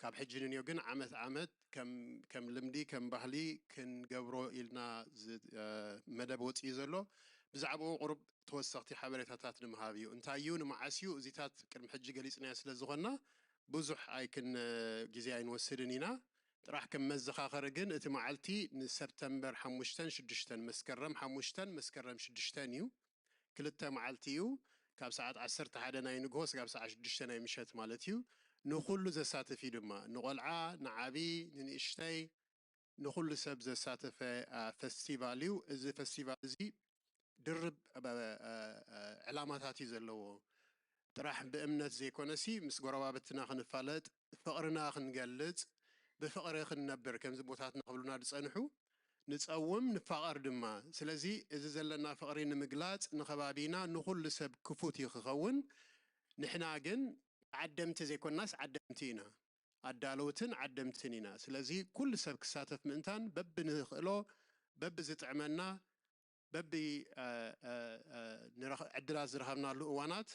ካብ ሕጂ ንንዮ ግን ዓመት ዓመት ከም፣ ከም ልምዲ፣ ከም ባህሊ ክንገብሮ ኢልና ዝ-፣ እ፣ መደብ ወጺኡ ዘሎ። ብዛዕባኡ ቁሩብ ተወሰኽቲ ሓበሬታታት ንምሃብ እዩ። እንታይ እዩ፣ ንመዓስ እዩ፣ እዚታት ቅድሚ ሕጂ ገሊጽናዮ ስለ ዝኾንና ብዙሕ ኣይክን-፣ ግዜ ኣይንወስድን ኢና። ጥራሕ ከም መዘኻኸሪ ግን እቲ መዓልቲ ንሰፕተምበር ሓሙሽተን ሽዱሽተን፣ መስከረም ሓሙሽተን መስከረም ሽዱሽተን እዩ። ክልተ መዓልቲ እዩ። ካብ ሰዓት ዓሰርተ ሓደ ናይ ንግሆ ስጋብ ሰዓት ሽዱሽተ ናይ ምሸት ማለት እዩ። ንኹሉ ዘሳትፍ እዩ ድማ። ንቖልዓ፣ ንዓቢ፣ ንንእሽተይ፣ ንኹሉ ሰብ ዘሳተፈ፣ አ፣ ፈስቲቫል እዩ። እዚ ፈስቲቫል እዚ ድርብ፣ አ፣ አ፣ አ፣ ዕላማታት እዩ ዘለዎ። ጥራሕ ብእምነት ዘይኮነሲ ምስ ጎረባብትና ክንፋለጥ፣ ፍቕርና ክንገልጽ፣ ብፍቕሪ ክንነብር ከምዚ ቦታትና ክብሉና ዝጸንሑ፣ ንጸውም፣ ንፋቐር ድማ። ስለዚ እዚ ዘለና ፍቕሪ ንምግላጽ ንኸባቢና ንኹሉ ሰብ ክፉት እዩ ክኸውን። ንሕና ግን ዓደምቲ ዘይኮናስ ዓደምቲ ኢና። ኣዳለውትን ዓደምትን ኢና። ስለዚ ኩሉ ሰብ ክሳተፍ ምእንታን በብንኽእሎ፣ በብዝጥዕመና፣ በቢ፣ እ፣ እ፣ እ፣ ንረኽ-፣ ዕድላት ዝረኸብናሉ እዋናት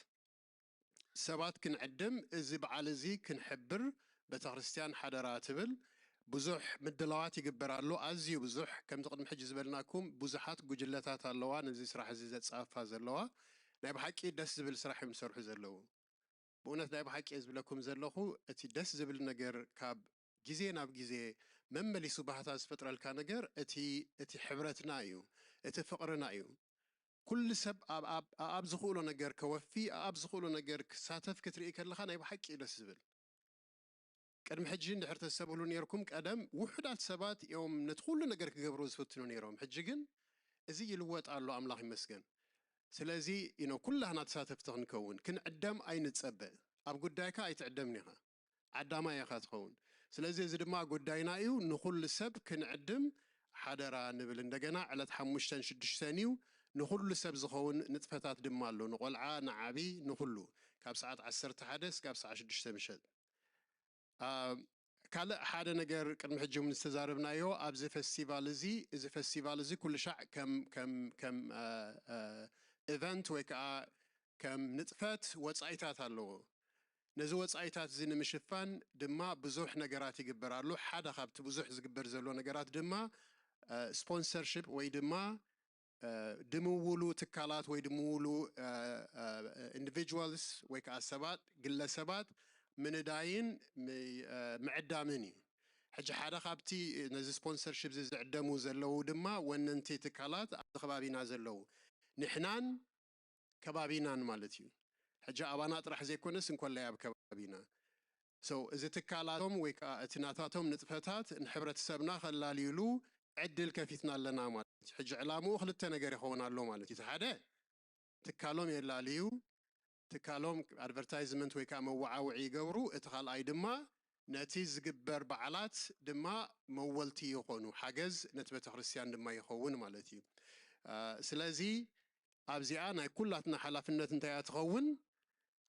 ሰባት ክንዕድም፣ እዚ በዓል እዚ ክንሕብር ቤተክርስትያን ሓደራ ትብል። ብዙሕ ምድላዋት ይግበር ኣሎ፣ ኣዝዩ ብዙሕ። ከምቲ ቅድሚ ሕጂ ዝበልናኩም ብዙሓት ጉጅለታት ኣለዋ ነዚ ስራሕ እዚ ዘጻፋ ዘለዋ። ናይ ብሓቂ ደስ ዝብል ስራሕ እዮም ዝሰርሑ ዘለዉ። ብእውነት ናይ ብሓቂ እየ ዝብለኩም ዘለኹ፣ እቲ ደስ ዝብል ነገር ካብ ግዜ ናብ ግዜ መመሊሱ ባህታ ዝፈጥረልካ ነገር እቲ፣ እቲ ሕብረትና እዩ፣ እቲ ፍቕርና እዩ። ኩሉ ሰብ ኣብ፣ ኣብ፣ ኣብ ዝኽእሎ ነገር ከወፊ፣ ኣብ ዝኽእሎ ነገር ክሳተፍ ክትርኢ ከለኻ ናይ ብሓቂ እዩ ደስ ዝብል። ቅድሚ ሕጂ እንድሕር ተስተብህሉ ነይርኩም፣ ቀደም ውሑዳት ሰባት እዮም ነቲ ኩሉ ነገር ክገብሩ ዝፍትኑ ነይሮም። ሕጂ ግን እዚ ይልወጥ ኣሎ፣ ኣምላኽ ይመስገን። ስለዚ፣ you know፣ ኩላህና ተሳተፍቲ ክንከውን፣ ክንዕደም ኣይንጸበ። ኣብ ጉዳይካ ኣይትዕደምን ኢኻ። ዓዳማይ ኢኻ ትኸውን። ስለዚ እዚ ድማ ጉዳይና እዩ። ንኹሉ ሰብ ክንዕድም ሓደራ ንብል። እንደገና ዕለት ሓሙሽተን ሽዱሽተን እዩ። ንኹሉ ሰብ ዝኸውን ንጥፈታት ድማ ኣሎ። ንቖልዓ፣ ንዓቢ፣ ንኹሉ። ካብ ሰዓት ዓሰርተ ሓደ እስካብ ሰዓት ሽዱሽተ ምሸት። አ፣ ካልእ ሓደ ነገር ቅድሚ ሕጂ እውን ዝተዛረብናዮ፣ ኣብዚ ፈስቲቫል እዚ፣ እዚ ፈስቲቫል እዚ ኩሉ ሻዕ ከም፣ ከም፣ ከም፣ አ፣ አ፣ ኢቨንት ወይ ከዓ ከም ንጥፈት ወጻኢታት ኣለዎ። ነዚ ወጻኢታት እዚ ንምሽፋን ድማ ብዙሕ ነገራት ይግበር ኣሎ። ሓደ ካብቲ ብዙሕ ዝግበር ዘሎ ነገራት ድማ፣ አ፣ ስፖንሰርሺፕ ወይ ድማ፣ አ፣ ድምውሉ ትካላት ወይ ድምውሉ፣ አ፣ አ፣ ኢንዲቪጁዋልስ ወይ ከዓ ሰባት፣ ግለሰባት ምንዳይን ም-፣ አ፣ ምዕዳምን እዩ። ሕጂ ሓደ ካብቲ ነዚ ስፖንሰርሺፕ እዚ ዝዕደሙ ዘለዉ ድማ ወነንቲ ትካላት ኣብዚ ከባቢና ዘለዉ። ንሕናን ከባቢናን ማለት እዩ። ሕጂ ኣባና ጥራሕ ዘይኮነስ እንኮላይ ኣብ ከባቢና። So፣ እዚ ትካላቶም ወይ ከዓ እቲ ናታቶም ንጥፈታት ንሕብረተሰብና ከላልዩሉ ዕድል ከፊትና ኣለና ማለት እዩ። ሕጂ ዕላምኡ ክልተ ነገር ይኸውን ኣሎ ማለት እዩ። እቲ ሓደ ትካሎም የላልዩ፣ ትካሎም ኣድቨርታይዝመንት ወይ ከዓ መወዓውዒ ይገብሩ። እቲ ካልኣይ ድማ ነቲ ዝግበር በዓላት ድማ መወልቲ ይኾኑ፣ ሓገዝ ነቲ ቤተክርስትያን ድማ ይኸውን ማለት እዩ። አ፣ ስለዚ ኣብዚኣ ናይ ኩላትና ሓላፍነት እንታይ እያ ትኸውን?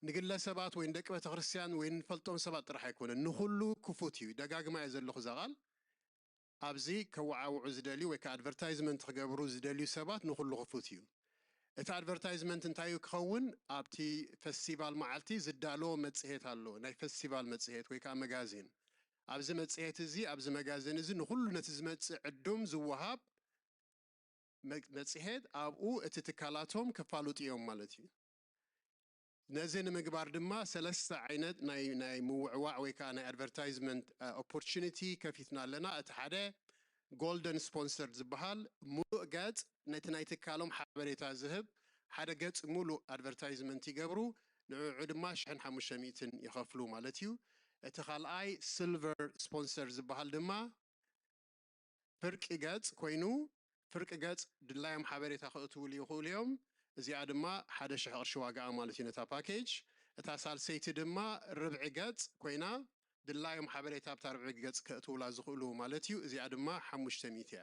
ንግለሰባት ወይ ንደቂ ቤተክርስትያን ወይ ንፈልጦም ሰባት ጥራሕ ኣይኮነን፣ ንኹሉ ክፉት እዩ። ደጋግማ እየ ዘለኹ እዛ ቃል። ኣብዚ ከወዓውዑ ዝደልዩ ወይ ከዓ ኣድቨርታይዝመንት ክገብሩ ዝደልዩ ሰባት ንኹሉ ክፉት እዩ። እቲ ኣድቨርታይዝመንት እንታይ እዩ ክኸውን? ኣብቲ ፈስቲቫል መዓልቲ ዝዳሎ መጽሔት ኣሎ፣ ናይ ፈስቲቫል መጽሔት ወይ ከዓ መጋዚን። ኣብዚ መጽሔት እዚ፣ ኣብዚ መጋዚን እዚ ንኹሉ ነቲ ዝመጽእ ዕዱም ዝወሃብ መ-፣ መጽሔት ኣብኡ እቲ ትካላቶም ከፋልጡ እዮም ማለት እዩ። ነዚ ንምግባር ድማ ሰለስተ ዓይነት ናይ፣ ናይ ምውዕዋዕ ወይ ከዓ ናይ ኣድቨርታይዝመንት፣ አ፣ ኦፖርቹኒቲ ከፊትና ኣለና። እቲ ሓደ ጎልደን ስፖንሰር ዝበሃል፣ ሙሉእ ገጽ ነቲ ናይ ትካሎም ሓበሬታ ዝህብ ሓደ ገጽ ሙሉእ ኣድቨርታይዝመንት ይገብሩ። ንዕዑ ድማ ሽሕን ሓሙሽተ ሚእትን ይኸፍሉ ማለት እዩ። እቲ ካልኣይ ሲልቨር ስፖንሰር ዝበሃል ድማ ፍርቂ ገጽ ኮይኑ፣ ፍርቂ ገጽ ድላዮም ሓበሬታ ከእትውሉ ይኽእሉ እዮም። እዚኣ ድማ ሓደ ሽሕ ቅርሺ ዋጋኣ ማለት እዩ ነታ ፓኬጅ። እታ ሳልሰይቲ ድማ ርብዒ ገጽ ኮይና፣ ድላዮም ሓበሬታ ኣብታ ርብዒ ገጽ ከእትውላ ዝኽእሉ ማለት እዩ። እዚኣ ድማ ሓሙሽተ ሚእቲ እያ።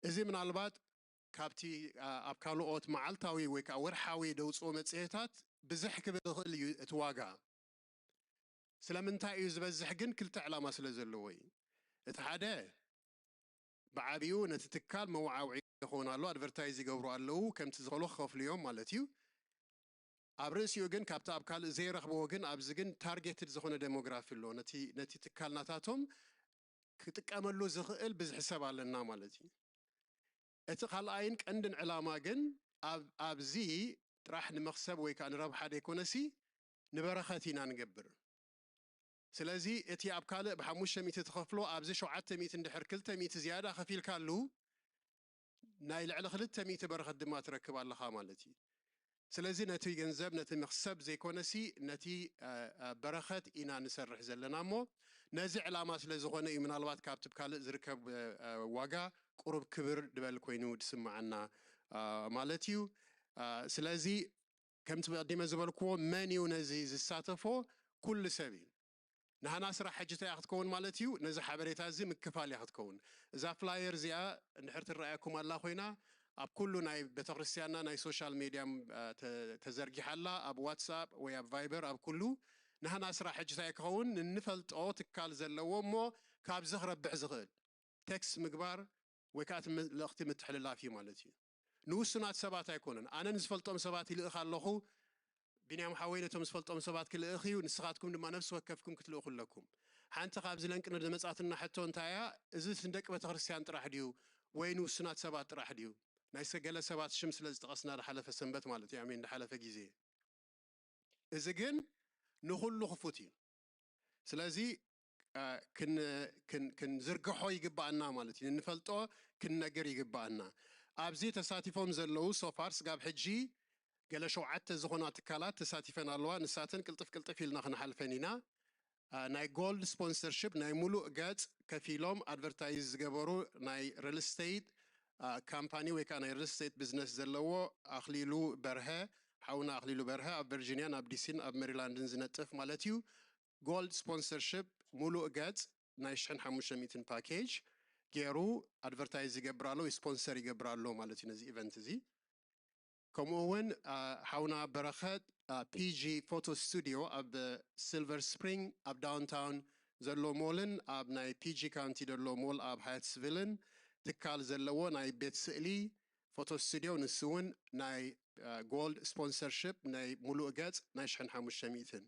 እዚ ምናልባት ካብቲ ኣብ ካልኦት መዓልታዊ ወይ ከዓ ወርሓዊ ደውፅኦ መፅሄታት ብዝሕ ክብል ይኽእል እዩ እቲ ዋጋ። ስለምንታይ እዩ ዝበዝሕ ግን? ክልተ ዕላማ ስለ ዘለዎ እዩ። እቲ ሓደ ብዓብኡ ነቲ ትካል መወዓውዒ ይኸውን ኣሎ፣ ኣድቨርታይዝ ይገብሩ ኣለዉ፣ ከምቲ ዝኸሎ ክኸፍሉ እዮም ማለት እዩ። ኣብ ርእሲኡ ግን ካብቲ ኣብ ካልእ ዘይረኽብዎ ግን ኣብዚ ግን ታርጌትድ ዝኾነ ደሞግራፊ ኣሎ። ነቲ ነቲ ትካል ናታቶም ክጥቀመሉ ዝኽእል ብዝሒ ሰብ ኣለና ማለት እዩ። እቲ ካልኣይን ቀንድን ዕላማ ግን ኣብ ኣብዚ ጥራሕ ንመኽሰብ ወይ ከዓ ንረብሓ ደይኮነሲ ንበረኸት ኢና ንገብር። ስለዚ እቲ ኣብ ካልእ ብሓሙሽተ ሚእቲ ትኸፍሎ ኣብዚ ሸውዓተ ሚእቲ እንድሕር ክልተ ሚእቲ ዝያዳ ከፊልካሉ ናይ ልዕሊ ክልተ ሚእቲ በረኸት ድማ ትረክብ ኣለኻ ማለት እዩ። ስለዚ ነቲ ገንዘብ ነቲ መኽሰብ ዘይኮነሲ ነቲ በረኸት ኢና ንሰርሕ ዘለና እሞ ነዚ ዕላማ ስለ ዝኾነ እዩ ምናልባት ካብቲ ካልእ ዝርከብ ዋጋ ቁሩብ ክብር ድበል ኮይኑ ድስምዓና ማለት እዩ። ስለዚ ከምቲ ቀዲመ ዝበልክዎ መን እዩ ነዚ ዝሳተፎ? ኩሉ ሰብ እዩ። ንሃና ስራሕ ሕጂ እንታይ ክትከውን ማለት እዩ? ነዚ ሓበሬታ እዚ ምክፋል እያ ክትከውን። እዛ ፍላየር እዚኣ እንድሕር ትረኣየኩም ኣላ ኮይና ኣብ ኩሉ ናይ ቤተክርስትያንና ናይ ሶሻል ሜድያ ተዘርጊሓ ኣላ፣ ኣብ ዋትሳፕ ወይ ኣብ ቫይበር ኣብ ኩሉ። ንሃና ስራሕ ሕጂ እንታይ ክኸውን? ንንፈልጦ ትካል ዘለዎ እሞ ካብዚ ክረብሕ ዝኽእል ቴክስት ምግባር ወይ ከዓ እቲ መልእኽቲ ምትሕልላፍ እዩ ማለት እዩ። ንውሱናት ሰባት ኣይኮነን። ኣነ ንዝፈልጦም ሰባት ይልእኽ ኣለኹ፣ ቢንያም ሓወይ ነቶም ዝፈልጦም ሰባት ክልእኽ እዩ፣ ንስኻትኩም ድማ ነፍሲ ወከፍኩም ክትልእኹ ኣለኩም። ሓንቲ ካብዚ ለንቅነ ዝመጻትና ሕቶ እንታይ እያ? እዚ ንደቂ ቤተክርስትያን ጥራሕ ድዩ ወይ ንውሱናት ሰባት ጥራሕ ድዩ? ናይ ገለ ሰባት ሽም ስለ ዝጠቐስና ዝሓለፈ ሰንበት ማለት እዩ፣ ኣሜን፣ ዝሓለፈ ግዜ። እዚ ግን ንኹሉ ክፉት እዩ። ስለዚ ክንዝርግሖ ይግባኣና ማለት እዩ። ንፈልጦ ክንነግር ይግባኣና። ኣብዚ ተሳቲፎም ዘለዉ ሶፋር ስጋብ ሕጂ ገለ ሸውዓተ ዝኾና ትካላት ተሳቲፈን ኣለዋ። ንሳተን ቅልጥፍ ቅልጥፍ ኢልና ክንሓልፈን ኢና። ናይ ጎልድ ስፖንሰርሽፕ ናይ ሙሉእ ገጽ ከፊሎም ኣድቨርታይዝ ዝገበሩ ናይ ሪል ስቴት ካምፓኒ ወይ ከዓ ናይ ሪል ስቴት ቢዝነስ ዘለዎ ኣኽሊሉ በርሀ፣ ሓውና ኣኽሊሉ በርሀ ኣብ ቨርጂኒያን ኣብ ዲሲን ኣብ ሜሪላንድን ዝነጥፍ ማለት እዩ። ጎልድ ስፖንሰርሽፕ ሙሉእ ገጽ ናይ ሽሕን ሓሙሽተ ሚእትን ፓኬጅ ገይሩ ኣድቨርታይዝ ይገብር ኣሎ፣ ስፖንሰር ይገብር ኣሎ ማለት እዩ ነዚ ኢቨንት እዚ። ከምኡ እውን ሓውና በረኸት ፒጂ ፎቶ ስቱዲዮ ኣብ ሲልቨር ስፕሪንግ ኣብ ዳውንታውን ዘሎ ሞልን ኣብ ናይ ፒጂ ካውንቲ ዘሎ ሞል ኣብ ሃያትስቪልን ትካል ዘለዎ ናይ ቤት ስእሊ ፎቶ ስቱዲዮ ንሱ እውን ናይ ጎልድ ስፖንሰርሽፕ ናይ ሙሉእ ገጽ ናይ ሽሕን ሓሙሽተ ሚእትን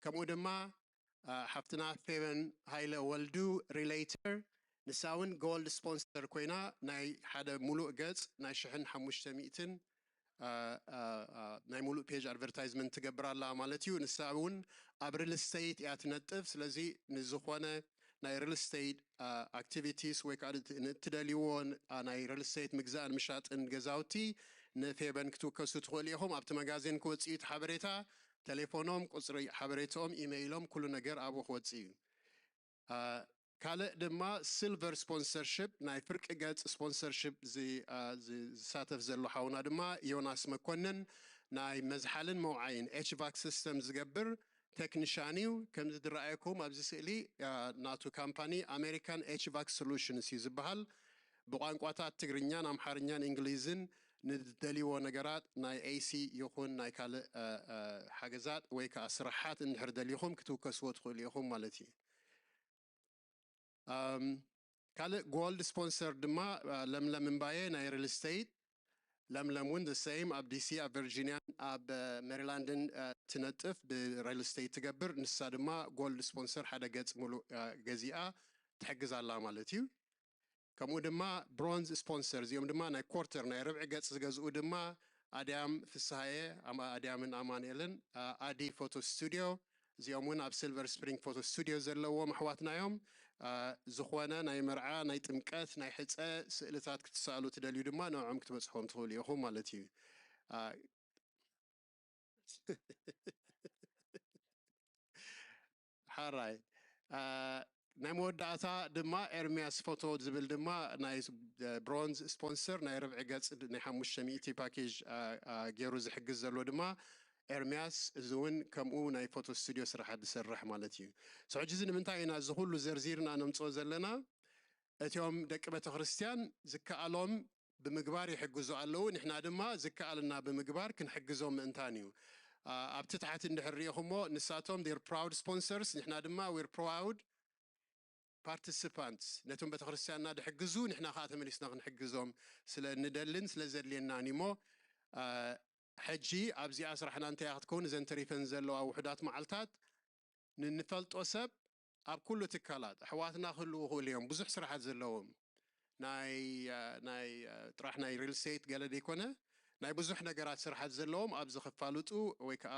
ከምኡ ድማ ሓፍትና ፌቨን ሃይለ ወልዱ ሪሌተር ንሳ እውን ጎልድ ስፖንሰር ኮይና ናይ ሓደ ሙሉእ ገጽ ናይ ሽሕን ሓሙሽተ ሚእትን ናይ ሙሉእ ፔጅ ኣድቨርታይዝመንት ትገብር ኣላ ማለት እዩ። ንሳ እውን ኣብ ሪል ስቴት እያ ትነጥፍ። ስለዚ ንዝኾነ ናይ ሪል ስቴት ኣክቲቪቲስ ወይ ከዓ ንእትደልይዎ ናይ ሪል ስቴት ምግዛእን ምሻጥን ገዛውቲ ንፌበን ክትውከሱ ትኽእሉ ኢኹም። ኣብቲ መጋዚን ክወፅእ እዩ እቲ ሓበሬታ። ቴሌፎኖም፣ ቁፅሪ ሓበሬትኦም፣ ኢሜይሎም፣ ኩሉ ነገር ኣብኡ ክወፅእ እዩ። ካልእ ድማ ሲልቨር ስፖንሰርሽፕ ናይ ፍርቂ ገጽ ስፖንሰርሽፕ ዝሳተፍ ዘሎ ሓውና ድማ ዮናስ መኮንን ናይ መዝሓልን መውዓይን ኤችቫክ ሲስተም ዝገብር ቴክኒሻን እዩ። ከምዚ ዝረኣየኩም ኣብዚ ስእሊ ናቱ ካምፓኒ ኣሜሪካን ኤችቫክ ሶሉሽንስ እዩ ዝበሃል። ብቋንቋታት ትግርኛን ኣምሓርኛን እንግሊዝን ንደልይዎ ነገራት ናይ ኤሲ ይኹን ናይ ካልእ ሓገዛት ወይ ከዓ ስራሓት እንድሕር ደሊኹም ክትውከስዎ ትኽእሉ ኢኹም ማለት እዩ። ካልእ ጎልድ ስፖንሰር ድማ ለምለም እምባየ ናይ ሪል ስቴት። ለምለም እውን the same ኣብ ዲሲ ኣብ ቨርጂኒያን ኣብ ሜሪላንድን ትነጥፍ ብሪል ስቴት ትገብር። ንሳ ድማ ጎልድ ስፖንሰር ሓደ ገጽ ሙሉእ ገዚኣ ትሕግዝ ኣላ ማለት እዩ። ከምኡ ድማ ብሮንዝ ስፖንሰር እዚኦም ድማ ናይ ኮርተር ናይ ርብዒ ገጽ ዝገዝኡ ድማ ኣድያም ፍስሃየ ኣድያምን ኣማንኤልን ኣዲ ፎቶ ስቱዲዮ እዚኦም እውን ኣብ ሲልቨር ስፕሪንግ ፎቶ ስቱዲዮ ዘለዎም ኣሕዋትና እዮም። ዝኾነ ናይ መርዓ ናይ ጥምቀት ናይ ሕፀ ስእልታት ክትሰኣሉ ትደልዩ ድማ ንዕኦም ክትበፅሕዎም ትኽእሉ ኢኹም ማለት እዩ። ሓራይ ናይ መወዳእታ ድማ ኤርሚያስ ፎቶ ዝብል ድማ ናይ ብሮንዝ ስፖንሰር ናይ ርብዒ ገጽ ናይ ሓሙሽተ ሚእቲ ፓኬጅ ገይሩ ዝሕግዝ ዘሎ ድማ ኤርምያስ፣ እዚ እውን ከምኡ ናይ ፎቶ ስቱድዮ ስራሓት ዝሰርሕ ማለት እዩ። ሕጂ እዚ ንምንታይ ኢና እዚ ኩሉ ዘርዚርና ነምፅኦ ዘለና? እቲኦም ደቂ ቤተክርስትያን ዝከኣሎም ብምግባር ይሕግዙ ኣለዉ። ንሕና ድማ ዝከኣልና ብምግባር ክንሕግዞም ምእንታን እዩ። ኣብቲ ታሕቲ እንድሕር ሪኢኹሞ፣ ንሳቶም ር ፕራውድ ስፖንሰርስ፣ ንሕና ድማ ር ፕራውድ ፓርቲስፓንትስ። ነቶም ቤተክርስትያንና ድሕግዙ ንሕና ከዓ ተመሊስና ክንሕግዞም ስለ እንደልን ስለ ዘድልየናን እሞ፣ ሕጂ ኣብዚኣ ስራሕና እንታይ ክትከውን፣ እዘን ተሪፈን ዘለዋ ውሑዳት መዓልታት ንንፈልጦ ሰብ ኣብ ኩሉ ትካላት ኣሕዋትና ክህልዉ ይኽእሉ እዮም። ብዙሕ ስራሓት ዘለዎም ናይ ናይ ጥራሕ ናይ ሪል ስቴት ገለ ዘይኮነ፣ ናይ ብዙሕ ነገራት ስራሓት ዘለዎም ኣብዚ ክፋልጡ ወይ ከዓ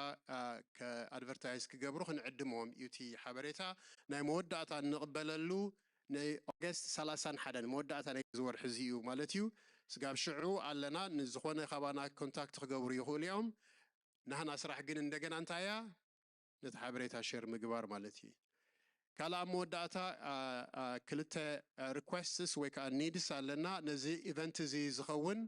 ኣድቨርታይዝ ክገብሩ ክንዕድሞም እዩ እቲ ሓበሬታ። ናይ መወዳእታ እንቕበለሉ ናይ ኦገስት ሰላሳን ሓደን፣ መወዳእታ ናይ ዝወርሒ እዚ እዩ ማለት እዩ። ስጋብ ሽዑ ኣለና። ንዝኾነ ካባና ኮንታክት ክገብሩ ይኽእሉ እዮም። ናህና ስራሕ ግን እንደገና እንታይ እያ? ነቲ ሓበሬታ ሸር ምግባር ማለት እዩ። ካልእ ኣብ መወዳእታ ክልተ ሪኩዌስትስ ወይ ከዓ ኒድስ ኣለና። ነዚ ኢቨንት እዚ ዝኸውን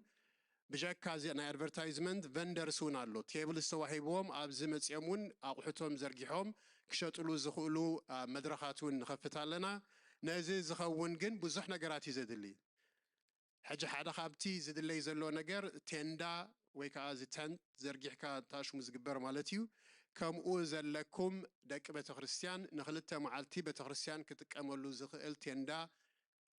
ብጀካ እዚ ናይ ኣድቨርታይዝመንት፣ ቨንደርስ እውን ኣሎ። ቴብልስ ተዋሂብዎም ኣብዚ መፂኦም እውን ኣቑሑቶም ዘርጊሖም ክሸጥሉ ዝኽእሉ መድረኻት እውን ንኸፍት ኣለና። ነዚ ዝኸውን ግን ብዙሕ ነገራት እዩ ዘድሊ። ሕጂ ሓደ ካብቲ ዝድለይ ዘሎ ነገር ቴንዳ ወይ ከዓ እዚ ተንት ዘርጊሕካ ታሽሙ ዝግበር ማለት እዩ። ከምኡ ዘለኩም ደቂ ቤተክርስትያን ንክልተ መዓልቲ ቤተክርስትያን ክጥቀመሉ ዝኽእል ቴንዳ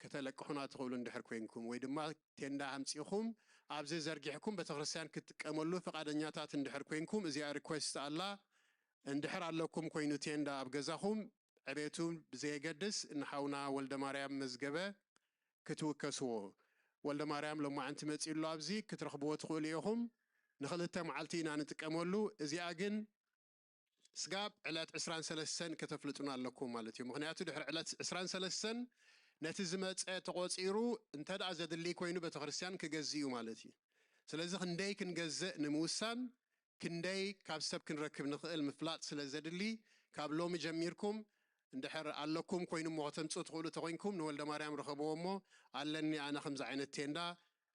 ከተለቅሑና ትኽእሉ እንድሕር ኮይንኩም፣ ወይ ድማ ቴንዳ ኣምፂኹም ኣብዚ ዘርጊሕኩም ቤተክርስትያን ክትጥቀመሉ ፍቓደኛታት እንድሕር ኮይንኩም፣ እዚኣ ሪኩዌስት ኣላ። እንድሕር ኣለኩም ኮይኑ ቴንዳ ኣብ ገዛኹም፣ ዕቤቱ ብዘየገድስ ንሓውና ወልደ ማርያም መዝገበ ክትውከስዎ። ወልደ ማርያም ሎማዓንቲ መፂኡ ኣሎ፣ ኣብዚ ክትረኽብዎ ትኽእሉ ኢኹም። ንክልተ መዓልቲ ኢና ንጥቀመሉ። እዚኣ ግን ስጋብ ዕለት ዕስራን ሰለስተን ከተፍልጡና ኣለኩም ማለት እዩ። ምክንያቱ ድሕሪ ዕለት ዕስራን ሰለስተን ነቲ ዝመፀ ተቆፂሩ እንተ ደኣ ዘድሊ ኮይኑ ቤተክርስትያን ክገዝእ እዩ ማለት እዩ። ስለዚ ክንደይ ክንገዝእ ንምውሳን፣ ክንደይ ካብ ሰብ ክንረክብ ንኽእል ምፍላጥ ስለ ዘድሊ፣ ካብ ሎሚ ጀሚርኩም እንድሕር ኣለኩም ኮይኑ እሞ ከተምፅኡ ትኽእሉ ተኮይንኩም ንወልደ ማርያም ርኸብዎ እሞ፣ ኣለኒ ኣነ ከምዚ ዓይነት ቴንዳ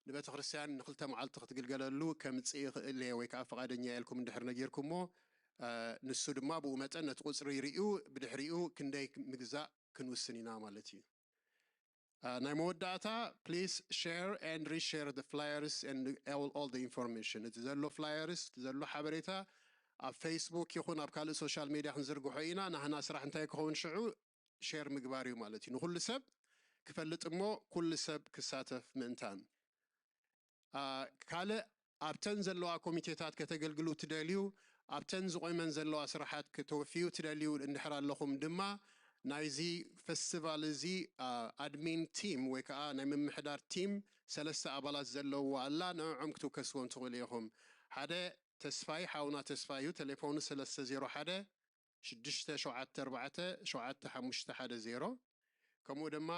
ንቤተ ክርስቲያን ንክልተ መዓልቲ ክትግልገለሉ ከምፅእ ይኽእል እየ ወይ ከዓ ፍቓደኛ እየ ኢልኩም እንድሕር ነጊርኩሞ፣ ንሱ ድማ ብኡ መጠን ነቲ ቁፅሪ ሪኡ ብድሕሪኡ ክንደይ ምግዛእ ክንውስን ኢና ማለት እዩ። ናይ መወዳእታ፣ please share and reshare the flyers and all, all the information። እቲ ዘሎ ፍላየርስ፣ እቲ ዘሎ ሓበሬታ ኣብ ፌስቡክ ይኹን ኣብ ካልእ ሶሻል ሜድያ ክንዝርግሖ ኢና። ናህና ስራሕ እንታይ ክኸውን ሽዑ ሼር ምግባር እዩ ማለት እዩ። ንኹሉ ሰብ ክፈልጥ እሞ ኩሉ ሰብ ክሳተፍ ምእንታን። ካልእ ኣብተን ዘለዋ ኮሚቴታት ከተገልግሉ ትደልዩ፣ ኣብተን ዝቆይመን ዘለዋ ስራሓት ከተወፍዩ ትደልዩ እንድሕር ኣለኹም ድማ፣ ናይዚ ፌስቲቫል እዚ ኣድሚን ቲም ወይ ከዓ ናይ ምምሕዳር ቲም ሰለስተ ኣባላት ዘለውዋ ኣላ። ንዕዖም ክትውከስዎም ትኽእሉ ኢኹም። ሓደ ተስፋይ፣ ሓውና ተስፋይ እዩ። ቴሌፎኑ ሰለስተ ዜሮ ሓደ ሽዱሽተ ሸውዓተ ኣርባዕተ ሸውዓተ ሓሙሽተ ሓደ ዜሮ። ከምኡ ድማ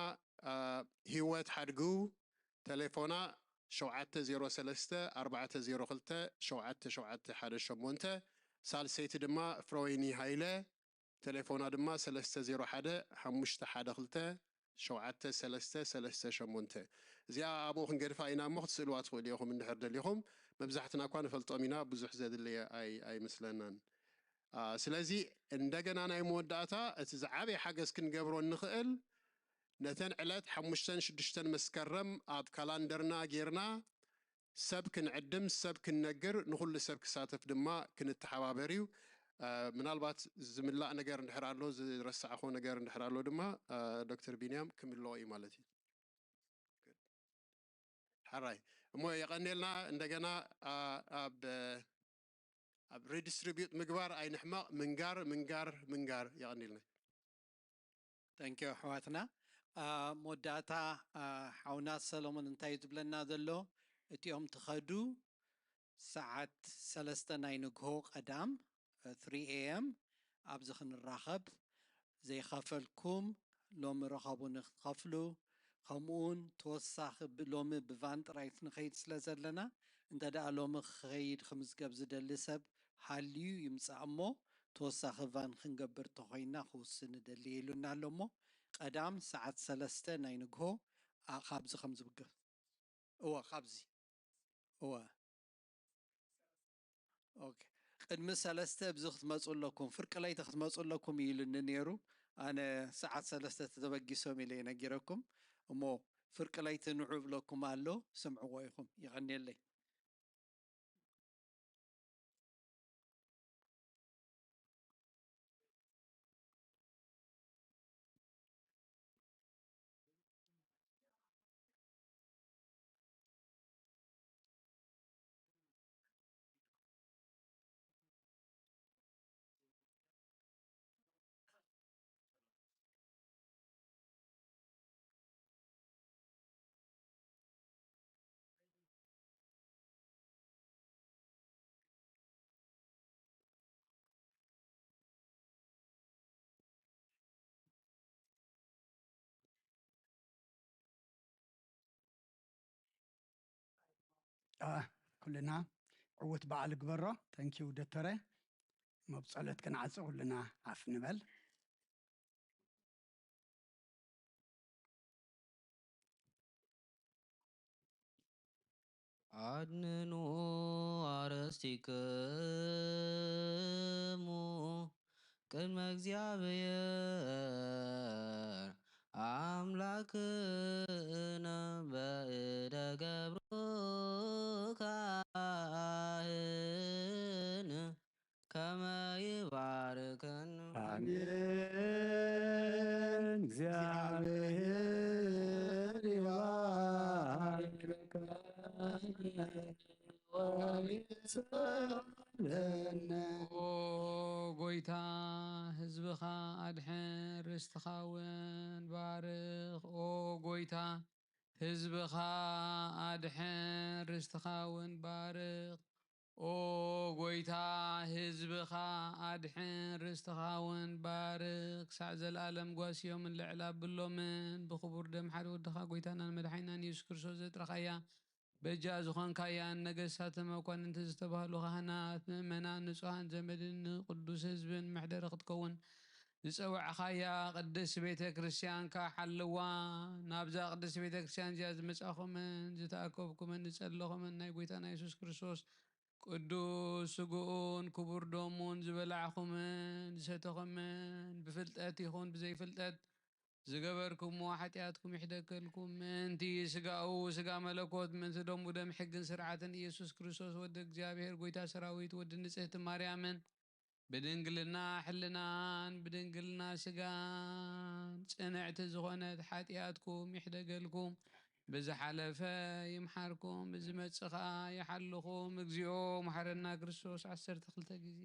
ሂወት ሓድጉ፣ ቴሌፎና ሸውዓተ ዜሮ ሰለስተ ኣርባዕተ ዜሮ ክልተ ሸውዓተ ሸውዓተ ሓደ ሸሞንተ። ሳልሰይቲ ድማ ፍረወይኒ ሃይለ፣ ቴሌፎና ድማ ሰለስተ ዜሮ ሓደ ሓሙሽተ ሓደ ክልተ ሸውዓተ ሰለስተ ሰለስተ ሸሞንተ። እዚኣ ኣብኡ ክንገድፋ ኢና እሞ ክትስእልዋ ትኽእሉ ኢኹም እንድሕር ደሊኹም። መብዛሕትና እኳ ንፈልጦም ኢና፣ ብዙሕ ዘድለየ ኣይ-፣ ኣይመስለናን። ስለዚ እንደገና ናይ መወዳእታ እቲ ዝዓበየ ሓገዝ ክንገብሮ እንኽእል፣ ነተን ዕለት ሓሙሽተን ሽዱሽተን መስከረም ኣብ ካላንደርና ጌርና ሰብ ክንዕድም፣ ሰብ ክንነግር፣ ንኹሉ ሰብ ክሳተፍ ድማ ክንተሓባበር እዩ። ምናልባት ዝምላእ ነገር እንድሕር ኣሎ፣ ዝረሳዕኹ ነገር እንድሕር ኣሎ ድማ ዶክተር ቢንያም ክምልኦ እዩ ማለት እዩ። ሓራይ እሞ የቐንየልና። እንደገና ኣብ ኣብ ሪዲስትሪቢዩት ምግባር ኣይንሕመቕ። ምንጋር፣ ምንጋር፣ ምንጋር። የቐንየልና። Thank you ኣሕዋትና። መወዳእታ ሓውና ሰሎሞን እንታይ ዝብለና ዘሎ? እቲኦም ትኸዱ ሰዓት ሰለስተ ናይ ንግሆ ቀዳም፣ three a.m. ኣብዚ ክንራኸብ፣ ዘይኸፈልኩም ሎሚ ርኸቡ ንክትኸፍሉ፣ ከምኡውን ተወሳኺ ብ-፣ ሎሚ ብቫን ጥራይ ንኸይድ ስለ ዘለና፣ እንተ ደኣ ሎሚ ክኸይድ ክምዝገብ ዝደሊ ሰብ ሃልዩ ይምጻእ እሞ፣ ተወሳኺ ቫን ክንገብር ተኾይንና ክውስን እደሊ ኢሉና ኣሎ እሞ፣ ቀዳም ሰዓት ሰለስተ ናይ ንግሆ፣ ኣ-፣ ካብዚ ከም ዝብገ-፣ እወ፣ ካብዚ። እወ። ኦኬ። ቅድሚ ሰለስተ ኣብዚ ክትመፁ ኣለኩም፣ ፍርቂ ለይቲ ክትመፁ ኣለኩም ኢሉኒ ነይሩ። ኣነ ሰዓት ሰለስተ ተበጊሶም ኢለ ነጊረኩም። እሞ ፍርቂ ለይቲ ንዑ እብለኩም ኣሎ፣ ስምዕዎ ኢኹም። ይቐንየለይ። ኩልና ዕውት በዓል ግበሮ። ተንኪው ዶክተረ። መብጸሎት ክንዓጽ ኩልና ኣፍ ንበል። ኣድንኑ ኣረስቲክሙ ቅድመ እግዚኣብሔር ኣምላክነ በእደ ገብሩ ካህን ከመ ይባርከን። ኣሜን። እግዚኣብሔር ይባርከን ወይጸለነ። ኦ ጎይታ፣ ህዝብኻ ኣድሕን፣ ርስትኻ እውን ባርኽ። ኦ ጎይታ፣ ህዝብኻ ኣድሕን፣ ርስትኻ እውን ባርኽ። ኦ ጎይታ፣ ህዝብኻ ኣድሕን፣ ርስትኻ እውን ባርኽ። ክሳዕ ዘለኣለም ጓስዮምን ልዕል ኣብሎምን ብኽቡር ደም ሓደ ወድኻ ጎይታናን መድሓኒናን የሱስ ክርስቶስ ዘጥረኻያ፣ በጃ ዝኾንካያን ነገስታትን መኳንንትን ዝተባህሉ ካህናት፣ ምእመናን፣ ንጹሃን ዘመድን ንቅዱስ ህዝብን መሕደሪ ክትከውን ዝጸዋዕኻያ ቅድስት ቤተ ክርስቲያንካ ሓልዋ። ናብዛ ቅድስት ቤተ ክርስቲያን እዚኣ ዝመጻኹምን ዝተኣከብኩምን ዝጸለኹምን ናይ ጎይታና የሱስ ክርስቶስ ቅዱስ ስግኡን ክቡር ደሙን ዝበላዕኹምን ዝሰተኹምን ብፍልጠት ይኹን ብዘይፍልጠት ዝገበርኩምዎ ሓጢኣትኩም ይሕደገልኩም። ምእንቲ ስጋኡ ስጋ መለኮት፣ ምእንቲ ደሙ ደም ሕግን ስርዓትን ኢየሱስ ክርስቶስ ወዲ እግዚኣብሔር ጎይታ ሰራዊት፣ ወዲ ንጽህቲ ማርያምን ብድንግልና ሕልናን ብድንግልና ስጋን ጽንዕቲ ዝኾነት ሓጢኣትኩም ይሕደገልኩም። ብዝሓለፈ ይምሓርኩም፣ ብዝመጽእ ኸኣ ይሓልኹም። እግዚኦ መሓረና ክርስቶስ። ዓሰርተ ክልተ ግዜ።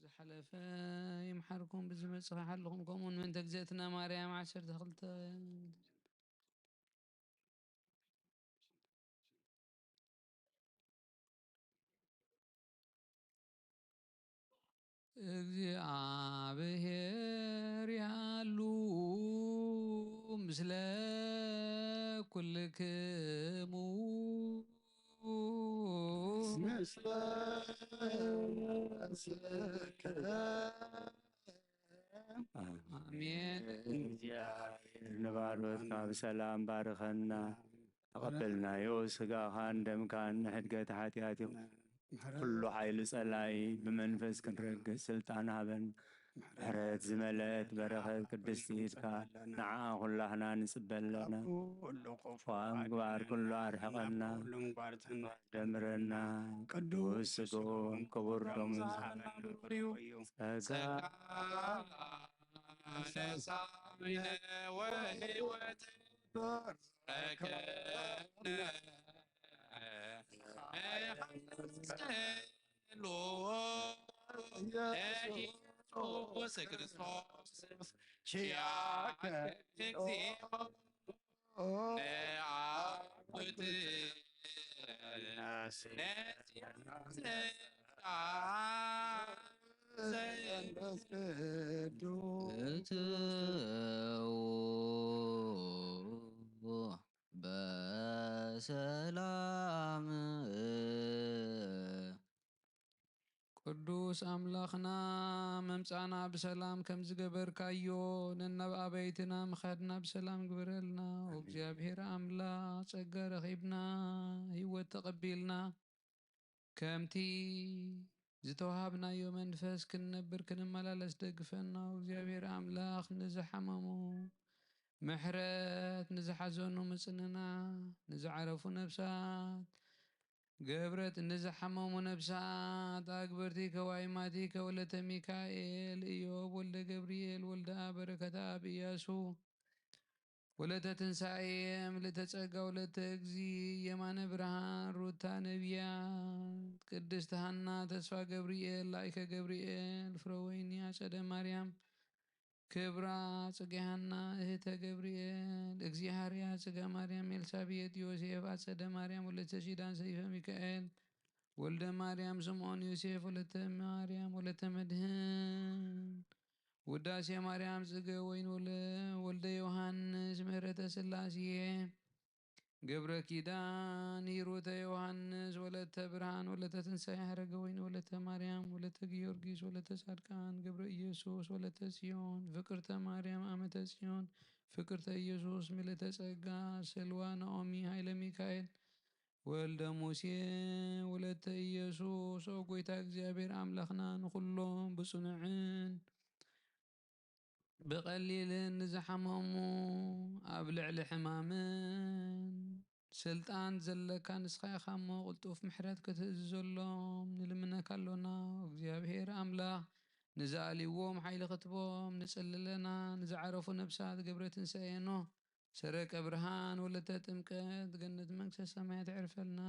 ዝሓለፈ ይምሓርኩም፣ ብዝመጽእ ይሓልኹም። ከምኡውን ምእንተ እግዝእትነ ማርያም ዓሰርተ ክልተ። እግዚኣብሔር ያሉ ምስለ ኩልክሙ። ምስለ ስከ። ኣሜን። እግዚኣብሔር ንባሮትካ ብሰላም ባርኸና። ተቐበልናዮ ስጋኻን ደምካን ንሕድገት ሓጢኣት ይኹን። ኩሉ ሓይሊ ጸላኢ ብመንፈስ ክንረግጽ ስልጣን ሃበን። ምሕረት ዝመልአት በረኸት ቅድስቲ ኢድካ ንዓ ኩላህና ንጽበ ኣለና። ዋ ምግባር ኩሉ ኣርሕቐና። ደምረና። ቅዱስ ስግኡን ክቡር ደሙን ጸጋ ኢየሱስ ክርስቶስ ኪያከ እግዚኦ። እትው በሰላም። ቅዱስ ኣምላኽና፣ መምጻእና ብሰላም ከም ዝገበርካዮ፣ ነናብ ኣባይትና ምኻድና ብሰላም ግበረልና። እግዚኣብሔር ኣምላኽ፣ ጸጋ ረኺብና፣ ህይወት ተቐቢልና፣ ከምቲ ዝተዋሃብናዮ መንፈስ ክንነብር ክንመላለስ ደግፈና። እግዚኣብሔር ኣምላኽ፣ ንዝሓመሙ ምሕረት፣ ንዝሓዘኑ ምጽንና፣ ንዝዓረፉ ነፍሳት ገብረት፣ ንዝሓመሙ ነፍሳት ኣግበርቲ ከዋይማቲ ከወለተ ሚካኤል፣ ኢዮብ ወልደ ገብርኤል፣ ወልደ በረከተ ኣብ ኢያሱ፣ ወለተ ትንሳኤ፣ ምልእተ ጸጋ፣ ወለተ እግዚ፣ የማነ ብርሃን፣ ሩታ ነቢያት፣ ቅድስት ሃና፣ ተስፋ ገብርኤል፣ ላይከ ገብርኤል፣ ፍረወይኒ፣ ኣጸደ ማርያም፣ ክብራ፣ ጽጌ ሃና፣ እህተ ገብርኤል፣ እግዚኣብሔር፣ ጽጋ ማርያም፣ ኤልሳቤጥ፣ ዮሴፍ፣ ኣጸደ ማርያም፣ ወለተ ሲዳን፣ ሰይፈ ሚካኤል፣ ወልደ ማርያም፣ ስምዖን፣ ዮሴፍ፣ ወለተ ማርያም፣ ወለተ መድህን፣ ውዳሴ ማርያም፣ ጽገ ወይን፣ ወለ-፣ ወልደ ዮሃንስ፣ ምህረተ ስላሴ፣ ገብረ ኪዳን፣ ሂሩተ ዮሃንስ፣ ወለተ ብርሃን፣ ወለተ ትንሳኤ፣ ሃረገ ወይን፣ ወለተ ማርያም፣ ወለተ ጊዮርጊስ፣ ወለተ ጻድቃን፣ ገብረ ኢየሱስ፣ ወለተ ጽዮን፣ ፍቅርተ ማርያም፣ ኣመተ ጽዮን፣ ፍቅርተ ኢየሱስ፣ ምልእተ ጸጋ፣ ስልዋ፣ ናኦሚ፣ ሃይለ ሚካኤል፣ ወልደ ሙሴ፣ ወለተ ኢየሱስ። ኦ ጎይታ እግዚኣብሔር ኣምላኽና፣ ንኹሎም ብጽኑዕን ብቐሊልን ንዝሓመሙ፣ ኣብ ልዕሊ ሕማምን ስልጣን ዘለካ ንስኻ ኢኻ እሞ፣ ቅልጡፍ ምሕረት ክትእዝዘሎም ንልምነካ ኣሎና። እግዚኣብሔር ኣምላኽ፣ ንዝኣልይዎም ሓይሊ ክትቦም ንጽልለና፣ ንዝዓረፉ ነፍሳት ገብረ ትንሳኤ ኖህ፣ ሰረቀ ብርሃን፣ ወለተ ጥምቀት፣ ገነት መንግስተ ሰማያት ይዕርፈልና።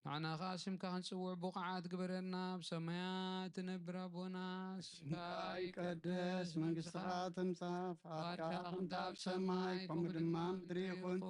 ንዓና ኸዓ ስምካ ክንጽውዕ ብቑዓት ግበረና። ኣብ ሰማያት ትነብር ኣቦና፣ ስምካ ይቀደስ፣ መንግስትኻ ትምጻእ፣ ፍቓድካ ከምቲ ኣብ ሰማይ ከምኡ ድማ ምድሪ ይኹን።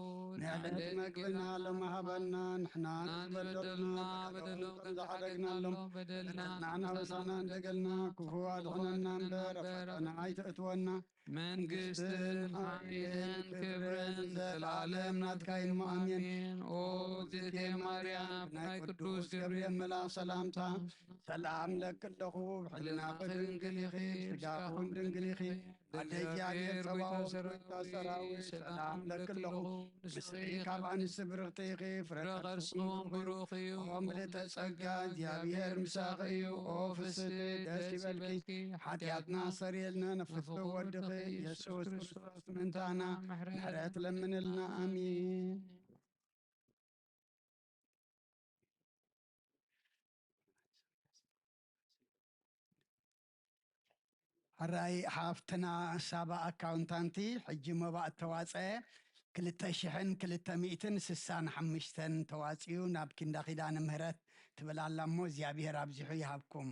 ንዕለት መግብና ሎሚ ሃበና፣ ንሕና ንበደልና በደሎም ከም ዝዓደግናሎም በደልና ንዓና በሳና እንደገልና፣ ክፉ ኣድሕነና እምበር ኣብ ፈተና ኣይተእትወና። መንግስትን ሓይልን ክብርን ዘለዓለም ናትካ እዩ፣ ኣሜን። ኦ እግዝእቴ ማርያም፣ ናይ ቅዱስ ገብርኤል መልኣኽ ሰላምታ፣ ሰላም ለኪ ኣለኹ፣ ብሕልናኺ ድንግል ኢኺ፣ ስጋኹን ድንግል ኢኺ። ኣደ እግዚኣብሔር ጸባኦት፣ ጎይታ ሰራዊት፣ ሰላም ለኪ ኣለኹ። ንስኺ ካብ ኣንስቲ ብርኽቲ ኢኺ፣ ፍረ ከርስኺ እውን ብሩኽ እዩ። ኦ ምልእተ ጸጋ፣ እግዚኣብሔር ምሳኺ እዩ። ኦ ፍስቲ፣ ደስ ይበልኪ፣ ሓጢኣትና ኣስተሰርየልና፣ ንፍትው ወድኺ ኢየሱስ ክርስቶስ ምእንታና ምሕረት ለምንልና። ኣሜን። ሕራይ ሓፍትና ሳባ ኣካውንታንቲ፣ ሕጂ መባእ እተዋፀ ክልተ ሽሕን ክልተ ሚእትን ስሳን ሓሙሽተን ተዋፅዩ ናብ ኪንዳ ኪዳነ ምህረት ትብል ኣላ እሞ እግዚኣብሔር ኣብዚሑ ይሃብኩም።